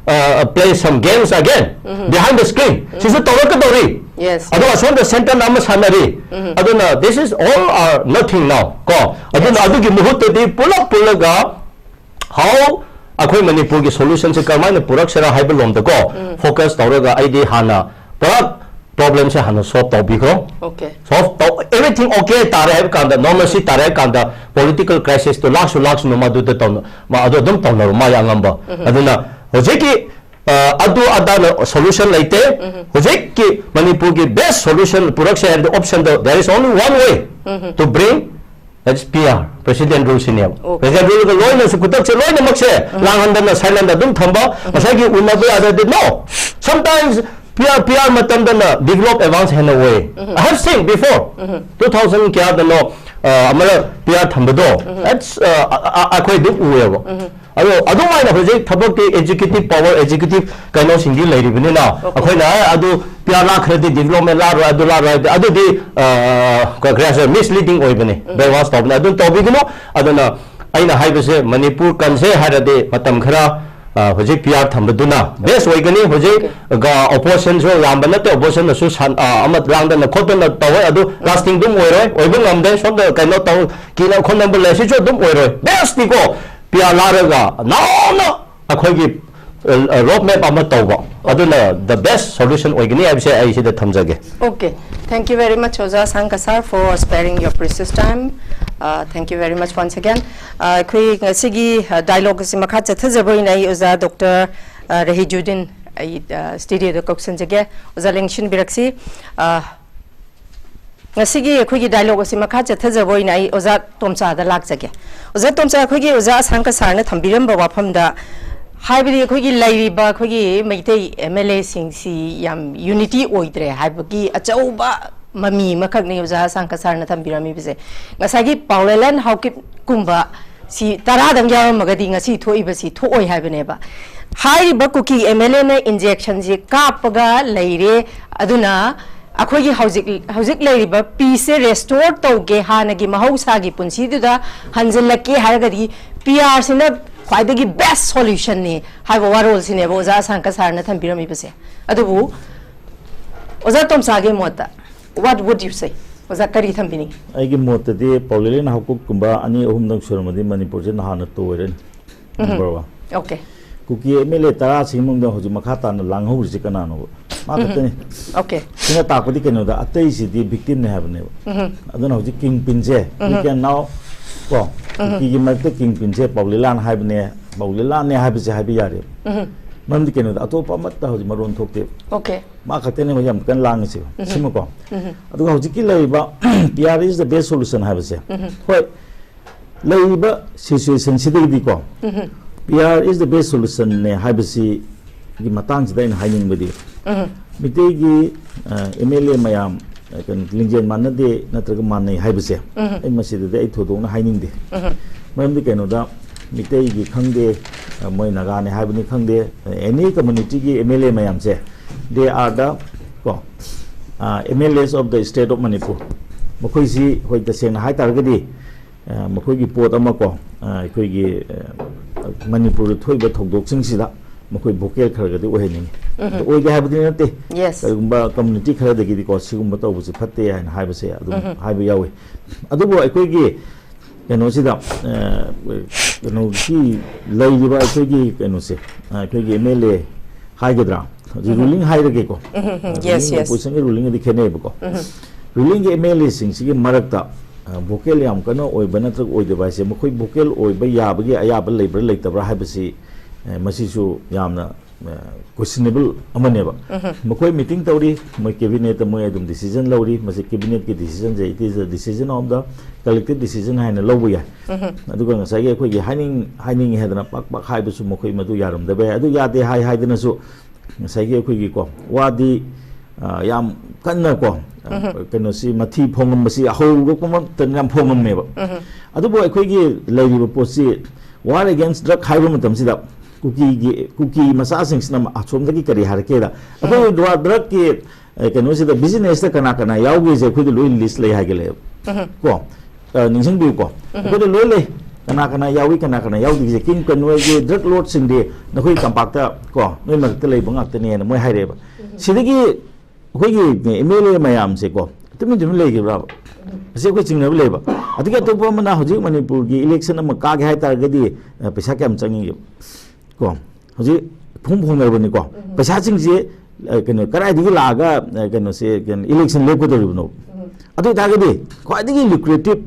uh, play some games again behind the screen꯫ ꯁꯤꯁꯨ ꯇꯧꯔꯛꯀꯗꯧꯔꯤ꯫ Yes. ꯑꯗꯣ ꯑꯁꯣꯝꯗ centreꯅ ꯑꯃ ꯁꯥꯟꯅꯔꯤ꯫ ꯑꯗꯨꯅ this is all or nothing now ꯀꯣ꯫ ꯑꯗꯨꯅ ꯑꯗꯨꯒꯤ ꯃꯍꯨꯠꯇꯗꯤ ꯄꯨꯂꯞ ꯄꯨꯜꯂꯒ how ꯑꯩꯈꯣꯏ ꯃꯅꯤꯄꯨꯔꯒꯤ solutionꯁꯦ ꯀꯔꯝꯍꯥꯏꯅ ꯄꯨꯔꯛꯁꯤꯔꯥ ꯍꯥꯏꯕ ꯂꯣꯝꯗꯀꯣ focus ꯇꯧꯔꯒ ꯑꯩꯗꯤ ꯍꯥꯟꯅ ꯄꯨꯔꯥ problemꯁꯦ ꯍꯥꯟꯅ solve ꯇꯧꯕꯤꯈ꯭ꯔꯣ꯫ Okay. Solve ꯇꯧ, everything okay ꯇꯥꯔꯦ ꯍꯥꯏꯕ ꯀꯥꯟꯗ, normalcy ꯇꯥꯔꯦ ꯍꯥꯏꯕ ꯀꯥꯟꯗ, political crisisꯇꯣ ꯂꯥꯛꯁꯨ ꯂꯥꯛꯁꯨꯅꯨ, ꯃꯗꯨꯗ ꯇꯧꯅ, ꯃꯥ ꯑꯗꯨ ꯑꯗꯨꯝ ꯇꯧꯅꯕ ꯃꯥꯒꯤ ꯑꯉꯝꯕ꯫ ꯑꯗꯨꯅ ꯍꯧꯖꯤꯛꯀꯤ ꯑ, ꯑꯗꯨ ꯑꯗꯥꯅ solution ꯂꯩꯇꯦ꯫ ꯍꯧꯖꯤꯛꯀꯤ ꯃꯅꯤꯄꯨꯔꯒꯤ best solution ꯄꯨꯔꯛꯁꯦ ꯍꯥꯏꯔꯗꯤ optionꯗꯣ, there is only one way to bring, that's PR, president ruleꯁꯤꯅꯦꯕ꯫ Okay. President ruleꯒ ꯂꯣꯏꯅꯁꯨ ꯈꯨꯗꯛꯁꯦ ꯂꯣꯏꯅꯃꯛꯁꯦ ꯂꯥꯡꯍꯟꯗꯅ silent ꯑꯗꯨꯝ ꯊꯝꯕ, ꯉꯁꯥꯏꯒꯤ ꯎꯅꯕ ꯌꯥꯗ꯭ꯔꯗꯤ, no, sometimes PR, PR ꯃꯇꯝꯗꯅ develop advance ꯍꯦꯟꯅ ꯑꯣꯏ꯫ I have seen before, two thousand ꯀꯌꯥꯗꯅꯣ, ꯑ, ꯑꯃꯅ PR ꯊꯝꯕꯗꯣ, that's, ꯑ, ꯑ, ꯑ, ꯑꯩꯈꯣꯏ ꯑꯗꯨꯝ ꯎꯑꯦꯕ꯫ ꯑꯗꯣ ꯑꯗꯨꯃꯥꯏꯅ ꯍꯧꯖꯤꯛ ꯊꯕꯛꯇꯤ executive power, executive ꯀꯩꯅꯣꯁꯤꯡꯗꯤ ꯂꯩꯔꯤꯕꯅꯤꯅ, ꯑꯩꯈꯣꯏꯅ ꯑꯗꯨ PR ꯂꯥꯛꯈ꯭ꯔꯗꯤ development ꯂꯥꯛꯔꯣꯏ, ꯑꯗꯨ ꯂꯥꯛꯔꯣꯏ ꯍꯥꯏꯕꯗꯤ, ꯑꯗꯨꯗꯤ, ꯑ, ꯀ-, ꯀꯔꯤ ꯍꯥꯏꯁꯤꯔ, misleading ꯑꯣꯏꯕꯅꯤ, brainwash ꯇꯧꯕꯅꯤ, ꯑꯗꯨꯝ ꯇꯧꯕꯤꯒꯅꯨ꯫ ꯑꯗꯨꯅ ꯑꯩꯅ ꯍꯥꯏꯕꯁꯦ, ꯃꯅꯤꯄꯨꯔ ꯀꯟꯁꯦ ꯍꯥꯏꯔꯗꯤ ꯃꯇꯝ ꯈꯔ, ꯑ, ꯍꯧꯖꯤꯛ PR ꯊꯝꯕꯗꯨꯅ best ꯑꯣꯏꯒꯅꯤ꯫ ꯍꯧꯖꯤꯛ ꯒ-, oppositionꯁꯨ ꯌꯥꯝꯕ ꯅꯠꯇꯦ, oppositionꯅꯁꯨ ꯁꯥꯟ-, ꯑ, ꯑꯃ ꯂꯥꯡꯗꯅ ꯈꯣꯠꯇꯅ ꯇꯧꯋꯦ, ꯑꯗꯨ lasting ꯑꯗꯨꯝ ꯑꯣꯏꯔꯣꯏ, ꯑꯣꯏꯕ ꯉꯝꯗꯦ꯫ ꯁꯣꯝꯗ ꯀꯩꯅꯣ ꯇꯧ, ꯀꯤꯅ ꯈꯣꯠꯅꯕ ꯂꯩ, ꯁꯤꯁꯨ ꯑꯗꯨꯝ ꯑꯣꯏꯔꯣꯏ꯫ Bestꯇꯤꯀꯣ, PR ꯂꯥꯛꯔꯒ ꯅꯧꯅ ꯑꯩꯈꯣꯏꯒꯤ, ꯑ, road map ꯑꯃ ꯇꯧꯕ, ꯑꯗꯨꯅ the best solution ꯑꯣꯏꯒꯅꯤ ꯍꯥꯏꯕꯁꯦ ꯑꯩ ꯁꯤꯗ ꯊꯝꯖꯒꯦ꯫ Okay. Thank you very much, ꯑꯣꯖꯥ ꯁꯥꯡꯀ sir, for sparing your precious time. Uh, thank you very much once again. Uh, ꯑꯩꯈꯣꯏ ꯉꯁꯤꯒꯤ, uh, dialogue ꯑꯁꯤ ꯃꯈꯥ ꯆꯠꯊꯖꯕ ꯑꯣꯏꯅ ꯑꯩ ꯑꯣꯖꯥ Doctor, uh, ꯔꯍꯤꯖꯨꯗꯤꯟ ꯑꯩ, uh, studioꯗ ꯀꯧꯁꯤꯟꯖꯒꯦ꯫ ꯑꯣꯖꯥ ꯂꯦꯡꯁꯤꯟꯕꯤꯔꯛꯁꯤ꯫ Uh, ꯉꯁꯤꯒꯤ ꯑꯩꯈꯣꯏꯒꯤ dialogue ꯑꯁꯤ ꯃꯈꯥ ꯆꯠꯊꯖꯕ ꯑꯣꯏꯅ ꯑꯩ ꯑꯣꯖꯥ ꯇꯣꯝꯆꯥꯗ ꯂꯥꯛꯆꯒꯦ꯫ ꯑꯣꯖꯥ ꯇꯣꯝꯆꯥ, ꯑꯩꯈꯣꯏꯒꯤ ꯑꯣꯖꯥ ꯑꯁꯥꯡꯀ sirꯅ ꯊꯝꯕꯤꯔꯝꯕ ꯋꯥꯐꯝꯗ ꯍꯥꯏꯕꯗꯤ ꯑꯩꯈꯣꯏꯒꯤ ꯂꯩꯔꯤꯕ ꯑꯩꯈꯣꯏꯒꯤ ꯃꯩꯇꯩ MLAꯁꯤꯡꯁꯤ ꯌꯥꯝ unity ꯑꯣꯏꯗ꯭ꯔꯦ ꯍꯥꯏꯕꯒꯤ ꯑꯆꯧꯕ ꯃꯃꯤ ꯑꯃꯈꯛꯅꯤ ꯑꯣꯖꯥ ꯑꯁꯥꯡꯀ sirꯅ ꯊꯝꯕꯤꯔꯝꯃꯤꯕꯁꯦ꯫ ꯉꯁꯥꯏꯒꯤ ꯄꯥꯎꯂꯦꯂꯦꯟ ꯍꯥꯎꯀꯤꯞꯀꯨꯝꯕ ꯁꯤ ꯇꯔꯥꯗꯪ ꯌꯥꯎꯔꯝꯃꯒꯗꯤ ꯉꯁꯤ ꯊꯣꯛꯏꯕꯁꯤ ꯊꯣꯛꯑꯣꯏ ꯍꯥꯏꯕꯅꯦꯕ꯫ ꯍꯥꯏꯔꯤꯕ ꯀꯨꯀꯤ MLAꯅ injectionꯁꯤ ꯀꯥꯞꯄꯒ ꯂꯩꯔꯦ꯫ ꯑꯗꯨꯅ ꯑꯩꯈꯣꯏꯒꯤ ꯍꯧꯖꯤꯛ, ꯍꯧꯖꯤꯛ ꯂꯩꯔꯤꯕ peaceꯁꯦ restore ꯇꯧꯒꯦ, ꯍꯥꯟꯅꯒꯤ ꯃꯍꯧꯁꯥꯒꯤ ꯄꯨꯟꯁꯤꯗꯨꯗ ꯍꯟꯖꯤꯜꯂꯛꯀꯦ ꯍꯥꯏꯔꯒꯗꯤ PRꯁꯤꯅ ꯈ꯭ꯋꯥꯏꯗꯒꯤ best solutionꯅꯤ ꯍꯥꯏꯕ ꯋꯥꯔꯣꯜꯁꯤꯅꯦꯕ ꯑꯣꯖꯥ ꯑꯁꯥꯡꯀ sirꯅ ꯊꯝꯕꯤꯔꯝꯃꯤꯕꯁꯦ꯫ ꯑꯗꯨꯕꯨ ꯑꯣꯖꯥ ꯇꯣꯝꯆꯥꯒꯤ ꯃꯣꯠꯇ, what would you say? ꯑꯣꯖꯥ, ꯀꯔꯤ ꯊꯝꯕꯤꯅꯤꯡꯉꯤ? ꯑꯩꯒꯤ ꯃꯣꯠꯇꯗꯤ ꯄꯥꯎꯂꯦꯂꯦꯟ ꯍꯥꯎꯀꯨꯞꯀꯨꯝꯕ ꯑꯅꯤ ꯑꯍꯨꯝꯗꯪ ꯁꯨꯔꯝꯃꯗꯤ ꯃꯅꯤꯄꯨꯔꯁꯦ ꯅꯍꯥꯟꯅ ꯇꯣꯏꯔꯅꯤ꯫ Number one. Okay. ꯀꯨꯀꯤ ꯑꯦꯝ ꯑꯦꯜ ꯑꯦ ꯇꯔꯥꯁꯤꯒꯤ ꯃꯅꯨꯡꯗ ꯍꯧꯖꯤꯛ ꯃꯈꯥ ꯇꯥꯅ ꯂꯥꯡꯍꯧꯔꯤꯁꯦ ꯀꯅꯥꯅꯣꯕ? ꯃꯥ ꯈꯛꯇꯅꯤ꯫ Okay. ꯁꯤꯅ ꯇꯥꯛꯄꯗꯤ ꯀꯩꯅꯣꯗ, ꯑꯇꯩꯁꯤꯗꯤ victimꯅꯦ ꯍꯥꯏꯕꯅꯦꯕ꯫ ꯑꯗꯨꯅ ꯍꯧꯖꯤꯛ kingpinꯁꯦ, we can now, ꯀꯣ, ꯀꯨꯀꯤꯒꯤ ꯃꯔꯛꯇ kingpinꯁꯦ ꯄꯥꯎꯂꯦꯂꯥꯟ ꯍꯥꯏꯕꯅꯦ, ꯄꯥꯎꯂꯦꯂꯥꯟꯅꯦ ꯍꯥꯏꯕꯁꯦ ꯍꯥꯏꯕ ꯌꯥꯔꯦꯕ꯫ ꯃꯔꯝꯗꯤ ꯀꯩꯅꯣꯗ, ꯑꯇꯣꯞꯄ ꯑꯃꯠꯇ ꯍꯧꯖꯤꯛ ꯃꯔꯣꯟ ꯊꯣꯛꯇꯦꯕ꯫ Okay. ꯃꯥ ꯈꯛꯇꯅꯦ ꯍꯧꯖꯤꯛ ꯌꯥꯝ ꯀꯟꯅ ꯂꯥꯡꯉꯤꯁꯦ꯫ ꯁꯤꯃꯀꯣ꯫ ꯑꯗꯨꯒ ꯍꯧꯖꯤꯛꯀꯤ ꯂꯩꯔꯤꯕ P R is the best solution ꯍꯥꯏꯕꯁꯦ, ꯍꯣꯏ, ꯂꯩꯔꯤꯕ situationꯁꯤꯗꯒꯤꯗꯤꯀꯣ, P R is the best solutionꯅꯦ ꯍꯥꯏꯕꯁꯤꯒꯤ ꯃꯇꯥꯡꯁꯤꯗ ꯑꯩꯅ ꯍꯥꯏꯅꯤꯡꯕꯗꯤ, ꯃꯤꯇꯩꯒꯤ ꯑꯦꯝ ꯑꯦꯜ ꯑꯦ ꯃꯌꯥꯝ, ꯑ, ꯀꯩꯅꯣ, ꯂꯤꯡꯖꯦꯜ ꯃꯥꯟꯅꯗꯦ ꯅꯠꯇ꯭ꯔꯒ ꯃꯥꯟꯅꯩ ꯍꯥꯏꯕꯁꯦ, ꯑꯩ ꯃꯁꯤꯗꯗꯤ ꯑꯩ ꯊꯣꯏꯗꯣꯛꯅ ꯍꯥꯏꯅꯤꯡꯗꯦ꯫ ꯃꯔꯝꯗꯤ ꯀꯩꯅꯣꯗ, ꯃꯤꯇꯩꯒꯤ ꯈꯪꯗꯦ, ꯑ, ꯃꯣꯏ ꯅꯥꯒꯥꯅꯦ ꯍꯥꯏꯕꯅꯤ ꯈꯪꯗꯦ, any communityꯒꯤ ꯑꯦꯝ ꯑꯦꯜ ꯑꯦ ꯃꯌꯥꯝꯁꯦ, they are the, ꯀꯣ, ꯑ, M L As of the state of Manipur꯫ ꯃꯈꯣꯏꯁꯤ, ꯍꯣꯏ, ꯇꯁꯦꯡꯅ ꯍꯥꯏ ꯇꯥꯔꯒꯗꯤ, ꯑ, ꯃꯈꯣꯏꯒꯤ ꯄꯣꯠ ꯑꯃ, ꯀꯣ, ꯑ, ꯑꯩꯈꯣꯏꯒꯤ, ꯑ, ꯃꯅꯤꯄꯨꯔꯗ ꯊꯣꯛꯏꯕ ꯊꯧꯗꯣꯛꯁꯤꯡꯁꯤꯗ ꯃꯈꯣꯏ vocal ꯈꯔꯒꯗꯤ ꯑꯣꯏꯍꯟꯅꯤꯡꯉꯤ꯫ ꯑꯗꯨ ꯑꯣꯏꯗꯦ ꯍꯥꯏꯕꯗꯤ ꯅꯠꯇꯦ꯫ Yes. ꯀꯔꯤꯒꯨꯝꯕ community ꯈꯔꯗꯒꯤꯗꯤꯀꯣ, ꯁꯤꯒꯨꯝꯕ ꯇꯧꯕꯁꯤ ꯐꯠꯇꯦ ꯍꯥꯏꯅ ꯍꯥꯏꯕꯁꯦ ꯑꯗꯨꯝ ꯍꯥꯏꯕ ꯌꯥꯎꯏ꯫ ꯑꯗꯨꯕꯨ ꯑꯩꯈꯣꯏꯒꯤ ꯀꯩꯅꯣꯁꯤꯗ, ꯑ, ꯀꯩꯅꯣꯒꯤ ꯂꯩꯔꯤꯕ ꯑꯩꯈꯣꯏꯒꯤ ꯀꯩꯅꯣꯁꯦ, ꯑ, ꯑꯩꯈꯣꯏꯒꯤ M L A ꯍꯥꯏꯒꯗ꯭ꯔꯥ, ꯍꯧꯖꯤꯛ ruling ꯍꯥꯏꯔꯒꯦꯀꯣ꯫ Yes, Ruling yes. Oppositionꯒ rulingꯒꯗꯤ ꯈꯦꯠꯅꯩꯕꯀꯣ꯫ Rulingꯒꯤ M L Aꯁꯤꯡꯁꯤꯒꯤ ꯃꯔꯛꯇ, ꯑ, vocal ꯌꯥꯝ ꯀꯟꯅ ꯑꯣꯏꯕ ꯅꯠꯇ꯭ꯔꯒ ꯑꯣꯏꯗꯕ ꯍꯥꯏꯁꯦ, ꯃꯈꯣꯏ vocal ꯑꯣꯏꯕ ꯌꯥꯕꯒꯤ ꯑꯌꯥꯕ ꯂꯩꯕ꯭ꯔꯥ ꯂꯩꯇꯕ꯭ꯔꯥ ꯍꯥꯏꯕꯁꯤ, ꯑ, ꯃꯁꯤꯁꯨ ꯌꯥꯝꯅ, ꯑ, questionable ꯑꯃꯅꯦꯕ꯫ ꯃꯈꯣꯏ meeting ꯇꯧꯔꯤ, ꯃꯣꯏ cabinetꯇ ꯃꯣꯏ ꯑꯗꯨꯝ decision ꯂꯧꯔꯤ꯫ ꯃꯁꯤ cabinetꯀꯤ decisionꯁꯦ, it is a decision of the collective decision ꯍꯥꯏꯅ ꯂꯧꯕ ꯌꯥꯏ꯫ ꯑꯗꯨꯒ ꯉꯁꯥꯏꯒꯤ ꯑꯩꯈꯣꯏꯒꯤ ꯍꯥꯏꯅꯤꯡ-, ꯍꯥꯏꯅꯤꯡꯉꯤ ꯍꯥꯏꯗꯅ ꯄꯥꯛ ꯄꯥꯛ ꯍꯥꯏꯕꯁꯨ ꯃꯈꯣꯏ ꯃꯗꯨ ꯌꯥꯔꯝꯗꯕ ꯌꯥꯏ꯫ ꯑꯗꯨ ꯌꯥꯗꯦ ꯍꯥꯏ ꯍꯥꯏꯗꯅꯁꯨ ꯉꯁꯥꯏꯒꯤ ꯑꯩꯈꯣꯏꯒꯤꯀꯣ, ꯋꯥꯗꯤ, ꯑ, ꯌꯥꯝ ꯀꯟꯅꯀꯣ, ꯑ, ꯀꯩꯅꯣꯁꯤ, ꯃꯊꯤ ꯐꯣꯡꯉꯝꯕꯁꯤ ꯍꯧꯔꯛꯄ ꯃꯇꯝꯗ ꯌꯥꯝ ꯐꯣꯡꯉꯝꯃꯦꯕ꯫ ꯑꯗꯨꯕꯨ ꯑꯩꯈꯣꯏꯒꯤ ꯂꯩꯔꯤꯕ ꯄꯣꯠꯁꯤ, war against drug ꯍꯥꯏꯕ ꯃꯇꯝꯁꯤꯗ ꯀꯨꯀꯤꯒꯤ, ꯀꯨꯀꯤ ꯃꯆꯥꯁꯤꯡꯁꯤꯅ ꯑꯁꯣꯝꯗꯒꯤ ꯀꯔꯤ ꯍꯥꯏꯔꯛꯀꯦꯗ, ꯑꯩꯈꯣꯏ ꯗ꯭ꯔ-, drugꯀꯤ, ꯑ, ꯀꯩꯅꯣꯁꯤꯗ, businessꯇ ꯀꯅꯥ ꯀꯅꯥ ꯌꯥꯎꯒꯦꯁꯦ ꯑꯩꯈꯣꯏꯗ ꯂꯣꯏ list ꯂꯩ ꯍꯥꯏꯒꯠꯂꯛꯑꯦꯕ꯫ ꯀꯣ? ꯑ, ꯅꯤꯡꯁꯤꯡꯕꯤꯌꯨꯀꯣ꯫ ꯑꯩꯈꯣꯏꯗ ꯂꯣꯏ ꯂꯩ꯫ ꯀꯅꯥ ꯀꯅꯥ ꯌꯥꯎꯏ, ꯀꯅꯥ ꯀꯅꯥ ꯌꯥꯎꯗꯦ꯫ ꯀꯤꯡ ꯀꯩꯅꯣꯒꯤ drug lordꯁꯤꯡꯗꯤ ꯅꯈꯣꯏ ꯇꯝꯄꯥꯛꯇ, ꯀꯣ, ꯅꯣꯏ ꯃꯔꯛꯇ ꯂꯩꯕ ꯉꯥꯛꯇꯅꯦꯅ ꯃꯣꯏ ꯍꯥꯏꯔꯛꯑꯦꯕ꯫ ꯁꯤꯗꯒꯤ ꯑꯩꯈꯣꯏꯒꯤ ꯑꯦꯝ ꯑꯦꯜ ꯑꯦ ꯃꯌꯥꯝꯁꯦꯀꯣ, ꯇꯨꯃꯤꯟ ꯇꯨꯃꯤꯟ ꯂꯩꯈꯤꯕ꯭ꯔꯥꯕ? ꯑꯁꯤ ꯑꯩꯈꯣꯏ ꯆꯤꯡꯅꯕ ꯂꯩꯕ꯫ ꯑꯗꯒꯤ ꯑꯇꯣꯞꯄ ꯑꯃꯅ, ꯍꯧꯖꯤꯛ ꯃꯅꯤꯄꯨꯔꯒꯤ ꯏꯂꯦꯛꯁꯟ ꯑꯃ ꯀꯥꯒꯦ ꯍꯥꯏ ꯇꯥꯔꯒꯗꯤ, ꯑ, ꯄꯩꯁꯥ ꯀꯌꯥꯝ ꯆꯪꯉꯤꯒꯦ? ꯀꯣ, ꯍꯧꯖꯤꯛ ꯐꯣꯡ ꯐꯣꯡꯅꯔꯕꯅꯤꯀꯣ꯫ ꯄꯩꯁꯥꯁꯤꯡꯁꯦ, ꯑ, ꯀꯩꯅꯣ, ꯀꯗꯥꯏꯗꯒꯤ ꯂꯥꯛꯑꯒ, ꯑ, ꯀꯩꯅꯣꯁꯦ, ꯀꯩꯅꯣ, ꯏꯂꯦꯛꯁꯟ ꯂꯦꯞꯀꯗꯧꯔꯤꯕꯅꯣ? ꯑꯗꯨ ꯑꯣꯏꯇꯥꯔꯒꯗꯤ ꯈ꯭ꯋꯥꯏꯗꯒꯤ ꯂꯨꯀ꯭ꯔꯦꯇꯤꯞ,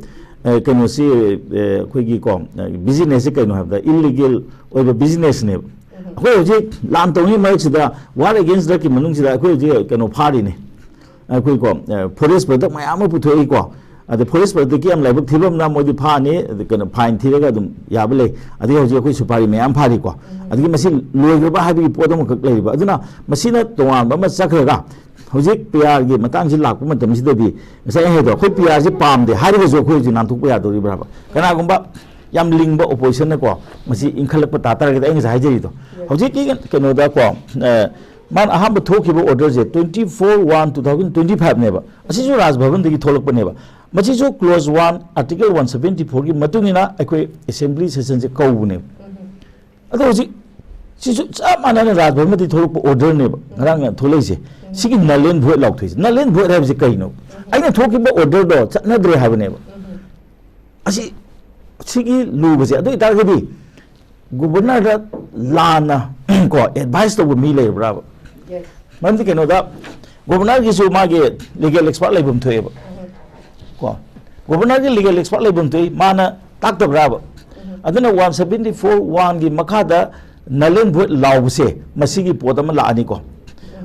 ꯑ, ꯀꯩꯅꯣꯁꯤ, ꯑ, ꯑꯩꯈꯣꯏꯒꯤ ꯀꯣ, ꯑ, ꯕꯤꯖꯤꯅꯦꯁꯁꯤ ꯀꯩꯅꯣ ꯍꯥꯏꯕꯗ, ꯏꯜꯂꯤꯒꯦꯜ ꯑꯣꯏꯕ ꯕꯤꯖꯤꯅꯦꯁꯅꯦꯕ꯫ ꯑꯩꯈꯣꯏ ꯍꯧꯖꯤꯛ ꯂꯥꯟ ꯇꯧꯔꯤꯉꯩ ꯃꯔꯛꯁꯤꯗ, ꯋꯥꯔ ꯑꯦꯒꯦꯟꯁ ꯗ꯭ꯔꯛꯀꯤ ꯃꯅꯨꯡꯁꯤꯗ ꯑꯩꯈꯣꯏ ꯍꯧꯖꯤꯛ ꯀꯩꯅꯣ ꯐꯥꯔꯤꯅꯤ, ꯑꯩꯈꯣꯏ ꯀꯣ, ꯐꯣꯔꯦꯁ ꯄ꯭ꯔꯗꯛ ꯃꯌꯥꯝ ꯑꯃ ꯄꯨꯊꯣꯛꯏꯀꯣ꯫ ꯑꯗ ꯐꯣꯔꯦꯁ ꯄ꯭ꯔꯗꯛꯀꯤ ꯌꯥꯝ ꯂꯥꯏꯕꯛ ꯊꯤꯕ ꯑꯃꯅ, ꯃꯣꯏꯗꯤ ꯐꯥꯅꯤ, ꯑꯗ ꯀꯩꯅꯣ, ꯐꯥꯏꯟ ꯊꯤꯔꯒ ꯑꯗꯨꯝ ꯌꯥꯕ ꯂꯩ꯫ ꯑꯗꯒꯤ ꯍꯧꯖꯤꯛ ꯑꯩꯈꯣꯏ ꯁꯨꯄꯥꯔꯤ ꯃꯌꯥꯝ ꯐꯥꯔꯤꯀꯣ꯫ ꯑꯗꯒꯤ ꯃꯁꯤ ꯂꯣꯏꯈ꯭ꯔꯕ ꯍꯥꯏꯕꯒꯤ ꯄꯣꯠ ꯑꯃꯈꯛ ꯂꯩꯔꯤꯕ꯫ ꯑꯗꯨꯅ ꯃꯁꯤꯅ ꯇꯣꯉꯥꯟꯕ ꯑꯃ ꯆꯠꯈ꯭ꯔꯒ, ꯍꯧꯖꯤꯛ ꯄꯤ ꯑꯥꯔꯒꯤ ꯃꯇꯥꯡꯁꯤ ꯂꯥꯛꯄ ꯃꯇꯝꯁꯤꯗꯗꯤ, ꯉꯁꯥꯏ ꯑꯩ ꯍꯥꯏꯗꯣ, ꯑꯩꯈꯣꯏ ꯄꯤ ꯑꯥꯔꯁꯤ ꯄꯥꯝꯗꯦ ꯍꯥꯏꯔꯒꯁꯨ ꯑꯩꯈꯣꯏ ꯍꯧꯖꯤꯛ ꯅꯥꯟꯊꯣꯛꯄ ꯌꯥꯗꯧꯔꯤꯕ꯭ꯔꯥꯕ? ꯀꯅꯥꯒꯨꯝꯕ ꯌꯥꯝ ꯂꯤꯡꯕ ꯑꯣꯄꯣꯖꯤꯁꯟꯅꯀꯣ, ꯃꯁꯤ ꯏꯟꯈꯠꯂꯛꯄ ꯇꯥ ꯇꯥꯔꯒꯗꯤ, ꯑꯩ ꯉꯁꯥꯏ ꯍꯥꯏꯖꯔꯤꯗꯣ, ꯍꯧꯖꯤꯛꯀꯤ ꯀꯩꯅꯣꯗꯀꯣ, ꯑ, ꯃꯥꯅ ꯑꯍꯥꯟꯕ ꯊꯣꯛꯈꯤꯕ ꯑꯣꯔꯗꯔꯁꯦ twenty four one two thousand twenty five ꯅꯦꯕ꯫ ꯑꯁꯤꯁꯨ ꯔꯥꯖ ꯚꯕꯟꯗꯒꯤ ꯊꯣꯛꯂꯛꯄꯅꯦꯕ꯫ ꯃꯁꯤꯁꯨ close one, article one seventy ꯐꯣꯔꯒꯤ ꯃꯇꯨꯡ ꯏꯟꯅ ꯑꯩꯈꯣꯏ ꯑꯦꯁꯦꯝꯕ꯭ꯂꯤ ꯁꯦꯁꯟꯁꯦ ꯀꯧꯕꯅꯦꯕ꯫ ꯑꯗꯣ ꯍꯧꯖꯤꯛ ꯁꯤꯁꯨ ꯆꯞ ꯃꯥꯟꯅꯅ ꯔꯥꯖ ꯚꯕꯟꯗꯒꯤ ꯊꯣꯛꯂꯛꯄ ꯑꯣꯔꯗꯔꯅꯦꯕ ꯉꯔꯥꯡ ꯊꯣꯛꯂꯛꯏꯁꯦ꯫ ꯁꯤꯒꯤ null and void ꯂꯥꯎꯊꯣꯛꯏꯁꯦ꯫ Null and void ꯍꯥꯏꯕꯁꯤ ꯀꯩꯅꯣ? ꯑꯩꯅ ꯊꯣꯛꯈꯤꯕ ꯑꯣꯔꯗꯔꯗꯣ ꯆꯠꯅꯗ꯭ꯔꯦ ꯍꯥꯏꯕꯅꯦꯕ꯫ ꯑꯁꯤ, ꯁꯤꯒꯤ ꯂꯨꯕꯁꯦ, ꯑꯗꯨ ꯑꯣꯏꯇꯥꯔꯒꯗꯤ ꯒꯣꯕꯔꯅꯔꯗ ꯂꯥꯟꯅ ꯀꯣ, ꯑꯦꯗꯚꯥꯏꯁ ꯇꯧꯕ ꯃꯤ ꯂꯩꯔꯕ꯭ꯔꯥꯕ? ꯃꯔꯝꯗꯤ ꯀꯩꯅꯣꯗ, ꯒꯣꯕꯔꯅꯔꯒꯤꯁꯨ ꯃꯥꯒꯤ ꯂꯤꯒꯦꯜ ꯑꯦꯛꯁꯄꯥꯔꯠ ꯂꯩꯐꯝ ꯊꯣꯛꯑꯦꯕ꯫ ꯀꯣ, ꯒꯣꯕꯔꯅꯔꯒꯤ ꯂꯤꯒꯦꯜ ꯑꯦꯛꯁꯄꯥꯔꯠ ꯂꯩꯐꯝ ꯊꯣꯛꯏ, ꯃꯥꯅ ꯇꯥꯛꯇꯕ꯭ꯔꯥꯕ? ꯑꯗꯨꯅ ꯋꯥꯟ ꯁꯕꯦꯟꯇꯤ ꯐꯣꯔ ꯋꯥꯟꯒꯤ ꯃꯈꯥꯗ null and void ꯂꯥꯎꯕꯁꯦ, ꯃꯁꯤꯒꯤ ꯄꯣꯠ ꯑꯃ ꯂꯥꯛꯑꯅꯤꯀꯣ꯫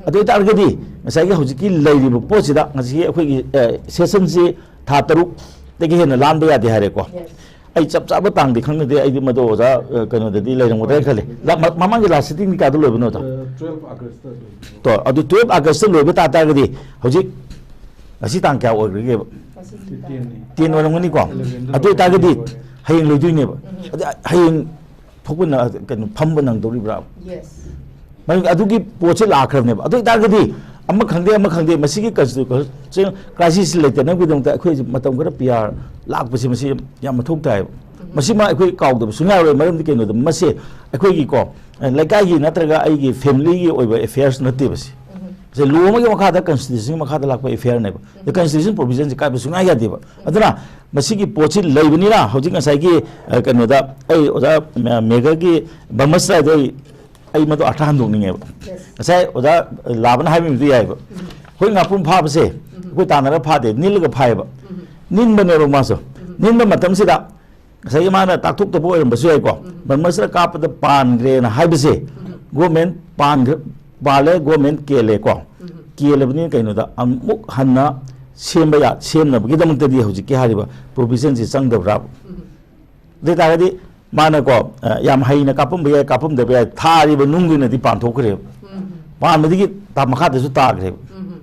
ꯑꯗꯨ ꯑꯣꯏꯇꯥꯔꯒꯗꯤ ꯉꯁꯥꯏꯒꯤ ꯍꯧꯖꯤꯛꯀꯤ ꯂꯩꯔꯤꯕ ꯄꯣꯠꯁꯤꯗ, ꯉꯁꯤꯒꯤ ꯑꯩꯈꯣꯏꯒꯤ, ꯑ, ꯁꯦꯁꯟꯁꯤ ꯊꯥ ꯇꯔꯨꯛꯇꯒꯤ ꯍꯦꯟꯅ ꯂꯥꯟꯕ ꯌꯥꯗꯦ ꯍꯥꯏꯔꯦꯀꯣ꯫ ꯑꯩ ꯆꯞ ꯆꯥꯕ ꯇꯥꯡꯗꯤ ꯈꯪꯅꯗꯦ, ꯑꯩꯗꯤ ꯃꯗꯨ ꯑꯣꯖꯥ, ꯑ, ꯀꯩꯅꯣꯗꯗꯤ ꯂꯩꯔꯝꯒꯗ꯭ꯔꯥ ꯈꯜꯂꯤ꯫ ꯂꯥ-, ꯃ-, ꯃꯃꯥꯡꯒꯤ ꯂꯥꯁ ꯁꯤꯇꯤꯡꯗꯤ ꯀꯌꯥꯗ ꯂꯣꯏꯕꯅꯣ, ꯑꯣꯖꯥ? ꯑ, twelve August ꯂꯣꯏꯕꯅꯤ꯫ ꯇꯣ, ꯑꯗꯨ twelve August ꯂꯣꯏꯕ ꯇꯥ ꯇꯥꯔꯒꯗꯤ, ꯍꯧꯖꯤꯛ ꯉꯁꯤ ꯇꯥꯡ ꯀꯌꯥ ꯑꯣꯏꯈ꯭ꯔꯒꯦꯕ? ꯇꯦꯟꯅꯤ꯫ ꯇꯦꯟ ꯑꯣꯏꯔꯝꯒꯅꯤꯀꯣ? ꯑꯗꯨ ꯑꯣꯏꯇꯥꯔꯒꯗꯤ ꯍꯌꯦꯡ ꯂꯣꯏꯗꯣꯏꯅꯦꯕ꯫ ꯑꯗ ꯍꯌꯦꯡ ꯊꯣꯛꯄ ꯅ-, ꯀꯩꯅꯣ, ꯐꯝꯕ ꯅꯪꯗꯧꯔꯤꯕ꯭ꯔꯥ? ꯃꯔꯝꯗꯤ ꯑꯗꯨꯒꯤ ꯄꯣꯠꯁꯦ ꯂꯥꯛꯈ꯭ꯔꯕꯅꯦꯕ꯫ ꯑꯗꯨ ꯑꯣꯏꯇꯥꯔꯒꯗꯤ ꯑꯃ ꯈꯪꯗꯦ, ꯑꯃ ꯈꯪꯗꯦ, ꯃꯁꯤꯒꯤ constitutional crisis ꯂꯩꯇꯅꯕꯒꯤꯗꯃꯛꯇ ꯑꯩꯈꯣꯏꯁꯦ ꯃꯇꯝ ꯈꯔ ꯄꯤ ꯑꯥꯔ ꯂꯥꯛꯄꯁꯦ, ꯃꯁꯤ ꯌꯥꯝ, ꯌꯥꯝ ꯃꯊꯧ ꯇꯥꯏꯌꯦꯕ꯫ ꯃꯁꯤꯃ ꯑꯩꯈꯣꯏ ꯀꯥꯎꯗꯕ ꯁꯨꯡꯌꯥ ꯌꯥꯔꯣꯏ꯫ ꯃꯔꯝꯗꯤ ꯀꯩꯅꯣꯗ, ꯃꯁꯦ ꯑꯩꯈꯣꯏꯒꯤꯀꯣ, ꯑ, ꯂꯩꯀꯥꯏꯒꯤ ꯅꯠꯇ꯭ꯔꯒ ꯑꯩꯒꯤ family ꯒꯤ ꯑꯣꯏꯕ affairs ꯅꯠꯇꯦꯕ ꯁꯤ꯫ ꯁꯦ ꯂꯣ ꯑꯃꯒꯤ ꯃꯈꯥꯗ, ꯀꯟꯁꯇꯤꯇ꯭ꯌꯨꯁꯟꯒꯤ ꯃꯈꯥꯗ ꯂꯥꯛꯄ ꯑꯦꯐꯤꯌꯥꯔꯅꯦꯕ꯫ ꯑꯗ ꯀꯟꯁꯇꯤꯇ꯭ꯌꯨꯁꯟ ꯄ꯭ꯔꯣꯚꯤꯖꯟꯁꯤ ꯀꯥꯏꯕ ꯁꯨꯡꯌꯥ ꯌꯥꯗꯦꯕ꯫ ꯑꯗꯨꯅ ꯃꯁꯤꯒꯤ ꯄꯣꯠꯁꯤ ꯂꯩꯕꯅꯤꯅ ꯍꯧꯖꯤꯛ ꯉꯁꯥꯏꯒꯤ, ꯑ, ꯀꯩꯅꯣꯗ ꯑꯩ ꯑꯣꯖꯥ ꯃꯦ-, ꯃꯦꯒꯔꯒꯤ ꯕ꯭ꯔꯍꯃꯁ꯭ꯇ꯭ꯔꯥꯗꯣ ꯑꯩ, ꯑꯩ ꯃꯗꯨ ꯑꯥꯔꯊ ꯍꯟꯗꯣꯛꯅꯤꯡꯉꯦꯕ꯫ ꯉꯁꯥꯏ ꯑꯣꯖꯥ ꯂꯥꯕꯅ ꯍꯥꯏꯕꯤꯕꯗꯨ ꯌꯥꯏꯕ꯫ ꯑꯩꯈꯣꯏ ꯉꯥꯄ꯭ꯔꯨꯝ ꯐꯥꯕꯁꯦ ꯑꯩꯈꯣꯏ ꯇꯥꯟꯅꯔ ꯐꯥꯗꯦ, ꯅꯤꯜꯂꯒ ꯐꯥꯏꯌꯦꯕ꯫ ꯅꯤꯟꯕꯅꯦꯕ ꯃꯥꯁꯨ꯫ ꯅꯤꯟꯕ ꯃꯇꯝꯁꯤꯗ ꯉꯁꯥꯏꯒꯤ ꯃꯥꯅ ꯇꯥꯛꯊꯣꯛꯇꯕ ꯑꯣꯏꯔꯝꯕꯁꯨ ꯌꯥꯏꯀꯣ꯫ ꯕ꯭ꯔꯍꯃꯁ꯭ꯔ ꯀꯥꯞꯄꯗ ꯄꯥꯟꯈ꯭ꯔꯦꯅ ꯍꯥꯏꯕꯁꯦ, ꯒꯣꯔꯃꯦꯟ ꯄꯥꯟꯈ꯭ꯔ-, ꯄꯥꯜꯂꯦ, ꯒꯣꯔꯃꯦꯟ ꯀꯦꯜꯂꯦꯀꯣ꯫ ꯀꯦꯜꯂꯕꯅꯤꯅ ꯀꯩꯅꯣꯗ ꯑꯃꯨꯛ ꯍꯟꯅ ꯁꯦꯝꯕ ꯌꯥ-, ꯁꯦꯝꯅꯕꯒꯤꯗꯃꯛꯇꯗꯤ ꯍꯧꯖꯤꯛꯀꯤ ꯍꯥꯏꯔꯤꯕ ꯄ꯭ꯔꯣꯚꯤꯖꯟꯁꯤ ꯆꯪꯗꯕ꯭ꯔꯥ? ꯑꯗꯨ ꯑꯣꯏ ꯇꯥꯔꯒꯗꯤ ꯃꯥꯅꯀꯣ, ꯑ, ꯌꯥꯝ ꯍꯩꯅ ꯀꯥꯞꯄꯝꯕ ꯌꯥꯏ, ꯀꯥꯞꯄꯝꯗꯕ ꯌꯥꯏ, ꯊꯥꯔꯤꯕ ꯅꯨꯡꯗꯨꯅꯗꯤ ꯄꯥꯟꯊꯣꯛꯈ꯭ꯔꯦꯕ꯫ ꯄꯥꯟꯕꯗꯒꯤ ꯇꯥ-, ꯃꯈꯥꯗꯁꯨ ꯇꯥꯈ꯭ꯔꯦꯕ꯫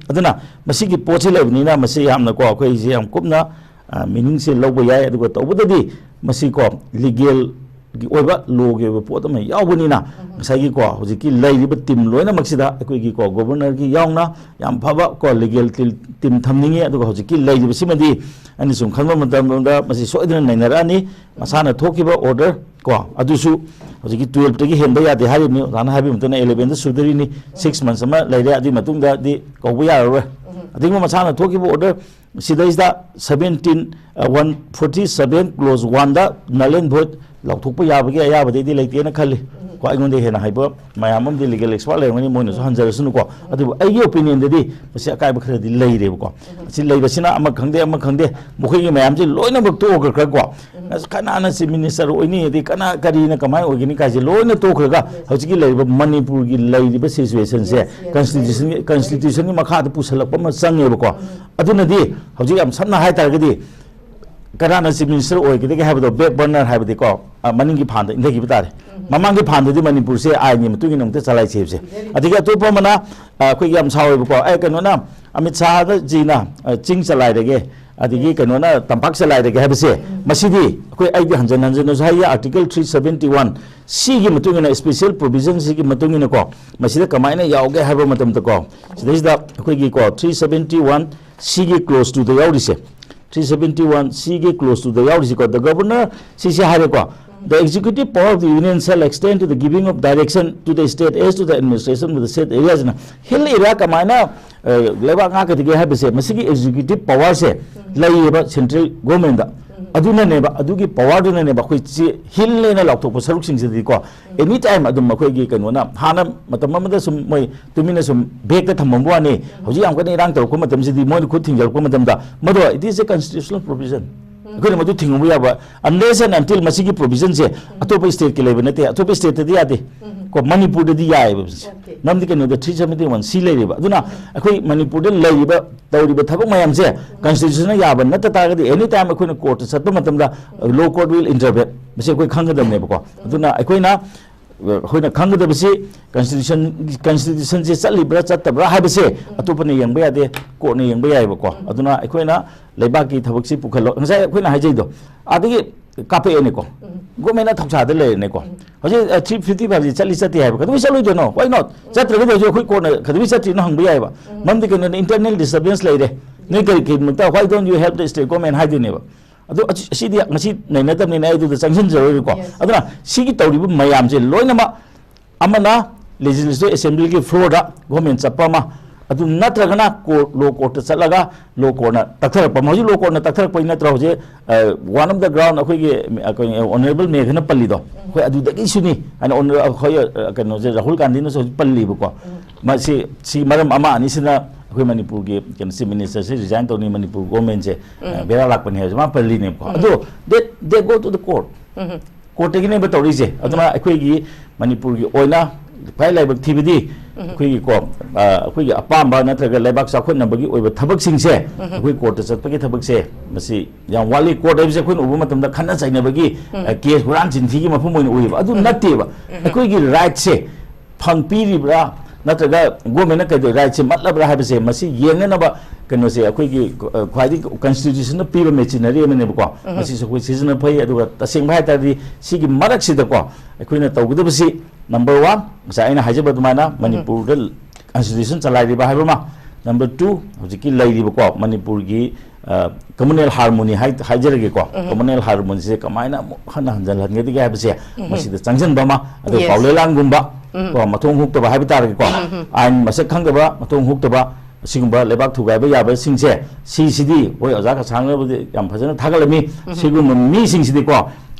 ꯑꯗꯨꯅ ꯃꯁꯤꯒꯤ ꯄꯣꯠꯁꯤ ꯂꯩꯕꯅꯤꯅ ꯃꯁꯤ ꯌꯥꯝꯅꯀꯣ, ꯑꯩꯈꯣꯏꯁꯦ ꯌꯥꯝ ꯀꯨꯞꯅ, ꯑ, ꯃꯤꯅꯤꯡꯁꯦ ꯂꯧꯕ ꯌꯥꯏ꯫ ꯑꯗꯨꯒ ꯇꯧꯕꯗꯗꯤ ꯃꯁꯤꯀꯣ, ꯂꯤꯒꯦꯜꯒꯤ ꯑꯣꯏꯕ, ꯂꯣꯒꯤ ꯑꯣꯏꯕ ꯄꯣꯠ ꯑꯃ ꯌꯥꯎꯕꯅꯤꯅ, ꯉꯁꯥꯏꯒꯤꯀꯣ, ꯍꯧꯖꯤꯛꯀꯤ ꯂꯩꯔꯤꯕ ꯇꯤꯝ ꯂꯣꯏꯅꯃꯛꯁꯤꯗ ꯑꯩꯈꯣꯏꯒꯤꯀꯣ, ꯒꯣꯕꯔꯅꯔꯒꯤ ꯌꯥꯎꯅ ꯌꯥꯝ ꯐꯕ ꯀꯣ, ꯂꯤꯒꯦꯜ ꯇꯤꯝ, ꯇꯤꯝ ꯊꯝꯅꯤꯡꯉꯤ꯫ ꯑꯗꯨꯒ ꯍꯧꯖꯤꯛꯀꯤ ꯂꯩꯔꯤꯕꯁꯤꯃꯗꯤ ꯑꯩꯅ ꯁꯨꯝ ꯈꯟꯕ ꯃꯇꯝꯗ ꯃꯁꯤ ꯁꯣꯏꯗꯅ ꯅꯩꯅꯔꯛꯑꯅꯤ꯫ ꯃꯁꯥꯅ ꯊꯣꯛꯈꯤꯕ ꯑꯣꯔꯗꯔ ꯀꯣ, ꯑꯗꯨꯁꯨ ꯍꯧꯖꯤꯛꯀꯤ ꯇꯨꯌꯦꯜꯞꯇꯒꯤ ꯍꯦꯟꯕ ꯌꯥꯗꯦ ꯍꯥꯏꯔꯤꯕꯅꯤ꯫ ꯑꯣꯖꯥꯅ ꯍꯥꯏꯕ ꯃꯇꯨꯡ ꯏꯟꯅ ꯏꯂꯦꯚꯦꯟꯗ ꯁꯨꯗꯣꯔꯤꯅꯤ, ꯁꯤꯛꯁ ꯃꯟꯁ ꯑꯃ ꯂꯩꯔꯦ, ꯑꯗꯨꯒꯤ ꯃꯇꯨꯡꯗꯗꯤ ꯀꯧꯕ ꯌꯥꯔꯔꯣꯏ꯫ ꯑꯗꯨꯒꯨꯝꯕ ꯃꯁꯥꯅ ꯊꯣꯛꯈꯤꯕ ꯑꯣꯔꯗꯔ ꯁꯤꯗꯩꯁꯤꯗ ꯁꯕꯦꯟꯇꯤꯟ, ꯑ, ꯋꯥꯟ ꯐꯣꯔꯇꯤ ꯁꯕꯦꯟ ꯀ꯭ꯂꯣꯖ ꯋꯥꯟꯗ null and void ꯂꯥꯎꯊꯣꯛꯄ ꯌꯥꯕꯒꯤ ꯑꯌꯥꯕꯗꯩꯗꯤ ꯂꯩꯇꯦꯅ ꯈꯜꯂꯤ꯫ ꯀꯣ, ꯑꯩꯉꯣꯟꯗ ꯍꯦꯟꯅ ꯍꯩꯕ ꯃꯌꯥꯝ ꯑꯃꯗꯤ ꯂꯤꯒꯦꯜ ꯑꯦꯛꯁꯄꯥꯔꯠ ꯂꯩꯔꯝꯒꯅꯤ, ꯃꯣꯏꯅꯁꯨ ꯍꯟꯖꯔꯁꯅꯨꯀꯣ꯫ ꯑꯗꯨꯕꯨ ꯑꯩꯒꯤ ꯑꯣꯄꯤꯅꯤꯌꯟꯗꯗꯤ ꯃꯁꯤ ꯑꯀꯥꯏꯕ ꯈꯔꯗꯤ ꯂꯩꯔꯦꯕꯀꯣ꯫ ꯑꯁꯤ ꯂꯩꯕꯁꯤꯅ ꯑꯃ ꯈꯪꯗꯦ, ꯑꯃ ꯈꯪꯗꯦ, ꯃꯈꯣꯏꯒꯤ ꯃꯌꯥꯝꯁꯤ ꯂꯣꯏꯅꯃꯛ ꯇꯣꯛꯈ꯭ꯔꯒꯀꯣ꯫ ꯑꯁ, ꯀꯅꯥꯅ ꯆꯤꯐ ꯃꯤꯅꯤꯁꯇꯔ ꯑꯣꯏꯅꯤ, ꯑꯗꯩ ꯀꯅꯥ ꯀꯔꯤꯅ ꯀꯃꯥꯏꯅ ꯑꯣꯏꯒꯅꯤ ꯀꯥꯏꯁꯦ ꯂꯣꯏꯅ ꯇꯣꯛꯈ꯭ꯔꯒ ꯍꯧꯖꯤꯛꯀꯤ ꯂꯩꯔꯤꯕ ꯃꯅꯤꯄꯨꯔꯒꯤ ꯂꯩꯔꯤꯕ ꯁꯤꯆꯨꯋꯦꯁꯟꯁꯦ ꯀꯟꯁꯇꯤꯇ꯭ꯌꯨꯁꯟꯒꯤ, ꯀꯟꯁꯇꯤꯇ꯭ꯌꯨꯁꯟꯒꯤ ꯃꯈꯥꯗ ꯄꯨꯁꯜꯂꯛꯄ ꯑꯃ ꯆꯪꯉꯦꯕꯀꯣ꯫ ꯑꯗꯨꯅꯗꯤ ꯍꯧꯖꯤꯛ ꯌꯥꯝ ꯁꯝꯅ ꯍꯥꯏ ꯇꯥꯔꯒꯗꯤ ꯀꯅꯥꯅ ꯆꯤꯐ ꯃꯤꯅꯤꯁꯇꯔ ꯑꯣꯏꯒꯗꯒꯦ ꯍꯥꯏꯕꯗꯣ ꯕꯦꯛ ꯕꯔꯅꯔ ꯍꯥꯏꯕꯗꯤꯀꯣ, ꯑ, ꯃꯅꯤꯡꯒꯤ ꯐꯥꯟꯗ ꯏꯟꯊꯈꯤꯕ ꯇꯥꯔꯦ꯫ ꯃꯃꯥꯡꯒꯤ ꯐꯥꯟꯗꯗꯤ ꯃꯅꯤꯄꯨꯔꯁꯦ ꯑꯥꯏꯟꯒꯤ ꯃꯇꯨꯡ ꯏꯟꯅ ꯑꯃꯨꯛꯇ ꯆꯂꯥꯏꯁꯦꯕꯁꯦ꯫ ꯑꯗꯒꯤ ꯑꯇꯣꯞꯄ ꯑꯃꯅ, ꯑ, ꯑꯩꯈꯣꯏꯒꯤ ꯌꯥꯝ ꯁꯥꯎꯋꯦꯕꯀꯣ, ꯑꯦ, ꯀꯩꯅꯣꯅ, ꯑꯃꯤꯠ ꯁꯥꯍꯗ ꯖꯤꯅ, ꯑ, ꯆꯤꯡ ꯆꯂꯥꯏꯔꯒꯦ, ꯑꯗꯒꯤ ꯀꯩꯅꯣꯅ ꯇꯝꯄꯥꯛ ꯆꯂꯥꯏꯔꯒꯦ ꯍꯥꯏꯕꯁꯦ, ꯃꯁꯤꯗꯤ ꯑꯩꯈꯣꯏ, ꯑꯩꯗꯤ ꯍꯟꯖꯟ ꯍꯟꯖꯟꯅꯁꯨ ꯍꯥꯏꯌꯦ, ꯑꯥꯔꯇꯤꯀꯜ ꯊ꯭ꯔꯤ ꯁꯕꯦꯟꯇꯤ ꯋꯥꯟ ꯁꯤꯒꯤ ꯃꯇꯨꯡ ꯏꯟꯅ, ꯁ꯭ꯄꯦꯁꯤꯌꯦꯜ ꯄ꯭ꯔꯣꯚꯤꯖꯟꯁꯤꯒꯤ ꯃꯇꯨꯡ ꯏꯟꯅꯀꯣ, ꯃꯁꯤꯗ ꯀꯃꯥꯏꯅ ꯌꯥꯎꯒꯦ ꯍꯥꯏꯕ ꯃꯇꯝꯗꯀꯣ, ꯁꯤꯗꯩꯁꯤꯗ ꯑꯩꯈꯣꯏꯒꯤꯀꯣ, ꯊ꯭ꯔꯤ ꯁꯕꯦꯟꯇꯤ ꯋꯥꯟ ꯁꯤꯒꯤ ꯀ꯭ꯂꯣꯖ ꯇꯨꯗ ꯌꯥꯎꯔꯤꯁꯦ, ꯊ꯭ꯔꯤ ꯁꯕꯦꯟꯇꯤ ꯋꯥꯟ ꯁꯤꯒꯤ ꯀ꯭ꯂꯣꯖ ꯇꯨꯗ ꯌꯥꯎꯔꯤꯁꯤꯀꯣ, the governor ꯁꯤꯁꯦ ꯍꯥꯏꯔꯦꯀꯣ, The executive power of the union shall extend to the giving of direction to the state as to the administration of the said areas. ꯍꯥꯏꯅ hill area ꯀꯃꯥꯏꯅ, ꯑ, ꯂꯩꯕꯥꯛ ꯉꯥꯛꯀꯗꯒꯦ ꯍꯥꯏꯕꯁꯦ, ꯃꯁꯤꯒꯤ executive ꯄꯋꯥꯔꯁꯦ ꯂꯩꯌꯦꯕ ꯁꯦꯟꯇ꯭ꯔꯦꯜ ꯒꯣꯔꯃꯦꯟꯗ꯫ ꯑꯗꯨꯅꯅꯦꯕ, ꯑꯗꯨꯒꯤ ꯄꯋꯥꯔꯗꯨꯅꯅꯦꯕ ꯑꯩꯈꯣꯏ ꯁꯤ ꯍꯤꯜ ꯂꯩꯅ ꯂꯥꯎꯊꯣꯛꯄ ꯁꯔꯨꯛꯁꯤꯡꯁꯤꯗꯤꯀꯣ, ꯑꯦꯅꯤ ꯇꯥꯏꯝ ꯑꯗꯨꯝ ꯑꯩꯈꯣꯏꯒꯤ ꯀꯩꯅꯣꯅ, ꯍꯥꯟꯅ ꯃꯇꯝ ꯑꯃꯗ ꯁꯨꯝ ꯃꯣꯏ ꯇꯨꯃꯤꯟꯅ ꯁꯨꯝ ꯕꯦꯛꯇ ꯊꯝꯃꯝꯕ ꯋꯥꯅꯤ꯫ ꯍꯧꯖꯤꯛ ꯌꯥꯝ ꯀꯟꯅ ꯏꯔꯥꯡ ꯇꯧꯔꯛꯄ ꯃꯇꯝꯁꯤꯗꯤ, ꯃꯣꯏꯅ ꯈꯨꯠ ꯊꯤꯡꯖꯤꯜꯂꯛꯄ ꯃꯇꯝꯗ, ꯃꯗꯣ it is a constitutional provision꯫ ꯑꯩꯈꯣꯏꯅ ꯃꯗꯨ ꯊꯤꯡꯉꯨꯕ ꯌꯥꯕ, unless and until ꯃꯁꯤꯒꯤ ꯄ꯭ꯔꯣꯚꯤꯖꯟꯁꯦ ꯑꯇꯣꯞꯄ ꯁ꯭ꯇꯦꯠꯀꯤ ꯂꯩꯕ ꯅꯠꯇꯦ, ꯑꯇꯣꯞꯄ ꯁ꯭ꯇꯦꯠꯇꯗꯤ ꯌꯥꯗꯦ꯫ ꯀꯣ, ꯃꯅꯤꯄꯨꯔꯗꯗꯤ ꯌꯥꯏꯑꯕ ꯁꯤꯁꯦ꯫ ꯑꯣꯀꯦ꯫ ꯃꯔꯝꯗꯤ ꯀꯩꯅꯣꯗ, three seventy one C ꯂꯩꯔꯤꯕ꯫ ꯑꯗꯨꯅ ꯑꯩꯈꯣꯏ ꯃꯅꯤꯄꯨꯔꯗ ꯂꯩꯔꯤꯕ, ꯇꯧꯔꯤꯕ ꯊꯕꯛ ꯃꯌꯥꯝꯁꯦ ꯀꯟꯁꯇꯤꯇ꯭ꯌꯨꯁꯟꯅ ꯌꯥꯕ ꯅꯠꯇ ꯇꯥꯔꯒꯗꯤ, ꯑꯦꯅꯤ ꯇꯥꯏꯝ ꯑꯩꯈꯣꯏꯅ ꯀꯣꯔꯠꯇ ꯆꯠꯄ ꯃꯇꯝꯗ law court will intervene꯫ ꯃꯁꯤ ꯑꯩꯈꯣꯏ ꯈꯪꯒꯗꯕꯅꯦꯕꯀꯣ꯫ ꯑꯗꯨꯅ ꯑꯩꯈꯣꯏꯅ, ꯑꯩꯈꯣꯏꯅ ꯈꯪꯒꯗꯕꯁꯤ, ꯀꯟꯁꯇꯤꯇ꯭ꯌꯨꯁꯟ, ꯀꯟꯁꯇꯤꯇ꯭ꯌꯨꯁꯟꯁꯦ ꯆꯠꯂꯤꯕ꯭ꯔꯥ ꯆꯠꯇꯕ꯭ꯔꯥ ꯍꯥꯏꯕꯁꯦ ꯑꯇꯣꯞꯄꯅ ꯌꯦꯡꯕ ꯌꯥꯗꯦ, ꯀꯣꯔꯠꯅ ꯌꯦꯡꯕ ꯌꯥꯏꯑꯕꯀꯣ꯫ ꯑꯗꯨꯅ ꯑꯩꯈꯣꯏꯅ ꯂꯩꯕꯥꯛꯀꯤ ꯊꯕꯛꯁꯤ ꯄꯨꯈꯠꯂꯣ, ꯉꯁꯥꯏ ꯑꯩꯈꯣꯏꯅ ꯍꯥꯏꯖꯩꯗꯣ, ꯑꯗꯒꯤ ꯀꯥꯞꯄꯛꯑꯦꯅꯦꯀꯣ꯫ ꯒꯣꯔꯃꯦꯟꯅ ꯊꯧꯁꯥꯗ ꯂꯩꯔꯦꯅꯦꯀꯣ꯫ ꯍꯧꯖꯤꯛ, ꯑ, three fifty five ꯁꯤ ꯆꯠꯂꯤ ꯆꯠꯇꯦ ꯍꯥꯏꯕ, ꯀꯩꯗꯧꯕꯩ ꯆꯠꯂꯣꯏꯗꯣꯏꯅꯣ? Why not? ꯆꯠꯇ꯭ꯔꯒꯗꯤ ꯍꯧꯖꯤꯛ ꯑꯩꯈꯣꯏ ꯀꯣꯔꯠꯅ ꯀꯩꯗꯧꯕꯩ ꯆꯠꯇ꯭ꯔꯤꯅꯣ ꯍꯪꯕ ꯌꯥꯏꯑꯕ꯫ ꯃꯔꯝꯗꯤ ꯀꯩꯅꯣꯗ, internal disturbance ꯂꯩꯔꯦ꯫ ꯅꯣꯏ ꯀꯔꯤ, ꯀꯔꯤꯒꯤꯗꯃꯛꯇ, "Why don't you help the state government?" ꯍꯥꯏꯗꯣꯏꯅꯦꯕ꯫ ꯑꯗꯣ ꯑꯁꯤ-, ꯑꯁꯤꯗꯤ ꯉꯁꯤ ꯅꯩꯅꯗꯕꯅꯤꯅ ꯑꯩ ꯑꯗꯨꯗ ꯆꯪꯁꯤꯟꯖꯔꯣꯏꯀꯣ꯫ Yes. ꯑꯗꯨꯅ ꯁꯤꯒꯤ ꯇꯧꯔꯤꯕ ꯃꯌꯥꯝꯁꯦ ꯂꯣꯏꯅꯃꯛ, ꯑꯃꯅ Legislative Assembly ꯒꯤ floor ꯗ ꯒꯣꯔꯃꯦꯟ ꯆꯠꯄ ꯑꯃ, ꯑꯗꯨ ꯅꯠꯇ꯭ꯔꯒꯅ ꯀꯣꯔꯠ, ꯂꯣ ꯀꯣꯔꯠꯇ ꯆꯠꯂꯒ ꯂꯣ ꯀꯣꯔꯠꯅ ꯇꯛꯊꯔꯛꯄ ꯑꯃ꯫ ꯍꯧꯖꯤꯛ ꯂꯣ ꯀꯣꯔꯠꯅ ꯇꯛꯊꯔꯛꯄꯩ ꯅꯠꯇ꯭ꯔꯣ ꯍꯧꯖꯤꯛ, ꯑ, one of the ground ꯑꯩꯈꯣꯏꯒꯤ, ꯑ, ꯑꯩꯈꯣꯏ ꯑꯣꯅꯔꯦꯕꯜ ꯃꯦꯘꯅ ꯄꯜꯂꯤꯗꯣ? ꯑꯩꯈꯣꯏ ꯑꯗꯨꯗꯒꯤꯁꯨꯅꯤ ꯍꯥꯏꯅ ꯑꯣꯅꯔ-, ꯑꯩꯈꯣꯏ, ꯑ, ꯀꯩꯅꯣꯁꯦ, ꯔꯥꯍꯨꯜ ꯒꯥꯟꯙꯤꯅꯁꯨ ꯍꯧꯖꯤꯛ ꯄꯜꯂꯤꯕꯀꯣ꯫ ꯃꯁꯤ, ꯁꯤ ꯃꯔꯝ ꯑꯃ ꯑꯅꯤꯁꯤꯅ ꯑꯩꯈꯣꯏ ꯃꯅꯤꯄꯨꯔꯒꯤ ꯀꯩꯅꯣ, Chief Minister ꯁꯤ resign ꯇꯧꯅꯤ, ꯃꯅꯤꯄꯨꯔ ꯒꯣꯔꯃꯦꯟꯁꯦ, ꯑ, ꯕꯦꯔꯥ ꯂꯥꯛꯄꯅꯤ ꯍꯥꯏꯕꯁꯦ ꯃꯥ ꯄꯜꯂꯤꯅꯦꯕꯀꯣ꯫ ꯑꯗꯣ they, they go to the court꯫ ꯀꯣꯔꯠꯇꯒꯤꯅꯦꯕ ꯇꯧꯔꯤꯁꯦ꯫ ꯑꯗꯨꯅ ꯑꯩꯈꯣꯏꯒꯤ ꯃꯅꯤꯄꯨꯔꯒꯤ ꯑꯣꯏꯅ ꯈ꯭ꯋꯥꯏ ꯂꯥꯏꯕꯛ ꯊꯤꯕꯗꯤ, ꯑꯩꯈꯣꯏꯒꯤꯀꯣ, ꯑ, ꯑꯩꯈꯣꯏꯒꯤ ꯑꯄꯥꯝꯕ ꯅꯠꯇ꯭ꯔꯒ ꯂꯩꯕꯥꯛ ꯆꯥꯎꯈꯠꯅꯕꯒꯤ ꯑꯣꯏꯕ ꯊꯕꯛꯁꯤꯡꯁꯦ, ꯑꯩꯈꯣꯏ ꯀꯣꯔꯠꯇ ꯆꯠꯄꯒꯤ ꯊꯕꯛꯁꯦ, ꯃꯁꯤ ꯌꯥꯝ ꯋꯥꯠꯂꯤ꯫ ꯀꯣꯔꯠ ꯍꯥꯏꯕꯁꯦ ꯑꯩꯈꯣꯏꯅ ꯎꯕ ꯃꯇꯝꯗ ꯈꯠꯅ ꯆꯩꯅꯕꯒꯤ, ꯑ, ꯀꯦꯁ, ꯍꯨꯔꯥꯟ ꯆꯤꯟꯊꯤꯒꯤ ꯃꯐꯝ ꯑꯣꯏꯅ ꯎꯏꯌꯦꯕ꯫ ꯑꯗꯨ ꯅꯠꯇꯦꯕ꯫ ꯑꯩꯈꯣꯏꯒꯤ ꯔꯥꯏꯠꯁꯦ ꯐꯪ ꯄꯤꯔꯤꯕ꯭ꯔꯥ, ꯅꯠꯇ꯭ꯔꯒ ꯒꯣꯔꯃꯦꯟꯅ ꯀꯩꯗꯧ ꯔꯥꯏꯠꯁꯦ ꯃꯠꯂꯕ꯭ꯔꯥ ꯍꯥꯏꯕꯁꯦ, ꯃꯁꯤ ꯌꯦꯡꯅꯅꯕ ꯀꯩꯅꯣꯁꯦ, ꯑꯩꯈꯣꯏꯒꯤ, ꯑ, ꯈ꯭ꯋꯥꯏꯗꯒꯤ ꯀꯟꯁꯇꯤꯇ꯭ꯌꯨꯁꯟꯅ ꯄꯤꯕ ꯃꯦꯆꯤꯅꯔꯤ ꯑꯃꯅꯦꯕꯀꯣ꯫ ꯃꯁꯤꯁꯨ ꯑꯩꯈꯣꯏ ꯁꯤꯖꯤꯟꯅꯕ ꯐꯩ꯫ ꯑꯗꯨꯒ ꯇꯁꯦꯡꯕ ꯍꯥꯏ ꯇꯥꯔꯗꯤ, ꯁꯤꯒꯤ ꯃꯔꯛꯁꯤꯗꯀꯣ, ꯑꯩꯈꯣꯏꯅ ꯇꯧꯒꯗꯕꯁꯤ, number one, ꯉꯁꯥꯏ ꯑꯩꯅ ꯍꯥꯏꯖꯕ ꯑꯗꯨꯃꯥꯏꯅ, ꯃꯅꯤꯄꯨꯔꯗ ꯀꯟꯁꯇꯤꯇ꯭ꯌꯨꯁꯟ ꯆꯂꯥꯏꯔꯤꯕ ꯍꯥꯏꯕ ꯑꯃ, Number two, ꯍꯧꯖꯤꯛꯀꯤ ꯂꯩꯔꯤꯕꯀꯣ ꯃꯅꯤꯄꯨꯔꯒꯤ ꯀꯃꯨꯅꯦꯜ ꯍꯥꯔꯃꯣꯅꯤ ꯍꯥꯏꯖꯔꯒꯦꯀꯣ, ꯀꯃꯨꯅꯦꯜ ꯍꯥꯔꯃꯣꯅꯤꯁꯦ ꯀꯃꯥꯏꯅ ꯑꯃꯨꯛ ꯍꯟꯅ ꯍꯟꯖꯜꯍꯟꯒꯗꯒꯦ ꯍꯥꯏꯕꯁꯦ ꯃꯁꯤꯗ ꯆꯪꯁꯤꯟꯕ ꯑꯃ, ꯑꯗꯨꯒ ꯄꯥꯎ ꯂꯩꯂꯥꯡꯒꯨꯝꯕ ꯀꯣ, ꯃꯊꯣꯡ ꯍꯨꯛꯇꯕ ꯍꯥꯏꯕ ꯇꯥꯔꯒꯦꯀꯣ, ꯑꯥꯏꯟ ꯃꯁꯛ ꯈꯪꯗꯕ, ꯃꯊꯣꯡ ꯍꯨꯛꯇꯕ, ꯑꯁꯤꯒꯨꯝꯕ ꯂꯩꯕꯥꯛ ꯊꯨꯒꯥꯏꯕ ꯌꯥꯕꯁꯤꯡꯁꯦ, ꯁꯤꯁꯤꯗꯤ ꯍꯣꯏ, ꯑꯣꯖꯥ ꯀꯁꯥꯡꯅꯕꯨꯗꯤ ꯌꯥꯝ ꯐꯖꯅ ꯊꯥꯒꯠꯂꯝꯃꯤ꯫ ꯁꯤꯒꯨꯝꯕ ꯃꯤꯁꯤꯡꯁꯤꯗꯤꯀꯣ,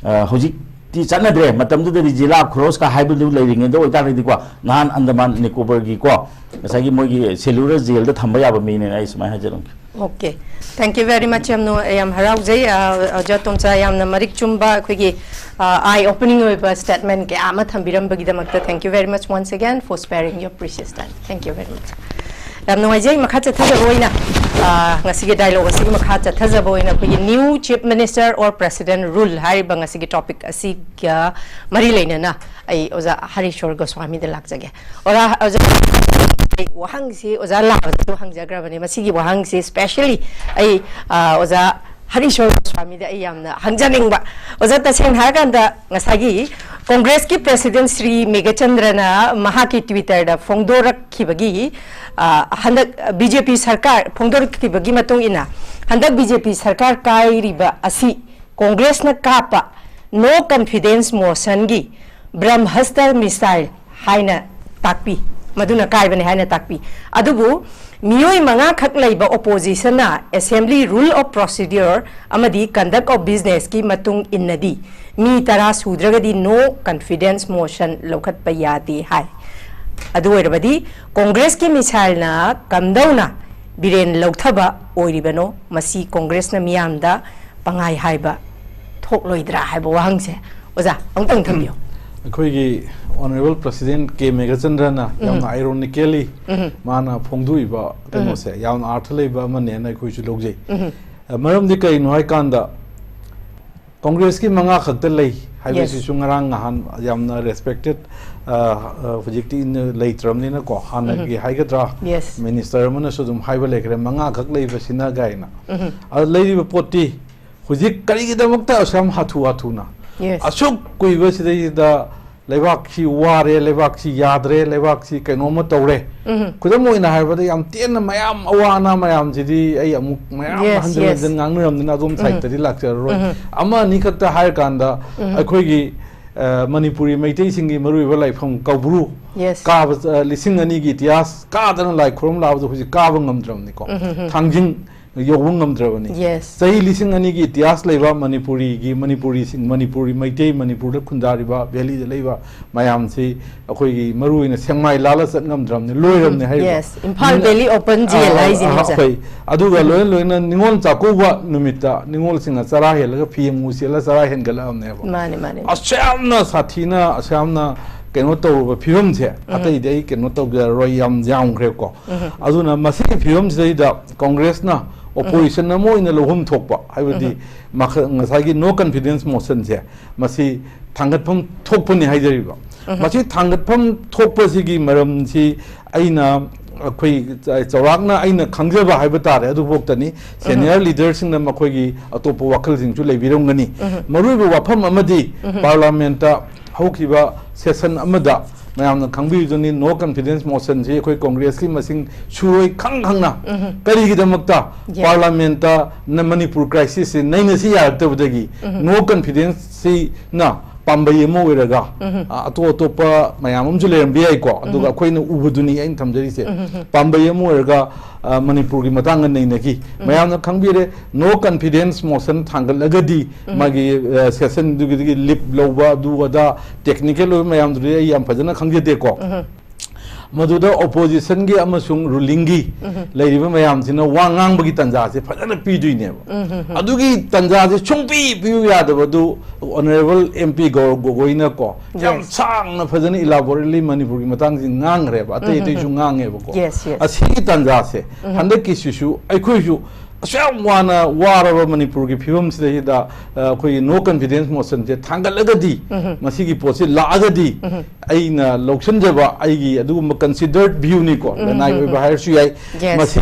ꯍꯧꯖꯤꯛꯇꯤ ꯆꯠꯅꯗ꯭ꯔꯦ꯫ ꯃꯇꯝꯗꯨꯗꯗꯤ ꯖꯤꯂꯥ ꯈꯨꯔꯣꯁꯀ ꯍꯥꯏꯕꯗꯨ ꯂꯩꯔꯤꯉꯩꯗ ꯑꯣꯏꯇꯥꯔꯒꯗꯤꯀꯣ, ꯉꯍꯥꯟ ꯑꯟꯗꯃꯥꯟ ꯅꯤꯀꯣꯕꯔꯒꯤꯀꯣ, ꯉꯁꯥꯏꯒꯤ ꯃꯣꯏꯒꯤ ꯁꯦꯂꯨꯂꯔ ꯖꯦꯜꯗ ꯊꯝꯕ ꯌꯥꯕ ꯃꯤꯅꯦꯅ ꯑꯩ ꯁꯨꯃꯥꯏꯅ ꯍꯥꯏꯖꯔꯝꯒꯦ꯫ Okay, thank you very much꯫ ꯌꯥꯝ ꯅꯨꯡꯉꯥꯏ, ꯌꯥꯝ ꯍꯔꯥꯎꯖꯩ꯫ ꯑ, ꯑꯣꯖꯥ ꯇꯣꯝꯆꯥ, ꯌꯥꯝꯅ ꯃꯔꯤꯛ ꯆꯨꯝꯕ, ꯑꯩꯈꯣꯏꯒꯤ, ꯑ, eye opening ꯑꯣꯏꯕ statement ꯀꯌꯥ ꯑꯃ ꯊꯝꯕꯤꯔꯝꯕꯒꯤꯗꯃꯛꯇ thank you very much once again for sparing your precious time. Thank you very much꯫ ꯌꯥꯝ ꯅꯨꯡꯉꯥꯏꯖꯩ꯫ ꯃꯈꯥ ꯆꯠꯊꯖꯕ ꯑꯣꯏꯅ, ꯑ, ꯉꯁꯤꯒꯤ dialogue ꯑꯁꯤꯒꯤ ꯃꯈꯥ ꯆꯠꯊꯖꯕ ꯑꯣꯏꯅ ꯑꯩꯈꯣꯏꯒꯤ new chief minister or president rule ꯍꯥꯏꯔꯤꯕ ꯉꯁꯤꯒꯤ topic ꯑꯁꯤꯒ ꯃꯔꯤ ꯂꯩꯅꯅ ꯑꯩ ꯑꯣꯖꯥ ꯍꯔꯤꯁꯣꯔ ꯒꯣꯁ꯭ꯋꯥꯃꯤꯗ ꯂꯥꯛꯆꯒꯦ꯫ ꯑꯣꯖꯥ, ꯑꯣꯖꯥ, ꯑꯩ ꯋꯥꯍꯪꯁꯤ ꯑꯣꯖꯥ ꯂꯥꯕꯗꯁꯨ ꯍꯪꯖꯈ꯭ꯔꯕꯅꯦ꯫ ꯃꯁꯤꯒꯤ ꯋꯥꯍꯪꯁꯤ specially ꯑꯩ, ꯑ, ꯑꯣꯖꯥ ꯍꯔꯤꯁꯣꯔ ꯒꯣꯁ꯭ꯋꯥꯃꯤꯗ ꯑꯩ ꯌꯥꯝꯅ ꯍꯪꯖꯅꯤꯡꯕ꯫ ꯑꯣꯖꯥ, ꯇꯁꯦꯡꯅ ꯍꯥꯏꯔꯀꯥꯟꯗ ꯉꯁꯥꯏꯒꯤ ꯀꯣꯡꯒ꯭ꯔꯦꯁꯀꯤ president ꯁ꯭ꯔꯤ ꯃꯦꯘꯆꯟꯗ꯭ꯔꯅ ꯃꯍꯥꯛꯀꯤ Twitterꯗ ꯐꯣꯡꯗꯣꯔꯛꯈꯤꯕꯒꯤ, ꯑ, ꯍꯟꯗꯛ BJP ꯁꯔꯀꯥꯔ ꯐꯣꯡꯗꯣꯔꯛꯈꯤꯕꯒꯤ ꯃꯇꯨꯡ ꯏꯟꯅ ꯍꯟꯗꯛ BJP ꯁꯔꯀꯥꯔ ꯀꯥꯏꯔꯤꯕ ꯑꯁꯤ ꯀꯣꯡꯒ꯭ꯔꯦꯁꯅ ꯀꯥꯞꯄ no confidence motionꯒꯤ ꯕ꯭ꯔꯍꯃꯁꯇ꯭ꯔ missile ꯍꯥꯏꯅ ꯇꯥꯛꯄꯤ, ꯃꯗꯨꯅ ꯀꯥꯏꯕꯅꯤ ꯍꯥꯏꯅ ꯇꯥꯛꯄꯤ꯫ ꯑꯗꯨꯕꯨ ꯃꯤꯑꯣꯏ ꯃꯉꯥꯈꯛ ꯂꯩꯕ oppositionꯅ assembly rule of procedure ꯑꯃꯗꯤ conduct of businessꯀꯤ ꯃꯇꯨꯡ ꯏꯟꯅꯗꯤ ꯃꯤ ꯇꯔꯥ ꯁꯨꯗ꯭ꯔꯒꯗꯤ no confidence motion ꯂꯧꯈꯠꯄ ꯌꯥꯗꯦ ꯍꯥꯏ꯫ ꯑꯗꯨ ꯑꯣꯏꯔꯕꯗꯤ ꯀꯣꯡꯒ꯭ꯔꯦꯁꯀꯤ missileꯅ ꯀꯝꯗꯧꯅ ꯕꯤꯔꯦꯟ ꯂꯧꯊꯕ ꯑꯣꯏꯔꯤꯕꯅꯣ? ꯃꯁꯤ ꯀꯣꯡꯒ꯭ꯔꯦꯁꯅ ꯃꯤꯌꯥꯝꯗ ꯄꯪꯍꯥꯏ ꯍꯥꯏꯕ ꯊꯣꯛꯂꯣꯏꯗ꯭ꯔꯥ ꯍꯥꯏꯕ ꯋꯥꯍꯪꯁꯦ ꯑꯣꯖꯥ ꯑꯃꯨꯛꯇꯪ ꯊꯝꯕꯤꯌꯨ꯫ ꯑꯩꯈꯣꯏꯒꯤ Honourable President ꯀꯦ ꯃꯦꯘꯆꯟꯗ꯭ꯔꯅ ꯌꯥꯝꯅ ironically ꯃꯥꯅ ꯐꯣꯡꯗꯣꯛꯏꯕ ꯀꯩꯅꯣꯁꯦ ꯌꯥꯝꯅ ꯑꯥꯔꯊ ꯂꯩꯕ ꯑꯃꯅꯦꯅ ꯑꯩꯈꯣꯏꯁꯨ ꯂꯧꯖꯩ꯫ ꯃꯔꯝꯗꯤ ꯀꯔꯤꯅꯣ ꯍꯥꯏꯀꯥꯟꯗ ꯀꯣꯡꯒ꯭ꯔꯦꯁꯀꯤ ꯃꯉꯥ ꯈꯛꯇ ꯂꯩ ꯍꯥꯏꯕꯁꯤꯁꯨ ꯉꯔꯥꯡ ꯅꯍꯥꯟ ꯌꯥꯝꯅ respected, ꯑ, ꯑ, ꯍꯧꯖꯤꯛꯇꯤ ꯂꯩꯇ꯭ꯔꯕꯅꯤꯅꯀꯣ, ꯍꯥꯟꯅꯒꯤ ꯍꯥꯏꯒꯗ꯭ꯔꯥ, Yes. minister ꯑꯃꯅꯁꯨ ꯑꯗꯨꯝ ꯍꯥꯏꯕ ꯂꯩꯈ꯭ꯔꯦ, ꯃꯉꯥ ꯈꯛ ꯂꯩꯕꯁꯤꯅ ꯀꯥꯏꯅ꯫ ꯑꯗ ꯂꯩꯔꯤꯕ ꯄꯣꯠꯇꯤ ꯍꯧꯖꯤꯛ ꯀꯔꯤꯒꯤꯗꯃꯛꯇ ꯑꯁꯨꯛ ꯌꯥꯝ ꯍꯥꯊꯨ ꯍꯥꯊꯨꯅ Yes. ꯑꯁꯨꯛ ꯀꯨꯏꯕ ꯁꯤꯗꯩꯁꯤꯗ ꯂꯩꯕꯥꯛꯁꯤ ꯋꯥꯔꯦ, ꯂꯩꯕꯥꯛꯁꯤ ꯌꯥꯗ꯭ꯔꯦ, ꯂꯩꯕꯥꯛꯁꯤ ꯀꯩꯅꯣꯝꯃ ꯇꯧꯔꯦ꯫ ꯎꯝ꯫ ꯈꯨꯗꯝ ꯑꯣꯏꯅ ꯍꯥꯏꯔꯕꯗ, ꯌꯥꯝ ꯇꯦꯟꯅ ꯃꯌꯥꯝ ꯑꯋꯥ ꯑꯅꯥ ꯃꯌꯥꯝꯁꯤꯗꯤ ꯑꯩ ꯑꯃꯨꯛ ꯃꯌꯥꯝ Yes, ꯍꯟꯖꯤꯟ yes. ꯍꯟꯖꯤꯟ ꯉꯥꯡꯅꯔꯕꯅꯤꯅ ꯑꯗꯣꯝ ꯎꯝ꯫ Side-ꯇꯗꯤ ꯂꯥꯛꯆꯔꯔꯣꯏ꯫ ꯎꯝ꯫ ꯑꯃ ꯑꯅꯤ ꯈꯛꯇ ꯍꯥꯏꯔꯀꯥꯟꯗ ꯎꯝ꯫ ꯑꯩꯈꯣꯏꯒꯤ, ꯑ, ꯃꯅꯤꯄꯨꯔꯤ ꯃꯩꯇꯩꯁꯤꯡꯒꯤ ꯃꯔꯨꯑꯣꯏꯕ ꯂꯥꯏꯐꯝ ꯀꯧꯕ꯭ꯔꯨ Yes. ꯀꯥꯕ, ꯑ, ꯂꯤꯁꯤꯡ ꯑꯅꯤꯒꯤ ꯏꯇꯤꯍꯥꯁ ꯀꯥꯗꯅ ꯂꯥꯏ ꯈꯨꯔꯨꯝ ꯂꯥꯛꯄꯗꯣ ꯍꯧꯖꯤꯛ ꯀꯥꯕ ꯉꯝꯗ꯭ꯔꯕꯅꯤꯀꯣ꯫ ꯎꯝ, ꯎꯝ, ꯎꯝ꯫ ꯊꯥꯡꯖꯤꯡ ꯌꯧꯕ ꯉꯝꯗ꯭ꯔꯕꯅꯤ꯫ Yes. ꯆꯍꯤ ꯂꯤꯁꯤꯡ ꯑꯅꯤꯒꯤ ꯏꯇꯤꯍꯥꯁ ꯂꯩꯕ ꯃꯅꯤꯄꯨꯔꯤꯒꯤ, ꯃꯅꯤꯄꯨꯔꯤꯁꯤꯡ, ꯃꯅꯤꯄꯨꯔꯤ ꯃꯩꯇꯩ, ꯃꯅꯤꯄꯨꯔꯗ ꯈꯨꯟꯗꯥꯔꯤꯕ, Valley-ꯗ ꯂꯩꯕ ꯃꯌꯥꯝꯁꯤ ꯑꯩꯈꯣꯏꯒꯤ ꯃꯔꯨꯑꯣꯏꯅ ꯁꯦꯛꯃꯥꯏ ꯂꯥꯜꯂ ꯆꯠ ꯉꯝꯗ꯭ꯔꯕꯅꯤ, ꯂꯣꯏꯔꯕꯅꯤ ꯎꯝ, ꯍꯥꯏꯔꯤꯕ꯫ Yes. ꯏꯝꯐꯥꯜ ꯎꯝ, Valley Open Jail ꯑꯥ, ꯍꯥꯏꯁꯤꯅꯤ ꯑꯥ, ꯍꯧꯖꯤꯛ꯫ ꯍꯣꯏ꯫ ꯑꯗꯨꯒ ꯂꯣꯏꯅ ꯂꯣꯏꯅ ꯅꯤꯉꯣꯜ ꯆꯥꯛꯀꯧꯕ ꯅꯨꯃꯤꯠꯇ ꯅꯤꯉꯣꯜꯁꯤꯡꯅ ꯆꯔꯥ ꯍꯦꯜꯂꯒ ꯐꯤ ꯑꯃꯨ ꯁꯦꯠꯂ ꯆꯔꯥ ꯍꯦꯟꯒꯠꯂꯛꯑꯕꯅꯦꯕ꯫ ꯃꯥꯅꯦ, ꯃꯥꯅꯦ꯫ ꯑꯁꯨꯛ ꯌꯥꯝꯅ ꯁꯥꯊꯤꯅ, ꯑꯁꯨꯛ ꯌꯥꯝꯅ ꯀꯩꯅꯣ ꯇꯧꯔꯕ ꯐꯤꯕꯝꯁꯦ, ꯎꯝ꯫ ꯑꯇꯩꯗꯤ ꯑꯩ ꯀꯩꯅꯣ ꯇꯧꯖꯔꯔꯣꯏ, ꯌꯥꯝ ꯌꯥꯝꯈ꯭ꯔꯦꯀꯣ꯫ ꯎꯝ꯫ ꯑꯗꯨꯅ ꯃꯁꯤꯒꯤ ꯐꯤꯕꯝꯁꯤꯗꯩꯗ Congress-ꯅ ꯎꯝ꯫ Opposition ꯑꯃ ꯑꯣꯏꯅ ꯂꯧꯐꯝ ꯊꯣꯛꯄ, ꯍꯥꯏꯕꯗꯤ ꯎꯝ꯫ ꯃꯈ-, ꯉꯁꯥꯏꯒꯤ no confidence motion-ꯁꯦ, ꯃꯁꯤ ꯊꯥꯡꯒꯠꯐꯝ ꯊꯣꯛꯄꯅꯤ ꯍꯥꯏꯖꯔꯤꯕ꯫ ꯎꯝ꯫ ꯃꯁꯤ ꯊꯥꯡꯒꯠꯐꯝ ꯊꯣꯛꯄꯁꯤꯒꯤ ꯃꯔꯝꯁꯤ ꯑꯩꯅ, ꯑꯩꯈꯣꯏ ꯆ-, ꯆꯥꯎꯔꯥꯛꯅ ꯑꯩꯅ ꯈꯪꯖꯕ ꯍꯥꯏꯕ ꯇꯥꯔꯦ, ꯑꯗꯨꯐꯥꯎꯗꯇꯅꯤ꯫ Senior ꯎꯝ꯫ Leader-ꯁꯤꯡꯅ ꯃꯈꯣꯏꯒꯤ ꯑꯇꯣꯞꯄ ꯋꯥꯈꯜꯁꯤꯡꯁꯨ ꯂꯩꯕꯤꯔꯝꯒꯅꯤ꯫ ꯎꯝ꯫ ꯃꯔꯨꯑꯣꯏꯕ ꯋꯥꯐꯝ ꯑꯃꯗꯤ ꯎꯝ꯫ Parliament-ꯇ ꯍꯧꯈꯤꯕ session ꯑꯃꯗ ꯃꯌꯥꯝꯅ ꯈꯪꯕꯤꯔꯤꯗꯨꯅꯤ, no confidence motion-ꯁꯤ ꯑꯩꯈꯣꯏ Congress-ꯀꯤ ꯃꯁꯤꯡ ꯁꯨꯔꯣꯏ ꯈꯪ ꯈꯪꯅ꯫ ꯎꯝ꯫ ꯀꯔꯤꯒꯤꯗꯃꯛꯇ? Yes. Parliament-ꯇ ꯅ-, ꯃꯅꯤꯄꯨꯔ crisis-ꯁꯤ ꯅꯩꯅꯁꯤ ꯌꯥꯔꯛꯇꯕꯗꯒꯤ ꯎꯝ꯫ No confidence-ꯁꯤꯅ ꯄꯥꯝꯕꯩ ꯑꯃ ꯑꯣꯏꯔꯒ, ꯎꯝ꯫ ꯑ, ꯑꯇꯣꯞ ꯑꯇꯣꯞꯄ ꯃꯌꯥꯝ ꯑꯃꯁꯨ ꯂꯩꯔꯝꯕ ꯌꯥꯏꯀꯣ, ꯑꯗꯨꯒ ꯎꯝ꯫ ꯑꯩꯈꯣꯏꯅ ꯎꯕꯗꯨꯅꯤ ꯑꯩꯅ ꯊꯝꯖꯔꯤꯁꯦ꯫ ꯎꯝ꯫ ꯄꯥꯝꯕꯩ ꯑꯃ ꯑꯣꯏꯔꯒ, ꯑ, ꯃꯅꯤꯄꯨꯔꯒꯤ ꯃꯇꯥꯡꯗ ꯅꯩꯅꯈꯤ꯫ ꯎꯝ꯫ ꯃꯌꯥꯝꯅ ꯈꯪꯕꯤꯔꯦ, no confidence motion ꯊꯥꯡꯒꯠꯂꯒꯗꯤ ꯎꯝ꯫ ꯃꯥꯒꯤ, ꯑ, session-ꯗꯨꯒꯤꯗꯒꯤ leave ꯂꯧꯕ, ꯑꯗꯨ ꯑꯗꯥ technical ꯑꯣꯏꯕ ꯃꯌꯥꯝꯗꯨꯗꯤ ꯑꯩ ꯌꯥꯝ ꯐꯖꯅ ꯈꯪꯖꯗꯦꯀꯣ꯫ ꯎꯝ꯫ ꯃꯗꯨꯗ opposition-ꯒꯤ ꯑꯃꯁꯨꯡ ruling-ꯒꯤ ꯎꯝ꯫ ꯂꯩꯔꯤꯕ ꯃꯌꯥꯝꯁꯤꯅ ꯋꯥ ꯉꯥꯡꯕꯒꯤ ꯇꯥꯟꯖꯥꯁꯦ ꯐꯖꯅ ꯄꯤꯗꯣꯏꯅꯦꯕ꯫ ꯎꯝ, ꯎꯝ, ꯎꯝ꯫ ꯑꯗꯨꯒꯤ ꯇꯥꯟꯖꯥꯁꯦ ꯁꯨꯡꯄꯤ ꯄꯤꯌꯨ ꯌꯥꯗꯕꯗꯨ Honourable M P ꯒꯧꯔꯕ ꯒꯣꯒꯣꯏꯅꯀꯣ ꯌꯥꯝ Yes. ꯁꯥꯡꯅ ꯐꯖꯅ elaborately ꯃꯅꯤꯄꯨꯔꯒꯤ ꯃꯇꯥꯡꯁꯤ ꯉꯥꯡꯈ꯭ꯔꯦꯕ, ꯑꯇꯩ ꯎꯝ, ꯎꯝ, ꯑꯇꯩꯁꯨ ꯎꯝ꯫ ꯉꯥꯡꯉꯦꯕꯀꯣ꯫ Yes, yes. ꯑꯁꯤꯒꯤ ꯇꯥꯟꯖꯥꯁꯦ ꯎꯝ꯫ ꯍꯟꯗꯛꯀꯤꯁꯤꯁꯨ ꯑꯩꯈꯣꯏꯁꯨ ꯑꯁꯨꯛ ꯌꯥꯝ ꯋꯥꯅ ꯋꯥꯔꯕ ꯃꯅꯤꯄꯨꯔꯒꯤ ꯐꯤꯕꯝꯁꯤꯗꯩꯗ, ꯑ, ꯑꯩꯈꯣꯏꯒꯤ no confidence motion-ꯁꯦ ꯊꯥꯡꯒꯠꯂꯒꯗꯤ, ꯎꯝ꯫ ꯃꯁꯤꯒꯤ ꯄꯣꯠꯁꯤ ꯂꯥꯛꯑꯒꯗꯤ, ꯎꯝ꯫ ꯑꯩꯅ ꯂꯧꯁꯤꯟꯖꯕ ꯑꯩꯒꯤ ꯑꯗꯨꯒꯨꯝꯕ considered view-ꯅꯤꯀꯣ, ꯎꯝ, ꯂꯅꯥꯏ ꯎꯝ, ꯑꯣꯏꯕ ꯎꯝ꯫ ꯍꯥꯏꯔꯁꯨ ꯌꯥꯏ꯫ Yes. ꯃꯁꯤ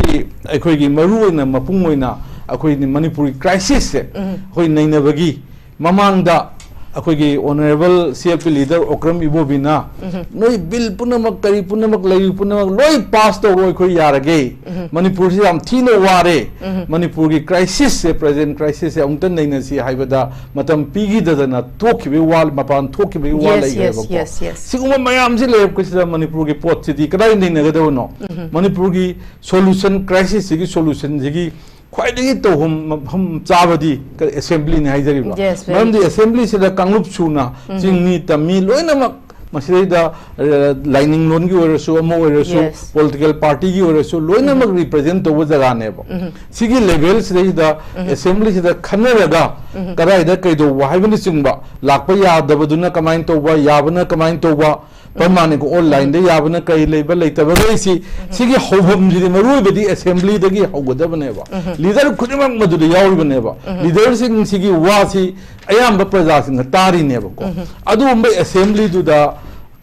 ꯑꯩꯈꯣꯏꯒꯤ ꯃꯔꯨꯑꯣꯏꯅ, ꯃꯄꯨꯡ ꯑꯣꯏꯅ ꯑꯩꯈꯣꯏ ꯃꯅꯤꯄꯨꯔꯒꯤ crisis-ꯁꯦ ꯎꯝ꯫ ꯑꯩꯈꯣꯏ ꯅꯩꯅꯕꯒꯤ ꯃꯃꯥꯡꯗ ꯑꯩꯈꯣꯏꯒꯤ honourable C L P leader Okram ꯏꯕꯣꯕꯤꯅ, "ꯅꯣꯏ ꯕꯤꯜ ꯄꯨꯝꯅꯃꯛ, ꯀꯔꯤ ꯄꯨꯝꯅꯃꯛ, ꯂꯩꯔꯤ ꯄꯨꯝꯅꯃꯛ ꯂꯣꯏ ꯄꯥꯁ ꯇꯧꯔꯣ, ꯑꯩꯈꯣꯏ ꯌꯥꯔꯒꯦ꯫ ꯃꯅꯤꯄꯨꯔꯁꯤ ꯌꯥꯝ ꯊꯤꯅ ꯋꯥꯔꯦ꯫ ꯃꯅꯤꯄꯨꯔꯒꯤ ꯀ꯭ꯔꯥꯏꯁꯤꯁꯁꯦ, ꯄ꯭ꯔꯖꯦꯟ ꯀ꯭ꯔꯥꯏꯁꯤꯁꯁꯦ ꯑꯃꯨꯛꯇ ꯅꯩꯅꯁꯤ" ꯍꯥꯏꯕꯗ ꯃꯇꯝ ꯄꯤꯈꯤꯗꯗꯅ ꯊꯣꯛꯈꯤꯕꯒꯤ ꯋꯥ, ꯃꯄꯥꯟ ꯊꯣꯛꯈꯤꯕꯒꯤ ꯋꯥ ꯂꯩꯈ꯭ꯔꯦꯕꯀꯣ꯫ ꯁꯤꯒꯨꯝꯕ ꯃꯌꯥꯝꯁꯤ ꯂꯩꯔꯛꯄꯁꯤꯗ ꯃꯅꯤꯄꯨꯔꯒꯤ ꯄꯣꯠꯁꯤꯗꯤ ꯀꯗꯥꯏ ꯅꯩꯅꯒꯗꯕꯅꯣ? ꯃꯅꯤꯄꯨꯔꯒꯤ ꯁꯣꯂꯨꯁꯟ, ꯀ꯭ꯔꯥꯏꯁꯤꯁꯁꯤꯒꯤ ꯁꯣꯂꯨꯁꯟꯁꯤꯒꯤ ꯈ꯭ꯋꯥꯏꯗꯒꯤ ꯇꯧꯐꯝ ꯃꯐꯝ ꯆꯥꯕꯗꯤ ꯑꯦꯁꯦꯝꯕ꯭ꯂꯤꯅꯤ ꯍꯥꯏꯖꯔꯤꯕ꯫ Yes, very ꯃꯔꯝꯗꯤ true. ꯑꯦꯁꯦꯝꯕ꯭ꯂꯤꯁꯤꯗ ꯀꯥꯡꯂꯨꯞ ꯁꯨꯅ ꯆꯤꯡꯃꯤ, ꯇꯝꯃꯤ ꯂꯣꯏꯅꯃꯛ ꯃꯁꯤꯗꯩꯗ, ꯑ, ꯂꯥꯏꯅꯤꯡꯂꯣꯟꯒꯤ ꯑꯣꯏꯔꯁꯨ, ꯑꯃ ꯑꯣꯏꯔꯁꯨ, Yes. ꯄꯣꯂꯤꯇꯤꯀꯦꯜ ꯄꯥꯔꯇꯤꯒꯤ ꯑꯣꯏꯔꯁꯨ, ꯂꯣꯏꯅꯃꯛ ꯔꯤꯄ꯭ꯔꯖꯦꯟ ꯇꯧꯕ ꯖꯒꯥꯅꯦꯕ꯫ ꯁꯤꯒꯤ ꯂꯦꯚꯦꯜꯁꯤꯗꯩꯗ ꯑꯦꯁꯦꯝꯕ꯭ꯂꯤꯁꯤꯗ ꯈꯟꯅꯔꯒ ꯀꯗꯥꯏꯗ ꯀꯩꯗꯧꯕ ꯍꯥꯏꯕꯅꯆꯤꯡꯕ, ꯂꯥꯛꯄ ꯌꯥꯗꯕꯗꯨꯅ ꯀꯃꯥꯏꯅ ꯇꯧꯕ, ꯌꯥꯕꯅ ꯀꯃꯥꯏꯅ ꯇꯧꯕ, ꯄ꯭ꯔꯃꯥꯅꯤꯛ ꯑꯣꯟꯂꯥꯏꯟꯗ ꯌꯥꯕꯅ ꯀꯔꯤ ꯂꯩꯕ ꯂꯩꯇꯕꯈꯩꯁꯤ, ꯁꯤꯒꯤ ꯍꯧꯐꯝꯁꯤꯗꯤ ꯃꯔꯨ ꯑꯣꯏꯕꯗꯤ ꯑꯦꯁꯦꯝꯕ꯭ꯂꯤꯗꯒꯤ ꯍꯧꯒꯗꯕꯅꯦꯕ꯫ ꯂꯤꯗꯔ ꯈꯨꯗꯤꯡꯃꯛ ꯃꯗꯨꯗ ꯌꯥꯎꯔꯤꯕꯅꯦꯕ꯫ ꯂꯤꯗꯔꯁꯤꯡꯁꯤꯒꯤ ꯋꯥꯁꯤ ꯑꯌꯥꯝꯕ ꯄ꯭ꯔꯖꯥꯁꯤꯡꯅ ꯇꯥꯔꯤꯅꯦꯕꯀꯣ꯫ ꯑꯗꯨꯒꯨꯝꯕ ꯑꯦꯁꯦꯝꯕ꯭ꯂꯤꯗꯨꯗ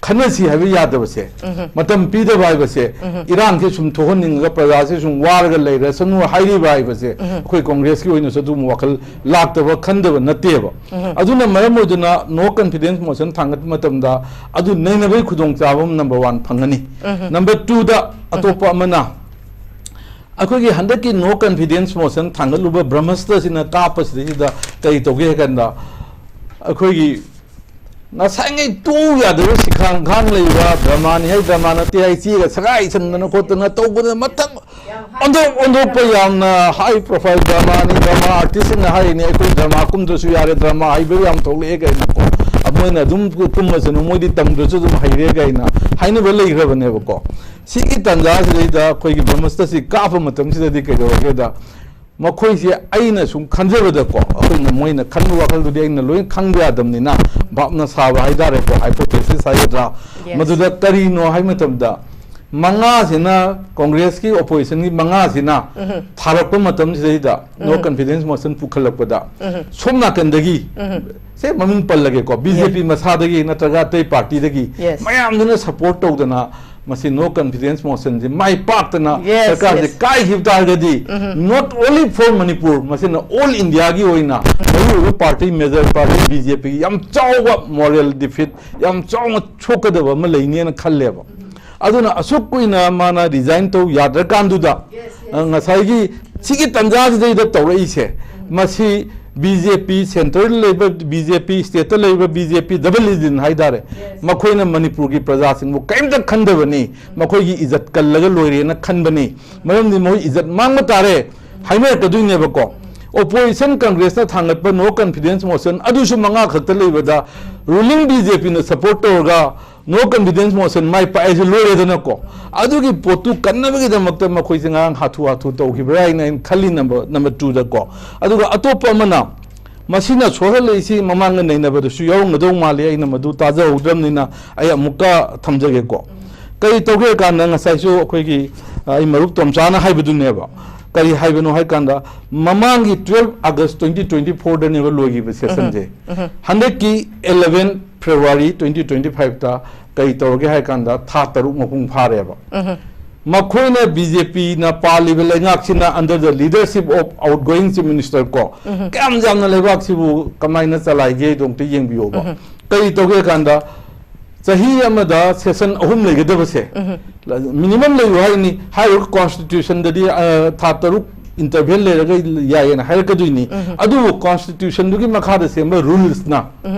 ꯈꯟꯅꯁꯤ ꯍꯥꯏꯕ ꯌꯥꯗꯕꯁꯦ, ꯃꯇꯝ ꯄꯤꯗꯕ ꯍꯥꯏꯕꯁꯦ, ꯏꯔꯥꯡꯁꯦ ꯁꯨꯝ ꯊꯣꯛꯍꯟꯅꯤꯡꯉꯒ ꯄ꯭ꯔꯖꯥꯁꯦ ꯁꯨꯝ ꯋꯥꯔꯒ ꯂꯩꯔꯁꯅꯨ ꯍꯥꯏꯔꯤꯕ ꯍꯥꯏꯕꯁꯦ ꯑꯩꯈꯣꯏ ꯀꯣꯡꯒ꯭ꯔꯦꯁꯀꯤ ꯑꯣꯏꯅꯁꯨ ꯑꯗꯨꯒꯨꯝꯕ ꯋꯥꯈꯜ ꯂꯥꯛꯇꯕ, ꯈꯟꯗꯕ ꯅꯠꯇꯦꯕ꯫ ꯑꯗꯨꯅ ꯃꯔꯝ ꯑꯣꯏꯗꯨꯅ no confidence motion ꯊꯥꯡꯒꯠꯄ ꯃꯇꯝꯗ ꯑꯗꯨ ꯅꯩꯅꯕꯒꯤ ꯈꯨꯗꯣꯡꯆꯥꯕ ꯑꯃ number one ꯐꯪꯒꯅꯤ꯫ Number twoꯗ ꯑꯇꯣꯞꯄ ꯑꯃꯅ, ꯑꯩꯈꯣꯏꯒꯤ ꯍꯟꯗꯛꯀꯤ no confidence motion ꯊꯥꯡꯒꯠꯂꯨꯕ ꯕ꯭ꯔꯍꯃꯁꯇ꯭ꯔꯁꯤꯅ ꯀꯥꯞꯄꯁꯤꯗꯩꯁꯤꯗ ꯀꯔꯤ ꯇꯧꯒꯦ ꯍꯥꯏ ꯀꯥꯟꯗ, ꯑꯩꯈꯣꯏꯒꯤ ꯉꯁꯥꯏꯉꯩ ꯇꯣꯛꯎ ꯌꯥꯗꯕ ꯁꯤꯈꯥꯡ ꯈꯥꯡ ꯂꯩꯕ, ꯗ꯭ꯔꯃꯥꯅꯤ ꯍꯥꯏ ꯗ꯭ꯔꯃꯥ ꯅꯠꯇꯦ ꯍꯥꯏ ꯆꯦꯒ ꯁꯒꯥꯏ ꯁꯟꯗꯅ ꯈꯣꯠꯇꯅ ꯇꯧꯕꯗ ꯃꯊꯪ ꯑꯣꯟꯊꯣꯛ ꯑꯣꯟꯊꯣꯛꯄ ꯌꯥꯝꯅ high profile ꯗ꯭ꯔꯃꯥꯅꯤ, ꯗ꯭ꯔꯃꯥ ꯑꯥꯔꯇꯤꯁꯁꯤꯡꯅ ꯍꯥꯏꯔꯤꯅꯦ, "ꯑꯩꯈꯣꯏ ꯗ꯭ꯔꯃꯥ ꯀꯨꯝꯗ꯭ꯔꯁꯨ ꯌꯥꯔꯦ, ꯗ꯭ꯔꯃꯥ ꯍꯩꯕ ꯌꯥꯝ ꯊꯣꯛꯂꯛꯑꯦ" ꯀꯥꯏꯅꯀꯣ꯫ ꯃꯣꯏꯅ ꯑꯗꯨꯝ ꯀꯨꯝꯃꯁꯅꯨ, ꯃꯣꯏꯗꯤ ꯇꯝꯗ꯭ꯔꯁꯨ ꯑꯗꯨꯝ ꯍꯩꯔꯦ ꯀꯥꯏꯅ ꯍꯥꯏꯅꯕ ꯂꯩꯈ꯭ꯔꯕꯅꯦꯕꯀꯣ꯫ ꯁꯤꯒꯤ ꯇꯥꯟꯖꯥꯁꯤꯗꯩꯗ ꯑꯩꯈꯣꯏꯒꯤ ꯕ꯭ꯔꯍꯃꯁꯇ꯭ꯔꯁꯤ ꯀꯥꯞꯄ ꯃꯇꯝꯁꯤꯗꯗꯤ ꯀꯩꯗꯧꯔꯒꯦꯗ, ꯃꯈꯣꯏꯁꯦ ꯑꯩꯅ ꯁꯨꯝ ꯈꯟꯖꯕꯗꯀꯣ, ꯑꯩꯈꯣꯏꯅ ꯃꯣꯏꯅ ꯈꯟꯕ ꯋꯥꯈꯜꯗꯨꯗꯤ ꯑꯩꯅ ꯂꯣꯏ ꯈꯪꯕ ꯌꯥꯗꯕꯅꯤꯅ, ꯚꯥꯞꯅ ꯁꯥꯕ ꯍꯥꯏꯇꯥꯔꯦꯀꯣ, hypothesis ꯍꯥꯏꯒꯗ꯭ꯔꯥ, Yes. ꯃꯗꯨꯗ ꯀꯔꯤꯅꯣ ꯍꯥꯏꯕ ꯃꯇꯝꯗ, ꯃꯉꯥꯁꯤꯅ, ꯀꯣꯡꯒ꯭ꯔꯦꯁꯀꯤ ꯑꯣꯄꯣꯖꯤꯁꯟꯒꯤ ꯃꯉꯥꯁꯤꯅ ꯊꯥꯔꯛꯄ ꯃꯇꯝꯁꯤꯗꯩꯗ no confidence motion ꯄꯨꯈꯠꯂꯛꯄꯗ, ꯁꯣꯝ ꯅꯥꯀꯟꯗꯒꯤ, ꯁꯦ ꯃꯃꯤꯡ ꯄꯜꯂꯒꯦꯀꯣ, ꯕꯤ ꯖꯦ ꯄꯤ ꯃꯁꯥꯗꯒꯤ ꯅꯠꯇ꯭ꯔꯒ ꯑꯇꯩ ꯄꯥꯔꯇꯤꯗꯒꯤ Yes. ꯃꯌꯥꯝꯗꯨꯅ ꯁꯄꯣꯔꯠ ꯇꯧꯗꯅ ꯃꯁꯤ no confidence motion ꯁꯦ ꯃꯥꯏ ꯄꯥꯛꯇꯅ Yes, ꯁꯔꯀꯥꯔꯁꯦ yes. ꯀꯥꯏꯈꯤꯕ ꯇꯥꯔꯒꯗꯤ, not only for Manipur, ꯃꯁꯤꯅ all India ꯒꯤ ꯑꯣꯏꯅ ꯃꯔꯨꯑꯣꯏꯕ party, major party B J P ꯒꯤ ꯌꯥꯝ ꯆꯥꯎꯕ moral defeat, ꯌꯥꯝ ꯆꯥꯎꯅ ꯁꯣꯛꯀꯗꯕ ꯑꯃ ꯂꯩꯅꯦꯅ ꯈꯜꯂꯦꯕ꯫ ꯑꯗꯨꯅ ꯑꯁꯨꯛ ꯀꯨꯏꯅ ꯃꯥꯅ resign ꯇꯧ ꯌꯥꯗ꯭ꯔꯀꯥꯟꯗꯨꯗ, ꯑ, ꯉꯁꯥꯏꯒꯤ ꯁꯤꯒꯤ ꯇꯥꯟꯖꯥꯁꯤꯗꯩꯗ ꯇꯧꯔꯛꯏꯁꯦ, ꯃꯁꯤ B J P centre ꯗ ꯂꯩꯕ B J P, state ꯇ ꯂꯩꯕ B J P double engine ꯍꯥꯏꯇꯥꯔꯦ, ꯃꯈꯣꯏꯅ ꯃꯅꯤꯄꯨꯔꯒꯤ ꯄ꯭ꯔꯖꯥꯁꯤꯡꯕꯨ ꯀꯔꯤꯝꯇ ꯈꯟꯗꯕꯅꯤ, ꯃꯈꯣꯏꯒꯤ ꯏꯖꯠ ꯀꯜꯂꯒ ꯂꯣꯏꯔꯦꯅ ꯈꯟꯕꯅꯤ꯫ ꯃꯔꯝꯗꯤ ꯃꯈꯣꯏ ꯏꯖꯠ ꯃꯥꯡꯕ ꯇꯥꯔꯦ ꯍꯥꯏꯅꯔꯛꯀꯗꯣꯏꯅꯦꯕꯀꯣ꯫ Opposition Congress ꯅ ꯊꯥꯡꯒꯠꯄ no confidence motion ꯑꯗꯨꯁꯨ ꯃꯉꯥ ꯈꯛꯇ ꯂꯩꯕꯗ, ruling B J P ꯅ support ꯇꯧꯔꯒ no confidence motion ꯃꯥꯏ ꯄꯥꯛꯑꯦꯁꯨ ꯂꯣꯏꯔꯦꯗꯅꯀꯣ꯫ ꯑꯗꯨꯒꯤ ꯄꯣꯠꯇꯨ ꯀꯟꯅꯕꯒꯤꯗꯃꯛꯇ ꯃꯈꯣꯏꯁꯦ ꯉꯔꯥꯡ ꯍꯥꯊꯨ ꯍꯥꯊꯨ ꯇꯧꯈꯤꯕ꯭ꯔꯥ ꯍꯥꯏꯅ ꯑꯩꯅ ꯈꯜꯂꯤ, number, number two ꯗꯀꯣ꯫ ꯑꯗꯨꯒ ꯑꯇꯣꯞꯄ ꯑꯃꯅ, ꯃꯁꯤꯅ ꯁꯣꯛꯍꯜꯂꯛꯏꯁꯤ ꯃꯃꯥꯡꯗ ꯅꯩꯅꯕꯗꯁꯨ ꯌꯥꯎꯔꯝꯒꯗꯧ ꯃꯥꯜꯂꯤ, ꯑꯩꯅ ꯃꯗꯨ ꯇꯥꯖꯍꯧꯗ꯭ꯔꯕꯅꯤꯅ ꯑꯩ ꯑꯃꯨꯛꯀ ꯊꯝꯖꯒꯦꯀꯣ꯫ ꯀꯔꯤ ꯇꯧꯒꯦ ꯍꯥꯏ ꯀꯥꯟꯗ, ꯉꯁꯥꯏꯁꯨ ꯑꯩꯈꯣꯏꯒꯤ, ꯑ, ꯑꯩ ꯃꯔꯨꯞ ꯇꯣꯝꯆꯥꯅ ꯍꯥꯏꯕꯗꯨꯅꯦꯕ, ꯀꯔꯤ ꯍꯥꯏꯕꯅꯣ ꯍꯥꯏ ꯀꯥꯟꯗ, ꯃꯃꯥꯡꯒꯤ twelve August twenty twenty four ꯗꯅꯦꯕ ꯂꯣꯏꯈꯤꯕ session ꯁꯦ꯫ ꯍꯟꯗꯛꯀꯤ eleven February twenty twenty five ꯇ ꯀꯔꯤ ꯇꯧꯔꯒꯦ ꯍꯥꯏ ꯀꯥꯟꯗ, ꯊꯥ ꯇꯔꯨꯛ ꯃꯄꯨꯡ ꯐꯥꯔꯦꯕ꯫ ꯃꯈꯣꯏꯅ, B J P ꯅ ꯄꯥꯜꯂꯤꯕ ꯂꯩꯉꯥꯛꯁꯤꯅ, under the leadership of outgoing Chief Minister ꯀꯣ, ꯀꯌꯥꯝ ꯌꯥꯝꯅ ꯂꯩꯕꯥꯛꯁꯤꯕꯨ ꯀꯃꯥꯏꯅ ꯆꯂꯥꯏꯒꯦꯗꯣ ꯑꯝꯇ ꯌꯦꯡꯕꯤꯌꯣꯕ꯫ ꯀꯔꯤ ꯇꯧꯒꯦ ꯍꯥꯏ ꯀꯥꯟꯗ, ꯆꯍꯤ ꯑꯃꯗ session ꯑꯍꯨꯝ ꯂꯩꯒꯗꯕꯁꯦ, minimum ꯂꯩꯌꯨ ꯍꯥꯏꯅꯤ꯫ ꯍꯥꯏꯔꯤꯕ constitution ꯗꯗꯤ, ꯑ, ꯊꯥ ꯇꯔꯨꯛ interval ꯂꯩꯔꯒ ꯌꯥꯏꯌꯦꯅ ꯍꯥꯏꯔꯛꯀꯗꯣꯏꯅꯤ꯫ ꯑꯗꯨꯕꯨ constitution ꯗꯨꯒꯤ ꯃꯈꯥꯗ ꯁꯦꯝꯕ rules ꯅ,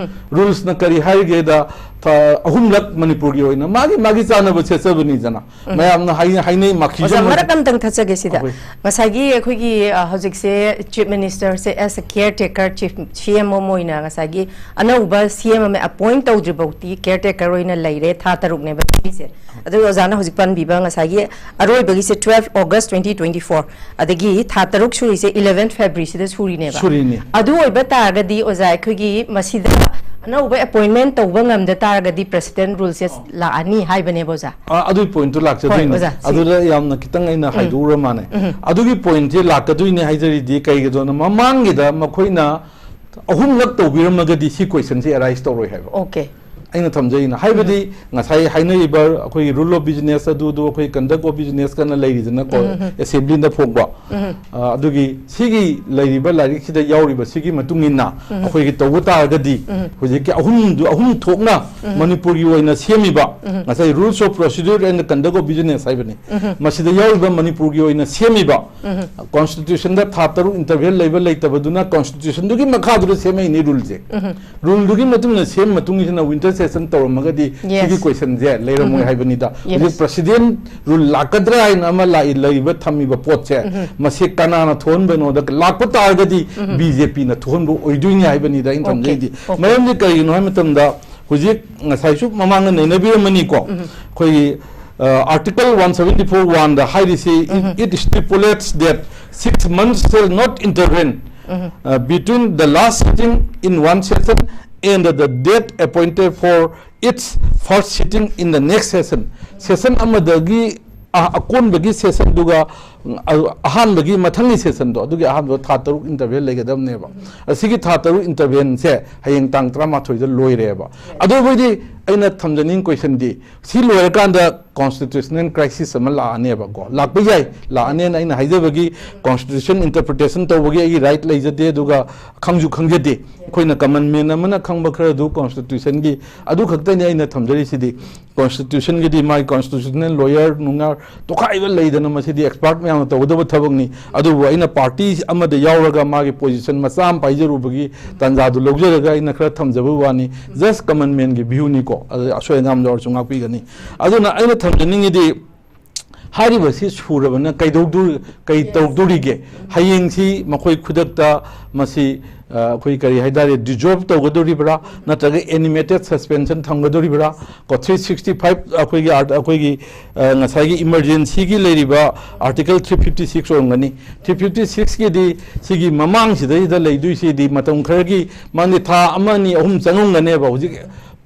rules ꯅ ꯀꯔꯤ ꯍꯥꯏꯒꯦꯗ, ꯊꯥ ꯑꯍꯨꯝꯂꯛ ꯃꯅꯤꯄꯨꯔꯒꯤ ꯑꯣꯏꯅ ꯃꯥꯒꯤ, ꯃꯥꯒꯤ ꯆꯥꯅꯕ ꯁꯦꯠꯆꯕꯅꯤꯗꯅ꯫ ꯃꯌꯥꯝꯅ ꯍꯥꯏ-, ꯍꯥꯏꯅꯩ, ꯃꯥꯈꯤ ꯑꯣꯖꯥ, ꯆꯪꯕ ꯃꯔꯛ ꯑꯝꯇꯪ ꯊꯠꯆꯒꯦ ꯁꯤꯗ꯫ ꯑꯩꯈꯣꯏ ꯉꯁꯥꯏꯒꯤ ꯑꯩꯈꯣꯏꯒꯤ, ꯑ, ꯍꯧꯖꯤꯛꯁꯦ Chief Minister say as a caretaker Chief C M ꯑꯃ ꯑꯣꯏꯅ ꯉꯁꯥꯏꯒꯤ ꯑꯅꯧꯕ C M ꯑꯃ appoint ꯇꯧꯗ꯭ꯔꯤ ꯐꯥꯎꯗꯤ caretaker ꯑꯣꯏꯅ ꯂꯩꯔꯦ, ꯊꯥ ꯇꯔꯨꯛꯅꯦꯕ ꯄꯤꯔꯤꯁꯦ꯫ ꯑꯗꯨꯒ ꯑꯣꯖꯥꯅ ꯍꯧꯖꯤꯛ ꯄꯟꯕꯤꯕ ꯉꯁꯥꯏꯒꯤ ꯑꯔꯣꯏꯕꯒꯤꯁꯦ twelve August twenty twenty four, ꯑꯗꯒꯤ ꯊꯥ ꯇꯔꯨꯛ ꯁꯨꯔꯤꯁꯦ eleven February ꯁꯤꯗ ꯁꯨꯔꯤꯅꯦꯕ꯫ ꯁꯨꯔꯤꯅꯤ꯫ ꯑꯗꯨ ꯑꯣꯏꯕ ꯇꯥꯔꯒꯗꯤ ꯑꯣꯖꯥ, ꯑꯩꯈꯣꯏꯒꯤ ꯃꯁꯤꯗ ꯑꯅꯧꯕ appointment ꯇꯧꯕ ꯉꯝꯗ ꯇꯥꯔꯒꯗꯤ President Rule ꯁꯦ ꯂꯥꯛꯑꯅꯤ ꯍꯥꯏꯕꯅꯦꯕ ꯑꯣꯖꯥ꯫ ꯑ, ꯑꯗꯨꯒꯤ point ꯇꯨ ꯂꯥꯛꯆꯗꯣꯏꯅꯤ꯫ ꯍꯣꯏ, ꯑꯣꯖꯥ, ꯁꯤ ꯑꯗꯨꯗ ꯌꯥꯝꯅ ꯈꯤꯇꯪ ꯑꯩꯅ ꯍꯥꯏꯗꯣꯛꯎꯔ ꯃꯥꯅꯦ꯫ ꯑꯗꯨꯒꯤ point ꯁꯦ ꯂꯥꯛꯀꯗꯣꯏꯅꯦ ꯍꯥꯏꯖꯔꯤꯗꯤ ꯀꯩꯒꯤꯅꯣꯅ, ꯃꯃꯥꯡꯒꯤꯗ ꯃꯈꯣꯏꯅ ꯑꯍꯨꯝꯂꯛ ꯇꯧꯕꯤꯔꯝꯃꯒꯗꯤ ꯁꯤ question ꯁꯦ arise ꯇꯧꯔꯣꯏ ꯍꯥꯏꯕ꯫ Okay꯫ ꯑꯩꯅ ꯊꯝꯖꯩꯅ ꯍꯥꯏꯕꯗꯤ, ꯉꯁꯥꯏ ꯍꯥꯏꯅꯔꯤꯕ ꯑꯩꯈꯣꯏꯒꯤ rule of business ꯑꯗꯨꯗꯨ, ꯑꯩꯈꯣꯏ conduct of business ꯀꯅ ꯂꯩꯔꯤꯗꯅꯀꯣ, assembly ꯗ ꯐꯣꯡꯕ꯫ ꯑ, ꯑꯗꯨꯒꯤ ꯁꯤꯒꯤ ꯂꯩꯔꯤꯕ ꯂꯥꯏꯔꯤꯛꯁꯤꯗ ꯌꯥꯎꯔꯤꯕ ꯁꯤꯒꯤ ꯃꯇꯨꯡ ꯏꯟꯅ ꯑꯩꯈꯣꯏꯒꯤ ꯇꯧꯕ ꯇꯥꯔꯒꯗꯤ, ꯍꯧꯖꯤꯛꯀꯤ ꯑꯍꯨꯝꯗꯨ, ꯑꯍꯨꯝ ꯊꯣꯛꯅ ꯃꯅꯤꯄꯨꯔꯒꯤ ꯑꯣꯏꯅ ꯁꯦꯝꯃꯤꯕ ꯉꯁꯥꯏ rules of procedure and conduct of business ꯍꯥꯏꯕꯅꯤ꯫ ꯃꯁꯤꯗ ꯌꯥꯎꯔꯤꯕ ꯃꯅꯤꯄꯨꯔꯒꯤ ꯑꯣꯏꯅ ꯁꯦꯝꯃꯤꯕ constitution ꯗ ꯊꯥ ꯇꯔꯨꯛ interval ꯂꯩꯕ ꯂꯩꯇꯕꯗꯨꯅ constitution ꯗꯨꯒꯤ ꯃꯈꯥꯗꯨꯗ ꯁꯦꯝꯃꯛꯏꯅꯤ rule ꯁꯦ꯫ Rule ꯗꯨꯒꯤ ꯃꯇꯨꯡ ꯏꯟꯅ ꯁꯦꯝ ꯃꯇꯨꯡꯁꯤꯅ winter session ꯇꯧꯔꯝꯃꯒꯗꯤ ꯁꯤꯒꯤ question ꯁꯦ ꯂꯩꯔꯝꯃꯣꯏ ꯍꯥꯏꯕꯅꯤꯗ꯫ ꯍꯧꯖꯤꯛ president rule ꯂꯥꯛꯀꯗ꯭ꯔꯥ ꯍꯥꯏꯅ ꯑꯃ ꯂꯥꯛꯏ, ꯂꯩꯔꯤꯕ ꯊꯝꯃꯤꯕ ꯄꯣꯠꯁꯦ, ꯃꯁꯤ ꯀꯅꯥꯅ ꯊꯣꯛꯍꯟꯕꯅꯣꯗ ꯂꯥꯛꯄ ꯇꯥꯔꯒꯗꯤ B J P ꯅ ꯊꯣꯛꯍꯟꯕ ꯑꯣꯏꯗꯣꯏꯅꯤ ꯍꯥꯏꯕꯅꯤꯗ ꯑꯩꯅ ꯊꯝꯖꯩꯗꯤ꯫ ꯃꯔꯝꯗꯤ ꯀꯔꯤꯒꯤꯅꯣ ꯍꯥꯏꯕ ꯃꯇꯝꯗ, ꯍꯧꯖꯤꯛ ꯉꯁꯥꯏꯁꯨ ꯃꯃꯥꯡꯗ ꯅꯩꯅꯕꯤꯔꯝꯃꯅꯤꯀꯣ, ꯑꯩꯈꯣꯏꯒꯤ, ꯑ, Article one seventy-four one ꯗ ꯍꯥꯏꯔꯤꯁꯤ, it, it stipulates that six months shall not intervene, uh, between the last sitting in one session and the date appointed for its first sitting in the next session꯫ Session ꯑꯃꯗꯒꯤ ꯑ-, ꯑꯀꯣꯟꯕꯒꯤ session ꯗꯨꯒ, ꯎꯝ, ꯑ-, ꯑꯍꯥꯟꯕꯒꯤ ꯃꯊꯪꯒꯤ session ꯗꯣ, ꯑꯗꯨꯒꯤ ꯑꯍꯥꯟꯕ ꯊꯥ ꯇꯔꯨꯛ interval ꯂꯩꯒꯗꯕꯅꯦꯕ꯫ ꯑꯁꯤꯒꯤ ꯊꯥ ꯇꯔꯨꯛ interval ꯁꯦ ꯍꯌꯦꯡ ꯇꯥꯡ ꯇꯔꯥꯃꯥꯊꯣꯏꯗ ꯂꯣꯏꯔꯦꯕ꯫ ꯑꯗꯨꯕꯨꯗꯤ ꯑꯩꯅ ꯊꯝꯖꯅꯤꯡ question ꯗꯤ, ꯁꯤ ꯂꯣꯏꯔꯀꯥꯟꯗ constitutional crisis ꯑꯃ ꯂꯥꯛꯑꯅꯦꯕꯀꯣ, ꯂꯥꯛꯄ ꯌꯥꯏ, ꯂꯥꯛꯑꯅꯦꯅ ꯑꯩꯅ ꯍꯥꯏꯖꯕꯒꯤ, constitution interpretation ꯇꯧꯕꯒꯤ ꯑꯩꯒꯤ right ꯂꯩꯖꯗꯦ, ꯑꯗꯨꯒ ꯈꯪꯁꯨ ꯈꯪꯖꯗꯦ꯫ ꯑꯩꯈꯣꯏꯅ common man ꯑꯃꯅ ꯈꯪꯕ ꯈꯔꯗꯨ constitution ꯒꯤ ꯑꯗꯨ ꯈꯛꯇꯅꯤ ꯑꯩꯅ ꯊꯝꯖꯔꯤꯁꯤꯗꯤ꯫ Constitution ꯒꯤꯗꯤ ꯃꯥꯒꯤ constitutional lawyer ꯅꯨꯡꯌꯥꯔ ꯇꯣꯈꯥꯏꯕ ꯂꯩꯗꯅ, ꯃꯁꯤꯗꯤ expert ꯃꯌꯥꯝꯅ ꯇꯧꯒꯗꯕ ꯊꯕꯛꯅꯤ꯫ ꯑꯗꯨꯕꯨ ꯑꯩꯅ party ꯑꯃꯗ ꯌꯥꯎꯔꯒ ꯃꯥꯒꯤ position ꯃꯆꯥ ꯑꯃ ꯄꯥꯏꯖꯔꯨꯕꯒꯤ ꯇꯥꯟꯖꯥꯗꯨ ꯂꯧꯖꯔꯒ ꯑꯩꯅ ꯈꯔ ꯊꯝꯖꯕ ꯋꯥꯅꯤ, just common man ꯒꯤ view ꯅꯤꯀꯣ꯫ ꯑꯗꯨ ꯑꯁꯣꯏ ꯑꯉꯥꯝ ꯌꯥꯎꯔꯁꯨ ꯉꯥꯛꯄꯤꯒꯅꯤ꯫ ꯑꯗꯨꯅ ꯑꯩꯅ ꯊꯝꯖꯅꯤꯡꯉꯤꯗꯤ, ꯍꯥꯏꯔꯤꯕꯁꯤ ꯁꯨꯔꯕꯅ ꯀꯩꯗꯧꯗꯣ-, ꯀꯩ ꯇꯧꯗꯣꯔꯤꯒꯦ? ꯍꯌꯦꯡꯁꯤ ꯃꯈꯣꯏ ꯈꯨꯗꯛꯇ ꯃꯁꯤ, ꯑ, ꯑꯩꯈꯣꯏ ꯀꯔꯤ ꯍꯥꯏꯇꯥꯔꯦ, dissolve ꯇꯧꯒꯗꯣꯔꯤꯕ꯭ꯔꯥ, ꯅꯠꯇ꯭ꯔꯒ animated suspension ꯊꯝꯒꯗꯣꯔꯤꯕ꯭ꯔꯥ? ꯀꯣ, three sixty five ꯑꯩꯈꯣꯏꯒꯤ art-, ꯑꯩꯈꯣꯏꯒꯤ, ꯑ, ꯉꯁꯥꯏꯒꯤ emergency ꯒꯤ ꯂꯩꯔꯤꯕ Article three fifty six ꯑꯣꯏꯔꯝꯒꯅꯤ꯫ Three fifty six ꯀꯤꯗꯤ ꯁꯤꯒꯤ ꯃꯃꯥꯡꯁꯤꯗꯩꯗ ꯂꯩꯗꯣꯏꯁꯤꯗꯤ ꯃꯇꯝ ꯈꯔꯒꯤ, ꯃꯥꯒꯤ ꯊꯥ ꯑꯃ, ꯑꯅꯤ, ꯑꯍꯨꯝ ꯆꯪꯉꯝꯒꯅꯦꯕ꯫ ꯍꯧꯖꯤꯛ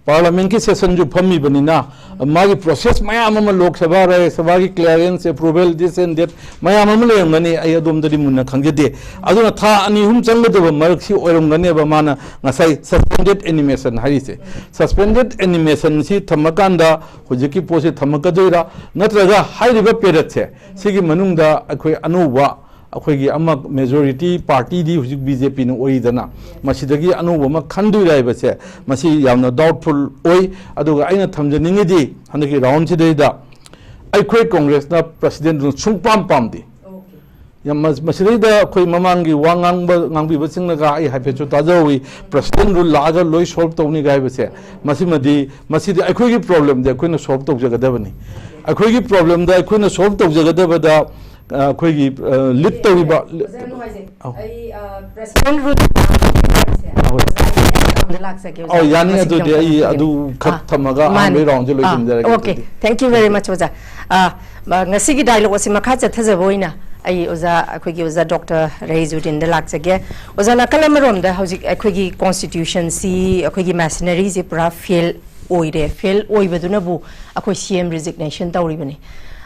ꯄꯥꯔꯂꯥꯃꯦꯟꯠꯀꯤ ꯁꯦꯁꯟꯁꯨ ꯐꯝꯃꯤꯕꯅꯤꯅ, ꯃꯥꯒꯤ ꯄ꯭ꯔꯣꯁꯦꯁ ꯃꯌꯥꯝ ꯑꯃ, ꯂꯣꯛ ꯁꯚꯥ, ꯔꯥꯖ꯭ꯌ ꯁꯚꯥꯒꯤ clearance, approval, this and that ꯃꯌꯥꯝ ꯑꯃ ꯂꯩꯔꯝꯒꯅꯤ꯫ ꯑꯩ ꯑꯗꯣꯝꯗꯗꯤ ꯃꯨꯟꯅ ꯈꯪꯖꯗꯦ꯫ ꯑꯗꯨꯅ ꯊꯥ ꯑꯅꯤ ꯑꯍꯨꯝ ꯆꯪꯒꯗꯕ ꯃꯔꯛꯁꯤ ꯑꯣꯏꯔꯝꯒꯅꯦꯕ ꯃꯥꯅ ꯉꯁꯥꯏ ꯁꯁꯄꯦꯟꯗꯦꯗ ꯑꯦꯅꯤꯃꯦꯁꯟ ꯍꯥꯏꯔꯤꯁꯦ꯫ ꯁꯁꯄꯦꯟꯗꯦꯗ ꯑꯦꯅꯤꯃꯦꯁꯟꯁꯤ ꯊꯝꯃꯀꯥꯟꯗ ꯍꯧꯖꯤꯛꯀꯤ ꯄꯣꯠꯁꯤ ꯊꯝꯃꯛꯀꯗꯣꯏꯔꯥ, ꯅꯠꯇ꯭ꯔꯒ ꯍꯥꯏꯔꯤꯕ ꯄꯦꯔꯦꯠꯁꯦ ꯁꯤꯒꯤ ꯃꯅꯨꯡꯗ ꯑꯩꯈꯣꯏ ꯑꯅꯧꯕ, ꯑꯩꯈꯣꯏꯒꯤ ꯑꯃ ꯃꯦꯖꯣꯔꯤꯇꯤ ꯄꯥꯔꯇꯤꯗꯤ ꯍꯧꯖꯤꯛ ꯕꯤ ꯖꯦ ꯄꯤꯅ ꯑꯣꯏꯔꯤꯗꯅ, ꯃꯁꯤꯗꯒꯤ ꯑꯅꯧꯕ ꯑꯃ ꯈꯟꯗꯣꯏꯔꯥ ꯍꯥꯏꯕꯁꯦ, ꯃꯁꯤ ꯌꯥꯝꯅ ꯗꯥꯎꯠꯐꯨꯜ ꯑꯣꯏ꯫ ꯑꯗꯨꯒ ꯑꯩꯅ ꯊꯝꯖꯅꯤꯡꯉꯤꯗꯤ, ꯍꯟꯗꯛꯀꯤ ꯔꯥꯎꯟꯁꯤꯗꯩꯗ ꯑꯩꯈꯣꯏ ꯀꯣꯡꯒ꯭ꯔꯦꯁꯅ ꯄ꯭ꯔꯁꯤꯗꯦꯟꯠ ꯔꯨꯜ ꯁꯨꯡꯄꯥꯝ ꯄꯥꯝꯗꯦ꯫ ꯌꯥꯝ ꯃ-, ꯃꯁꯤꯗꯩꯗ ꯑꯩꯈꯣꯏ ꯃꯃꯥꯡꯒꯤ ꯋꯥ ꯉꯥꯡꯕ, ꯉꯥꯡꯕꯤꯕꯁꯤꯡꯅꯒ ꯑꯩ ꯍꯥꯏꯐꯦꯠꯁꯨ ꯇꯥꯖꯍꯧꯋꯤ, ꯄ꯭ꯔꯁꯤꯗꯦꯟꯠ ꯔꯨꯜ ꯂꯥꯛꯑꯒ ꯂꯣꯏ ꯁꯣꯜꯕ ꯇꯧꯅꯤꯒ ꯍꯥꯏꯕꯁꯦ꯫ ꯃꯁꯤꯃꯗꯤ, ꯃꯁꯤꯗꯤ ꯑꯩꯈꯣꯏꯒꯤ ꯄ꯭ꯔꯣꯕ꯭ꯂꯦꯝꯗꯤ ꯑꯩꯈꯣꯏꯅ ꯁꯣꯜꯕ ꯇꯧꯖꯒꯗꯕꯅꯤ꯫ ꯑꯩꯈꯣꯏꯒꯤ ꯄ꯭ꯔꯣꯕ꯭ꯂꯦꯝꯗ ꯑꯩꯈꯣꯏꯅ ꯁꯣꯜꯕ ꯇꯧꯖꯒꯗꯕꯗ, ꯑ, ꯑꯩꯈꯣꯏꯒꯤ, ꯑ, ꯂꯤꯗ ꯇꯧꯔꯤꯕ, ꯑꯣꯖꯥ, ꯌꯥꯝ ꯅꯨꯡꯉꯥꯏꯖꯩ꯫ ꯑꯧ꯫ ꯑꯩ, ꯑ, ꯄ꯭ꯔꯁꯤꯗꯦꯟꯠ ꯔꯨꯜ ꯍꯣꯏ꯫ ꯑꯣꯖꯥꯒꯤ ꯑꯦꯀꯥꯎꯟꯗ ꯂꯥꯛꯆꯒꯦ, ꯑꯣꯖꯥ꯫ ꯑꯧ, ꯌꯥꯅꯤ꯫ ꯃꯁꯤꯒꯤ ꯑꯗꯨꯗꯤ ꯑꯃꯨꯛ ꯑꯩ ꯊꯝꯖꯒꯦ꯫ ꯑꯗꯨ ꯈꯛ ꯑꯥ, ꯊꯝꯃꯒ ꯃꯥꯅꯤ꯫ ꯑꯍꯥꯟꯕꯒꯤ ꯔꯥꯎꯟꯁꯦ ꯑꯥ, ꯂꯣꯏꯁꯤꯟꯖꯔꯒꯦ ꯑꯣꯀꯦ꯫ ꯑꯗꯨꯗꯤ꯫ Thank you very much, ꯑꯣꯖꯥ꯫ ꯑ, ꯃ-, ꯉꯁꯤꯒꯤ ꯗꯥꯏꯂꯣꯒ ꯑꯁꯤ ꯃꯈꯥ ꯆꯠꯊꯖꯕ ꯑꯣꯏꯅ ꯑꯩ ꯑꯣꯖꯥ, ꯑꯩꯈꯣꯏꯒꯤ ꯑꯣꯖꯥ ꯗꯣꯛꯇꯔ ꯔꯍꯤꯖꯨꯗꯤꯟꯗ ꯂꯥꯛꯆꯒꯦ꯫ ꯑꯣꯖꯥ, ꯅꯥꯀꯜ ꯑꯃꯔꯣꯝꯗ ꯍꯧꯖꯤꯛ ꯑꯩꯈꯣꯏꯒꯤ ꯀꯣꯟꯁꯇꯤꯇ꯭ꯌꯨꯁꯟꯁꯤ, ꯑꯩꯈꯣꯏꯒꯤ ꯃꯦꯁꯤꯅꯔꯤꯁꯤ ꯄꯨꯔꯥ ꯐꯦꯜ ꯑꯣꯏꯔꯦ꯫ ꯐꯦꯜ ꯑꯣꯏꯕꯗꯨꯅꯕꯨ ꯑꯩꯈꯣꯏ ꯁꯤ ꯑꯦꯝ ꯔꯤꯖꯤꯒꯅꯦꯁꯟ ꯇꯧꯔꯤꯕꯅꯤ꯫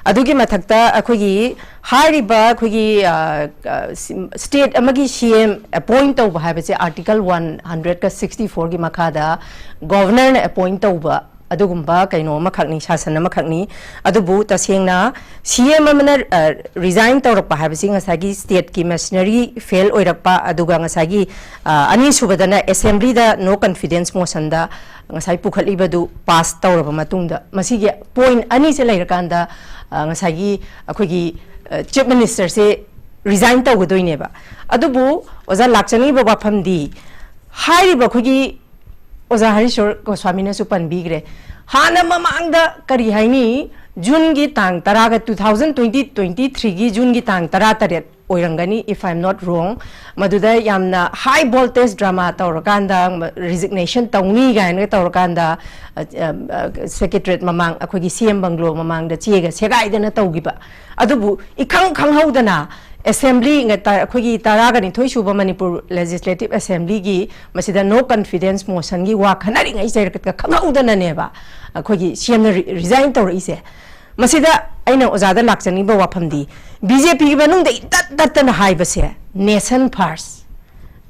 ꯑꯗꯨꯒꯤ ꯃꯊꯛꯇ ꯑꯩꯈꯣꯏꯒꯤ ꯍꯥꯏꯔꯤꯕ ꯑꯩꯈꯣꯏꯒꯤ, ꯑ, ꯑ, ꯁꯤ-, ꯁ꯭ꯇꯦꯠ ꯑꯃꯒꯤ ꯁꯤ ꯑꯦꯝ ꯑꯦꯄꯣꯏꯟꯠ ꯇꯧꯕ ꯍꯥꯏꯕꯁꯦ ꯑꯥꯔꯇꯤꯀꯜ ꯋꯥꯟ ꯍꯟꯗ꯭ꯔꯦꯗꯀ ꯁꯤꯛꯁꯇꯤ ꯐꯣꯔꯒꯤ ꯃꯈꯥꯗ ꯒꯣꯚꯔꯅꯔꯅ ꯑꯦꯄꯣꯏꯟꯠ ꯇꯧꯕ ꯑꯗꯨꯒꯨꯝꯕ ꯀꯩꯅꯣ ꯑꯃꯈꯛꯅꯤ, ꯁꯥꯁꯟ ꯑꯃꯈꯛꯅꯤ꯫ ꯑꯗꯨꯕꯨ ꯇꯁꯦꯡꯅ ꯁꯤ ꯑꯦꯝ ꯑꯃꯅ, ꯑ, ꯔꯤꯖꯥꯏꯟ ꯇꯧꯔꯛꯄ ꯍꯥꯏꯕꯁꯤ ꯉꯁꯥꯏꯒꯤ ꯁ꯭ꯇꯦꯠꯀꯤ ꯃꯦꯁꯤꯅꯔꯤ ꯐꯦꯜ ꯑꯣꯏꯔꯛꯄ, ꯑꯗꯨꯒ ꯉꯁꯥꯏꯒꯤ, ꯑ, ꯑꯅꯤꯁꯨꯕꯗꯅ ꯑꯦꯁꯦꯝꯕ꯭ꯂꯤꯗ ꯅꯣ ꯀꯟꯐꯤꯗꯦꯟꯁ ꯃꯣꯁꯟꯗ ꯉꯁꯥꯏ ꯄꯨꯈꯠꯂꯤꯕꯗꯨ ꯄꯥꯁ ꯇꯧꯔꯕ ꯃꯇꯨꯡꯗ, ꯃꯁꯤꯒꯤ ꯄꯣꯏꯟꯠ ꯑꯅꯤꯁꯦ ꯂꯩꯔꯀꯥꯟꯗ, ꯑ, ꯉꯁꯥꯏꯒꯤ ꯑꯩꯈꯣꯏꯒꯤ, ꯑ, ꯆꯤꯐ ꯃꯤꯅꯤꯁꯇꯔꯁꯦ ꯔꯤꯖꯥꯏꯟ ꯇꯧꯒꯗꯣꯏꯅꯦꯕ꯫ ꯑꯗꯨꯕꯨ ꯑꯣꯖꯥ, ꯂꯥꯛꯆꯅꯤꯡꯉꯤꯕ ꯋꯥꯐꯝꯗꯤ, ꯍꯥꯏꯔꯤꯕ ꯑꯩꯈꯣꯏꯒꯤ ꯑꯣꯖꯥ ꯍꯔꯤꯁꯣꯔ ꯒꯣꯁ꯭ꯋꯥꯃꯤꯅꯁꯨ ꯄꯟꯕꯤꯈ꯭ꯔꯦ, ꯍꯥꯟꯅ ꯃꯃꯥꯡꯗ ꯀꯔꯤ ꯍꯥꯏꯅꯤ, ꯖꯨꯟꯒꯤ ꯇꯥꯡ ꯇꯔꯥꯒ, two thousand twenty, twenty-threeꯒꯤ ꯖꯨꯟꯒꯤ ꯇꯥꯡ ꯇꯔꯥꯇꯔꯦꯠ ꯑꯣꯏꯔꯝꯒꯅꯤ, if I am not wrong, ꯃꯗꯨꯗ ꯌꯥꯝꯅ ꯍꯥꯏ ꯚꯣꯜꯇꯦꯖ ꯗ꯭ꯔꯃꯥ ꯇꯧꯔꯀꯥꯟꯗ, ꯔꯤꯖꯤꯒꯅꯦꯁꯟ ꯇꯧꯅꯤ ꯀꯥꯏꯅꯒ ꯇꯧꯔꯀꯥꯟꯗ, ꯑ, ꯑ, ꯑ, ꯁꯦꯀ꯭ꯔꯦꯇꯔꯤꯌꯦꯠ ꯃꯃꯥꯡ, ꯑꯩꯈꯣꯏꯒꯤ ꯁꯤ ꯑꯦꯝ ꯕꯪꯒ꯭ꯂꯣ ꯃꯃꯥꯡꯗ ꯆꯦꯒ ꯁꯦꯒꯥꯏꯗꯅ ꯇꯧꯈꯤꯕ꯫ ꯑꯗꯨꯕꯨ ꯏꯈꯪ ꯈꯪꯍꯧꯗꯅ ꯑꯦꯁꯦꯝꯕ꯭ꯂꯤ ꯉ-, ꯇ-, ꯑꯩꯈꯣꯏꯒꯤ ꯇꯔꯥꯒ ꯅꯤꯊꯣꯏ ꯁꯨꯕ ꯃꯅꯤꯄꯨꯔ ꯂꯦꯖꯤꯁꯂꯦꯇꯤꯚ ꯑꯦꯁꯦꯝꯕ꯭ꯂꯤꯒꯤ ꯃꯁꯤꯗ ꯅꯣ ꯀꯟꯐꯤꯗꯦꯟꯁ ꯃꯣꯁꯟꯒꯤ ꯋꯥ ꯈꯟꯅꯔꯤꯉꯩ ꯆꯩꯔꯛꯇ ꯈꯪꯍꯧꯗꯅꯅꯦꯕ ꯑꯩꯈꯣꯏꯒꯤ ꯁꯤ ꯑꯦꯝꯅ ꯔꯤ-, ꯔꯤꯖꯥꯏꯟ ꯇꯧꯔꯛꯏꯁꯦ꯫ ꯃꯁꯤꯗ ꯑꯩꯅ ꯑꯣꯖꯥꯗ ꯂꯥꯛꯆꯅꯤꯡꯕ ꯋꯥꯐꯝꯗꯤ, ꯕꯤ ꯖꯦ ꯄꯤꯒꯤ ꯃꯅꯨꯡꯗ ꯏꯇꯠ ꯇꯠꯇꯅ ꯍꯥꯏꯕꯁꯦ, "ꯅꯦꯁꯟ ꯐꯥꯔꯁ,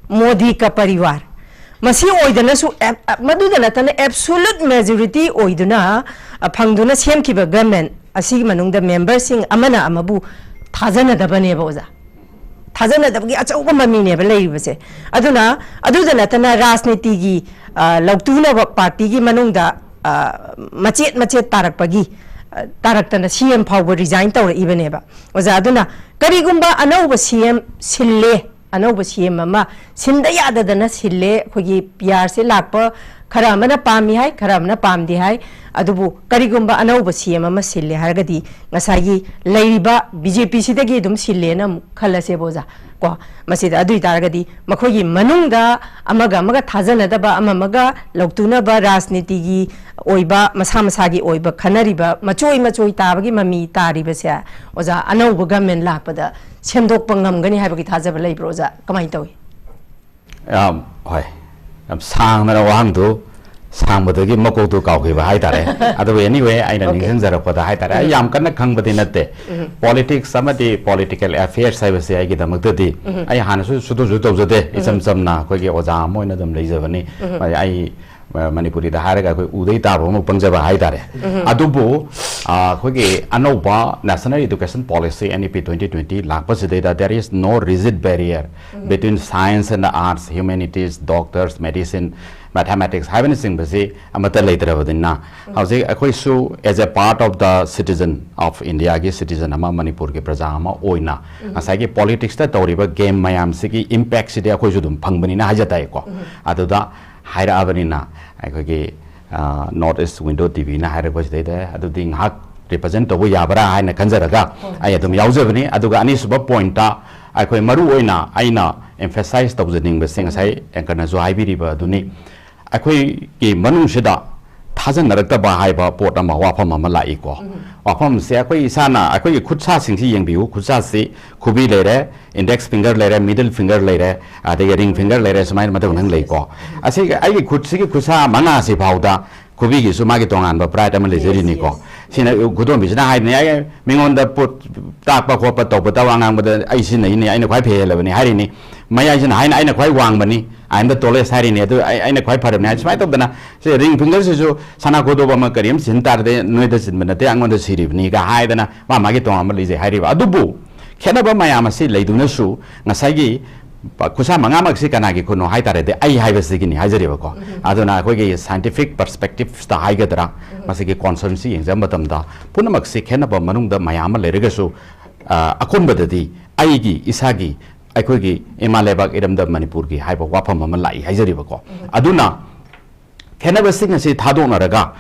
ꯃꯣꯗꯤ ꯀ ꯄꯔꯤꯋꯥꯔ", ꯃꯁꯤ ꯑꯣꯏꯗꯅꯁꯨ ꯑꯦꯞ-, ꯑ, ꯃꯗꯨꯗ ꯅꯠꯇꯅ ꯑꯦꯕꯁꯣꯂꯨꯠ ꯃꯦꯖꯣꯔꯤꯇꯤ ꯑꯣꯏꯗꯨꯅ, ꯑ, ꯐꯪꯗꯨꯅ ꯁꯦꯝꯈꯤꯕ ꯒꯚꯔꯟꯃꯦꯟ ꯑꯁꯤꯒꯤ ꯃꯅꯨꯡꯗ ꯃꯦꯝꯕꯔꯁꯤꯡ ꯑꯃꯅ ꯑꯃꯕꯨ ꯊꯥꯖꯅꯗꯕꯅꯦꯕ, ꯑꯣꯖꯥ꯫ ꯊꯥꯖꯅꯗꯕꯒꯤ ꯑꯆꯧꯕ ꯃꯃꯤꯅꯦꯕ ꯂꯩꯔꯤꯕꯁꯦ꯫ ꯑꯗꯨꯅ ꯑꯗꯨꯗ ꯅꯠꯇꯅ ꯔꯥꯖꯅꯤꯇꯤꯒꯤ, ꯑ, ꯂꯧꯇꯨꯅꯕ ꯄꯥꯔꯇꯤꯒꯤ ꯃꯅꯨꯡꯗ, ꯑ, ꯃꯆꯦꯠ ꯃꯆꯦꯠ ꯇꯥꯔꯛꯄꯒꯤ, ꯑ, ꯇꯥꯔꯛꯇꯅ ꯁꯤ ꯑꯦꯝ ꯐꯥꯎꯕ ꯔꯤꯖꯥꯏꯟ ꯇꯧꯔꯛꯏꯕꯅꯦꯕ꯫ ꯑꯣꯖꯥ, ꯑꯗꯨꯅ ꯀꯔꯤꯒꯨꯝꯕ ꯑꯅꯧꯕ ꯁꯤ ꯑꯦꯝ ꯁꯤꯜꯂꯦ, ꯑꯅꯧꯕ ꯁꯤ ꯑꯦꯝ ꯑꯃ ꯁꯤꯟꯗ ꯌꯥꯗꯗꯅ ꯁꯤꯜꯂꯦ, ꯑꯩꯈꯣꯏꯒꯤ ꯄꯤ ꯑꯥꯔꯁꯦ ꯂꯥꯛꯄ ꯈꯔ ꯑꯃꯅ ꯄꯥꯝꯃꯤ ꯍꯥꯏ, ꯈꯔ ꯑꯃꯅ ꯄꯥꯝꯗꯦ ꯍꯥꯏ꯫ ꯑꯗꯨꯕꯨ ꯀꯔꯤꯒꯨꯝꯕ ꯑꯅꯧꯕ ꯁꯤ ꯑꯦꯝ ꯑꯃ ꯁꯤꯜꯂꯦ ꯍꯥꯏꯔꯒꯗꯤ ꯉꯁꯥꯏꯒꯤ ꯂꯩꯔꯤꯕ ꯕꯤ ꯖꯦ ꯄꯤ ꯁꯤꯗꯒꯤ ꯑꯗꯨꯝ ꯁꯤꯜꯂꯦꯅ ꯑꯃꯨꯛ ꯈꯜꯂꯁꯦꯕ, ꯑꯣꯖꯥ꯫ ꯀꯣ, ꯃꯁꯤꯗ ꯑꯗꯨ ꯑꯣꯏꯇꯥꯔꯒꯗꯤ ꯃꯈꯣꯏꯒꯤ ꯃꯅꯨꯡꯗ ꯑꯃꯒ ꯑꯃꯒ ꯊꯥꯖꯅꯗꯕ, ꯑꯃ ꯑꯃꯒ ꯂꯧꯇꯨꯅꯕ, ꯔꯥꯖꯅꯤꯇꯤꯒꯤ ꯑꯣꯏꯕ, ꯃꯁꯥ ꯃꯁꯥꯒꯤ ꯑꯣꯏꯕ ꯈꯟꯅꯔꯤꯕ, ꯃꯆꯣꯏ ꯃꯆꯣꯏ ꯇꯥꯕꯒꯤ ꯃꯃꯤ ꯇꯥꯔꯤꯕꯁꯦ, ꯑꯣꯖꯥ, ꯑꯅꯧꯕ ꯒꯚꯔꯟꯃꯦꯟ ꯂꯥꯛꯄꯗ ꯁꯦꯝꯗꯣꯛꯄ ꯉꯝꯒꯅꯤ ꯍꯥꯏꯕꯒꯤ ꯊꯥꯖꯕ ꯂꯩꯕ꯭ꯔꯣ, ꯑꯣꯖꯥ? ꯀꯃꯥꯏꯅ ꯇꯧꯏ? ꯌꯥꯝ, ꯍꯣꯏ, ꯌꯥꯝ ꯁꯥꯡꯗꯅ ꯋꯥꯍꯪꯗꯨ ꯁꯥꯡꯕꯗꯒꯤ ꯃꯀꯣꯛꯇꯨ ꯀꯥꯎꯈꯤꯕ ꯍꯥꯏꯇꯥꯔꯦ꯫ ꯑꯗꯨꯕꯨ anyway, ꯑꯩꯅ Okay. ꯅꯤꯡꯁꯤꯡꯖꯔꯛꯄꯗ ꯍꯥꯏꯇꯥꯔꯦ, ꯑꯩ ꯎꯝ꯫ ꯌꯥꯝ ꯀꯟꯅ ꯈꯪꯕꯗꯤ ꯅꯠꯇꯦ꯫ ꯎꯝ꯫ Politics ꯑꯃꯗꯤ political affairs ꯍꯥꯏꯕꯁꯦ ꯑꯩꯒꯤꯗꯃꯛꯇꯗꯤ, ꯎꯝ꯫ ꯑꯩ ꯍꯥꯟꯅꯁꯨ ꯁꯨꯇꯧꯁꯨ ꯇꯧꯖꯗꯦ, ꯎꯝ꯫ ꯏꯆꯝ ꯆꯝꯅ ꯑꯩꯈꯣꯏꯒꯤ ꯑꯣꯖꯥ ꯑꯃ ꯑꯣꯏꯅ ꯑꯗꯨꯝ ꯂꯩꯖꯕꯅꯤ꯫ ꯎꯝ꯫ ꯑꯩ, ꯑ, ꯃꯅꯤꯄꯨꯔꯤꯗ ꯍꯥꯏꯔꯒ ꯑꯩꯈꯣꯏ ꯎꯗꯩ ꯇꯥꯕ ꯑꯃ ꯄꯪꯖꯕ ꯍꯥꯏꯇꯥꯔꯦ꯫ ꯎꯝ꯫ ꯑꯗꯨꯕꯨ, ꯑ, ꯑꯩꯈꯣꯏꯒꯤ ꯑꯅꯧꯕ National Education Policy, N E P twenty twenty ꯂꯥꯛꯄꯁꯤꯗꯩꯗ, there is no rigid barrier um. between science and the arts, humanities, doctors, medicine, mathematics ꯍꯥꯏꯕꯅꯆꯤꯡꯕꯁꯤ ꯑꯃꯠꯇ ꯂꯩꯇ꯭ꯔꯕꯅꯤꯅ, ꯎꯝ꯫ ꯍꯧꯖꯤꯛ ꯑꯩꯈꯣꯏꯁꯨ as a part of the citizen of India ꯒꯤ citizen ꯑꯃ, ꯃꯅꯤꯄꯨꯔꯒꯤ ꯄ꯭ꯔꯖꯥ ꯑꯃ ꯑꯣꯏꯅ, ꯎꯝ꯫ ꯉꯁꯥꯏꯒꯤ politics ꯇ ꯇꯧꯔꯤꯕ game ꯃꯌꯥꯝꯁꯤꯒꯤ impact ꯁꯤꯗꯤ ꯑꯩꯈꯣꯏꯁꯨ ꯑꯗꯨꯝ ꯐꯪꯕꯅꯤꯅ ꯍꯥꯏꯖ ꯇꯥꯏꯀꯣ꯫ ꯎꯝ꯫ ꯑꯗꯨꯗ ꯍꯥꯏꯔꯛꯑꯕꯅꯤꯅ ꯑꯩꯈꯣꯏꯒꯤ, ꯑ, North East Window T V ꯅ ꯍꯥꯏꯔꯛꯄꯁꯤꯗꯩꯗ ꯑꯗꯨꯗꯤ ꯉꯥꯏꯍꯥꯛ represent ꯇꯧꯕ ꯌꯥꯕ꯭ꯔꯥ ꯍꯥꯏꯅ ꯈꯟꯖꯔꯒ ꯍꯣꯏ꯫ ꯑꯩ ꯑꯗꯨꯝ ꯌꯥꯎꯖꯕꯅꯤ꯫ ꯑꯗꯨꯒ ꯑꯅꯤꯁꯨꯕ point ꯇ ꯑꯩꯈꯣꯏ ꯃꯔꯨ ꯑꯣꯏꯅ ꯑꯩꯅ emphasize ꯇꯧꯖꯅꯤꯡꯕꯁꯦ ꯉꯁꯥꯏ anchor ꯅꯁꯨ ꯍꯥꯏꯕꯤꯔꯤꯕ ꯑꯗꯨꯅꯤ, ꯑꯩꯈꯣꯏꯒꯤ ꯃꯅꯨꯡꯁꯤꯗ ꯊꯥꯖꯅꯔꯛꯇꯕ ꯍꯥꯏꯕ ꯄꯣꯠ ꯑꯃ, ꯋꯥꯐꯝ ꯑꯃ ꯂꯥꯛꯏꯀꯣ꯫ ꯋꯥꯐꯝꯁꯦ ꯑꯩꯈꯣꯏ ꯏꯁꯥꯅ, ꯑꯩꯈꯣꯏꯒꯤ ꯈꯨꯠꯁꯥꯁꯤꯡꯁꯤ ꯌꯦꯡꯕꯤꯌꯨ꯫ ꯈꯨꯠꯁꯥꯁꯤ ꯈꯨꯕꯤ ꯂꯩꯔꯦ, index finger ꯂꯩꯔꯦ, middle finger ꯂꯩꯔꯦ, ꯑꯗꯒꯤ ring finger ꯂꯩꯔꯦ, ꯁꯨꯃꯥꯏꯅ ꯃꯊꯪ ꯃꯊꯪ ꯂꯩꯀꯣ꯫ ꯑꯁꯤꯒꯤ ꯑꯩꯒꯤ ꯈꯨꯠꯁꯤꯒꯤ ꯈꯨꯠꯁꯥ ꯃꯉꯥꯁꯤ ꯐꯥꯎꯗ ꯈꯨꯕꯤꯒꯤꯁꯨ ꯃꯥꯒꯤ ꯇꯣꯉꯥꯟꯕ pride ꯑꯃ ꯂꯩꯖꯔꯤꯅꯤꯀꯣ꯫ Yes, yes. ꯁꯤꯅ ꯈꯨꯗꯣꯝꯕꯤꯁꯤꯅ ꯍꯥꯏꯕꯅꯤ, "ꯑꯩ ꯃꯤꯉꯣꯟꯗ ꯄꯣꯠ ꯇꯥꯛꯄ ꯈꯣꯠꯄ ꯇꯧꯕꯗ, ꯋꯥ ꯉꯥꯡꯕꯗ ꯑꯩ ꯁꯤꯖꯤꯟꯅꯩꯅꯤ, ꯑꯩꯅ ꯈ꯭ꯋꯥꯏ ꯐꯩ ꯍꯦꯜꯂꯕꯅꯤ" ꯍꯥꯏꯔꯤꯅꯤ꯫ ꯃꯌꯥꯏꯁꯤꯅ ꯍꯥꯏꯅ "ꯑꯩꯅ ꯈ꯭ꯋꯥꯏ ꯋꯥꯡꯕꯅꯤ, I am the tallest" ꯍꯥꯏꯔꯤꯅꯤ, "ꯑꯗꯨ ꯑꯩ, ꯑꯩꯅ ꯈ꯭ꯋꯥꯏ ꯐꯔꯕꯅꯤ" ꯍꯥꯏ꯫ ꯁꯨꯃꯥꯏꯅ ꯇꯧꯗꯅ ꯁꯤ ring finger ꯁꯤꯁꯨ ꯁꯅꯥ ꯈꯨꯗꯣꯞ ꯑꯃ ꯀꯔꯤ ꯑꯃ ꯁꯤꯖꯤꯟ ꯇꯥꯔꯗꯤ "ꯅꯣꯏꯗ ꯆꯤꯟꯕ ꯅꯠꯇꯦ, ꯑꯩꯉꯣꯟꯗ ꯁꯤꯔꯤꯕꯅꯤꯒ" ꯍꯥꯏꯗꯅ ꯃꯥ ꯃꯥꯒꯤ ꯇꯣꯉꯥꯟꯕ ꯂꯩꯖꯩ ꯍꯥꯏꯔꯤꯕ꯫ ꯑꯗꯨꯕꯨ ꯈꯦꯠꯅꯕ ꯃꯌꯥꯝ ꯑꯁꯤ ꯂꯩꯗꯨꯅꯁꯨ ꯉꯁꯥꯏꯒꯤ ꯈꯨꯠꯁꯥ ꯃꯉꯥꯃꯛꯁꯤ ꯀꯅꯥꯒꯤ ꯈꯨꯠꯅꯣ ꯍꯥꯏ ꯇꯥꯔꯗꯤ ꯑꯩ ꯍꯥꯏꯕꯁꯤꯒꯤꯅꯤ ꯍꯥꯏꯖꯔꯤꯕꯀꯣ꯫ ꯑꯗꯨꯅ ꯑꯩꯈꯣꯏꯒꯤ scientific perspectives ꯇ ꯍꯥꯏꯒꯗ꯭ꯔꯥ, ꯃꯁꯤꯒꯤ concern ꯁꯤ ꯌꯦꯡꯖꯕ ꯃꯇꯝꯗ ꯄꯨꯝꯅꯃꯛꯁꯤ ꯈꯦꯠꯅꯕ ꯃꯅꯨꯡꯗ ꯃꯌꯥꯝ ꯑꯃ ꯂꯩꯔꯒꯁꯨ, ꯑ, ꯑꯀꯣꯟꯕꯗꯗꯤ ꯑꯩꯒꯤ ꯏꯁꯥꯒꯤ, ꯑꯩꯈꯣꯏꯒꯤ ꯏꯃꯥ ꯂꯩꯕꯥꯛ ꯏꯔꯝꯗꯝ ꯃꯅꯤꯄꯨꯔꯒꯤ ꯍꯥꯏꯕ ꯋꯥꯐꯝ ꯑꯃ ꯂꯥꯛꯏ ꯍꯥꯏꯖꯔꯤꯕꯀꯣ꯫ ꯑꯗꯨꯅ ꯈꯦꯠꯅꯕꯁꯤꯡ ꯑꯁꯤ ꯊꯥꯗꯣꯛꯅꯔꯒ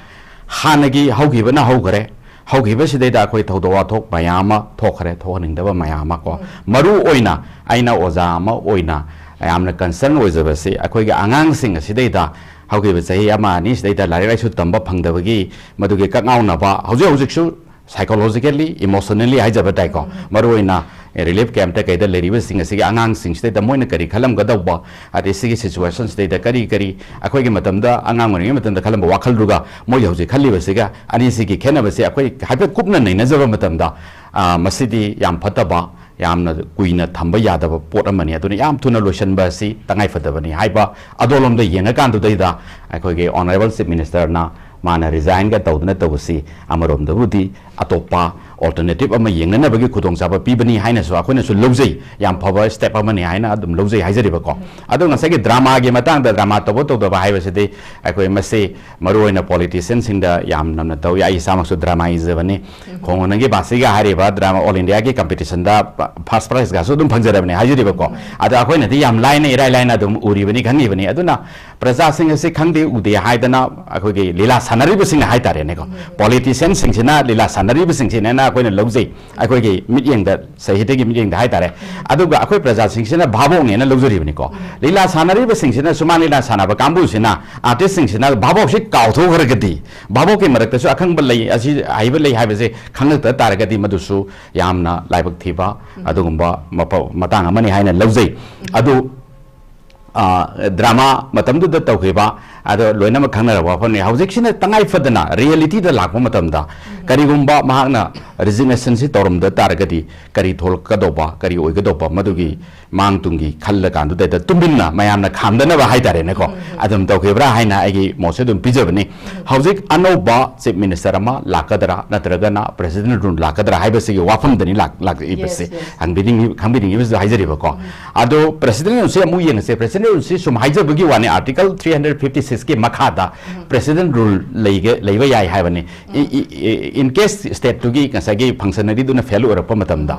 ꯍꯥꯟꯅꯒꯤ ꯍꯧꯈꯤꯕꯅ ꯍꯧꯈꯔꯦ, ꯍꯧꯈꯤꯕꯁꯤꯗꯩꯗ ꯑꯩꯈꯣꯏ ꯊꯧꯗꯣꯛ ꯋꯥꯊꯣꯛ ꯃꯌꯥꯝ ꯑꯃ ꯊꯣꯛꯈ꯭ꯔꯦ, ꯊꯣꯛꯍꯟꯅꯤꯡꯗꯕ ꯃꯌꯥꯝ ꯑꯃ ꯀꯣ꯫ ꯃꯔꯨ ꯑꯣꯏꯅ ꯑꯩꯅ ꯑꯣꯖꯥ ꯑꯃ ꯑꯣꯏꯅ ꯌꯥꯝꯅ concern ꯑꯣꯏꯖꯕꯁꯤ ꯑꯩꯈꯣꯏꯒꯤ ꯑꯉꯥꯡꯁꯤꯡ ꯑꯁꯤꯗꯩꯗ ꯍꯧꯈꯤꯕ ꯆꯍꯤ ꯑꯃ ꯑꯅꯤ ꯁꯤꯗꯩꯗ ꯂꯥꯏꯔꯤꯛ ꯂꯥꯏꯁꯨ ꯇꯝꯕ ꯐꯪꯗꯕꯒꯤ ꯃꯗꯨꯒꯤ ꯀꯛꯉꯥꯎꯅꯕ ꯍꯧꯖꯤꯛ ꯍꯧꯖꯤꯛꯁꯨ psychologically, emotionally ꯍꯥꯏꯖꯕ ꯇꯥꯏꯀꯣ꯫ ꯃꯔꯨꯑꯣꯏꯅ relief camp ꯇ ꯀꯩꯗ ꯂꯩꯔꯤꯕꯁꯤꯡ ꯑꯁꯤꯒꯤ ꯑꯉꯥꯡꯁꯤꯡꯁꯤꯗꯩꯗ ꯃꯣꯏꯅ ꯀꯔꯤ ꯈꯜꯂꯝꯒꯗꯧꯕ, ꯑꯗꯩ ꯁꯤꯒꯤ situation ꯁꯤꯗꯩꯗ ꯀꯔꯤ ꯀꯔꯤ ꯑꯩꯈꯣꯏꯒꯤ ꯃꯇꯝꯗ, ꯑꯉꯥꯡ ꯑꯣꯏꯔꯤꯉꯩ ꯃꯇꯝꯗ ꯈꯜꯂꯝꯕ ꯋꯥꯈꯜꯗꯨꯒ ꯃꯣꯏ ꯍꯧꯖꯤꯛ ꯈꯜꯂꯤꯕꯁꯤꯒ ꯑꯅꯤꯁꯤꯒꯤ ꯈꯦꯠꯅꯕꯁꯦ ꯑꯩꯈꯣꯏ ꯍꯥꯏꯐꯦꯠ ꯀꯨꯞꯅ ꯅꯩꯅꯖꯕ ꯃꯇꯝꯗ, ꯑ, ꯃꯁꯤꯗꯤ ꯌꯥꯝ ꯐꯠꯇꯕ, ꯌꯥꯝꯅ ꯀꯨꯏꯅ ꯊꯝꯕ ꯌꯥꯗꯕ ꯄꯣꯠ ꯑꯃꯅꯤ꯫ ꯑꯗꯨꯅ ꯌꯥꯝ ꯊꯨꯅ ꯂꯣꯏꯁꯤꯟꯕ ꯑꯁꯤ ꯇꯉꯥꯏꯐꯗꯕꯅꯤ ꯍꯥꯏꯕ ꯑꯗꯣꯂꯣꯝꯗ ꯌꯦꯡꯉꯀꯥꯟꯗꯨꯗꯩꯗ ꯑꯩꯈꯣꯏꯒꯤ Honourable Chief Minister ꯅ ꯃꯥꯅ resign ꯒ ꯇꯧꯗꯅ ꯇꯧꯕꯁꯤ ꯑꯃꯔꯣꯝꯗꯕꯨꯗꯤ ꯑꯇꯣꯞꯄ alternative ꯑꯃ ꯌꯦꯡꯅꯅꯕꯒꯤ ꯈꯨꯗꯣꯡꯆꯥꯕ ꯄꯤꯕꯅꯤ ꯍꯥꯏꯅꯁꯨ ꯑꯩꯈꯣꯏꯅꯁꯨ ꯂꯧꯖꯩ, ꯌꯥꯝ ꯐꯕ step ꯑꯃꯅꯤ ꯍꯥꯏꯅ ꯑꯗꯨꯝ ꯂꯧꯖꯩ ꯍꯥꯏꯖꯔꯤꯕꯀꯣ꯫ ꯑꯗꯣ ꯉꯁꯥꯏꯒꯤ drama ꯒꯤ ꯃꯇꯥꯡꯗ drama ꯇꯧꯕ ꯇꯧꯗꯕ ꯍꯥꯏꯕꯁꯤꯗꯤ ꯑꯩꯈꯣꯏ ꯃꯁꯤ ꯃꯔꯨꯑꯣꯏꯅ politician ꯁꯤꯡꯗ ꯌꯥꯝ ꯅꯝꯅ ꯇꯧꯏ꯫ ꯑꯩ ꯏꯁꯥꯃꯛꯁꯨ drama ꯏꯖꯕꯅꯤ꯫ ꯈꯣꯡꯉꯣꯟꯅꯒꯤ ꯕꯥꯁꯤꯒ ꯍꯥꯏꯔꯤꯕ drama All India ꯒꯤ competition ꯗ first prize ꯒꯁꯨ ꯑꯗꯨꯝ ꯐꯪꯖꯔꯕꯅꯤ ꯍꯥꯏꯖꯔꯤꯕꯀꯣ꯫ ꯑꯗꯣ ꯑꯩꯈꯣꯏꯅꯗꯤ ꯌꯥꯝ ꯂꯥꯏꯅ, ꯏꯔꯥꯏ ꯂꯥꯏꯅ ꯑꯗꯨꯝ ꯎꯔꯤꯕꯅꯤ, ꯈꯪꯉꯤꯕꯅꯤ꯫ ꯑꯗꯨꯅ ꯄ꯭ꯔꯖꯥꯁꯤꯡ ꯑꯁꯤ ꯈꯪꯗꯦ ꯎꯗꯦ ꯍꯥꯏꯗꯅ ꯑꯩꯈꯣꯏꯒꯤ ꯂꯤꯂꯥ ꯁꯥꯟꯅꯔꯤꯕꯁꯤꯡꯅ ꯍꯥꯏꯇꯥꯔꯦꯅꯦꯀꯣ, ꯄꯣꯂꯤꯇꯤꯁꯤꯌꯥꯟꯁꯤꯡꯁꯤꯅ ꯂꯤꯂꯥ ꯁꯥꯟꯅꯔꯤꯕꯁꯤꯡꯁꯤꯅꯦꯅ ꯑꯩꯈꯣꯏꯅ ꯂꯧꯖꯩ, ꯑꯩꯈꯣꯏꯒꯤ ꯃꯤꯠꯌꯦꯡꯗ, ꯁꯥꯍꯤꯇ꯭ꯌꯒꯤ ꯃꯤꯠꯌꯦꯡꯗ ꯍꯥꯏꯇꯥꯔꯦ꯫ ꯑꯗꯨꯒ ꯑꯩꯈꯣꯏ ꯄ꯭ꯔꯖꯥꯁꯤꯡꯁꯤꯅ ꯚꯥꯕꯣꯛꯅꯦꯅ ꯂꯧꯖꯔꯤꯕꯅꯤꯀꯣ꯫ ꯂꯤꯂꯥ ꯁꯥꯟꯅꯔꯤꯕꯁꯤꯡꯁꯤꯅ, ꯁꯨꯃꯥꯡ ꯂꯤꯂꯥ ꯁꯥꯟꯅꯕ ꯀꯥꯡꯕꯨꯁꯤꯅ, ꯑꯥꯔꯇꯤꯁꯁꯤꯡꯁꯤꯅ ꯚꯥꯕꯣꯛꯁꯤ ꯀꯥꯎꯊꯣꯛꯈ꯭ꯔꯒꯗꯤ, ꯚꯥꯕꯣꯛꯀꯤ ꯃꯔꯛꯇꯁꯨ ꯑꯈꯪꯕ ꯂꯩ, ꯑꯁꯤ ꯑꯍꯩꯕ ꯂꯩ ꯍꯥꯏꯕꯁꯦ ꯈꯪꯂꯛꯇ ꯇꯥꯔꯒꯗꯤ, ꯃꯗꯨꯁꯨ ꯌꯥꯝꯅ ꯂꯥꯏꯕꯛ ꯊꯤꯕ ꯑꯗꯨꯒꯨꯝꯕ ꯃꯄ-, ꯃꯇꯥꯡ ꯑꯃꯅꯤ ꯍꯥꯏꯅ ꯂꯧꯖꯩ꯫ ꯑꯗꯨ ꯑ, ꯗ꯭ꯔꯃꯥ ꯃꯇꯝꯗꯨꯗ ꯇꯧꯈꯤꯕ, ꯑꯗꯣ ꯂꯣꯏꯅꯃꯛ ꯈꯪꯅꯔꯕ ꯋꯥꯐꯝꯅꯤ꯫ ꯍꯧꯖꯤꯛꯁꯤꯅ ꯇꯉꯥꯏ ꯐꯗꯅ ꯔꯤꯌꯦꯂꯤꯇꯤꯗ ꯂꯥꯛꯄ ꯃꯇꯝꯗ, ꯀꯔꯤꯒꯨꯝꯕ ꯃꯍꯥꯛꯅ ꯔꯤꯖꯤꯒꯅꯦꯁꯟꯁꯤ ꯇꯧꯔꯝꯗ ꯇꯥꯔꯒꯗꯤ, ꯀꯔꯤ ꯊꯣꯛꯂꯛꯀꯗꯧꯕ, ꯀꯔꯤ ꯑꯣꯏꯒꯗꯧꯕ, ꯃꯗꯨꯒꯤ ꯃꯥꯡ ꯇꯨꯡꯒꯤ ꯈꯜꯂ ꯀꯥꯟꯗꯨꯗ ꯇꯨꯃꯤꯟꯅ ꯃꯌꯥꯝꯅ ꯈꯥꯝꯗꯅꯕ ꯍꯥꯏꯇꯥꯔꯦꯅꯦꯀꯣ, ꯑꯗꯨꯝ ꯇꯧꯈꯤꯕ꯭ꯔꯥ ꯍꯥꯏꯅ ꯑꯩꯒꯤ ꯃꯣꯠꯁꯦ ꯑꯗꯨꯝ ꯄꯤꯖꯕꯅꯤ꯫ ꯍꯧꯖꯤꯛ ꯑꯅꯧꯕ ꯆꯤꯐ ꯃꯤꯅꯤꯁꯇꯔ ꯑꯃ ꯂꯥꯛꯀꯗ꯭ꯔꯥ, ꯅꯠꯇ꯭ꯔꯒꯅ ꯄ꯭ꯔꯦꯁꯤꯗꯦꯟ ꯔꯨꯜ ꯂꯥꯛꯀꯗ꯭ꯔꯥ ꯍꯥꯏꯕꯁꯤꯒꯤ ꯋꯥꯐꯝꯗꯅꯤ ꯂꯥꯛ-, ꯂꯥꯛꯂꯤꯕꯁꯦ꯫ Yes, yes. ꯈꯪꯕꯤꯅꯤꯡꯉꯤ-, ꯈꯪꯕꯤꯅꯤꯡꯉꯤꯕꯁꯤꯗ ꯍꯥꯏꯖꯔꯤꯕꯀꯣ꯫ ꯑꯗꯣ ꯄ꯭ꯔꯦꯁꯤꯗꯦꯟ ꯔꯨꯜꯁꯦ ꯑꯃꯨꯛ ꯌꯦꯡꯉꯁꯦ꯫ ꯄ꯭ꯔꯦꯁꯤꯗꯦꯟ ꯔꯨꯜꯁꯤ ꯁꯨꯝ ꯍꯥꯏꯖꯕꯒꯤ ꯋꯥꯅꯤ, ꯑꯥꯔꯇꯤꯀꯜ ꯊ꯭ꯔꯤ ꯍꯟꯗ꯭ꯔꯦꯠ ꯐꯤꯐꯇꯤ ꯁꯤꯛꯁꯀꯤ ꯃꯈꯥꯗ ꯄ꯭ꯔꯦꯁꯤꯗꯦꯟ ꯔꯨꯜ ꯂꯩꯒ-, ꯂꯩꯕ ꯌꯥꯏ ꯍꯥꯏꯕꯅꯤ꯫ E-, E-, E-, in case ꯁ꯭ꯇꯦꯠꯇꯨꯒꯤ ꯉꯁꯥꯏꯒꯤ ꯐꯪꯁꯅꯔꯤꯗꯨꯅ ꯐꯦꯜ ꯑꯣꯏꯔꯛꯄ ꯃꯇꯝꯗ꯫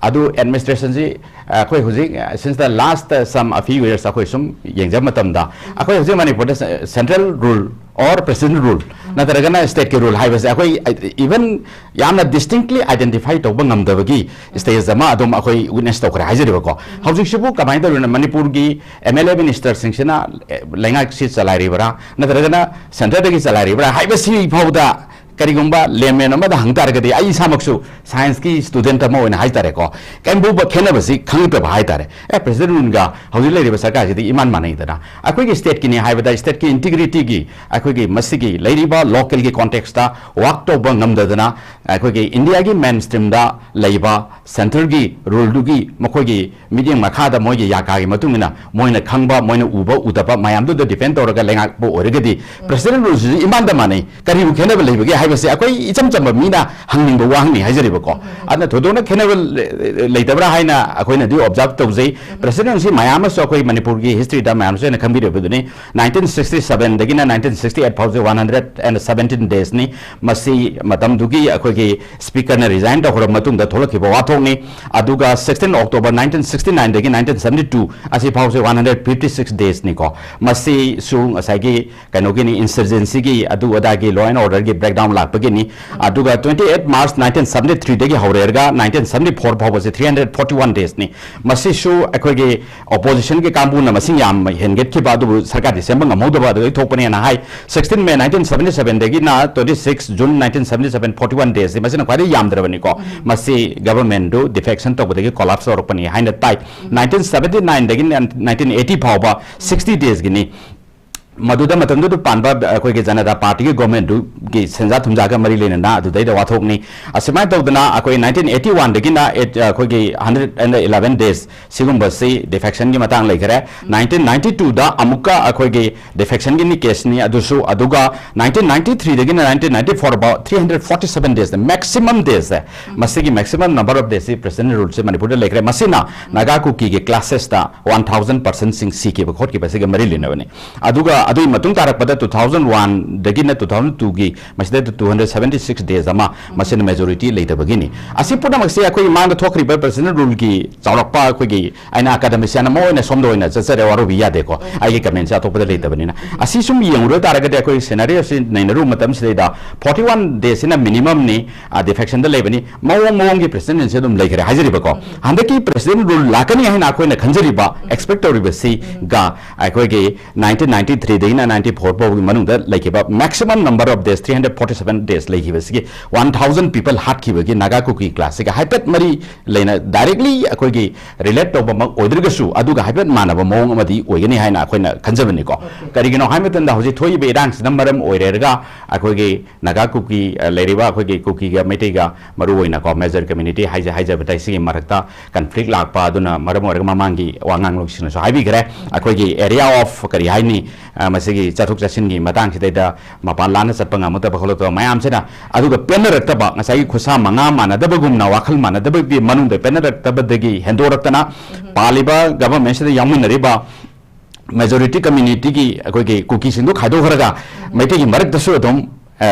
ꯑꯗꯨ ꯑꯦꯗꯃꯤꯅꯤꯁꯇ꯭ꯔꯦꯁꯟꯁꯤ, ꯑꯩꯈꯣꯏ ꯍꯧꯖꯤꯛ, since the last, uh, some a few years, ꯑꯩꯈꯣꯏ ꯁꯨꯝ ꯌꯦꯡꯖꯕ ꯃꯇꯝꯗ, ꯑꯩꯈꯣꯏ ꯍꯧꯖꯤꯛ ꯃꯅꯤꯄꯨꯔꯗ central rule or president rule ꯅꯠꯇ꯭ꯔꯒꯅ ꯁ꯭ꯇꯦꯠꯀꯤ ꯔꯨꯜ ꯍꯥꯏꯕꯁꯦ ꯑꯩꯈꯣꯏ even ꯌꯥꯝꯅ distinctly identify ꯇꯧꯕ ꯉꯝꯗꯕꯒꯤ ꯁ꯭ꯇꯦꯖ ꯑꯃ ꯑꯗꯨꯝ ꯑꯩꯈꯣꯏ ꯋꯤꯠꯅꯦꯁ ꯇꯧꯈ꯭ꯔꯦ ꯍꯥꯏꯖꯔꯤꯕꯀꯣ꯫ ꯍꯧꯖꯤꯛꯁꯤꯕꯨ ꯀꯃꯥꯏꯅ ꯇꯧꯔꯤꯅꯣ? ꯃꯅꯤꯄꯨꯔꯒꯤ ꯑꯦꯝ ꯑꯦꯜ ꯑꯦ ꯃꯤꯅꯤꯁꯇꯔꯁꯤꯡꯁꯤꯅ, ꯑꯦ, ꯂꯩꯉꯥꯛꯁꯤ ꯆꯂꯥꯏꯔꯤꯕ꯭ꯔꯥ, ꯅꯠꯇ꯭ꯔꯒꯅ ꯁꯦꯟꯇꯔꯗꯒꯤ ꯆꯂꯥꯏꯔꯤꯕ꯭ꯔꯥ ꯍꯥꯏꯕꯁꯤ ꯐꯥꯎꯗ ꯀꯔꯤꯒꯨꯝꯕ ꯂꯦꯃꯦꯟ ꯑꯃꯗ ꯍꯪ ꯇꯥꯔꯒꯗꯤ, ꯑꯩ ꯏꯁꯥꯃꯛꯁꯨ ꯁꯥꯏꯟꯁꯀꯤ ꯁ꯭ꯇꯨꯗꯦꯟꯠ ꯑꯃ ꯑꯣꯏꯅ ꯍꯥꯏꯇꯥꯔꯦꯀꯣ, ꯀꯔꯤꯒꯨꯝꯕ ꯈꯦꯠꯅꯕꯁꯤ ꯈꯪꯂꯛꯇꯕ ꯍꯥꯏꯇꯥꯔꯦ꯫ ꯑꯦ, ꯄ꯭ꯔꯦꯁꯤꯗꯦꯟ ꯔꯨꯜꯒ ꯍꯧꯖꯤꯛ ꯂꯩꯔꯤꯕ ꯁꯔꯀꯥꯔꯁꯤꯗꯤ ꯏꯃꯥꯟ ꯃꯥꯟꯅꯩꯗꯅ꯫ ꯑꯩꯈꯣꯏꯒꯤ ꯁ꯭ꯇꯦꯠꯀꯤꯅꯤ ꯍꯥꯏꯕꯗ, ꯁ꯭ꯇꯦꯠꯀꯤ ꯏꯟꯇꯤꯒ꯭ꯔꯤꯇꯤꯒꯤ, ꯑꯩꯈꯣꯏꯒꯤ ꯃꯁꯤꯒꯤ ꯂꯩꯔꯤꯕ ꯂꯣꯀꯦꯜꯒꯤ ꯀꯣꯟꯇꯦꯛꯁꯇ ꯋꯥꯛ ꯇꯧꯕ ꯉꯝꯗꯗꯅ, ꯑꯩꯈꯣꯏꯒꯤ ꯏꯟꯗꯤꯌꯥꯒꯤ ꯃꯦꯟ ꯁ꯭ꯇ꯭ꯔꯤꯝꯗ ꯂꯩꯕ ꯁꯦꯟꯇꯔꯒꯤ ꯔꯨꯜꯗꯨꯒꯤ ꯃꯈꯣꯏꯒꯤ ꯃꯤꯠꯌꯦꯡ ꯃꯈꯥꯗ ꯃꯣꯏꯒꯤ ꯌꯥꯀꯥꯒꯤ ꯃꯇꯨꯡ ꯏꯟꯅ ꯃꯣꯏꯅ ꯈꯪꯕ, ꯃꯣꯏꯅ ꯎꯕ ꯎꯗꯕ ꯃꯌꯥꯝꯗꯨꯗ ꯗꯤꯄꯦꯟ ꯇꯧꯔꯒ ꯂꯩꯉꯥꯛꯄ ꯑꯣꯏꯔꯒꯗꯤ, ꯄ꯭ꯔꯦꯁꯤꯗꯦꯟ ꯔꯨꯜꯁꯤꯁꯨ ꯏꯃꯥꯟꯗ ꯃꯥꯟꯅꯩ꯫ ꯀꯔꯤꯕꯨ ꯈꯦꯠꯅꯕ ꯂꯩꯕꯒꯦ ꯍꯥꯏꯕꯁꯦ ꯑꯩꯈꯣꯏ ꯏꯆꯝ ꯆꯝꯕ ꯃꯤꯅ ꯍꯪꯅꯤꯡꯕ ꯋꯥꯍꯪꯅꯤ ꯍꯥꯏꯖꯔꯤꯕꯀꯣ꯫ ꯑꯗꯨꯅ ꯊꯣꯏꯗꯣꯛꯅ ꯈꯦꯠꯅꯕ ꯂꯩ-, ꯂꯩꯇꯕ꯭ꯔꯥ ꯍꯥꯏꯅ ꯑꯩꯈꯣꯏꯅꯗꯤ observe ꯇꯧꯖꯩ꯫ President ꯁꯤ ꯃꯌꯥꯝ ꯑꯃꯁꯨ ꯑꯩꯈꯣꯏ ꯃꯅꯤꯄꯨꯔꯒꯤ history ꯗ ꯃꯌꯥꯝꯁꯨ ꯍꯦꯟꯅ ꯈꯪꯕꯤꯔꯤꯕꯗꯨꯅꯤ, nineteen sixty seven ꯗꯒꯤꯅ nineteen sixty eight ꯐꯥꯎꯁꯦ one hundred and seventeen days ꯅꯤ꯫ ꯃꯁꯤ ꯃꯇꯝꯗꯨꯒꯤ ꯑꯩꯈꯣꯏꯒꯤ Speaker ꯅ resign ꯇꯧꯈ꯭ꯔꯕ ꯃꯇꯨꯡꯗ ꯊꯣꯛꯂꯛꯈꯤꯕ ꯋꯥꯊꯣꯛꯅꯤ꯫ ꯑꯗꯨꯒ sixteen October nineteen sixty nine ꯗꯒꯤ nineteen seventy two ꯑꯁꯤ ꯐꯥꯎꯁꯦ one hundred fifty six days ꯅꯤꯀꯣ꯫ ꯃꯁꯤꯁꯨ ꯉꯁꯥꯏꯒꯤ ꯀꯩꯅꯣꯒꯤꯅꯤ, insurgency ꯒꯤ ꯑꯗꯨ ꯑꯗꯥꯒꯤ law and order ꯒꯤ breakdown ꯂꯥꯛꯄꯒꯤꯅꯤ꯫ ꯑꯗꯨꯒ twenty eight March nineteen seventy three ꯗꯒꯤ ꯍꯧꯔꯦꯔꯒ nineteen seventy four ꯐꯥꯎꯕꯁꯦ three hundred forty one days ꯅꯤ꯫ ꯃꯁꯤꯁꯨ ꯑꯩꯈꯣꯏꯒꯤ opposition ꯒꯤ ꯀꯥꯡꯕꯨꯅ ꯃꯁꯤꯡ ꯌꯥꯝ ꯍꯦꯟꯒꯠꯈꯤꯕ, ꯑꯗꯨꯕꯨ ꯁꯔꯀꯥꯔꯗꯤ ꯁꯦꯝꯕ ꯉꯝꯍꯧꯗꯕ ꯑꯗꯨꯗꯒꯤ ꯊꯣꯛꯄꯅꯦꯅ ꯍꯥꯏ꯫ Sixteen May nineteen seventy seven ꯗꯒꯤꯅ twenty six June nineteen seventy seven, forty one days ꯁꯤ ꯃꯁꯤꯅ ꯈ꯭ꯋꯥꯏꯗꯒꯤ ꯌꯥꯝꯗ꯭ꯔꯕꯅꯤꯀꯣ꯫ ꯃꯁꯤ government ꯗꯨ defection ꯇꯧꯕꯗꯒꯤ collapse ꯇꯧꯔꯛꯄꯅꯤ ꯍꯥꯏꯅ ꯇꯥꯏ꯫ Nineteen seventy nine ꯗꯒꯤ nineteen eighty ꯐꯥꯎꯕ sixty days ꯒꯤꯅꯤ꯫ ꯃꯗꯨꯗ ꯃꯇꯝꯗꯨꯗ ꯄꯥꯟꯕ ꯑꯩꯈꯣꯏꯒꯤ ꯖꯅꯇꯥ ꯄꯥꯔꯇꯤꯒꯤ government ꯗꯨꯒꯤ ꯁꯦꯟꯖꯥ ꯊꯨꯝꯖꯥꯒ ꯃꯔꯤ ꯂꯩꯅꯅ ꯑꯗꯨꯗꯩꯗ ꯋꯥꯊꯣꯛꯅꯤ꯫ ꯑꯁꯨꯃꯥꯏꯅ ꯇꯧꯗꯅ ꯑꯩꯈꯣꯏ nineteen eighty one ꯗꯒꯤꯅ eight, ꯑꯩꯈꯣꯏꯒꯤ hundred and eleven days ꯁꯤꯒꯨꯝꯕꯁꯤ defection ꯒꯤ ꯃꯇꯥꯡ ꯂꯩꯈꯔꯦ꯫ Nineteen ninety two ꯗ ꯑꯃꯨꯛꯀ ꯑꯩꯈꯣꯏꯒꯤ defection ꯒꯤꯅꯤ case ꯅꯤ ꯑꯗꯨꯁꯨ, ꯑꯗꯨꯒ nineteen ninety three ꯗꯒꯤꯅ nineteen ninety four ꯐꯥꯎ three hundred forty seven days, maximum days ꯁꯦ, ꯃꯁꯤꯒꯤ maximum number of days ꯁꯤ President Rule ꯁꯦ ꯃꯅꯤꯄꯨꯔꯗ ꯂꯩꯈ꯭ꯔꯦ꯫ ꯃꯁꯤꯅ ꯅꯥꯒꯥ ꯀꯨꯀꯤꯒꯤ classes ꯇ one thousand person ꯁꯤꯡ ꯁꯤꯈꯤꯕ ꯈꯣꯠꯈꯤꯕꯁꯤꯒ ꯃꯔꯤ ꯂꯩꯅꯕꯅꯤ꯫ ꯑꯗꯨꯒ ꯑꯗꯨꯒꯤ ꯃꯇꯨꯡ ꯇꯥꯔꯛꯄꯗ two thousand one ꯗꯒꯤꯅ two thousand two ꯒꯤ ꯃꯁꯤꯗ two hundred seventy six days ꯑꯃ, ꯃꯁꯤꯅ majority ꯂꯩꯇꯕꯒꯤꯅꯤ꯫ ꯑꯁꯤ ꯄꯨꯝꯅꯃꯛꯁꯦ ꯑꯩꯈꯣꯏꯒꯤ ꯃꯥꯡꯗ ꯊꯣꯛꯈ꯭ꯔꯤꯕ President Rule ꯒꯤ ꯆꯥꯎꯔꯛꯄ, ꯑꯩꯈꯣꯏꯒꯤ, ꯑꯩꯅ academician ꯑꯃ ꯑꯣꯏꯅ ꯁꯣꯝꯗ ꯑꯣꯏꯅ ꯆꯠꯆꯔꯦ, ꯋꯥꯔꯧꯕꯤ ꯌꯥꯗꯦꯀꯣ꯫ ꯑꯩꯒꯤ comment ꯁꯦ ꯑꯇꯣꯞꯄꯗ ꯂꯩꯇꯕꯅꯤꯅ꯫ ꯑꯁꯤ ꯁꯨꯝ ꯌꯦꯡꯉꯨꯔ ꯇꯥꯔꯒꯗꯤ ꯑꯩꯈꯣꯏ scenario ꯑꯁꯤ ꯅꯩꯅꯔꯨꯕ ꯃꯇꯝꯁꯤꯗꯩꯗ forty one days ꯁꯤꯅ minimum ꯅꯤ, ꯑ, defection ꯗ ꯂꯩꯕꯅꯤ꯫ ꯃꯑꯣꯡ ꯃꯑꯣꯡꯒꯤ President ꯁꯦ ꯑꯗꯨꯝ ꯂꯩꯈ꯭ꯔꯦ ꯍꯥꯏꯖꯔꯤꯕꯀꯣ꯫ ꯍꯟꯗꯛꯀꯤ President Rule ꯂꯥꯛꯀꯅꯤ ꯍꯥꯏꯅ ꯑꯩꯈꯣꯏꯅ ꯈꯟꯖꯔꯤꯕ, expect ꯇꯧꯔꯤꯕꯁꯤꯒ ꯑꯩꯈꯣꯏꯒꯤ nineteen ninety three ꯗꯒꯤꯅ ninety four ꯐꯥꯎꯒꯤ ꯃꯅꯨꯡꯗ ꯂꯩꯈꯤꯕ maximum number of days three hundred forty seven days ꯂꯩꯈꯤꯕꯁꯤꯒꯤ one thousand people ꯍꯥꯠꯈꯤꯕꯒꯤ Naga Kuki class ꯁꯤꯒ ꯍꯥꯏꯐꯦꯠ ꯃꯔꯤ ꯂꯩꯅ, directly ꯑꯩꯈꯣꯏꯒꯤ relate ꯇꯧꯕꯃꯛ ꯑꯣꯏꯗ꯭ꯔꯒꯁꯨ ꯑꯗꯨꯒ ꯍꯥꯏꯐꯦꯠ ꯃꯥꯟꯅꯕ ꯃꯑꯣꯡ ꯑꯃꯗꯤ ꯑꯣꯏꯒꯅꯤ ꯍꯥꯏꯅ ꯑꯩꯈꯣꯏꯅ ꯈꯟꯖꯕꯅꯤꯀꯣ꯫ ꯀꯔꯤꯒꯤꯅꯣ ꯍꯥꯏꯕ ꯃꯇꯝꯗ ꯍꯧꯖꯤꯛ ꯊꯣꯛꯏꯕ ꯏꯔꯥꯡꯁꯤꯅ ꯃꯔꯝ ꯑꯣꯏꯔꯒ ꯑꯩꯈꯣꯏꯒꯤ ꯅꯥꯒꯥ ꯀꯨꯀꯤ, ꯑ, ꯂꯩꯔꯤꯕ ꯑꯩꯈꯣꯏꯒꯤ ꯀꯨꯀꯤꯒ ꯃꯩꯇꯩꯒ ꯃꯔꯨ ꯑꯣꯏꯅꯀꯣ, major community ꯍꯥꯏꯖ-, ꯍꯥꯏꯖꯕ ꯇꯥꯏ, ꯁꯤꯒꯤ ꯃꯔꯛꯇ conflict ꯂꯥꯛꯄ ꯑꯗꯨꯅ ꯃꯔꯝ ꯑꯣꯏꯔꯒ ꯃꯃꯥꯡꯒꯤ ꯋꯥꯉꯥꯡꯂꯣꯏꯁꯤꯡꯅꯁꯨ ꯍꯥꯏꯕꯤꯈ꯭ꯔꯦ꯫ ꯑꯩꯈꯣꯏꯒꯤ area of ꯀꯔꯤ ꯍꯥꯏꯅꯤ, ꯑ, ꯃꯁꯤꯒꯤ ꯆꯠꯊꯣꯛ ꯆꯠꯁꯤꯟꯒꯤ ꯃꯇꯥꯡꯁꯤꯗꯩꯗ ꯃꯄꯥꯟ ꯂꯥꯟꯅ ꯆꯠꯄ ꯉꯝꯃꯛꯇꯕ ꯈꯣꯠꯂꯛꯇꯕ ꯃꯌꯥꯝꯁꯤꯅ, ꯑꯗꯨꯒ ꯄꯦꯟꯅꯔꯛꯇꯕ, ꯉꯁꯥꯏꯒꯤ ꯈꯨꯠꯁꯥ ꯃꯉꯥ ꯃꯥꯟꯅꯗꯕꯒꯨꯝꯅ ꯋꯥꯈꯜ ꯃꯥꯟꯅꯗꯕꯒꯤ ꯃꯅꯨꯡꯗ ꯄꯦꯟꯅꯔꯛꯇꯕꯗꯒꯤ ꯍꯦꯟꯗꯣꯔꯛꯇꯅ ꯄꯥꯜꯂꯤꯕ ꯒꯚꯔꯟꯃꯦꯟꯁꯤꯗ ꯌꯥꯎꯃꯤꯟꯅꯔꯤꯕ ꯃꯦꯖꯣꯔꯤꯇꯤ ꯀꯝꯃ꯭ꯌꯨꯅꯤꯇꯤꯒꯤ ꯑꯩꯈꯣꯏꯒꯤ ꯀꯨꯀꯤꯁꯤꯡꯗꯣ ꯈꯥꯏꯗꯣꯛꯈ꯭ꯔꯒ ꯃꯩꯇꯩꯒꯤ ꯃꯔꯛꯇꯁꯨ ꯑꯗꯨꯝ, ꯑ,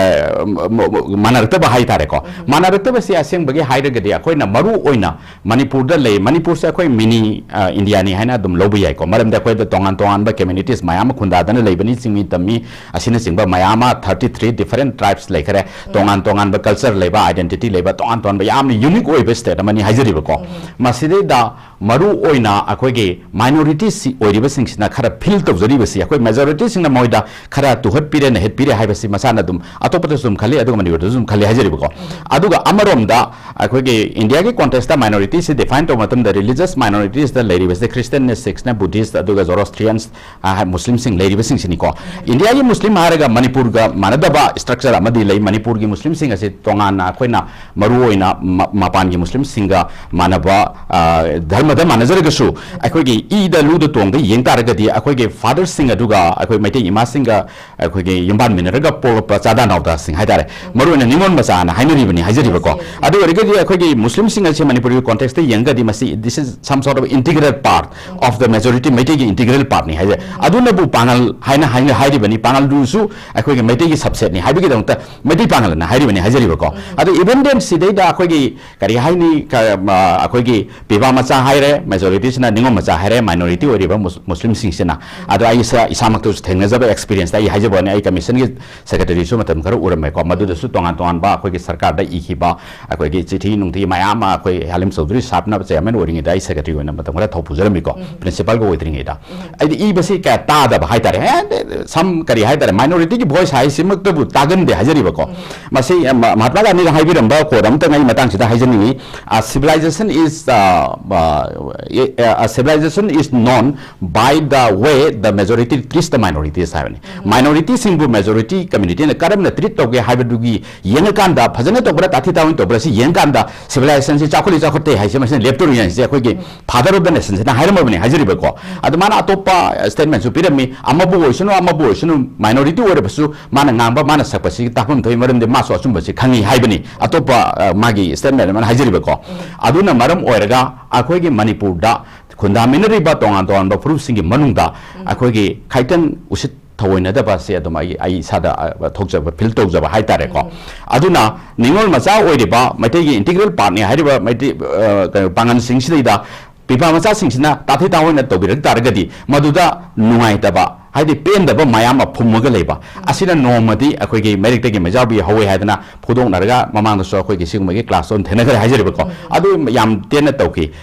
ꯃ-, ꯃ-, ꯃꯥꯟꯅꯔꯛꯇꯕ ꯍꯥꯏꯇꯥꯔꯦꯀꯣ꯫ ꯃꯥꯟꯅꯔꯛꯇꯕꯁꯤ ꯑꯁꯦꯡꯕꯒꯤ ꯍꯥꯏꯔꯒꯗꯤ ꯑꯩꯈꯣꯏꯅ ꯃꯔꯨ ꯑꯣꯏꯅ ꯃꯅꯤꯄꯨꯔꯗ ꯂꯩ, ꯃꯅꯤꯄꯨꯔꯁꯦ ꯑꯩꯈꯣꯏ ꯃꯤꯅꯤ, ꯑ, ꯏꯟꯗꯤꯌꯥꯅꯤ ꯍꯥꯏꯅ ꯑꯗꯨꯝ ꯂꯧꯕ ꯌꯥꯏꯀꯣ꯫ ꯃꯔꯝꯗꯤ ꯑꯩꯈꯣꯏꯗ ꯇꯣꯉꯥꯟ ꯇꯣꯉꯥꯟꯕ ꯀꯝꯃ꯭ꯌꯨꯅꯤꯇꯤꯁ ꯃꯌꯥꯝ ꯑꯃ ꯈꯨꯟꯗꯥꯗꯅ ꯂꯩꯕꯅꯤ, ꯆꯤꯡꯃꯤ ꯇꯝꯃꯤ ꯑꯁꯤꯅꯆꯤꯡꯕ ꯃꯌꯥꯝ ꯑꯃ, thirty three different tribes ꯂꯩꯈꯔꯦ꯫ ꯇꯣꯉꯥꯟ ꯇꯣꯉꯥꯟꯕ ꯀꯜꯆꯔ ꯂꯩꯕ, ꯑꯥꯏꯗꯦꯟꯇꯤꯇꯤ ꯂꯩꯕ, ꯇꯣꯉꯥꯟ ꯇꯣꯉꯥꯟꯕ ꯌꯥꯝꯅ ꯌꯨꯅꯤꯛ ꯑꯣꯏꯕ ꯁ꯭ꯇꯦꯠ ꯑꯃꯅꯤ ꯍꯥꯏꯖꯔꯤꯕꯀꯣ꯫ ꯃꯁꯤꯗꯩꯗ ꯃꯔꯨ ꯑꯣꯏꯅ ꯑꯩꯈꯣꯏꯒꯤ ꯃꯥꯏꯅꯣꯔꯤꯇꯤꯁ ꯑꯣꯏꯔꯤꯕꯁꯤꯡꯁꯤꯅ ꯈꯔ ꯐꯤꯜ ꯇꯧꯖꯔꯤꯕꯁꯤ, ꯑꯩꯈꯣꯏ ꯃꯦꯖꯣꯔꯤꯇꯤꯁꯤꯡꯅ ꯃꯣꯏꯗ ꯈꯔ ꯇꯨꯍꯠꯄꯤꯔꯦ, ꯅꯩꯍꯠꯄꯤꯔꯦ ꯍꯥꯏꯕꯁꯤ ꯃꯁꯥꯅ ꯑꯗꯨꯝ ꯑꯇꯣꯞꯄꯗꯁꯨ ꯑꯗꯨꯝ ꯈꯜꯂꯤ, ꯑꯗꯨꯒ ꯃꯅꯤꯄꯨꯔꯗꯁꯨ ꯑꯗꯨꯝ ꯈꯜꯂꯤ ꯍꯥꯏꯖꯔꯤꯕꯀꯣ꯫ ꯑꯗꯨꯒ ꯑꯃꯔꯣꯝꯗ ꯑꯩꯈꯣꯏꯒꯤ ꯏꯟꯗꯤꯌꯥꯒꯤ ꯀꯣꯟꯇꯦꯛꯁꯇ ꯃꯥꯏꯅꯣꯔꯤꯇꯤꯁꯤ ꯗꯤꯐꯥꯏꯟ ꯇꯧꯕ ꯃꯇꯝꯗ, ꯔꯤꯂꯤꯖꯁ ꯃꯥꯏꯅꯣꯔꯤꯇꯤꯁꯇ ꯂꯩꯔꯤꯕꯁꯦ ꯈ꯭ꯔꯤꯁꯇꯤꯌꯟꯅꯦ, ꯁꯤꯈꯅꯦ, ꯕꯨꯙꯤꯁ, ꯑꯗꯨꯒ ꯖꯣꯔꯣꯁꯇ꯭ꯔꯤꯌꯟꯁ, ꯑ, ꯃꯨꯁꯂꯤꯝꯁꯤꯡ ꯂꯩꯔꯤꯕꯁꯤꯡꯁꯤꯅꯤꯀꯣ꯫ ꯏꯟꯗꯤꯌꯥꯒꯤ ꯃꯨꯁꯂꯤꯝ ꯍꯥꯏꯔꯒ ꯃꯅꯤꯄꯨꯔꯒ ꯃꯥꯟꯅꯗꯕ ꯁ꯭ꯇ꯭ꯔꯛꯆꯔ ꯑꯃꯗꯤ ꯂꯩ꯫ ꯃꯅꯤꯄꯨꯔꯒꯤ ꯃꯨꯁꯂꯤꯝꯁꯤꯡ ꯑꯁꯤ ꯇꯣꯉꯥꯟꯅ ꯑꯩꯈꯣꯏꯅ ꯃꯔꯨ ꯑꯣꯏꯅ ꯃ-, ꯃꯄꯥꯟꯒꯤ ꯃꯨꯁꯂꯤꯝꯁꯤꯡꯒ ꯃꯥꯟꯅꯕ, ꯑ, ꯙꯔꯃꯗ ꯃꯥꯟꯅꯖꯔꯒꯁꯨ, ꯑꯩꯈꯣꯏꯒꯤ ꯏꯗ ꯂꯨꯗ ꯇꯣꯡꯗ ꯌꯦꯡ ꯇꯥꯔꯒꯗꯤ, ꯑꯩꯈꯣꯏꯒꯤ ꯐꯥꯗꯔꯁꯤꯡ ꯑꯗꯨꯒ ꯑꯩꯈꯣꯏ ꯃꯩꯇꯩ ꯏꯃꯥꯁꯤꯡꯒ ꯑꯩꯈꯣꯏꯒꯤ ꯌꯨꯝꯕꯥꯟꯃꯤꯟꯅꯔꯒ ꯄꯣꯛꯂꯛꯄ ꯆꯥꯗꯥ ꯅꯥꯎꯗꯥꯁꯤꯡ ꯍꯥꯏꯇꯥꯔꯦ, ꯃꯔꯨꯑꯣꯏꯅ ꯅꯤꯉꯣꯜ ꯃꯆꯥꯅ ꯍꯥꯏꯅꯔꯤꯕꯅꯤ ꯍꯥꯏꯖꯔꯤꯕꯀꯣ꯫ ꯑꯗꯨ ꯑꯣꯏꯔꯒꯗꯤ ꯑꯩꯈꯣꯏꯒꯤ ꯃꯨꯁꯂꯤꯝꯁꯤꯡ ꯑꯁꯦ ꯃꯅꯤꯄꯨꯔꯒꯤ ꯀꯣꯟꯇꯦꯛꯁꯇ ꯌꯦꯡꯉꯒꯗꯤ, ꯃꯁꯤ, this is some sort of integral part of the majority, ꯃꯩꯇꯩꯒꯤ ꯏꯟꯇꯤꯒ꯭ꯔꯦꯜ ꯄꯥꯔꯠꯅꯤ ꯍꯥꯏꯖꯩ꯫ ꯑꯗꯨꯅꯕꯨ ꯄꯥꯉꯜ ꯍꯥꯏꯅ, ꯍꯥꯏꯅ ꯍꯥꯏꯔꯤꯕꯅꯤ, ꯄꯥꯉꯜꯗꯨꯁꯨ ꯑꯩꯈꯣꯏꯒꯤ ꯃꯩꯇꯩꯒꯤ ꯁꯕꯁꯦꯠꯅꯤ ꯍꯥꯏꯕꯒꯤꯗꯃꯛꯇ ꯃꯩꯇꯩ ꯄꯥꯉꯜ ꯑꯅ ꯍꯥꯏꯔꯤꯕꯅꯤ ꯍꯥꯏꯖꯔꯤꯕꯀꯣ꯫ ꯑꯗꯨ even then ꯁꯤꯗꯩꯗ ꯑꯩꯈꯣꯏꯒꯤ ꯀꯔꯤ ꯍꯥꯏꯅꯤ, ꯀ-, ꯃ-, ꯑꯩꯈꯣꯏꯒꯤ ꯄꯤꯕꯥ ꯃꯆꯥ ꯍꯥꯏꯔꯦ, ꯃꯦꯖꯣꯔꯤꯇꯤꯁꯤꯅ ꯅꯤꯉꯣꯜ ꯃꯆꯥ ꯍꯥꯏꯔꯦ, ꯃꯥꯏꯅꯣꯔꯤꯇꯤ ꯑꯣꯏꯔꯤꯕ ꯃꯨꯁ-, ꯃꯨꯁꯂꯤꯝꯁꯤꯡꯁꯤꯅ꯫ ꯑꯗꯣ ꯑꯩ ꯏꯁꯥ-, ꯏꯁꯥꯃꯛꯇꯁꯨ ꯊꯦꯡꯅꯖꯕ ꯑꯦꯛꯁꯄꯤꯔꯤꯌꯦꯟꯁꯇ ꯑꯩ ꯍꯥꯏꯖꯕ ꯋꯥꯅꯤ, ꯑꯩ ꯀꯃꯤꯁꯟꯒꯤ ꯁꯦꯀ꯭ꯔꯦꯇꯔꯤꯁꯨ ꯃꯇꯝ ꯈꯔ ꯎꯔꯝꯃꯦꯀꯣ꯫ ꯃꯗꯨꯗꯁꯨ ꯇꯣꯉꯥꯟ ꯇꯣꯉꯥꯟꯕ ꯑꯩꯈꯣꯏꯒꯤ ꯁꯔꯀꯥꯔꯗ ꯏꯈꯤꯕ ꯑꯩꯈꯣꯏꯒꯤ ꯆꯤꯊꯤ ꯅꯨꯡꯊꯤ ꯃꯌꯥꯝ ꯑꯃ, ꯑꯩꯈꯣꯏ ꯍꯥꯂꯤꯝ ꯆꯧꯙꯨꯔꯤ ꯁꯥꯍꯕꯅ ꯆꯤꯌꯔꯃꯦꯟ ꯑꯣꯏꯔꯤꯉꯩꯗ ꯑꯩ ꯁꯦꯀ꯭ꯔꯦꯇꯔꯤ ꯑꯣꯏꯅ ꯃꯇꯝ ꯈꯔ ꯊꯧ ꯄꯨꯖꯔꯝꯃꯤꯀꯣ, ꯄ꯭ꯔꯤꯟꯁꯤꯄꯥꯜꯒ ꯑꯣꯏꯗ꯭ꯔꯤꯉꯩꯗ꯫ ꯑꯩꯗꯤ ꯏꯕꯁꯤ ꯀꯌꯥ ꯇꯥꯗꯕ ꯍꯥꯏꯇꯥꯔꯦ꯫ ꯑꯦ, ꯁꯝ ꯀꯔꯤ ꯍꯥꯏꯇꯥꯔꯦ, ꯃꯥꯏꯅꯣꯔꯤꯇꯤꯒꯤ ꯚꯣꯏꯁ ꯍꯥꯏꯁꯤꯃꯛꯇꯕꯨ ꯇꯥꯒꯟꯗꯦ ꯍꯥꯏꯖꯔꯤꯕꯀꯣ꯫ ꯃꯁꯤ, ꯑ, ꯃ-, ꯃꯍꯥꯠꯃꯥ ꯒꯥꯟꯙꯤꯅ ꯍꯥꯏꯕꯤꯔꯝꯕ ꯀꯣꯠ ꯑꯃꯇꯪ ꯑꯩ ꯃꯇꯥꯡꯁꯤꯗ ꯍꯥꯏꯖꯅꯤꯡꯉꯤ꯫ "A civilization is, uh, uh, a, a civilization is known by the way the majority treats the minorities" ꯍꯥꯏꯕꯅꯤ꯫ ꯃꯥꯏꯅꯣꯔꯤꯇꯤꯁꯤꯡꯕꯨ ꯃꯦꯖꯣꯔꯤꯇꯤ ꯀꯝꯃ꯭ꯌꯨꯅꯤꯇꯤꯅ ꯀꯔꯝ ꯅ ꯇ꯭ꯔꯤꯠ ꯇꯧꯒꯦ ꯍꯥꯏꯕꯗꯨꯒꯤ ꯌꯦꯡꯉꯀꯥꯟꯗ, ꯐꯖꯅ ꯇꯧꯕ꯭ꯔꯥ ꯇꯥꯊꯤ ꯇꯥꯑꯣꯏꯅ ꯇꯧꯕ꯭ꯔꯥ ꯁꯤ ꯌꯦꯡꯉꯀꯥꯟꯗ ꯁꯤꯚꯤꯂꯥꯏꯖꯦꯁꯟꯁꯤ ꯆꯥꯎꯈꯠꯂꯤ ꯆꯥꯎꯈꯠꯇꯦ ꯍꯥꯏꯁꯦ ꯃꯁꯤꯅ ꯂꯦꯞꯇꯣꯔꯤꯅꯤ ꯍꯥꯏꯁꯦ ꯑꯩꯈꯣꯏꯒꯤ ꯐꯥꯗꯔ ꯑꯣꯐ ꯗ ꯅꯦꯁꯟꯁꯤꯅ ꯍꯥꯏꯔꯝꯃꯕꯅꯤ, ꯍꯥꯏꯖꯔꯤꯕꯀꯣ꯫ ꯑꯗꯨ ꯃꯥꯅ ꯑꯇꯣꯞꯄ ꯁ꯭ꯇꯦꯠꯃꯦꯟꯁꯨ ꯄꯤꯔꯝꯃꯤ, ꯑꯃꯕꯨ ꯑꯣꯏꯁꯅꯨ ꯑꯃꯕꯨ ꯑꯣꯏꯁꯅꯨ, ꯃꯥꯏꯅꯣꯔꯤꯇꯤ ꯑꯣꯏꯔꯕꯁꯨ ꯃꯥꯅ ꯉꯥꯡꯕ, ꯃꯥꯅ ꯁꯛꯄꯁꯤ ꯇꯥꯛꯐꯝ ꯊꯣꯛꯏ, ꯃꯔꯝꯗꯤ ꯃꯥꯁꯨ ꯑꯆꯨꯝꯕꯁꯤ ꯈꯪꯉꯤ ꯍꯥꯏꯕꯅꯤ꯫ ꯑꯇꯣꯞꯄ ꯑ, ꯃꯥꯒꯤ ꯁ꯭ꯇꯦꯠꯃꯦꯟ ꯑꯃꯅ ꯍꯥꯏꯖꯔꯤꯕꯀꯣ꯫ ꯑꯗꯨꯅ ꯃꯔꯝ ꯑꯣꯏꯔꯒ ꯑꯩꯈꯣꯏꯒꯤ ꯃꯅꯤꯄꯨꯔꯗ ꯈꯨꯟꯗꯥꯃꯤꯟꯅꯔꯤꯕ ꯇꯣꯉꯥꯟ ꯇꯣꯉꯥꯟꯕ ꯐꯨꯔꯨꯞꯁꯤꯡꯒꯤ ꯃꯅꯨꯡꯗ ꯑꯩꯈꯣꯏꯒꯤ ꯈꯥꯏꯇꯟ ꯎꯁꯤꯠ ꯊꯑꯣꯏꯅꯗꯕꯁꯦ ꯑꯗꯨꯝ ꯑꯩ, ꯑꯩ ꯏꯁꯥꯗ, ꯑ, ꯊꯣꯛꯆꯕ, ꯐꯤꯜ ꯇꯧꯖꯕ ꯍꯥꯏꯇꯥꯔꯦꯀꯣ꯫ ꯑꯗꯨꯅ ꯅꯤꯉꯣꯜ ꯃꯆꯥ ꯑꯣꯏꯔꯤꯕ ꯃꯩꯇꯩꯒꯤ ꯏꯟꯇꯤꯒ꯭ꯔꯦꯜ ꯄꯥꯔꯠꯅꯤ ꯍꯥꯏꯔꯤꯕ ꯃꯩꯇꯩ, ꯑ, ꯀꯩꯅꯣ, ꯄꯥꯉꯜꯁꯤꯡꯁꯤꯗꯩꯗ ꯄꯤꯄꯥ ꯃꯆꯥꯁꯤꯡꯁꯤꯅ ꯇꯥꯊꯤ ꯇꯥꯑꯣꯏꯅ ꯇꯧꯕꯤꯔꯛ ꯇꯥꯔꯒꯗꯤ ꯃꯗꯨꯗ ꯅꯨꯡꯉꯥꯏꯇꯕ, ꯍꯥꯏꯗꯤ ꯄꯦꯟꯗꯕ ꯃꯌꯥꯝ ꯑꯃ ꯐꯨꯝꯃꯒ ꯂꯩꯕ ꯑꯁꯤꯅ ꯅꯣꯡꯃꯗꯤ ꯑꯩꯈꯣꯏꯒꯤ ꯃꯩꯔꯛꯇꯒꯤ ꯃꯩꯖꯥꯎꯕꯤ ꯍꯧꯋꯦ ꯍꯥꯏꯗꯅ ꯐꯣꯡꯗꯣꯛꯅꯔꯒ ꯃꯃꯥꯡꯗꯁꯨ ꯑꯩꯈꯣꯏꯒꯤ ꯁꯤꯒꯨꯝꯕꯒꯤ ꯀ꯭ꯂꯥꯁꯇꯣ ꯑꯗꯨꯝ ꯊꯦꯡꯅꯈ꯭ꯔꯦ ꯍꯥꯏꯖꯔꯤꯕꯀꯣ꯫ ꯑꯗꯨ ꯌꯥꯝ ꯇꯦꯟꯅ ꯇꯧꯈꯤ꯫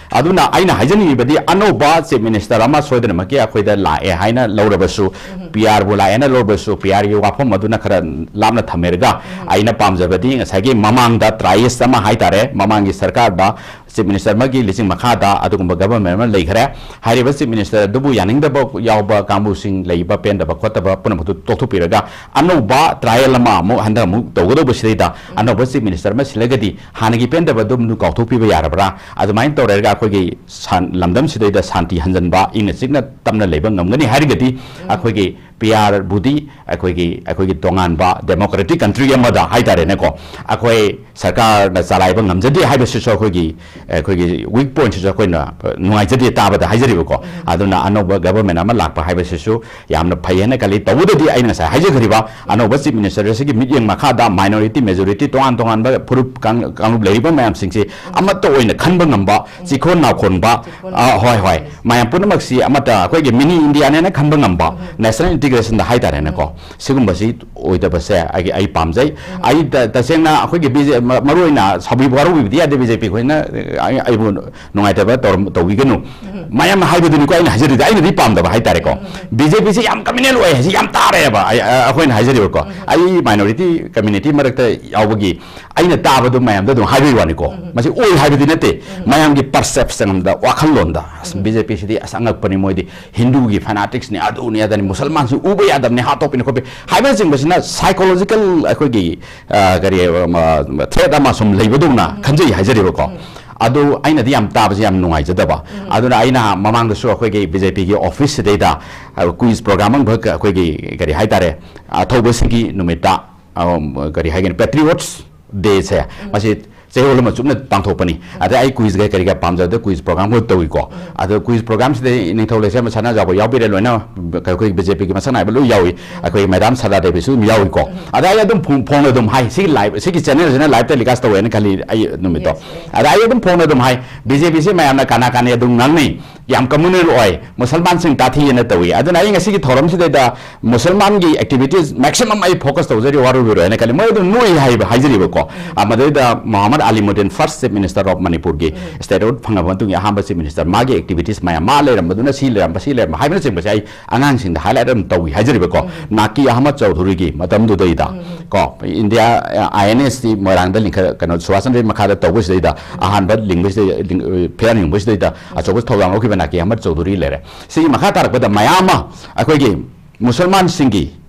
ꯑꯗꯨꯅ ꯑꯩꯅ ꯍꯥꯏꯖꯅꯤꯡꯉꯤꯕꯗꯤ ꯑꯅꯧꯕ ꯆꯤꯐ ꯃꯤꯅꯤꯁꯇꯔ ꯑꯃ ꯁꯣꯏꯗꯅꯃꯛꯀꯤ ꯑꯩꯈꯣꯏꯗ ꯂꯥꯛꯑꯦ ꯍꯥꯏꯅ ꯂꯧꯔꯕꯁꯨ, ꯄꯤ ꯑꯥꯔꯕꯨ ꯂꯥꯛꯑꯦꯅ ꯂꯧꯔꯕꯁꯨ, ꯄꯤ ꯑꯥꯔꯒꯤ ꯋꯥꯐꯝ ꯑꯗꯨꯅ ꯈꯔ ꯂꯥꯞꯅ ꯊꯝꯃꯦꯔꯒ ꯑꯩꯅ ꯄꯥꯝꯖꯕꯗꯤ ꯉꯁꯥꯏꯒꯤ ꯃꯃꯥꯡꯗ ꯇ꯭ꯔꯥꯏꯌꯦꯁ ꯑꯃ ꯍꯥꯏꯇꯥꯔꯦ, ꯃꯃꯥꯡꯒꯤ ꯁꯔꯀꯥꯔꯗ ꯆꯤꯐ ꯃꯤꯅꯤꯁꯇꯔ ꯑꯃꯒꯤ ꯂꯤꯆꯤꯡ ꯃꯈꯥꯗ ꯑꯗꯨꯒꯨꯝꯕ ꯒꯕꯔꯟꯃꯦꯟ ꯑꯃ ꯂꯩꯈ꯭ꯔꯦ꯫ ꯍꯥꯏꯔꯤꯕ ꯆꯤꯐ ꯃꯤꯅꯤꯁꯇꯔ ꯑꯗꯨꯕꯨ ꯌꯥꯅꯤꯡꯗꯕ ꯌꯥꯎꯕ ꯀꯥꯡꯕꯨꯁꯤꯡ ꯂꯩꯕ, ꯄꯦꯟꯗꯕ ꯈꯣꯠꯇꯕ ꯄꯨꯝꯅꯃꯛꯇꯨ ꯇꯣꯛꯊꯣꯛꯄꯤꯔꯒ ꯑꯅꯧꯕ ꯇ꯭ꯔꯥꯏꯌꯦꯜ ꯑꯃ ꯑꯃꯨꯛ ꯍꯟꯗꯛ ꯑꯃꯨꯛ ꯇꯧꯒꯗꯧꯕꯁꯤꯗꯩꯗ ꯑꯅꯧꯕ ꯆꯤꯐ ꯃꯤꯅꯤꯁꯇꯔ ꯑꯃ ꯁꯤꯜꯂꯒꯗꯤ ꯍꯥꯟꯅꯒꯤ ꯄꯦꯟꯗꯕ ꯑꯗꯨꯝ ꯀꯥꯎꯊꯣꯛꯄꯤꯕ ꯌꯥꯔꯕ꯭ꯔꯥ? ꯑꯗꯨꯃꯥꯏꯅ ꯇꯧꯔꯒ ꯑꯩꯈꯣꯏꯒꯤ ꯁꯥꯟ-, ꯂꯝꯗꯝꯁꯤꯗꯩꯗ ꯁꯥꯟꯇꯤ ꯍꯟꯖꯟꯕ, ꯏꯪꯅ ꯆꯤꯛꯅ ꯇꯞꯅ ꯂꯩꯕ ꯉꯝꯒꯅꯤ ꯍꯥꯏꯔꯒꯗꯤ ꯑꯩꯈꯣꯏꯒꯤ ꯄꯤ ꯑꯥꯔꯕꯨꯗꯤ ꯑꯩꯈꯣꯏꯒꯤ, ꯑꯩꯈꯣꯏꯒꯤ ꯇꯣꯉꯥꯟꯕ ꯗꯦꯃꯣꯀ꯭ꯔꯦꯇꯤꯛ ꯀꯟꯇ꯭ꯔꯤ ꯑꯃꯗ ꯍꯥꯏꯇꯥꯔꯦꯅꯦꯀꯣ, ꯑꯩꯈꯣꯏ ꯁꯔꯀꯥꯔꯅ ꯆꯂꯥꯏꯕ ꯉꯝꯖꯗꯦ ꯍꯥꯏꯕꯁꯤꯁꯨ ꯑꯩꯈꯣꯏꯒꯤ, ꯑꯩꯈꯣꯏꯒꯤ ꯋꯤꯛ ꯄꯣꯏꯟꯠꯁꯤꯁꯨ ꯑꯩꯈꯣꯏꯅ ꯅꯨꯡꯉꯥꯏꯖꯗꯦ ꯇꯥꯕꯗ ꯍꯥꯏꯖꯔꯤꯕꯀꯣ꯫ ꯑꯗꯨꯅ ꯑꯅꯧꯕ ꯒꯕꯔꯟꯃꯦꯟ ꯑꯃ ꯂꯥꯛꯄ ꯍꯥꯏꯕꯁꯤꯁꯨ ꯌꯥꯝꯅ ꯐꯩ ꯍꯥꯏꯅ ꯈꯜꯂꯤ꯫ ꯇꯧꯕꯗꯗꯤ ꯑꯩꯅ ꯉꯁꯥꯏ ꯍꯥꯏꯖꯈ꯭ꯔꯤꯕ ꯑꯅꯧꯕ ꯆꯤꯐ ꯃꯤꯅꯤꯁꯇꯔ ꯑꯁꯤꯒꯤ ꯃꯤꯠꯌꯦꯡ ꯃꯈꯥꯗ ꯃꯥꯏꯅꯣꯔꯤꯇꯤ, ꯃꯦꯖꯣꯔꯤꯇꯤ, ꯇꯣꯉꯥꯟ ꯇꯣꯉꯥꯟꯕ ꯐꯨꯔꯨꯞ ꯀꯥꯡ-, ꯀꯥꯡꯂꯨꯞ ꯂꯩꯔꯤꯕ ꯃꯌꯥꯝꯁꯤꯡꯁꯤ ꯑꯃꯠꯇ ꯑꯣꯏꯅ ꯈꯟꯕ ꯉꯝꯕ, ꯆꯤꯈꯣꯟ ꯅꯥꯎꯈꯣꯟꯕ, ꯑ, ꯍꯣꯏ, ꯍꯣꯏ, ꯃꯌꯥꯝ ꯄꯨꯝꯅꯃꯛꯁꯤ ꯑꯃꯠꯇ ꯑꯩꯈꯣꯏꯒꯤ ꯃꯤꯅꯤ ꯏꯟꯗꯤꯌꯥꯅꯦꯅ ꯈꯟꯕ ꯉꯝꯕ, ꯅꯦꯁꯅꯦꯜ ꯏꯟꯇꯤꯒ꯭ꯔꯦꯁꯟꯗ ꯍꯥꯏꯇꯥꯔꯦꯅꯦꯀꯣ, ꯁꯤꯒꯨꯝꯕꯁꯤ ꯑꯣꯏꯗꯕꯁꯦ ꯑꯩꯒꯤ, ꯑꯩ ꯄꯥꯝꯖꯩ꯫ ꯑꯩ ꯇ-, ꯇꯁꯦꯡꯅ ꯑꯩꯈꯣꯏꯒꯤ ꯕꯤ ꯖꯦ-, ꯃ-, ꯃꯔꯨꯑꯣꯏꯅ ꯁꯥꯎꯕꯤꯕ ꯋꯥꯔꯧꯕꯤꯕꯗꯤ ꯌꯥꯗꯦ, ꯕꯤ ꯖꯦ ꯄꯤ ꯈꯣꯏꯅ, ꯑ, ꯑꯩꯕꯨ ꯅꯨꯡꯉꯥꯏꯇꯕ ꯇꯧꯔꯝ-, ꯇꯧꯕꯤꯒꯅꯨ꯫ ꯃꯌꯥꯝꯅ ꯍꯥꯏꯕꯗꯨꯅꯤꯀꯣ ꯑꯩꯅ ꯍꯥꯏꯖꯔꯤꯗꯤ, ꯑꯩꯅꯗꯤ ꯄꯥꯝꯗꯕ ꯍꯥꯏꯇꯥꯔꯦꯀꯣ꯫ ꯕꯤ ꯖꯦ ꯄꯤꯁꯤ ꯌꯥꯝ ꯀꯃꯤꯅꯦꯜ ꯑꯣꯏ ꯍꯥꯏꯁꯤ ꯌꯥꯝ ꯇꯥꯔꯦꯕ꯫ ꯑꯩ, ꯑ, ꯑꯩꯈꯣꯏꯅ ꯍꯥꯏꯖꯔꯤꯕꯀꯣ꯫ ꯑꯩ ꯃꯥꯏꯅꯣꯔꯤꯇꯤ ꯀꯝꯃ꯭ꯌꯨꯅꯤꯇꯤ ꯃꯔꯛꯇ ꯌꯥꯎꯕꯒꯤ ꯑꯩꯅ ꯇꯥꯕꯗꯣ ꯃꯌꯥꯝꯗ ꯑꯗꯨꯝ ꯍꯥꯏꯕꯒꯤ ꯋꯥꯅꯤꯀꯣ꯫ ꯃꯁꯤ ꯑꯣꯏ ꯍꯥꯏꯕꯗꯤ ꯅꯠꯇꯦ꯫ ꯃꯌꯥꯝꯒꯤ ꯄꯔꯁꯦꯞꯁꯟꯗ, ꯋꯥꯈꯜꯂꯣꯟꯗ, ꯑꯁ, ꯕꯤ ꯖꯦ ꯄꯤꯁꯤꯗꯤ ꯑꯁ ꯑꯉꯛꯄꯅꯤ, ꯃꯣꯏꯗꯤ ꯍꯤꯟꯗꯨꯒꯤ ꯐꯦꯅꯥꯇꯤꯛꯁꯅꯤ, ꯑꯗꯨꯅꯤ ꯑꯗꯥꯅꯤ, ꯃꯨꯁꯜꯃꯥꯟꯁꯨ ꯎꯕ ꯌꯥꯗꯕꯅꯤ, ꯍꯥꯠꯇꯣꯛꯄꯤꯅꯤ ꯈꯣꯠꯄꯤ ꯍꯥꯏꯕꯅꯆꯤꯡꯕꯁꯤꯅ psychological ꯑꯩꯈꯣꯏꯒꯤ, ꯑ, ꯀꯔꯤ, ꯑ, threat ꯑꯃ ꯁꯨꯝ ꯂꯩꯕꯗꯧꯅ ꯈꯟꯖꯩ ꯍꯥꯏꯖꯔꯤꯕꯀꯣ꯫ ꯑꯗꯨ ꯑꯩꯅꯗꯤ ꯌꯥꯝ ꯇꯥꯕꯁꯦ ꯌꯥꯝ ꯅꯨꯡꯉꯥꯏꯖꯗꯕ꯫ ꯑꯗꯨꯅ ꯑꯩꯅ ꯃꯃꯥꯡꯗꯁꯨ ꯑꯩꯈꯣꯏꯒꯤ BJPꯒꯤ officeꯁꯤꯗꯩꯗ, ꯑ, quiz program ꯑꯃꯈꯛ ꯑꯩꯈꯣꯏꯒꯤ, ꯀꯔꯤ ꯍꯥꯏꯇꯥꯔꯦ, ꯑ, ꯊꯧꯕꯁꯤꯒꯤ ꯅꯨꯃꯤꯠꯇ, ꯑ, ꯀꯔꯤ ꯍꯥꯏꯒꯅꯤ, Patriots Dayꯁꯦ, ꯃꯁꯤ ꯆꯌꯣꯜ ꯑꯃ ꯆꯨꯞꯅ ꯄꯥꯡꯊꯣꯛꯄꯅꯤ꯫ ꯑꯗ ꯑꯩ quizꯒ ꯀꯔꯤꯒ ꯄꯥꯝꯖꯕꯗ quiz programꯒ ꯇꯧꯏꯀꯣ꯫ ꯑꯗꯣ quiz programꯁꯤꯗ ꯅꯤꯡꯊꯧ ꯂꯩꯁꯦꯝꯕ ꯁꯅꯥꯖꯥꯎꯕ ꯌꯥꯎꯕꯤꯔꯦ, ꯂꯣꯏꯅ ꯑꯩꯈꯣꯏ BJPꯒꯤ ꯃꯁꯛ ꯅꯥꯏꯕ ꯂꯣꯏ ꯌꯥꯎꯏ꯫ ꯑꯩꯈꯣꯏ Madam ꯁꯔꯗꯥ ꯗꯦꯕꯤꯁꯨ ꯑꯗꯨꯝ ꯌꯥꯎꯏꯀꯣ꯫ ꯑꯗ ꯑꯩ ꯑꯗꯨꯝ ꯐꯣꯡ-, ꯐꯣꯡꯅ ꯑꯗꯨꯝ ꯍꯥꯏ, ꯁꯤꯒꯤ live, ꯁꯤꯒꯤ channelꯁꯤꯅ liveꯇelecast ꯇꯧꯋꯦꯅ ꯈꯜꯂꯤ ꯑꯩ ꯅꯨꯃꯤꯠꯇꯣ꯫ Yes, yes. ꯑꯗ ꯑꯩ ꯑꯗꯨꯝ ꯐꯣꯡꯅ ꯑꯗꯨꯝ ꯍꯥꯏ, BJPꯁꯤ ꯃꯌꯥꯝꯅ ꯀꯅꯥ ꯀꯅꯥ ꯑꯗꯨꯝ ꯉꯥꯡꯅꯩ, ꯌꯥꯝ communal ꯑꯣꯏ, ꯃꯨꯁꯜꯃꯥꯟꯁꯤꯡ ꯇꯥꯊꯤꯑꯅ ꯇꯧꯏ꯫ ꯑꯗꯨꯅ ꯑꯩ ꯉꯁꯤꯒꯤ ꯊꯧꯔꯝꯁꯤꯗꯩꯗ ꯃꯨꯁꯜꯃꯥꯟꯒꯤ activities maximum ꯑꯩ focus ꯇꯧꯖꯔꯤ, ꯋꯥꯔꯨꯕꯤꯔꯣꯏ ꯍꯥꯏꯅ ꯈꯜꯂꯤ꯫ ꯃꯣꯏ ꯑꯗꯨꯝ ꯅꯣꯏ ꯍꯥꯏꯕ ꯍꯥꯏꯖꯔꯤꯕꯀꯣ꯫ ꯑ, ꯃꯗꯩꯗ Mohammad Alimuddin, first Chief Minister of ꯃꯅꯤꯄꯨꯔꯒꯤ statehood ꯐꯪꯉꯕ ꯃꯇꯨꯡꯒꯤ ꯑꯍꯥꯟꯕ Chief Minister, ꯃꯥꯒꯤ activities ꯃꯌꯥꯝ, ꯃꯥ ꯂꯩꯔꯝꯕꯗꯨꯅ ꯁꯤ ꯂꯩꯔꯝꯕ, ꯁꯤ ꯂꯩꯔꯝꯕ ꯍꯥꯏꯕꯅꯆꯤꯡꯕꯁꯦ ꯑꯩ ꯑꯉꯥꯡꯁꯤꯡꯗ highlight ꯑꯗꯨꯝ ꯇꯧꯏ ꯍꯥꯏꯖꯔꯤꯕꯀꯣ꯫ ꯅꯥꯀꯤ ꯑꯍꯃꯗ ꯆꯧꯙꯨꯔꯤꯒꯤ ꯃꯇꯝꯗꯨꯗꯩꯗ ꯀꯣ, ꯏꯟꯗꯤꯌꯥ, ꯑ, INST ꯃꯣꯏꯔꯥꯡꯗ ꯂꯤꯡꯈꯠ-, ꯀꯩꯅꯣ, ꯁꯨꯕꯥꯁ ꯆꯟꯗ꯭ꯔꯒꯤ ꯃꯈꯥꯗ ꯇꯧꯕꯁꯤꯗꯩꯗ, ꯑꯍꯥꯟꯕ ꯂꯤꯡꯕꯁꯤꯗꯩ, ꯂꯤꯡ-, ꯐꯤꯔꯥꯟ ꯌꯨꯡꯕꯁꯤꯗꯩꯗ ꯑꯆꯧꯕ ꯊꯧꯗꯥꯡ ꯂꯧꯈꯤꯕ ꯅꯥꯀꯤ ꯑꯍꯃꯗ ꯆꯧꯙꯨꯔꯤ ꯂꯩꯔꯦ꯫ ꯁꯤꯒꯤ ꯃꯈꯥ ꯇꯥꯔꯛꯄꯗ ꯃꯌꯥꯝ ꯑꯃ ꯑꯩꯈꯣꯏꯒꯤ ꯃꯨꯁꯜꯃꯥꯟꯁꯤꯡꯒꯤ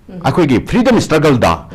ꯑꯩꯈꯣꯏꯒꯤ freedom struggleꯗ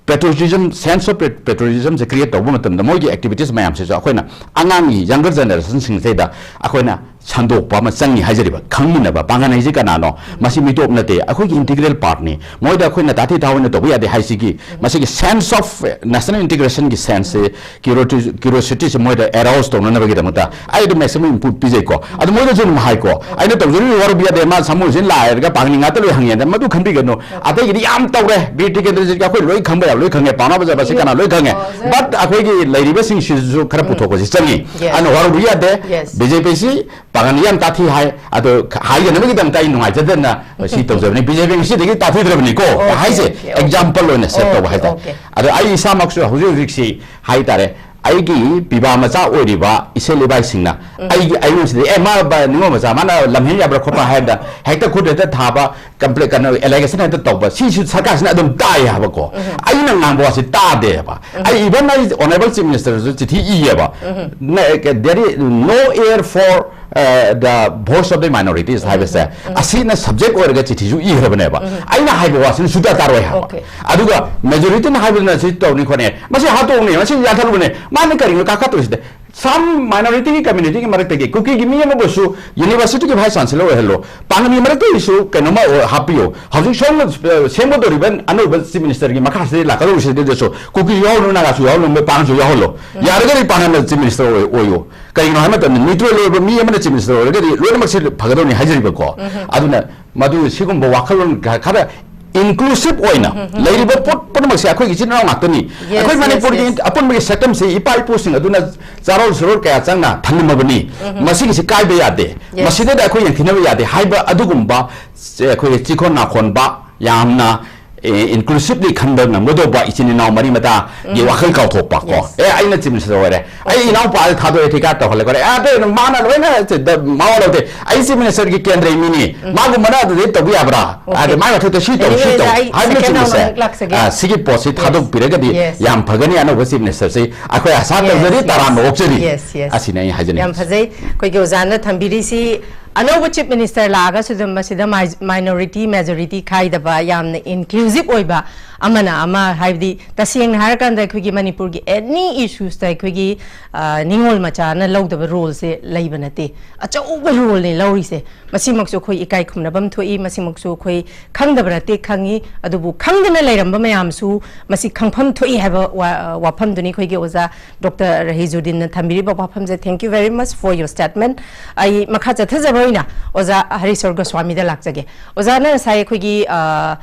patriotism, sense of pat-, patriotismꯁꯦ create ꯇꯧꯕ ꯃꯇꯝꯗ ꯃꯣꯏꯒꯤ activities ꯃꯌꯥꯝꯁꯤꯁꯨ ꯑꯩꯈꯣꯏꯅ ꯑꯉꯥꯡꯒꯤ younger generationꯁꯤꯡꯁꯤꯗꯩꯗ ꯑꯩꯈꯣꯏꯅ ꯁꯟꯗꯣꯛꯄ ꯑꯃ ꯆꯪꯉꯤ ꯍꯥꯏꯖꯔꯤꯕ, ꯈꯪꯃꯤꯟꯅꯕ꯫ ꯄꯥꯡꯒꯟ ꯍꯥꯏꯁꯤ ꯀꯅꯥꯅꯣ? ꯃꯁꯤ ꯃꯤꯇꯣꯞ ꯅꯠꯇꯦ, ꯑꯩꯈꯣꯏꯒꯤ integral partꯅꯤ꯫ ꯃꯣꯏꯗ ꯑꯩꯈꯣꯏꯅ ꯇꯥꯊꯤ ꯇꯥꯑꯣꯏꯅ ꯇꯧꯕ ꯌꯥꯗꯦ ꯍꯥꯏꯁꯤꯒꯤ, ꯃꯁꯤꯒꯤ sense of national integrationꯒꯤ senseꯁꯦ, curiosity, curiosityꯁꯦ ꯃꯣꯏꯗ arouse ꯇꯧꯅꯅꯕꯒꯤꯗꯃꯛꯇ ꯑꯩ ꯑꯗꯨꯝ maximum input ꯄꯤꯖꯩꯀꯣ꯫ ꯑꯗꯨ ꯃꯣꯏꯗꯁꯨ ꯑꯗꯨꯝ ꯍꯥꯏꯀꯣ, ꯑꯩꯅ ꯇꯧꯖꯔꯤꯕ ꯋꯥꯔꯨꯕꯤ ꯌꯥꯗꯦ, ꯃꯥ ꯁꯥꯃꯨꯁꯤꯅ ꯂꯥꯏꯔꯒ ꯄꯥꯡꯒꯟ ꯉꯥꯛꯇ ꯂꯣꯏ ꯍꯪꯉꯦ, ꯑꯗ ꯃꯗꯨ ꯈꯟꯕꯤꯒꯅꯨ꯫ ꯑꯇꯩꯒꯤꯗꯤ ꯌꯥꯝ ꯇꯧꯔꯦ, ꯕꯤꯔ ꯇꯤꯀꯦꯟꯗ꯭ꯔꯖꯤꯠꯀꯤ ꯑꯩꯈꯣꯏ ꯂꯣꯏ ꯈꯪꯕ ꯌꯥꯕ ꯂꯣꯏ ꯈꯪꯉꯦ, ꯄꯥꯎꯅꯥ ꯕꯖꯥꯔ ꯃꯁꯤ ꯀꯅꯥ ꯂꯣꯏ ꯈꯪꯉꯦ꯫ ꯑꯣ, ꯁꯦ꯫ But ꯑꯩꯈꯣꯏꯒꯤ ꯂꯩꯔꯤꯕꯁꯤꯡꯁꯤꯁꯨ ꯈꯔ ꯄꯨꯊꯣꯛꯄꯁꯤ ꯆꯪꯉꯤ꯫ Yes. ꯑꯗꯨꯅ ꯋꯥꯔꯨꯕꯤ ꯌꯥꯗꯦ꯫ Yes. BJPꯁꯤ ꯄꯥꯡꯒꯟ ꯌꯥꯝ ꯇꯥꯊꯤ ꯍꯥꯏ, ꯑꯗꯣ ꯍꯥꯏꯗꯅꯕꯒꯤꯗꯃꯛꯇ ꯑꯩ ꯅꯨꯡꯉꯥꯏꯖꯗꯅ ꯁꯤ ꯇꯧꯖꯕꯅꯤ꯫ BJP ꯉꯁꯤꯗꯒꯤ ꯇꯥꯊꯤꯗ꯭ꯔꯕꯅꯤꯀꯣ꯫ Okay, ꯍꯥꯏꯁꯦ okay, okay. Example ꯑꯣꯏꯅ set ꯇꯧꯕ Okay, ꯍꯥꯏꯇꯥꯔꯦ꯫ Okay. ꯑꯗꯣ ꯑꯩ ꯏꯁꯥꯃꯛꯁꯨ ꯍꯧꯖꯤꯛ ꯍꯧꯖꯤꯛꯁꯤ ꯍꯥꯏꯇꯥꯔꯦ, ꯑꯩꯒꯤ ꯄꯤꯕꯥ ꯃꯆꯥ ꯑꯣꯏꯔꯤꯕ ꯏꯆꯦꯜ ꯏꯕꯥꯏꯁꯤꯡꯅ ꯑꯩꯒꯤ, ꯑꯩꯉꯣꯟꯁꯤꯗ, "ꯑꯦ, ꯃꯥ ꯕ-, ꯅꯤꯉꯣꯜ ꯃꯆꯥ, ꯃꯥꯅ ꯂꯝꯍꯦꯟ ꯌꯥꯕ꯭ꯔꯥ ꯈꯣꯠꯄ꯭ꯔꯥ?" ꯍꯥꯏꯕꯗ ꯍꯦꯛꯇ ꯈꯨꯠ ꯍꯦꯛꯇ ꯊꯥꯕ, complain, ꯀꯩꯅꯣ, allegation ꯍꯦꯛꯇ ꯇꯧꯕ, ꯁꯤꯁꯨ ꯁꯔꯀꯥꯔꯁꯤꯅ ꯑꯗꯨꯝ ꯇꯥꯏ ꯍꯥꯏꯕꯀꯣ꯫ ꯑꯩ ꯉꯥꯡꯕ ꯋꯥꯁꯤ ꯇꯥꯗꯦꯕ꯫ ꯑꯩ, even ꯑꯩ Honourable Chief Minister ꯁꯨ ꯆꯤꯊꯤ ꯏꯌꯦꯕ꯫ There is no air for, uh, the voice of the minorities ꯍꯥꯏꯕꯁꯦ, ꯑꯁꯤꯅ subject ꯑꯣꯏꯔꯒ ꯆꯤꯊꯤꯁꯨ ꯏꯈ꯭ꯔꯕꯅꯦꯕ꯫ ꯑꯩꯅ ꯍꯥꯏꯕ ꯋꯥꯁꯤꯅ ꯁꯨꯡꯇꯥ ꯇꯥꯔꯣꯏ ꯍꯥꯏꯕ꯫ Okay. ꯑꯗꯨꯒ majority ꯅ ꯍꯥꯏꯕꯗꯨꯅ ꯁꯤ ꯇꯧꯅꯤ ꯈꯣꯠꯅꯤ, ꯃꯁꯤ ꯍꯥꯠꯇꯣꯛꯎꯅꯤ, ꯃꯁꯤ ꯌꯥꯟꯊꯠꯂꯨꯕꯅꯤ, ꯃꯥꯅ ꯀꯔꯤꯅꯣ ꯀꯥꯈꯠꯇꯣꯏꯁꯤꯗꯤ? Some minority ꯒꯤ community ꯒꯤ ꯃꯔꯛꯇꯒꯤ ꯀꯨꯀꯤꯒꯤ ꯃꯤ ꯑꯃꯕꯨꯁꯨ university ꯒꯤ vice chancellor ꯑꯣꯏꯍꯜꯂꯣ, ꯄꯥꯡꯒꯜꯒꯤ ꯃꯔꯛꯇꯒꯤꯁꯨ ꯀꯩꯅꯣꯝꯃ ꯑꯣꯏ-, ꯍꯥꯞꯄꯤꯌꯣ꯫ ꯍꯧꯖꯤꯛ ꯁꯣꯝꯅ, ꯑ, ꯁꯦꯝꯒꯗꯧꯔꯤꯕ ꯑꯅꯧꯕ Chief Minister ꯒꯤ ꯃꯈꯥꯁꯤꯗ ꯂꯥꯛꯀꯗꯧꯔꯤꯁꯤꯗꯁꯨ ꯀꯨꯀꯤ ꯌꯥꯎꯍꯜꯂꯣ, ꯅꯥꯒꯥꯁꯨ ꯌꯥꯎꯍꯜꯂꯣ, ꯃꯣꯏ ꯄꯥꯡꯒꯜꯁꯨ ꯌꯥꯎꯍꯜꯂꯣ꯫ ꯌꯥꯔꯒꯗꯤ ꯄꯥꯡꯒꯜꯅ Chief Minister ꯑꯣꯏ-, ꯑꯣꯏꯌꯣ꯫ ꯀꯩꯒꯤꯅꯣ ꯍꯥꯏꯕ ꯃꯇꯝꯗ neutral ꯑꯣꯏꯕ ꯃꯤ ꯑꯃꯅ Chief Minister ꯑꯣꯏꯔꯒꯗꯤ ꯂꯣꯏꯅꯃꯛꯁꯤ ꯐꯒꯗꯧꯅꯤ ꯍꯥꯏꯖꯔꯤꯕꯀꯣ꯫ ꯑꯗꯨꯅ ꯃꯗꯨ ꯁꯤꯒꯨꯝꯕ ꯋꯥꯈꯜꯂꯣꯟ ꯈ-, ꯈꯔ inclusive ꯑꯣꯏꯅ ꯂꯩꯔꯤꯕ ꯄꯣꯠ ꯄꯨꯝꯅꯃꯛꯁꯦ ꯑꯩꯈꯣꯏꯒꯤ ꯏꯆꯤꯟ ꯏꯅꯥꯎ ꯉꯥꯛꯇꯅꯤ꯫ Yes, ꯑꯩꯈꯣꯏ yes, ꯃꯅꯤꯄꯨꯔꯒꯤ yes. ꯑꯄꯨꯟꯕꯒꯤ ꯁꯛꯇꯝꯁꯤ ꯏꯄꯥ ꯏꯄꯨꯁꯤꯡ ꯑꯗꯨꯅ ꯆꯥꯔꯣꯜ ꯁꯨꯔꯣꯜ ꯀꯌꯥ ꯆꯪꯅ ꯊꯝꯂꯝꯃꯕꯅꯤ꯫ ꯃꯁꯤꯒꯤꯁꯤ ꯀꯥꯏꯕ ꯌꯥꯗꯦ꯫ Yes. ꯃꯁꯤꯗꯩꯗ ꯑꯩꯈꯣꯏ ꯌꯦꯡꯊꯤꯅꯕ ꯌꯥꯗꯦ ꯍꯥꯏꯕ ꯑꯗꯨꯒꯨꯝꯕ, ꯁꯦ, ꯑꯩꯈꯣꯏꯒꯤ ꯆꯤꯈꯣꯟ ꯅꯥꯈꯣꯟꯕ, ꯌꯥꯝꯅ, ꯑꯦ, inclusively ꯈꯟꯕ ꯉꯝꯒꯗꯧꯕ ꯏꯆꯤꯟ ꯏꯅꯥꯎ ꯃꯔꯤ ꯃꯇꯥꯒꯤ ꯋꯥꯈꯜ ꯀꯥꯎꯊꯣꯛꯄ ꯀꯣ꯫ Yes. ꯑꯦ, ꯑꯩꯅ Chief Minister ꯑꯣꯏꯔꯦ, ꯑꯩ ꯏꯅꯥꯎꯄꯥꯁꯦ ꯊꯥꯗꯣꯛꯑꯦ, ꯊꯤꯀꯥ ꯇꯧꯍꯜꯂꯦ ꯈꯣꯠꯂꯦ, ꯑꯦ, ꯑꯇꯩ ꯃꯥꯅ ꯂꯣꯏꯅ ꯁꯤ ꯗ-, ꯃꯋꯥ ꯂꯧꯗꯦ, ꯑꯩ Chief Minister ꯒꯤ ꯀꯦꯟꯗ꯭ꯔꯒꯤ ꯃꯤꯅꯤ, ꯃꯥꯒꯨꯝꯕꯅ ꯑꯗꯨꯗꯩ ꯇꯧꯕ ꯌꯥꯕ꯭ꯔꯥ? Okay. ꯑꯗ ꯃꯥꯏ ꯃꯊꯛꯇ ꯁꯤ ꯇꯧ, ꯁꯤ Anyways, ꯇꯧ ꯑꯩ second round ꯍꯥꯏꯕꯅꯆꯤꯡꯕꯁꯦ, ꯑꯃꯨꯛ ꯂꯥꯛꯆꯒꯦ꯫ ꯑ, ꯁꯤꯒꯤ ꯄꯣꯠꯁꯤ Yes. ꯊꯥꯗꯣꯛꯄꯤꯔꯒꯗꯤ Yes. ꯌꯥꯝ ꯐꯒꯅꯤ, ꯑꯅꯧꯕ Chief Minister ꯁꯤ ꯑꯩꯈꯣꯏ ꯑꯁꯥ Yes, ꯇꯧꯖꯔꯤ, yes. ꯇꯔꯥꯝꯅ ꯑꯣꯛꯆꯔꯤ꯫ Yes, yes. ꯑꯁꯤꯅꯤ ꯑꯩ ꯍꯥꯏꯖꯅꯤꯡꯉꯤ꯫ ꯌꯥꯝ ꯐꯖꯩ꯫ ꯑꯩꯈꯣꯏꯒꯤ ꯑꯣꯖꯥꯅ ꯊꯝꯕꯤꯔꯤꯁꯤ ꯑꯅꯧꯕ Chief Minister ꯂꯥꯛꯑꯒꯁꯨ ꯑꯗꯨꯝ ꯃꯁꯤꯗ ꯃꯥꯏ-, minority majority ꯈꯥꯏꯗꯕ, ꯌꯥꯝꯅ inclusive ꯑꯣꯏꯕ, ꯑꯃꯅ ꯑꯃ, ꯍꯥꯏꯕꯗꯤ ꯇꯁꯦꯡꯅ ꯍꯥꯏꯔꯀꯥꯟꯗ ꯑꯩꯈꯣꯏꯒꯤ ꯃꯅꯤꯄꯨꯔꯒꯤ any issues ꯇ ꯑꯩꯈꯣꯏꯒꯤ, ꯑ, ꯅꯤꯉꯣꯜ ꯃꯆꯥꯅ ꯂꯧꯗꯕ role ꯁꯦ ꯂꯩꯕ ꯅꯠꯇꯦ꯫ ꯑꯆꯧꯕ role ꯅꯤ ꯂꯧꯔꯤꯁꯦ꯫ ꯃꯁꯤꯃꯛꯁꯨ ꯑꯩꯈꯣꯏ ꯏꯀꯥꯏ ꯈꯨꯝꯅꯐꯝ ꯊꯣꯛꯏ, ꯃꯁꯤꯃꯛꯁꯨ ꯑꯩꯈꯣꯏ ꯈꯪꯗꯕ ꯅꯠꯇꯦ, ꯈꯪꯉꯤ꯫ ꯑꯗꯨꯕꯨ ꯈꯪꯗꯅ ꯂꯩꯔꯝꯕ ꯃꯌꯥꯝꯁꯨ ꯃꯁꯤ ꯈꯪꯐꯝ ꯊꯣꯛꯏ ꯍꯥꯏꯕ ꯋꯥ-, ꯋꯥꯐꯝꯗꯨꯅꯤ ꯑꯩꯈꯣꯏꯒꯤ ꯑꯣꯖꯥ doctor ꯔꯍꯤꯖꯨꯗꯤꯟꯅ ꯊꯝꯕꯤꯔꯤꯕ ꯋꯥꯐꯝꯁꯦ꯫ Thank you very much for your statement. ꯑꯩ ꯃꯈꯥ ꯆꯠꯊꯖꯕ ꯑꯣꯏꯅ ꯑꯣꯖꯥ ꯍꯔꯤꯁꯣꯔ ꯒꯣꯁ꯭ꯋꯥꯃꯤꯗ ꯂꯥꯛꯆꯒꯦ꯫ ꯑꯣꯖꯥꯅ ꯉꯁꯥꯏ ꯑꯩꯈꯣꯏꯒꯤ, ꯑ,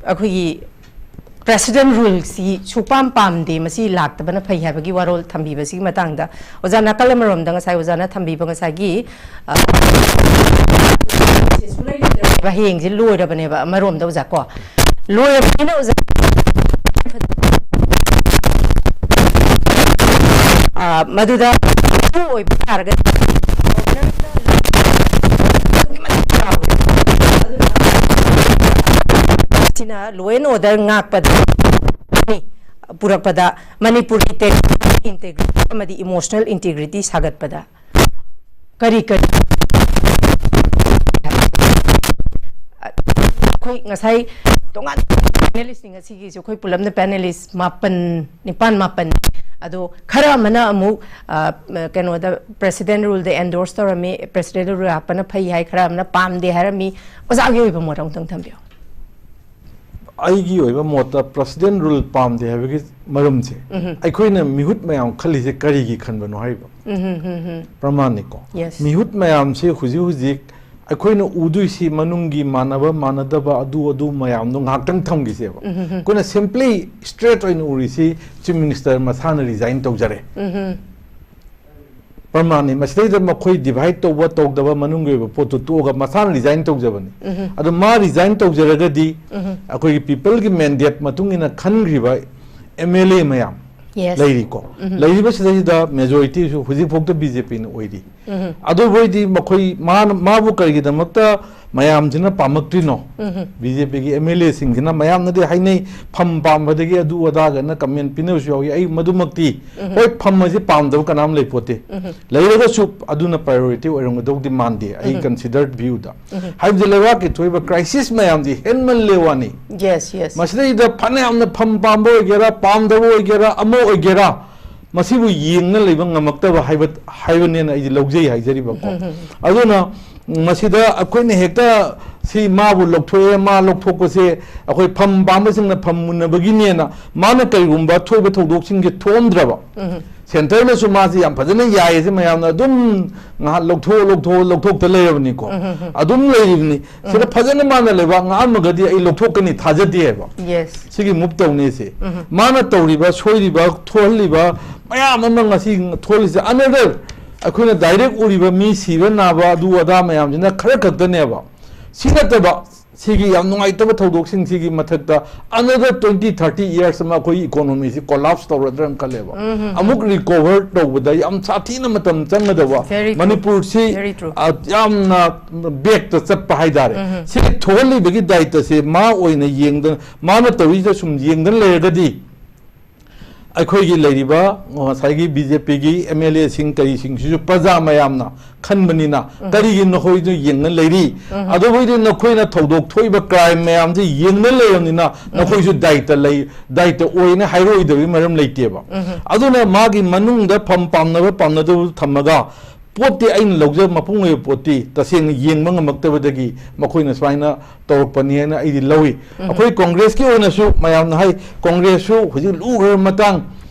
ꯑꯩꯈꯣꯏꯒꯤ President rule ꯁꯤ ꯁꯨꯛꯄꯥꯝ ꯄꯥꯝꯗꯦ, ꯃꯁꯤ ꯂꯥꯛꯇꯕꯅ ꯐꯩ ꯍꯥꯏꯕꯒꯤ ꯋꯥꯔꯣꯜ ꯊꯝꯕꯤꯕꯁꯤꯒꯤ ꯃꯇꯥꯡꯗ ꯑꯣꯖꯥ, ꯅꯥꯀꯜ ꯑꯃꯔꯣꯝꯗ ꯉꯁꯥꯏ ꯑꯣꯖꯥꯅ ꯊꯝꯕꯤꯕ ꯉꯁꯥꯏꯒꯤ, ꯑ, ꯁꯨꯡꯂꯩ ꯂꯩꯇ꯭ꯔꯕꯅꯦꯕ, ꯍꯌꯦꯡꯁꯦ ꯂꯣꯏꯔꯕꯅꯦꯕ ꯑꯃꯔꯣꯝꯗ ꯑꯣꯖꯥ ꯀꯣ, ꯂꯣꯏꯔꯕꯅꯤꯅ ꯑꯣꯖꯥ, ꯑ, ꯃꯗꯨꯗ ꯑꯣꯏꯕ ꯇꯥꯔꯒꯗꯤ ꯁꯤꯅ law and order ꯉꯥꯛꯄꯗ ꯄꯨꯔꯛꯄꯗ, ꯃꯅꯤꯄꯨꯔꯒꯤ ꯇꯦꯔꯤꯇꯣꯔꯤꯌꯦꯜ ꯏꯟꯇꯦꯒ꯭ꯔꯤꯇꯤ ꯑꯃꯗꯤ ꯏꯃꯣꯁꯅꯦꯜ ꯏꯟꯇꯦꯒ꯭ꯔꯤꯇꯤ ꯁꯥꯒꯠꯄꯗ ꯀꯔꯤ ꯀꯔꯤ, ꯑꯩꯈꯣꯏ ꯉꯁꯥꯏ ꯇꯣꯉꯥꯟ ꯄꯦꯅꯦꯂꯤꯁꯁꯤꯡ ꯑꯁꯤꯒꯤꯁꯨ ꯑꯩꯈꯣꯏ ꯄꯨꯂꯞꯅ ꯄꯦꯅꯦꯂꯤꯁ ꯃꯥꯄꯟ, ꯅꯤꯄꯥꯟ, ꯃꯥꯄꯟ, ꯑꯗꯣ ꯈꯔ ꯑꯃꯅ ꯑꯃꯨꯛ, ꯑ, ꯀꯩꯅꯣꯗ, ꯄ꯭ꯔꯦꯁꯤꯗꯦꯟ ꯔꯨꯜꯗ ꯑꯦꯟꯗꯣꯔꯁ ꯇꯧꯔꯝꯃꯤ, ꯄ꯭ꯔꯦꯁꯤꯗꯦꯟ ꯔꯨꯜ ꯍꯥꯞꯄꯅ ꯐꯩ ꯍꯥꯏ, ꯈꯔ ꯑꯃꯅ ꯄꯥꯝꯗꯦ ꯍꯥꯏꯔꯝꯃꯤ꯫ ꯑꯣꯖꯥꯒꯤ ꯑꯣꯏꯕ ꯃꯣꯠ ꯑꯃꯨꯛꯇꯪ ꯊꯝꯕꯤꯌꯨ꯫ ꯑꯩꯒꯤ ꯑꯣꯏꯕ ꯃꯣꯠꯇ ꯄ꯭ꯔꯦꯁꯤꯗꯦꯟ ꯔꯨꯜ ꯄꯥꯝꯗꯦ ꯍꯥꯏꯕꯒꯤ ꯃꯔꯝꯁꯦ, ꯑꯩꯈꯣꯏꯅ ꯃꯤꯍꯨꯠ ꯃꯌꯥꯝ ꯈꯜꯂꯤꯁꯦ ꯀꯔꯤꯒꯤ ꯈꯟꯕꯅꯣ ꯍꯥꯏꯕ ꯄ꯭ꯔꯃꯥꯟꯅꯤꯀꯣ꯫ Yes. ꯃꯤꯍꯨꯠ ꯃꯌꯥꯝꯁꯦ ꯍꯧꯖꯤꯛ ꯍꯧꯖꯤꯛ ꯑꯩꯈꯣꯏꯅ ꯎꯗꯣꯏꯁꯤ ꯃꯅꯨꯡꯒꯤ ꯃꯥꯟꯅꯕ ꯃꯥꯟꯅꯗꯕ ꯑꯗꯨ ꯑꯗꯨ ꯃꯌꯥꯝꯗꯣ ꯉꯥꯏꯍꯥꯛꯇꯪ ꯊꯝꯈꯤꯁꯦꯕ꯫ ꯑꯩꯈꯣꯏꯅ simply straight ꯑꯣꯏꯅ ꯎꯔꯤꯁꯤ ꯆꯤꯐ ꯃꯤꯅꯤꯁꯇꯔ ꯃꯁꯥꯅ ꯔꯤꯖꯥꯏꯟ ꯇꯧꯖꯔꯦ꯫ ꯄ꯭ꯔꯃꯥꯟꯅꯤ꯫ ꯃꯁꯤꯗꯩꯗ ꯃꯈꯣꯏ ꯗꯤꯚꯥꯏꯠ ꯇꯧꯕ ꯇꯧꯗꯕ ꯃꯅꯨꯡꯒꯤ ꯑꯣꯏꯕ ꯄꯣꯠꯇꯨ ꯇꯣꯛꯑꯒ ꯃꯁꯥꯅ ꯔꯤꯖꯥꯏꯟ ꯇꯧꯖꯕꯅꯤ꯫ ꯑꯗꯣ ꯃꯥ ꯔꯤꯖꯥꯏꯟ ꯇꯧꯖꯔꯒꯗꯤ ꯑꯩꯈꯣꯏꯒꯤ ꯄꯤꯄꯜꯒꯤ ꯃꯦꯟꯗꯦꯠ ꯃꯇꯨꯡ ꯏꯟꯅ ꯈꯟꯈ꯭ꯔꯤꯕ ꯑꯦꯝ ꯑꯦꯜ ꯑꯦ ꯃꯌꯥꯝ Yes. ꯂꯩꯔꯤꯀꯣ꯫ ꯂꯩꯔꯤꯕꯁꯤꯗꯩꯁꯤꯗ ꯃꯦꯖꯣꯔꯤꯇꯤꯁꯨ ꯍꯧꯖꯤꯛꯐꯥꯎꯗ ꯕꯤ ꯖꯦ ꯄꯤꯅ ꯑꯣꯏꯔꯤ꯫ ꯑꯗꯨꯕꯨ ꯑꯣꯏꯗꯤ ꯃꯈꯣꯏ ꯃꯥꯅ, ꯃꯥꯕꯨ ꯀꯔꯤꯒꯤꯗꯃꯛꯇ ꯃꯌꯥꯝꯁꯤꯅ ꯄꯥꯝꯃꯛꯇ꯭ꯔꯤꯅꯣ? ꯕꯤ ꯖꯦ ꯄꯤꯒꯤ ꯑꯦꯝ ꯑꯦꯜ ꯑꯦꯁꯤꯡꯁꯤꯅ, ꯃꯌꯥꯝꯅꯗꯤ ꯍꯥꯏꯅꯩ, ꯐꯝ ꯄꯥꯝꯕꯗꯒꯤ ꯑꯗꯨ ꯑꯗꯥꯒꯅ ꯀꯃꯦꯟ ꯄꯤꯅꯕꯁꯨ ꯌꯥꯎꯏ꯫ ꯑꯩ ꯃꯗꯨꯃꯛꯇꯤ, ꯍꯣꯏ, ꯐꯝ ꯑꯁꯤ ꯄꯥꯝꯗꯕ ꯀꯅꯥꯝ ꯂꯩꯄꯣꯠꯇꯦ꯫ ꯂꯩꯔꯒꯁꯨ ꯑꯗꯨꯅ ꯄ꯭ꯔꯥꯏꯑꯣꯔꯤꯇꯤ ꯑꯣꯏꯔꯝꯒꯗꯧꯗꯤ ꯃꯥꯟꯗꯦ, ꯑꯩ ꯀꯟꯁꯤꯗꯔꯠ ꯚ꯭ꯌꯨꯗ꯫ ꯍꯥꯏꯕꯗꯤ ꯂꯩꯕꯥꯛꯀꯤ ꯊꯣꯛꯏꯕ ꯀ꯭ꯔꯥꯏꯁꯤꯁ ꯃꯌꯥꯝꯁꯤ ꯍꯦꯟꯃꯜꯂꯦ ꯋꯥꯅꯤ꯫ Yes, yes. ꯃꯁꯤꯗꯩꯗ ꯐꯅꯌꯥꯝꯅ ꯐꯝ ꯄꯥꯝꯕ ꯑꯣꯏꯒꯦꯔꯥ, ꯄꯥꯝꯗꯕ ꯑꯣꯏꯒꯦꯔꯥ, ꯑꯃ ꯑꯣꯏꯒꯦꯔꯥ, ꯃꯁꯤꯕꯨ ꯌꯦꯡꯅ ꯂꯩꯕ ꯉꯝꯃꯛꯇꯕ ꯍꯥꯏꯕ, ꯍꯥꯏꯕꯅꯦꯅ ꯑꯩꯗꯤ ꯂꯧꯖꯩ ꯍꯥꯏꯖꯔꯤꯕꯀꯣ꯫ ꯑꯗꯨꯅ ꯃꯁꯤꯗ ꯑꯩꯈꯣꯏꯅ ꯍꯦꯛꯇ ꯁꯤ ꯃꯥꯕꯨ ꯂꯧꯊꯣꯛꯑꯦ, ꯃꯥ ꯂꯧꯊꯣꯛꯄꯁꯦ ꯑꯩꯈꯣꯏ ꯐꯝ ꯄꯥꯝꯕꯁꯤꯡꯅ ꯐꯝ ꯃꯨꯟꯅꯕꯒꯤꯅꯦꯅ, ꯃꯥꯅ ꯀꯔꯤꯒꯨꯝꯕ ꯊꯣꯛꯏꯕ ꯊꯧꯗꯣꯛꯁꯤꯡꯁꯦ ꯊꯣꯛꯑꯝꯗ꯭ꯔꯕ, ꯁꯦꯟꯇꯔꯅꯁꯨ ꯃꯥꯁꯤ ꯌꯥꯝ ꯐꯖꯅ ꯌꯥꯏꯌꯦꯁꯦ ꯃꯌꯥꯝꯅ ꯑꯗꯨꯝ ꯉꯥꯏꯍꯥꯛ ꯂꯧꯊꯣꯛ, ꯂꯧꯊꯣꯛ, ꯂꯧꯊꯣꯛꯇ ꯂꯩꯔꯕꯅꯤꯀꯣ꯫ ꯑꯗꯨꯝ ꯂꯩꯔꯤꯕꯅꯤ꯫ ꯁꯤꯗ ꯐꯖꯅ ꯃꯥꯅ ꯂꯩꯕꯥꯛ ꯉꯥꯛꯑꯝꯃꯒꯗꯤ ꯑꯩ ꯂꯧꯊꯣꯛꯀꯅꯤ ꯊꯥꯖꯗꯦ ꯍꯥꯏꯕ꯫ Yes. ꯁꯤꯒꯤ ꯃꯨꯚ ꯇꯧꯅꯤꯁꯦ꯫ ꯃꯥꯅ ꯇꯧꯔꯤꯕ, ꯁꯣꯏꯔꯤꯕ, ꯊꯣꯛꯍꯜꯂꯤꯕ ꯃꯌꯥꯝ ꯑꯃ ꯉꯁꯤ ꯊꯣꯛꯍꯜꯂꯤꯁꯦ, another, ꯑꯩꯈꯣꯏꯅ ꯗꯥꯏꯔꯦꯛ ꯎꯔꯤꯕ ꯃꯤ ꯁꯤꯕ ꯅꯥꯕ ꯑꯗꯨ ꯑꯗꯥ ꯃꯌꯥꯝꯁꯤꯅ ꯈꯔ ꯈꯛꯇꯅꯦꯕ꯫ ꯁꯤ ꯅꯠꯇꯕ ꯁꯤꯒꯤ ꯌꯥꯝ ꯅꯨꯡꯉꯥꯏꯇꯕ ꯊꯧꯗꯣꯛꯁꯤꯡꯁꯤꯒꯤ ꯃꯊꯛꯇ another twenty, thirty years ꯑꯃ ꯑꯩꯈꯣꯏꯒꯤ ꯏꯀꯣꯅꯣꯃꯤꯁꯤ ꯀꯣꯂꯥꯞꯁ ꯇꯧꯔꯗ꯭ꯔꯅ ꯈꯜꯂꯦꯕ꯫ ꯑꯃꯨꯛ ꯔꯤꯀꯣꯚꯔ ꯇꯧꯕꯗ ꯌꯥꯝ ꯁꯥꯊꯤꯅ ꯃꯇꯝ ꯆꯪꯒꯗꯕ, Very true. ꯃꯅꯤꯄꯨꯔꯁꯤ, Very true. ꯑ, ꯌꯥꯝꯅ ꯕꯦꯛꯇ ꯆꯠꯄ ꯍꯥꯏꯇꯥꯔꯦ꯫ ꯁꯤꯒꯤ ꯊꯣꯛꯍꯜꯂꯤꯕꯒꯤ ꯗꯥꯏꯇꯁꯦ ꯃꯥ ꯑꯣꯏꯅ ꯌꯦꯡꯗꯅ, ꯃꯥꯅ ꯇꯧꯔꯤꯁꯤꯗ ꯁꯨꯝ ꯌꯦꯡꯗꯅ ꯂꯩꯔꯒꯗꯤ, ꯑꯩꯈꯣꯏꯒꯤ ꯂꯩꯔꯤꯕ ꯉꯁꯥꯏꯒꯤ ꯕꯤ ꯖꯦ ꯄꯤꯒꯤ ꯑꯦꯝ ꯑꯦꯜ ꯑꯦꯁꯤꯡ ꯀꯔꯤꯁꯤꯡꯁꯤꯁꯨ ꯄ꯭ꯔꯖꯥ ꯃꯌꯥꯝꯅ ꯈꯟꯕꯅꯤꯅ, ꯎꯝ꯫ ꯀꯔꯤꯒꯤ ꯅꯈꯣꯏꯗꯨ ꯌꯦꯡꯅ ꯂꯩꯔꯤ? ꯎꯝ꯫ ꯑꯗꯨꯕꯨ ꯅꯈꯣꯏꯅ ꯊꯧꯗꯣꯛ ꯊꯣꯛꯏꯕ ꯀ꯭ꯔꯥꯏꯝ ꯃꯌꯥꯝꯁꯤ ꯌꯦꯡꯅ ꯂꯩꯔꯕꯅꯤꯅ, ꯎꯝ꯫ ꯅꯈꯣꯏꯁꯨ ꯗꯥꯏꯇ ꯂꯩ, ꯗꯥꯏꯇ ꯑꯣꯏꯅ ꯍꯥꯏꯔꯣꯏꯗꯕꯒꯤ ꯃꯔꯝ ꯂꯩꯇꯦꯕ꯫ ꯎꯝ꯫ ꯑꯗꯨꯅ ꯃꯥꯒꯤ ꯃꯅꯨꯡꯗ ꯐꯝ ꯄꯥꯝꯅꯕ ꯄꯥꯝꯅꯗꯕ ꯊꯝꯃꯒ, ꯄꯣꯠꯇꯤ ꯑꯩꯅ ꯂꯧꯖꯕ ꯃꯄꯨꯡ ꯑꯣꯏꯕ ꯄꯣꯠꯇꯤ ꯇꯁꯦꯡꯅ ꯌꯦꯡꯕ ꯉꯝꯃꯛꯇꯕꯗꯒꯤ ꯃꯈꯣꯏꯅ ꯁꯨꯃꯥꯏꯅ ꯇꯧꯔꯛꯄꯅꯤ ꯍꯥꯏꯅ ꯑꯩꯗꯤ ꯂꯧꯏ꯫ ꯎꯝ꯫ ꯑꯩꯈꯣꯏ ꯀꯣꯡꯒ꯭ꯔꯦꯁꯀꯤ ꯑꯣꯏꯅꯁꯨ ꯃꯌꯥꯝꯅ ꯍꯥꯏ, ꯀꯣꯡꯒ꯭ꯔꯦꯁꯁꯨ ꯍꯧꯖꯤꯛ ꯂꯨꯈ꯭ꯔꯕ ꯃꯇꯥꯡ,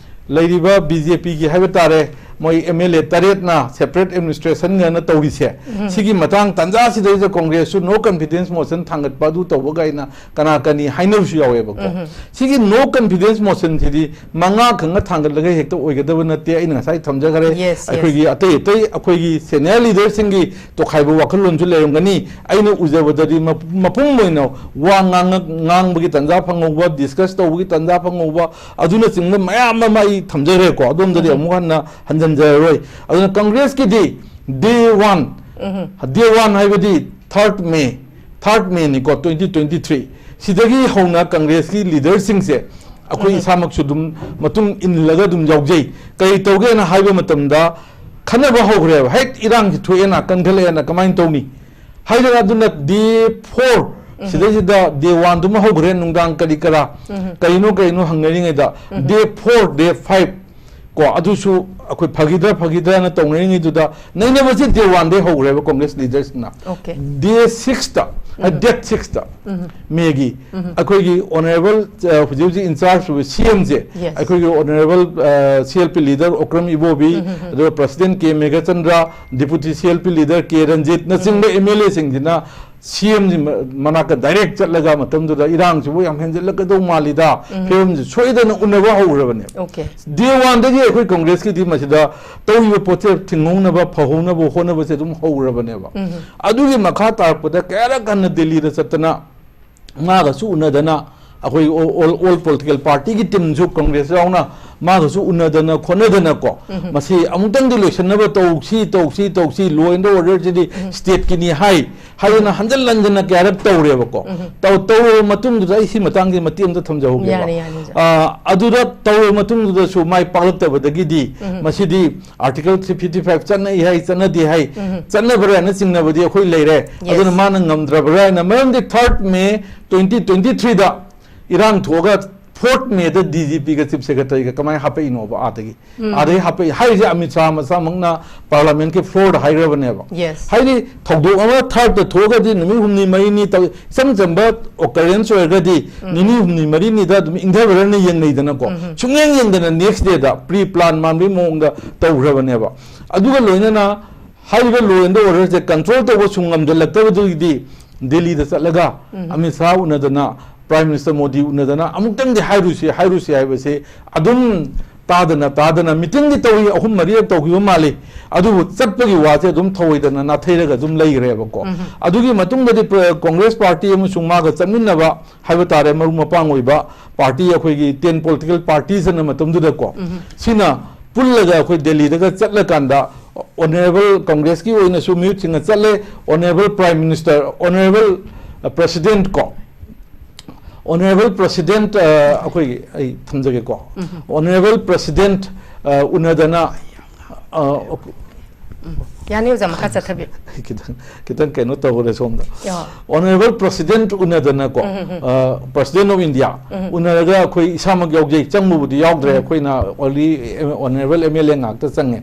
ꯂꯩꯔꯤꯕ ꯕꯤ ꯖꯦ ꯄꯤꯒꯤ ꯍꯥꯏꯕ ꯇꯥꯔꯦ, ꯃꯣꯏ ꯑꯦꯝ ꯑꯦꯜ ꯑꯦ ꯇꯔꯦꯠꯅ separate administrationꯒꯅ ꯇꯧꯔꯤꯁꯦ, ꯎꯝ꯫ ꯁꯤꯒꯤ ꯃꯇꯥꯡ ꯇꯥꯟꯖꯥꯁꯤꯗꯩꯗ ꯀꯣꯡꯒ꯭ꯔꯦꯁꯁꯨ no confidence motion ꯊꯥꯡꯒꯠꯄ ꯑꯗꯨ ꯇꯧꯕ ꯀꯥꯏꯅ ꯀꯅꯥ ꯀꯅꯤ ꯍꯥꯏꯅꯕꯁꯨ ꯌꯥꯎꯋꯦꯕꯀꯣ꯫ ꯎꯝ꯫ ꯁꯤꯒꯤ no confidence motionꯁꯤꯗꯤ ꯃꯉꯥ ꯈꯪꯅ ꯊꯥꯡꯒꯠꯂꯒ ꯍꯦꯛꯇ ꯑꯣꯏꯒꯗꯕ ꯅꯠꯇꯦ꯫ ꯑꯩꯅ ꯉꯁꯥꯏ ꯊꯝꯖꯈꯔꯦ, yes, yes꯫ ꯑꯩꯈꯣꯏꯒꯤ ꯑꯇꯩ ꯑꯇꯩ ꯑꯩꯈꯣꯏꯒꯤ senior leaderꯁꯤꯡꯒꯤ ꯇꯣꯈꯥꯏꯕ ꯋꯥꯈꯜꯂꯣꯟꯁꯨ ꯂꯩꯔꯝꯒꯅꯤ꯫ ꯑꯩꯅ ꯎꯖꯕꯗꯗꯤ ꯃꯄ-, ꯃꯄꯨꯝ ꯑꯣꯏꯅ ꯋꯥ ꯉꯥꯡꯉ-, ꯉꯥꯡꯕꯒꯤ ꯇꯥꯟꯖꯥ ꯐꯪꯍꯧꯕ, discuss ꯇꯧꯕꯒꯤ ꯇꯥꯟꯖꯥ ꯐꯪꯍꯧꯕ, ꯑꯗꯨꯅꯆꯤꯡꯕ ꯃꯌꯥꯝ ꯑꯃ ꯑꯩ ꯊꯝꯖꯈ꯭ꯔꯦꯀꯣ꯫ ꯑꯗꯣꯝꯗꯗꯤ ꯎꯝ꯫ ꯑꯃꯨꯛ ꯍꯟꯅ ꯍꯟꯖꯤꯟꯖꯔꯔꯣꯏ꯫ ꯑꯗꯨꯅ ꯀꯪꯒ꯭ꯔꯦꯁꯀꯤꯗꯤ day one, ꯎꯝ꯫ day one ꯍꯥꯏꯕꯗꯤ third May, third Mayꯅꯤꯀꯣ, twenty twenty three꯫ ꯁꯤꯗꯒꯤ ꯍꯧꯅ ꯀꯪꯒ꯭ꯔꯦꯁꯀꯤ leaderꯁꯤꯡꯁꯦ ꯑꯩꯈꯣꯏ ꯎꯝ꯫ ꯏꯁꯥꯃꯛꯁꯨ ꯑꯗꯨꯝ ꯃꯇꯨꯡ ꯏꯜꯂꯒ ꯑꯗꯨꯝ ꯌꯥꯎꯖꯩ꯫ ꯀꯔꯤ ꯇꯧꯒꯦꯅ ꯍꯥꯏꯕ ꯃꯇꯝꯗ, ꯈꯟꯅꯕ ꯍꯧꯈ꯭ꯔꯦꯕ꯫ ꯍꯦꯛ ꯏꯔꯥꯡꯁꯤ ꯊꯣꯛꯑꯦꯅ, ꯀꯟꯈꯠꯂꯛꯑꯦꯅ ꯀꯃꯥꯏꯅ ꯇꯧꯅꯤ? ꯍꯥꯏꯗꯅ ꯑꯗꯨꯅ day four, ꯎꯝ꯫ ꯁꯤꯗꯩꯁꯤꯗ day oneꯗꯨꯃ ꯍꯧꯈ꯭ꯔꯦ, ꯅꯨꯡꯗꯥꯡ ꯀꯔꯤ ꯀꯔꯥ, ꯎꯝ꯫ ꯀꯔꯤꯅꯣ ꯀꯔꯤꯅꯣ ꯍꯪꯅꯔꯤꯉꯩꯗ, ꯎꯝ꯫ day four, day five, ꯀꯣ, ꯑꯗꯨꯁꯨ ꯑꯩꯈꯣꯏ ꯐꯈꯤꯗ꯭ꯔꯥ ꯐꯈꯤꯗ꯭ꯔꯥꯅ ꯇꯧꯅꯔꯤꯉꯩꯗꯨꯗ, ꯅꯩꯅꯕꯁꯤ day oneꯗꯩ ꯍꯧꯈ꯭ꯔꯦꯕ ꯀꯣꯡꯒ꯭ꯔꯦꯁ leadersꯅ꯫ Okay꯫ Day sixꯇ, ꯑ, ꯎꯝ꯫ Date sixꯇ ꯎꯝ꯫ Mayꯒꯤ ꯎꯝ꯫ ꯑꯩꯈꯣꯏꯒꯤ honourable, ꯑ, ꯍꯧꯖꯤꯛ ꯍꯧꯖꯤꯛ in charge ꯑꯣꯏꯕ C Mꯁꯦ, yes꯫ ꯑꯩꯈꯣꯏꯒꯤ honourable, ꯑ, C L P leader Okram ꯏꯕꯣꯕꯤ, ꯎꯝ, ꯎꯝ, ꯎꯝ꯫ ꯑꯗꯨꯒ president ꯀꯦ Meghachandra, deputy C L P leader ꯀꯦ ꯔꯟꯖꯤꯠꯅꯆꯤꯡꯕ ꯎꯝ꯫ M L Aꯁꯤꯡꯁꯤꯅ C Mꯁꯤ ꯃ-, ꯃꯅꯥꯛꯇ direct ꯆꯠꯂꯒ, ꯃꯇꯝꯗꯨꯗ ꯏꯔꯥꯡꯁꯤꯕꯨ ꯌꯥꯝ ꯍꯦꯟꯖꯜꯂꯛꯀꯗꯧ ꯃꯥꯜꯂꯤꯗ, ꯎꯝ꯫ ꯐꯤꯕꯝꯁꯤ ꯁꯣꯏꯗꯅ ꯎꯅꯕ ꯍꯧꯈ꯭ꯔꯕꯅꯦ꯫ Okay꯫ Day oneꯗꯒꯤ ꯑꯩꯈꯣꯏ ꯀꯪꯒ꯭ꯔꯦꯁꯀꯤꯗꯤ ꯃꯁꯤꯗ ꯇꯧꯔꯤꯕ ꯄꯣꯠꯁꯦ ꯊꯤꯡꯍꯧꯅꯕ, ꯐꯍꯧꯅꯕ ꯍꯣꯠꯅꯕꯁꯦ ꯑꯗꯨꯝ ꯍꯧꯔꯕꯅꯦꯕ꯫ ꯎꯝ꯫ ꯑꯗꯨꯒꯤ ꯃꯈꯥ ꯇꯥꯔꯛꯄꯗ ꯀꯌꯥꯔꯛ ꯍꯟꯅ ꯗꯦꯜꯂꯤꯗ ꯆꯠꯇꯅ ꯃꯥꯒꯁꯨ ꯎꯅꯗꯅ ꯑꯩꯈꯣꯏ all, all political partyꯒꯤ teamꯁꯨ, Congress ꯌꯥꯎꯅ, ꯃꯥꯒꯁꯨ ꯎꯅꯗꯅ ꯈꯣꯠꯅꯗꯅꯀꯣ, ꯃꯁꯤ ꯑꯃꯨꯛꯇꯪꯗꯤ ꯂꯣꯏꯁꯤꯟꯅꯕ ꯇꯧꯁꯤ, ꯇꯧꯁꯤ, ꯇꯧꯁꯤ, law and orderꯁꯤꯗꯤ stateꯀꯤꯅꯤ ꯍꯥꯏ, ꯍꯥꯏꯗꯅ ꯍꯟꯖꯤꯟ ꯍꯟꯖꯤꯟꯅ ꯀꯌꯥꯔꯛ ꯇꯧꯔꯦꯕꯀꯣ꯫ ꯇꯧ-, ꯇꯧꯔꯕ ꯃꯇꯨꯡꯗꯨꯗ ꯑꯩ ꯁꯤ ꯃꯇꯥꯡꯁꯤ ꯃꯇꯦꯛ ꯑꯃꯇ ꯊꯝꯖꯍꯧꯒꯦꯕ꯫ ꯌꯥꯅꯤ, ꯌꯥꯅꯤ, ꯖꯥ꯫ ꯑꯥ, ꯑꯗꯨꯗ ꯇꯧꯔꯕ ꯃꯇꯨꯡꯗꯨꯗꯁꯨ ꯃꯥꯏ ꯄꯥꯛꯂꯛꯇꯕꯗꯒꯤꯗꯤ ꯃꯁꯤꯗꯤ Article three fifty five ꯆꯠꯅꯩ ꯍꯥꯏ, ꯆꯠꯅꯗꯦ ꯍꯥꯏ, ꯆꯠꯅꯕ꯭ꯔꯥ ꯍꯥꯏꯅ ꯆꯤꯡꯅꯕꯗꯤ ꯑꯩꯈꯣꯏ ꯂꯩꯔꯦ꯫ Yes. ꯑꯗꯨꯅ ꯃꯥꯅ ꯉꯝꯗ꯭ꯔꯕ꯭ꯔꯥ ꯍꯥꯏꯅ, ꯃꯔꯝꯗꯤ third May twenty twenty-threeꯗ ꯏꯔꯥꯡ ꯊꯣꯛꯑꯒ fourth Mayꯗ DGPꯒ Chief Secretaryꯒ ꯀꯃꯥꯏꯅ ꯍꯥꯄꯛꯏꯅꯣꯕ ꯑꯥꯗꯒꯤ? ꯑꯥꯗꯒꯤ ꯍꯥꯄꯛꯏ ꯍꯥꯏꯔꯤꯁꯦ ꯑꯃꯤꯠ ꯁꯥꯍ ꯃꯁꯥꯃꯛꯅ Parliamentꯀꯤ floorꯗ ꯍꯥꯏꯈ꯭ꯔꯕꯅꯦꯕ꯫ Yes. ꯍꯥꯏꯗꯤ ꯊꯧꯗꯣꯛ ꯑꯃ thirdꯇ ꯊꯣꯛꯑꯒꯗꯤ ꯅꯨꯃꯤꯠ ꯍꯨꯝꯅꯤ ꯃꯔꯤꯅꯤ ꯇꯧ-, ꯏꯆꯝ ꯆꯝꯕ occurrence ꯑꯣꯏꯔꯒꯗꯤ ꯅꯤꯅꯤ ꯍꯨꯝꯅꯤ ꯃꯔꯤꯅꯤꯗ ꯑꯗꯨꯝ ꯏꯪꯊꯕ꯭ꯔꯅ ꯌꯦꯡꯅꯩꯗꯅꯀꯣ꯫ ꯁꯨꯡꯌꯦꯡ ꯌꯦꯡꯗꯅ next dayꯗ pre plan ꯃꯥꯟꯕꯒꯤ ꯃꯑꯣꯡꯗ ꯇꯧꯈ꯭ꯔꯕꯅꯦꯕ꯫ ꯑꯗꯨꯒ ꯂꯣꯏꯅꯅ ꯍꯥꯏꯔꯤꯕ law and orderꯁꯦ control ꯇꯧꯕ ꯁꯨꯡ ꯉꯝꯖꯜꯂꯛꯇꯕꯗꯨꯒꯤꯗꯤ ꯗꯦꯜꯂꯤꯗ ꯆꯠꯂꯒ ꯑꯃꯤꯠ ꯁꯥꯍ ꯎꯅꯗꯅ, Prime Minister ꯃꯣꯗꯤ ꯎꯅꯗꯅ ꯑꯃꯨꯛꯇꯪꯗꯤ ꯍꯥꯏꯔꯨꯁꯤ, ꯍꯥꯏꯔꯨꯁꯤ ꯍꯥꯏꯕꯁꯤ ꯑꯗꯨꯝ ꯇꯥꯗꯅ ꯇꯥꯗꯅ meetingꯗꯤ ꯇꯧꯏ, ꯑꯍꯨꯝ ꯃꯔꯤꯔꯛ ꯇꯧꯈꯤꯕ ꯃꯥꯜꯂꯤ꯫ ꯑꯗꯨꯕꯨ ꯆꯠꯄꯒꯤ ꯋꯥꯁꯦ ꯑꯗꯨꯝ ꯊꯧꯑꯣꯏꯗꯅ ꯅꯥꯊꯩꯔꯒ ꯑꯗꯨꯝ ꯂꯩꯈ꯭ꯔꯦꯕꯀꯣ꯫ ꯑꯗꯨꯒꯤ ꯃꯇꯨꯡꯗꯗꯤ ꯄ꯭ꯔ-, Congress party ꯑꯃꯁꯨꯡ ꯃꯥꯒ ꯆꯠꯃꯤꯟꯅꯕ ꯍꯥꯏꯕ ꯇꯥꯔꯦ, ꯃꯔꯨꯞ ꯃꯄꯥꯡ ꯑꯣꯏꯕ party, ꯑꯩꯈꯣꯏꯒꯤ ten political parties ꯑꯅ ꯃꯇꯝꯗꯨꯗꯀꯣ, ꯁꯤꯅ ꯄꯨꯜꯂꯒ ꯑꯩꯈꯣꯏ ꯗꯦꯜꯂꯤꯗꯒ ꯆꯠꯂꯀꯥꯟꯗ Honourable Congressꯀꯤ ꯑꯣꯏꯅꯁꯨ ꯃꯤꯍꯨꯠꯁꯤꯡꯅ ꯆꯠꯂꯦ, Honourable Prime Minister, Honourable President ꯀꯣ, Honourable President, ꯑ, ꯑꯩꯈꯣꯏꯒꯤ, ꯑꯩ ꯊꯝꯖꯒꯦꯀꯣ, Honourable President, ꯑ, ꯎꯅꯗꯅ, ꯑ, ꯌꯥꯅꯤ ꯑꯣꯖꯥ, ꯃꯈꯥ ꯆꯠꯊꯕꯤꯌꯨ꯫ ꯈꯤꯇꯪ, ꯈꯤꯇꯪ ꯀꯩꯅꯣ ꯇꯧꯈ꯭ꯔꯦ ꯁꯣꯝꯗ꯫ ꯌꯥ. Honourable President ꯎꯅꯗꯅꯀꯣ, ꯑ, President of India ꯎꯅꯔꯒ ꯑꯩꯈꯣꯏ ꯏꯁꯥꯃꯛ ꯌꯥꯎꯖꯩ, ꯆꯪꯕꯕꯨꯗꯤ ꯌꯥꯎꯗ꯭ꯔꯦ, ꯑꯩꯈꯣꯏꯅ only Honourable MLA ꯉꯥꯛꯇ ꯆꯪꯉꯦ꯫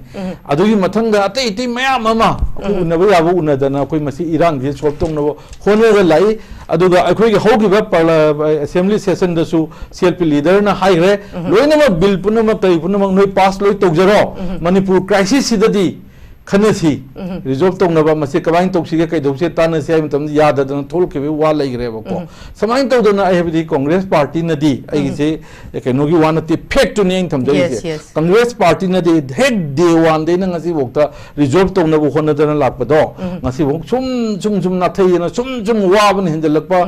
ꯑꯗꯨꯒꯤ ꯃꯊꯪꯗ ꯑꯇꯩ ꯑꯇꯩ ꯃꯌꯥꯝ ꯑꯃ ꯑꯩꯈꯣꯏ ꯎꯅꯕ ꯌꯥꯕ ꯎꯅꯗꯅ ꯑꯩꯈꯣꯏ ꯃꯁꯤ ꯏꯔꯥꯡꯁꯦ solve ꯇꯧꯅꯕ ꯍꯣꯠꯅꯔꯒ ꯂꯥꯛꯏ꯫ ꯑꯗꯨꯒ ꯑꯩꯈꯣꯏꯒꯤ ꯍꯧꯈꯤꯕ parla-, assembly sessionꯗꯁꯨ CLP leaderꯅ ꯍꯥꯏꯈ꯭ꯔꯦ, ꯂꯣꯏꯅꯃꯛ bill ꯄꯨꯝꯅꯃꯛ ꯀꯔꯤ ꯄꯨꯝꯅꯃꯛ ꯅꯣꯏ pass ꯂꯣꯏ ꯇꯧꯖꯔꯣ, ꯃꯅꯤꯄꯨꯔ crisisꯁꯤꯗꯗꯤ ꯈꯟꯅꯁꯤ, resolve ꯇꯧꯅꯕ ꯃꯁꯤ ꯀꯃꯥꯏꯅ ꯇꯧꯁꯤꯒꯦ, ꯀꯩꯗꯧꯁꯤꯒꯦ, ꯇꯥꯟꯅꯁꯤ ꯍꯥꯏꯕ ꯃꯇꯝꯗ ꯌꯥꯗꯗꯅ ꯊꯣꯛꯂꯛꯈꯤꯕꯒꯤ ꯋꯥ ꯂꯩꯈ꯭ꯔꯦꯕꯀꯣ꯫ ꯁꯨꯃꯥꯏꯅ ꯇꯧꯗꯅ ꯑꯩ ꯍꯥꯏꯕꯗꯤ Congress partyꯅꯗꯤ, ꯑꯩꯒꯤꯁꯦ ꯀꯩꯅꯣꯒꯤ ꯋꯥ ꯅꯠꯇꯦ, factꯇꯨꯅꯤ ꯑꯩꯅ ꯊꯝꯖꯔꯤꯁꯦ꯫ Yes, yes. Congress partyꯅꯗꯤ ꯍꯦꯛ day oneꯗꯩꯅ ꯉꯁꯤꯐꯥꯎꯗ resolve ꯇꯧꯅꯕ ꯍꯣꯠꯅꯗꯅ ꯂꯥꯛꯄꯗꯣ, ꯉꯁꯤꯐꯥꯎ ꯁꯨꯝ, ꯁꯨꯝ, ꯁꯨꯝ ꯅꯥꯊꯩꯗꯅ ꯁꯨꯝ, ꯁꯨꯝ ꯋꯥꯕꯅ ꯍꯦꯟꯖꯜꯂꯛꯄ,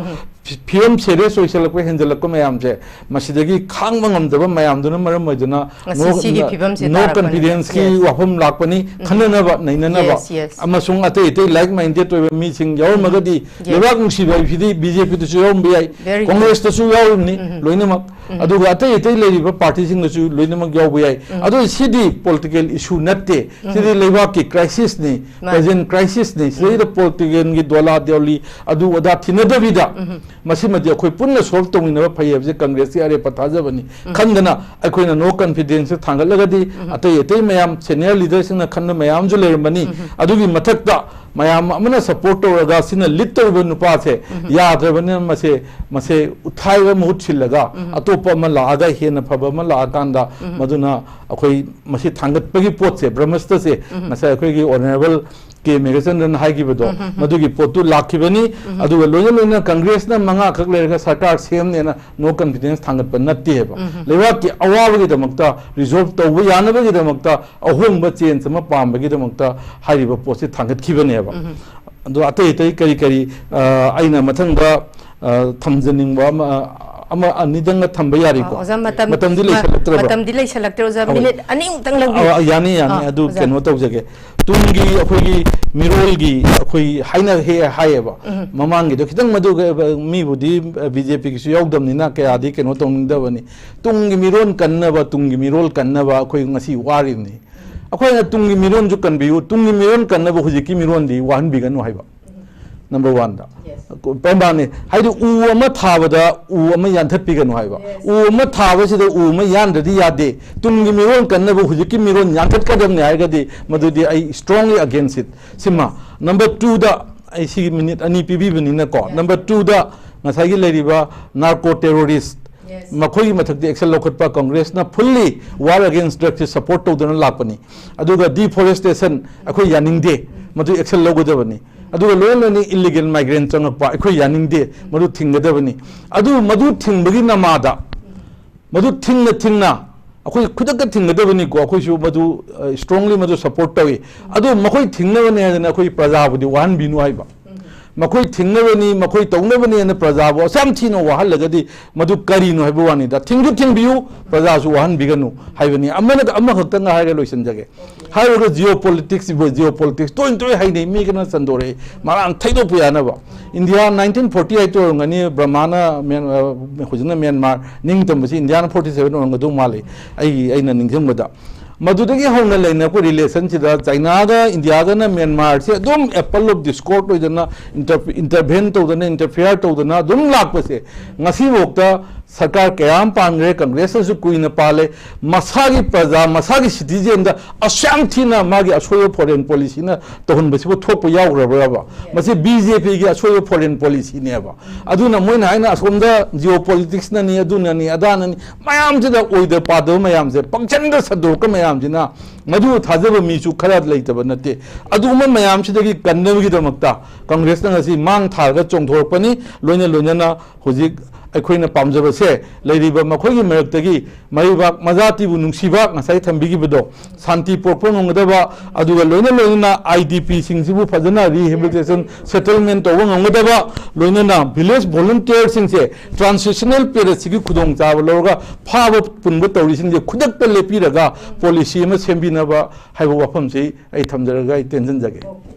ꯐꯤꯕꯝ serious ꯑꯣꯏꯁꯜꯂꯛꯄ, ꯍꯦꯟꯖꯜꯂꯛꯄ ꯃꯌꯥꯝꯁꯦ, ꯃꯁꯤꯗꯒꯤ ꯈꯥꯡꯕ ꯉꯝꯗꯕ ꯃꯌꯥꯝꯗꯨꯅ ꯃꯔꯝ ꯑꯣꯏꯗꯨꯅ ꯉꯁꯤ no, ꯁꯤꯒꯤ ꯐꯤꯕꯝꯁꯤ no ꯇꯥꯔꯛꯄꯅꯤ꯫ confidenceꯀꯤ Yes. ꯋꯥꯐꯝ ꯂꯥꯛꯄꯅꯤ꯫ ꯈꯟꯅꯅꯕ, ꯅꯩꯅꯅꯕ Yes, yes. ꯑꯃꯁꯨꯡ ꯑꯇꯩ ꯑꯇꯩ like minded ꯑꯣꯏꯕ ꯃꯤꯁꯤꯡ ꯌꯥꯎꯔꯝꯃꯒꯗꯤ, Yes. ꯂꯩꯕꯥꯛ ꯅꯨꯡꯁꯤꯕ ꯍꯥꯏꯕꯁꯤꯗꯤ BJPꯗꯁꯨ ꯌꯥꯎꯔꯝꯕ ꯌꯥꯏ, Very good. Congressꯇꯁꯨ ꯌꯥꯎꯔꯤꯕꯅꯤ ꯂꯣꯏꯅꯃꯛ꯫ ꯑꯗꯨꯒ ꯑꯇꯩ ꯑꯇꯩ ꯂꯩꯔꯤꯕ partyꯁꯤꯡꯗꯁꯨ ꯂꯣꯏꯅꯃꯛ ꯌꯥꯎꯕ ꯌꯥꯏ꯫ ꯑꯗꯣ ꯁꯤꯗꯤ political issue ꯅꯠꯇꯦ, ꯁꯤꯗꯤ ꯂꯩꯕꯥꯛꯀꯤ crisisꯅꯤ, ꯃꯥꯅꯤ꯫ Present crisisꯅꯤ꯫ ꯁꯤꯗꯩꯗ politicalꯒꯤ ꯗꯣꯂꯥ ꯗꯣꯂꯤ ꯑꯗꯨ ꯑꯗꯥ ꯊꯤꯅꯗꯕꯤꯗ ꯃꯁꯤꯃꯗꯤ ꯑꯩꯈꯣꯏ ꯄꯨꯟꯅ solve ꯇꯧꯃꯤꯟꯅꯕ ꯐꯩ ꯍꯥꯏꯕꯁꯦ Congressꯀꯤ ꯑꯔꯦꯞꯄ ꯊꯥꯖꯕꯅꯤ꯫ ꯈꯟꯗꯅ ꯑꯩꯈꯣꯏꯅ no confidenceꯁꯦ ꯊꯥꯡꯒꯠꯂꯒꯗꯤ ꯑꯇꯩ ꯑꯇꯩ ꯃꯌꯥꯝ senior leaderꯁꯤꯡꯅ ꯈꯟꯕ ꯃꯌꯥꯝꯁꯨ ꯂꯩꯔꯝꯕꯅꯤ꯫ ꯑꯗꯨꯒꯤ ꯃꯊꯛꯇ ꯃꯌꯥꯝ ꯑꯃꯅ support ꯇꯧꯔꯒ ꯁꯤꯅ lead ꯇꯧꯔꯤꯕ ꯅꯨꯄꯥꯁꯦ ꯌꯥꯗ꯭ꯔꯕꯅꯤꯅ ꯃꯁꯦ, ꯃꯁꯦ ꯎꯊꯥꯏꯕ ꯃꯍꯨꯠ ꯁꯤꯜꯂꯒ ꯑꯇꯣꯞꯄ ꯑꯃ ꯂꯥꯛꯑꯒ ꯍꯦꯟꯅ ꯐꯕ ꯑꯃ ꯂꯥꯛꯑꯀꯥꯟꯗ ꯃꯗꯨꯅ ꯑꯩꯈꯣꯏ ꯃꯁꯤ ꯊꯥꯡꯒꯠꯄꯒꯤ ꯄꯣꯠꯁꯦ, ꯕ꯭ꯔꯍꯃꯁꯇꯁꯦ, ꯉꯁꯥꯏ ꯑꯩꯈꯣꯏꯒꯤ Honourable ꯀꯦ ꯃꯦꯘꯆꯟꯗ꯭ꯔꯟ ꯍꯥꯏꯈꯤꯕꯗꯣ, ꯃꯗꯨꯒꯤ ꯄꯣꯠꯇꯨ ꯂꯥꯛꯈꯤꯕꯅꯤ꯫ ꯑꯗꯨꯒ ꯂꯣꯏꯅ ꯂꯣꯏꯅ Congressꯅ ꯃꯉꯥꯈꯛ ꯂꯩꯔꯒ ꯁꯔꯀꯥꯔ ꯁꯦꯝꯅꯦꯅ no confidence ꯊꯥꯡꯒꯠꯄ ꯅꯠꯇꯦꯕ꯫ ꯂꯩꯕꯥꯛꯀꯤ ꯑꯋꯥꯕꯒꯤꯗꯃꯛꯇ resolve ꯇꯧꯕ ꯌꯥꯅꯕꯒꯤꯗꯃꯛꯇ, ꯑꯍꯣꯡꯕ change ꯑꯃ ꯄꯥꯝꯕꯒꯤꯗꯃꯛꯇ ꯍꯥꯏꯔꯤꯕ ꯄꯣꯠꯁꯤ ꯊꯥꯡꯒꯠꯈꯤꯕꯅꯦꯕ꯫ ꯑꯗꯣ ꯑꯇꯩ ꯑꯇꯩ ꯀꯔꯤ ꯀꯔꯤ, ꯑ, ꯑꯩꯅ ꯃꯊꯪꯗ, ꯑ, ꯊꯝꯖꯅꯤꯡꯕ ꯑꯃ, ꯑꯃ ꯑꯅꯤꯗꯪꯒ ꯊꯝꯕ ꯌꯥꯔꯤꯀꯣ? ꯑꯣꯖꯥ, ꯃꯇꯝ ꯃꯇꯝꯗꯤ ꯃ- ꯂꯩꯁꯜꯂꯛꯇ꯭ꯔꯕ? ꯃꯇꯝꯗꯤ ꯂꯩꯁꯜꯂꯛꯇ꯭ꯔꯦ ꯑꯣꯖꯥ, ꯑꯧ꯫ minute ꯑꯅꯤꯃꯨꯛꯇꯪ ꯂꯧꯕꯤꯌꯨ꯫ ꯑ, ꯌꯥꯅꯤ, ꯌꯥꯅꯤ꯫ ꯑ, ꯑꯗꯨ ꯑꯣꯖꯥ꯫ ꯀꯩꯅꯣ ꯇꯧꯖꯒꯦ꯫ ꯇꯨꯡꯒꯤ ꯑꯩꯈꯣꯏꯒꯤ ꯃꯤꯔꯣꯜꯒꯤ ꯑꯩꯈꯣꯏ ꯍꯥꯏꯅ ꯍꯦꯛ ꯍꯥꯏꯌꯦꯕ꯫ ꯃꯃꯥꯡꯒꯤꯗꯣ ꯈꯤꯇꯪ ꯃꯗꯨꯒ ꯃꯤꯕꯨꯗꯤ BJPꯒꯤꯁꯨ ꯌꯥꯎꯗꯕꯅꯤꯅ ꯀꯌꯥꯗꯤ ꯀꯩꯅꯣ ꯇꯧꯅꯤꯡꯗꯕꯅꯤ꯫ ꯇꯨꯡꯒꯤ ꯃꯤꯔꯣꯜ ꯀꯟꯅꯕ, ꯇꯨꯡꯒꯤ ꯃꯤꯔꯣꯜ ꯀꯟꯅꯕ ꯑꯩꯈꯣꯏ ꯉꯁꯤ ꯋꯥꯔꯤꯕꯅꯤ꯫ ꯑꯩꯈꯣꯏꯅ ꯇꯨꯡꯒꯤ ꯃꯤꯔꯣꯜꯁꯨ ꯀꯟꯕꯤꯌꯨ, ꯇꯨꯡꯒꯤ ꯃꯤꯔꯣꯜ ꯀꯟꯅꯕ ꯍꯧꯖꯤꯛꯀꯤ ꯃꯤꯔꯣꯜꯗꯤ ꯋꯥꯍꯟꯕꯤꯒꯅꯨ ꯍꯥꯏꯕ꯫ Number oneꯗ꯫ ꯄꯦꯝꯕꯥꯅꯤ ꯍꯥꯏꯗꯤ ꯎ ꯑꯃ ꯊꯥꯕꯗ ꯎ ꯑꯃ ꯌꯥꯟꯊꯠꯄꯤꯒꯅꯨ ꯍꯥꯏꯕ꯫ ꯎ ꯑꯃ ꯊꯥꯕꯁꯤꯗ ꯎ ꯑꯃ ꯌꯥꯟꯗ꯭ꯔꯗꯤ ꯌꯥꯗꯦ꯫ ꯇꯨꯡꯒꯤ ꯃꯤꯔꯣꯜ ꯀꯟꯅꯕ ꯍꯧꯖꯤꯛꯀꯤ ꯃꯤꯔꯣꯜ ꯌꯥꯟꯊꯠꯀꯗꯕꯅꯤ ꯍꯥꯏꯔꯒꯗꯤ ꯃꯗꯨꯗꯤ ꯑꯩ strongly against it꯫ ꯁꯤꯃ꯫ Number twoꯗ ꯑꯩ ꯁꯤꯒꯤ minute ꯑꯅꯤ ꯄꯤꯕꯤꯕꯅꯤꯅꯀꯣ꯫ Number twoꯗ ꯉꯁꯥꯏꯒꯤ ꯂꯩꯔꯤꯕ narco terrorist ꯃꯈꯣꯏꯒꯤ ꯃꯊꯛꯇ action ꯂꯧꯈꯠꯄ Congressꯅ fully war against drugsꯁꯤ support ꯇꯧꯗꯨꯅ ꯂꯥꯛꯄꯅꯤ꯫ ꯑꯗꯨꯒ deforestation ꯑꯩꯈꯣꯏ ꯌꯥꯅꯤꯡꯗꯦ, ꯃꯗꯨ action ꯂꯧꯒꯗꯕꯅꯤ꯫ ꯑꯗꯨꯒ ꯂꯣꯏꯅ ꯂꯣꯏꯅ illegal migrant ꯆꯪꯉꯛꯄ ꯑꯩꯈꯣꯏ ꯌꯥꯅꯤꯡꯗꯦ, ꯃꯗꯨ ꯊꯤꯡꯒꯗꯕꯅꯤ꯫ ꯑꯗꯨ ꯃꯗꯨ ꯊꯤꯡꯕꯒꯤ ꯅꯃꯥꯗ, ꯃꯗꯨ ꯊꯤꯡꯅ ꯊꯤꯡꯅ ꯑꯩꯈꯣꯏ ꯈꯨꯗꯛꯇ ꯊꯤꯡꯒꯗꯕꯅꯤꯀꯣ, ꯑꯩꯈꯣꯏꯁꯨ ꯃꯗꯨ, ꯑ, strongly ꯃꯗꯨ support ꯇꯧꯏ꯫ ꯑꯗꯨ ꯃꯈꯣꯏ ꯊꯤꯡꯅꯕꯅꯦ ꯍꯥꯏꯗꯅ ꯑꯩꯈꯣꯏ ꯄ꯭ꯔꯖꯥꯕꯨꯗꯤ ꯋꯥꯍꯟꯕꯤꯅꯨ ꯍꯥꯏꯕ꯫ ꯃꯈꯣꯏ ꯊꯤꯡꯅꯕꯅꯤ, ꯃꯈꯣꯏ ꯇꯧꯅꯕꯅꯤ ꯍꯥꯏꯅ ꯄ꯭ꯔꯖꯥꯕꯨ ꯑꯁꯨꯛ ꯌꯥꯝ ꯊꯤꯅ ꯋꯥꯍꯜꯂꯒꯗꯤ ꯃꯗꯨ ꯀꯔꯤꯅꯣ ꯍꯥꯏꯕ ꯋꯥꯅꯤꯗ꯫ ꯊꯤꯡꯁꯨ ꯊꯤꯡꯕꯤꯌꯨ, ꯄ꯭ꯔꯖꯥꯁꯨ ꯋꯥꯍꯟꯕꯤꯒꯅꯨ ꯍꯥꯏꯕꯅꯤ꯫ ꯑꯃꯅ ꯑꯃꯈꯛꯇꯪ ꯍꯥꯏꯔꯒ ꯂꯣꯏꯁꯤꯟꯖꯒꯦ꯫ ꯍꯥꯏꯔꯒ ꯖꯤꯑꯣ ꯄꯣꯂꯤꯇꯤꯛꯁ, ꯖꯤꯑꯣ ꯄꯣꯂꯤꯇꯤꯛꯁ ꯇꯣꯏꯅ ꯇꯣꯏꯅ ꯍꯥꯏꯅꯩ, ꯃꯤ ꯈꯔꯅ ꯁꯟꯗꯣꯔꯛꯏ, ꯃꯔꯥꯡ ꯊꯩꯗꯣꯛꯄ ꯌꯥꯅꯕ꯫ ꯏꯟꯗꯤꯌꯥ nineteen forty eight ꯑꯣꯏꯔꯝꯒꯅꯤ, ꯕ꯭ꯔꯍꯃꯥꯅ ꯃ꯭ꯌꯥꯟ-, ꯑ, ꯍꯧꯖꯤꯛꯅ ꯃ꯭ꯌꯥꯟꯃꯥꯔ ꯅꯤꯡꯇꯝꯕꯁꯤ ꯏꯟꯗꯤꯌꯥꯅ forty seven ꯑꯣꯏꯔꯝꯒꯗꯧ ꯃꯥꯜꯂꯤ, ꯑꯩꯒꯤ, ꯑꯩꯅ ꯅꯤꯡꯁꯤꯡꯕꯗ꯫ ꯃꯗꯨꯗꯒꯤ ꯍꯧꯅ ꯂꯩꯅꯔꯛꯄ ꯔꯤꯂꯦꯁꯟꯁꯤꯗ ꯆꯥꯏꯅꯥꯒ ꯏꯟꯗꯤꯌꯥꯒꯅ ꯃ꯭ꯌꯥꯟꯃꯥꯔꯁꯦ ꯑꯗꯨꯝ apple of discord ꯑꯣꯏꯗꯅ, ꯏꯟꯇꯔ-, ꯏꯟꯇꯔꯚꯦꯟ ꯇꯧꯗꯅ, ꯏꯟꯇꯔꯐꯤꯌꯔ ꯇꯧꯗꯅ ꯑꯗꯨꯝ ꯂꯥꯛꯄꯁꯦ ꯉꯁꯤꯐꯥꯎꯗ ꯁꯔꯀꯥꯔ ꯀꯌꯥ ꯑꯃ ꯄꯥꯟꯈ꯭ꯔꯦ, ꯀꯪꯒ꯭ꯔꯦꯁꯅꯁꯨ ꯀꯨꯏꯅ ꯄꯥꯜꯂꯦ꯫ ꯃꯁꯥꯒꯤ ꯄ꯭ꯔꯖꯥ, ꯃꯁꯥꯒꯤ ꯁꯤꯇꯤꯖꯦꯟꯗ ꯑꯁꯨꯛ ꯌꯥꯝ ꯊꯤꯅ ꯃꯥꯒꯤ ꯑꯁꯣꯏꯕ ꯐꯣꯔꯦꯟ ꯄꯣꯂꯤꯁꯤꯅ ꯇꯧꯍꯟꯕꯁꯤꯕꯨ ꯊꯣꯛꯄ ꯌꯥꯎꯈ꯭ꯔꯕ꯭ꯔꯕ? ꯃꯁꯤ ꯕꯤ ꯖꯦ ꯄꯤꯒꯤ ꯑꯁꯣꯏꯕ ꯐꯣꯔꯦꯟ ꯄꯣꯂꯤꯁꯤꯅꯦꯕ꯫ ꯑꯗꯨꯅ ꯃꯣꯏꯅ ꯍꯥꯏꯅ ꯑꯁꯣꯝꯗ ꯖꯤꯑꯣ ꯄꯣꯂꯤꯇꯤꯛꯁꯅꯅꯤ, ꯑꯗꯨꯅꯅꯤ, ꯑꯗꯥꯅꯅꯤ, ꯃꯌꯥꯝꯁꯤꯗ ꯑꯣꯏꯗ ꯄꯥꯗꯕ ꯃꯌꯥꯝꯁꯦ, ꯄꯪꯆꯟꯗ ꯁꯟꯗꯣꯔꯛꯄ ꯃꯌꯥꯝꯁꯤꯅ, ꯃꯗꯨ ꯊꯥꯖꯕ ꯃꯤꯁꯨ ꯈꯔ ꯂꯩꯇꯕ ꯅꯠꯇꯦ꯫ ꯑꯗꯨꯒꯨꯝꯕ ꯃꯌꯥꯝꯁꯤꯗꯒꯤ ꯀꯟꯅꯕꯒꯤꯗꯃꯛꯇ ꯀꯪꯒ꯭ꯔꯦꯁꯅ ꯉꯁꯤ ꯃꯥꯡ ꯊꯥꯔꯒ ꯆꯣꯡꯊꯣꯔꯛꯄꯅꯤ꯫ ꯂꯣꯏꯅ ꯂꯣꯏꯅꯅ ꯍꯧꯖꯤꯛ ꯑꯩꯈꯣꯏꯅ ꯄꯥꯝꯖꯕꯁꯦ, ꯂꯩꯔꯤꯕ ꯃꯈꯣꯏꯒꯤ ꯃꯔꯛꯇꯒꯤ ꯃꯩꯕꯥꯛ ꯃꯖꯥꯇꯤꯕꯨ ꯅꯨꯡꯁꯤꯕ, ꯉꯁꯥꯏ ꯊꯝꯕꯤꯈꯤꯕꯗꯣ, ꯁꯥꯟꯇꯤ ꯄꯨꯔꯛꯄ ꯉꯝꯒꯗꯕ, ꯑꯗꯨꯒ ꯂꯣꯏꯅ ꯂꯣꯏꯅꯅ ꯑꯥꯏ ꯗꯤ ꯄꯤꯁꯤꯡꯁꯤꯕꯨ ꯐꯖꯅ rehabilitation, settlement ꯇꯧꯕ ꯉꯝꯒꯗꯕ, ꯂꯣꯏꯅꯅ village volunteerꯁꯤꯡꯁꯦ transitional periodꯁꯤꯒꯤ ꯈꯨꯗꯣꯡꯆꯥꯕ ꯂꯧꯔꯒ ꯐꯥꯕ ꯄꯨꯟꯕ ꯇꯧꯔꯤꯁꯤꯡꯁꯦ ꯈꯨꯗꯛꯇ ꯂꯦꯞꯄꯤꯔꯒ ꯄꯣꯂꯤꯁꯤ ꯑꯃ ꯁꯦꯝꯕꯤꯅꯕ ꯍꯥꯏꯕ ꯋꯥꯐꯝꯁꯤ ꯑꯩ ꯊꯝꯖꯔꯒ ꯑꯩ ꯇꯦꯟꯖꯟꯖꯒꯦ꯫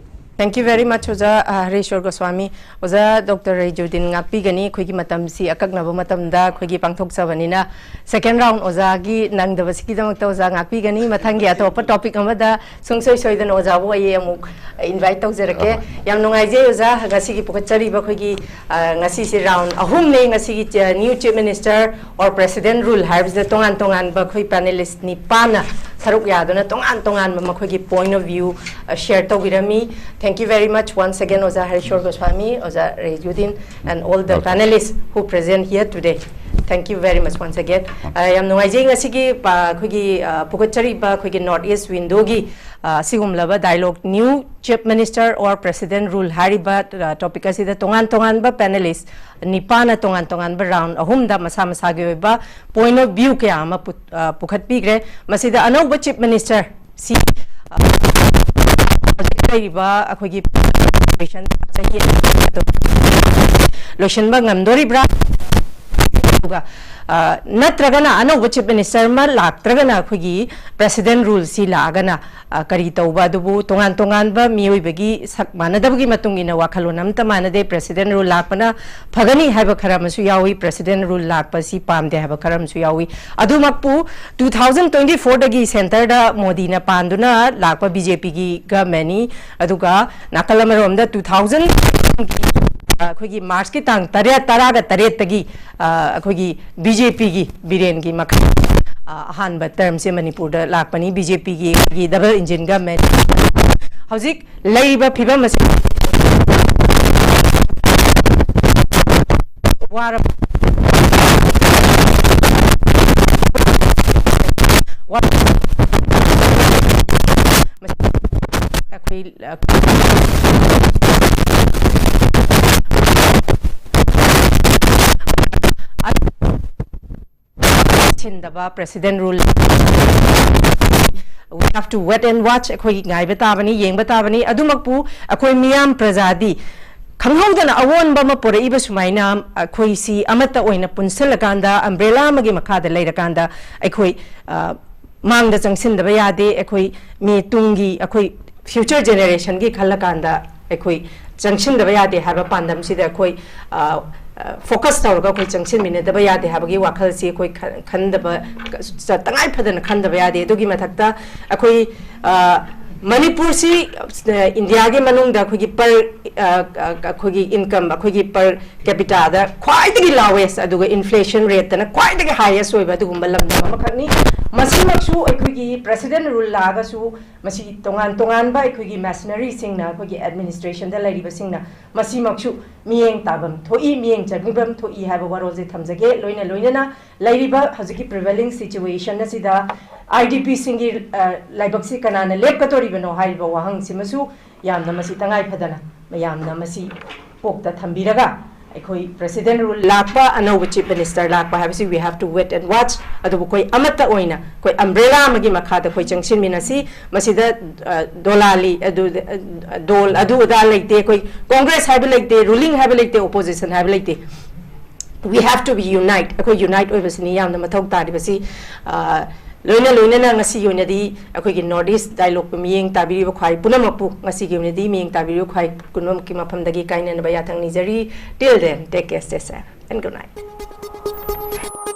Thank you very much, ꯑꯣꯖꯥ, ꯑ, ꯍꯔꯦꯁꯣꯔ ꯒꯣꯁ꯭ꯋꯥꯃꯤ꯫ ꯑꯣꯖꯥ ꯗꯣꯛꯇꯔ ꯔꯩꯖꯨꯗꯤꯟ ꯉꯥꯛꯄꯤꯒꯅꯤ꯫ ꯑꯩꯈꯣꯏꯒꯤ ꯃꯇꯝꯁꯤ ꯑꯀꯛꯅꯕ ꯃꯇꯝꯗ ꯑꯩꯈꯣꯏꯒꯤ ꯄꯥꯡꯊꯣꯛꯆꯕꯅꯤꯅ, second round ꯑꯣꯖꯥꯒꯤ ꯅꯪꯗꯕꯁꯤꯒꯤꯗꯃꯛꯇ ꯑꯣꯖꯥ ꯉꯥꯛꯄꯤꯒꯅꯤ꯫ ꯃꯊꯪꯒꯤ ꯑꯇꯣꯞꯄ topic ꯑꯃꯗ ꯁꯨꯡꯁꯣꯏ ꯁꯣꯏꯗꯅ ꯑꯣꯖꯥꯕꯨ ꯑꯩ ꯑꯃꯨꯛ invite ꯇꯧꯖꯔꯛꯀꯦ꯫ ꯑꯍꯣꯏ꯫ ꯌꯥꯝ ꯅꯨꯡꯉꯥꯏꯖꯩ ꯑꯣꯖꯥ, ꯉꯁꯤꯒꯤ ꯄꯨꯈꯠꯆꯔꯤꯕ ꯑꯩꯈꯣꯏꯒꯤ, ꯑ, ꯉꯁꯤꯁꯦ round ꯑꯍꯨꯝꯅꯦ꯫ ꯉꯁꯤꯒꯤ ꯆ-, new chief minister or president rule ꯍꯥꯏꯕꯁꯤꯗ ꯇꯣꯉꯥꯟ ꯇꯣꯉꯥꯟꯕ ꯑꯩꯈꯣꯏ panelist ꯅꯤꯄꯥꯟꯅ ꯁꯔꯨꯛ ꯌꯥꯗꯨꯅ ꯇꯣꯉꯥꯟ ꯇꯣꯉꯥꯟꯕ ꯃꯈꯣꯏꯒꯤ point of view, ꯑ, share ꯇꯧꯕꯤꯔꯝꯃꯤ꯫ Thank you very much once again, ꯑꯣꯖꯥ ꯍꯔꯤꯁꯣꯔ ꯒꯣꯁ꯭ꯋꯥꯃꯤ, ꯑꯣꯖꯥ ꯔꯩꯖꯨꯗꯤꯟ, and all the Okay. panelists who present here today. Thank you very much once again. ꯑ, ꯌꯥꯝ ꯅꯨꯡꯉꯥꯏꯖꯩ ꯉꯁꯤꯒꯤ ꯄ-, ꯑꯩꯈꯣꯏꯒꯤ, ꯑ, ꯄꯨꯈꯠꯆꯔꯤꯕ ꯑꯩꯈꯣꯏꯒꯤ North East Windowꯒꯤ, ꯑ, ꯑꯁꯤꯒꯨꯝꯂꯕ dialogue, new chief minister or president rule ꯍꯥꯏꯔꯤꯕ, ꯑ, topic ꯑꯁꯤꯗ ꯇꯣꯉꯥꯟ ꯇꯣꯉꯥꯟꯕ panelist ꯅꯤꯄꯥꯟꯅ ꯇꯣꯉꯥꯟ ꯇꯣꯉꯥꯟꯕ round ꯑꯍꯨꯝꯗ ꯃꯁꯥ ꯃꯁꯥꯒꯤ ꯑꯣꯏꯕ point of view ꯀꯌꯥ ꯑꯃ ꯄꯨ-, ꯑ, ꯄꯨꯈꯠꯄꯤꯈ꯭ꯔꯦ꯫ ꯃꯁꯤꯗ ꯑꯅꯧꯕ chief minister ꯁꯤ, ꯑ, ꯍꯧꯖꯤꯛ ꯂꯩꯔꯤꯕ ꯑꯩꯈꯣꯏꯒꯤ administration ꯆꯍꯤ ꯑꯅꯤ ꯂꯣꯏꯁꯤꯟꯕ ꯉꯝꯗꯣꯔꯤꯕ꯭ꯔꯥ? ꯑꯗꯨꯒ, ꯑ, ꯅꯠꯇ꯭ꯔꯒꯅ ꯑꯅꯧꯕ chief minister ꯑꯃ ꯂꯥꯛꯇ꯭ꯔꯒꯅ ꯑꯩꯈꯣꯏꯒꯤ president rule ꯁꯤ ꯂꯥꯛꯑꯒꯅ, ꯑ, ꯀꯔꯤ ꯇꯧꯕ? ꯑꯗꯨꯕꯨ ꯇꯣꯉꯥꯟ ꯇꯣꯉꯥꯟꯕ ꯃꯤꯑꯣꯏꯕꯒꯤ ꯁꯛ ꯃꯥꯟꯅꯗꯕꯒꯤ ꯃꯇꯨꯡ ꯏꯟꯅ ꯋꯥꯈꯜꯂꯣꯟ ꯑꯃꯠꯇ ꯃꯥꯟꯅꯗꯦ꯫ President rule ꯂꯥꯛꯄꯅ ꯐꯒꯅꯤ ꯍꯥꯏꯕ ꯈꯔ ꯑꯃꯁꯨ ꯌꯥꯎꯏ, president rule ꯂꯥꯛꯄꯁꯤ ꯄꯥꯝꯗꯦ ꯍꯥꯏꯕ ꯈꯔ ꯑꯃꯁꯨ ꯌꯥꯎꯏ꯫ ꯑꯗꯨꯃꯛꯄꯨ two thousand twenty four ꯗꯒꯤ centre ꯗ ꯃꯣꯗꯤꯅ ꯄꯥꯟꯗꯨꯅ ꯂꯥꯛꯄ BJP ꯒꯤ government ꯅꯤ꯫ ꯑꯗꯨꯒ ꯅꯥꯀꯜ ꯑꯃꯔꯣꯝꯗ two thousand ꯑꯩꯈꯣꯏꯒꯤ March ꯀꯤ ꯇꯥꯡ ꯇꯔꯦꯠ, ꯇꯔꯥꯒ ꯇꯔꯦꯠꯇꯒꯤ, ꯑ, ꯑꯩꯈꯣꯏꯒꯤ BJP ꯒꯤ ꯕꯤꯔꯦꯟꯒꯤ ꯃꯈꯥ, ꯑ, ꯑꯍꯥꯟꯕ term ꯁꯦ ꯃꯅꯤꯄꯨꯔꯗ ꯂꯥꯛꯄꯅꯤ꯫ BJP ꯒꯤ ꯑꯩꯈꯣꯏꯒꯤ double engine government ꯍꯧꯖꯤꯛ ꯂꯩꯔꯤꯕ ꯐꯤꯕꯝ ꯑꯁꯤ ꯋꯥꯔꯕ ꯑꯩꯈꯣꯏ, ꯑ, ꯁꯤꯟꯗꯕ president rule, we have to wait and watch, ꯑꯩꯈꯣꯏ ꯉꯥꯏꯕ ꯇꯥꯕꯅꯤ, ꯌꯦꯡꯕ ꯇꯥꯕꯅꯤ꯫ ꯑꯗꯨꯃꯛꯄꯨ ꯑꯩꯈꯣꯏ ꯃꯤꯌꯥꯝ ꯄ꯭ꯔꯖꯥꯗꯤ ꯈꯪꯍꯧꯗꯅ ꯑꯑꯣꯟꯕ ꯑꯃ ꯄꯨꯔꯛꯏꯕ ꯁꯨꯃꯥꯏꯅ ꯑꯩꯈꯣꯏꯁꯤ ꯑꯃꯠꯇ ꯑꯣꯏꯅ ꯄꯨꯟꯁꯤꯜꯂꯀꯥꯟꯗ, umbrella ꯑꯃꯒꯤ ꯃꯈꯥꯗ ꯂꯩꯔꯀꯥꯟꯗ ꯑꯩꯈꯣꯏ, ꯑ, ꯃꯥꯡꯗ ꯆꯪꯁꯤꯟꯗꯕ ꯌꯥꯗꯦ꯫ ꯑꯩꯈꯣꯏ ꯃꯤ ꯇꯨꯡꯒꯤ, ꯑꯩꯈꯣꯏ future generation ꯒꯤ ꯈꯜꯂꯀꯥꯟꯗ ꯑꯩꯈꯣꯏ ꯆꯪꯁꯤꯟꯗꯕ ꯌꯥꯗꯦ ꯍꯥꯏꯕ ꯄꯥꯟꯗꯝꯁꯤꯗ ꯑꯩꯈꯣꯏ, ꯑ, ꯑ, focus ꯇꯧꯔꯒ ꯑꯩꯈꯣꯏ ꯆꯪꯁꯤꯟꯃꯤꯟꯅꯗꯕ ꯌꯥꯗꯦ ꯍꯥꯏꯕꯒꯤ ꯋꯥꯈꯜꯁꯤ ꯑꯩꯈꯣꯏ ꯈ-, ꯈꯟꯗꯕ, ꯇꯉꯥꯏ ꯐꯗꯅ ꯈꯟꯗꯕ ꯌꯥꯗꯦ꯫ ꯑꯗꯨꯒꯤ ꯃꯊꯛꯇ ꯑꯩꯈꯣꯏ, ꯑ, ꯃꯅꯤꯄꯨꯔꯁꯤ, ꯑ, ꯏꯟꯗꯤꯌꯥꯒꯤ ꯃꯅꯨꯡꯗ ꯑꯩꯈꯣꯏꯒꯤ per, ꯑ, ꯑ, ꯑꯩꯈꯣꯏꯒꯤ income, ꯑꯩꯈꯣꯏꯒꯤ per capita ꯗ ꯈ꯭ꯋꯥꯏꯗꯒꯤ lowest, ꯑꯗꯨꯒ inflation rate ꯇꯅ ꯈ꯭ꯋꯥꯏꯗꯒꯤ highest ꯑꯣꯏꯕ ꯑꯗꯨꯒꯨꯝꯕ ꯂꯝꯗꯝ ꯑꯃꯈꯛꯅꯤ꯫ ꯃꯁꯤꯃꯛꯁꯨ ꯑꯩꯈꯣꯏꯒꯤ president rule ꯂꯥꯛꯑꯒꯁꯨ ꯃꯁꯤ ꯇꯣꯉꯥꯟ ꯇꯣꯉꯥꯟꯕ ꯑꯩꯈꯣꯏꯒꯤ machinery ꯁꯤꯡꯅ, ꯑꯩꯈꯣꯏꯒꯤ administration ꯗ ꯂꯩꯔꯤꯕꯁꯤꯡꯅ ꯃꯁꯤꯃꯛꯁꯨ ꯃꯤꯠꯌꯦꯡ ꯇꯥꯐꯝ ꯊꯣꯛꯏ, ꯃꯤꯠꯌꯦꯡ ꯆꯪꯕꯤꯐꯝ ꯊꯣꯛꯏ ꯍꯥꯏꯕ ꯋꯥꯔꯣꯜꯁꯦ ꯊꯝꯖꯒꯦ꯫ ꯂꯣꯏꯅ ꯂꯣꯏꯅꯅ ꯂꯩꯔꯤꯕ ꯍꯧꯖꯤꯛꯀꯤ prevailing situation ꯑꯁꯤꯗ IDP ꯁꯤꯡꯒꯤ, ꯑ, ꯂꯥꯏꯕꯛꯁꯤ ꯀꯅꯥꯅ ꯂꯦꯞꯀꯗꯧꯔꯤꯕꯅꯣ ꯍꯥꯏꯔꯤꯕ ꯋꯥꯍꯪꯁꯤꯃꯁꯨ ꯌꯥꯝꯅ ꯃꯁꯤ ꯇꯉꯥꯏ ꯐꯗꯅ ꯃꯌꯥꯝꯅ ꯃꯁꯤ ꯀꯣꯛꯇ ꯊꯝꯕꯤꯔꯒ ꯑꯩꯈꯣꯏ president rule ꯂꯥꯛꯄ, ꯑꯅꯧꯕ chief minister ꯂꯥꯛꯄ ꯍꯥꯏꯕꯁꯤ we have to wait and watch. ꯑꯗꯨꯕꯨ ꯑꯩꯈꯣꯏ ꯑꯃꯠꯇ ꯑꯣꯏꯅ ꯑꯩꯈꯣꯏ umbrella ꯑꯃꯒꯤ ꯃꯈꯥꯗ ꯑꯩꯈꯣꯏ ꯆꯪꯁꯤꯟꯃꯤꯟꯅꯁꯤ꯫ ꯃꯁꯤꯗ ꯑ, ꯗꯣꯂꯥꯂꯤ ꯑꯗꯨ, ꯑ, ꯗꯣꯜ ꯑꯗꯨ ꯑꯗꯥ ꯂꯩꯇꯦ꯫ ꯑꯩꯈꯣꯏ Congress ꯍꯥꯏꯕ ꯂꯩꯇꯦ, ruling ꯍꯥꯏꯕ ꯂꯩꯇꯦ, opposition ꯍꯥꯏꯕ ꯂꯩꯇꯦ꯫ We have to be unite. ꯑꯩꯈꯣꯏ unite ꯑꯣꯏꯕꯁꯤꯅꯤ ꯌꯥꯝꯅ ꯃꯊꯧ ꯇꯥꯔꯤꯕꯁꯤ꯫ ꯑ, ꯂꯣꯏꯅ ꯂꯣꯏꯅꯅ ꯉꯁꯤꯒꯤ ꯑꯣꯏꯅꯗꯤ ꯑꯩꯈꯣꯏꯒꯤ North East Dialogue ꯄꯨ ꯃꯤꯠꯌꯦꯡ ꯇꯥꯕꯤꯔꯤꯕ ꯈ꯭ꯋꯥꯏ ꯄꯨꯝꯅꯃꯛꯄꯨ, ꯉꯁꯤꯒꯤ ꯑꯣꯏꯅꯗꯤ ꯃꯤꯠꯌꯦꯡ ꯇꯥꯕꯤꯔꯤꯕ ꯈ꯭ꯋꯥꯏ ꯄꯨꯝꯅꯃꯛꯀꯤ ꯃꯐꯝꯗꯒꯤ ꯀꯥꯏꯅꯅꯕ ꯌꯥꯊꯪ ꯅꯤꯖꯔꯤ꯫ Till then, take care, stay safe and good night.